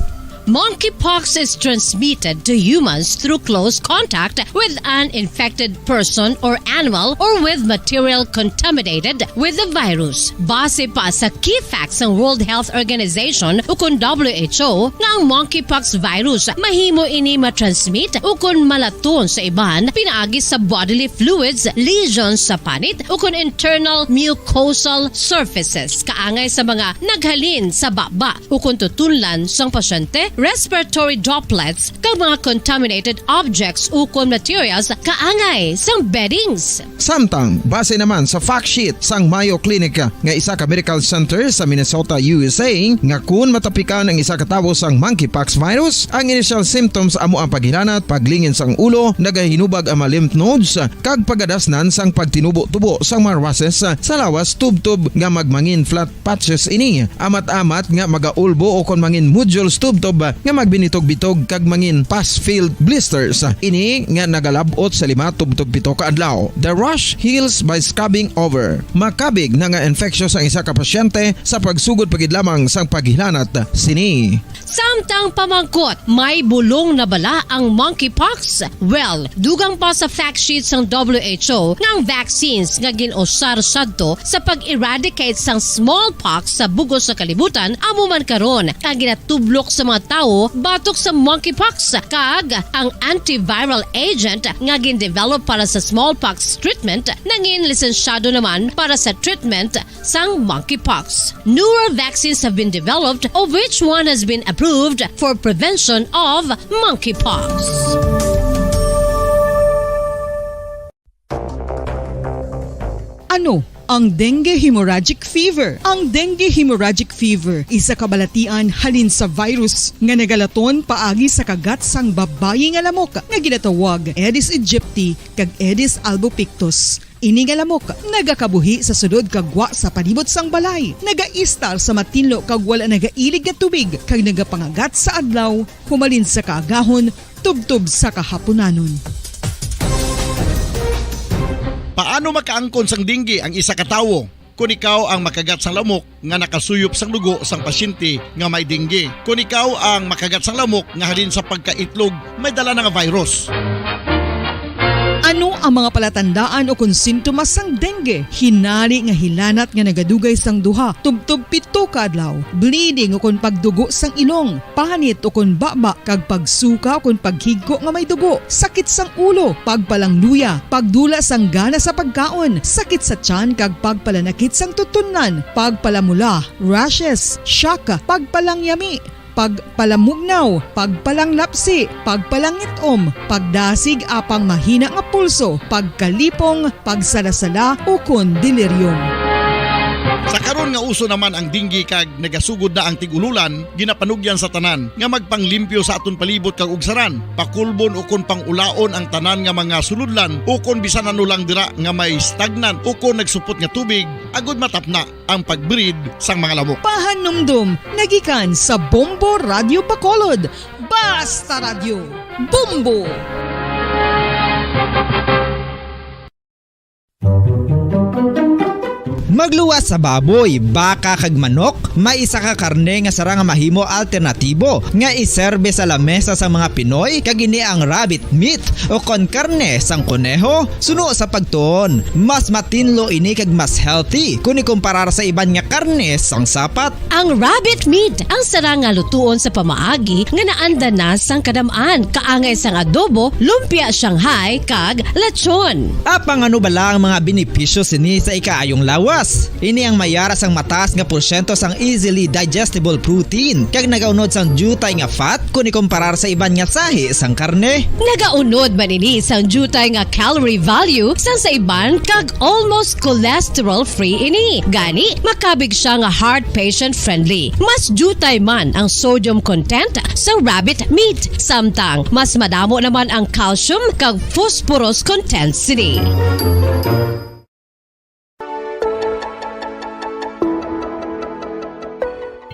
Monkeypox is transmitted to humans through close contact with an infected person or animal or with material contaminated with the virus. Base pa sa key facts sang World Health Organization ukon W H O nga ang monkeypox virus mahimo ini matransmit ukon malaton sa iban pinaagi sa bodily fluids, lesions sa panit ukon internal mucosal surfaces kaangay sa mga naghalin sa baba ukon tutunlan sang pasyente, respiratory droplets, kag mga contaminated objects ukon materials kaangay sang beddings. Samtang, base naman sa fact sheet sang Mayo Clinic nga isa ka medical center sa Minnesota, U S A, nga kun matapikan ang isa ka tawo sang monkeypox virus, ang initial symptoms amo ang paghilanat, paglingin sang ulo, nagahinubag ang mga lymph nodes, kag pagadasnan sang pagtinubo-tubo sang mga rashes sa lawas tubtob nga magmangin flat patches ini, amat-amat nga magaulbo ukon mangin nodules tubtob nga magbinitog-bitog kag mangin pus-filled blisters. Ini nga nagalab-ot sa lima tubtob pito ka adlaw. The rash heals by scabbing over. Makabig na nga infectious ang isa ka pasyente sa pagsugod pa gid lamang sang paghilanat sini. Samtang pamangkot, may bulong na bala ang monkeypox? Well, dugang pa sa fact sheet sang W H O nga ang vaccines nga gin-usar sadto sa pag-eradicate sang smallpox sa bug-os nga kalibutan amo man karon ang ginatublok sa mga tawo batok sa monkeypox, kag ang antiviral agent nga gin-develop para sa smallpox treatment nangin lisensyado naman para sa treatment sang monkeypox. Newer vaccines have been developed, of which one has been approved for prevention of monkeypox. Ano ang dengue hemorrhagic fever? Ang dengue hemorrhagic fever isa ka balatian halin sa virus nga nagalaton paagi sa kagat sang babayi nga lamok nga ginatawag Aedes aegypti kag Aedes albopictus. Ini nga lamok nagakabuhi sa sulod kag gwa sa palibot sang balay, nagaistar sa matinlo kag wala nagailig nga tubig, kag nagapangagat sa adlaw humalin sa kaagahon tubtob sa kahapunanon. Paano makaangkon sang dengue ang isa ka tawo? Kon ikaw ang makagat sang lamok nga nakasuyop sang dugo sang pasyente nga may dengue. Kon ikaw ang makagat sang lamok nga halin sa pagkaitlog may dala na nga virus. Ano ang mga palatandaan ukon sintomas sang dengue? Hinari nga hilanat nga nagadugay sang duha tubtob pito ka adlaw, bleeding ukon pagdugo sang ilong, panit ukon baba, kag pagsuka ukon paghigko nga may dugo, sakit sang ulo, pagpalangluya, pagdula sang gana sa pagkaon, sakit sa tiyan kag pagpalanakit sang tutunlan, pagpalamula, rashes, shock, pagpalangyami, pagpalamugnaw, pagpalanglapsi, pagpalangit-om, pagdasig apang mahina nga pulso, pagkalipong, pagsalasala, ukon delirium. Sa karon nga uso naman ang dengue kag nagasugod na ang tig-ululan, ginapanugyan sa tanan nga magpanglimpyo sa aton palibot kag ugsaran, pakulbon ukon pangulaon ang tanan nga mga sulodlan ukon bisan ano lang dira nga may stagnant ukon nagsupot nga tubig, agud matapna ang pag-breed sang mga lamok. Pahanumdom nagikan sa Bombo Radio Bacolod. Basta Radyo, Bombo! Magluwas sa baboy, baka kag manok, may isa ka karne nga sara nga mahimo alternatibo nga iserbe sa lamesa sang mga Pinoy, kag ini ang rabbit meat o kon karne sang koneho. Suno sa pagtuon, mas matinlo ini kag mas healthy kon ikumparar sa iban nga karne sang sapat. Ang rabbit meat ang sara nga lutuon sa pamaagi nga naanda na sang kadam-an, kaangay sang adobo, lumpia Shanghai, kag lechon. Apang ano bala ang mga benepisyo sini sa ikaayong lawas? Ini ang may ara sang mataas nga porsyento sang easily digestible protein kag nagaunod sang diutay nga fat kon ikumparar sa iban nga sahi sang karne. Nagaunod man ini sang diutay nga calorie value sang sa iban kag almost cholesterol-free ini. Gani, makabig siya nga heart patient-friendly. Mas diutay man ang sodium content sa rabbit meat, samtang mas madamo naman ang calcium kag phosphorus content sini.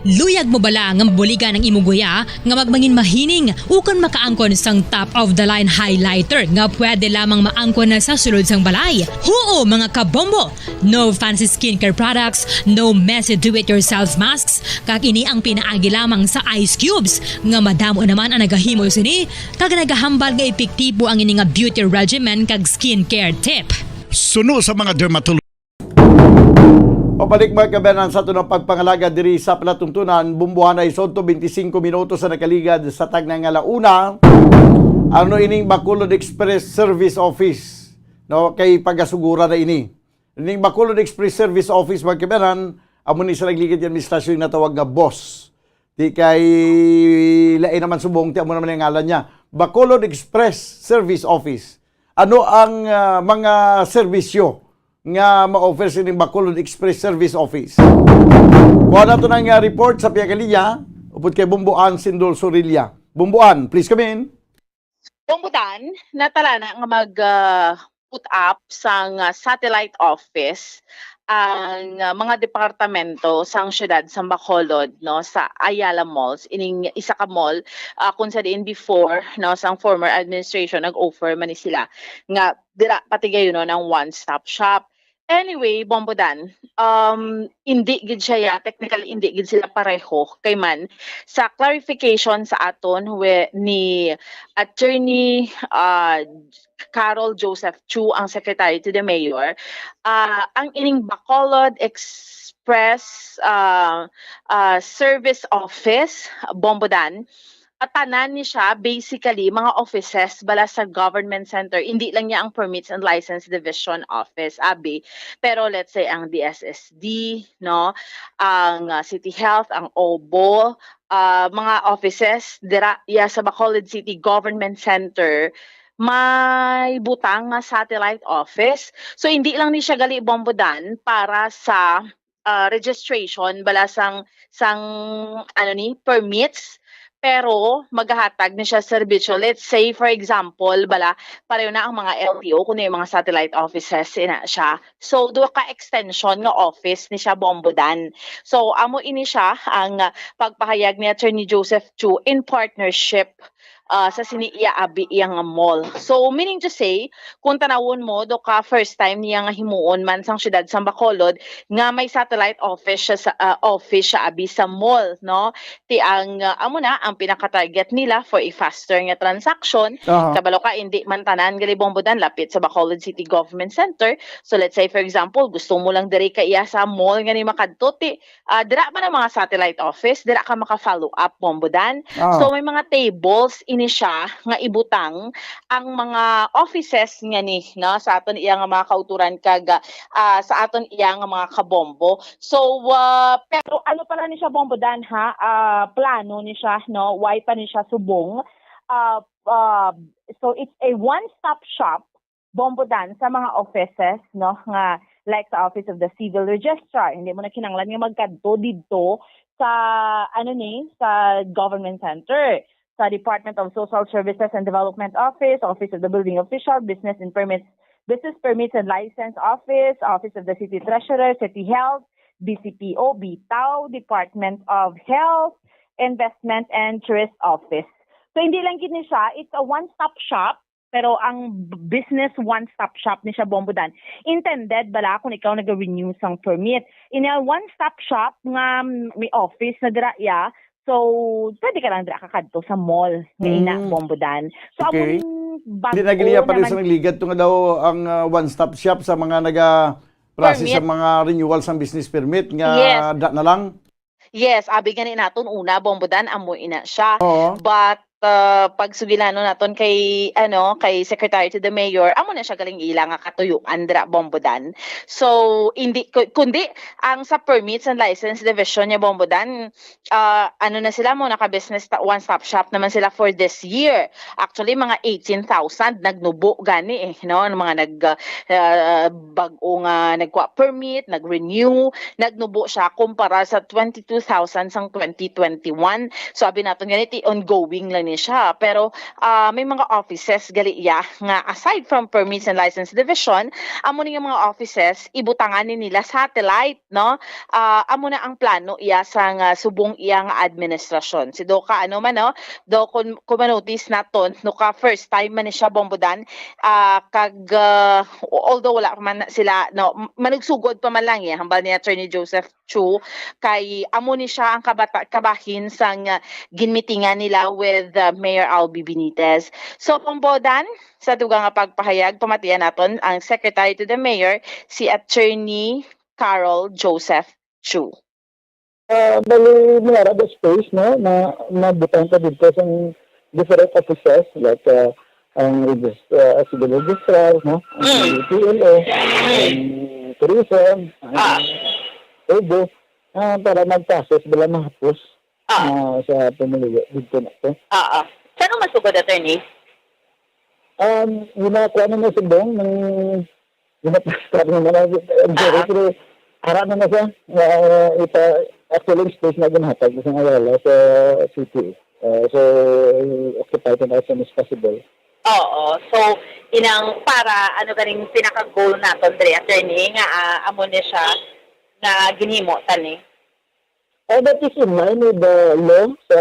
Luyag mo bala nga mabuligan ang imo guya nga magmangin mahining ukon makaangkon sang top-of-the-line highlighter nga pwede lamang maangkon na sa sulod sang balay? Huo, mga kabombo! No fancy skincare products, no messy do-it-yourself masks, kag ini ang pinaagi lamang sa ice cubes, nga madamo naman ang nagahimo sini, kag nagahambal nga epektibo ang ini nga beauty regimen kag skincare tip. Suno sa mga dermatologist. Pabalik, mga kabayan, sa aton ang pagpangalaga diri sa palatuntunan, Bombohan na isod to, twenty-cinco minutos sa nakaligad sa tagna nga la una. Ano ining Bacolod Express Service Office? No, kay pagasugura na ini. Ning Bacolod Express Service Office, mga kabayan, amo ni sa nagligad yan, may stasyon natawag nga boss. Di kay lain naman subong, ti amo naman ang ngalan niya. Bacolod Express Service Office. Ano ang, ah, mga serbisyo nga ma-offer sining Bacolod Express Service Office? Kuha nato ng, ah, report sa pihak linya, upod kay Bomboan Sindol Sorilla. Bomboan, please come in. Bomboan, natala na nga mag, ah, put up sang, ah, satellite office ang, ah, mga departamento sang siyudad sang Bacolod, no, sa Ayala Malls. Ining isa ka mall, ah, kung sa diin before, no, sang former administration, nag-offer man ni sila nga dira patigayunon ang one-stop shop. Anyway, Bombodan, um, indi gid siya, ya, technically, indi gid sila pareho. Kay man, sa clarification sa aton we-, ni Attorney, ah, Carol Joseph Chu, ang secretary to the mayor, ah, ang ining Bacolod Express, ah, ah, Service Office, Bombodan, ah, tanan ni siya, basically, mga offices bala sa government center. Hindi lang niya ang Permits and License Division Office, abi. Pero let's say, ang D S S D, no? Ang, ah, City Health, ang obo, ah, mga offices, dira, ya, sa Bacolod City Government Center, may butang nga satellite office. So, hindi lang ni siya gali, Bombodan, para sa, ah, registration, bala sang, sang, ano ni, permits, pero magahatag ni siya serbisyo. Let's say, for example, bala, pareho na ang mga L T O, kuno yung mga satellite offices, ina siya. So, duha ka extension nga office ni siya, Bombodan. So, amo ini siya ang, ah, pagpahayag ni Attorney Joseph Chu in partnership, ah, sa sini iya abi, iya nga mall. So, meaning to say, kung tanawon mo, do ka first time niya nga himuon man sang siyudad sang Bacolod nga may satellite office siya sa, ah, office siya abi sa mall, no? Ti ang, ah, amo na, ang pinaka-target nila for a faster nga transaction. Aha. Kabalo ka, hindi man tanan gali, Bombodan, lapit sa Bacolod City Government Center. So, let's say, for example, gusto mo lang diri ka iya sa mall nga ni makadto, ti, ah, dira man ang mga satellite office, dira ka maka-follow up, Bombodan. Ah. So, may mga tables ini siya nga ibutang ang mga offices nga ni, no, sa aton iya nga mga kauturan kag, ah, sa aton iya nga mga kabombo. So, ah, pero ano pala ni siya, Bombodan, ha? Ah, plano ni siya, no? Why pa ni siya subong? Ah, ah, so, it's a one-stop shop, Bombodan, sa mga offices, no, nga Like sa Office of the Civil Registrar, hindi mo na kinahanglan nga magkadto didto sa, ano ni, sa government center, sa Department of Social Services and Development Office, Office of the Building Official, Business and Permits, Business Permits and License Office, Office of the City Treasurer, City Health, D C P O, BITAO, Department of Health, Investment and Tourist Office. So, hindi lang gid ni siya, it's a one-stop shop, pero ang b-, business one-stop shop ni siya, Bombo Dan, intended bala kung ikaw nag-renew sang permit. In a one-stop shop nga, mm, may office na dira iya, so pwede ka lang dira kakadto sa mall nga ina, Mm. Bombo Dan. So, Okay. Amo ning Hindi bag-o na gid iya pa rin naman sa nagligad to nga daw ang, ah, one-stop shop sa mga naga-process Permit. sa mga renewal sang business permit nga Yes. da na lang? Yes, abi gani naton una, Bombo Dan, amo ina siya. Oo. But, uh, pag sugilanon naton kay, ano, kay Secretary to the Mayor, amo na siya galing ila nga katuyuan dira, Bombo Dan. So, hindi, ku-, kundi ang sa Permits and License Division niya, Bombo Dan, ah, ano na sila mo, naka-business ta-, one-stop shop naman sila for this year. Actually, mga eighteen thousand nagnubo gani eh, no? Ang mga nag, ah, bag-o nga nagkuha permit, nag-renew, nagnubo siya kumpara sa twenty-two thousand sang twenty twenty-one. So, abi naton gani, ti ongoing lang ni siya. Pero, ah, may mga offices gali iya nga aside from Permits and License Division, amo ni nga mga offices, ibutangan ni nila satellite, no? Ah, amo na ang plano iya sang, ah, subong iya nga administrasyon. Si Doka, ano man, no? Do, kung, kung manotice naton, no, ka first time man ni siya, Bombo Dan, ah, kag, ah, although wala pa man na sila, no, m-, manugsugod pa man lang, eh, hambal ni Attorney Joseph Chu, kay amo ni siya ang kabata-, kabahin sang, ah, ginmitingan nila with, ah, Mayor Albi Benitez. So, Bombo Dan, sa dugang nga pagpahayag, pamatian naton ang Secretary to the Mayor, si Attorney Carol Joseph Chu. Ah, bali, may ara ba space, no, na mabutang ka dito sa different offices, like, ah, ang regis-, ah, civil registrar, no, ang Mm. P L O, Mm. ang tourism, ang Ah. O B O, ah, para mag-process, bala mahapos, Ah. ah, sa pamilya dito na to. Ah, ah. Saan ang masugod, attorney? Um, ginakuha na na si Bong ng, ginapastar na na, I'm sorry, Ah. pero ara na na siya. Ah, ipa-, actually, space na ginhatag sa Ayala sa city. Ah, so, occupy it as soon as possible. Oo. So, inang para, ano, ganing pinaka-goal naton diri, attorney, nga, ah, amo ni siya nga ginhimo tani? Oh, that is in line with the law sa,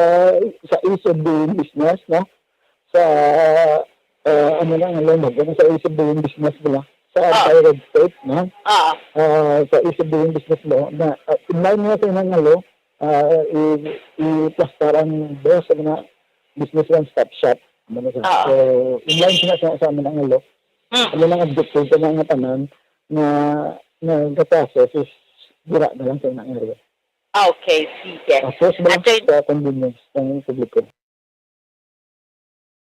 sa ease of doing business, no? Sa, ah, ano na, ang law, ano, sa ease of doing business nila. Sa Ah. anti-red tape, no? Ah. Ah, sa ease of doing business law, na, ah, in line nga sa inang law, ah, i-, i-plastar ang boss sa mga business one-stop shop. Ano na siya? Ah. So, in line sila sa, sa amon ang law. Mm. Ano lang objective sa mga tanan na, na nagka-process is dira na lang sa inang area. Okay, sige. Tapos, wala Attorney sa convenience ng publiko.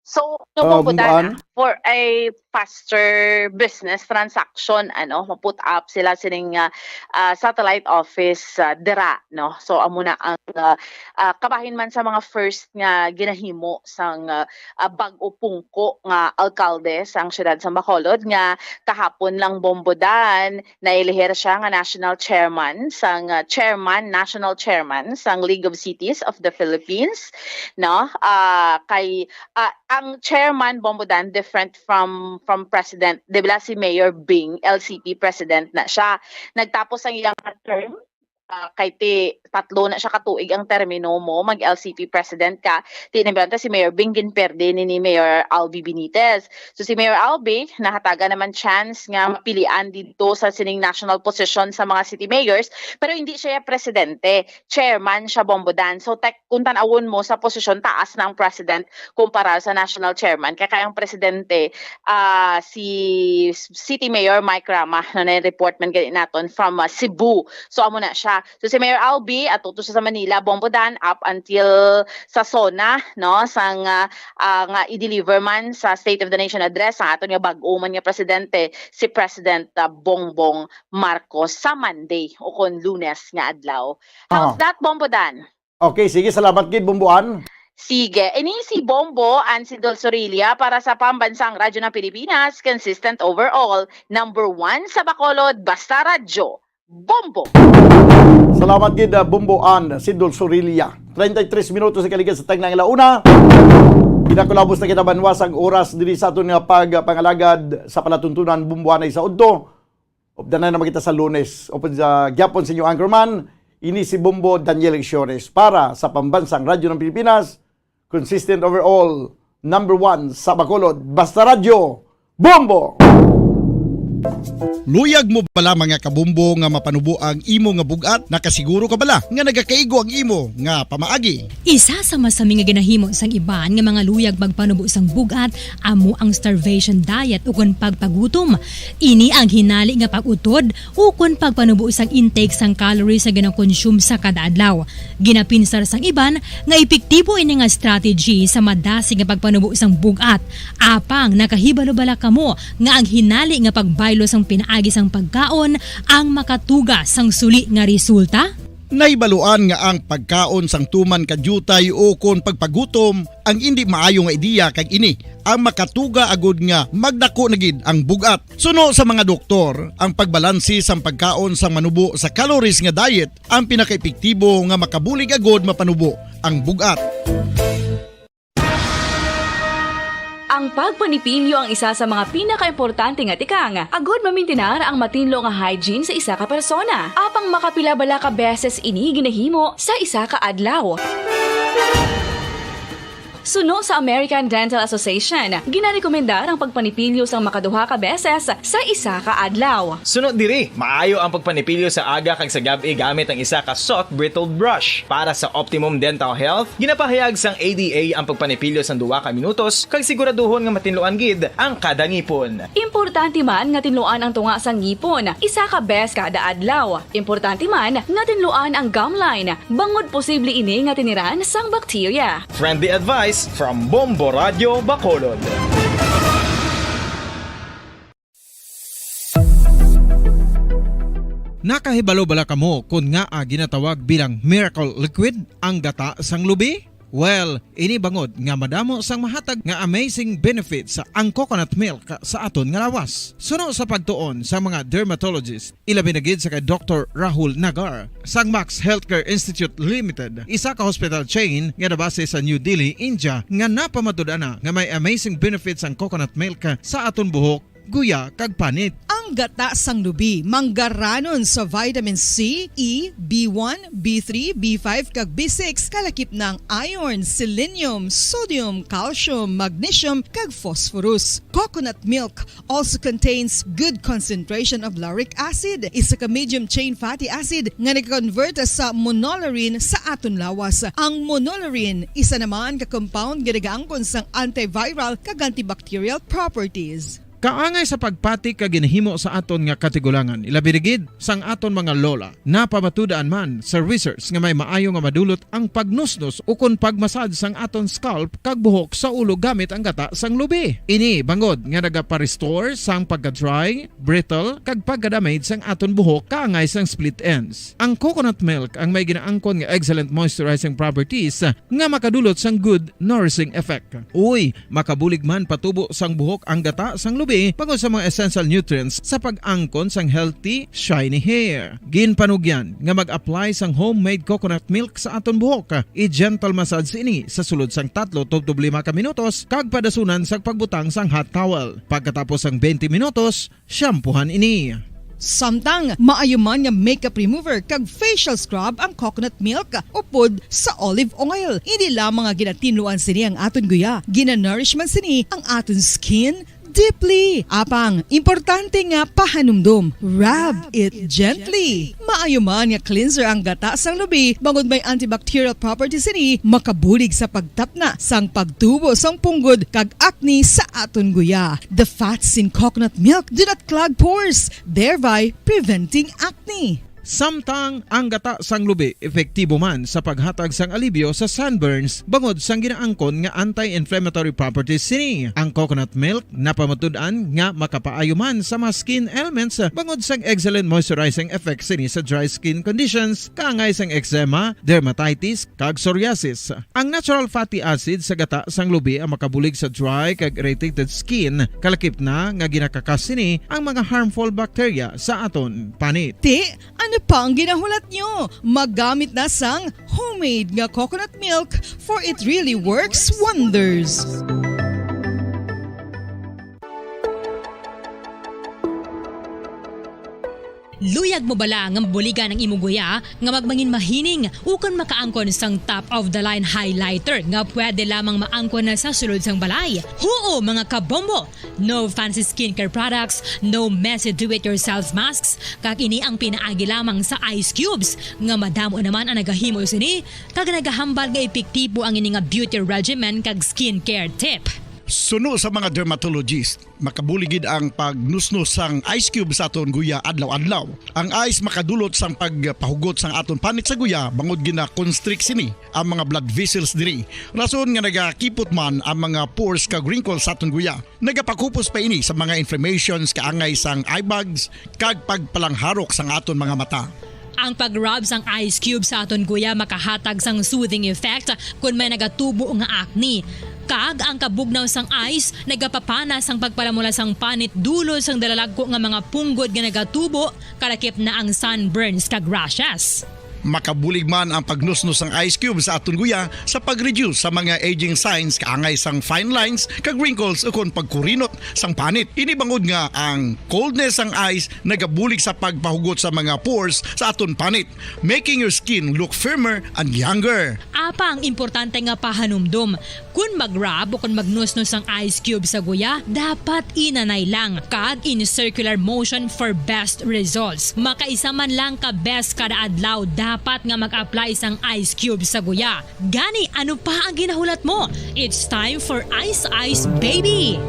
So, ano, Um, Bombo Dan, An? for a faster business transaction, ano, ma-put up sila sining, ah, ah, satellite office, ah, dira, no? So, amo na ang, ah, ah, kabahin man sa mga first nga ginahimo sang, ah, ah, bag-o pungko nga alkalde sang siyudad sa Bacolod nga kahapon lang, Bombo Dan, nailihir siya nga national chairman sang, ah, chairman, national chairman sang League of Cities of the Philippines, no? Ah, kay, ah, ang chairman, Bombo Dan, different from, from president. Di ba si Mayor Bing, L C P president na siya. Nagtapos ang iyang term, ah, kay ti tatlo na siya ka tuig ang termino mo, mag-L C P president ka. Ti, nabiyaan ta si Mayor Bing, ginperde ni, ni Mayor Albi Benitez. So, si Mayor Albi, nahatagan naman chance nga mapilian dito sa sining national position sa mga city mayors, pero hindi siya presidente. Chairman siya, Bombo Dan. So, tek-, kung tanawon mo sa posisyon, taas na ang president kumpara sa national chairman. Kaya, kaya ang presidente, ah, si City Mayor Mike Rama, no, na-report man gani naton from, ah, Cebu. So, amo na siya. So, si Mayor Albi, ato to siya sa Manila, Bombo Dan, up until sa SONA, no, sang, ah, ah, nga i-deliver man sa State of the Nation Address ang aton nga bag-o man nga presidente, si President, ah, Bongbong Marcos, sa Monday o kon Lunes nga adlaw. How's Ah. that, Bombo Dan? Okay, sige, salamat gid, Bombo An. Sige, ini si Bombo and si Dulce Orilla para sa Pambansang Radyo ng Pilipinas, consistent overall, number one sa Bacolod, basta radyo, Bombo! Salamat gid, ah, Bombo and si Dulce Orilla. Treinta y tres minutos ang kaligid sa tagna nga alauna. Pinakulabos na kita, banwa, sang oras diri sa aton nga pagpangalagad sa palatuntunan, Bombo anay sa udto. Updanan naman kita sa Lunes. Upod sa gyapon sa inyo anchorman, ini si Bombo Daniel Ixores para sa Pambansang Radyo ng Pilipinas, consistent overall, number one sa Bacolod. Basta Radyo, Bombo! Luyag mo bala, mga kabombo, nga mapanubo ang imo nga bug-at? Nakasiguro ka bala nga nagakaigo ang imo nga pamaagi? Isa sa masami nga ginahimo sang iban nga mga luyag magpanubo sang bug-at amo ang starvation diet ukon pagpagutom. Ini ang hinali nga pag-utod ukon pagpanubo sang intake sang calories nga ginakonsume sa kada adlaw. Ginapinsar sang iban nga epektibo ini nga strategy sa madasig nga pagpanubo sang bug-at. Apang nakahibalo bala kamo nga ang hinali nga pagbaylo sang pinaagi sang pagkaon ang makatuga sang suli nga resulta? Nahibaluan nga ang pagkaon sang tuman ka diutay ukon pagpagutom ang indi maayo nga ideya, kag ini ang makatuga agud nga magdako na gid ang bug-at. Suno sa mga doktor, ang pagbalanse sang pagkaon sang manubo sa calories nga diet ang pinakaepektibo nga makabulig agud mapanubo ang bug-at. Ang pagpanipilyo ang isa sa mga pinakaimportante nga tikang agud mamintinar ang matinlo nga hygiene sa isa ka persona. Apang makapila bala ka beses ini ginahimo sa isa ka adlaw? Suno sa American Dental Association, ginarekomendar ang pagpanipilyo sang makaduha ka beses sa isa ka adlaw. Suno diri, maayo ang pagpanipilyo sa aga kag sa gab-i gamit ang isa ka soft bristled brush. Para sa optimum dental health, ginapahayag sang A D A ang pagpanipilyo sang duha ka minutos kag siguraduhon nga matinluan gid ang kada ngipon. Importante man nga tinluan ang tunga sang ngipon isa ka bes kada adlaw. Importante man nga tinluan ang gum line, bangod posible ini nga tiniran sang bakterya. Friendly advice from Bombo Radyo Bacolod. Nakahibalo bala kamo kon ngaa ginatawag bilang miracle liquid ang gata sang lubi? Well, ini bangod nga madamo sang mahatag nga amazing benefits ang coconut milk sa aton nga lawas. Suno sa pagtuon sa mga dermatologist, ilabi na gid sa kay Doktor Rahul Nagar sang Max Healthcare Institute Limited, isa ka hospital chain nga nabase sa New Delhi, India, nga napamatud-an na nga may amazing benefits ang coconut milk sa aton buhok, guya, kag panit. Ang gata sang lubi manggaranon sa vitamin C, E, B one, B three, B five, kag B six, kalakip na ang iron, selenium, sodium, calcium, magnesium, kag phosphorus. Coconut milk also contains good concentration of lauric acid, isa ka medium chain fatty acid nga nagakonvert sa monolaurin sa aton lawas. Ang monolaurin isa naman ka compound nga nagaangkon sang antiviral kag antibacterial properties. Kaangay sa pagpati kag ginahimo sa aton nga katigulangan, ilabi na gid sang aton mga lola. Napamatud-an man sa research nga may maayo nga madulot ang pagnusnos ukon pag-massage sang aton scalp kag buhok sa ulo gamit ang gata sang lubi. Ini bangod nga nagapa-restore sang pagka-dry, brittle, kag pagka-damage sang aton buhok kaangay sang split ends. Ang coconut milk ang may ginaangkon nga excellent moisturizing properties nga makadulot sang good nourishing effect. Uy, makabulig man patubo sang buhok ang gata sang lubi bangod sa mga essential nutrients sa pag-angkon sang healthy, shiny hair. Ginpanugyan nga mag-apply sang homemade coconut milk sa aton buhok. I-gentle massage ini sa sulod sang tatlo tubtob lima ka minutos kag padasunan sa pagbutang sang hot towel. Pagkatapos sang twenty minutos, shampoohan ini. Samtang maayo man nga makeup remover kag facial scrub ang coconut milk upod sa olive oil. Hindi lamang nga ginatinluan sini ang aton guya, ginanourish man sini ang aton skin deeply. Apang importante nga pahanumdom, rub it gently. Maayo man nga cleanser ang gata sang lubi bangod may antibacterial properties sini, makabulig sa pagtapna sang pagtubo sang punggod kag acne sa aton guya. The fats in coconut milk do not clog pores, thereby preventing acne. Samtang ang gata sang lubi epektibo man sa paghatag sang alibyo sa sunburns bangod sang ginaangkon nga anti-inflammatory properties sini. Ang coconut milk napamatud-an nga makapaayo man sa mga skin ailments bangod sang excellent moisturizing effect sini sa dry skin conditions kaangay sang eczema, dermatitis, kag psoriasis. Ang natural fatty acid sa gata sang lubi ang makabulig sa dry kag irritated skin, kalakip na nga ginakakas sini ang mga harmful bacteria sa aton panit. Ti, ano pa ang ginahulat nyo? Maggamit na sang homemade nga coconut milk, for it really works wonders. Luyag mo bala nga mabuligan ang imo guya nga magmangin mahining ukon makaangkon sang top of the line highlighter nga pwede lamang maangkon na sa sulod sang balay? Huo, mga kabombo! No fancy skincare products, no messy do-it-yourself masks, kag ini ang pinaagi lamang sa ice cubes, nga madamo naman ang nagahimo sini, kag nagahambal nga epektibo ang ini nga beauty regimen kag skincare tip. Suno sa mga dermatologist, makabulig gid ang pagnusnos sang ice cube sa aton guya adlaw-adlaw. Ang ice makadulot sang pagpahugot sang aton panit sa guya bangod gina-constrict sini ang mga blood vessels diri, rason nga nagakipot man ang mga pores kag wrinkles sa aton guya. Nagapakupos pa ini sa mga inflammations kaangay sang eye bags kag pagpalangharok sang aton mga mata. Ang pag-rub sang ice cube sa aton guya makahatag sang soothing effect kon may nagatubo nga acne. Kag ang kabugnaw sang ice nagapapana sang pagpalamula sang panit dulot sang dalalagko nga mga punggod nga nagatubo, kalakip na ang sunburns kag rashes. Makabulig man ang pagnusnos sang ice cube sa aton guya sa pag-reduce sa mga aging signs kaangay sang fine lines kag wrinkles ukon pagkurinot sang panit. Ini bangod nga ang coldness sang ice nagabulig sa pagpahugot sa mga pores sa aton panit, making your skin look firmer and younger. Apa ang importante nga pahanumdom, kon mag-rub o kon magnusnos ang ice cube sa guya, dapat inanay lang kag in circular motion for best results. Makaisa man lang ka beses kada adlaw dapat nga mag-apply sang ice cube sa guya. Gani, ano pa ang ginahulat mo? It's time for Ice Ice Baby!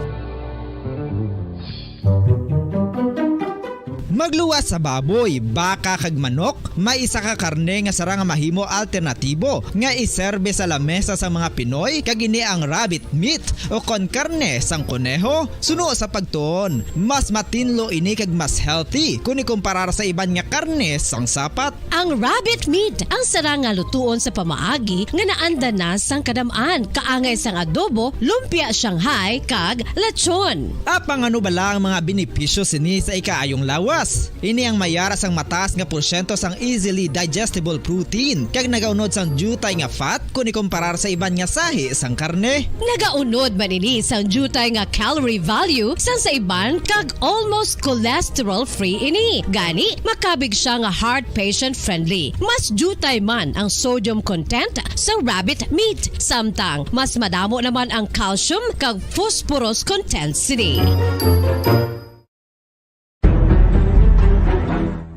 Magluwas sa baboy, baka kag manok, may isa ka karne nga sarang nga mahimo alternatibo nga iserbe sa lamesa sang mga Pinoy, kag ini ang rabbit meat o kon karne sang koneho. Suno sa pagtuon, mas matinlo ini kag mas healthy kon ikumparar sa iban nga karne sang sapat. Ang rabbit meat ang sarang nga lutuon sa pamaagi nga naanda na sang kadam-an, kaangay sang adobo, lumpia Shanghai, kag lechon. Apang ano bala ang mga benepisyo sini sa ikaayong lawas? Ini ang mayara sang mataas nga porsyento sang easily digestible protein, kag nagaunod sang diutay nga fat kon ikumparar sa iban nga sahi sang karne. Nagaunod man ini sang diutay nga calorie value sang sa iban, kag almost cholesterol-free ini. Gani, makabig sia nga heart patient-friendly. Mas diutay man ang sodium content sang rabbit meat, samtang mas madamo naman ang calcium kag phosphorus content sini.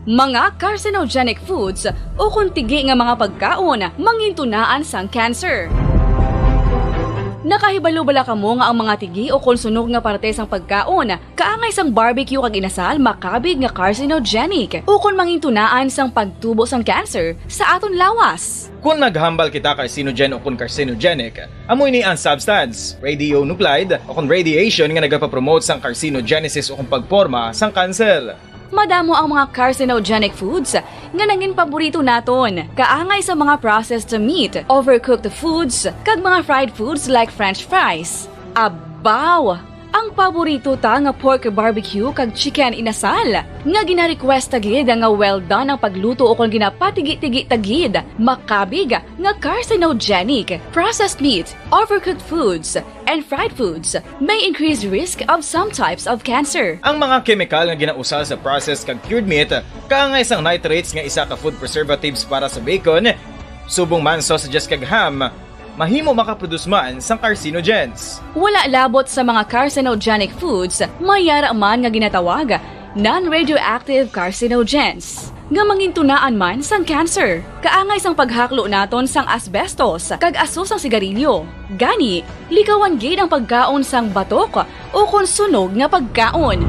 Mga carcinogenic foods ukon tigi nga mga pagkaon mangintunaan sang cancer. Nakahibalo bala kamo nga ang mga tigi ukon sunog nga parte sang pagkaon kaangay sang barbecue kag inasal makabig nga carcinogenic ukon mangintunaan sang pagtubo sang cancer sa aton lawas? Kon naghambal kita carcinogen ukon carcinogenic, amo ini ang substance, radionuclide, ukon radiation nga nagapapromote sang carcinogenesis ukon pagporma sang kanser. Madamo ang mga carcinogenic foods nga nangin paborito naton, kaangay sa mga processed meat, overcooked foods, kag mga fried foods like french fries. Abaw! Ang paborito ta nga pork barbecue kag chicken inasal, nga gina-request ta gid nga well done ang pagluto ukon ginapatigi-tigi ta gid, makabig nga carcinogenic. Processed meat, overcooked foods, and fried foods may increase risk of some types of cancer. Ang mga kemikal nga ginausal sa processed kag cured meat, kaangay sang nitrates nga isa ka food preservatives para sa bacon, subong man sausages kag ham, mahimo makaproduce man sang carcinogens. Wala labot sa mga carcinogenic foods, may yara man nga ginatawag non-radioactive carcinogens nga mangintunaan man sang cancer. Kaangay sang paghaklo naton sang asbestos kag aso sang sigarilyo. Gani, likawan gid ang pagkaon sang batok ukon sunog nga pagkaon.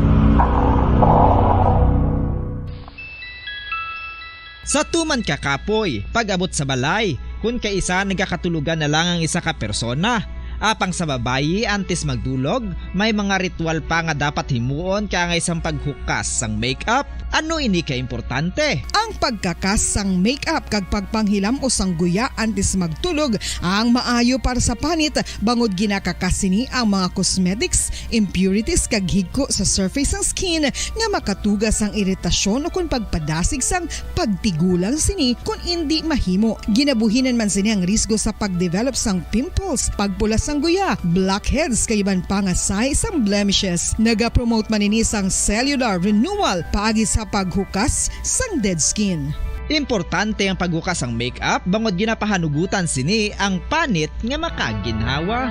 Sa tuman ka kapoy, pag-abot sa balay, kun kaisa nagakatulogan na lang ang isa ka persona. Apang sa babayi, antes magdulog, may mga ritual pa nga dapat himuon kaangay sang paghukas sang makeup. Ano ini ka importante? Ang pagkakas sang makeup kag pagpanghilam-os sang guya antes magtulog ang maayo para sa panit, bangod ginakakas sini ang mga cosmetics, impurities kag higko sa surface sang skin nga makatuga sang iritasyon ukon pagpadasig sang pagtigulang sini kon indi mahimo. Ginabuhinan man sini ang risgo sa pag-develop sang pimples, pagpula sang guya, blackheads kag iban pa nga sahi sang blemishes. Nagapromote man ini sang cellular renewal paagi sa paghukas sang dead skin. Importante ang paghukas sang makeup bangod ginapahanugutan sini ang panit nga makaginhawa.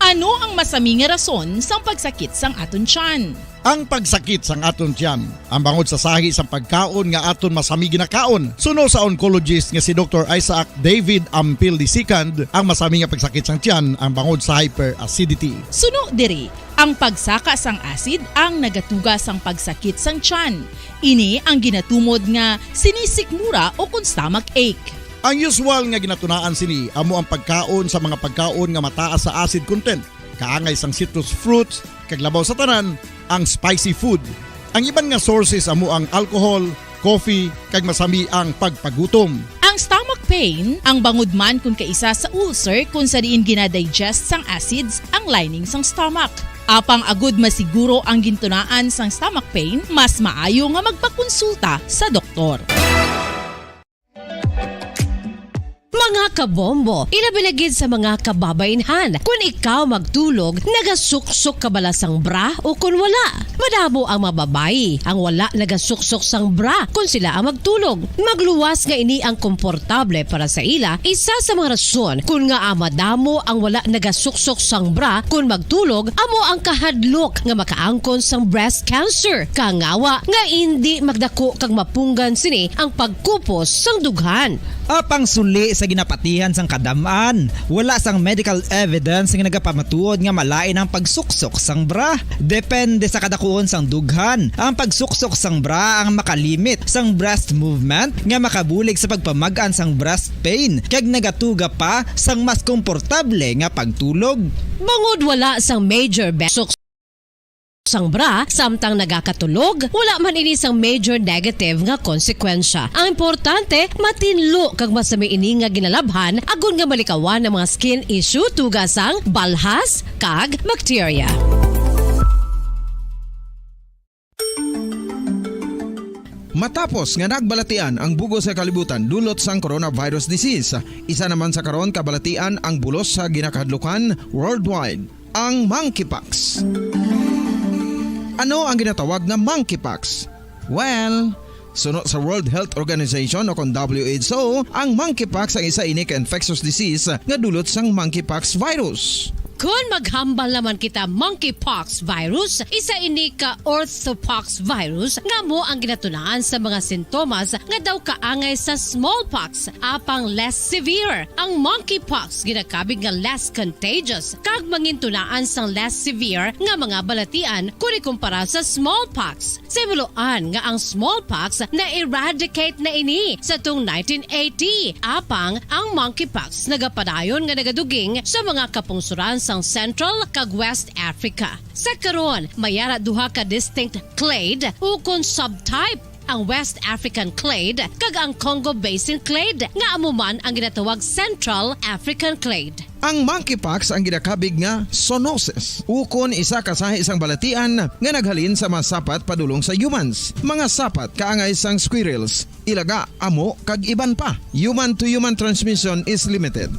Ano ang masami nga rason sang pagsakit sang aton tiyan? Ang pagsakit sang aton tiyan ang bangod sa sahi sang pagkaon nga aton masami ginakaon. Suno sa oncologist nga si Doktor Isaac David Ampil the second, ang masami nga pagsakit sang tiyan ang bangod sa hyperacidity. Suno diri, ang pagsaka sang acid ang nagatuga sang pagsakit sang tiyan. Ini ang ginatumod nga sinisikmura ukon stomach ache. Ang usual nga ginatunaan sini amo ang pagkaon sa mga pagkaon nga mataas sa acid content, kaangay sang citrus fruits, kag labaw sa tanan, ang spicy food. Ang iban nga sources amo ang alcohol, coffee, kag masami ang pagpagutom. Ang stomach pain ang bangod man kon kaisa sa ulcer, kon sa diin gina-digest sang acids ang lining sang stomach. Apang agud masiguro ang gintunaan sang stomach pain, mas maayo nga magpakonsulta sa doktor. Mga kabombo, ilabi na gid sa mga kababaynhan, kun ikaw magtulog, nagasuksok ka bala sang bra o kun wala? Madamo ang mga babayi ang wala nagasuksok sang bra kun sila ang magtulog. Magluwas nga ini ang komportable para sa ila, isa sa mga rason kun ngaa madamo ang wala nagasuksok sang bra kun magtulog amo ang kahadlok nga makaangkon sang breast cancer, kangawa nga indi magdako kag mapunggan sini ang pagkupos sang dughan. Apang suli sa ginapatihan sang kadam-an, wala sang medical evidence nga nagapamatuod nga malain ang pagsuksok sang bra. Depende sa kadakuon sang dughan, ang pagsuksok sang bra ang makalimit sang breast movement nga makabulig sa pagpamag-an sang breast pain kag nagatuga pa sang mas komportable nga pagtulog. Bangod wala sang major be- sang bra samtang nagakatulog, wala man ini sang major negative nga konsekwensya. Ang importante, matinlo kag masami ini nga ginalabhan agod nga malikawan ang mga skin issue tuga sang balhas kag bakterya. Matapos nga nagbalatian ang bug-os nga kalibutan dulot sang coronavirus disease, isa naman sa karon kabalatian ang bulos sa ginakahadlukan worldwide. Ang monkeypox. Ano ang ginatawag nga monkeypox? Well, suno sa World Health Organization o kon W H O, ang monkeypox ang isa ini ka infectious disease nga dulot sang monkeypox virus. Kon maghambal naman kita, monkeypox virus, isa ini ka orthopox virus nga amo ang ginatunaan sa mga sintomas nga daw kaangay sa smallpox, apang less severe. Ang monkeypox ginakabig nga less contagious kag mangintunaan sang less severe nga mga balatian kon ikumpara sa smallpox. Sa himuloan nga ang smallpox na-eradicate na ini sa tuong nineteen eighty, apang ang monkeypox nagapadayon nga nagaduging sa mga kapungsoran sang Central kag West Africa. Sa karon, may ara duha ka distinct clade ukon subtype, ang West African clade kag ang Congo Basin clade, nga amo man ang ginatawag Central African clade. Ang monkeypox ang ginakabig nga zoonosis, ukon isa ka sahi sang balatian nga naghalin sa mga sapat padulong sa humans, mga sapat kaangay sang squirrels, ilaga, amo, kag iban pa. Human to human transmission is limited.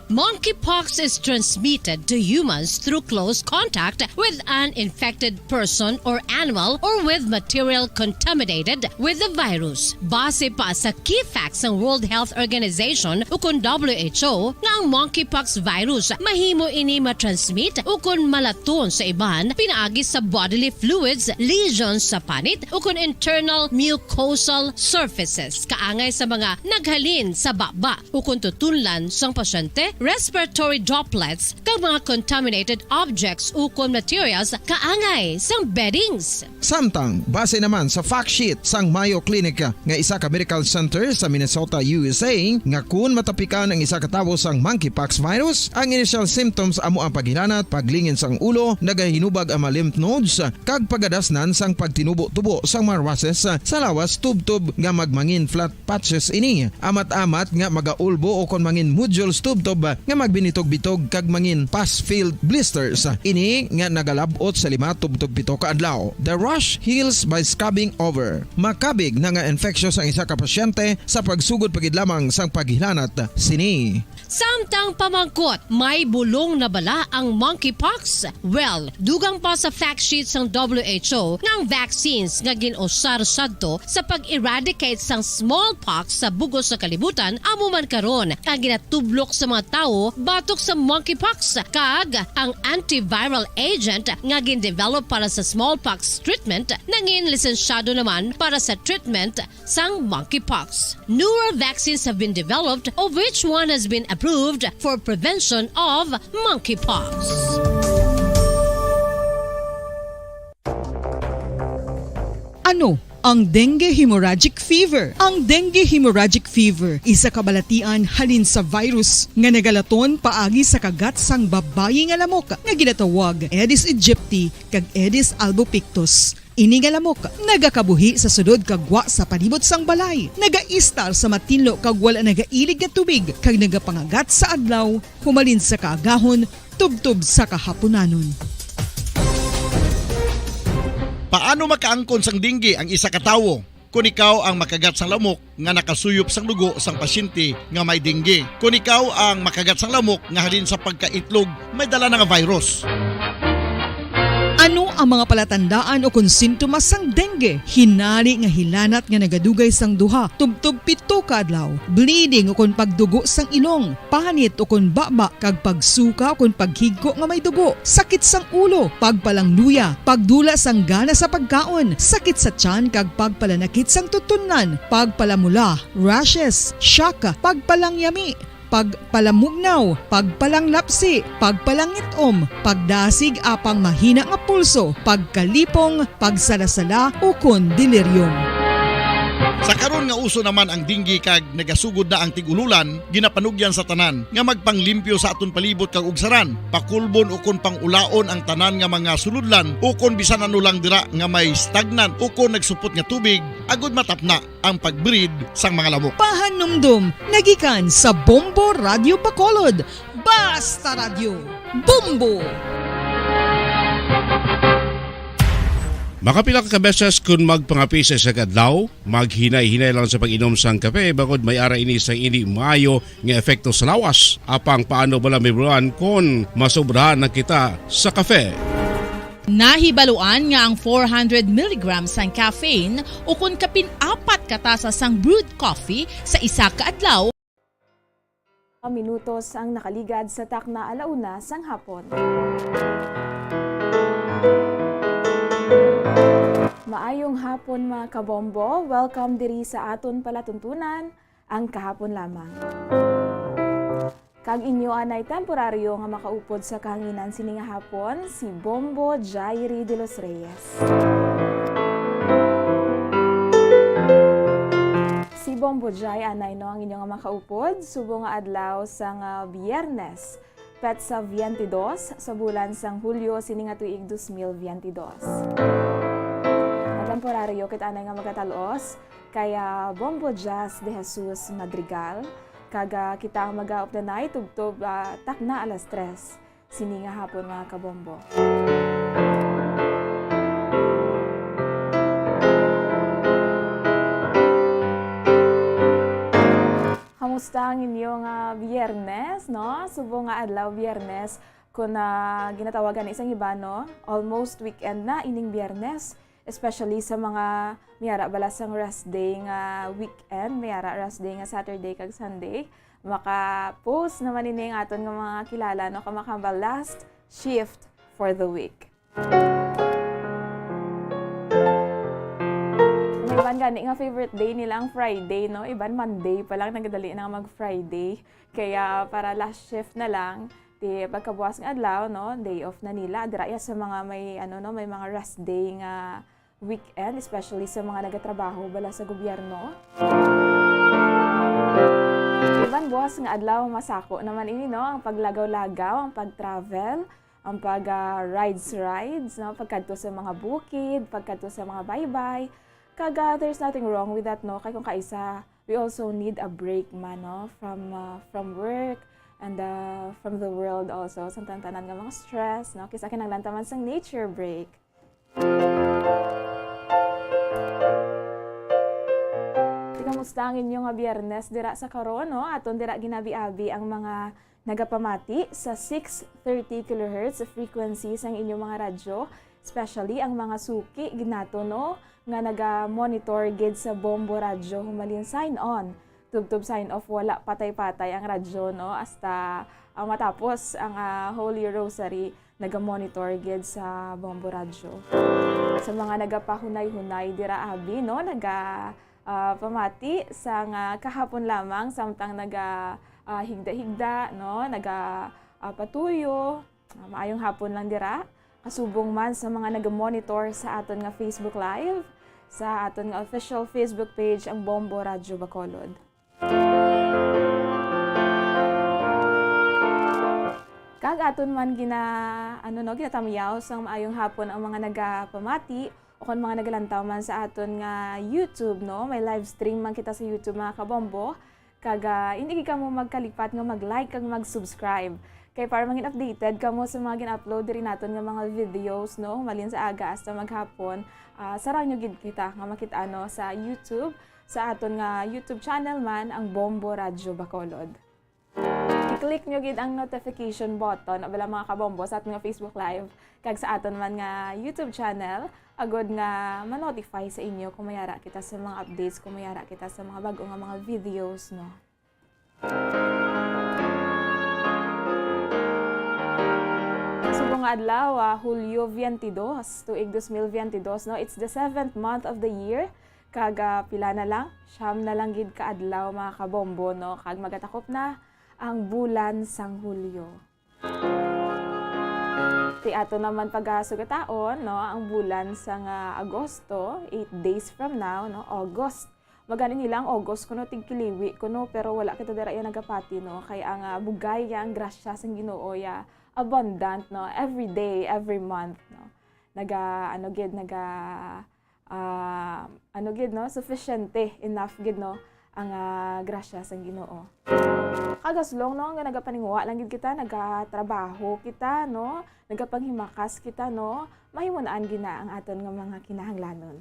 Monkeypox is transmitted to humans through close contact with an infected person or animal or with material contaminated with the virus. Base pa sa key facts sang World Health Organization ukon W H O nga ang monkeypox virus mahimo ini ma-transmit ukon malaton sa iban pinaagi sa bodily fluids, lesions sa panit ukon internal mucosal surfaces kaangay sa mga naghalin sa baba ukon tutunlan sang pasyente respiratory droplets, kag mga contaminated objects ukon materials kaangay sang beddings. Samtang, base naman sa fact sheet sang Mayo Clinic nga isa ka medical center sa Minnesota, U S A, nga kun matapikan ang isa ka tawo sang monkeypox virus, ang initial symptoms amo ang paghilanat, paglingin sang ulo, nagahinubag ang mga lymph nodes, kag pagadasnan sang pagtinubo-tubo sang mga rashes sa lawas tubtob nga magmangin flat patches ini, amat-amat nga magaulbo o kon mangin nodules tubtob nga magbinitog-bitog kag mangin pus-filled blisters. Ini nga nagalab-ot sa lima tubtob pito ka adlaw. The rash heals by scrubbing over. Makabig na nga infectious ang isa ka pasyente sa pagsugod pa gid lamang sang paghilanat sini. Samtang pamangkot, may bulong na bala ang monkeypox? Well, dugang pa sa fact sheet sang W H O nga ang vaccines nga gin-usar sadto sa pag-eradicate sang smallpox sa bug-os nga kalibutan amo man karon ang ginatublok sa mga tawo batok sa monkeypox, kag ang antiviral agent nga gin-develop para sa smallpox treatment nangin lisensyado naman para sa treatment sang monkeypox. Newer vaccines have been developed, of which one has been approved for prevention of monkeypox. Ano ang dengue hemorrhagic fever? Ang dengue hemorrhagic fever isa ka balatian halin sa virus nga nagalaton paagi sa kagat sang babayi nga lamok nga ginatawag Aedes aegypti kag Aedes albopictus. Ini nga lamok nagakabuhi sa sulod kag gwa sa palibot sang balay, nagaistar sa matinlo kag wala nagailig nga tubig, kag nagapangagat sa adlaw humalin sa kaagahon tubtob sa kahapunanon. Paano makaangkon sang dengue ang isa ka tawo? Kon ikaw ang makagat sang lamok nga nakasuyop sang dugo sang pasyente nga may dengue. Kon ikaw ang makagat sang lamok nga halin sa pagkaitlog may dala na nga virus. Ano ang mga palatandaan o kon sintomas sang dengue? Hinari nga hilanat nga nagadugay sang duha tubtob pito ka adlaw, bleeding o kon pagdugo sang ilong, panit o kon baba, kag pagsuka o kon paghigko nga may dugo, sakit sang ulo, pagpalangluya, pagdula sang gana sa pagkaon, sakit sa tiyan kag pagpalanakit sang tutunlan, pagpalamula, rashes, shock, pagpalangyami, pagpalamugnaw, pagpalanglapsi, pagpalangit-om, pagdasig apang mahina nga pulso, pagkalipong, pagsalasala, ukon delirium. Sa karon nga uso naman ang dengue kag nagasugod na ang tig-ululan, ginapanugyan sa tanan nga magpanglimpyo sa aton palibot kag ugsaran, pakulbon ukon pang-ulaon ang tanan nga mga sulodlan ukon bisan ano lang dira nga may stagnant ukon nagsupot nga tubig, agud matapna ang pag-breed sang mga lamok. Pahanumdom nagikan sa Bombo Radio Bacolod. Basta Radyo, Bombo! Makapila ka beses kon magpangape sa isa ka adlaw, maghinay-hinay lang sa pag-inom sang kape, bangod may ara ini sang indi maayo nga epekto sa lawas. Apang paano bala mahibaluan kon masobrahan na kita sa kape? Nahibaluan nga ang four hundred milligrams sang caffeine ukon kapin apat ka tasa sang brewed coffee sa isa ka adlaw. Minutos ang nakaligad sa takna ala una sang hapon. Maayong hapon, mga kabombo. Welcome diri sa aton palatuntunan, ang kahapon lamang. Kag inyo anay temporaryo nga makaupod sa kahanginan sini nga hapon, si Bombo Jairi de los Reyes. Si Bombo Jai anay, no, ang inyo nga makaupod subong nga adlaw sang, ah, Biyernes, petsa veintidós sa bulan sang Hulyo sini nga tuig dos mil veintidós. Ang temporaryo kita anay nga magatal-os kay, ah, Bombo Jazz de Jesus Madrigal, kag, ah, kita ang mag-aupdanay tubtob, ah, takna alas tres sini nga hapon, mga kabombo. Kamusta ang inyo nga Biyernes, no? Subong nga adlaw Biyernes, kun, ah, ginatawagan ni sang iba, no? Almost weekend na ining Biyernes. Especially sa mga may ara bala sang rest day nga weekend, may ara rest day nga Saturday kag Sunday, maka-post naman ini ang aton nga mga kilala, no, kag makahambal last shift for the week. May Ang gani nga favorite day nila ang Friday, no? Iban Monday pa lang, nagadali na mag-Friday. Kaya para last shift na lang, ti pagkabuas nga adlaw, no? Day off na nila. Dira ya sa mga may, ano, no, may mga rest day nga weekend, especially sa mga nagatrabaho bala sa gobyerno. Iban buas nga adlaw, masako naman ini, no? Ang paglagaw-lagaw, ang pag-travel, ang pag, ah, rides, rides, no? Pagkadto sa mga bukid, pagkadto sa mga baybay. Kag, ah, there's nothing wrong with that, no? Kay kung kaisa, we also need a break man, no? From, ah, from work and, ah, from the world also. Sa tanan-tanan nga mga stress, no? Kisa kinahanglan ta man sang nature break. Ti, kamusta ang inyo nga Biyernes dira sa karon, no? Aton dira ginabi-abi ang mga nagapamati sa six thirty kilohertz frequency sang inyo mga radyo, especially ang mga suki gid nato, no, nga naga-monitor gid sa Bombo Radyo humalin sign on. Tubtob sign off, wala patay-patay ang radyo, no, hasta, ah, matapos ang, ah, Holy Rosary, naga-monitor gid sa Bombo Radyo. Sa mga nagapahunay-hunay dira abi, no, naga, ah, pamati sa nga kahapon lamang samtang naga, ah, higda-higda, no, naga, ah, patuyo. Ah, maayong hapon lang dira. Kasubong man sa mga naga-monitor sa aton nga Facebook Live, sa aton nga official Facebook page, ang Bombo Radyo Bacolod. Kag aton man gina-, ano, no, ginatamyaw sang maayong hapon ang mga nagapamati o kon mga nagalantaw man sa aton nga YouTube, no? May live stream man kita sa YouTube, mga kabombo. Kag, ah, hindi gid kamo magkalipat nga mag-like kag mag-subscribe. Kay para mangin updated kamo sa mga gin-upload diri naton nga mga videos, no? Malin sa aga hasta maghapon, ah, sarang nyo gid kita nga makita, no, sa YouTube, sa aton nga YouTube channel man, ang Bombo Radyo Bacolod. I-click nyo gid ang notification button, abala, mga kabombo, sa aton nga Facebook Live, kag sa aton man nga YouTube channel, agod nga ma-notify sa inyo kung may ara kita sa mga updates, kung may ara kita sa mga bag-o nga mga videos, no? Subong nga adlaw, ah, Hulyo twenty-two, tuig dos mil veintidós, no? It's the seventh month of the year. Kag, ah, pila na lang? Siyam na lang gid ka adlaw, mga kabombo, no? Kag magatakop na ang bulan sang Hulyo. Ti ato naman pagasugataon, no, ang bulan sang, ah, Agosto, eight days from now, no, August. Magani nila ang August kuno tigkiliwi kuno, pero wala kita dira iya nagapati, no, kay ang, ah, bugay ya ang grasya sang Ginoo ya abundant, no, every day, every month, no. Naga, ano gid, naga, ah, ano gid, no, sufficiente, enough gid, no, ang, ah, grasya sang Ginoo. Kag as long, no, nga nagapaninguha lang gid kita, nagatrabaho kita, no, nagapanghimakas kita, no, mahimo-an gid na ang aton nga mga kinahanglanon.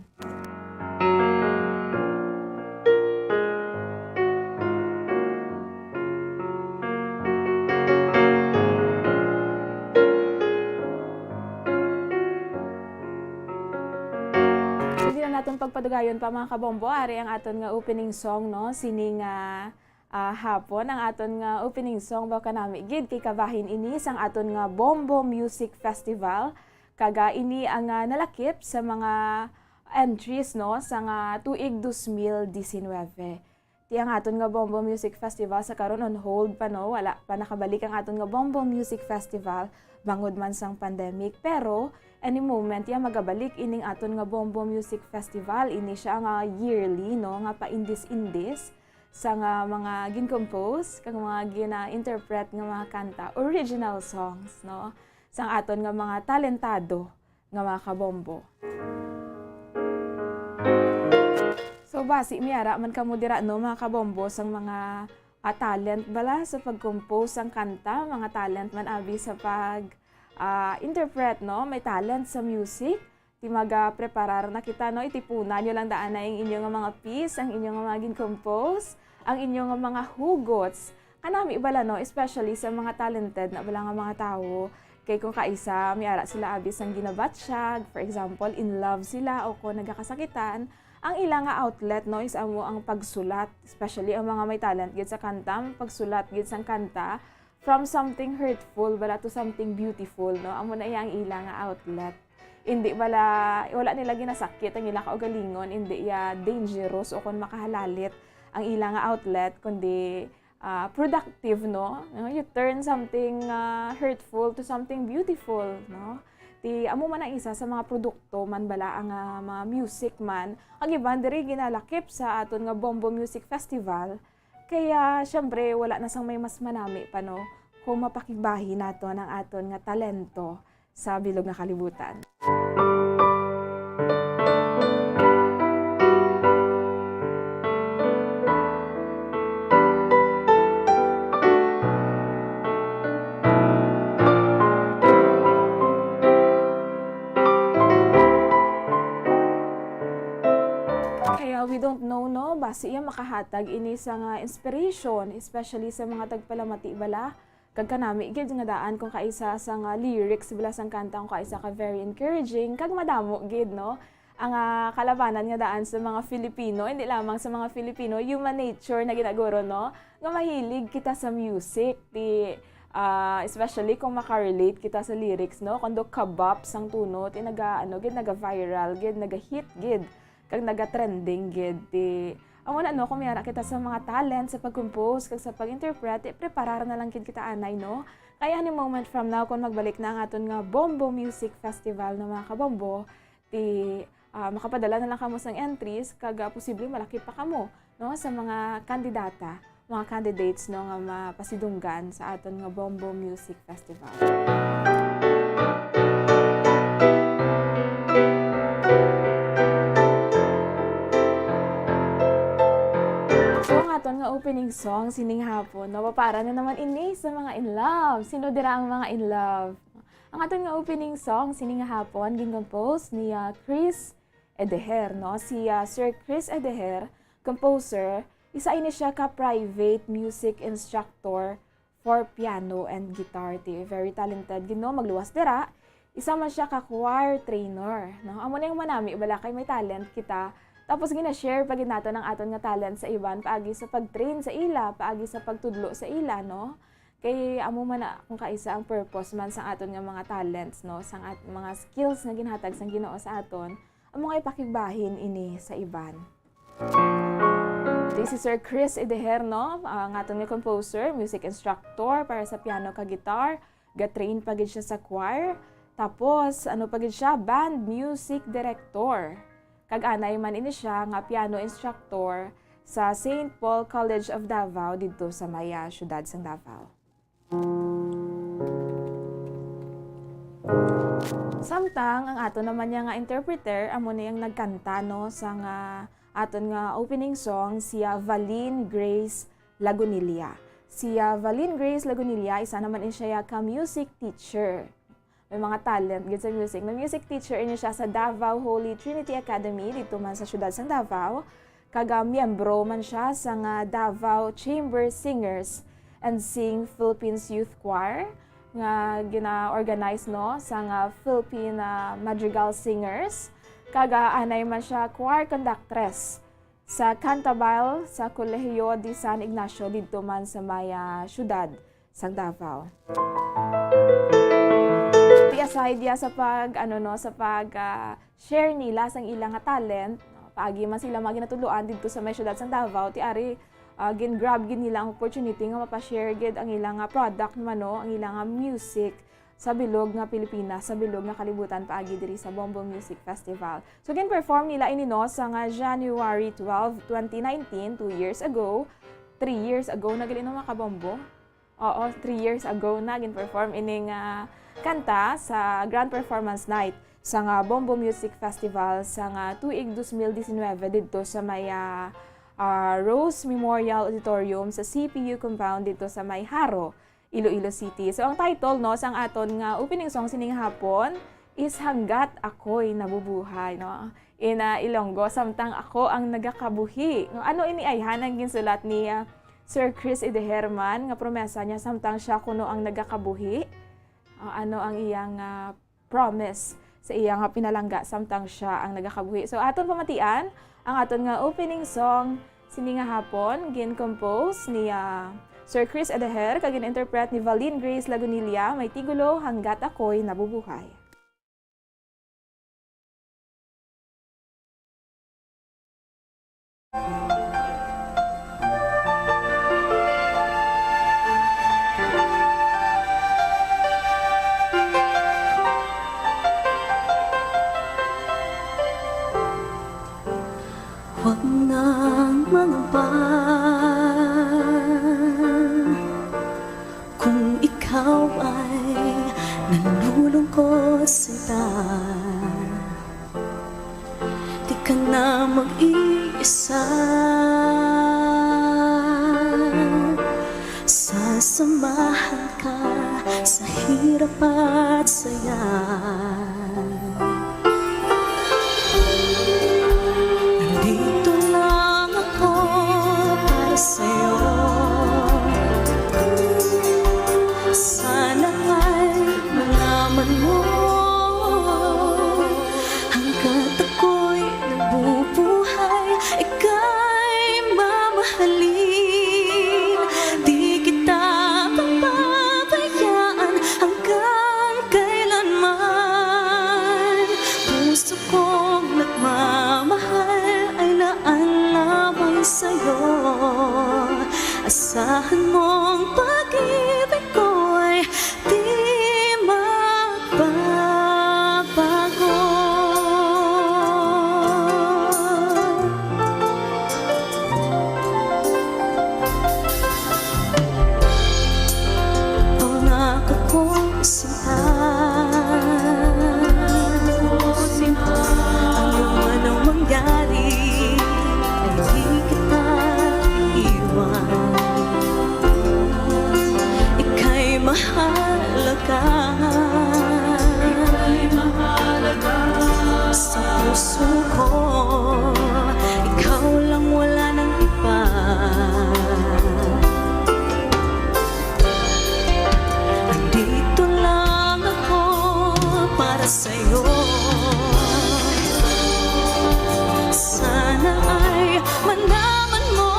Hindi na naton pagpadugayon pa, mga kabombo, ari ang aton nga opening song, no? Sini nga, ah, hapon, ang aton nga opening song, baw kanami gid, kay kabahin ini sang aton nga Bombo Music Festival. Kag, ah, ini ang, ah, nalakip sa mga entries, no, sa nga tuig dos mil disinwebe. Ti ang aton nga Bombo Music Festival sa karon on hold pa, no? Wala pa nakabalik ang aton nga Bombo Music Festival bangod man sang pandemic. Pero any moment, ya magabalik ining aton nga Bombo Music Festival. Ini siya nga yearly, no, nga paindis-indis sa nga mga gin-compose kag mga gina-interpret nga mga kanta, original songs, no, sang aton nga mga talentado nga mga kabombo. So, basi may ara man kamo dira, no, mga kabombo, sang mga, ah, talent bala sa pag-compose sang kanta, mga talent man abi sa pag, ah, interpret, no, may talent sa music. Ti magapreparar na kita, no, itipunan nyo lang daan na ang inyo nga mga piece, ang inyo nga mga gin-compose, ang inyo nga mga hugots. Kanami bala, no, especially sa mga talented na bala nga mga tawo. Kay kung kaisa, may ara sila abi sang ginabatsyag, for example, in love sila o kung nagakasakitan, ang ila nga outlet, no, is amo ang pagsulat, especially ang mga may talent gid sa kanta, pagsulat gid sang kanta from something hurtful bala to something beautiful, no, amo na iya ang ila nga outlet. Hindi bala, wala nila ginasakit ang ila kaugalingon, hindi ya dangerous o kon makahalalit ang ila nga outlet, kundi, ah, productive, no? No, you turn something, ah, hurtful to something beautiful, no? Ti amo man ang isa sa mga produkto man bala ang, ah, mga music man, kag iban diri ginalakip sa aton nga Bombo Music Festival. Kaya, syempre, wala na sang may mas manami pa, no, kung mapakigbahin naton ang aton nga talento sa bilog nga kalibutan. Kaya we don't know, no, basi iya makahatag ini sa nga inspiration, especially sa mga tagpalamati bala, kag kanami gid nga daan kung kaisa sa nga lyrics bala sang kanta kung kaisa ka very encouraging kag madamo gid, no, ang, ah, kalabanan nga daan sa mga Filipino, hindi lamang sa mga Filipino, human nature na ginaguro, no, nga mahilig kita sa music. Ti, ah, especially kung makarelate kita sa lyrics, no, kundo kabap sang tuno, ti naga, ano gid, naga-viral gid, naga-hit gid, kag naga-trending gid. Ti amo na, no, kung may ara kita sa mga talent sa pag-compose kag sa pag-interpret, ti preparar na lang gid kita anay, no? Kaya any moment from now, kung magbalik na ang aton nga Bombo Music Festival, no, mga kabombo, ti, ah, makapadala na lang kamo sang entries kag, ah, posible malakip pa kamo, no, sa mga kandidata, mga candidates, no, nga mapasidunggan sa aton nga Bombo Music Festival. So, ang aton nga opening song sining hapon, mapapara na naman ini sa mga in love. Sino dira ang mga in love? Ang aton nga opening song sining hapon gin-compose ni, ah, Chris Edeher, no? Si, ah, Sir Chris Edeher, composer, isa ini siya ka private music instructor for piano and guitar. Ti very talented gid, no? Magluwas dira, isa man siya ka choir trainer, no? Amo na yung manami, bala kay may talent kita. Tapos gina-share pa gid nato ang aton nga talent sa iban, paagi sa pag-train sa ila, paagi sa pagtudlo sa ila, no? Kay amo man na kung kaisa ang purpose man sang aton nga mga talents, no? Sang at-, mga skills nga ginhatag sang Ginoo sa aton, amo nga ipakigbahin ini sa iban. This is Sir Chris Ideher, no? Ah, ang aton nga composer, music instructor para sa piano kag guitar. Ga-train pa gid siya sa choir. Tapos, ano pa gid siya? Band music director. Kag anay man ini siya nga piano instructor sa Saint Paul College of Davao didto sa may, ah, siyudad sang Davao. Samtang ang aton naman niya nga interpreter, amo na yang nagkanta, no, sa nga aton nga opening song, si, ah, Valin Grace Lagunilla. Si, ah, Valin Grace Lagunilla, isa naman ni siya ka music teacher. May mga talent gid sa music. May music teacher ini siya sa Davao Holy Trinity Academy, dito man sa siyudad sang Davao. Kag, ah, miyembro man siya sa nga Davao Chamber Singers and Sing Philippines Youth Choir nga gina-organize, no, sa nga Philippine, ah, Madrigal Singers. Kag, ah, anay man siya choir conductress sa Cantabile sa Colegio de San Ignacio didto man sa may, ah, siyudad sang Davao. Ti aside ya sa pag, ano, no, sa pag, ah, share nila sang ila nga talent, no, paagi man sila mga ginatudloan didto sa may siyudad sang Davao, ti ari, ah, gin-grab gid nila ang opportunity nga mapa-share gid ang ila nga product man, no, ang ila nga music sa bilog nga Pilipinas, sa bilog nga kalibutan paagi diri sa Bombo Music Festival. So, gin-perform nila ini, no, sa nga January twelve, twenty nineteen, two years ago. Three years ago na gali, no, mga kabombo? Oo, three years ago na gin-perform ini nga kanta sa Grand Performance Night sa nga Bombo Music Festival sa nga tuig dos mil diecinuebe didto sa may, ah, ah, Rose Memorial Auditorium sa C P U compound didto sa may Jaro, Iloilo City. So, ang title, no, sang aton nga opening song sining hapon is Hanggat Ako'y Nabubuhay, no? In, ah, Ilonggo, Samtang Ako ang Nagakabuhi. No, ano ini ayhan ang ginsulat ni, ah, Sir Chris Ideher man nga promesa niya samtang siya kuno ang nagakabuhi? Ah, ano ang iyang, ah, promise sa iya nga pinalangga samtang siya ang nagakabuhi. So, aton pamatian ang aton nga opening song sini nga hapon, gin-compose ni, ah, Sir Chris Edeher, kag gin-interpret ni Valin Grace Lagunilla, may titulo, Hanggat Ako'y Nabubuhay. Ba kung ikaw ay nalulungkot, sinta, di ka na mag-iisa. Sasamahan ka sa hirap at saya. Nandito lang ako para sa'yo. Sana ay malaman mo, hanggat ako'y nabubuhay, ika'y mamahalin. Di kita pababayaan hanggang kailanman. Puso kong nagmamahal ay laan lamang sa'yo. Asahan mong pag-ibig ko'y di magbabago. Pangako kong simbahan, ano man ang mangyari, ay di kita iiwan. Ika'y mahalaga. Ika'y mahalaga. Sa puso ko, ikaw lang, wala nang iba. Nandito lang ako para sa'yo. Sana ay malaman mo,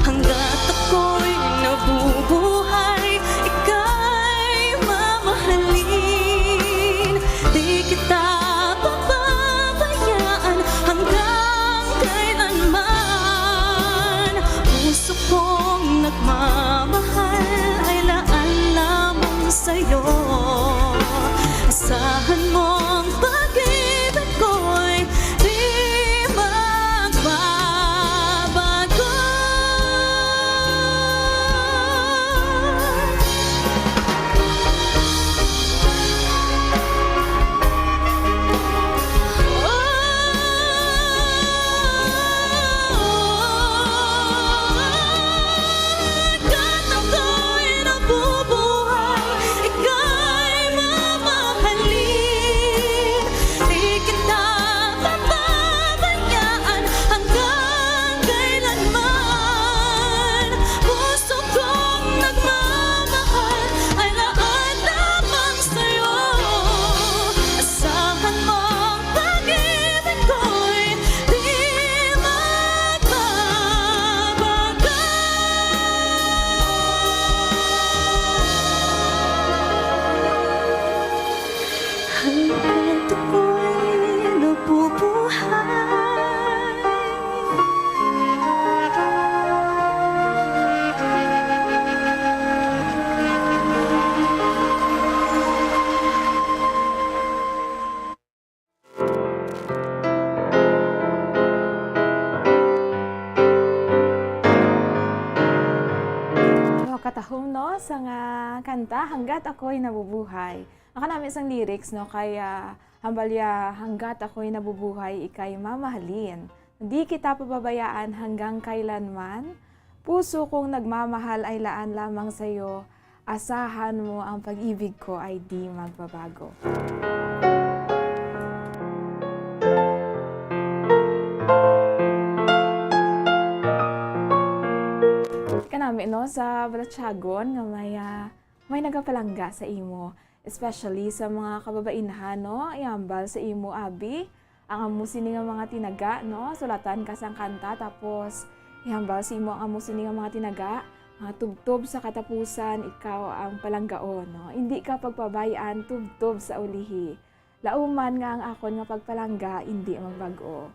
hanggat ako'y nabubuhay, ika'y mamahalin. Di kita pababayaan hanggang kailanman. Puso kong nagmamahal ay laan lamang sa'yo. Asahan mong pag-ibig ko'y di magbabago. Hanggat ako'y nabubuhay, ika'y mamahalin. Di kita pababayaan hanggang kailanman. Puso kong nagmamahal ay laan lamang sa'yo. Asahan mong pag-ibig ko'y di magbabago. Hanggat ako'y nabubuhay. Mga katahom, no, sa nga kanta, Hanggat Ako'y Nabubuhay. Ang kanami sang lyrics, no, kay, ah, hambal ya, "Hanggat ako'y nabubuhay, ika'y mamahalin. Di kita pababayaan hanggang kailanman. Puso kong nagmamahal ay laan lamang sa'yo. Asahan mo ang pag-ibig ko ay di magbabago." Kanami, no, sa balatyagon nga may, ah, may nagapalangga sa imo, especially sa mga kababainhan, no? Ihambal sa imo, abi, ang amo sini nga mga tinaga, no? Sulatan ka sang kanta, tapos ihambal sa imo ang amo sini nga mga tinaga, mga tubtob sa katapusan, ikaw ang palanggaon, no? Indi ka pagpabay-an, tubtob sa ulihi. Lauman nga ang akon nga pagpalangga indi magbag-o.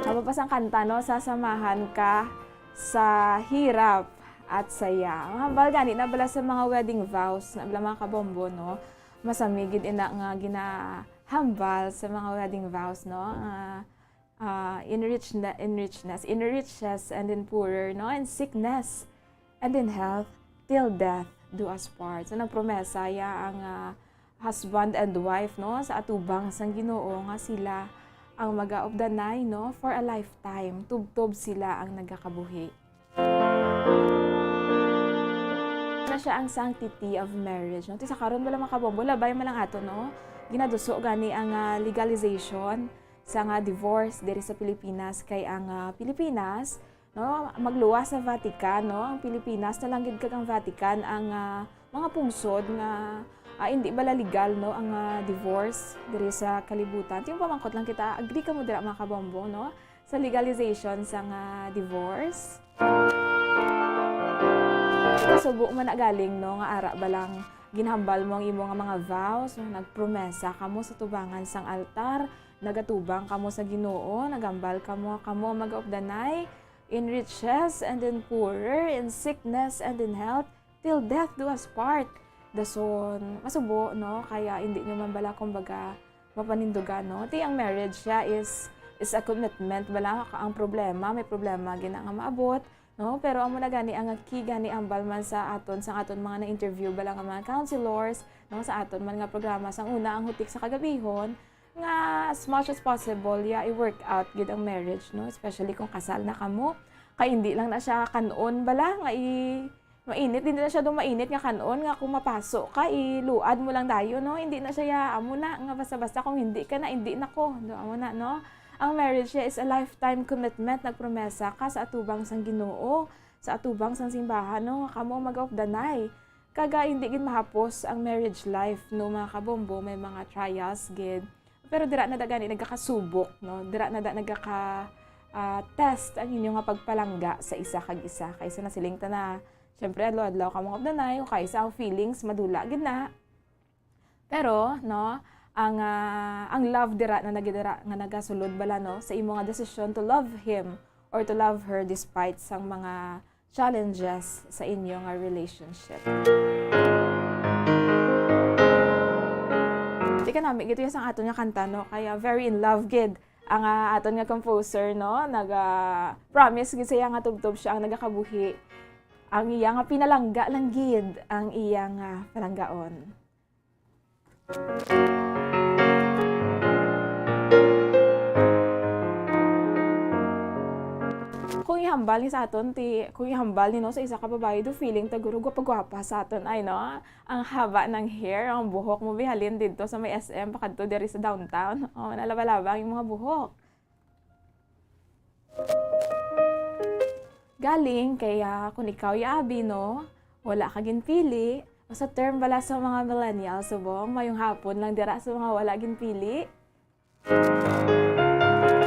Amo pa sang kanta, no, Sasamahan Ka sa Hirap at Saya. Ang hambal gani na bala sa mga wedding vows, na bala, mga kabombo, no? Masami gid ina nga gina-, Hambal sa mga wedding vows, no? Ah, ah, in rich na, in richness, in riches and in poorer, no? In sickness and in health, till death do us part. So, nagpromesa ya ang, ah, husband and wife, no, sa atubang sang Ginoo nga sila ang magaubdanay, no, for a lifetime. Tubtob sila ang nagakabuhi. Na siya ang sanctity of marriage, no? Ti sa karon, wala makabombo, labay man lang ato, no? Ginaduso gani ang, ah, legalization sa nga divorce diri sa Pilipinas, kay ang, ah, Pilipinas, no, magluwas sa Vatican, no? Ang Pilipinas na lang gid kag ang Vatican ang, ah, mga pungsod nga, ah, indi bala legal, no, ang, ah, divorce diri sa kalibutan. Ti mapamangkot lang kita, agree kamo dira, mga kabombo, no, sa legalization sa nga divorce? Kasubo man na galing, no, nga ara ba lang ginhambal mo ang imo nga mga vows, no? Nagpromesa kamo sa tubangan sang altar, nagatubang kamo sa Ginoo, nagambal kamo, kamo ang magaupdanay, in riches and in poorer, in sickness and in health, till death do us part. Dason, masubo, no? Kaya hindi nyo man bala, kumbaga, mapanindugan, no? Ti ang marriage siya is, is a commitment bala. Ang problema, may problema gina nga maabot, no? Pero amo na gani ang key gani, ambal man sa aton, sa aton mga na-interview bala nga mga counselors, no? Sa aton man nga programa, sang una ang hutik sa kagabihon, nga as much as possible, ya, i-work out gid ang marriage, no? Especially kung kasal na kamo. Kay hindi lang na siya kan-on bala nga i-, mainit, hindi na siya do mainit nga kan-on nga kung mapaso ka, iluad mo lang dayon, no? Hindi na siya ya, amo na, nga basta-basta kung hindi ka na, hindi na ko. Do, amo na, no? Ang marriage siya is a lifetime commitment. Nagpromesa ka sa atubang sang Ginoo, sa atubang sang simbahan, no? Nga kamo magaupdanay. Kaga hindi gid mahapos ang marriage life, no, mga kabombo, may mga trials gid. Pero dira na da gani nagakasubok, no? Dira na da nagaka, ah, test ang inyo nga pagpalangga sa isa kag isa. Kay sa nasiling ta na, syempre, adlaw-adlaw ka mga updanay, o kaisa ang feelings, madula gid na. Pero, no, ang, ah, ang love dira na nagidira nga nagasulod bala, no, sa imo nga desisyon to love him or to love her despite sang mga challenges sa inyo nga relationship. Di ka nami gito sa aton nga kanta, no? Kaya very in love gid ang, ah, aton nga composer, no? Naga-promise gid siya nga tubtob siya ang nagakabuhi. Ang iya nga pinalangga lang gid ang iya nga palanggaon. Kung ihambal ni sa aton, ti, kung ihambal ni, no, sa isa ka babayi, do feeling ta guro gwapa-gwapa sa aton, ay, no? Ang haba ng hair, ang buhok mo, bihalin didto sa may S M, pakadto diri sa downtown. Oh, nalaba-laba ang mga buhok. Galing kay, ah, kung ikaw ya abi, no, wala ka ginpili, o sa term bala sa mga millennials, subong, mayong hapon lang dira sa mga wala ginpili.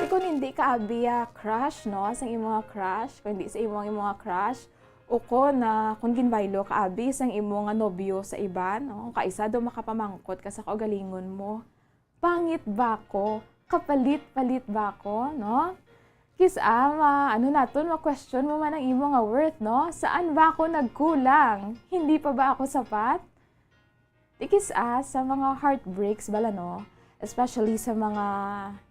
Kung hindi ka abi ya crush, no, sang imo nga crush, kung hindi sa imo ang imo nga crush, o kung na, kung ginbaylo ka abi sang imo nga nobyo sa iban, no, kaisa do makapamangkot ka sa kaugalingon mo. Pangit ba ko? Kapalit-palit ba ko, no? Kis-a, ma-, ano naton, ma-question mo man ang imo nga worth, no? Saan ba ako nagkulang? Hindi pa ba ako sapat? Ti kis-a sa mga heartbreaks bala, no? Especially sa mga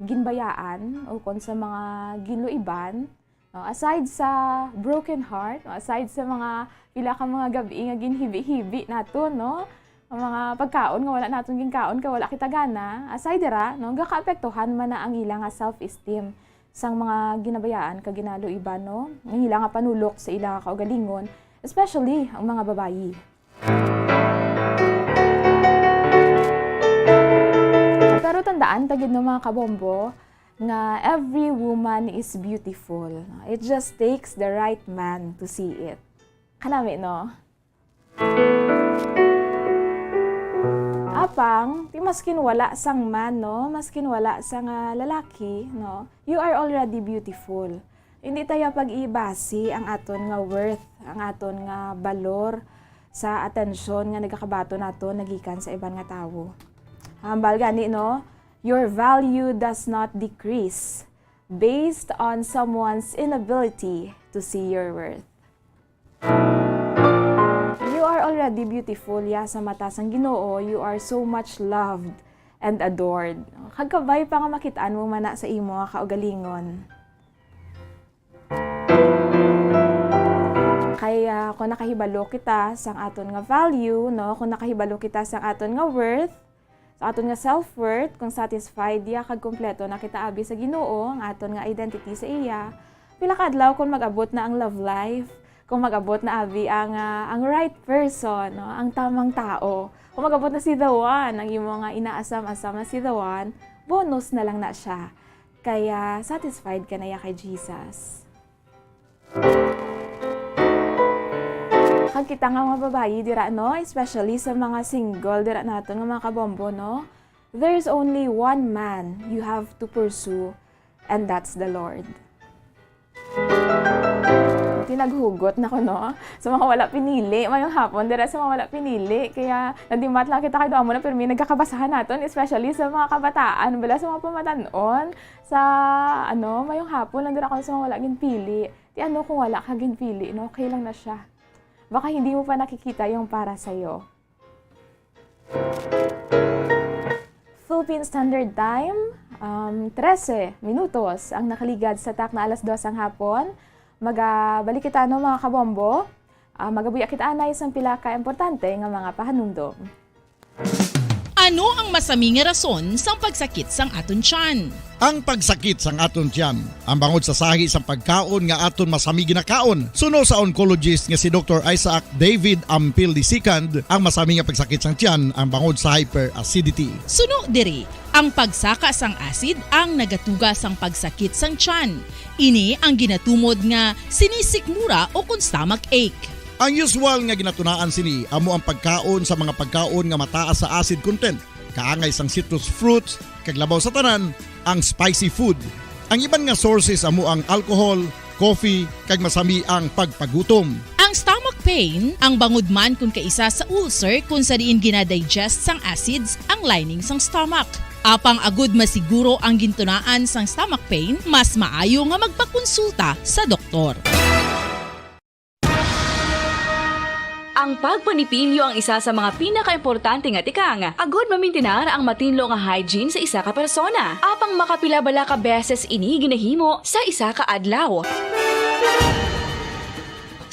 ginbayaan o kon sa mga ginluiban, no? Aside sa broken heart, no? Aside sa mga pila ka mga gab-i nga ginhibi-hibi naton, no? Ang mga pagkaon nga wala naton ginkaon kay wala kita gana, aside dira, no, gakaapektuhan man na ang ila nga self-esteem sang mga ginabayaan kag ginaluiban, no? Ang ila nga panulok sa ila nga kaugalingon, especially ang mga babayi. Pero tandaan ta gid, no, mga kabombo, nga every woman is beautiful. It just takes the right man to see it. Kanami, no? Apang, ti maskin wala sang man, no? Maskin wala sang, ah, lalaki, no? You are already beautiful. Hindi ta ya pag-ibasi ang aton nga worth, ang aton nga balor sa atensyon nga nagakabaton naton nagikan sa iban nga tawo. Hambal gani, no? Your value does not decrease based on someone's inability to see your worth. You are already beautiful, ya, sa mata sang Ginoo. You are so much loved. and adored. Kag kabay pa nga makit-an mo man na sa imo nga kaugalingon. Kay, ah, kung nakahibalo kita sang aton nga value, no, kung nakahibalo kita sang aton nga worth, sa aton nga self-worth, kung satisfied ya kag kompleto na kita abi sa Ginoo, ang aton nga identity sa iya, pila ka adlaw kung mag-abot na ang love life, kung mag-abot na abi ang, ah, ang right person, no, ang tamang tao, kung mag-abot na si the one, ang imo nga inaasam-asam na si the one, bonus na lang na siya. Kaya satisfied ka na ya kay Jesus. Kag kita nga mga babayi dira, no, especially sa mga single dira naton nga mga kabombo, no, there's only one man you have to pursue, and that's the Lord. Tinaghugot na ko, no? Sa mga wala pinili, mayong hapon dira sa mga wala pinili. Kaya nadimat lang kita kay amo na, pero may nagkakabasahan naton, especially sa mga kabataan, bala sa mga pamatanon, sa, ano, mayong hapon lang dira ko sa mga wala ginpili. Ti ano kung wala ka ginpili, no? Okay lang na siya. Baka hindi mo pa nakikita yung para sa'yo. Philippine Standard Time, um, trese minutos ang nakaligad sa takna alas dos ang hapon. Magabalik kita, no, mga kabombo. Ah, magabuya kita anay sang pila ka importante nga mga pahanumdom. Ano ang masami nga rason sang pagsakit sang aton tiyan? Ang pagsakit sang aton tiyan, ang bangod sa sahi sang pagkaon nga aton masami ginakaon. Suno sa oncologist nga si Doktor Isaac David Ampil the second, ang masami nga pagsakit sang tiyan, ang bangod sa hyperacidity. Suno diri, ang pagsaka sang acid ang nagatuga sang pagsakit sang tiyan. Ini ang ginatumod nga sinisikmura o kon stomach ache. Ang usual nga ginatunaan sini amo ang pagkaon sa mga pagkaon nga mataas sa acid content, kaangay sang citrus fruits, kag labaw sa tanan, ang spicy food. Ang iban nga sources amo ang alcohol, coffee, kag masami ang pagpagutom. Ang stomach pain, ang bangod man kon kaisa sa ulcer kon sa diin ginadigest sang acids ang lining sang stomach. Apang agud masiguro ang gintunaan sang stomach pain, mas maayo nga magpakonsulta sa doktor. Ang pagpanipilyo ang isa sa mga pinakaimportante nga tikang agud mamintinar ang matinlo nga hygiene sa isa ka persona. Apang makapila bala ka beses ini ginahimo sa isa ka adlaw?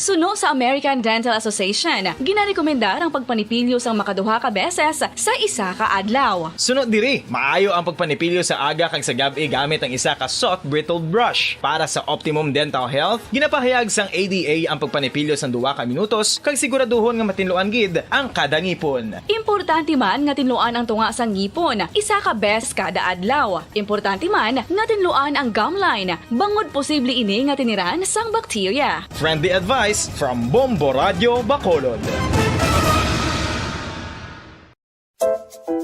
Suno sa American Dental Association, ginarekomendar ang pagpanipilyo sang makaduha ka beses sa isa ka adlaw. Suno diri, maayo ang pagpanipilyo sa aga kag sa gab-i gamit ang isa ka soft bristled brush. Para sa optimum dental health, ginapahayag sang A D A ang pagpanipilyo sang duha ka minutos kag siguraduhon nga matinluan gid ang kada ngipon. Importante man nga tinluan ang tunga sang ngipon isa ka beses kada adlaw. Importante man nga tinluan ang gum line, bangod posible ini nga tiniran sang bakterya. Friendly advice from Bombo Radio Bacolod.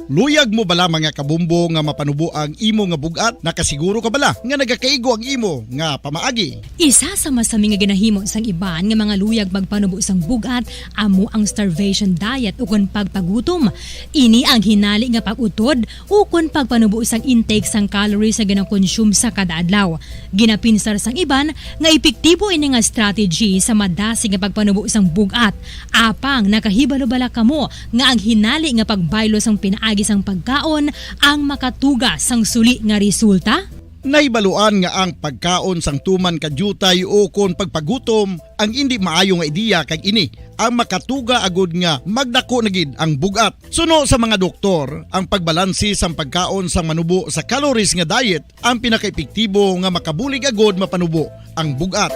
Luyag mo bala, mga kabombo, nga mapanubo ang imo nga bug-at? Nakasiguro ka bala nga nagakaigo ang imo nga pamaagi? Isa sa masami nga ginahimo sang iban nga mga luyag magpanubo sang bug-at amo ang starvation diet ukon pagpagutom. Ini ang hinali nga pag-utod ukon pagpanubo sang intake sang calories nga ginakonsume sa kada adlaw. Ginapinsar sang iban nga epektibo ini nga strategy sa madasig nga pagpanubo sang bug-at. Apang nakahibalo bala kamo nga ang hinali nga pagbaylo sang pinaagi sang pagkaon ang makatuga sang suli nga resulta? Nahibaluan nga ang pagkaon sang tuman ka diutay ukon pagpagutom ang indi maayo nga ideya, kag ini ang makatuga agud nga magdako na gid ang bug-at. Suno sa mga doktor, ang pagbalanse sang pagkaon sang manubo sa calories nga diet ang pinakaepektibo nga makabulig agud mapanubo ang bug-at.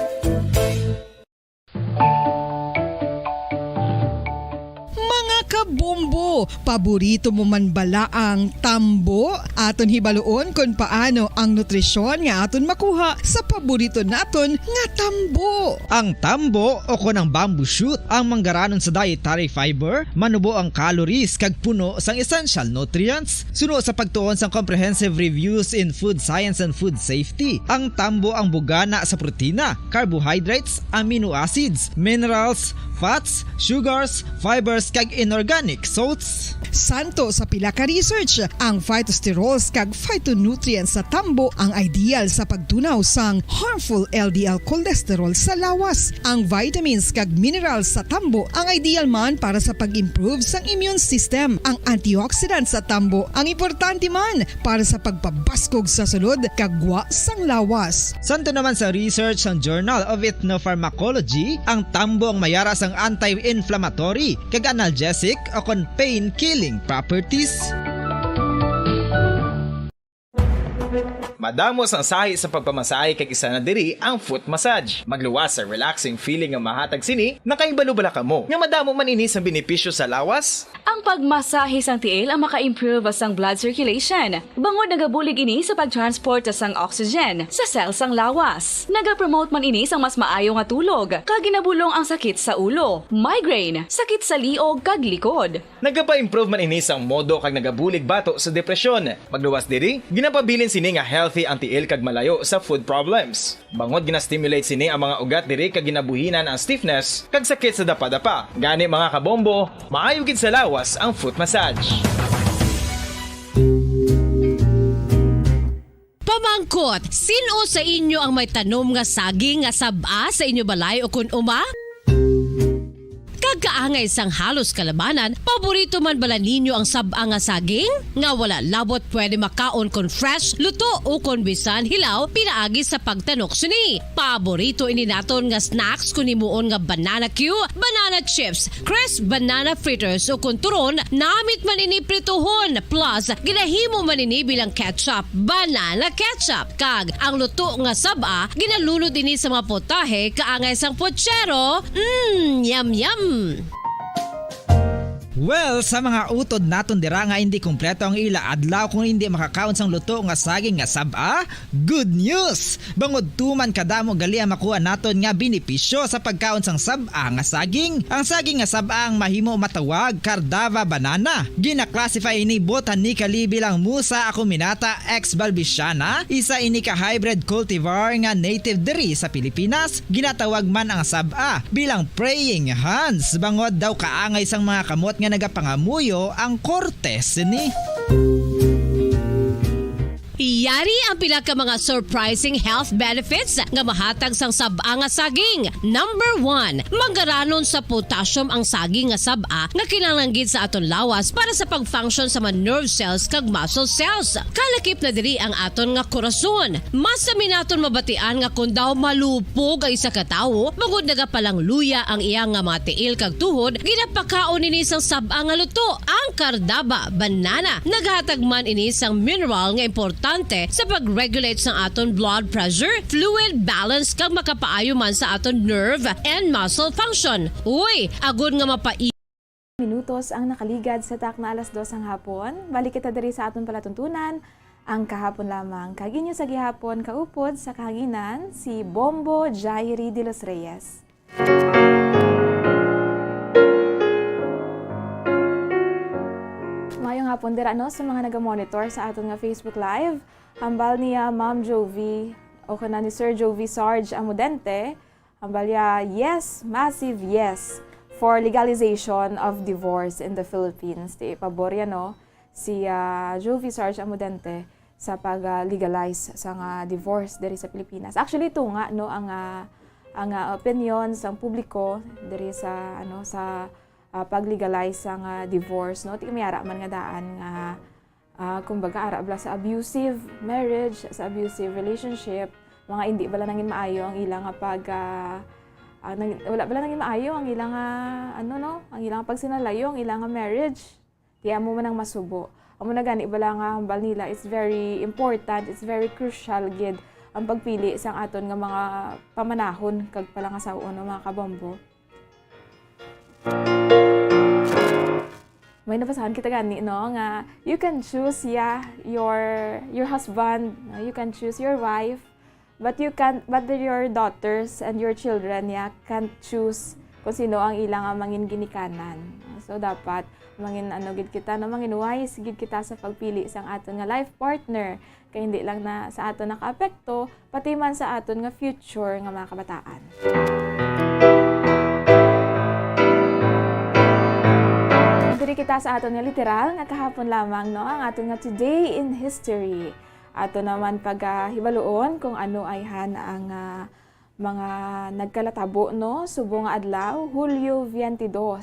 Mga kabombo, paborito mo man bala ang tambo? Aton hibaluon kon paano ang nutrisyon nga aton makuha sa paborito naton nga tambo. Ang tambo, o kon ang bamboo shoot, ang manggaranon sa dietary fiber, manubo ang calories kag puno sang essential nutrients. Suno sa pagtuon sang Comprehensive Reviews in Food Science and Food Safety, ang tambo ang bugana sa protina, carbohydrates, amino acids, minerals, fats, sugars, fibers, kag inorganic salts. Santo sa pila ka research, ang phytosterols kag phytonutrients sa tambo ang ideal sa pagtunaw sang harmful L D L cholesterol sa lawas. Ang vitamins kag minerals sa tambo ang ideal man para sa pag-improve sang immune system. Ang antioxidants sa tambo ang importante man para sa pagpabaskog sa sulod kag gwa sang lawas. Santo naman sa research sang Journal of Ethnopharmacology, ang tambo ang mayara sang anti-inflammatory kag analgesic o kon pain-killing properties. Madamo sang sahi sa pagpamasahe kag isa na diri ang foot massage. Magluwas sa relaxing feeling nga mahatag sini, nakahibalo bala kamo nga madamo man ini sang benepisyo sa lawas? Ang pagmasahe sang tiil ang maka-improve sang blood circulation, bangod nagabulig ini sa pag-transport sang oxygen sa cell sang lawas. Nagapromote man ini sang mas maayo nga tulog, kag ginabulong ang sakit sa ulo, migraine, sakit sa liog, kag likod. Nagapa-improve man ini sang modo kag nagabulig bato sa depresyon. Magluwas diri, ginapabilin sini nga healthy ang tiil kag malayo sa foot problems. Bangod gina-stimulate sini ang mga ugat diri kag ginabuhinan ang stiffness kag sakit sa dapadapa. Gani, mga kabombo, maayo gid sa lawas ang foot massage. Pamangkot, sin-o sa inyo ang may tanom nga saging nga sab-a sa inyo balay o kun uma? Kag kaangay sang halos kalabanan, paborito man bala ninyo ang sab-a nga saging? Nga wala labot pwede makaon kon fresh, luto, o kon bisan hilaw pinaagi sa pagtanok sini. Paborito ini naton nga snacks kon himuon nga banana cue, banana chips, crisp banana fritters, o kon turon, namit man ini prituhon, plus ginahimo man ini bilang ketchup, banana ketchup. Kag ang luto nga sab-a, ginalunod ini sa mga potahe kaangay sang pochero. Mm, yum, yum! Well, sa mga utod naton dira nga hindi kompleto ang ila adlaw kung hindi makakaon sang luto nga saging nga sab-a, good news! Bangod tuman kadamo gali ang makuha naton nga benepisyo sa pagkaon sang sab-a nga saging. Ang saging nga sab-a ang mahimo matawag Cardava banana. Gina-classify ini botanically bilang Musa acuminata ex balbisiana, isa ini ka hybrid cultivar nga native diri sa Pilipinas. Ginatawag man ang sab-a bilang praying hands, bangod daw kaangay sang mga kamot nga nagapangamuyo ang korte sini. Yari ang pila ka mga surprising health benefits nga mahatag sang sab-a nga saging. Number one, mangaranon sa potassium ang saging nga sab-a nga kinahanglan gid sa aton lawas para sa pag-function sa mga nerve cells kag muscle cells. Kalakip na diri ang aton nga korason. Mas sami naton mabatian nga kon daw malupog ang isa ka tawo, bangod nagapalangluya ang iya nga mga tiil kag tuhod, ginapakaon ini sang sab-a nga luto, ang Cardava banana. Naghatag man ini sang mineral nga importante sa pag-regulate sang aton blood pressure, fluid balance, kag makapaayo man sa aton nerve and muscle function. Uy, agod nga mapa- minutos ang nakaligad sa takna alas dos sang hapon. Balik kita diri sa aton palatuntunan, ang kahapon lamang. Kag inyo sa gihapon kaupod sa kahanginan, si Bombo Jairi de los Reyes. Mayong hapon dira, no, sa mga naga-monitor sa aton nga Facebook Live. Hambal niya Ma'am Jovi, o kana ni Sir Jovi Sarge Amudente, hambal niya, yes, massive yes for legalization of divorce in the Philippines. Di pabor yan, no? Si, ah, Jovi Sarge Amudente sa pag-legalize sa nga divorce diri sa Pilipinas. Actually, tunga, no, ang, ah, ang, ah, opinion sang publiko diri sa, ano, sa, ah, pag-legalize sa nga divorce, no? Ti mayara man nga daan nga, ah, kumbaga, ara bala sa abusive marriage, sa abusive relationship, mga hindi bala nangin maayo ang ilang nga pag, ah, ah, nang-, wala bala nangin maayo ang ilang nga, ano, no, ang ilang pagsinalayo, ang ilang nga marriage. Kaya amo man ang masubo. Amo na gani bala nga hambal nila, it's very important, it's very crucial gid ang pagpili sang aton nga mga pamanahon kag palangasaw-on, no, mga kabombo. May nabasahon kita gani, no, nga you can choose, yeah, your, your husband, no? You can choose your wife, but you can't, but your daughters and your children, yeah, can't choose kung sino ang ilang, ah, mangin ginikanan. So, dapat mangin, ano, gid kita, no, mangin wise gid kita sa pagpili sang aton nga life partner. Kay hindi lang na sa aton nakaapekto, pati man sa aton nga future nga mga kabataan. Kita sa aton nga literal nga kahapon lamang, no, ang aton nga Today in History. Ato naman pagahibaluon kung ano ayhan ang, ah, mga nagkalatabo, no, subong nga adlaw, Hulyo twenty-two,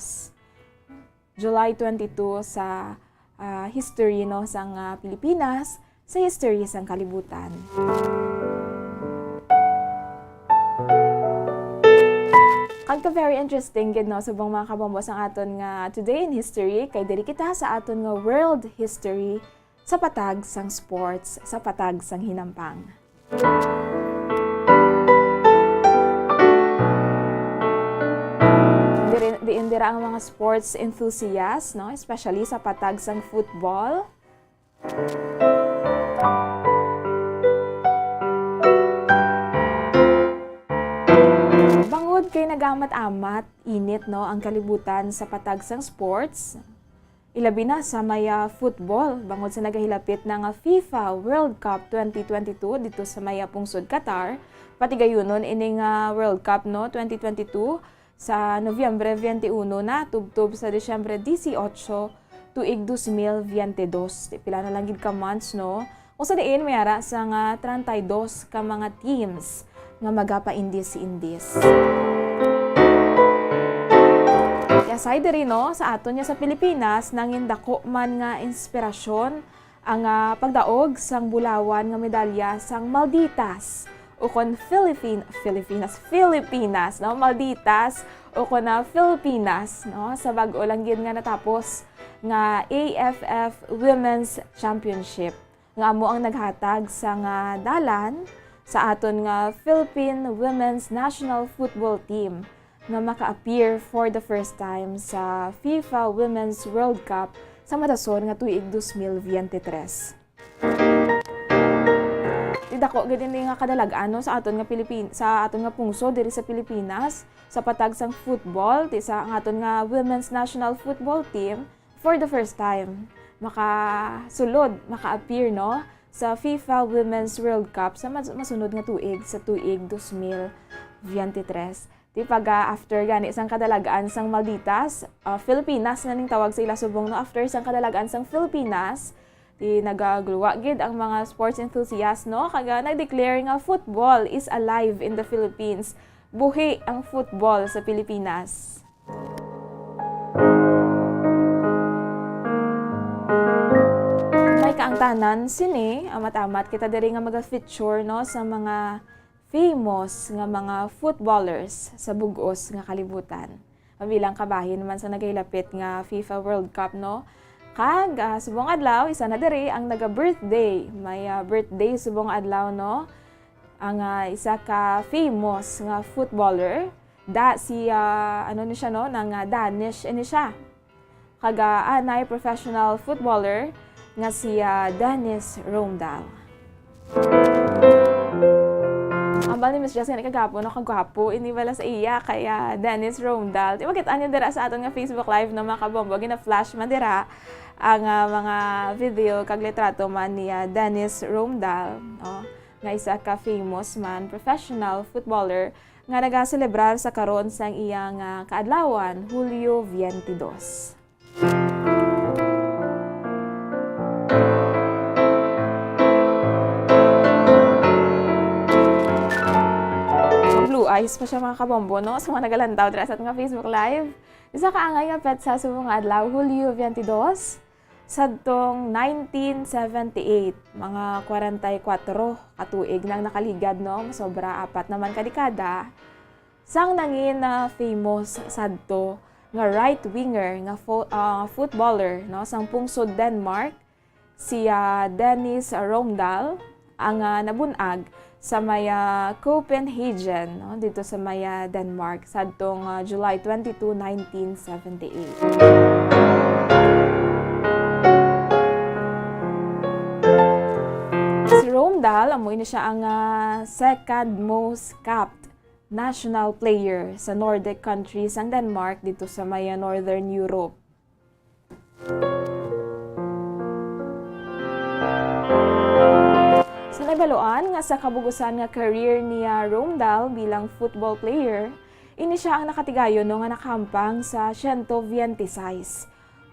July twenty-two sa, ah, history, no, sang, ah, Pilipinas, sa history sang kalibutan. Kag ka very interesting gid, no, subong mga kabombo, sang aton nga Today in History, kay diri kita sa aton nga World History sa patag sang sports, sa patag sang hinampang. Diri, diin dira ang mga sports enthusiast, no? Especially sa patag sang football. Bangod kay nagamat-amat init, no, ang kalibutan sa patag sang sports, ilabi na sa may, ah, football, bangod sa nagahilapit na nga FIFA World Cup twenty twenty-two dito sa may, ah, pungsod Qatar. Patigayunon ini nga World Cup, no, twenty twenty-two, sa Nobyembre twenty-one na tubtob sa Disyembre dieciocho, tuig dos mil veinte dos. Di pila na lang gid ka months, no? Kung sa diin may ara sang treinta y dos ka mga teams nga magapaindis-indis. Kaya aside diri, no, sa aton nga sa Pilipinas, nangin dako man nga inspirasyon ang, ah, pagdaog sang bulawan nga medalya sang Malditas, ukon Philippine, Filipinas, Filipinas, no? Malditas, ukon na Filipinas, no? Sa bag-o lang gid nga natapos nga A F F Women's Championship, nga amo ang naghatag sang dalan sa aton nga Philippine Women's National Football Team nga maka-appear for the first time sa FIFA Women's World Cup sa madason nga tuig dos mil veintitrés. Di dako gid ini nga kadalag-an, no, sa aton nga Pilipin-, sa aton nga pungsod diri sa Pilipinas, sa patag sang football, ti sa ang aton nga women's national football team, for the first time, makasulod, maka-appear, no, sa FIFA Women's World Cup sa mas-, masunod nga tuig, sa tuig dos mil veintitrés. Di pag, ah, after gani sang kadalag-an sang Malditas, ah, Filipinas na ning tawag sa ila subong, no? After sang kadalag-an sang Filipinas, di nagagluwa gid ang mga sports enthusiast, no? Kag, ah, nag-declare nga football is alive in the Philippines. Buhi ang football sa Pilipinas. May kaangtanan sini, amat-amat kita diri nga maga-feature, no, sa mga famous nga mga footballers sa bug-os nga kalibutan. Mabilang kabahin man sa nagahilapit nga FIFA World Cup, no? Kag, ah, subong adlaw, isa na diri ang naga-birthday. May, ah, birthday subong adlaw, no? Ang, ah, isa ka famous nga footballer, da si, ah, ano ni siya, no? Nang, ah, Danish ini siya. Kag, ah, anay professional footballer nga si, ah, Dennis Romdahl. Ambal ni Miss Jess nga ni kagwapo, no? Kagwapo ini bala sa iya kay, ah, Dennis Romdahl. Di makita niyo dira sa aton nga Facebook Live, no, mga kabombo? Gina-flash man dira ang, ah, mga video kag litrato man ni, ah, Dennis Romdahl, no? Nga isa ka famous man professional footballer nga nagaselebrar sa karon sang iya nga kaadlawan, Hulyo twenty-two. Blue eyes pa siya, mga kabombo, no? Sa mga nagalantaw dira sa aton nga Facebook Live. Isa ka angay nga petsa subong nga adlaw, Hulyo twenty-two. Sadtong nineteen seventy-eight, mga kwarenta y kuwatro ka tuig nang nakaligad, no? Sobra apat naman ka dekada, sang nangin, ah, famous sadto nga right winger nga fo-, ah, footballer, no, sang pungsod Denmark, si, ah, Dennis Romdahl, ang, ah, nabun-ag sa may, ah, Copenhagen, no, dito sa may, ah, Denmark, sadtong, ah, July twenty-two, nineteen seventy-eight. Si Romdahl, amo ini siya ang, ah, second most capped national player sa Nordic country sang Denmark dito sa may, ah, Northern Europe. Sa nabaluan nga sa kabugusan nga career ni, ah, Romdahl bilang football player, ini siya ang nakatigayon, no, nga nakahampang sa siyento veintiseis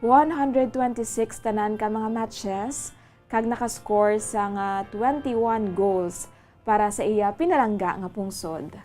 One hundred twenty-six tanan ka mga matches, kag nakascore sang twenty-one goals para sa iya pinalangga nga pungsod.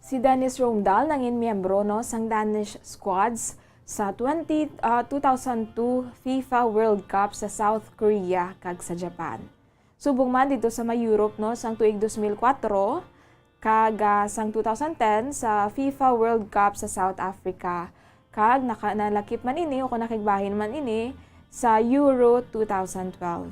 Si Dennis Romdahl nangin miyembro, no, sang Danish squads sa twenty, ah, two thousand two FIFA World Cup sa South Korea kag sa Japan. Subong man didto sa may Europe, no, sang tuig dos mil kuwatro, kag, ah, sang two thousand ten sa FIFA World Cup sa South Africa, kag naka-, nalakip man ini o kon nakigbahin man ini sa Euro two thousand twelve.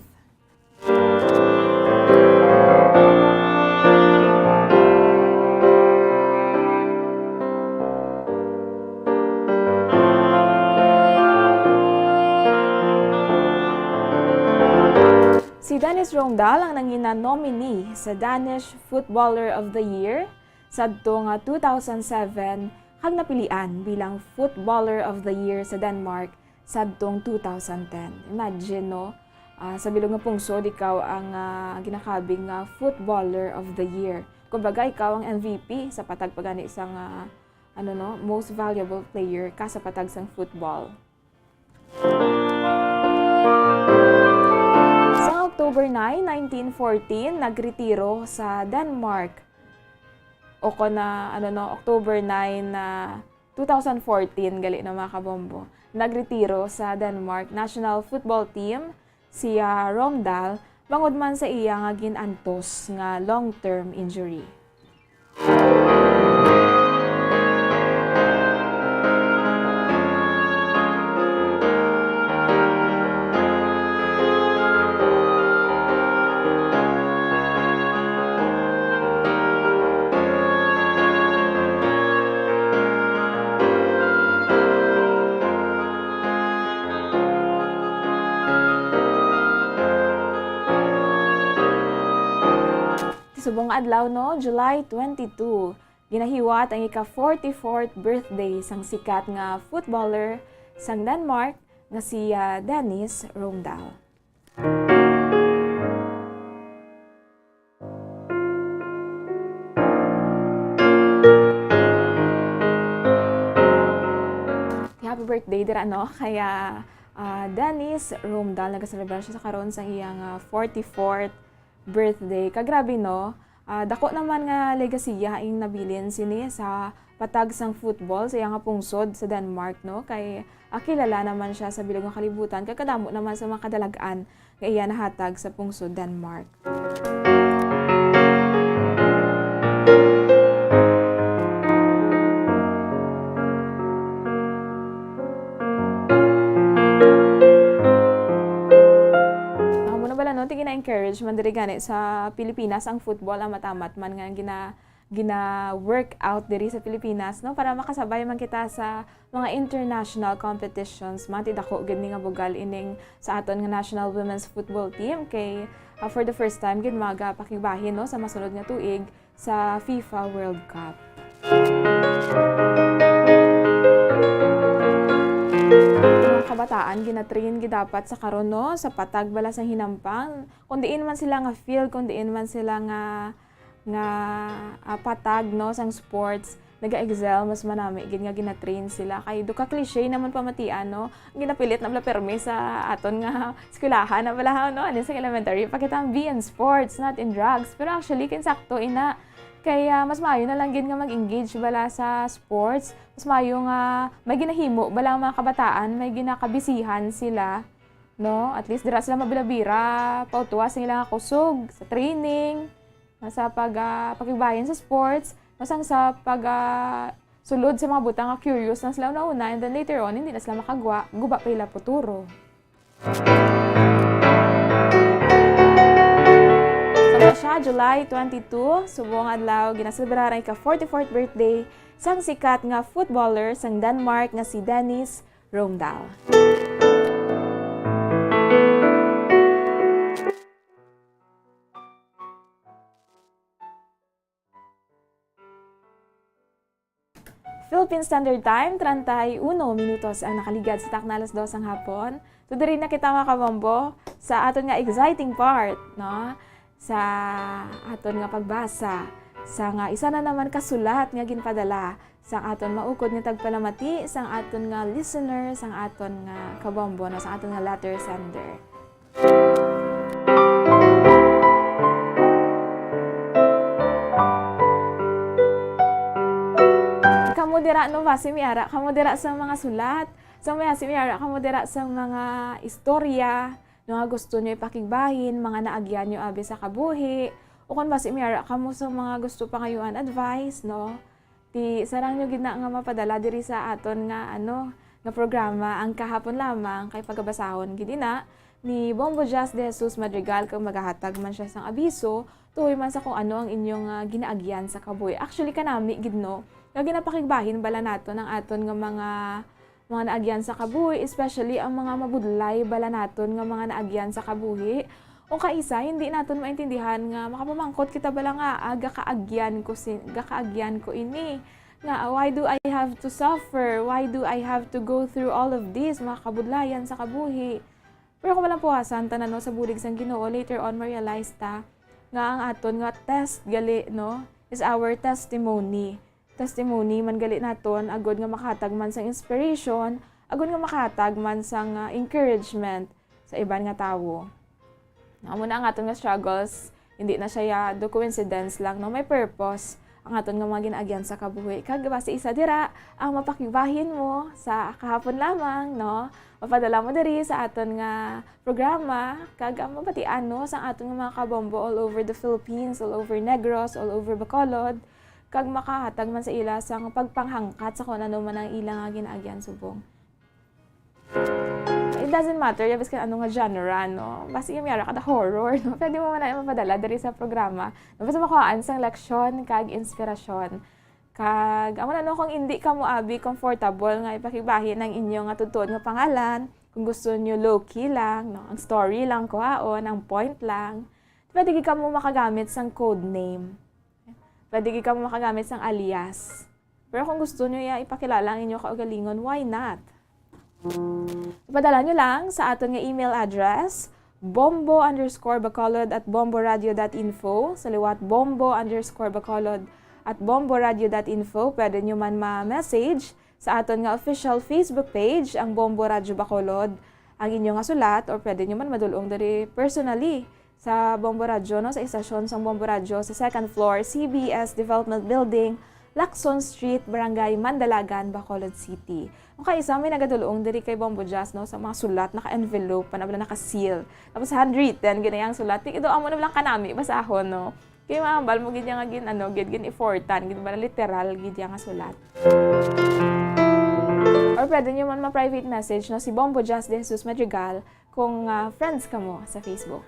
Si Dennis Romdahl ang nangina nominee sa Danish Footballer of the Year sadto nga two thousand seven kag napilian bilang Footballer of the Year sa Denmark sadtong two thousand ten. Imagine, no? Ah, sa bilog nga pungsod, ikaw ang, ah, ginakabig nga Footballer of the Year. Kumbaga, ikaw ang M V P sa patag pa gani sang, ah, ano, no, most valuable player ka sa patag sang football. Sa October nine, nineteen fourteen, nagretiro sa Denmark. O kon na, ano, no, October nine, ah, two thousand fourteen, gali na, mga kabombo. Nagretiro sa Denmark national football team si, ah, Romdahl bangod man sa iya nga gin-antos nga long-term injury. Subong nga adlaw, no, July twenty-two, ginahiwat ang ika forty-fourth birthday sang sikat nga footballer sang Denmark nga si, ah, Dennis Romdahl. Happy birthday dira, no? Kaya, ah, Dennis Romdahl, nagaselebrar siya sa karon sa iyang, ah, forty-fourth birthday. Ka grabe, no? Ah, dako naman nga legasiya ang nabilin sini sa patag sang football sa iya nga pungsod sa Denmark, no? Kay, ah, kilala naman siya sa bilog nga kalibutan, kag kadamo naman sa mga kadalag-an nga iya nahatag sa pungsod Denmark. Amo na bala, no? Ti gina-encourage man diri gani sa Pilipinas ang football, amat-amat man nga gina-, gina-work out diri sa Pilipinas, no? Para makasabay man kita sa mga international competitions. Mati dako gid ni nga bugal ining sa aton nga national women's football team kay, ah, for the first time gid magapakigbahin, no, sa masunod nga tuig sa FIFA World Cup. Mga kabataan ginatrain gid dapat sa karon, no, sa patag bala sang hinampang, kung diin man sila nga field, kung diin man sila nga, nga, ah, patag, no, sang sports, naga-excel, mas manami gid nga ginatrain sila. Kay do ka cliche naman pamatian, no? Ang ginapilit na bala permi sa aton nga eskwelahan na bala, no? Alin sa elementary, pakita ang be in sports, not in drugs. Pero actually, kinsakto ina. Kay, ah, mas maayo na lang gid nga mag-engage bala sa sports. Mas maayo nga may ginahimo bala ang mga kabataan, may ginakabisihan sila, no? At least dira sila mabira-bira, pautwa sa ilang kusog, sa training, sa pag, ah, pakigbayan sa sports, masang sa pag, ah, sulod sa mga butang nga curious lang sila una-una, and then later on, hindi na sila makagwa, guba pa ila puturo. Sa siya, July twenty-two, subong adlaw, ginaselebrar ang ika forty-fourth birthday sang sikat nga footballer sang Denmark nga si Dennis Romdahl. Philippine Standard Time, treinta y uno minutos ang nakaligad sa takna alas dos ang hapon. So, diri na kita, mga kabombo, sa aton nga exciting part, no? Sa aton nga pagbasa sa nga isa na naman ka sulat nga ginpadala sang aton maukod nga tagpalamati, sang aton nga listener, sang aton nga kabombo, no? Sang aton nga letter sender. Kamo dira, no, basi may ara kamo dira sa mga sulat, sa may, basi may ara kamo dira sa mga istorya, no, nga gusto nyo ipakigbahin, mga naagyan nyo abi sa kabuhi, o kon basi may ara kamo sa mga gusto pangayuan advice, no? Ti, sarang nyo gid na nga mapadala diri sa aton nga, ano, nga programa, ang kahapon lamang, kay pagabasahon gid ina ni Bombo Jazz de Jesus Madrigal, kag magahatag man siya sang abiso tuhoy man sa kung ano ang inyong, ah, ginaagyan sa kabuhi. Actually, kanami gid, no, nga ginapakigbahin bala naton ang aton nga mga, mga naagyan sa kabuhi, especially ang mga mabudlay bala naton nga mga naagyan sa kabuhi. O kaisa, hindi naton maintindihan nga makapamangkot kita bala nga, "Ah, gakaagyan ko si-, gakaagyan ko ini. Nga, ah, why do I have to suffer? Why do I have to go through all of this?" Mga kabudlayan sa kabuhi. Pero kung walang puwasan, tanan, no, sa bulig sang Ginoo, later on, ma-realize ta nga ang aton nga test gali, no, is our testimony. Testimony man gali naton, agod nga makahatag man sang inspiration, agod nga makahatag man sang, ah, encouragement sa iban nga tawo. Amo na ang aton nga struggles, hindi na siya do coincidence lang, no? May purpose ang aton nga mga ginaagyan sa kabuhi. Kag basi isa dira ang mapakigbahin mo sa kahapon lamang, no? Mapadala mo diri sa aton nga programa, kag ang mabatian, no, sa aton nga mga kabombo all over the Philippines, all over Negros, all over Bacolod, kag makahatag man sa ila sang pagpanghangkat sa kung ano man ang ila nga ginaagyan subong. It doesn't matter, ya, biskan ano nga genre, no? Basi yung yara kada horror, no? Pwede mo man na mapadala diri sa programa, no? Basta makuhaan sang leksyon kag inspirasyon. Kag, amo na, no, kung hindi kamo abi comfortable nga ipakigbahin ang inyo nga tutuod nga pangalan, kung gusto nyo low-key lang, no, ang story lang kuhaon, ang point lang, pwede gid kamo makagamit sang code name. Pwede gid kamo makagamit sang alias. Pero kung gusto nyo ya ipakilala ang inyo kaugalingon, why not? Ipadala nyo lang sa aton nga email address, bombo underscore bacolod at bomboradio dot info. Sa liwat, bombo underscore bacolod at bomboradio dot info. Pwede nyo man ma-message sa aton nga official Facebook page, ang Bombo Radyo Bacolod, ang inyo nga sulat, or pwede nyo man madulong diri personally sa Bombo Radyo, no, sa istasyon sang Bombo Radyo sa second floor, C B S Development Building, Lacson Street, Barangay Mandalagan, Bacolod City. O kay isa, may nagadulong diri kay Bombo Jazz, no, sa mga sulat, naka-envelope pa na, wala naka-seal. Tapos handwritten, gid na yang sulat. Di, do, amo na lang kanami basahon, no. Kay mahambal mo gid yang gin, ano, gid gin-effortan, gid ba, literal gid yang sulat. Or pwede nyo man ma-private message, no, si Bombo Jazz de Jesus Madrigal kung, ah, friends kamo sa Facebook.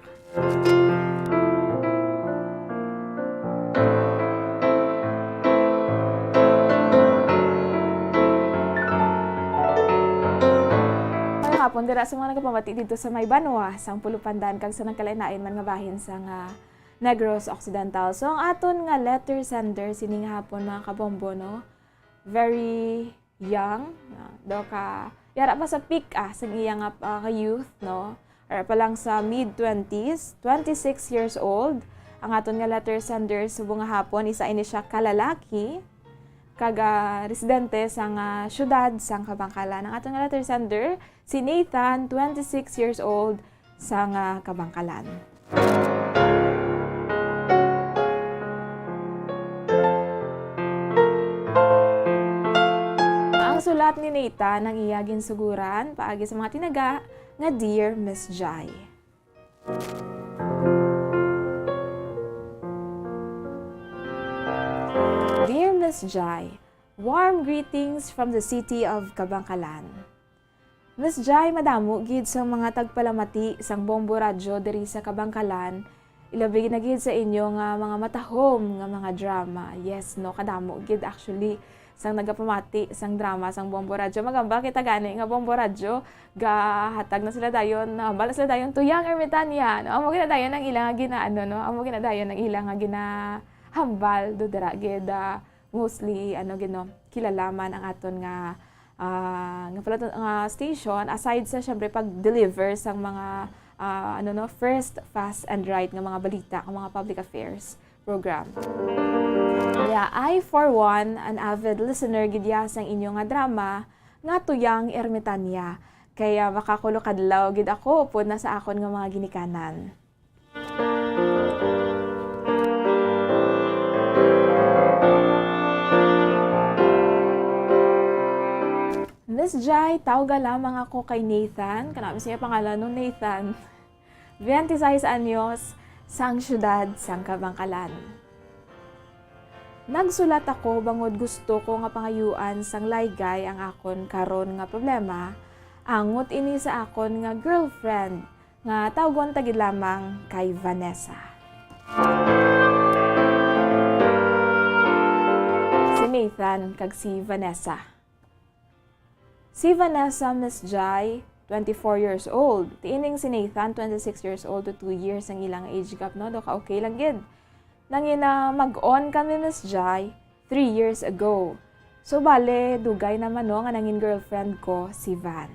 Maayong hapon dira sa mga nagapamati dito sa may banwa sang Pulupandan kag sa nagkalain-lain man nga bahin sang, ah, Negros Occidental. So, ang aton nga letter sender sining hapon, mga kabombo, no? Very young, no? Do ka, yara pa sa peak, ah, sang iya nga, ah, ka-youth, no? Yara pa lang sa mid twenties, twenty-six years old. Ang aton nga letter sender subong nga hapon, isa ini siya ka lalaki, kag, ah, residente sang, ah, siyudad sang Kabangkalan. Ang aton nga letter sender, si Nathan, twenty-six years old, sang, ah, Kabangkalan. Ang sulat ni Nathan ang iya ginsuguran paagi sa mga tinaga nga Dear Miss Jai. Dear Miss Jai, warm greetings from the city of Kabangkalan. Miss Jai, madamo gid sang mga tagpalamati sang Bombo Radyo diri sa Kabangkalan, ilabi na gid sa inyo nga mga matahom nga mga drama. Yes, no, kadamo gid actually sang nagapamati sang drama sang Bombo Radyo. Magamba kita gani nga Bombo Radyo, gahatag na sila dayon, nahambal na sila dayon to Young Ermitania, no? Amo gid na dayon ang ila nga ginaano, no? Amo gid na dayon ang ila nga ginahambal do dira gid, ah, mostly, ano, gid, no, kilala man ang aton nga, ah, nga pala to, nga station, aside sa, syempre, pag-deliver sang mga, ah, ano, no, first, fast, and right nga mga balita, ang mga public affairs program. Yeah, I, for one, an avid listener gid ya sang inyo nga drama, nga Tuyang Ermitania. Kaya makakulokadlaw gid ako upod na sa akon nga mga ginikanan. Miss Jai, tawga lamang ako kay Nathan. Kana man siya pangalan, no, Nathan. Twenty-six anyos, sang siyudad sang Kabangkalan. Nagsulat ako bangod gusto ko nga pangayuan sang laygay ang akon karon nga problema, angot ini sa akon nga girlfriend, nga tawgon ta gid lamang kay Vanessa. Si Nathan kag si Vanessa. Si Vanessa, Miss Jai, twenty-four years old. Tiining si Nathan, twenty-six years old to two years ang ilang age gap, no? Do ka okay lang gid. Nangina mag-on kami, Miss Jai, three years ago. So, bale, dugay naman, no, nga nangin girlfriend ko si Van.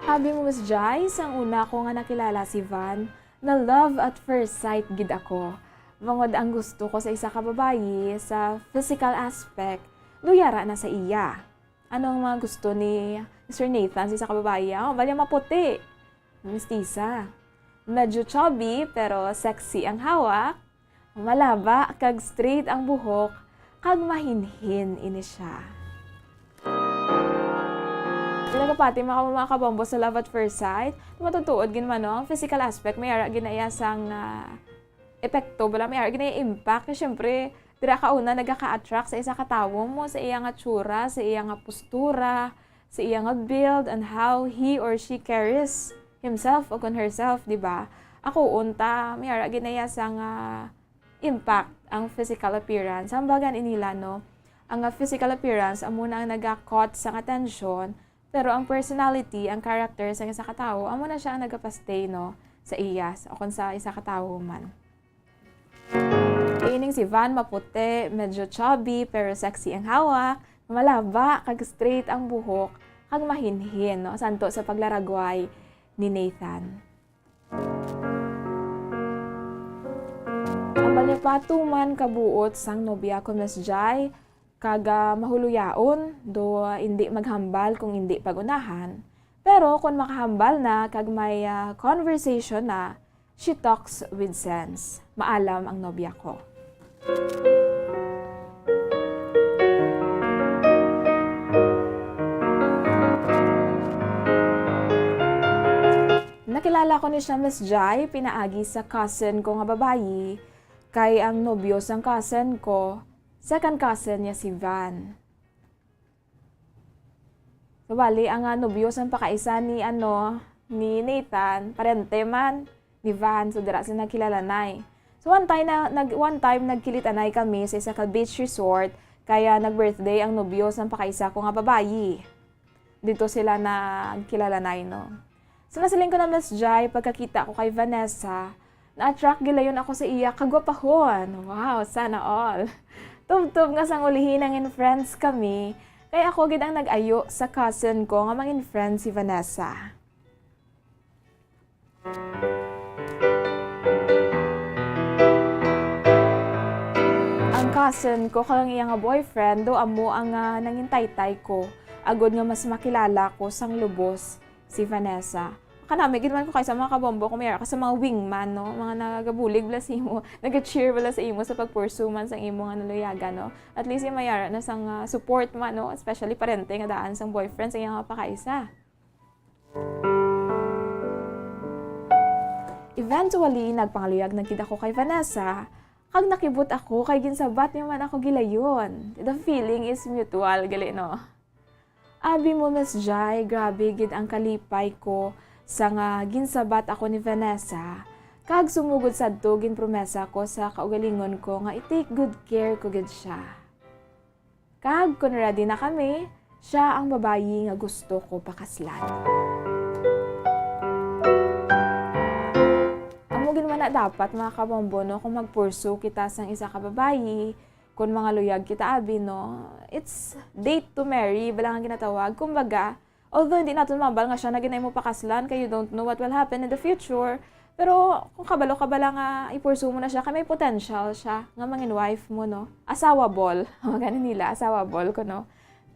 Abi mo, Miss Jai, sang una ko nga nakilala si Van, na love at first sight gid ako. Bangod ang gusto ko sa isa ka babayi sa physical aspect, do yara na sa iya. Ano ang mga gusto ni Mister Nathan sa isa ka babayi? Oh, bali maputi, mistisa, medyo chubby pero sexy ang hawak, malaba kag straight ang buhok, kag mahinhin ini siya. Talaga pati mga, mga kabombo sa love at first sight, matutuod gid man, no? Ang physical aspect, may ara gid na iya sang, ah, epekto, bala, may ara gid na iya impact. Kay syempre, dira ka una nagaka-attract sa isa ka tawo mo, sa iya nga tsura, sa iya nga postura, sa iya nga build, and how he or she carries himself o kon herself, di ba? Ako, unta, may ara gid na iya sang, ah, impact ang physical appearance. Hambagan inila, no? Ang, ah, physical appearance, amo na ang naga-caught sang atensyon, pero ang personality, ang character sang isa ka tawo, amo na siya ang nagapastay, no, sa iya, sa, o kon sa isa ka tawo man. Ining si Van, maputi, medyo chubby, pero sexy ang hawak, malaba, kag straight ang buhok, kag mahinhin, no, santo sa paglaragway ni Nathan. Ang bali pa, tuman kabuot sang nobya ko, Miss Jai, kag, ah, mahuluyaon, do, ah, indi maghambal kung indi pag-unahan. Pero kon makahambal na kag may, ah, conversation na, she talks with sense. Maalam ang nobya ko. Nakilala ko ni siya, Miss Jai, pinaagi sa cousin ko nga babayi, kay ang nobyo sang cousin ko, second cousin niya si Van. So, bali, ang, ah, nobyo sang pakaisa ni, ano, ni Nathan, parente man ni Van, so dira sila nagkilalanay. So, one time na, nag-, one time nagkilitanay kami sa isa ka beach resort, kaya nag-birthday ang nobyo sang pakaisa ko nga babayi. Dito sila nagkilalanay, no? So, nasiling ko na, Miss Jai, pagkakita ko kay Vanessa, na-attract gilayon ako sa iya kagwapahon. Wow, sana all. Tubtob nga sang ulihi nangin friends kami, kay ako gid ang nag-ayo sa cousin ko nga mangin friend si Vanessa. Ang cousin ko kag ang iya nga boyfriend do amo ang, ah, nangintaytay ko, agod nga mas makilala ko sang lubos si Vanessa. Kanami gid man ko kay sa mga kabombo ko, may ara ka sa mga wingman, no? Mga nagabulig bala sa imo, nag-cheer bala sa imo sa pag-pursue man sang imo nga naluyagan, no? At least, may ara na sang, ah, support man, no? Especially parente nga daan sang boyfriend sa iya nga pakaisa. Eventually, nagpangaluyag na gid ako kay Vanessa, kag nakibot ako kay ginsabat niya man ako gilayon. The feeling is mutual, gali, no? Abi mo, Miss Jai, grabe gid ang kalipay ko sa nga ginsabat ako ni Vanessa, kag sumugod sadto ginpromesa ko sa kaugalingon ko nga i-take good care ko gid siya. Kag kon ready na kami, Siya ang babayi nga gusto ko pakaslan. Amo gid man na dapat, mga kabombo, no, kung mag-pursue kita sang isa ka babayi, kung mga luyag kita, abi, no, it's date to marry, bala nga ginatawag. Kumbaga, although hindi naton mahambal nga siya na gid na imo pakaslan, kay you don't know what will happen in the future, pero kung kabalo ka bala nga i-pursue mo na siya, kay may potential siya nga mangin wife mo, no? Asawable. Ang gani nila, asawable ko, no?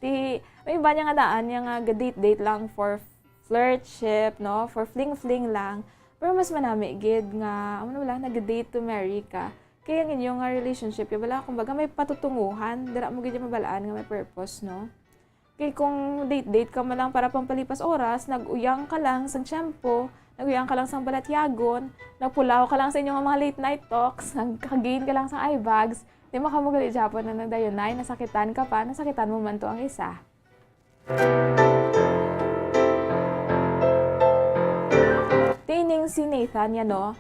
Ti, may iba niya nga daan niya nga ga-date-date lang for flirtship, no? For fling-fling lang. Pero mas manami gid nga, ano wala, nag-date to marry ka. Kaya ang inyo nga relationship, ya bala, kumbaga may patutunguhan, dira mo gid yung mabalaan nga may purpose, no? Kay kung date-date ka man lang para pampalipas oras, nag-uyang ka lang sang tiyempo, nag-uyang ka lang sang balatyagon, nagpulaw ka lang sa inyo nga mga late night talks, nagkagain ka lang sang eye bags, di man kamo gali gyapon na nagdayunay, nasakitan ka pa, nasakitan mo man to ang isa. Tining si Nathan, ya, no?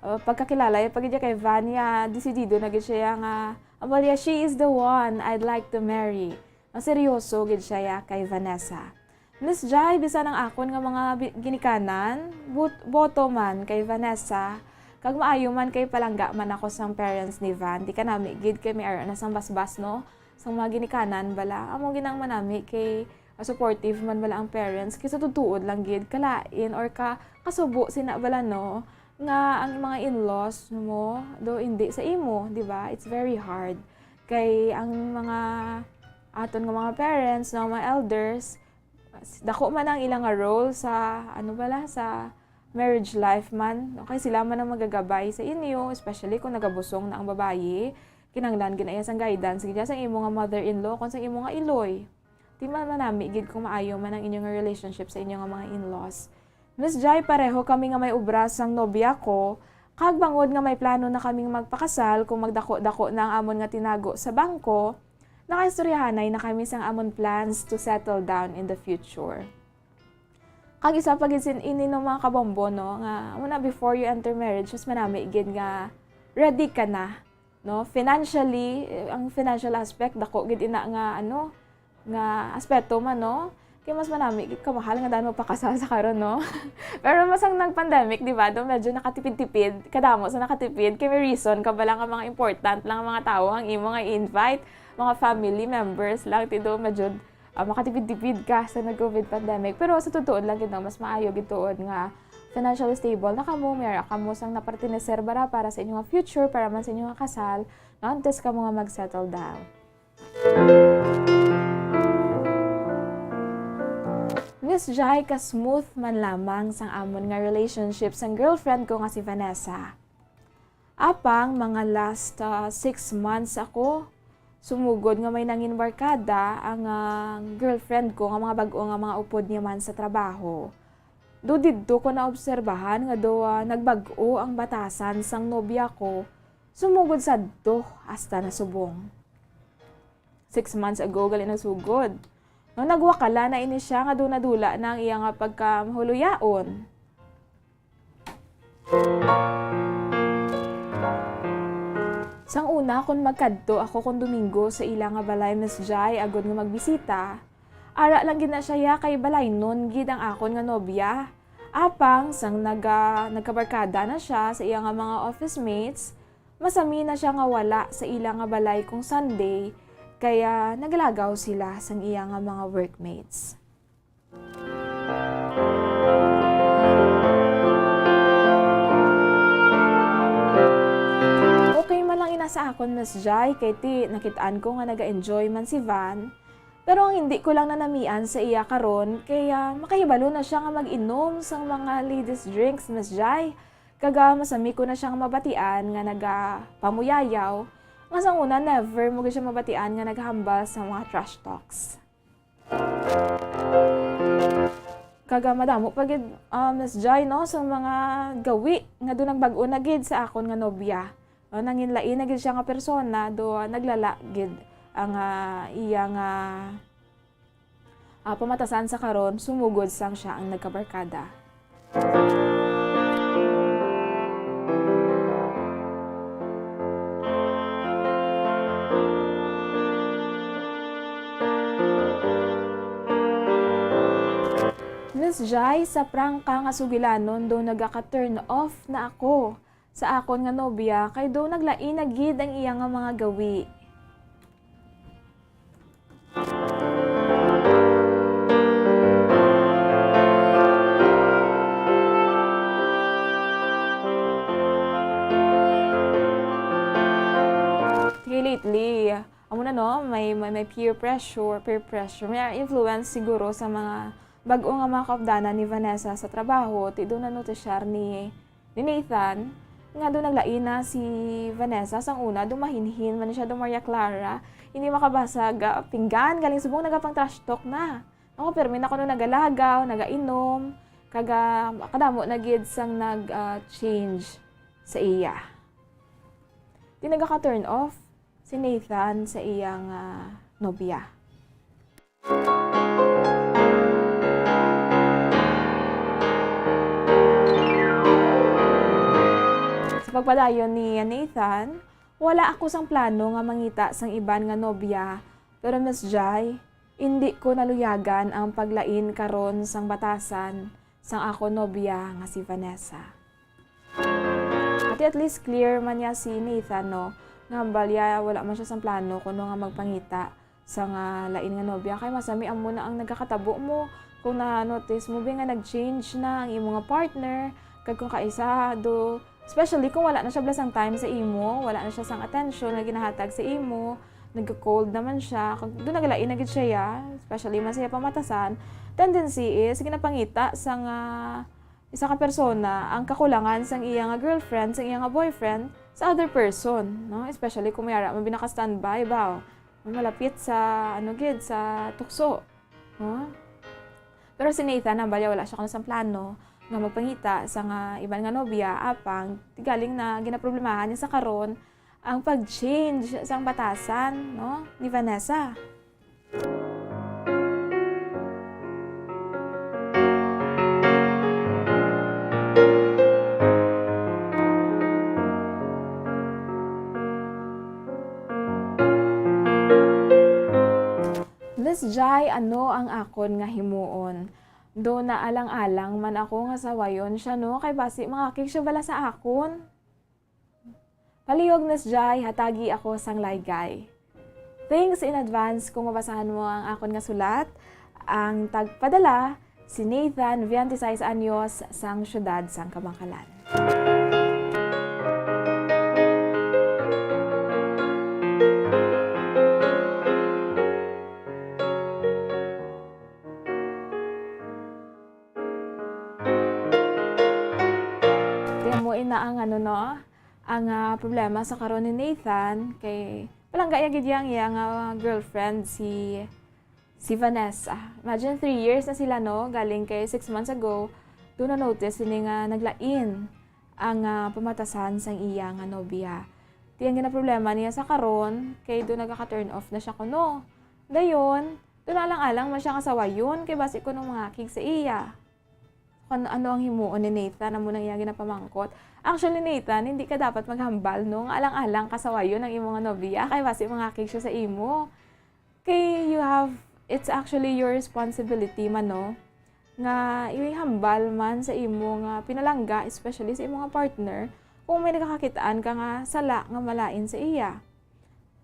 Uh, pagkakilala ya pa gid ya kay Van, ya desidido na gid siya ya nga, ambal ya, "She is the one I'd like to marry." Maseryoso gid siya ya kay Vanessa. "Miss Jai, bisan ang akon nga mga bi-, ginikanan, but-, boto man kay Vanessa, kag maayo man kay palangga man ako sang parents ni Van, di kanami gid kay may ara na sang basbas, no? Sang mga ginikanan bala, amo gid ang manami kay, ah, supportive man bala ang parents, kay sa tutuod lang gid, kalain or ka, kasubo sina bala, no, nga ang mga in-laws mo do hindi sa imo, di ba? It's very hard. Kay ang mga aton nga mga parents, no, mga elders, dako man ang ila nga role sa, ano bala, sa marriage life man. Okay, sila man ang magagabay sa inyo, especially kung nagabusong na ang babayi. Kinahanglan gid na iya sang guidance gid sang imo nga mother-in-law, kung sang imo nga iloy. Di man manami gid kung maayo man ang inyo nga relationship sa inyo nga mga in-laws. Miss Jai, pareho kami nga may obra sang nobya ko, kag bangod nga may plano na kaming magpakasal kung magdako-dako na ang amon nga tinago sa bangko, nakaistoryahanay na kami sang amon plans to settle down in the future. Kag isa pa gid sin ini, no, mga kabombo, no, nga muna before you enter marriage, mas manami gid nga ready ka na, no? Financially, eh, ang financial aspect, dako gid ina nga, ano, nga aspeto man, no? Kay mas manami gid kamahal nga daan magpakasal sa karon, no? Pero mas ang nag-pandemic, di ba? Do medyo nakatipid-tipid, kadamo sa nakatipid, kay may reason ka bala nga mga important lang ang mga tawo ang imo nga i-invite, mga family members lang, ti do medyo, ah, makatipid-tipid ka sa nag-covid pandemic. Pero sa totoo lang gid, no, mas maayo gid tuod nga financially stable na kamo, may ara kamo sang napartineser bara para sa inyo nga future, para man sa inyo nga kasal, no, antes kamo nga mag-settle down. Miss Jai, ka-smooth man lamang sang amon nga relationship sang girlfriend ko nga si Vanessa. Apang mga last, ah, six months ako, sumugod nga may nangin barkada ang, ah, girlfriend ko nga mga bag-o nga mga upod niya man sa trabaho. Do didto ko naobserbahan nga do, ah, nagbag-o ang batasan sang nobya ko, sumugod sadto hasta nasubong. Six months ago gali nasugod. No, nagwakala na ini siya nga do nadula na ang iya nga pagkamahuloyaon. Sang una, kon magkadto ako kon Domingo sa ila nga balay, Miss Jai, agod nga magbisita, ara lang gid na siya ya kay balaynon gid ang akon nga nobya. Apang sang naga-, nagkabarkada na siya sa iya nga mga office mates, masami na siya nga wala sa ila nga balay kung Sunday, kaya naglagaw sila sang iya nga mga workmates. Okay man lang ina sa akon, Miss Jai, kay ti nakit-an ko nga naga-enjoy man si Van. Pero ang hindi ko lang nanamian sa iya karon, kay, ah, makahibalo na siya nga mag-inom sang mga ladies drinks, Miss Jai. Kag, ah, masami ko na siya nga mabatian nga nagapamuyayaw, nga sang una never mo gid siya mabatian nga naghambal sa mga trash talks. Kag, ah, madamo pa gid, ah, Miss Jai, no, sa mga gawi nga do nagbag-o na gid sa akon nga nobya. No, nanginlain na gid siya nga persona, do, ah, naglala gid ang, ah, iya nga, ah, pamatasan sa karon, sumugod sang siya ang nagkabarkada. Jai, sa prangka nga sugilanon, do nagaka-turn off na ako sa akon nga nobya, kay do naglain na gid ang iya nga mga gawi. Sige, lately, amo na, no, may, may, may peer pressure, peer pressure. May influence siguro sa mga bag-o nga mga kaupdanan ni Vanessa sa trabaho, ti do na notisyar ni, ni Nathan, nga do naglain na si Vanessa. Sang una, do mahinhin man siya, do Maria Clara, hindi makabasag, ah, pinggan, galing subong nagapang trash talk na. Ako, pirmi na kuno nagalagaw, nagainom, kaga, kadamo na gid sang nag, ah, change sa iya. Di nagaka-turn off si Nathan sa iyang, ah, nobya. Sa pagpadayon ni Nathan, wala ako sang plano nga mangita sang iban nga nobya, pero Miss Jai, indi ko naluyagan ang paglain karon sang batasan sang akon nobya nga si Vanessa. Ati, at least clear man niya si Nathan, no? Nga hambal ya, wala man siya sang plano kuno nga magpangita sa nga lain nga nobya. Kay masami amo na ang nagakatabo mo. Kung na-notice mo, bi, nga nag-change na ang imo nga partner, kag kung kaisa do, especially kung wala na siya bala sang time sa imo, wala na siya sang attention nga ginahatag sa imo, nagka-cold naman siya, kag do nagalain na gid siya, ya, especially man sa iya pamatasan, tendency is ginapangita sa nga isa ka persona ang kakulangan sang iya nga girlfriend, sang iya nga boyfriend sa other person, no? Especially kung may ara man bi naka-standby ba, o malapit sa, ano gid, sa tukso, no? Pero si Nathan, hambal ya, wala siya kuno sang plano nga magpangita sa nga iban nga nobya, apang ti galing na ginaproblemahan niya sa karon ang pag-change sang batasan, no, ni Vanessa. Miss Jai, ano ang akon nga himuon? Do naalang-alang man ako nga sawayon siya, no? Kay basi mangakig siya bala sa akon. Palihog, Miss Jai, hatagi ako sang laygay. Thanks in advance kung mabasahan mo ang akon nga sulat. Ang tagpadala, si Nathan, twenty-six anyos, sang siyudad sang Kabankalan. Kaya mo ina ang ano, no? Ang, ah, problema sa karon ni Nathan kay palangga ya gid yang iya nga girlfriend si, si Vanessa. Imagine, three years na sila, no? Galing kay six months ago, do na-notice ini nga naglain ang, ah, pamatasan sang iya nga nobya. Ti ang ginaproblema niya sa karon kay do nagaka-turn off na siya kuno. Dayon, do naalang-alang man siya nga sawayon kay basi kuno mangakig sa iya. Kung ano ang himuon ni Nathan, amo nang iya ginapamangkot. Actually, Nathan, hindi ka dapat maghambal, no, nga alang-alang ka sawayon ang imo nga nobya kay basi mangakig siya sa imo. Kay you have, it's actually your responsibility man, no, nga ihambal man sa imo nga pinalangga, especially sa imo nga partner, kung may nakakakit-an ka nga sala nga malain sa iya.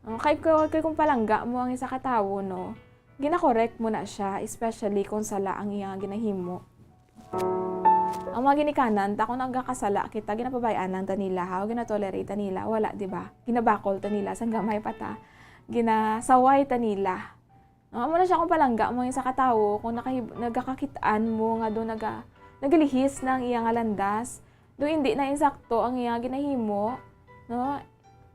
Oh, kay, kay, kay kung palangga mo ang isa ka tawo, no, gina-correct mo na siya, especially kung sala ang iya nga ginahimo. Ang mga ginikanan ta, kung nagakasala kita, ginapabay-an lang ta nila, ha, o ginatolerate ta nila, wala, di ba? Ginabakol ta nila sang gamay pa ta, ginasaway ta nila. No, amo na siya kung palangga mo ang isa ka tawo, kung nakahib-, nagakakit-an mo nga do naga-, nagalihis na ang iya nga landas, do hindi na insakto ang iya ginahimo, no?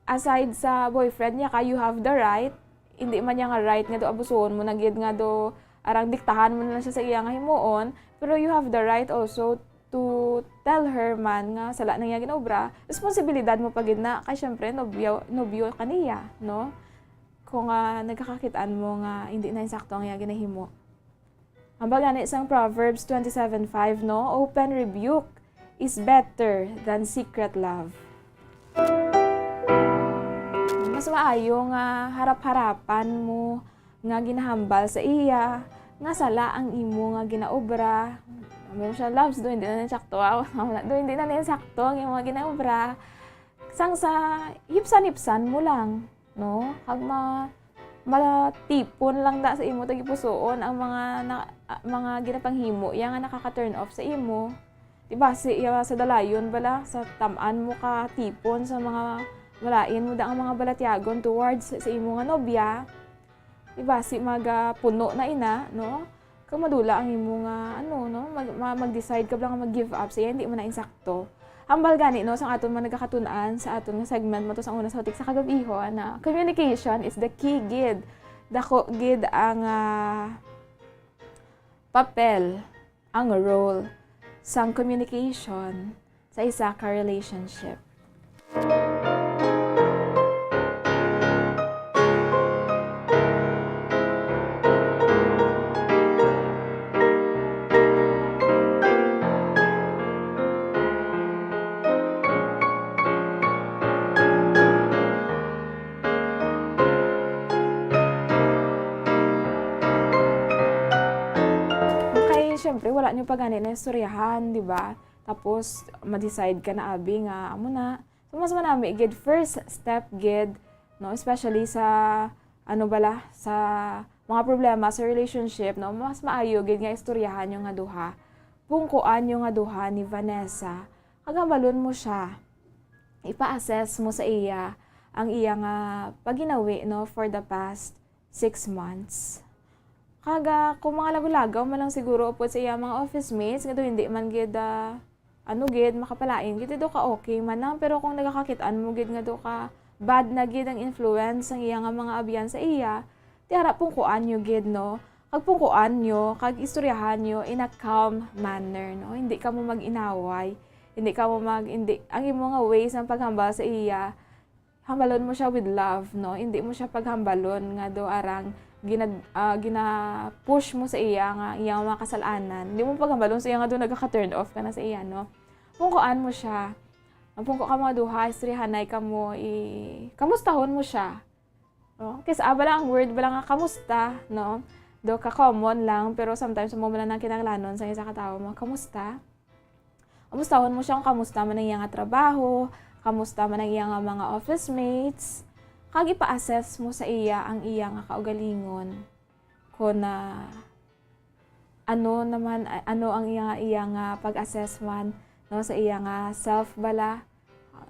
Aside sa boyfriend niya ka, you have the right, hindi man niya nga right nga do abusuhon mo na gid nga do arang diktahan mo na lang siya sa iya nga himuon, pero you have the right also to tell her man nga sala na iya ginobra, responsibilidad mo pa gid na, kay syempre, nobyo, nobyo ka niya, no? Kung, ah, nagakakit-an mo nga hindi na insakto ang iya ginahimo. Ang bagani sang Proverbs twenty-seven five, no? Open rebuke is better than secret love. Mas maayo nga harap-harapan mo nga ginahambal sa iya, nga sala ang imo nga ginaobra. Sabi mo siya, "Loves, do hindi na ni sakto, ah." Wala, do hindi na ni sakto ang imo nga ginaobra. Sang sa hipsan-hipsan mo lang, no? Kag ma-, matipon lang da sa imo tagipusoon ang mga na-, ah, mga ginapanghimo iya nga nakaka-turn off sa imo. Di basi iya sa dalayon bala, sa tam-an mo ka tipon sa mga malain mo da ang mga balatyagon towards sa imo nga nobya. Di basi magapuno na ina, no? Kag madula ang imo nga, ano, no? Mag-, ma-, mag-decide ka bala nga mag-give up sa iya, hindi man na insakto. Hambal gani, no, sa aton mga nagakatun-an sa aton nga segment mo to sa una sa Hutik sa Kagabihon, na communication is the key gid. Dako gid ang, ah, papel, ang role sang communication sa isa ka relationship. Kay, syempre, wala niyo pa gani na istoryahan, di ba? Tapos, ma-decide ka na, abi, nga, amo na. So, mas manami gid, first step gid, no? Especially sa, ano bala, sa mga problema sa relationship, no? Mas maayo gid nga istoryahan niyo nga duha. Pungkuan niyo nga duha ni Vanessa. Kag hambalon mo siya. Ipa-assess mo sa iya ang iya nga pagginawi, no, for the past six months. Kag, ah, kung mga lagaw-lagaw man lang siguro upod sa iya mga office mates, nga daw hindi man gid, ah, ano gid, makapalain gid, daw ka okay man lang. Pero kung nagakakit-an mo gid nga daw ka bad na gid ang influence sang iya nga mga abyan sa iya, ti ara pungkuan niyo gid, no? Kag pungkuan niyo, kag istoryahan niyo in a calm manner, no? Hindi kamo mag-inaway, hindi kamo mag-, hindi, ang imo nga way sang paghambal sa iya, hambalon mo siya with love, no? Hindi mo siya paghambalon nga do arang gina-, ah, gina-push mo sa iya nga iyang mga kasal-anan. Hindi mo paghambalon sa iya nga do nagaka-turn off ka na sa iya, no? Pungkuan mo siya. Ang pungko ka mga duha, istoryahanay ka mo, i-, kamustahon mo siya. No? Kay sa bala ang word bala nga kamusta, no? Do ka common lang, pero sometimes mo man lang kinahanglanon sa isa ka tawo mo, kamusta? Kamustahon mo siya kung kamusta man ang iya nga trabaho, kamusta man ang iya nga mga office mates, kag ipa-assess mo sa iya ang iya nga kaugalingon. Kung, ah, ano naman, a-, ano ang iya, iya nga pag-assess man, no, sa iya nga self bala,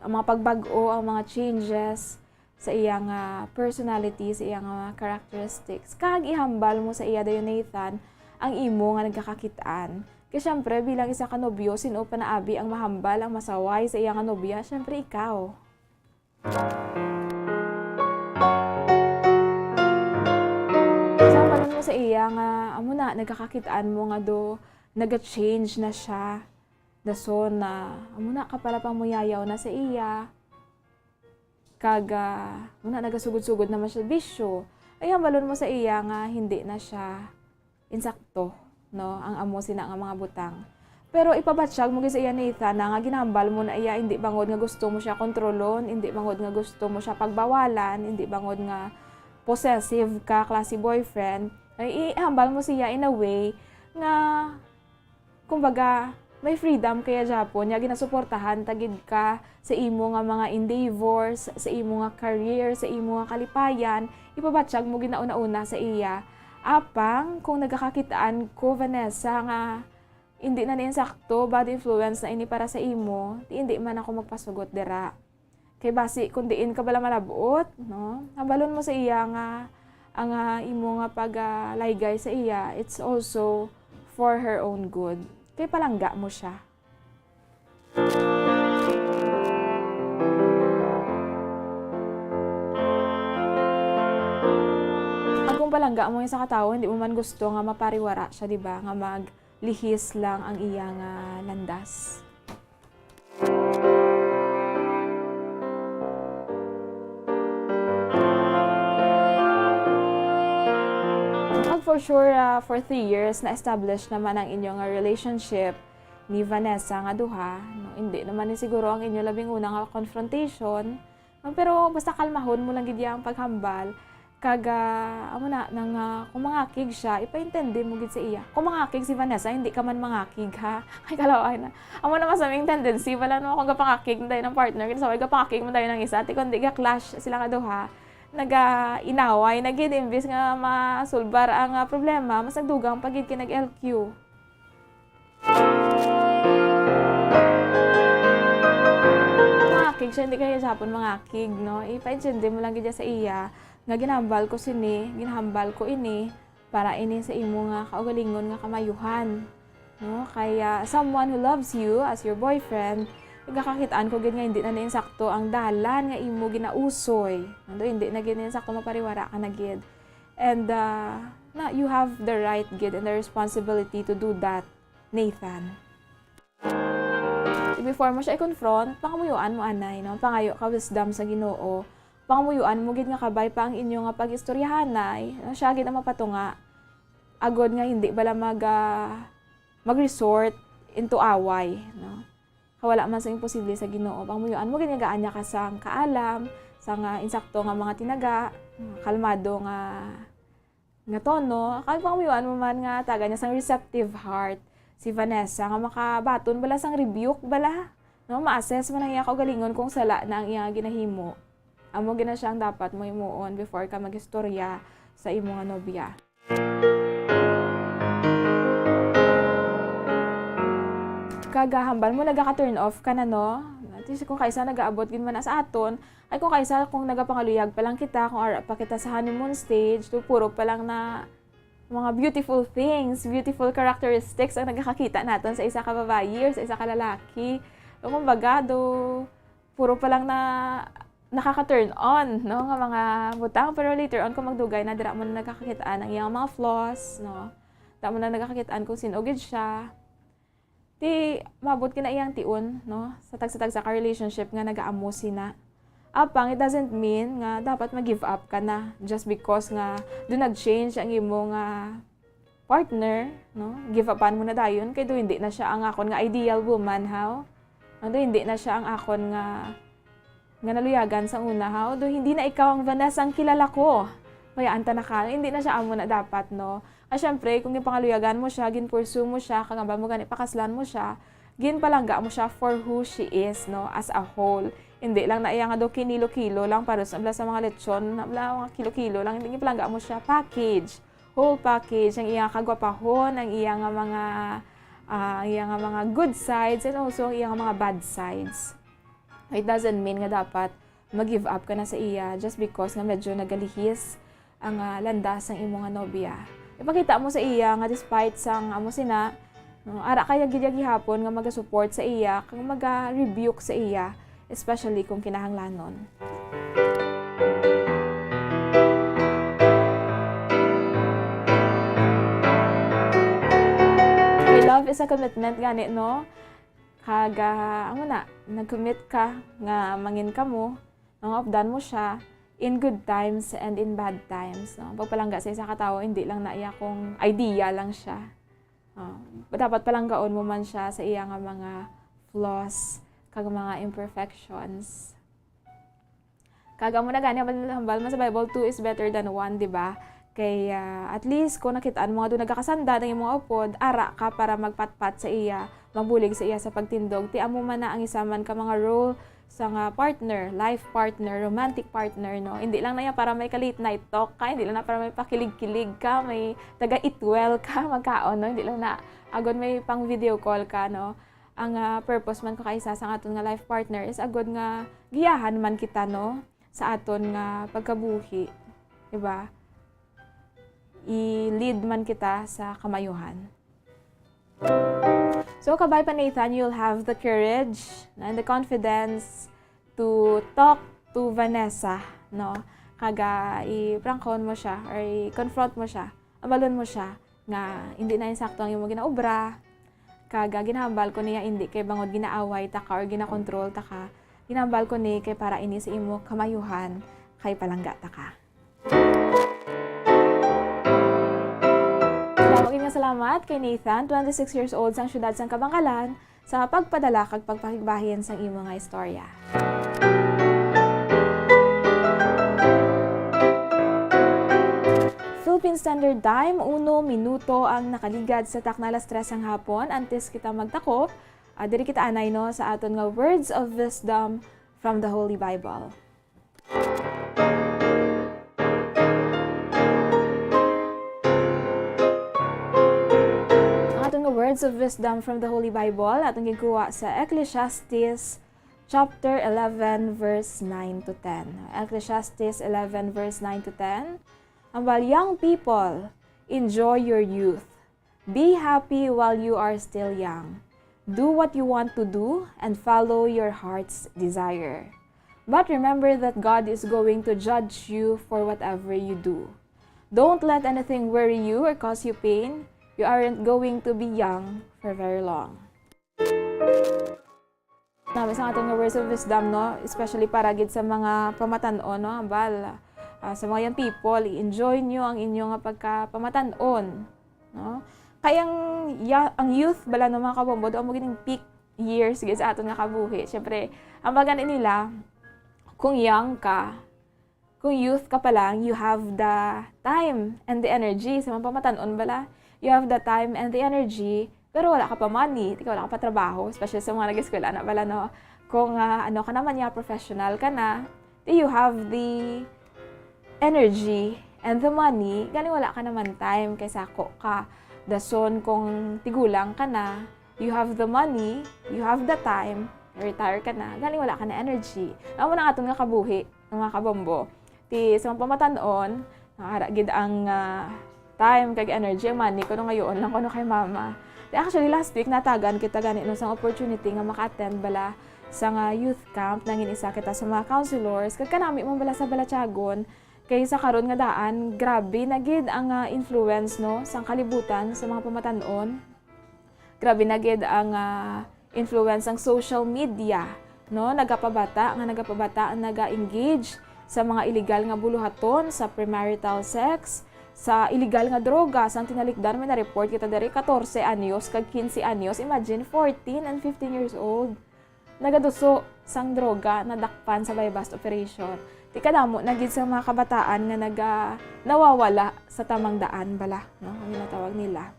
ang mga pagbag-o, ang mga changes, sa iya nga personality, sa iya nga mga characteristics. Kag ihambal mo sa iya dayon, Nathan, ang imo nga nagakakit-an. Kay syempre, bilang isa ka nobyo, sin-o pa na abi ang mahambal, ang masaway sa iya nga nobya? Syempre, ikaw. Sa mo sa iya nga, amo na, nagakakit-an mo nga do, naga-change na siya. Dason na, amo na, kapala pa mo yayaw na sa iya. Kag, ah, muna nagasugod-sugod naman siya bisyo. Ay, hambalon mo sa iya nga hindi na siya insakto, no, ang amo sina nga mga butang. Pero ipabatyag mo gid sa iya, Nathan, na nga ginahambal mo na iya, hindi bangod nga gusto mo siya kontrolon, hindi bangod nga gusto mo siya pagbawalan, hindi bangod nga possessive ka klase boyfriend. Ay, ihambal mo siya in a way nga kumbaga, may freedom kaya gyapon, nya ginasuportahan ta gid ka sa imo nga mga endeavors, sa imo nga career, sa imo nga kalipayan, ipabatyag mo gid na una-una sa iya. Apang kung nagakakit-an ko, Vanessa, nga indi na ni insakto, bad influence na ini para sa imo, di indi man ako magpasugot dira. Kay basi kung diin ka bala malab-ot, no? Hambalon mo sa iya nga ang, ah, imo nga pag, ah, laygay sa iya, it's also for her own good. Kay palangga mo siya. Kung palangga mo yung sa katawo, hindi mo man gusto nga mapariwara siya, di ba? Nga maglihis lang ang iya nga landas. Pag for sure, ah, for three years, na-establish naman ang inyo nga relationship ni Vanessa nga duha, no? Hindi naman ni siguro ang inyo labing una nga confrontation, no? Pero basta kalmahon mo lang gid ang paghambal, Kag, ah, amo na, nang, ah, kung mangakig siya, ipaintindi mo gid sa iya. Kung mangakig si Vanessa, hindi ka man mangakig, ha? Ay, kalaway na. Amo na masaming tendency pala, no? Kung gapangakig man dayon ang partner, kinsa sabay gapangakig man dayon ang isa, ti kundi ga-clash sila nga duha, naga-inaway na gid, imbis nga masulbar ang, ah, problema, mas nagdugang pa gid kay nag-L Q. Mangakig siya, hindi kaya siya pon mangakig, no? Ipaintindi mo lang gid sa iya nga ginahambal ko sini, ginahambal ko ini para ini sa imo nga kaugalingon nga kamayuhan, no? Kaya someone who loves you as your boyfriend, nagakakit-an ko gid nga hindi na niinsakto ang dalan nga imo ginausoy. Ano, hindi na gid niinsakto, mapariwara ka na gid. And, ah, na, you have the right gid and the responsibility to do that, Nathan. Before mo siya i-confront, pangamuyuan mo anay, no? Pangayo ka wisdom sa Ginoo. Pangamuyuan mo gid nga kabay pa ang inyo nga pag-istoryahanay, no? Siya gid ang mapatunga. Agod nga hindi bala mag, ah, mag-resort into away, no? Kay wala man sang imposible sa Ginoo. Pangamuyuan mo gid nga gaanya ka sang kaalam, sang, ah, insakto nga mga tinaga, kalmado nga, nga tono, kag pangamuyuan mo man nga taga niya sang receptive heart si Vanessa, nga makabaton bala sang rebuke bala, no? Ma-assess man ang iya kaugalingon kung sala na ang iya ginahimo. Amo gid na siya ang dapat mo himuon before ka mag-istorya sa imo nga nobya. Kag hambal mo nagaka-turn off ka na, no? At least kung kaisa nagaabot gid man na sa aton, ay kung kaisa kung nagapangaluyag pa lang kita, kung ara pa kita sa honeymoon stage, to puro pa lang na mga beautiful things, beautiful characteristics ang nagakakita naton sa isa ka babayi or sa isa ka lalaki. So, kumbaga, do, puro pa lang na nakaka-turn on, no, nga mga butang, pero later on, kung magdugay na, dira mo na nagakakit-an ang iyang mga flaws, no? Dira mo na nagakakit-an kung sin-o gid siya. Ti, maabot gid na iyang tion, no? Sa tagsa-tagsa ka relationship nga nagaamo sina. Apang, it doesn't mean nga dapat mag-give up ka na just because nga do nag-change ang imo nga partner, no? Give upan mo na dayon kay do hindi na siya ang akon nga ideal woman, haw? Ano, hindi na siya ang akon nga, nga naluyagan sa una, haw? Do hindi na ikaw ang Vanessa ang kilala ko. Bayaan ta na ka. Hindi na siya amo na dapat, no? Ah, syempre, kung ginpangaluyagan mo siya, ginpursue mo siya, kag hambal mo gani pakaslan mo siya, ginpalangga mo siya for who she is, no, as a whole. Hindi lang na iya nga do kinilo-kilo lang, pares na bala sa mga lechon, na bala mga kilo-kilo lang, hindi, ginpalangga mo siya package, whole package, ang iya kagwapahon, ang iya nga mga, ah, ang iya nga mga good sides, and also ang iya nga mga bad sides. It doesn't mean nga dapat mag-give up ka na sa iya just because nga medyo nagalihis ang, ah, landas sang imo nga nobya. Ipakita mo sa iya nga despite sang amo sina, no, ara ka gid gihapon nga maga-support sa iya kag maga-rebuke sa iya, especially kung kinahanglanon. Kay love is a commitment gani, no? Kag, ah, amo na, nag-commit ka nga mangin kamo, nga maupdan mo siya in good times and in bad times, no? Pagpalangga sa isa ka tawo, hindi lang na iya kung idea lang siya. Oh, dapat palanggaon mo man siya sa iya nga mga flaws kag mga imperfections. Kag amo na gani, hambal, hambal man sa Bible, two is better than one, di ba? Kay, ah, at least, kung nakit-an mo nga do nagakasanda ang imong upod, ara ka para magpatpat sa iya, magbulig sa iya sa pagtindog. Ti amo man na ang isa man ka mga role sa nga partner, life partner, romantic partner, no? Hindi lang na iya para may ka late night talk ka, hindi lang na para may pakilig-kilig ka, may taga-eat well ka, magkaon, no? Hindi lang na agod may pang video call ka, no? Ang, ah, purpose man ko kaisa sa aton nga life partner is agod nga giyahan man kita, no, sa aton nga pagkabuhi, di ba? I-lead man kita sa kamayuhan. So, kabay pa, Nathan, you'll have the courage and the confidence to talk to Vanessa, no? Kag, ah, i-prankon mo siya or i-confront mo siya. Ambalon mo siya nga hindi na insakto ang imo ginaobra. Kag, ah, ginahambal ko niya hindi kay bangod ginaaway ta ka or ginakontrol ta ka. Ginahambal ko ni kay para ini sa imo kamayuhan, kay palangga ta ka. Damo gid nga salamat kay Nathan, twenty-six years old, sang siyudad sang Kabangalan, sa pagpadala kag pagpakigbahin sang imo nga istorya. Standard Time, uno minuto ang nakaligad sa takna alas tres sang hapon. Antes kita magtakop, ah, diri kita anay, no, sa aton nga words of wisdom from the Holy Bible. Ang aton nga words of wisdom from the Holy Bible, aton ginkuha sa Ecclesiastes chapter eleven, verse nine to ten. Ecclesiastes eleven, verse nine to ten. Ambal, young people, enjoy your youth. Be happy while you are still young. Do what you want to do and follow your heart's desire. But remember that God is going to judge you for whatever you do. Don't let anything worry you or cause you pain. You aren't going to be young for very long. Nami sa aton nga words of wisdom, no? Especially para gid sa mga pamatan-on, no? Ambal, ah, sa mga young people, i-enjoy nyo ang inyo nga pagkapamatan-on, no? Kay ang ya-, ang youth bala, no, mga kabombo, do amo gid ang peak years gid sa aton nga kabuhi. Syempre, ang bagay nila, kung young ka, kung youth ka pa lang, you have the time and the energy. Sa mga pamatan-on bala, you have the time and the energy, pero wala ka pa money, di ka, wala ka pa trabaho, especially sa mga nag-eskwela na bala, no? Kung, ah, ano ka naman niya, professional ka na, di, you have the energy and the money, gani wala ka naman time kay sako ka. Dason kung tigulang ka na, you have the money, you have the time, retire ka na, gani wala ka na energy. Amo na ang aton nga kabuhi, mga kabombo. Ti sa mga pamatan-on, nakara gid ang, ah, time kag energy, ang money kuno ngayoon lang kuno kay mama. Ti actually, last week natagan kita gani, no, sang opportunity nga maka-attend bala sa nga youth camp, nangin isa kita sa mga counselors, kag kanami man bala sa Balatyagon, kay sa karon nga daan, grabe na gid ang, ah, influence, no, sang kalibutan sa mga pamatan-on. Grabe na gid ang, ah, influence sang social media, no? Nagapabata nga nagapabata ang naga-engage sa mga illegal nga buluhaton, sa premarital sex, sa illegal nga droga. Sang tinalikdan, may na-report kita diri, katorse anyos kag quince anyos. Imagine, fourteen and fifteen years old. Nagaduso sang droga, nadakpan sa buy-bust operation. Ti kadamo na gid sa mga kabataan nga naga-, nawawala sa tamang daan bala, no? Ang ginatawag nila.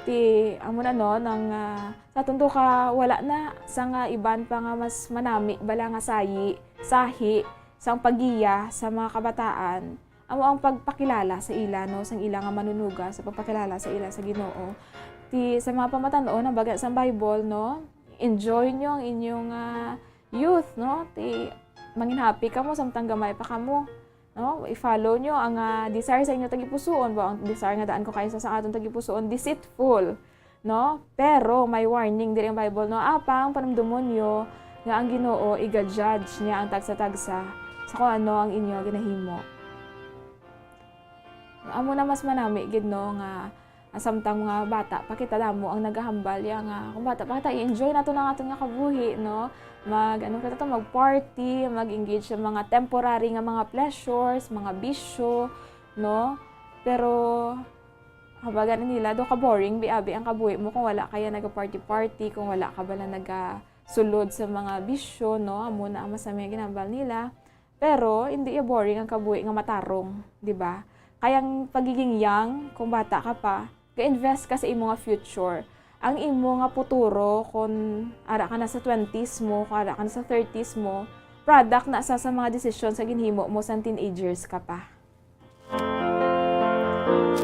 Ti, amo na, no, nang, ah, sa aton to ka, wala na sa nga iban pa nga mas manami bala nga sayi, sahi sang paggiya sa mga kabataan, amo ang pagpakilala sa ila, no, sang ila nga manunuga, sa pagpakilala sa ila sa Ginoo. Ti, sa mga pamatan-on, ang baga sang Bible, no, enjoy nyo ang inyong, ah, youth, no? Ti, mangin happy kamo samtang gamay pa kamo. No? I-follow nyo ang, ah, desire sa inyo tagipusoon, ba ang desire nga daan ko kayo sa, sa aton tagipusoon, deceitful, no? Pero may warning diri ang Bible, no? Apang panumdumon nyo nga ang Ginoo iga-judge niya ang tagsa-tagsa sa kung ano ang inyo ginahimo. Amo na mas manami gid, no, nga, ah, samtang mga bata pa kita, damo ang nagahambal ya nga kung bata pa kita, i-enjoy nato na ang aton nga kabuhi, no? Mag, ano kita to, mag-party, mag-engage sa mga temporary nga mga pleasures, mga bisyo, no? Pero, habagan nila, do ka boring, biabi ang kabuhi mo kung wala kaya naga-party-party, kung wala ka bala nagasulod sa mga bisyo, no? Amo na ang masami nga ginahambal nila. Pero hindi iya boring ang kabuhi nga matarong, di ba? Kay ang pagiging young, kung bata ka pa, ga-invest ka sa imo nga future. Ang imo nga futuro, kung ara ka na sa twenties mo, kung ara ka na sa thirties mo, product na sa, sa mga desisyon sa ginhimo mo sang teenagers ka pa.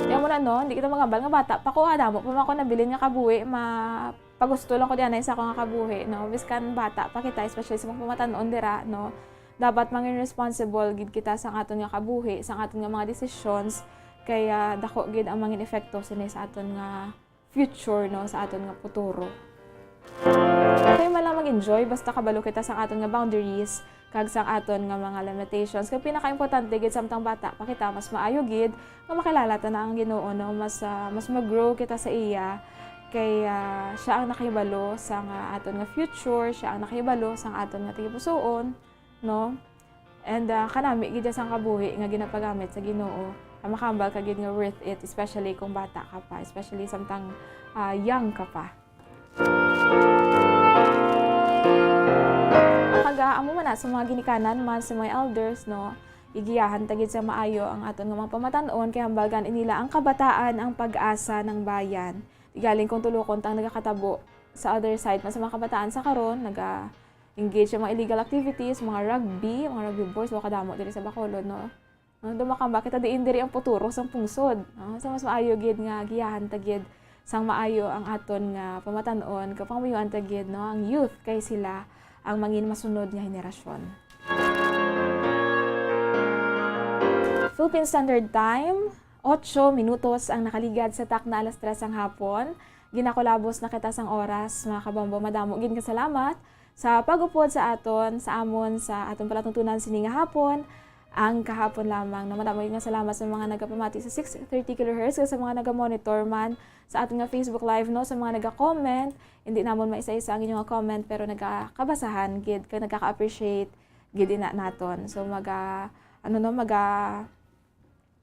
Kaya mo na, no, hindi kita magambal nga bata pa ko, ha, damo pa man ako nabilin nga kabuhi, ma-, pagusto lang ko di anay sa ako nga kabuhi, no? Biskan bata pa kita, especially sa mga pamatan-on dira, no? Dapat mangin responsible gid kita sa aton nga kabuhi, sa aton nga mga decisions, kaya dako gid ang mangin epekto sini sa aton nga future, no, sa aton nga futuro. Okay man lang mag-enjoy, basta kabalo kita sa aton nga boundaries, kag sa aton nga mga limitations. Kag pinakaimportante gid, samtang bata pa kita, mas maayo gid nga makilala ta na ang Ginoo, no? Mas, ah, mas mag-grow kita sa iya, kay, ah, siya ang nakahibalo sa nga aton nga future, siya ang nakahibalo sa aton nga tagipusoon, no? And, ah, kanami gid sang kabuhi nga ginapagamit sa Ginoo, ang makahambal ka gid nga worth it, especially kung bata ka pa, especially samtang, ah, young ka pa. Ang kaga, amo man na sa mga ginikanan man sa mga elders, no? gigiyahan ta gid sa maayo ang aton nga mga pamatan-on, kay hambal gani nila ang kabataan ang pag-asa ng bayan. Di galing kung tulukon tang nagakatabo sa other side, mas sa mga kabataan sa karon, naga-engage sa mga illegal activities, mga rugby, mga rugby boys, wa kadamo diri sa Bacolod, no? No, dumakamba kita diin diri ang puturo sang pungsod, no? So, mas maayo gid nga giyahan ta gid sang maayo ang aton nga pamatan-on, kag pangamuyoan ta gid, no, ang youth, kay sila ang mangin masunod nga henerasyon. Philippine Standard Time, otso minutos ang nakaligad sa takna alas tres sang hapon. Ginakulabos na kita sang oras, mga kabombo. Madamo gid nga salamat sa pag-upod sa aton, sa amon, sa aton palatuntunan sini nga hapon. Ang kahapon lamang, no, madamo gid nga salamat sa mga nagapamati sa six thirty kilohertz, kag sa mga nagamonitor man sa aton nga Facebook Live, no, sa mga naga-comment. Hindi namon maisa-isa ang inyong comment, pero nagakabasahan gid, kag nagaka-appreciate gid ina naton. So, maga, ano, no, maga,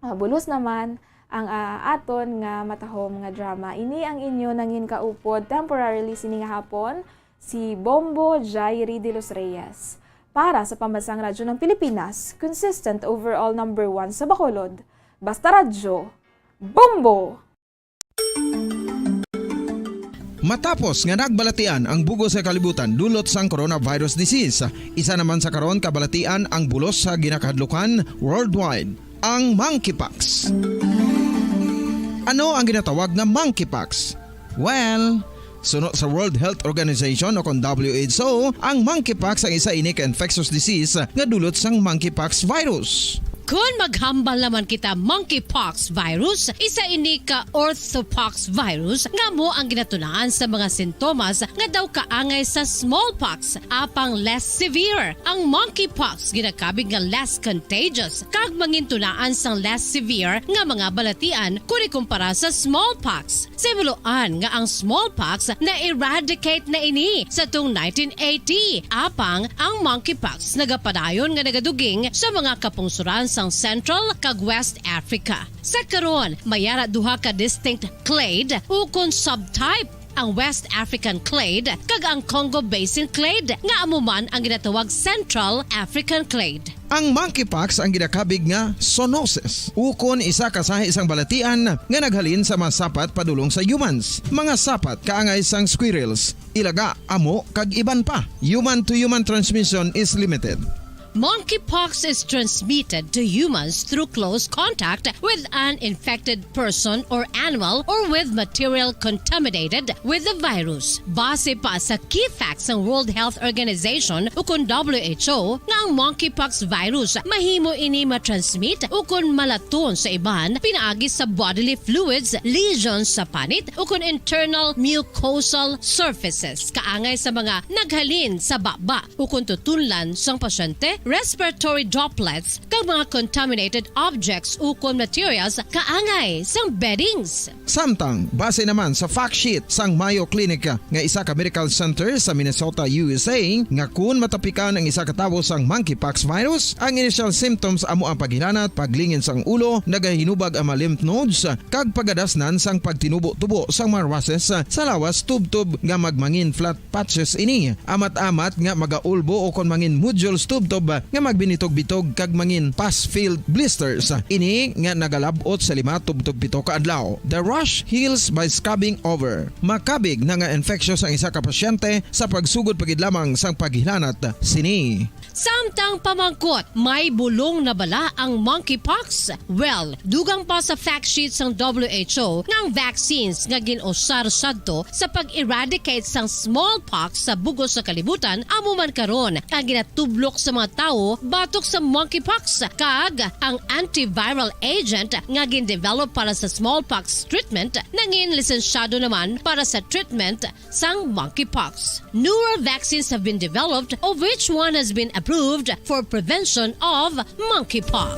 ah, bulos naman ang, ah, aton nga matahom nga drama. Ini ang inyo nangin kaupod temporarily sini nga hapon, si Bombo Jairi de los Reyes. Para sa Pambansang Radyo ng Pilipinas, consistent overall number one sa Bacolod. Basta Radyo, Bombo! Matapos nga nagbalatian ang bug-os nga kalibutan dulot sang coronavirus disease, isa naman sa karon kabalatian ang bulos sa ginakahadlukan worldwide, ang monkeypox. Ano ang ginatawag nga monkeypox? Well, suno sa World Health Organization o kon W H O, ang monkeypox ang isa ini ka infectious disease nga dulot sang monkeypox virus. Kon maghambal naman kita monkeypox virus, isa ini ka orthopox virus nga amo ang ginatunaan sa mga sintomas nga daw kaangay sa smallpox, apang less severe. Ang monkeypox ginakabig nga less contagious kag mangintunaan sang less severe nga mga balatian kon ikumpara sa smallpox. Sa himuloan nga ang smallpox na-eradicate na ini sa tuong nineteen eighty, apang ang monkeypox nagapadayon nga nagaduging sa mga kapungsoran sang Central kag West Africa. Sa karon, may ara duha ka distinct clade ukon subtype, ang West African clade kag ang Congo Basin clade, nga amo man ang ginatawag Central African clade. Ang monkeypox ang ginakabig nga zoonosis, ukon isa ka sahi sang balatian nga naghalin sa mga sapat padulong sa humans, mga sapat kaangay sang squirrels, ilaga, amo, kag iban pa. Human-to-human transmission is limited. Monkeypox is transmitted to humans through close contact with an infected person or animal or with material contaminated with the virus. Base pa sa key facts sang World Health Organization ukon W H O nga ang monkeypox virus mahimo ini matransmit ukon malaton sa iban pinaagi sa bodily fluids, lesions sa panit ukon internal mucosal surfaces, kaangay sa mga naghalin sa baba ukon tutunlan sang pasyente, respiratory droplets, kag mga contaminated objects ukon materials kaangay sang beddings. Samtang, base naman sa fact sheet sang Mayo Clinic nga isa ka medical center sa Minnesota, U S A, nga kun matapikan ang isa ka tawo sang monkeypox virus, ang initial symptoms amo ang paghilanat, paglingin sang ulo, nagahinubag ang mga lymph nodes, kag pagadasnan sang pagtinubo-tubo sang mga rushes sa lawas tubtob nga magmangin flat patches ini. Amat-amat nga magaulbo ukon mangin nodules tubtob nga magbinitog-bitog kag mangin pus-filled blisters. Ini nga nagalab-ot sa lima tubtob pito ka adlaw. The rash heals by scabbing over. Makabig na nga infectious ang isa ka pasyente sa pagsugod pa gid lamang sang paghilanat sini. Samtang pamangkot, may bulong na bala ang monkeypox? Well, dugang pa sa fact sheet sang W H O nga ang vaccines nga gin-usar sadto sa pag-eradicate sang smallpox sa bug-os nga kalibutan amo man karon ang ginatublok sa mga tawo batok sa monkeypox, kag ang antiviral agent nga gin-develop para sa smallpox treatment nangin lisensyado naman para sa treatment sang monkeypox. Newer vaccines have been developed, of which one has been approved for prevention of monkeypox.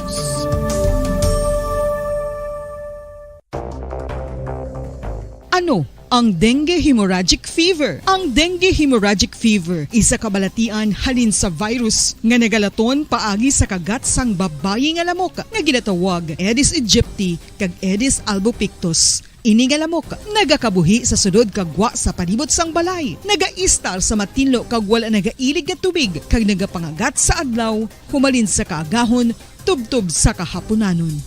Ano ang dengue hemorrhagic fever? Ang dengue hemorrhagic fever isa ka balatian halin sa virus nga nagalaton paagi sa kagat sang babayi nga lamok nga ginatawag Aedes aegypti kag Aedes albopictus. Ini nga lamok nagakabuhi sa sulod kag gwa sa palibot sang balay, nagaistar sa matinlo kag wala nagailig nga tubig, kag nagapangagat sa adlaw humalin sa kaagahon tubtob sa kahapunanon.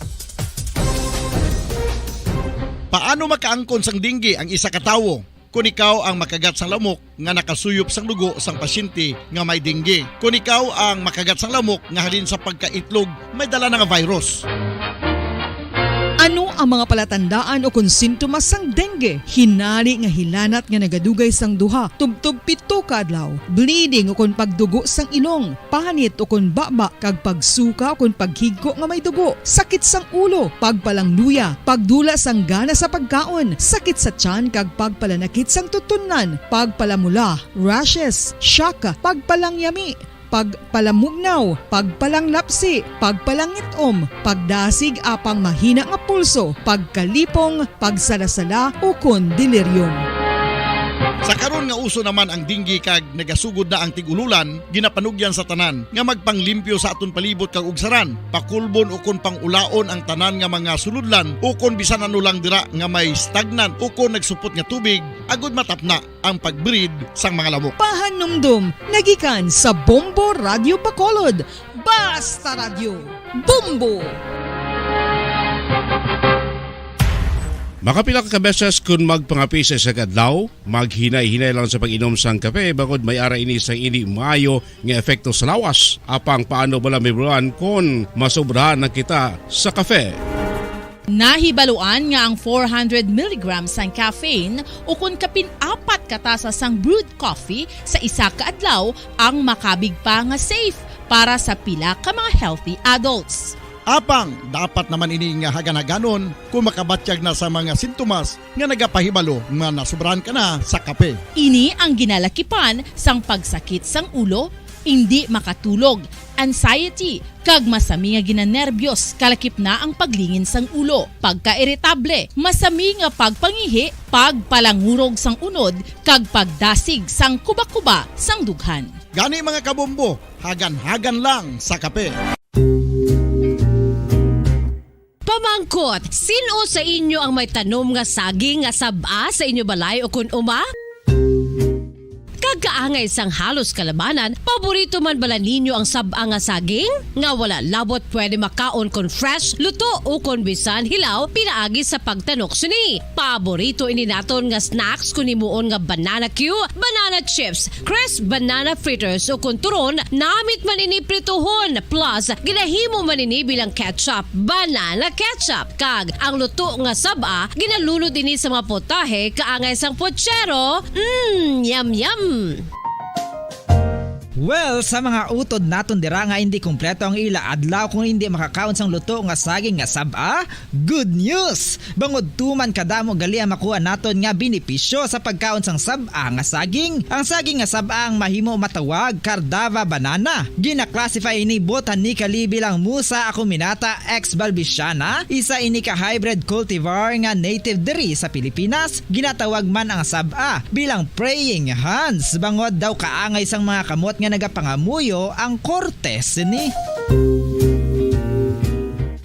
Paano makaangkon sang dengue ang isa ka tawo? Kon ikaw ang makagat sang lamok nga nakasuyop sang dugo sang pasyente nga may dengue, kon ikaw ang makagat sang lamok nga halin sa pagkaitlog may dala na nga virus. Ano ang mga palatandaan ukon sintomas sang dengue? Hinari nga hilanat nga nagadugay sang duha tubtob pito ka adlaw, bleeding ukon pagdugo sang ilong, panit ukon baba kag pagsuka ukon paghigko nga may dugo, sakit sang ulo, pagpalangluya, pagdula sang gana sa pagkaon, sakit sa tiyan kag pagpalanakit sang tutunlan, pagpalamula, rashes, shock, pagpalangyami, pagpalamugnaw, pagpalanglapsi, pagpalangit-om, pagdasig apang mahina nga pulso, pagkalipong, pagsalasala, ukon delirium. Sa karon nga uso naman ang dengue kag nagasugod na ang tig-ululan, ginapanugyan sa tanan nga magpanglimpyo sa aton palibot kag ugsaran, pakulbon ukon pangulaon ang tanan nga mga sulodlan ukon bisan ano lang dira nga may stagnant ukon nagsupot nga tubig agod matapna ang pag-breed sang mga lamok. Pahanumdom nga gikan sa Bombo Radyo Bacolod. Basta Radyo, Bombo! Makapila ka beses kon magpangape sa isa ka adlaw, maghinay-hinay lang sa pag-inom sang kape, bangod may ara ini sang indi maayo nga epekto sa lawas. Apang paano bala, Mibuan, kon masobrahan na kita sa kape? Nahibaluan nga ang four hundred milligrams sang caffeine ukon kapin apat ka tasa sang brewed coffee sa isa ka adlaw ang makabig pa nga safe para sa pila ka mga healthy adults. Apang dapat naman ini nga hagan-haganon kon makabatyag na sa mga sintomas nga nagapahibalo nga nasobrahan ka na sa kape. Ini ang ginalakipan sang pagsakit sang ulo, indi makatulog, anxiety, kag masami nga ginanerbyos, kalakip na ang paglingin sang ulo, pagkairitable, masami nga pagpangihi, pagpalangurog sang unod, kag pagdasig sang kubakuba sang dughan. Gani, mga kabombo, hagan-hagan lang sa kape. Pamangkot, sin-o sa inyo ang may tanom nga saging nga sab-a sa inyo balay ukon uma? Kag kaangay sang halos kalabanan, paborito man bala ninyo ang sab-a nga saging? Nga wala labot pwede makaon kon fresh, luto, ukon bisan hilaw pinaagi sa pagtanok sini. Paborito ini naton nga snacks kon himuon nga banana cue, banana chips, crisp banana fritters, ukon turon, namit man ini prituhon, plus ginahimo man ini bilang ketchup, banana ketchup. Kag ang luto nga sab-a ginalunod ini sa mga putahe kaangay sang puchero. Mm, yum, yum. Well, sa mga utod naton dira nga indi kompleto ang ila adlaw kung indi makakaon sang luto nga saging nga sab-a, good news! Bangod tuman kadamo gali ang makuha naton nga benepisyo sa pagkaon sang sab-a nga saging. Ang saging nga sab-a ang mahimo matawag Cardava banana. Gina-classify ini botanically bilang Musa acuminata ex balbisiana, isa ini ka hybrid cultivar nga native diri sa Pilipinas. Ginatawag man ang sab-a bilang praying hands, bangod daw kaangay sang mga kamot nga nagapangamuyo ang korte sini.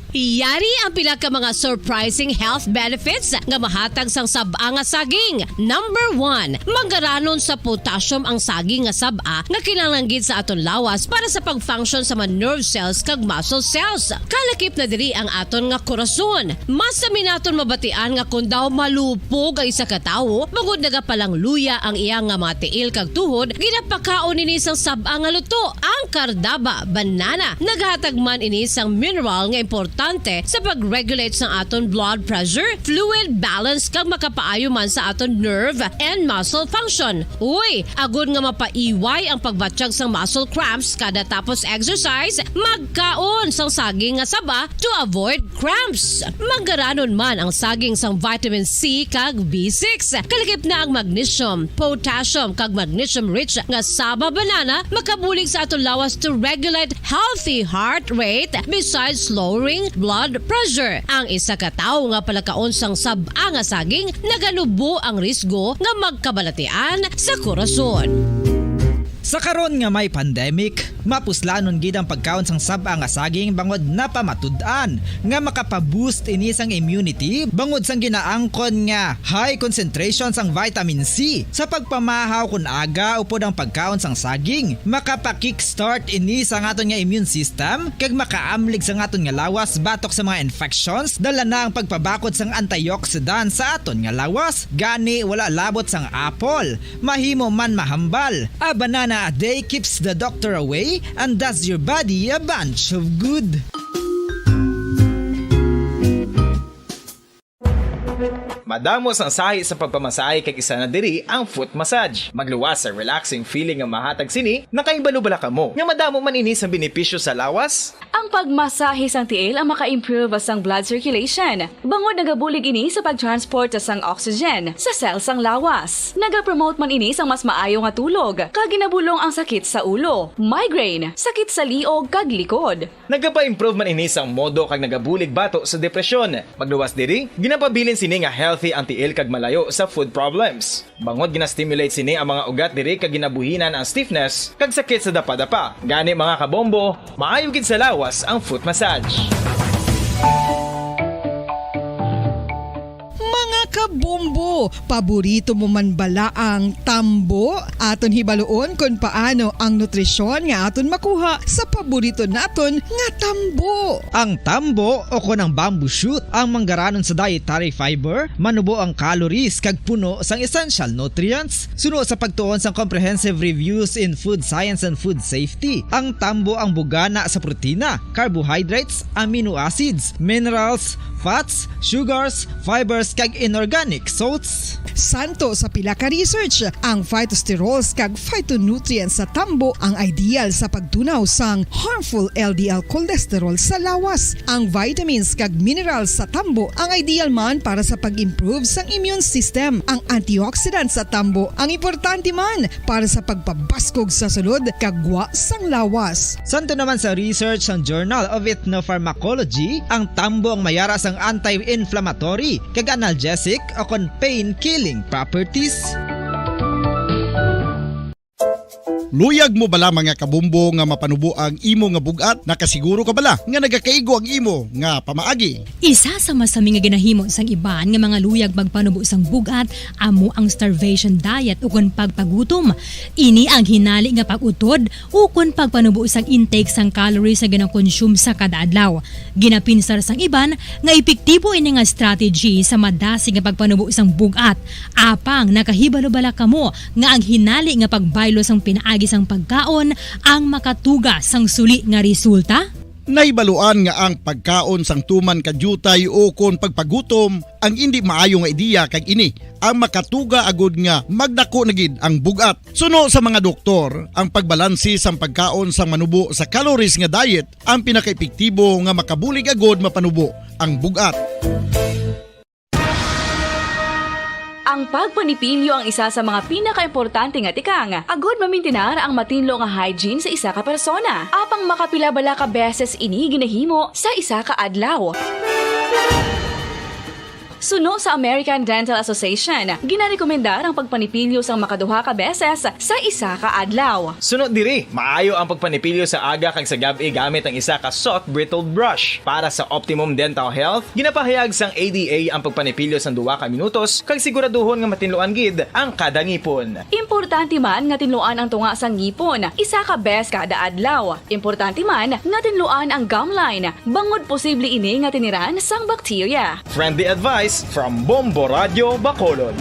Yari ang pila ka mga surprising health benefits nga mahatag sang sab-a nga saging. Number one, manggaranon sa potassium ang saging nga sab-a nga kinahanglan gid sa aton lawas para sa pag-function sa mga nerve cells kag muscle cells. Kalakip na diri ang aton nga korason. Masami naton mabatian nga kon daw malupog ang isa ka tawo, bangod nagapalangluya ang iya nga mga tiil kag tuhod, ginapakaon ini sang sab-a nga luto, ang Cardava banana. Nagahatag man ini sang mineral nga importante sa pag-regulate sang aton blood pressure, fluid balance, kag makapaayo man sa aton nerve and muscle function. Uy, agod nga mapaiway ang pagbatyag sang muscle cramps kada tapos exercise, magkaon sang saging nga saba to avoid cramps. Manggaranon man ang saging sang vitamin C kag B six. Kalakip na ang magnesium, potassium, kag magnesium-rich nga saba banana makabulig sa aton lawas to regulate healthy heart rate, besides lowering blood pressure. Ang isa ka tawo nga palakaon sang sab-a nga saging naganubo ang risgo nga magkabalatian sa korason. Sa karon nga may pandemic, mapuslanon gid ang pagkaon sang sab-a nga saging bangod napamatud-an nga makapa-boost ini sang immunity bangod sang ginaangkon nga high concentration sang vitamin C. Sa pagpamahaw kon aga upod ang pagkaon sang saging, makapa-kickstart ini sa aton nga immune system kag makaamlig sa aton nga lawas batok sa mga infections, dala na ang pagpabakod sang antioxidant sa aton nga lawas. Gani, wala labot sang apple, mahimo man mahambal. A banana a day keeps the doctor away and does your body a bunch of good. Madamo sang sahi sa pagpamasahe kag isa na diri ang foot massage. Magluwas sa relaxing feeling nga mahatag sini, nakahibalo bala kamo nga madamo man ini sa benepisyo sa lawas? Ang pagmasahe sang tiil ang maka-improve sang blood circulation, bangod nagabulig ini sa pag-transport sang oxygen sa cell sang lawas. Nagapromote man ini sang mas maayo nga tulog, kag ginabulong ang sakit sa ulo, migraine, sakit sa liog kag likod. Nagapa-improve man ini sang modo kag nagabulig bato sa depresyon. Magluwas diri, ginapabilin sini nga healthy ang tiil kag malayo sa food problems. Bangod gina-stimulate sini ang mga ugat diri kag ginabuhinan ang stiffness kag sakit sa dapadapa. Gani, mga kabombo, maayo gid sa lawas ang foot massage. Mga kabombo, paborito mo man bala ang tambo? Aton hibaluon kon paano ang nutrisyon nga aton makuha sa paborito naton nga tambo. Ang tambo o kon ang bamboo shoot ang manggaranon sa dietary fiber, manubo ang calories kag puno sang essential nutrients. Suno sa pagtuon sang Comprehensive Reviews in Food Science and Food Safety, ang tambo ang bugana sa protina, carbohydrates, amino acids, minerals, fats, sugars, fibers, kag inorganic salts. Santo sa pila ka research, ang phytosterols kag phytonutrients sa tambo ang ideal sa pagtunaw sang harmful L D L cholesterol sa lawas. Ang vitamins kag minerals sa tambo ang ideal man para sa pag-improve sang immune system. Ang antioxidants sa tambo ang importante man para sa pagpabaskog sa sulod kag gwa sang lawas. Santo naman sa research sang Journal of Ethnopharmacology, ang tambo ang mayara sang anti-inflammatory kag analgesic o kon pain-killing properties. Luyag mo bala, mga kabombo, nga mapanubo ang imo nga bug-at? Nakasiguro ka bala nga nagakaigo ang imo nga pamaagi? Isa sa masami nga ginahimo sang iban nga mga luyag magpanubo sang bug-at amo ang starvation diet ukon pagpagutom. Ini ang hinali nga pag-utod ukon pagpanubo sang intake sang calories nga ginakonsume sa kada adlaw. Ginapinsar sang iban nga epektibo ini nga strategy sa madasig nga pagpanubo sang bug-at. Apang nakahibalo bala kamo nga ang hinali nga pagbaylo sang pinaagi sang pagkaon ang makatuga sang suli nga resulta? Nahibaluan nga ang pagkaon sang tuman ka diutay ukon pagpagutom ang indi maayo nga ideya, kag ini ang makatuga agud nga magdako na gid ang bug-at. Suno sa mga doktor, ang pagbalanse sang pagkaon sang manubo sa calories nga diet ang pinakaepektibo nga makabulig agud mapanubo ang bug-at. Ang pagpanipilyo ang isa sa mga pinakaimportante nga tikang agud mamintinar ang matinlo nga hygiene sa isa ka persona. Apang makapila bala ka beses ini ginahimo sa isa ka adlaw? Suno sa American Dental Association, ginarekomendar ang pagpanipilyo sang makaduha ka beses sa isa ka adlaw. Suno diri, maayo ang pagpanipilyo sa aga kag sa gab-i gamit ang isa ka soft bristled brush. Para sa optimum dental health, ginapahayag sang A D A ang pagpanipilyo sang duha ka minutos kag siguraduhon nga matinluan gid ang kada ngipon. Importante man nga tinluan ang tunga sang ngipon isa ka bes kada adlaw. Importante man nga tinluan ang gum line bangod posible ini nga tiniran sang bakterya. Friendly advice from Bombo Radio Bacolod.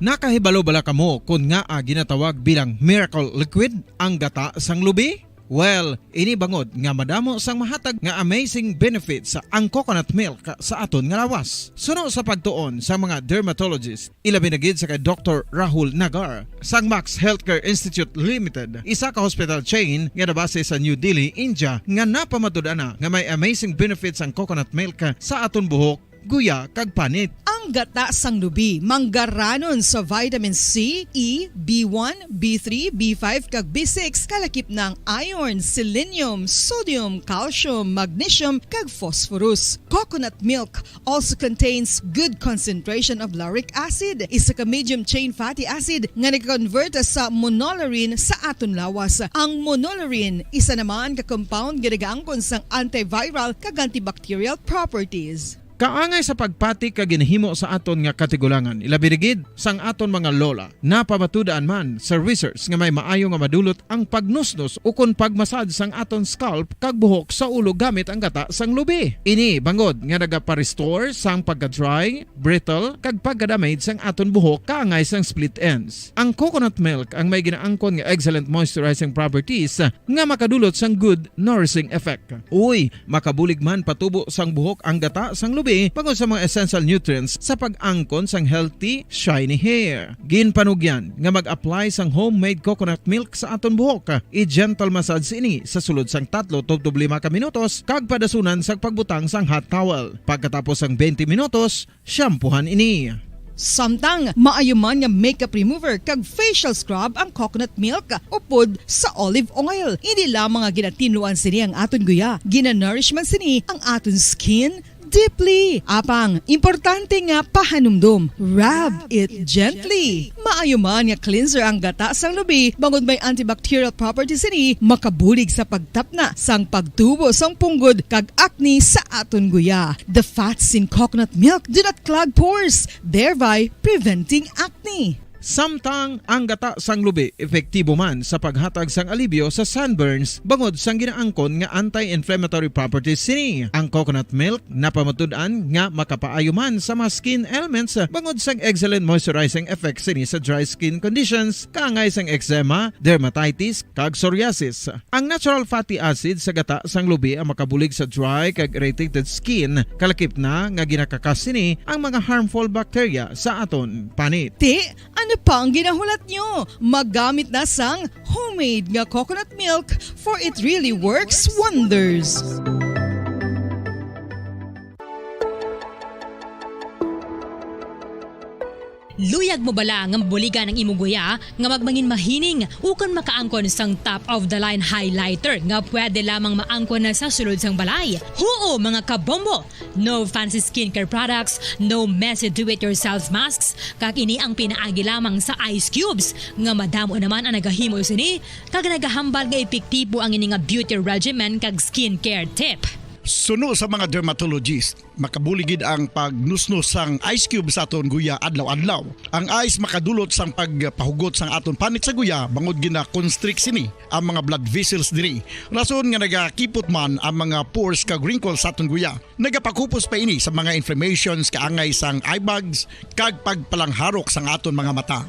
Nakahibalo bala kamo kon ngaa ginatawag bilang miracle liquid ang gata sang lubi? Well, ini bangod nga madamo sang mahatag nga amazing benefits ang coconut milk sa aton nga lawas. Suno sa pagtuon sa mga dermatologist, ilabi na gid sa kay Doktor Rahul Nagar sang Max Healthcare Institute Limited, isa ka hospital chain nga nabase sa New Delhi, India, nga napamatud-an na nga may amazing benefits ang coconut milk sa aton buhok guya, kag panit. Ang gata sang lubi manggaranon sa vitamin C, E, B one, B three, B five, kag B six, kalakip na ang iron, selenium, sodium, calcium, magnesium, kag phosphorus. Coconut milk also contains good concentration of lauric acid, isa ka medium chain fatty acid nga nag-convert sa monolaurin sa aton lawas. Ang monolaurin isa naman ka compound nga nagaangkon sang antiviral kag antibacterial properties. Kaangay sa pagpati ka ginahimo sa aton nga katigulangan, ilabi na gid sang aton mga lola. Napamatud-an man sa research nga may maayo nga madulot ang pagnusnos ukon pagmasad sang aton scalp kag buhok sa ulo gamit ang gata sang lubi. Ini bangod nga nagapa-restore sang pagka-dry, brittle, kag pagka-damage sang aton buhok kaangay sang split ends. Ang coconut milk ang may ginaangkon nga excellent moisturizing properties nga makadulot sang good nourishing effect. Uy, makabulig man patubo sang buhok ang gata sang lubi bangod sa mga essential nutrients sa pag-angkon sang healthy, shiny hair. Ginpanugyan nga mag-apply sang homemade coconut milk sa aton buhok. I-gentle massage ini sa sulod sang tatlo tubtob lima ka minutos kag padasunan sang pagbutang sang hot towel. Pagkatapos sang twenty minutos, shampoohan ini. Samtang maayo man nga makeup remover kag facial scrub ang coconut milk upod sa olive oil. Hindi lamang nga ginatinluan sini ang aton guya, ginanourish man sini ang aton skin deeply. Apang, importante nga pahanumdom, rub it gently. Maayo man nga cleanser ang gata sang lubi, bangod may antibacterial properties sini, makabulig sa pagtapna sang pagtubo sang punggod kag acne sa aton guya. The fats in coconut milk do not clog pores, thereby preventing acne. Samtang ang gata sang lubi epektibo man sa paghatag sang alibyo sa sunburns bangod sang ginaangkon nga anti-inflammatory properties sini. Ang coconut milk napamatud-an nga makapaayo man sa mga skin ailments bangod sang excellent moisturizing effect sini sa dry skin conditions kaangay sang eczema, dermatitis, kag psoriasis. Ang natural fatty acid sa gata sang lubi ang makabulig sa dry kag irritated skin, kalakip na nga ginakakas sini ang mga harmful bacteria sa aton panit. Ti, ano pa ang ginahulat nyo? Maggamit na sang homemade nga coconut milk, for it really works wonders. Luyag mo bala nga mabuligan ang imo guya nga magmangin mahining ukon makaangkon sang top of the line highlighter nga pwede lamang maangkon na sa sulod sang balay? Huo, mga kabombo! No fancy skincare products, no messy do-it-yourself masks, kag ini ang pinaagi lamang sa ice cubes nga madamo naman ang nagahimo sini kag nagahambal nga epektibo ang ini nga beauty regimen kag skincare tip. Suno sa mga dermatologist, makabulig gid ang pagnusnos sang ice cube sa aton guya adlaw-adlaw. Ang ice makadulot sang pagpahugot sang aton panit sa guya bangod gina-constrict sini ang mga blood vessels diri. Rason nga nagakipot man ang mga pores kag wrinkles sa aton guya. Nagapakupos pa ini sa mga inflammations kaangay sang eye bags kag pagpalangharok sang aton mga mata.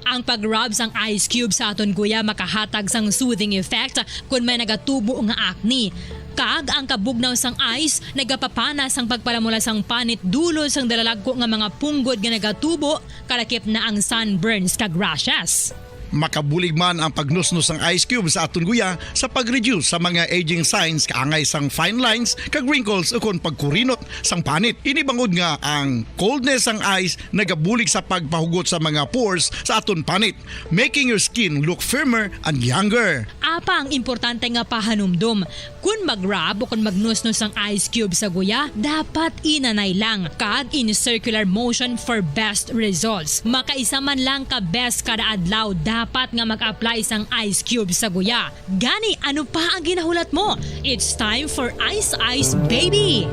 Ang pag-rub sang ice cube sa aton guya makahatag sang soothing effect kon may nagatubo nga acne. Kag ang kabugnaw sang ice nagapapana sang pagpalamula sang panit dulod sang dalalagko nga mga punggod nga nagatubo, kalakip na ang sunburns kag rashes. Makabulig man ang pagnusnos sang ice cube sa aton guya sa pag-reduce sa mga aging signs kaangay sang fine lines kag wrinkles ukon pagkurinot sang panit. Ini bangod nga ang coldness sang ice nagabulig sa pagpahugot sa mga pores sa aton panit, making your skin look firmer and younger. Apang importante nga pahanumdom, kon mag-rub o kon magnusnos ang ice cube sa guya, dapat inanay lang kag in circular motion for best results. Makaisa man lang ka beses kada adlaw dapat nga mag-apply sang ice cube sa guya. Gani, ano pa ang ginahulat mo? It's time for Ice Ice Baby!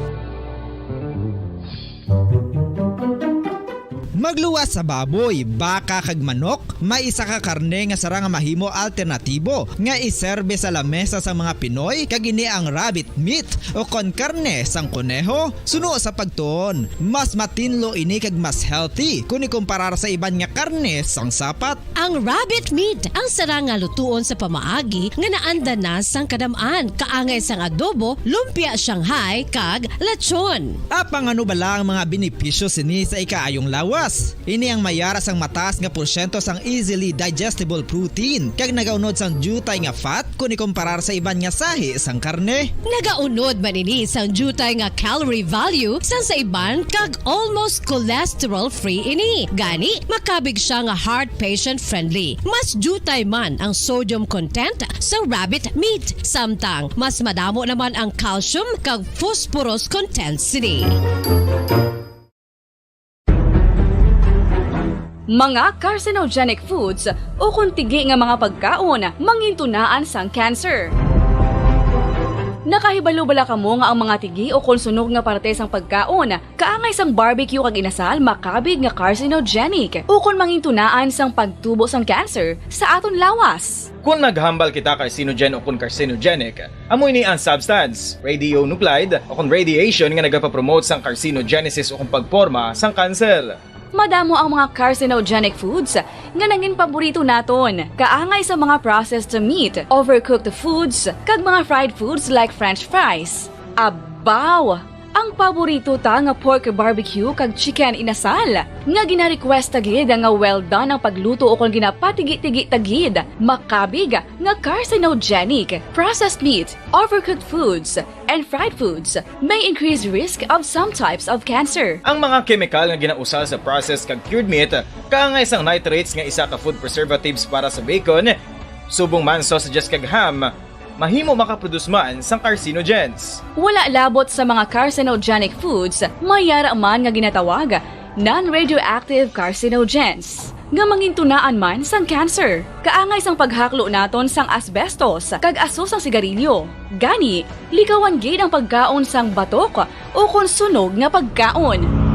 Magluwas sa baboy, baka, kag manok, may isa ka karne nga sarang nga mahimo alternatibo nga iserbe sa lamesa sang mga Pinoy, kag ini ang rabbit meat o kon karne sang koneho. Suno sa pagtuon, mas matinlo ini kag mas healthy kon ikumparar sa iban nga karne sang sapat. Ang rabbit meat ang sarang nga lutuon sa pamaagi nga naandan na sang kadam-an, kaangay sang adobo, lumpia Shanghai, kag lechon. Apang ano bala ang mga benepisyo sini sa ikaayong lawas? Ini ang may ara sang mataas nga porsyento sang easily digestible protein, kag nagaunod sang diutay nga fat kon ikumparar sa iban nga sahi sang karne. Nagaunod man ini sang diutay nga calorie value sang sa iban, kag almost cholesterol-free ini. Gani, makabig sia nga heart patient-friendly. Mas diutay man ang sodium content sa rabbit meat, samtang mas madamo naman ang calcium kag phosphorus content sini. Mga carcinogenic foods ukon tigi nga mga pagkaon mangintunaan sang cancer. Nakahibalo bala kamo nga ang mga tigi ukon sunog nga parte sang pagkaon kaangay sang barbecue kag inasal makabig nga carcinogenic ukon mangintunaan sang pagtubo sang cancer sa aton lawas? Kon maghambal kita carcinogen ukon carcinogenic, amo ini ang substance, radionuclide, ukon radiation nga nagapapromote sang carcinogenesis ukon pagporma sang cancer. Madamo ang mga carcinogenic foods nga nangin paborito naton, kaangay sa mga processed meat, overcooked foods, kag mga fried foods like French fries. Abaw! Ang paborito ta nga pork barbecue kag chicken inasal, nga gina-request ta gid nga well done ang pagluto ukon ginapatigi-tigi ta gid, makabig nga carcinogenic. Processed meat, overcooked foods, and fried foods may increase risk of some types of cancer. Ang mga kemikal nga ginausal sa processed kag cured meat, kaangay sang nitrates nga isa ka food preservatives para sa bacon, subong man sausages kag ham, mahimo makaproduce man sang carcinogens. Wala labot sa mga carcinogenic foods, may yara man nga ginatawag non-radioactive carcinogens, nga mangintunaan man sang cancer. Kaangay sang paghaklo naton sang asbestos kag aso sang sigarilyo. Gani, likawan gid ang pagkaon sang batok ukon sunog nga pagkaon.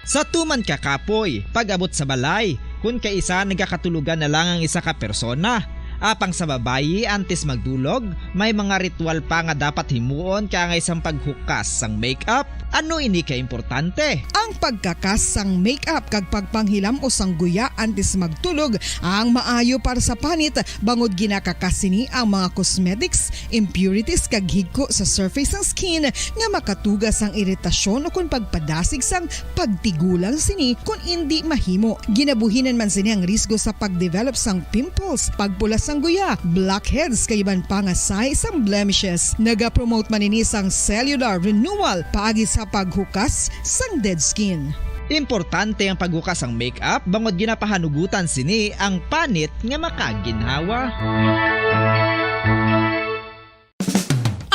Sa tuman ka kapoy, pag-abot sa balay, kun kaisa nagakatulogan na lang ang isa ka persona. Apang sa babayi, antes magdulog, may mga ritual pa nga dapat himuon kaangay sang paghukas sang makeup. Ano ini ka importante? Ang pagkakas sang makeup kag pagpanghilam-os sang guya antes magtulog ang maayo para sa panit, bangod ginakakas sini ang mga cosmetics, impurities, kag higko sa surface sang skin nga makatuga sang iritasyon ukon pagpadasig sang pagtigulang sini kon indi mahimo. Ginabuhinan man sini ang risgo sa pagdevelop sang pimples, pagpula sang guya, blackheads, kag iban pa nga sahi sang blemishes. Nagapromote man ini sang cellular renewal paagi sa paghukas sang dead skin. Importante ang paghukas sang makeup bangod ginapahanugutan sini ang panit nga makaginhawa.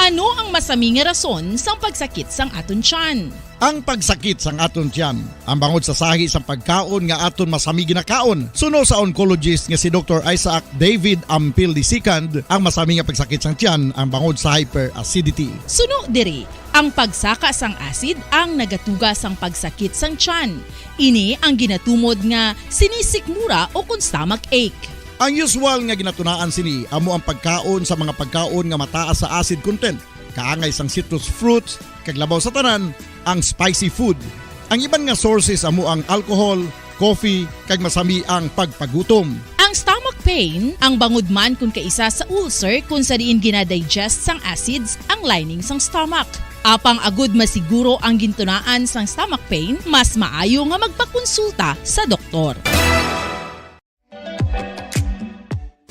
Ano ang masami nga rason sang pagsakit sang aton tiyan? Ang pagsakit sang aton tiyan, ang bangod sa sahi sang pagkaon nga aton masami ginakaon. Suno sa oncologist nga si Doktor Isaac David Ampil the second, ang masami nga pagsakit sang tiyan ang bangod sa hyperacidity. Suno diri, ang pagsaka sang acid ang nagatuga sang pagsakit sang tiyan. Ini ang ginatumod nga sinisikmura ukon stomach ache. Ang usual nga ginatunaan sini amo ang pagkaon sa mga pagkaon nga mataas sa acid content, kaangay sang citrus fruits, kag labaw sa tanan, ang spicy food. Ang iban nga sources amo ang alcohol, coffee, kag masami ang pagpagutom. Ang stomach pain, ang bangod man kon kaisa sa ulcer kon sa diin ginadigest sang acids ang lining sang stomach. Apang agud masiguro ang gintunaan sang stomach pain, mas maayo nga magpakonsulta sa doktor.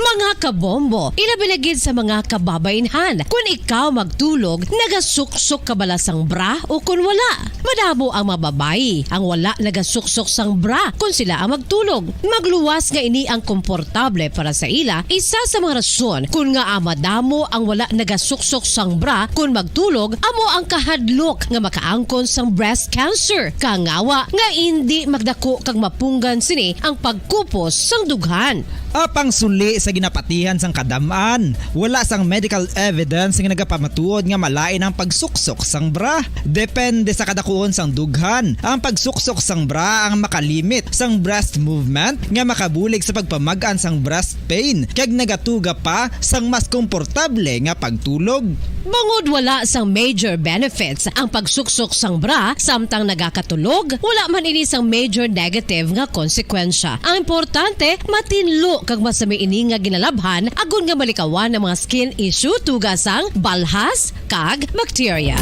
Mga kabombo, ilabi na gid sa mga kababaynhan, kon ikaw magtulog, nagasuksok ka bala sang bra o kon wala? Madamo ang mga babayi ang wala nagasuksok sang bra kon sila ang magtulog. Magluwas nga ini ang komportable para sa ila, isa sa mga rason kon ngaa madamo ang wala nagasuksok sang bra kon magtulog amo ang kahadlok nga makaangkon sang breast cancer. Kangawa nga indi magdako kag mapunggan sini ang pagkupos sang dughan. Apang suli sa ginapatihan sang kadam-an, wala sang medical evidence nga nagapamatuod nga malain ang pagsuksok sang bra. Depende sa kadakuon sang dughan, ang pagsuksok sang bra ang makalimit sang breast movement nga makabulig sa pagpamag-an sang breast pain kag nagatuga pa sang mas komportable nga pagtulog. Bangod wala sang major benefits ang pagsuksok sang bra samtang nagakatulog, wala man ini sang major negative nga konsekwensya. Ang importante, matinlo kag masami ini nga ginalabhan agod nga malikawan ang mga skin issue tuga sang balhas kag bakterya.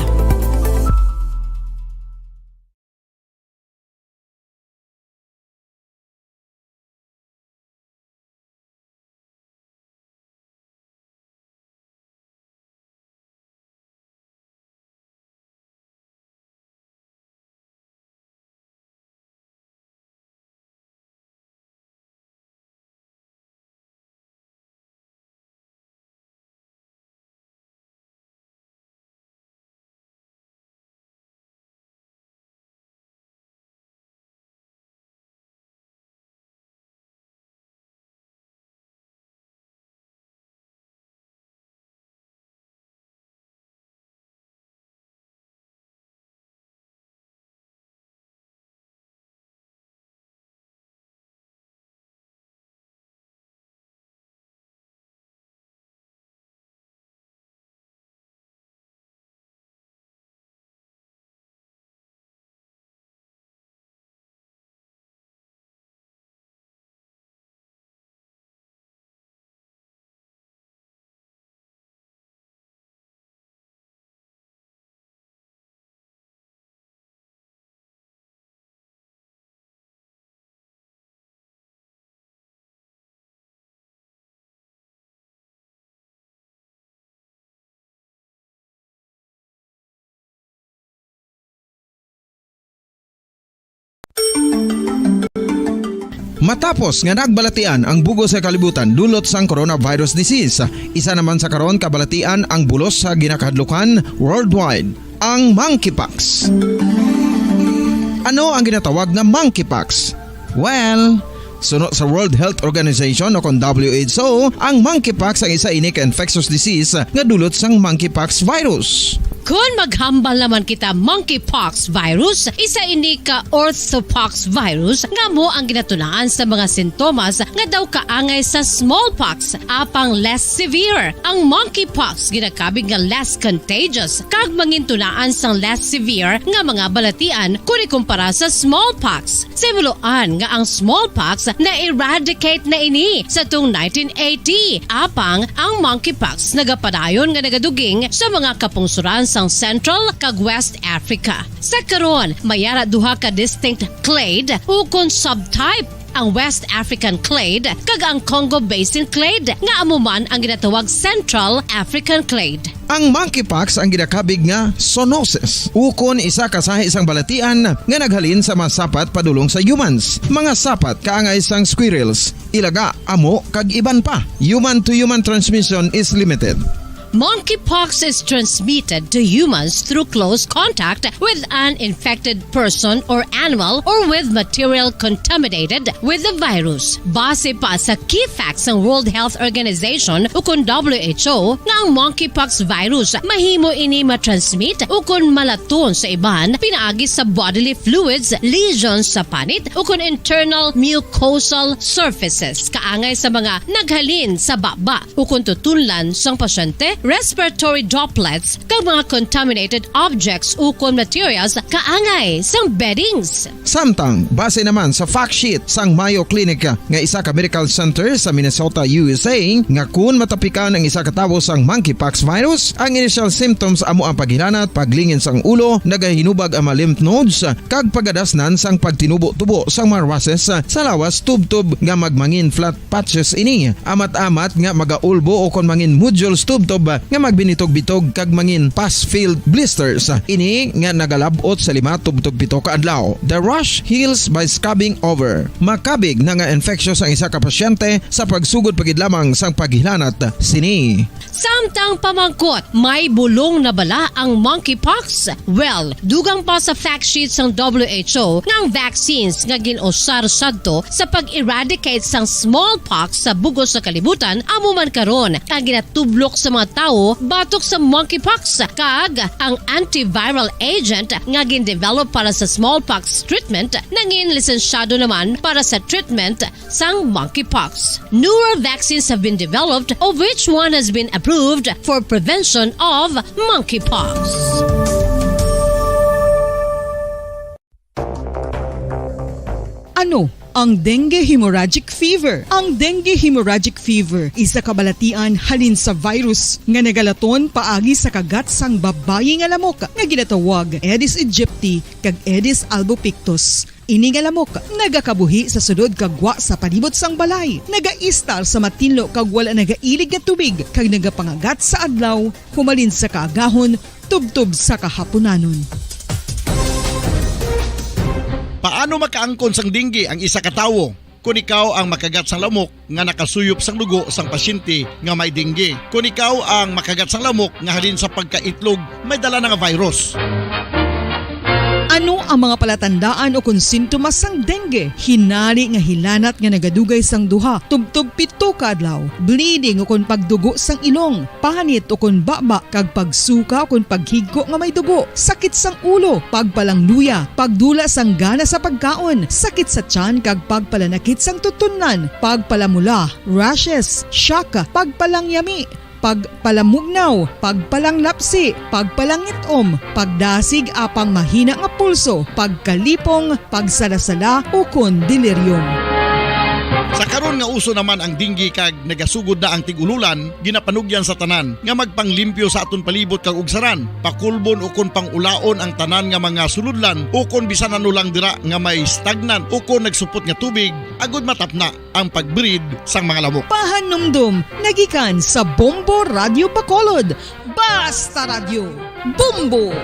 Matapos nga nagbalatian ang bug-os nga kalibutan dulot sang coronavirus disease, isa naman sa karon kabalatian ang bulos sa ginakahadlukan worldwide, ang monkeypox. Ano ang ginatawag nga monkeypox? Well, suno sa World Health Organization o kon W H O, ang monkeypox ang isa ini ka infectious disease nga dulot sang monkeypox virus. Kon maghambal naman kita monkeypox virus, isa ini ka orthopox virus nga amo ang ginatunaan sa mga sintomas nga daw kaangay sa smallpox, apang less severe. Ang monkeypox ginakabig nga less contagious kag mangintunaan sang less severe nga mga balatian kon ikumpara sa smallpox. Sa himuloan nga ang smallpox na-eradicate na ini sa tuong nineteen eighty, apang ang monkeypox nagapadayon nga nagaduging sa mga kapungsoran sang Central kag West Africa. Sa karon, may ara duha ka distinct clade ukon subtype ang West African clade kag ang Congo Basin clade, nga amo man ang ginatawag Central African clade. Ang monkeypox ang ginakabig nga zoonosis, ukon isa ka sahi sang balatian nga naghalin sa mga sapat padulong sa humans, mga sapat kaangay sang squirrels, ilaga, amo, kag iban pa. Human to human transmission is limited. Monkeypox is transmitted to humans through close contact with an infected person or animal or with material contaminated with the virus. Base pa sa key facts sang World Health Organization ukon W H O, nga ang monkeypox virus mahimo ini matransmit ukon malaton sa iban pinaagi sa bodily fluids, lesions sa panit, ukon internal mucosal surfaces, kaangay sa mga naghalin sa baba ukon tutunlan sang pasyente, respiratory droplets, kag mga contaminated objects ukon materials kaangay sang beddings. Samtang, base naman sa fact sheet sang Mayo Clinic nga isa ka medical center sa Minnesota, U S A, nga kun matapikan ang isa ka tawo sang monkeypox virus, ang initial symptoms amo ang paghilanat, paglingin sang ulo, nagahinubag ang mga lymph nodes, kag pagadasnan sang pagtinubo-tubo sang mga rushes sa lawas tubtob nga magmangin flat patches ini, amat-amat nga magaulbo ukon mangin nodules tubtob nga magbinitog-bitog kag mangin pus-filled blisters ini nga nagalab-ot sa lima tubtob pito ka adlaw. The rash heals by scabbing over. Makabig na nga infectious ang isa ka pasyente sa pagsugod pa gid lamang sang paghilanat sini. Samtang pamangkot, may bulong na bala ang monkeypox? Well, dugang pa sa fact sheet sang W H O nga ang vaccines nga gin-usar sadto sa pag-eradicate sang smallpox sa bug-os nga kalibutan amo man karon ang ginatublok sa mga tawo batok sa monkeypox, kag ang antiviral agent nga gin-develop para sa smallpox treatment nangin lisensyado naman para sa treatment sang monkeypox. Newer vaccines have been developed, of which one has been approved for prevention of monkeypox. Ano ang dengue hemorrhagic fever? Ang dengue hemorrhagic fever isa ka balatian halin sa virus nga nagalaton paagi sa kagat sang babayi nga lamok nga ginatawag Aedes aegypti kag Aedes albopictus. Ini nga lamok nagakabuhi sa sulod kag gwa sa palibot sang balay, nagaistar sa matinlo kag wala nagailig nga tubig, kag nagapangagat sa adlaw humalin sa kaagahon tubtob sa kahapunanon. Paano makaangkon sang dengue ang isa ka tawo? Kon ikaw ang makagat sang lamok nga nakasuyop sang dugo sang pasyente nga may dengue, kon ikaw ang makagat sang lamok nga halin sa pagkaitlog may dala na nga virus. Ano ang mga palatandaan ukon sintomas sang dengue? Hinari nga hilanat nga nagadugay sang duha tubtob pito ka adlaw, bleeding ukon pagdugo sang ilong, panit ukon baba, kag pagsuka ukon paghigko nga may dugo, sakit sang ulo, pagpalangluya, pagdula sang gana sa pagkaon, sakit sa tiyan kag pagpalanakit sang tutunlan, pagpalamula, rashes, shock, pagpalangyami, pagpalamugnaw, pagpalanglapsi, pagpalangit-om, pagdasig apang mahina nga pulso, pagkalipong, pagsalasala, ukon delirium. Sa karon nga uso naman ang dengue kag nagasugod na ang tig-ululan, ginapanugyan sa tanan nga magpanglimpyo sa aton palibot kag ugsaran, pakulbon ukon pang-ulaon ang tanan nga mga sulodlan ukon bisan ano lang dira nga may stagnant ukon nagsupot nga tubig, agud matapna ang pag-breed sang mga lamok. Pahanumdom nagikan sa Bombo Radyo Bacolod. Basta Radyo, Bombo!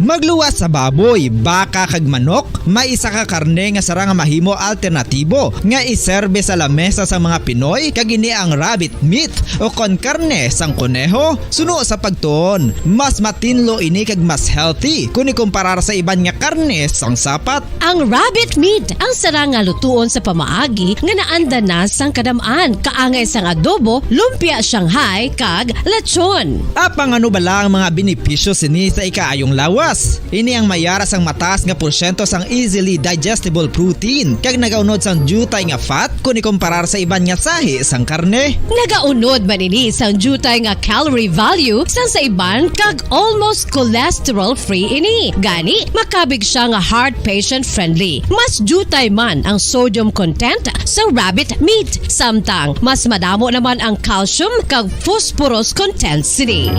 Magluwas sa baboy, baka kag manok, may isa ka karne nga sarang nga mahimo alternatibo nga iserbe sa lamesa sa mga Pinoy, kag ini ang rabbit meat o kon karne sang koneho. Suno sa pagtuon, mas matinlo ini kag mas healthy kon ikumparar sa iban nga karne sang sapat. Ang rabbit meat ang sarang nga lutuon sa pamaagi nga naanda na sang kadam-an, kaangay sang adobo, lumpia Shanghai, kag lechon. Apang ano bala ang mga benepisyo sini sa ikaayong lawas? Ini ang mayara sang mataas nga porsyento sang easily digestible protein kag nagaunod sang diutay nga fat kon ikumparar sa iban nga sahi sang karne. Nagaunod man ini sang diutay nga calorie value sang sa iban kag almost cholesterol-free ini. Gani, makabig siya nga heart patient-friendly. Mas diutay man ang sodium content sa rabbit meat, samtang mas madamo naman ang calcium kag phosphorus content sini.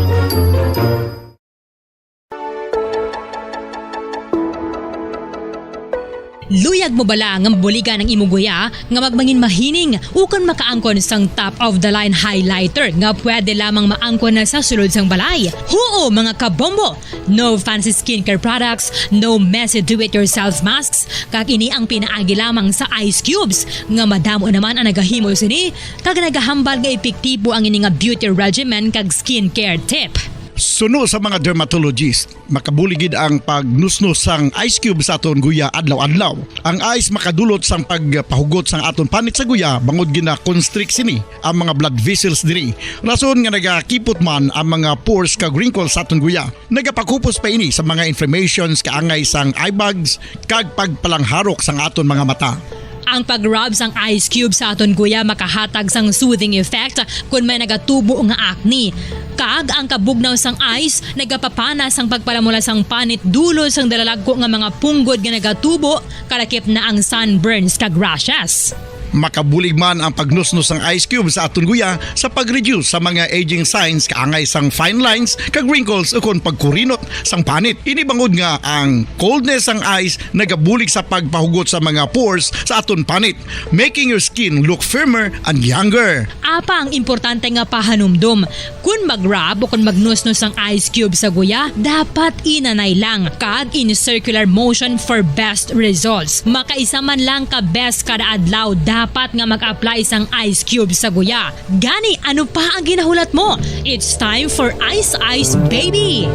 Luyag mo bala nga mabuligan ang imo guya nga magmangin mahining ukon makaangkon sang top of the line highlighter nga pwede lamang maangkon na sa sulod sang balay? Huo, mga kabombo! No fancy skincare products, no messy do-it-yourself masks, kag ini ang pinaagi lamang sa ice cubes nga madamo naman ang nagahimo sini kag nagahambal nga epektibo ang ini nga beauty regimen kag skincare tip. Suno sa mga dermatologist, makabulig gid ang pagnusnos sang ice cube sa aton guya adlaw-adlaw. Ang ice makadulot sang pagpahugot sang aton panit sa guya bangod gina-constrict sini ang mga blood vessels diri. Rason nga nagakipot man ang mga pores kag wrinkles sa aton guya. Nagapakupos pa ini sa mga inflammations kaangay sang eye bags kag pagpalangharok sang aton mga mata. Ang pag-rub sang ice cube sa aton guya makahatag sang soothing effect kon may nagatubo nga acne. Kag ang kabugnaw sang ice nagapapana sang pagpalamula sang panit dulot sang dalalagko nga mga punggod nga nagatubo, kalakip na ang sunburns kag rashes. Makabulig man ang pagnusnos sang ice cube sa aton guya sa pag-reduce sa mga aging signs kaangay sang fine lines kag wrinkles ukon pagkurinot sang panit. Ini bangod nga ang coldness sang ice nagabulig sa pagpahugot sa mga pores sa aton panit, making your skin look firmer and younger. Apang importante nga pahanumdom, kon mag-rub o kon magnusnos sang ice cube sa guya, dapat inanay lang kag in circular motion for best results. Makaisa man lang ka beses kada adlaw dapat nga mag-apply sang ice cube sa guya. Gani, ano pa ang ginahulat mo? It's time for Ice Ice Baby!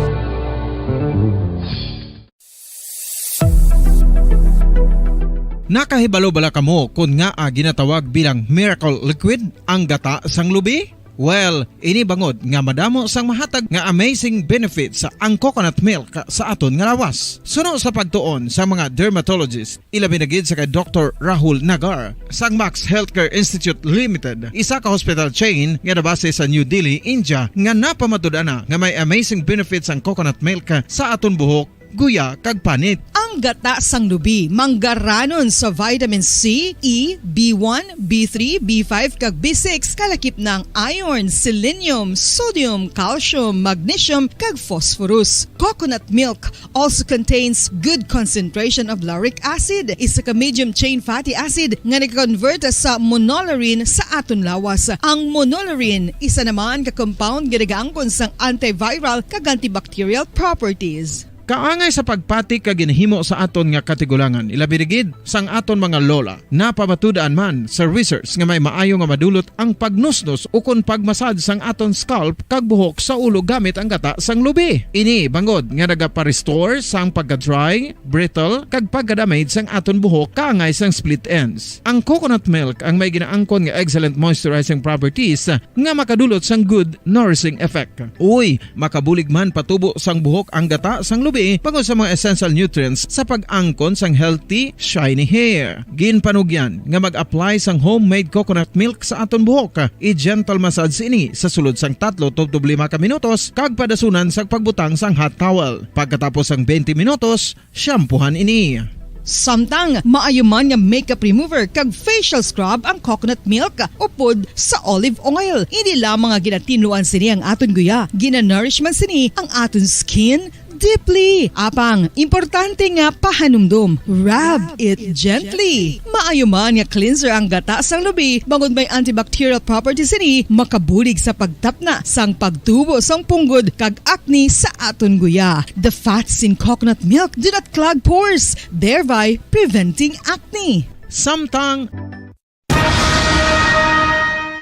Nakahibalo bala kamo kon ngaa ginatawag bilang miracle liquid ang gata sang lubi? Well, ini bangod nga madamo sang mahatag nga amazing benefits ang coconut milk sa aton nga lawas. Suno sa pagtuon sa mga dermatologist, ilabi na gid sa kay Doktor Rahul Nagar sang Max Healthcare Institute Limited, isa ka hospital chain nga nabase sa New Delhi, India, nga napamatud-an na nga may amazing benefits ang coconut milk sa aton buhok, guya, kag panit. Ang gata sang lubi manggaranon sa vitamin C, E, B one, B three, B five, kag B six, kalakip na ang iron, selenium, sodium, calcium, magnesium, kag phosphorus. Coconut milk also contains good concentration of lauric acid, isa ka medium chain fatty acid nga nag-convert sa monolaurin sa aton lawas. Ang monolaurin isa naman ka compound nga nagaangkon sang antiviral kag antibacterial properties. Kaangay sa pagpati kag ginahimo sa aton nga katigulangan, ilabi na gid sang aton mga lola, napamatud-an man sa research nga may maayo nga madulot ang pagnusnos ukon pag-massage sang aton scalp kag buhok sa ulo gamit ang gata sang lubi. Ini bangod nga nagapa-restore sang pagka-dry, brittle, kag pagka-damage sang aton buhok kaangay sang split ends. Ang coconut milk ang may ginaangkon nga excellent moisturizing properties nga makadulot sang good nourishing effect. Uy, makabulig man patubo sang buhok ang gata sang lubi bangod sa mga essential nutrients sa pag-angkon sang healthy, shiny hair. Ginpanugyan nga mag-apply sang homemade coconut milk sa aton buhok. I-gentle massage ini sa sulod sang tatlo tubtob lima ka minutos kag padasunan sang pagbutang sang hot towel. Pagkatapos sang twenty minutos, shampoohan ini. Samtang maayo man nga makeup remover kag facial scrub ang coconut milk upod sa olive oil. Ini lamang nga ginatinluan sini ang aton guya. Ginanourish man sini ang aton skin, deeply. Apang, importante nga pahanumdom, rub it gently. Maayo man nga cleanser ang gata sang lubi, bangod may antibacterial properties ini, makabulig sa pagtapna sang pagtubo sang punggod kag acne sa aton guya. The fats in coconut milk do not clog pores, thereby preventing acne. Samtang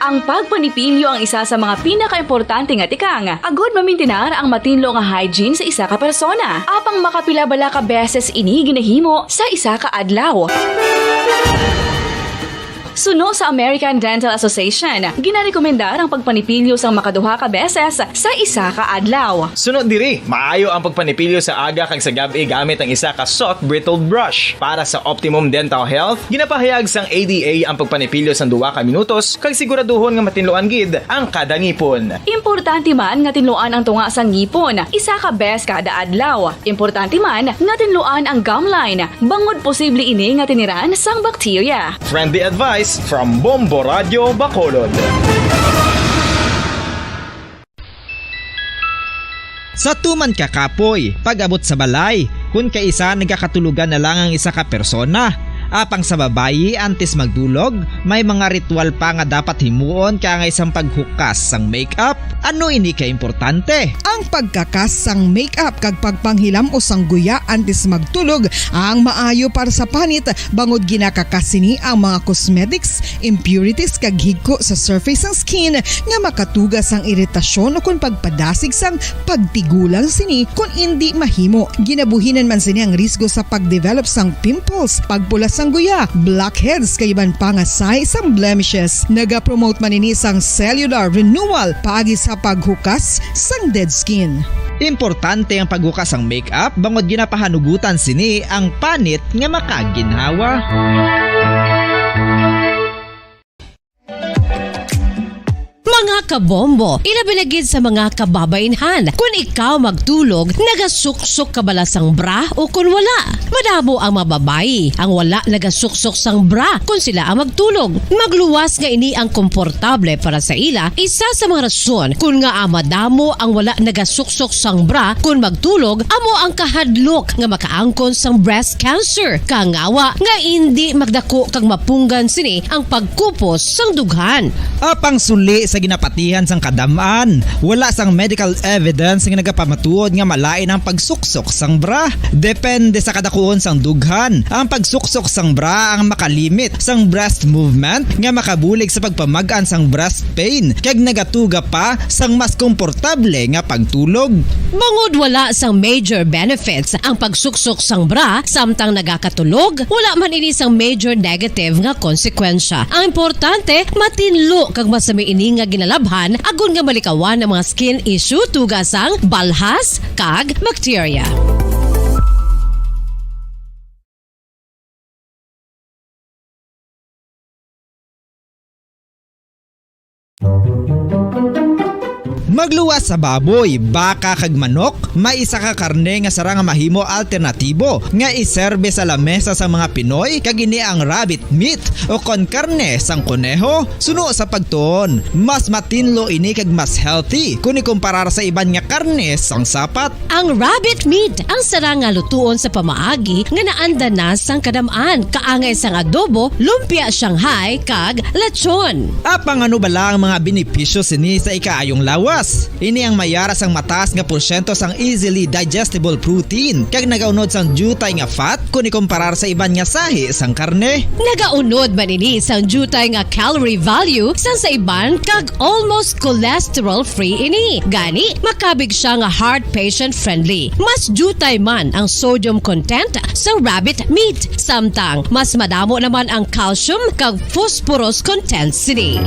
Ang pagpanipilyo ang isa sa mga pinakaimportante nga tikang agod mamintinar ang matinlo nga hygiene sa isa ka persona. Apang makapila bala ka beses ini ginahimo sa isa ka adlaw? Suno sa American Dental Association, ginarekomendar ang pagpanipilyo sang makaduha ka beses sa isa ka adlaw. Suno diri, maayo ang pagpanipilyo sa aga kag sa gab-i gamit ang isa ka soft bristled brush. Para sa optimum dental health, ginapahayag sang A D A ang pagpanipilyo sang duha ka minutos kag siguraduhon nga matinluan gid ang kada ngipon. Importante man nga tinluan ang tunga sang ngipon isa ka bes kada adlaw. Importante man nga tinluan ang gum line, bangod posible ini nga tiniran sang bakterya. Friendly advice from Bombo Radyo Bacolod. Sa tuman ka kapoy, pag-abot sa balay, kun kaisa nagakatulogan na lang ang isa ka persona. Apang sa babayi, antes magdulog, may mga ritual pa nga dapat himuon kaangay sang paghukas sang make-up. Ano ini ka importante? Ang pagkakas sang make-up kag pagpanghilam-os sang guya antes magtulog ang maayo para sa panit, bangod ginakakas sini ang mga cosmetics, impurities kag higko sa surface sang skin nga makatuga sang iritasyon ukon pagpadasig sang pagtigulang sini kon indi mahimo. Ginabuhinan man sini ang risgo sa pagdevelop sang pimples, pagpula sang guya, blackheads kag iban pa nga sahi sang blemishes. Nagapromote man ini sang cellular renewal paagi sa paghukas sang dead skin. Importante ang paghukas sang make-up bangod ginapahanugutan sini ang panit nga makaginhawa. Mga kabombo, ilabi na gid sa mga kababaynhan. Kun ikaw magtulog, nagasuksok ka bala sang bra o kun wala? Madamo ang mga babayi ang wala nagasuksok sang bra kun sila ang magtulog. Magluwas nga ini ang komportable para sa ila, isa sa mga rason kun ngaa madamo ang wala nagasuksok sang bra kun magtulog, amo ang kahadlok nga makaangkon sang breast cancer. Kangawa nga indi magdako kag mapunggan sini ang pagkupos sang dughan. Apang suli sa ginapatihan sang kadam-an, wala sang medical evidence nga nagapamatuod nga malain ang pagsuksok sang bra. Depende sa kadakuon sang dughan, ang pagsuksok sang bra ang makalimit sang breast movement nga makabulig sa pagpamag-an sang breast pain kag nagatuga pa sang mas komportable nga pagtulog. Bangod wala sang major benefits ang pagsuksok sang bra samtang nagakatulog, wala man ini sang major negative nga konsekwensya. Ang importante, matinlo kag masami ini nga ginalabhan agod nga malikawan ang mga skin issue tuga sang balhas kag bakterya. Magluwas sa baboy, baka kag manok, may isa ka karne nga sara nga mahimo alternatibo nga iserbe sa lamesa sang mga Pinoy, kag ini ang rabbit meat o kon karne sang koneho. Suno sa pagtuon, mas matinlo ini kag mas healthy kon ikumparar sa iban nga karne sang sapat. Ang rabbit meat ang sara nga lutuon sa pamaagi nga naanda na sang kadam-an, kaangay sang adobo, lumpia Shanghai, kag lechon. Apang ano bala ang mga benepisyo sini sa ikaayong lawas? Ini ang mayara sang mataas nga porsyento sang easily digestible protein kag nagaunod sang diutay nga fat kon ikumparar sa iban nga sahi sang karne. Nagaunod man ini sang diutay nga calorie value sang sa iban kag almost cholesterol-free ini. Gani, makabig siya nga heart patient-friendly. Mas diutay man ang sodium content sa rabbit meat, samtang mas madamo naman ang calcium kag phosphorus content sini.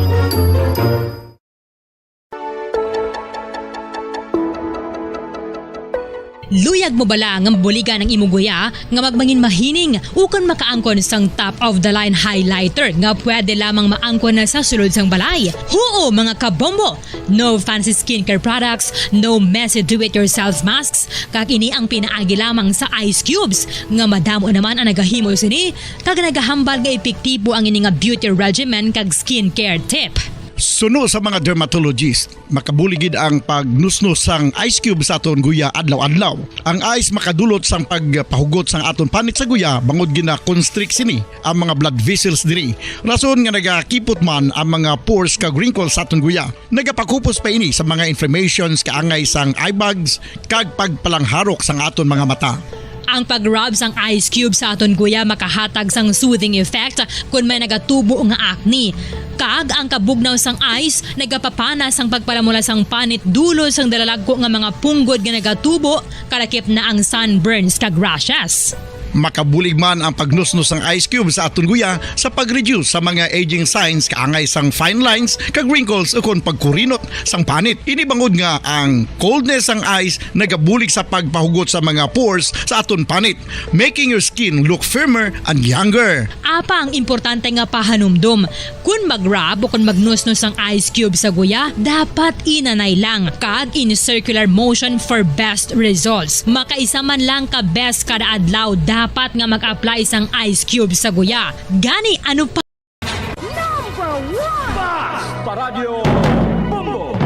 Luyag mo bala nga mabuligan ang imong guya nga magmangin mahining ukon makaangkon sang top of the line highlighter nga pwede lamang maangkon na sa sulod sang balay? Huo, mga kabombo! No fancy skincare products, no messy do-it-yourself masks, kag ini ang pinaagi lamang sa ice cubes nga madamo naman ang nagahimo sini kag nagahambal nga epektibo ang ini nga beauty regimen kag skincare tip. Suno sa mga dermatologist, makabulig gid ang pagnusnos sang ice cube sa aton guya adlaw-adlaw. Ang ice makadulot sang pagpahugot sang aton panit sa guya bangod gina-constrict sini ang mga blood vessels diri. Rason nga nagakipot man ang mga pores kag wrinkles sa aton guya. Nagapakupos pa ini sa mga inflammations kaangay sang eye bags kag pagpalangharok sang aton mga mata. Ang pag-rub sang ice cube sa aton guya makahatag sang soothing effect kon may nagatubo nga acne. Kag ang kabugnaw sang ice nagapapana sang pagpalamula sang panit dulot sang dalalagko nga mga punggod nga nagatubo, kalakip na ang sunburns kag rashes. Makabulig man ang pagnusnos sang ice cube sa aton guya sa pag-reduce sa mga aging signs kaangay sang fine lines kag wrinkles ukon pagkurinot sang panit. Ini bangod nga ang coldness sang ice nagabulig sa pagpahugot sa mga pores sa aton panit, making your skin look firmer and younger. Apa ang importante nga pahanumdom, kon mag-rub o kon magnusnos ang ice cube sa guya, dapat inanay lang kag in circular motion for best results. Makaisa man lang ka beses kada adlaw dapat nga mag-apply sang ice cube sa guya. Gani, ano pa? Number one! Basta Radyo Bombo!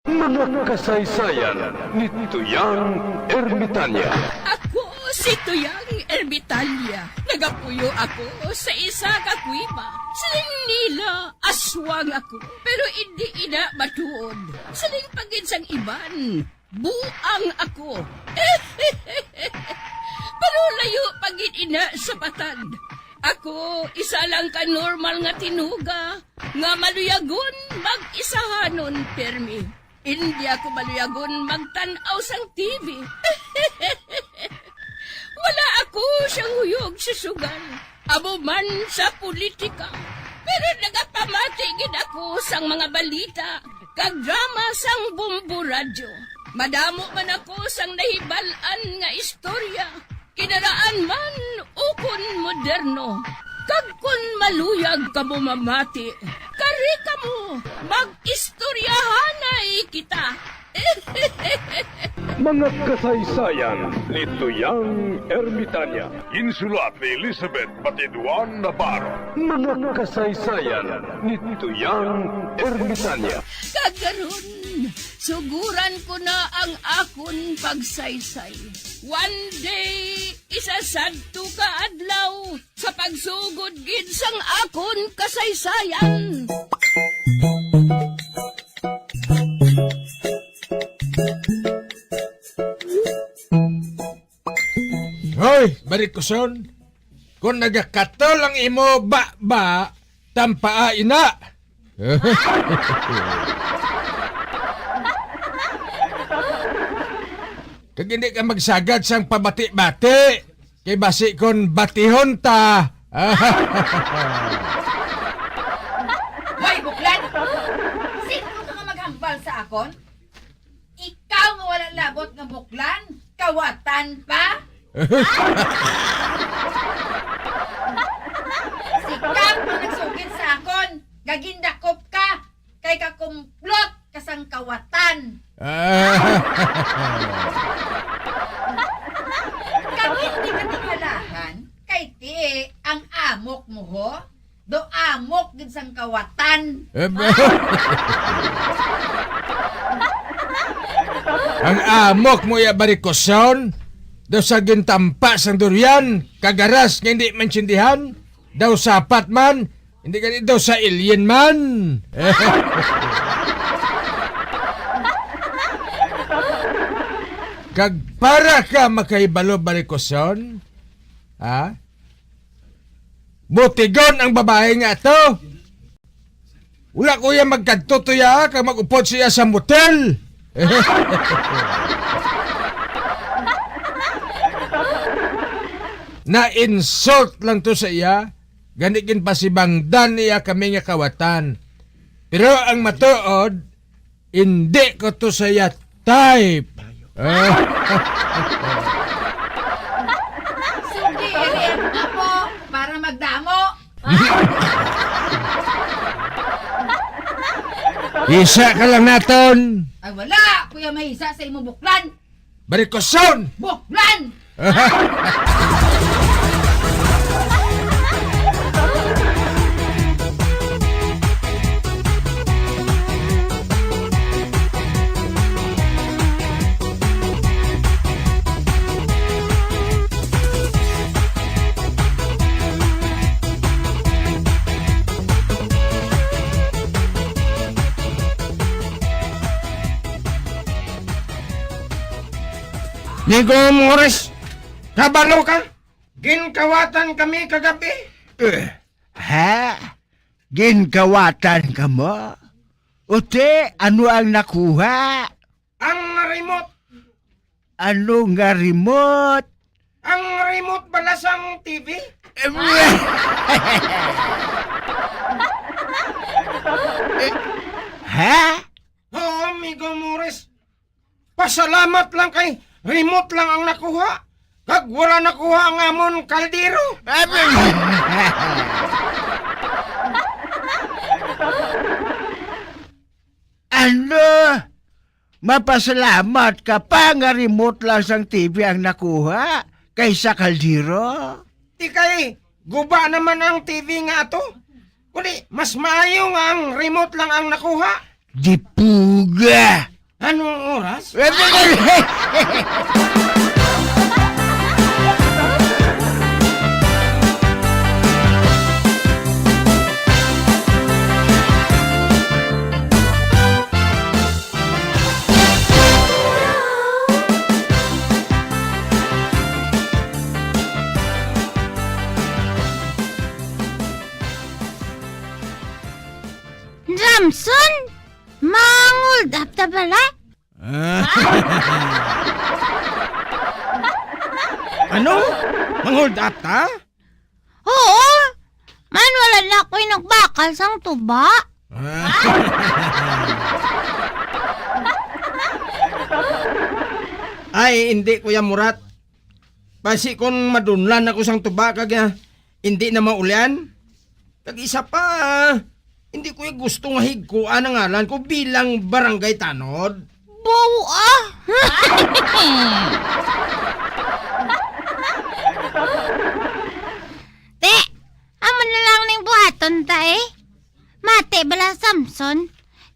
Mga kasaysayan ni Tuyang Ermitanya. Ako si Tuyang Ermitanya. Nagapuyo ako sa isa ka kuweba. Siling nila, aswang ako. Pero indi ina matuod. Siling pa gid sang iban, buang ako. Pero layo pa gid ina sa patag. Ako, isa lang ka normal nga tinuga nga maluyagon mag-isahanon pirmi. Indi ako maluyagon magtan-aw sang T V. Wala ako siyang huyog sa sugal, amo man sa politika. Pero nagapamati gid ako sang mga balita kag drama sang Bombo Radyo. Madamo man ako sang nahibal-an nga istorya, kinaraan man ukon moderno. Kag kon maluyag kamo mamati, kari kamo, mag-istoryahanay kita. Mga kasaysayan ni Tuyang Ermitanya. Insulat ni Elizabeth Batiduan Navarro. Mga kasaysayan ni Tuyang Ermitanya. Kag karon, suguran ko na ang akon pagsaysay. One day, isa sadto ka adlaw, sa pagsugod gid sang akon kasaysayan. Hoy, Barikoson, kung nagakatol ang imo baba, tampaa ina. Kag hindi ka magsagad sang pabati-bati, kay basi kon batihon ta. Hoy, buklan! Sino ka nga maghambal sa akon? Ikaw nga wala labot nga buklan, kawatan pa? Sikap ang nagsugid sa akon, nga gindakop ka, kay kakumplot ka sang kawatan. Ah. Kami di ka tingalahan, kay ti ang amok mo, ho? Do amok gid sang kawatan. Eh, ba- Ang amok mo ya, Barikoson, daw sa gintampa sang durian, kagaras nga hindi maintindihan, daw sapat man, hindi gani daw sa alien man. Kag para ka makahibalo, Barikoson, ha? Butigon ang babae nga ato. Wala ko iya magkadto to iya kag mag-upod siya sa motel. Na-insult lang to sa iya, gani ginpasibangdan niya kami nga kawatan. Pero ang matuod, hindi ko to sa iya type. Ah. Sugi, iri ang apo para magdamo. Isa ka lang naton. Ay, wala. Kuya, may isa sa imo buklan. Barikoson! Buklan! Mga Migo Morris, kabalo ka? Ginkawatan kami kagabi. Eh, ha? Ginkawatan ka mo? Uti, ano ang nakuha? Ang remote. Ano nga remote? Ang remote bala sang T V? Eh, ha? Oo, Migo Morris. Pasalamat lang kay remote lang ang nakuha. Kag wala nakuha ang amon kaldero. Ano? Mapasalamat ka pa nga remote lang sang T V ang nakuha kaysa kaldero? Di kay guba naman ang T V nga ato. Kundi mas maayo nga ang remote lang ang nakuha. Dipuga! Anong oras? Samson? Mang-hold up ta bala? Ah. Ano? Mang-hold up ta? Oo. Man, wala na ako inugbakal sang tuba. Ah. Ay, hindi, Kuya Murat. Basi kon madunlan ako sang tuba kag, ah, hindi na maulian. Kag isa pa, hindi ko gusto nga higkuan ang ngalan ko bilang barangay tanod. Baw, ah! Te, amo na lang ning buhaton ta, eh. Mati bala, Samson,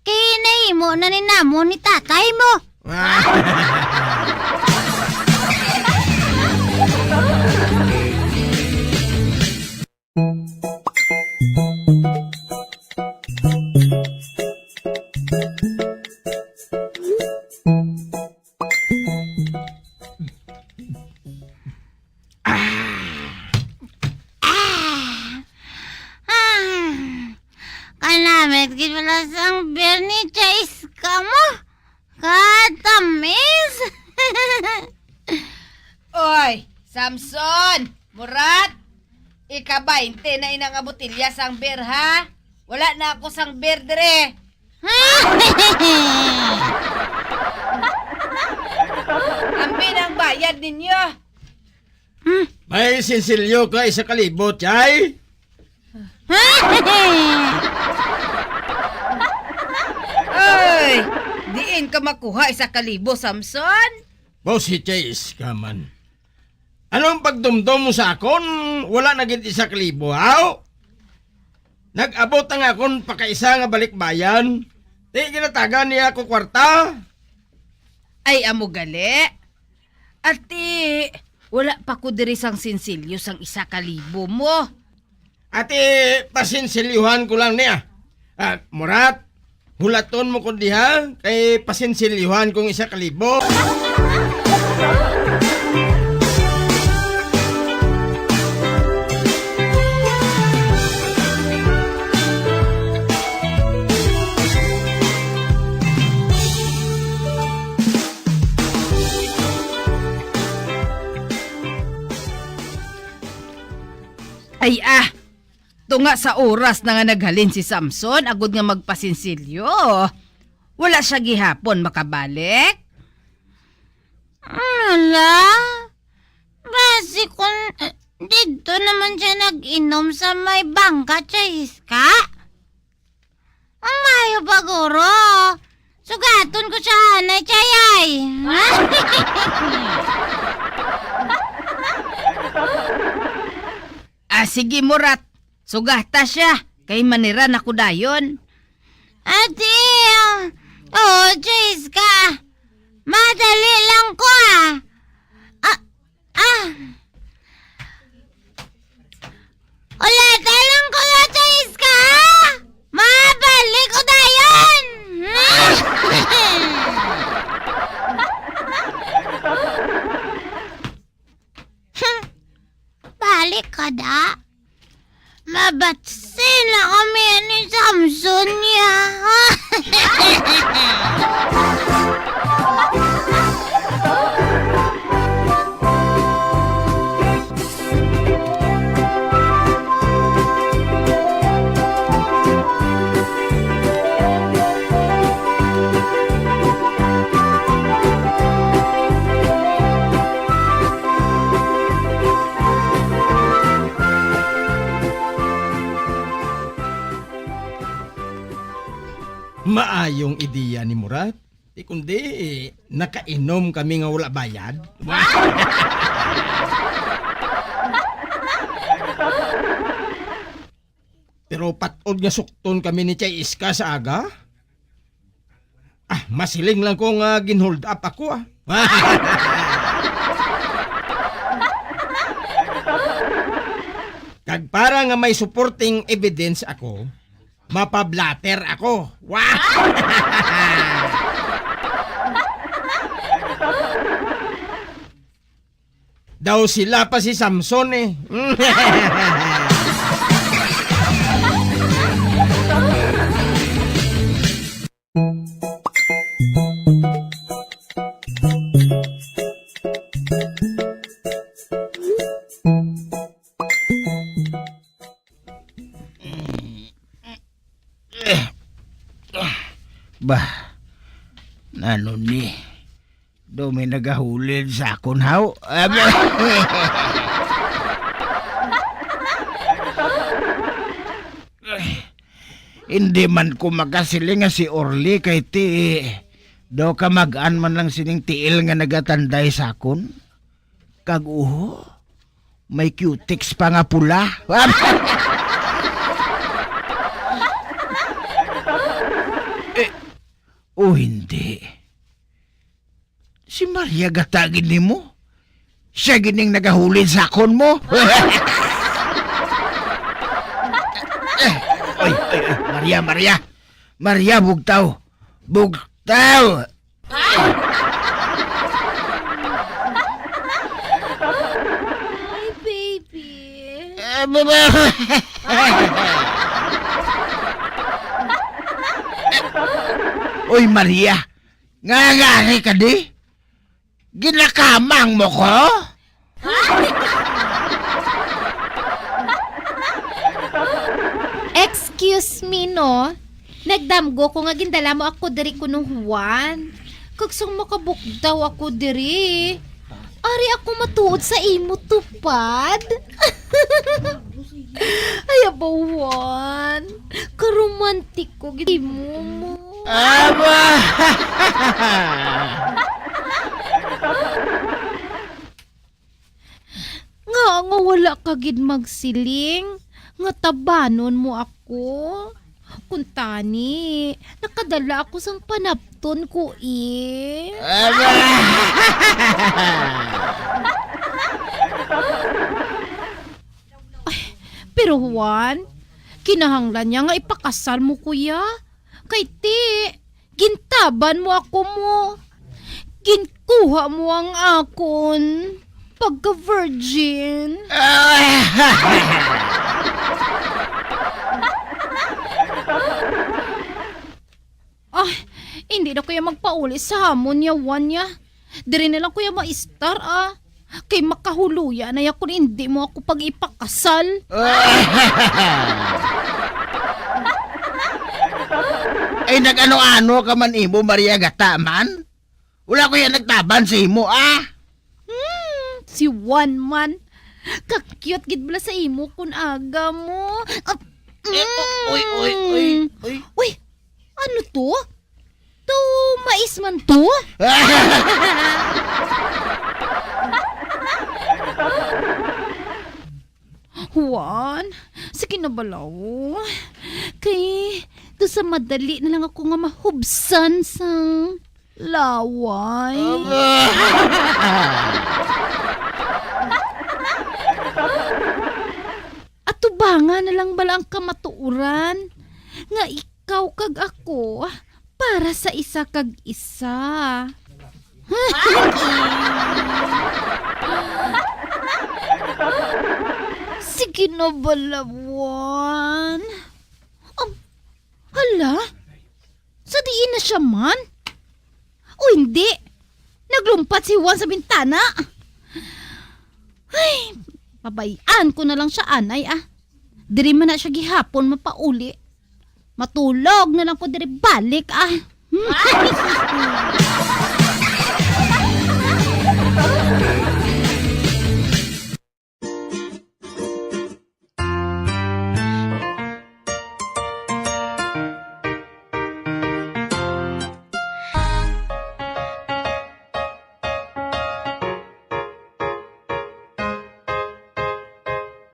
kay nahimo na ni namo ni tatay mo. Ah! Ah! Kanamit gid pala sang beer ni Chase ka mo. Katamis! Oy, Samson, Murat, ika-baynte na ina nga botelya sang beer, ha? Wala na ako sang beer dire. Ambi na ang bayad ninyo. Hmm. May sinsilyo ka isa ka libo, Chay? Ay, diin ka makuha isa ka libo, Samson? Boss, si Chase ka man. Anong pagdumdom mo sa akon? Wala na gid isa ka libo, haw? Nag-abot ang akon pakaisa nga balikbayan. Di ginatagan niya ako kwarta. Ay, amo gali. Ati, wala pa ko diri sang sinsilyo sang isa ka libo mo. Ati, pasinsilyuhan ko lang niya. Ah, Murat, hulaton mo ko diha, kay pasinsilyuhan kong isa ka libo. Ay, ah! Tunga sa oras na nga naghalin si Samson agod nga magpasinsilyo, wala siya gihapon makabalik. Ala, basi kun, eh, didto naman siya nag-inom sa may bangka, Chaiska. Ang maayo pa guro. Sugaton ko siya, anay, Chay, ay. Ah, sige, Murat. Sugata siya, kay manira na ko dayon. Ate, ah, oh, Chaiska. Madali lang ko, ah. Ah, ah. Ulata lang ko, Chaiska, ha? Mabalik ko dayon. Kada, mabatsi na kami ni Samson niya. Maayong ideya ni Murat. Di kundi, nakainom kami nga wala bayad. Pero patod nga sukton kami ni Chay Iska sa aga. Ah, masiling lang ko nga ginhold up ako, ah. Kag para nga may supporting evidence ako, mapablatter ako. Wah! Daw sila pa si Samson eh. Bah, nano ni? Do may nagahulid sa akon, haw? Abi. Hindi man ko makasiling nga si Orly kay ti do kamag-an man lang sining tiil nga nagatanday sa akon. Kag uho, may cutex pa nga pula. Eh, o hindi. Si Maria gata gid nimo? Siya gid ning nagahulid sa akon mo? Eh, oy, oy, oy, Maria, Maria. Maria, bugtaw. Bugtaw. Hi, baby. Eh, baba. Oy, Maria. Nga ngari ka di? Ginakamang mo ko? Excuse me, no? Nagdamgo ko nga gindala mo ako diri kuno, Juan. Kag sang makabugtaw ako diri, ari ako matuod sa imo tupad. Ay, aba, Juan. Karomantiko gid mo mo. Aba! Nga, nga wala ka gid magsiling nga tabanon mo ako. Kuntani, nakadala ako sang panapton ko, eh. Aba! Ay, pero Juan, kinahanglan niya nga ipakasal mo, kuya. Kay ti, gintaban mo ako mo. Ginkuha mo ang akon pagka-virgin. Ah, hindi na kuya magpauli sa hamon niya, Juan, niya. Diri na lang kuya maistar, ah. Kay makahuluya na ya kung hindi mo ako pag-ipakasal. Ay, nag-ano-ano ka man imo, Maria, gata man? Wala ko yan nagtaban sa imo, ah. Hmm, si Juan man. Ka-cute gid bala sa imo kun aga mo. Ah, Eh, o-, oy, oy, oy, mm. Oy. Uy, ano to? To mais man to? Juan, sige na bala, oh. Kay, to sa madali na lang ako nga mahubsan sa laway. Aba! Atubangan na lang bala ang kamatuoran nga ikaw kag ako para sa isa kag isa. na bala, Juan. Oh, hala? Sa diin na siya man? O hindi? Naglumpat si Juan sa bintana. Ay, pabayaan ko na lang siya, anay, ah. Diri man na siya gihapon mapauli. Matulog na lang ko diri balik, ah.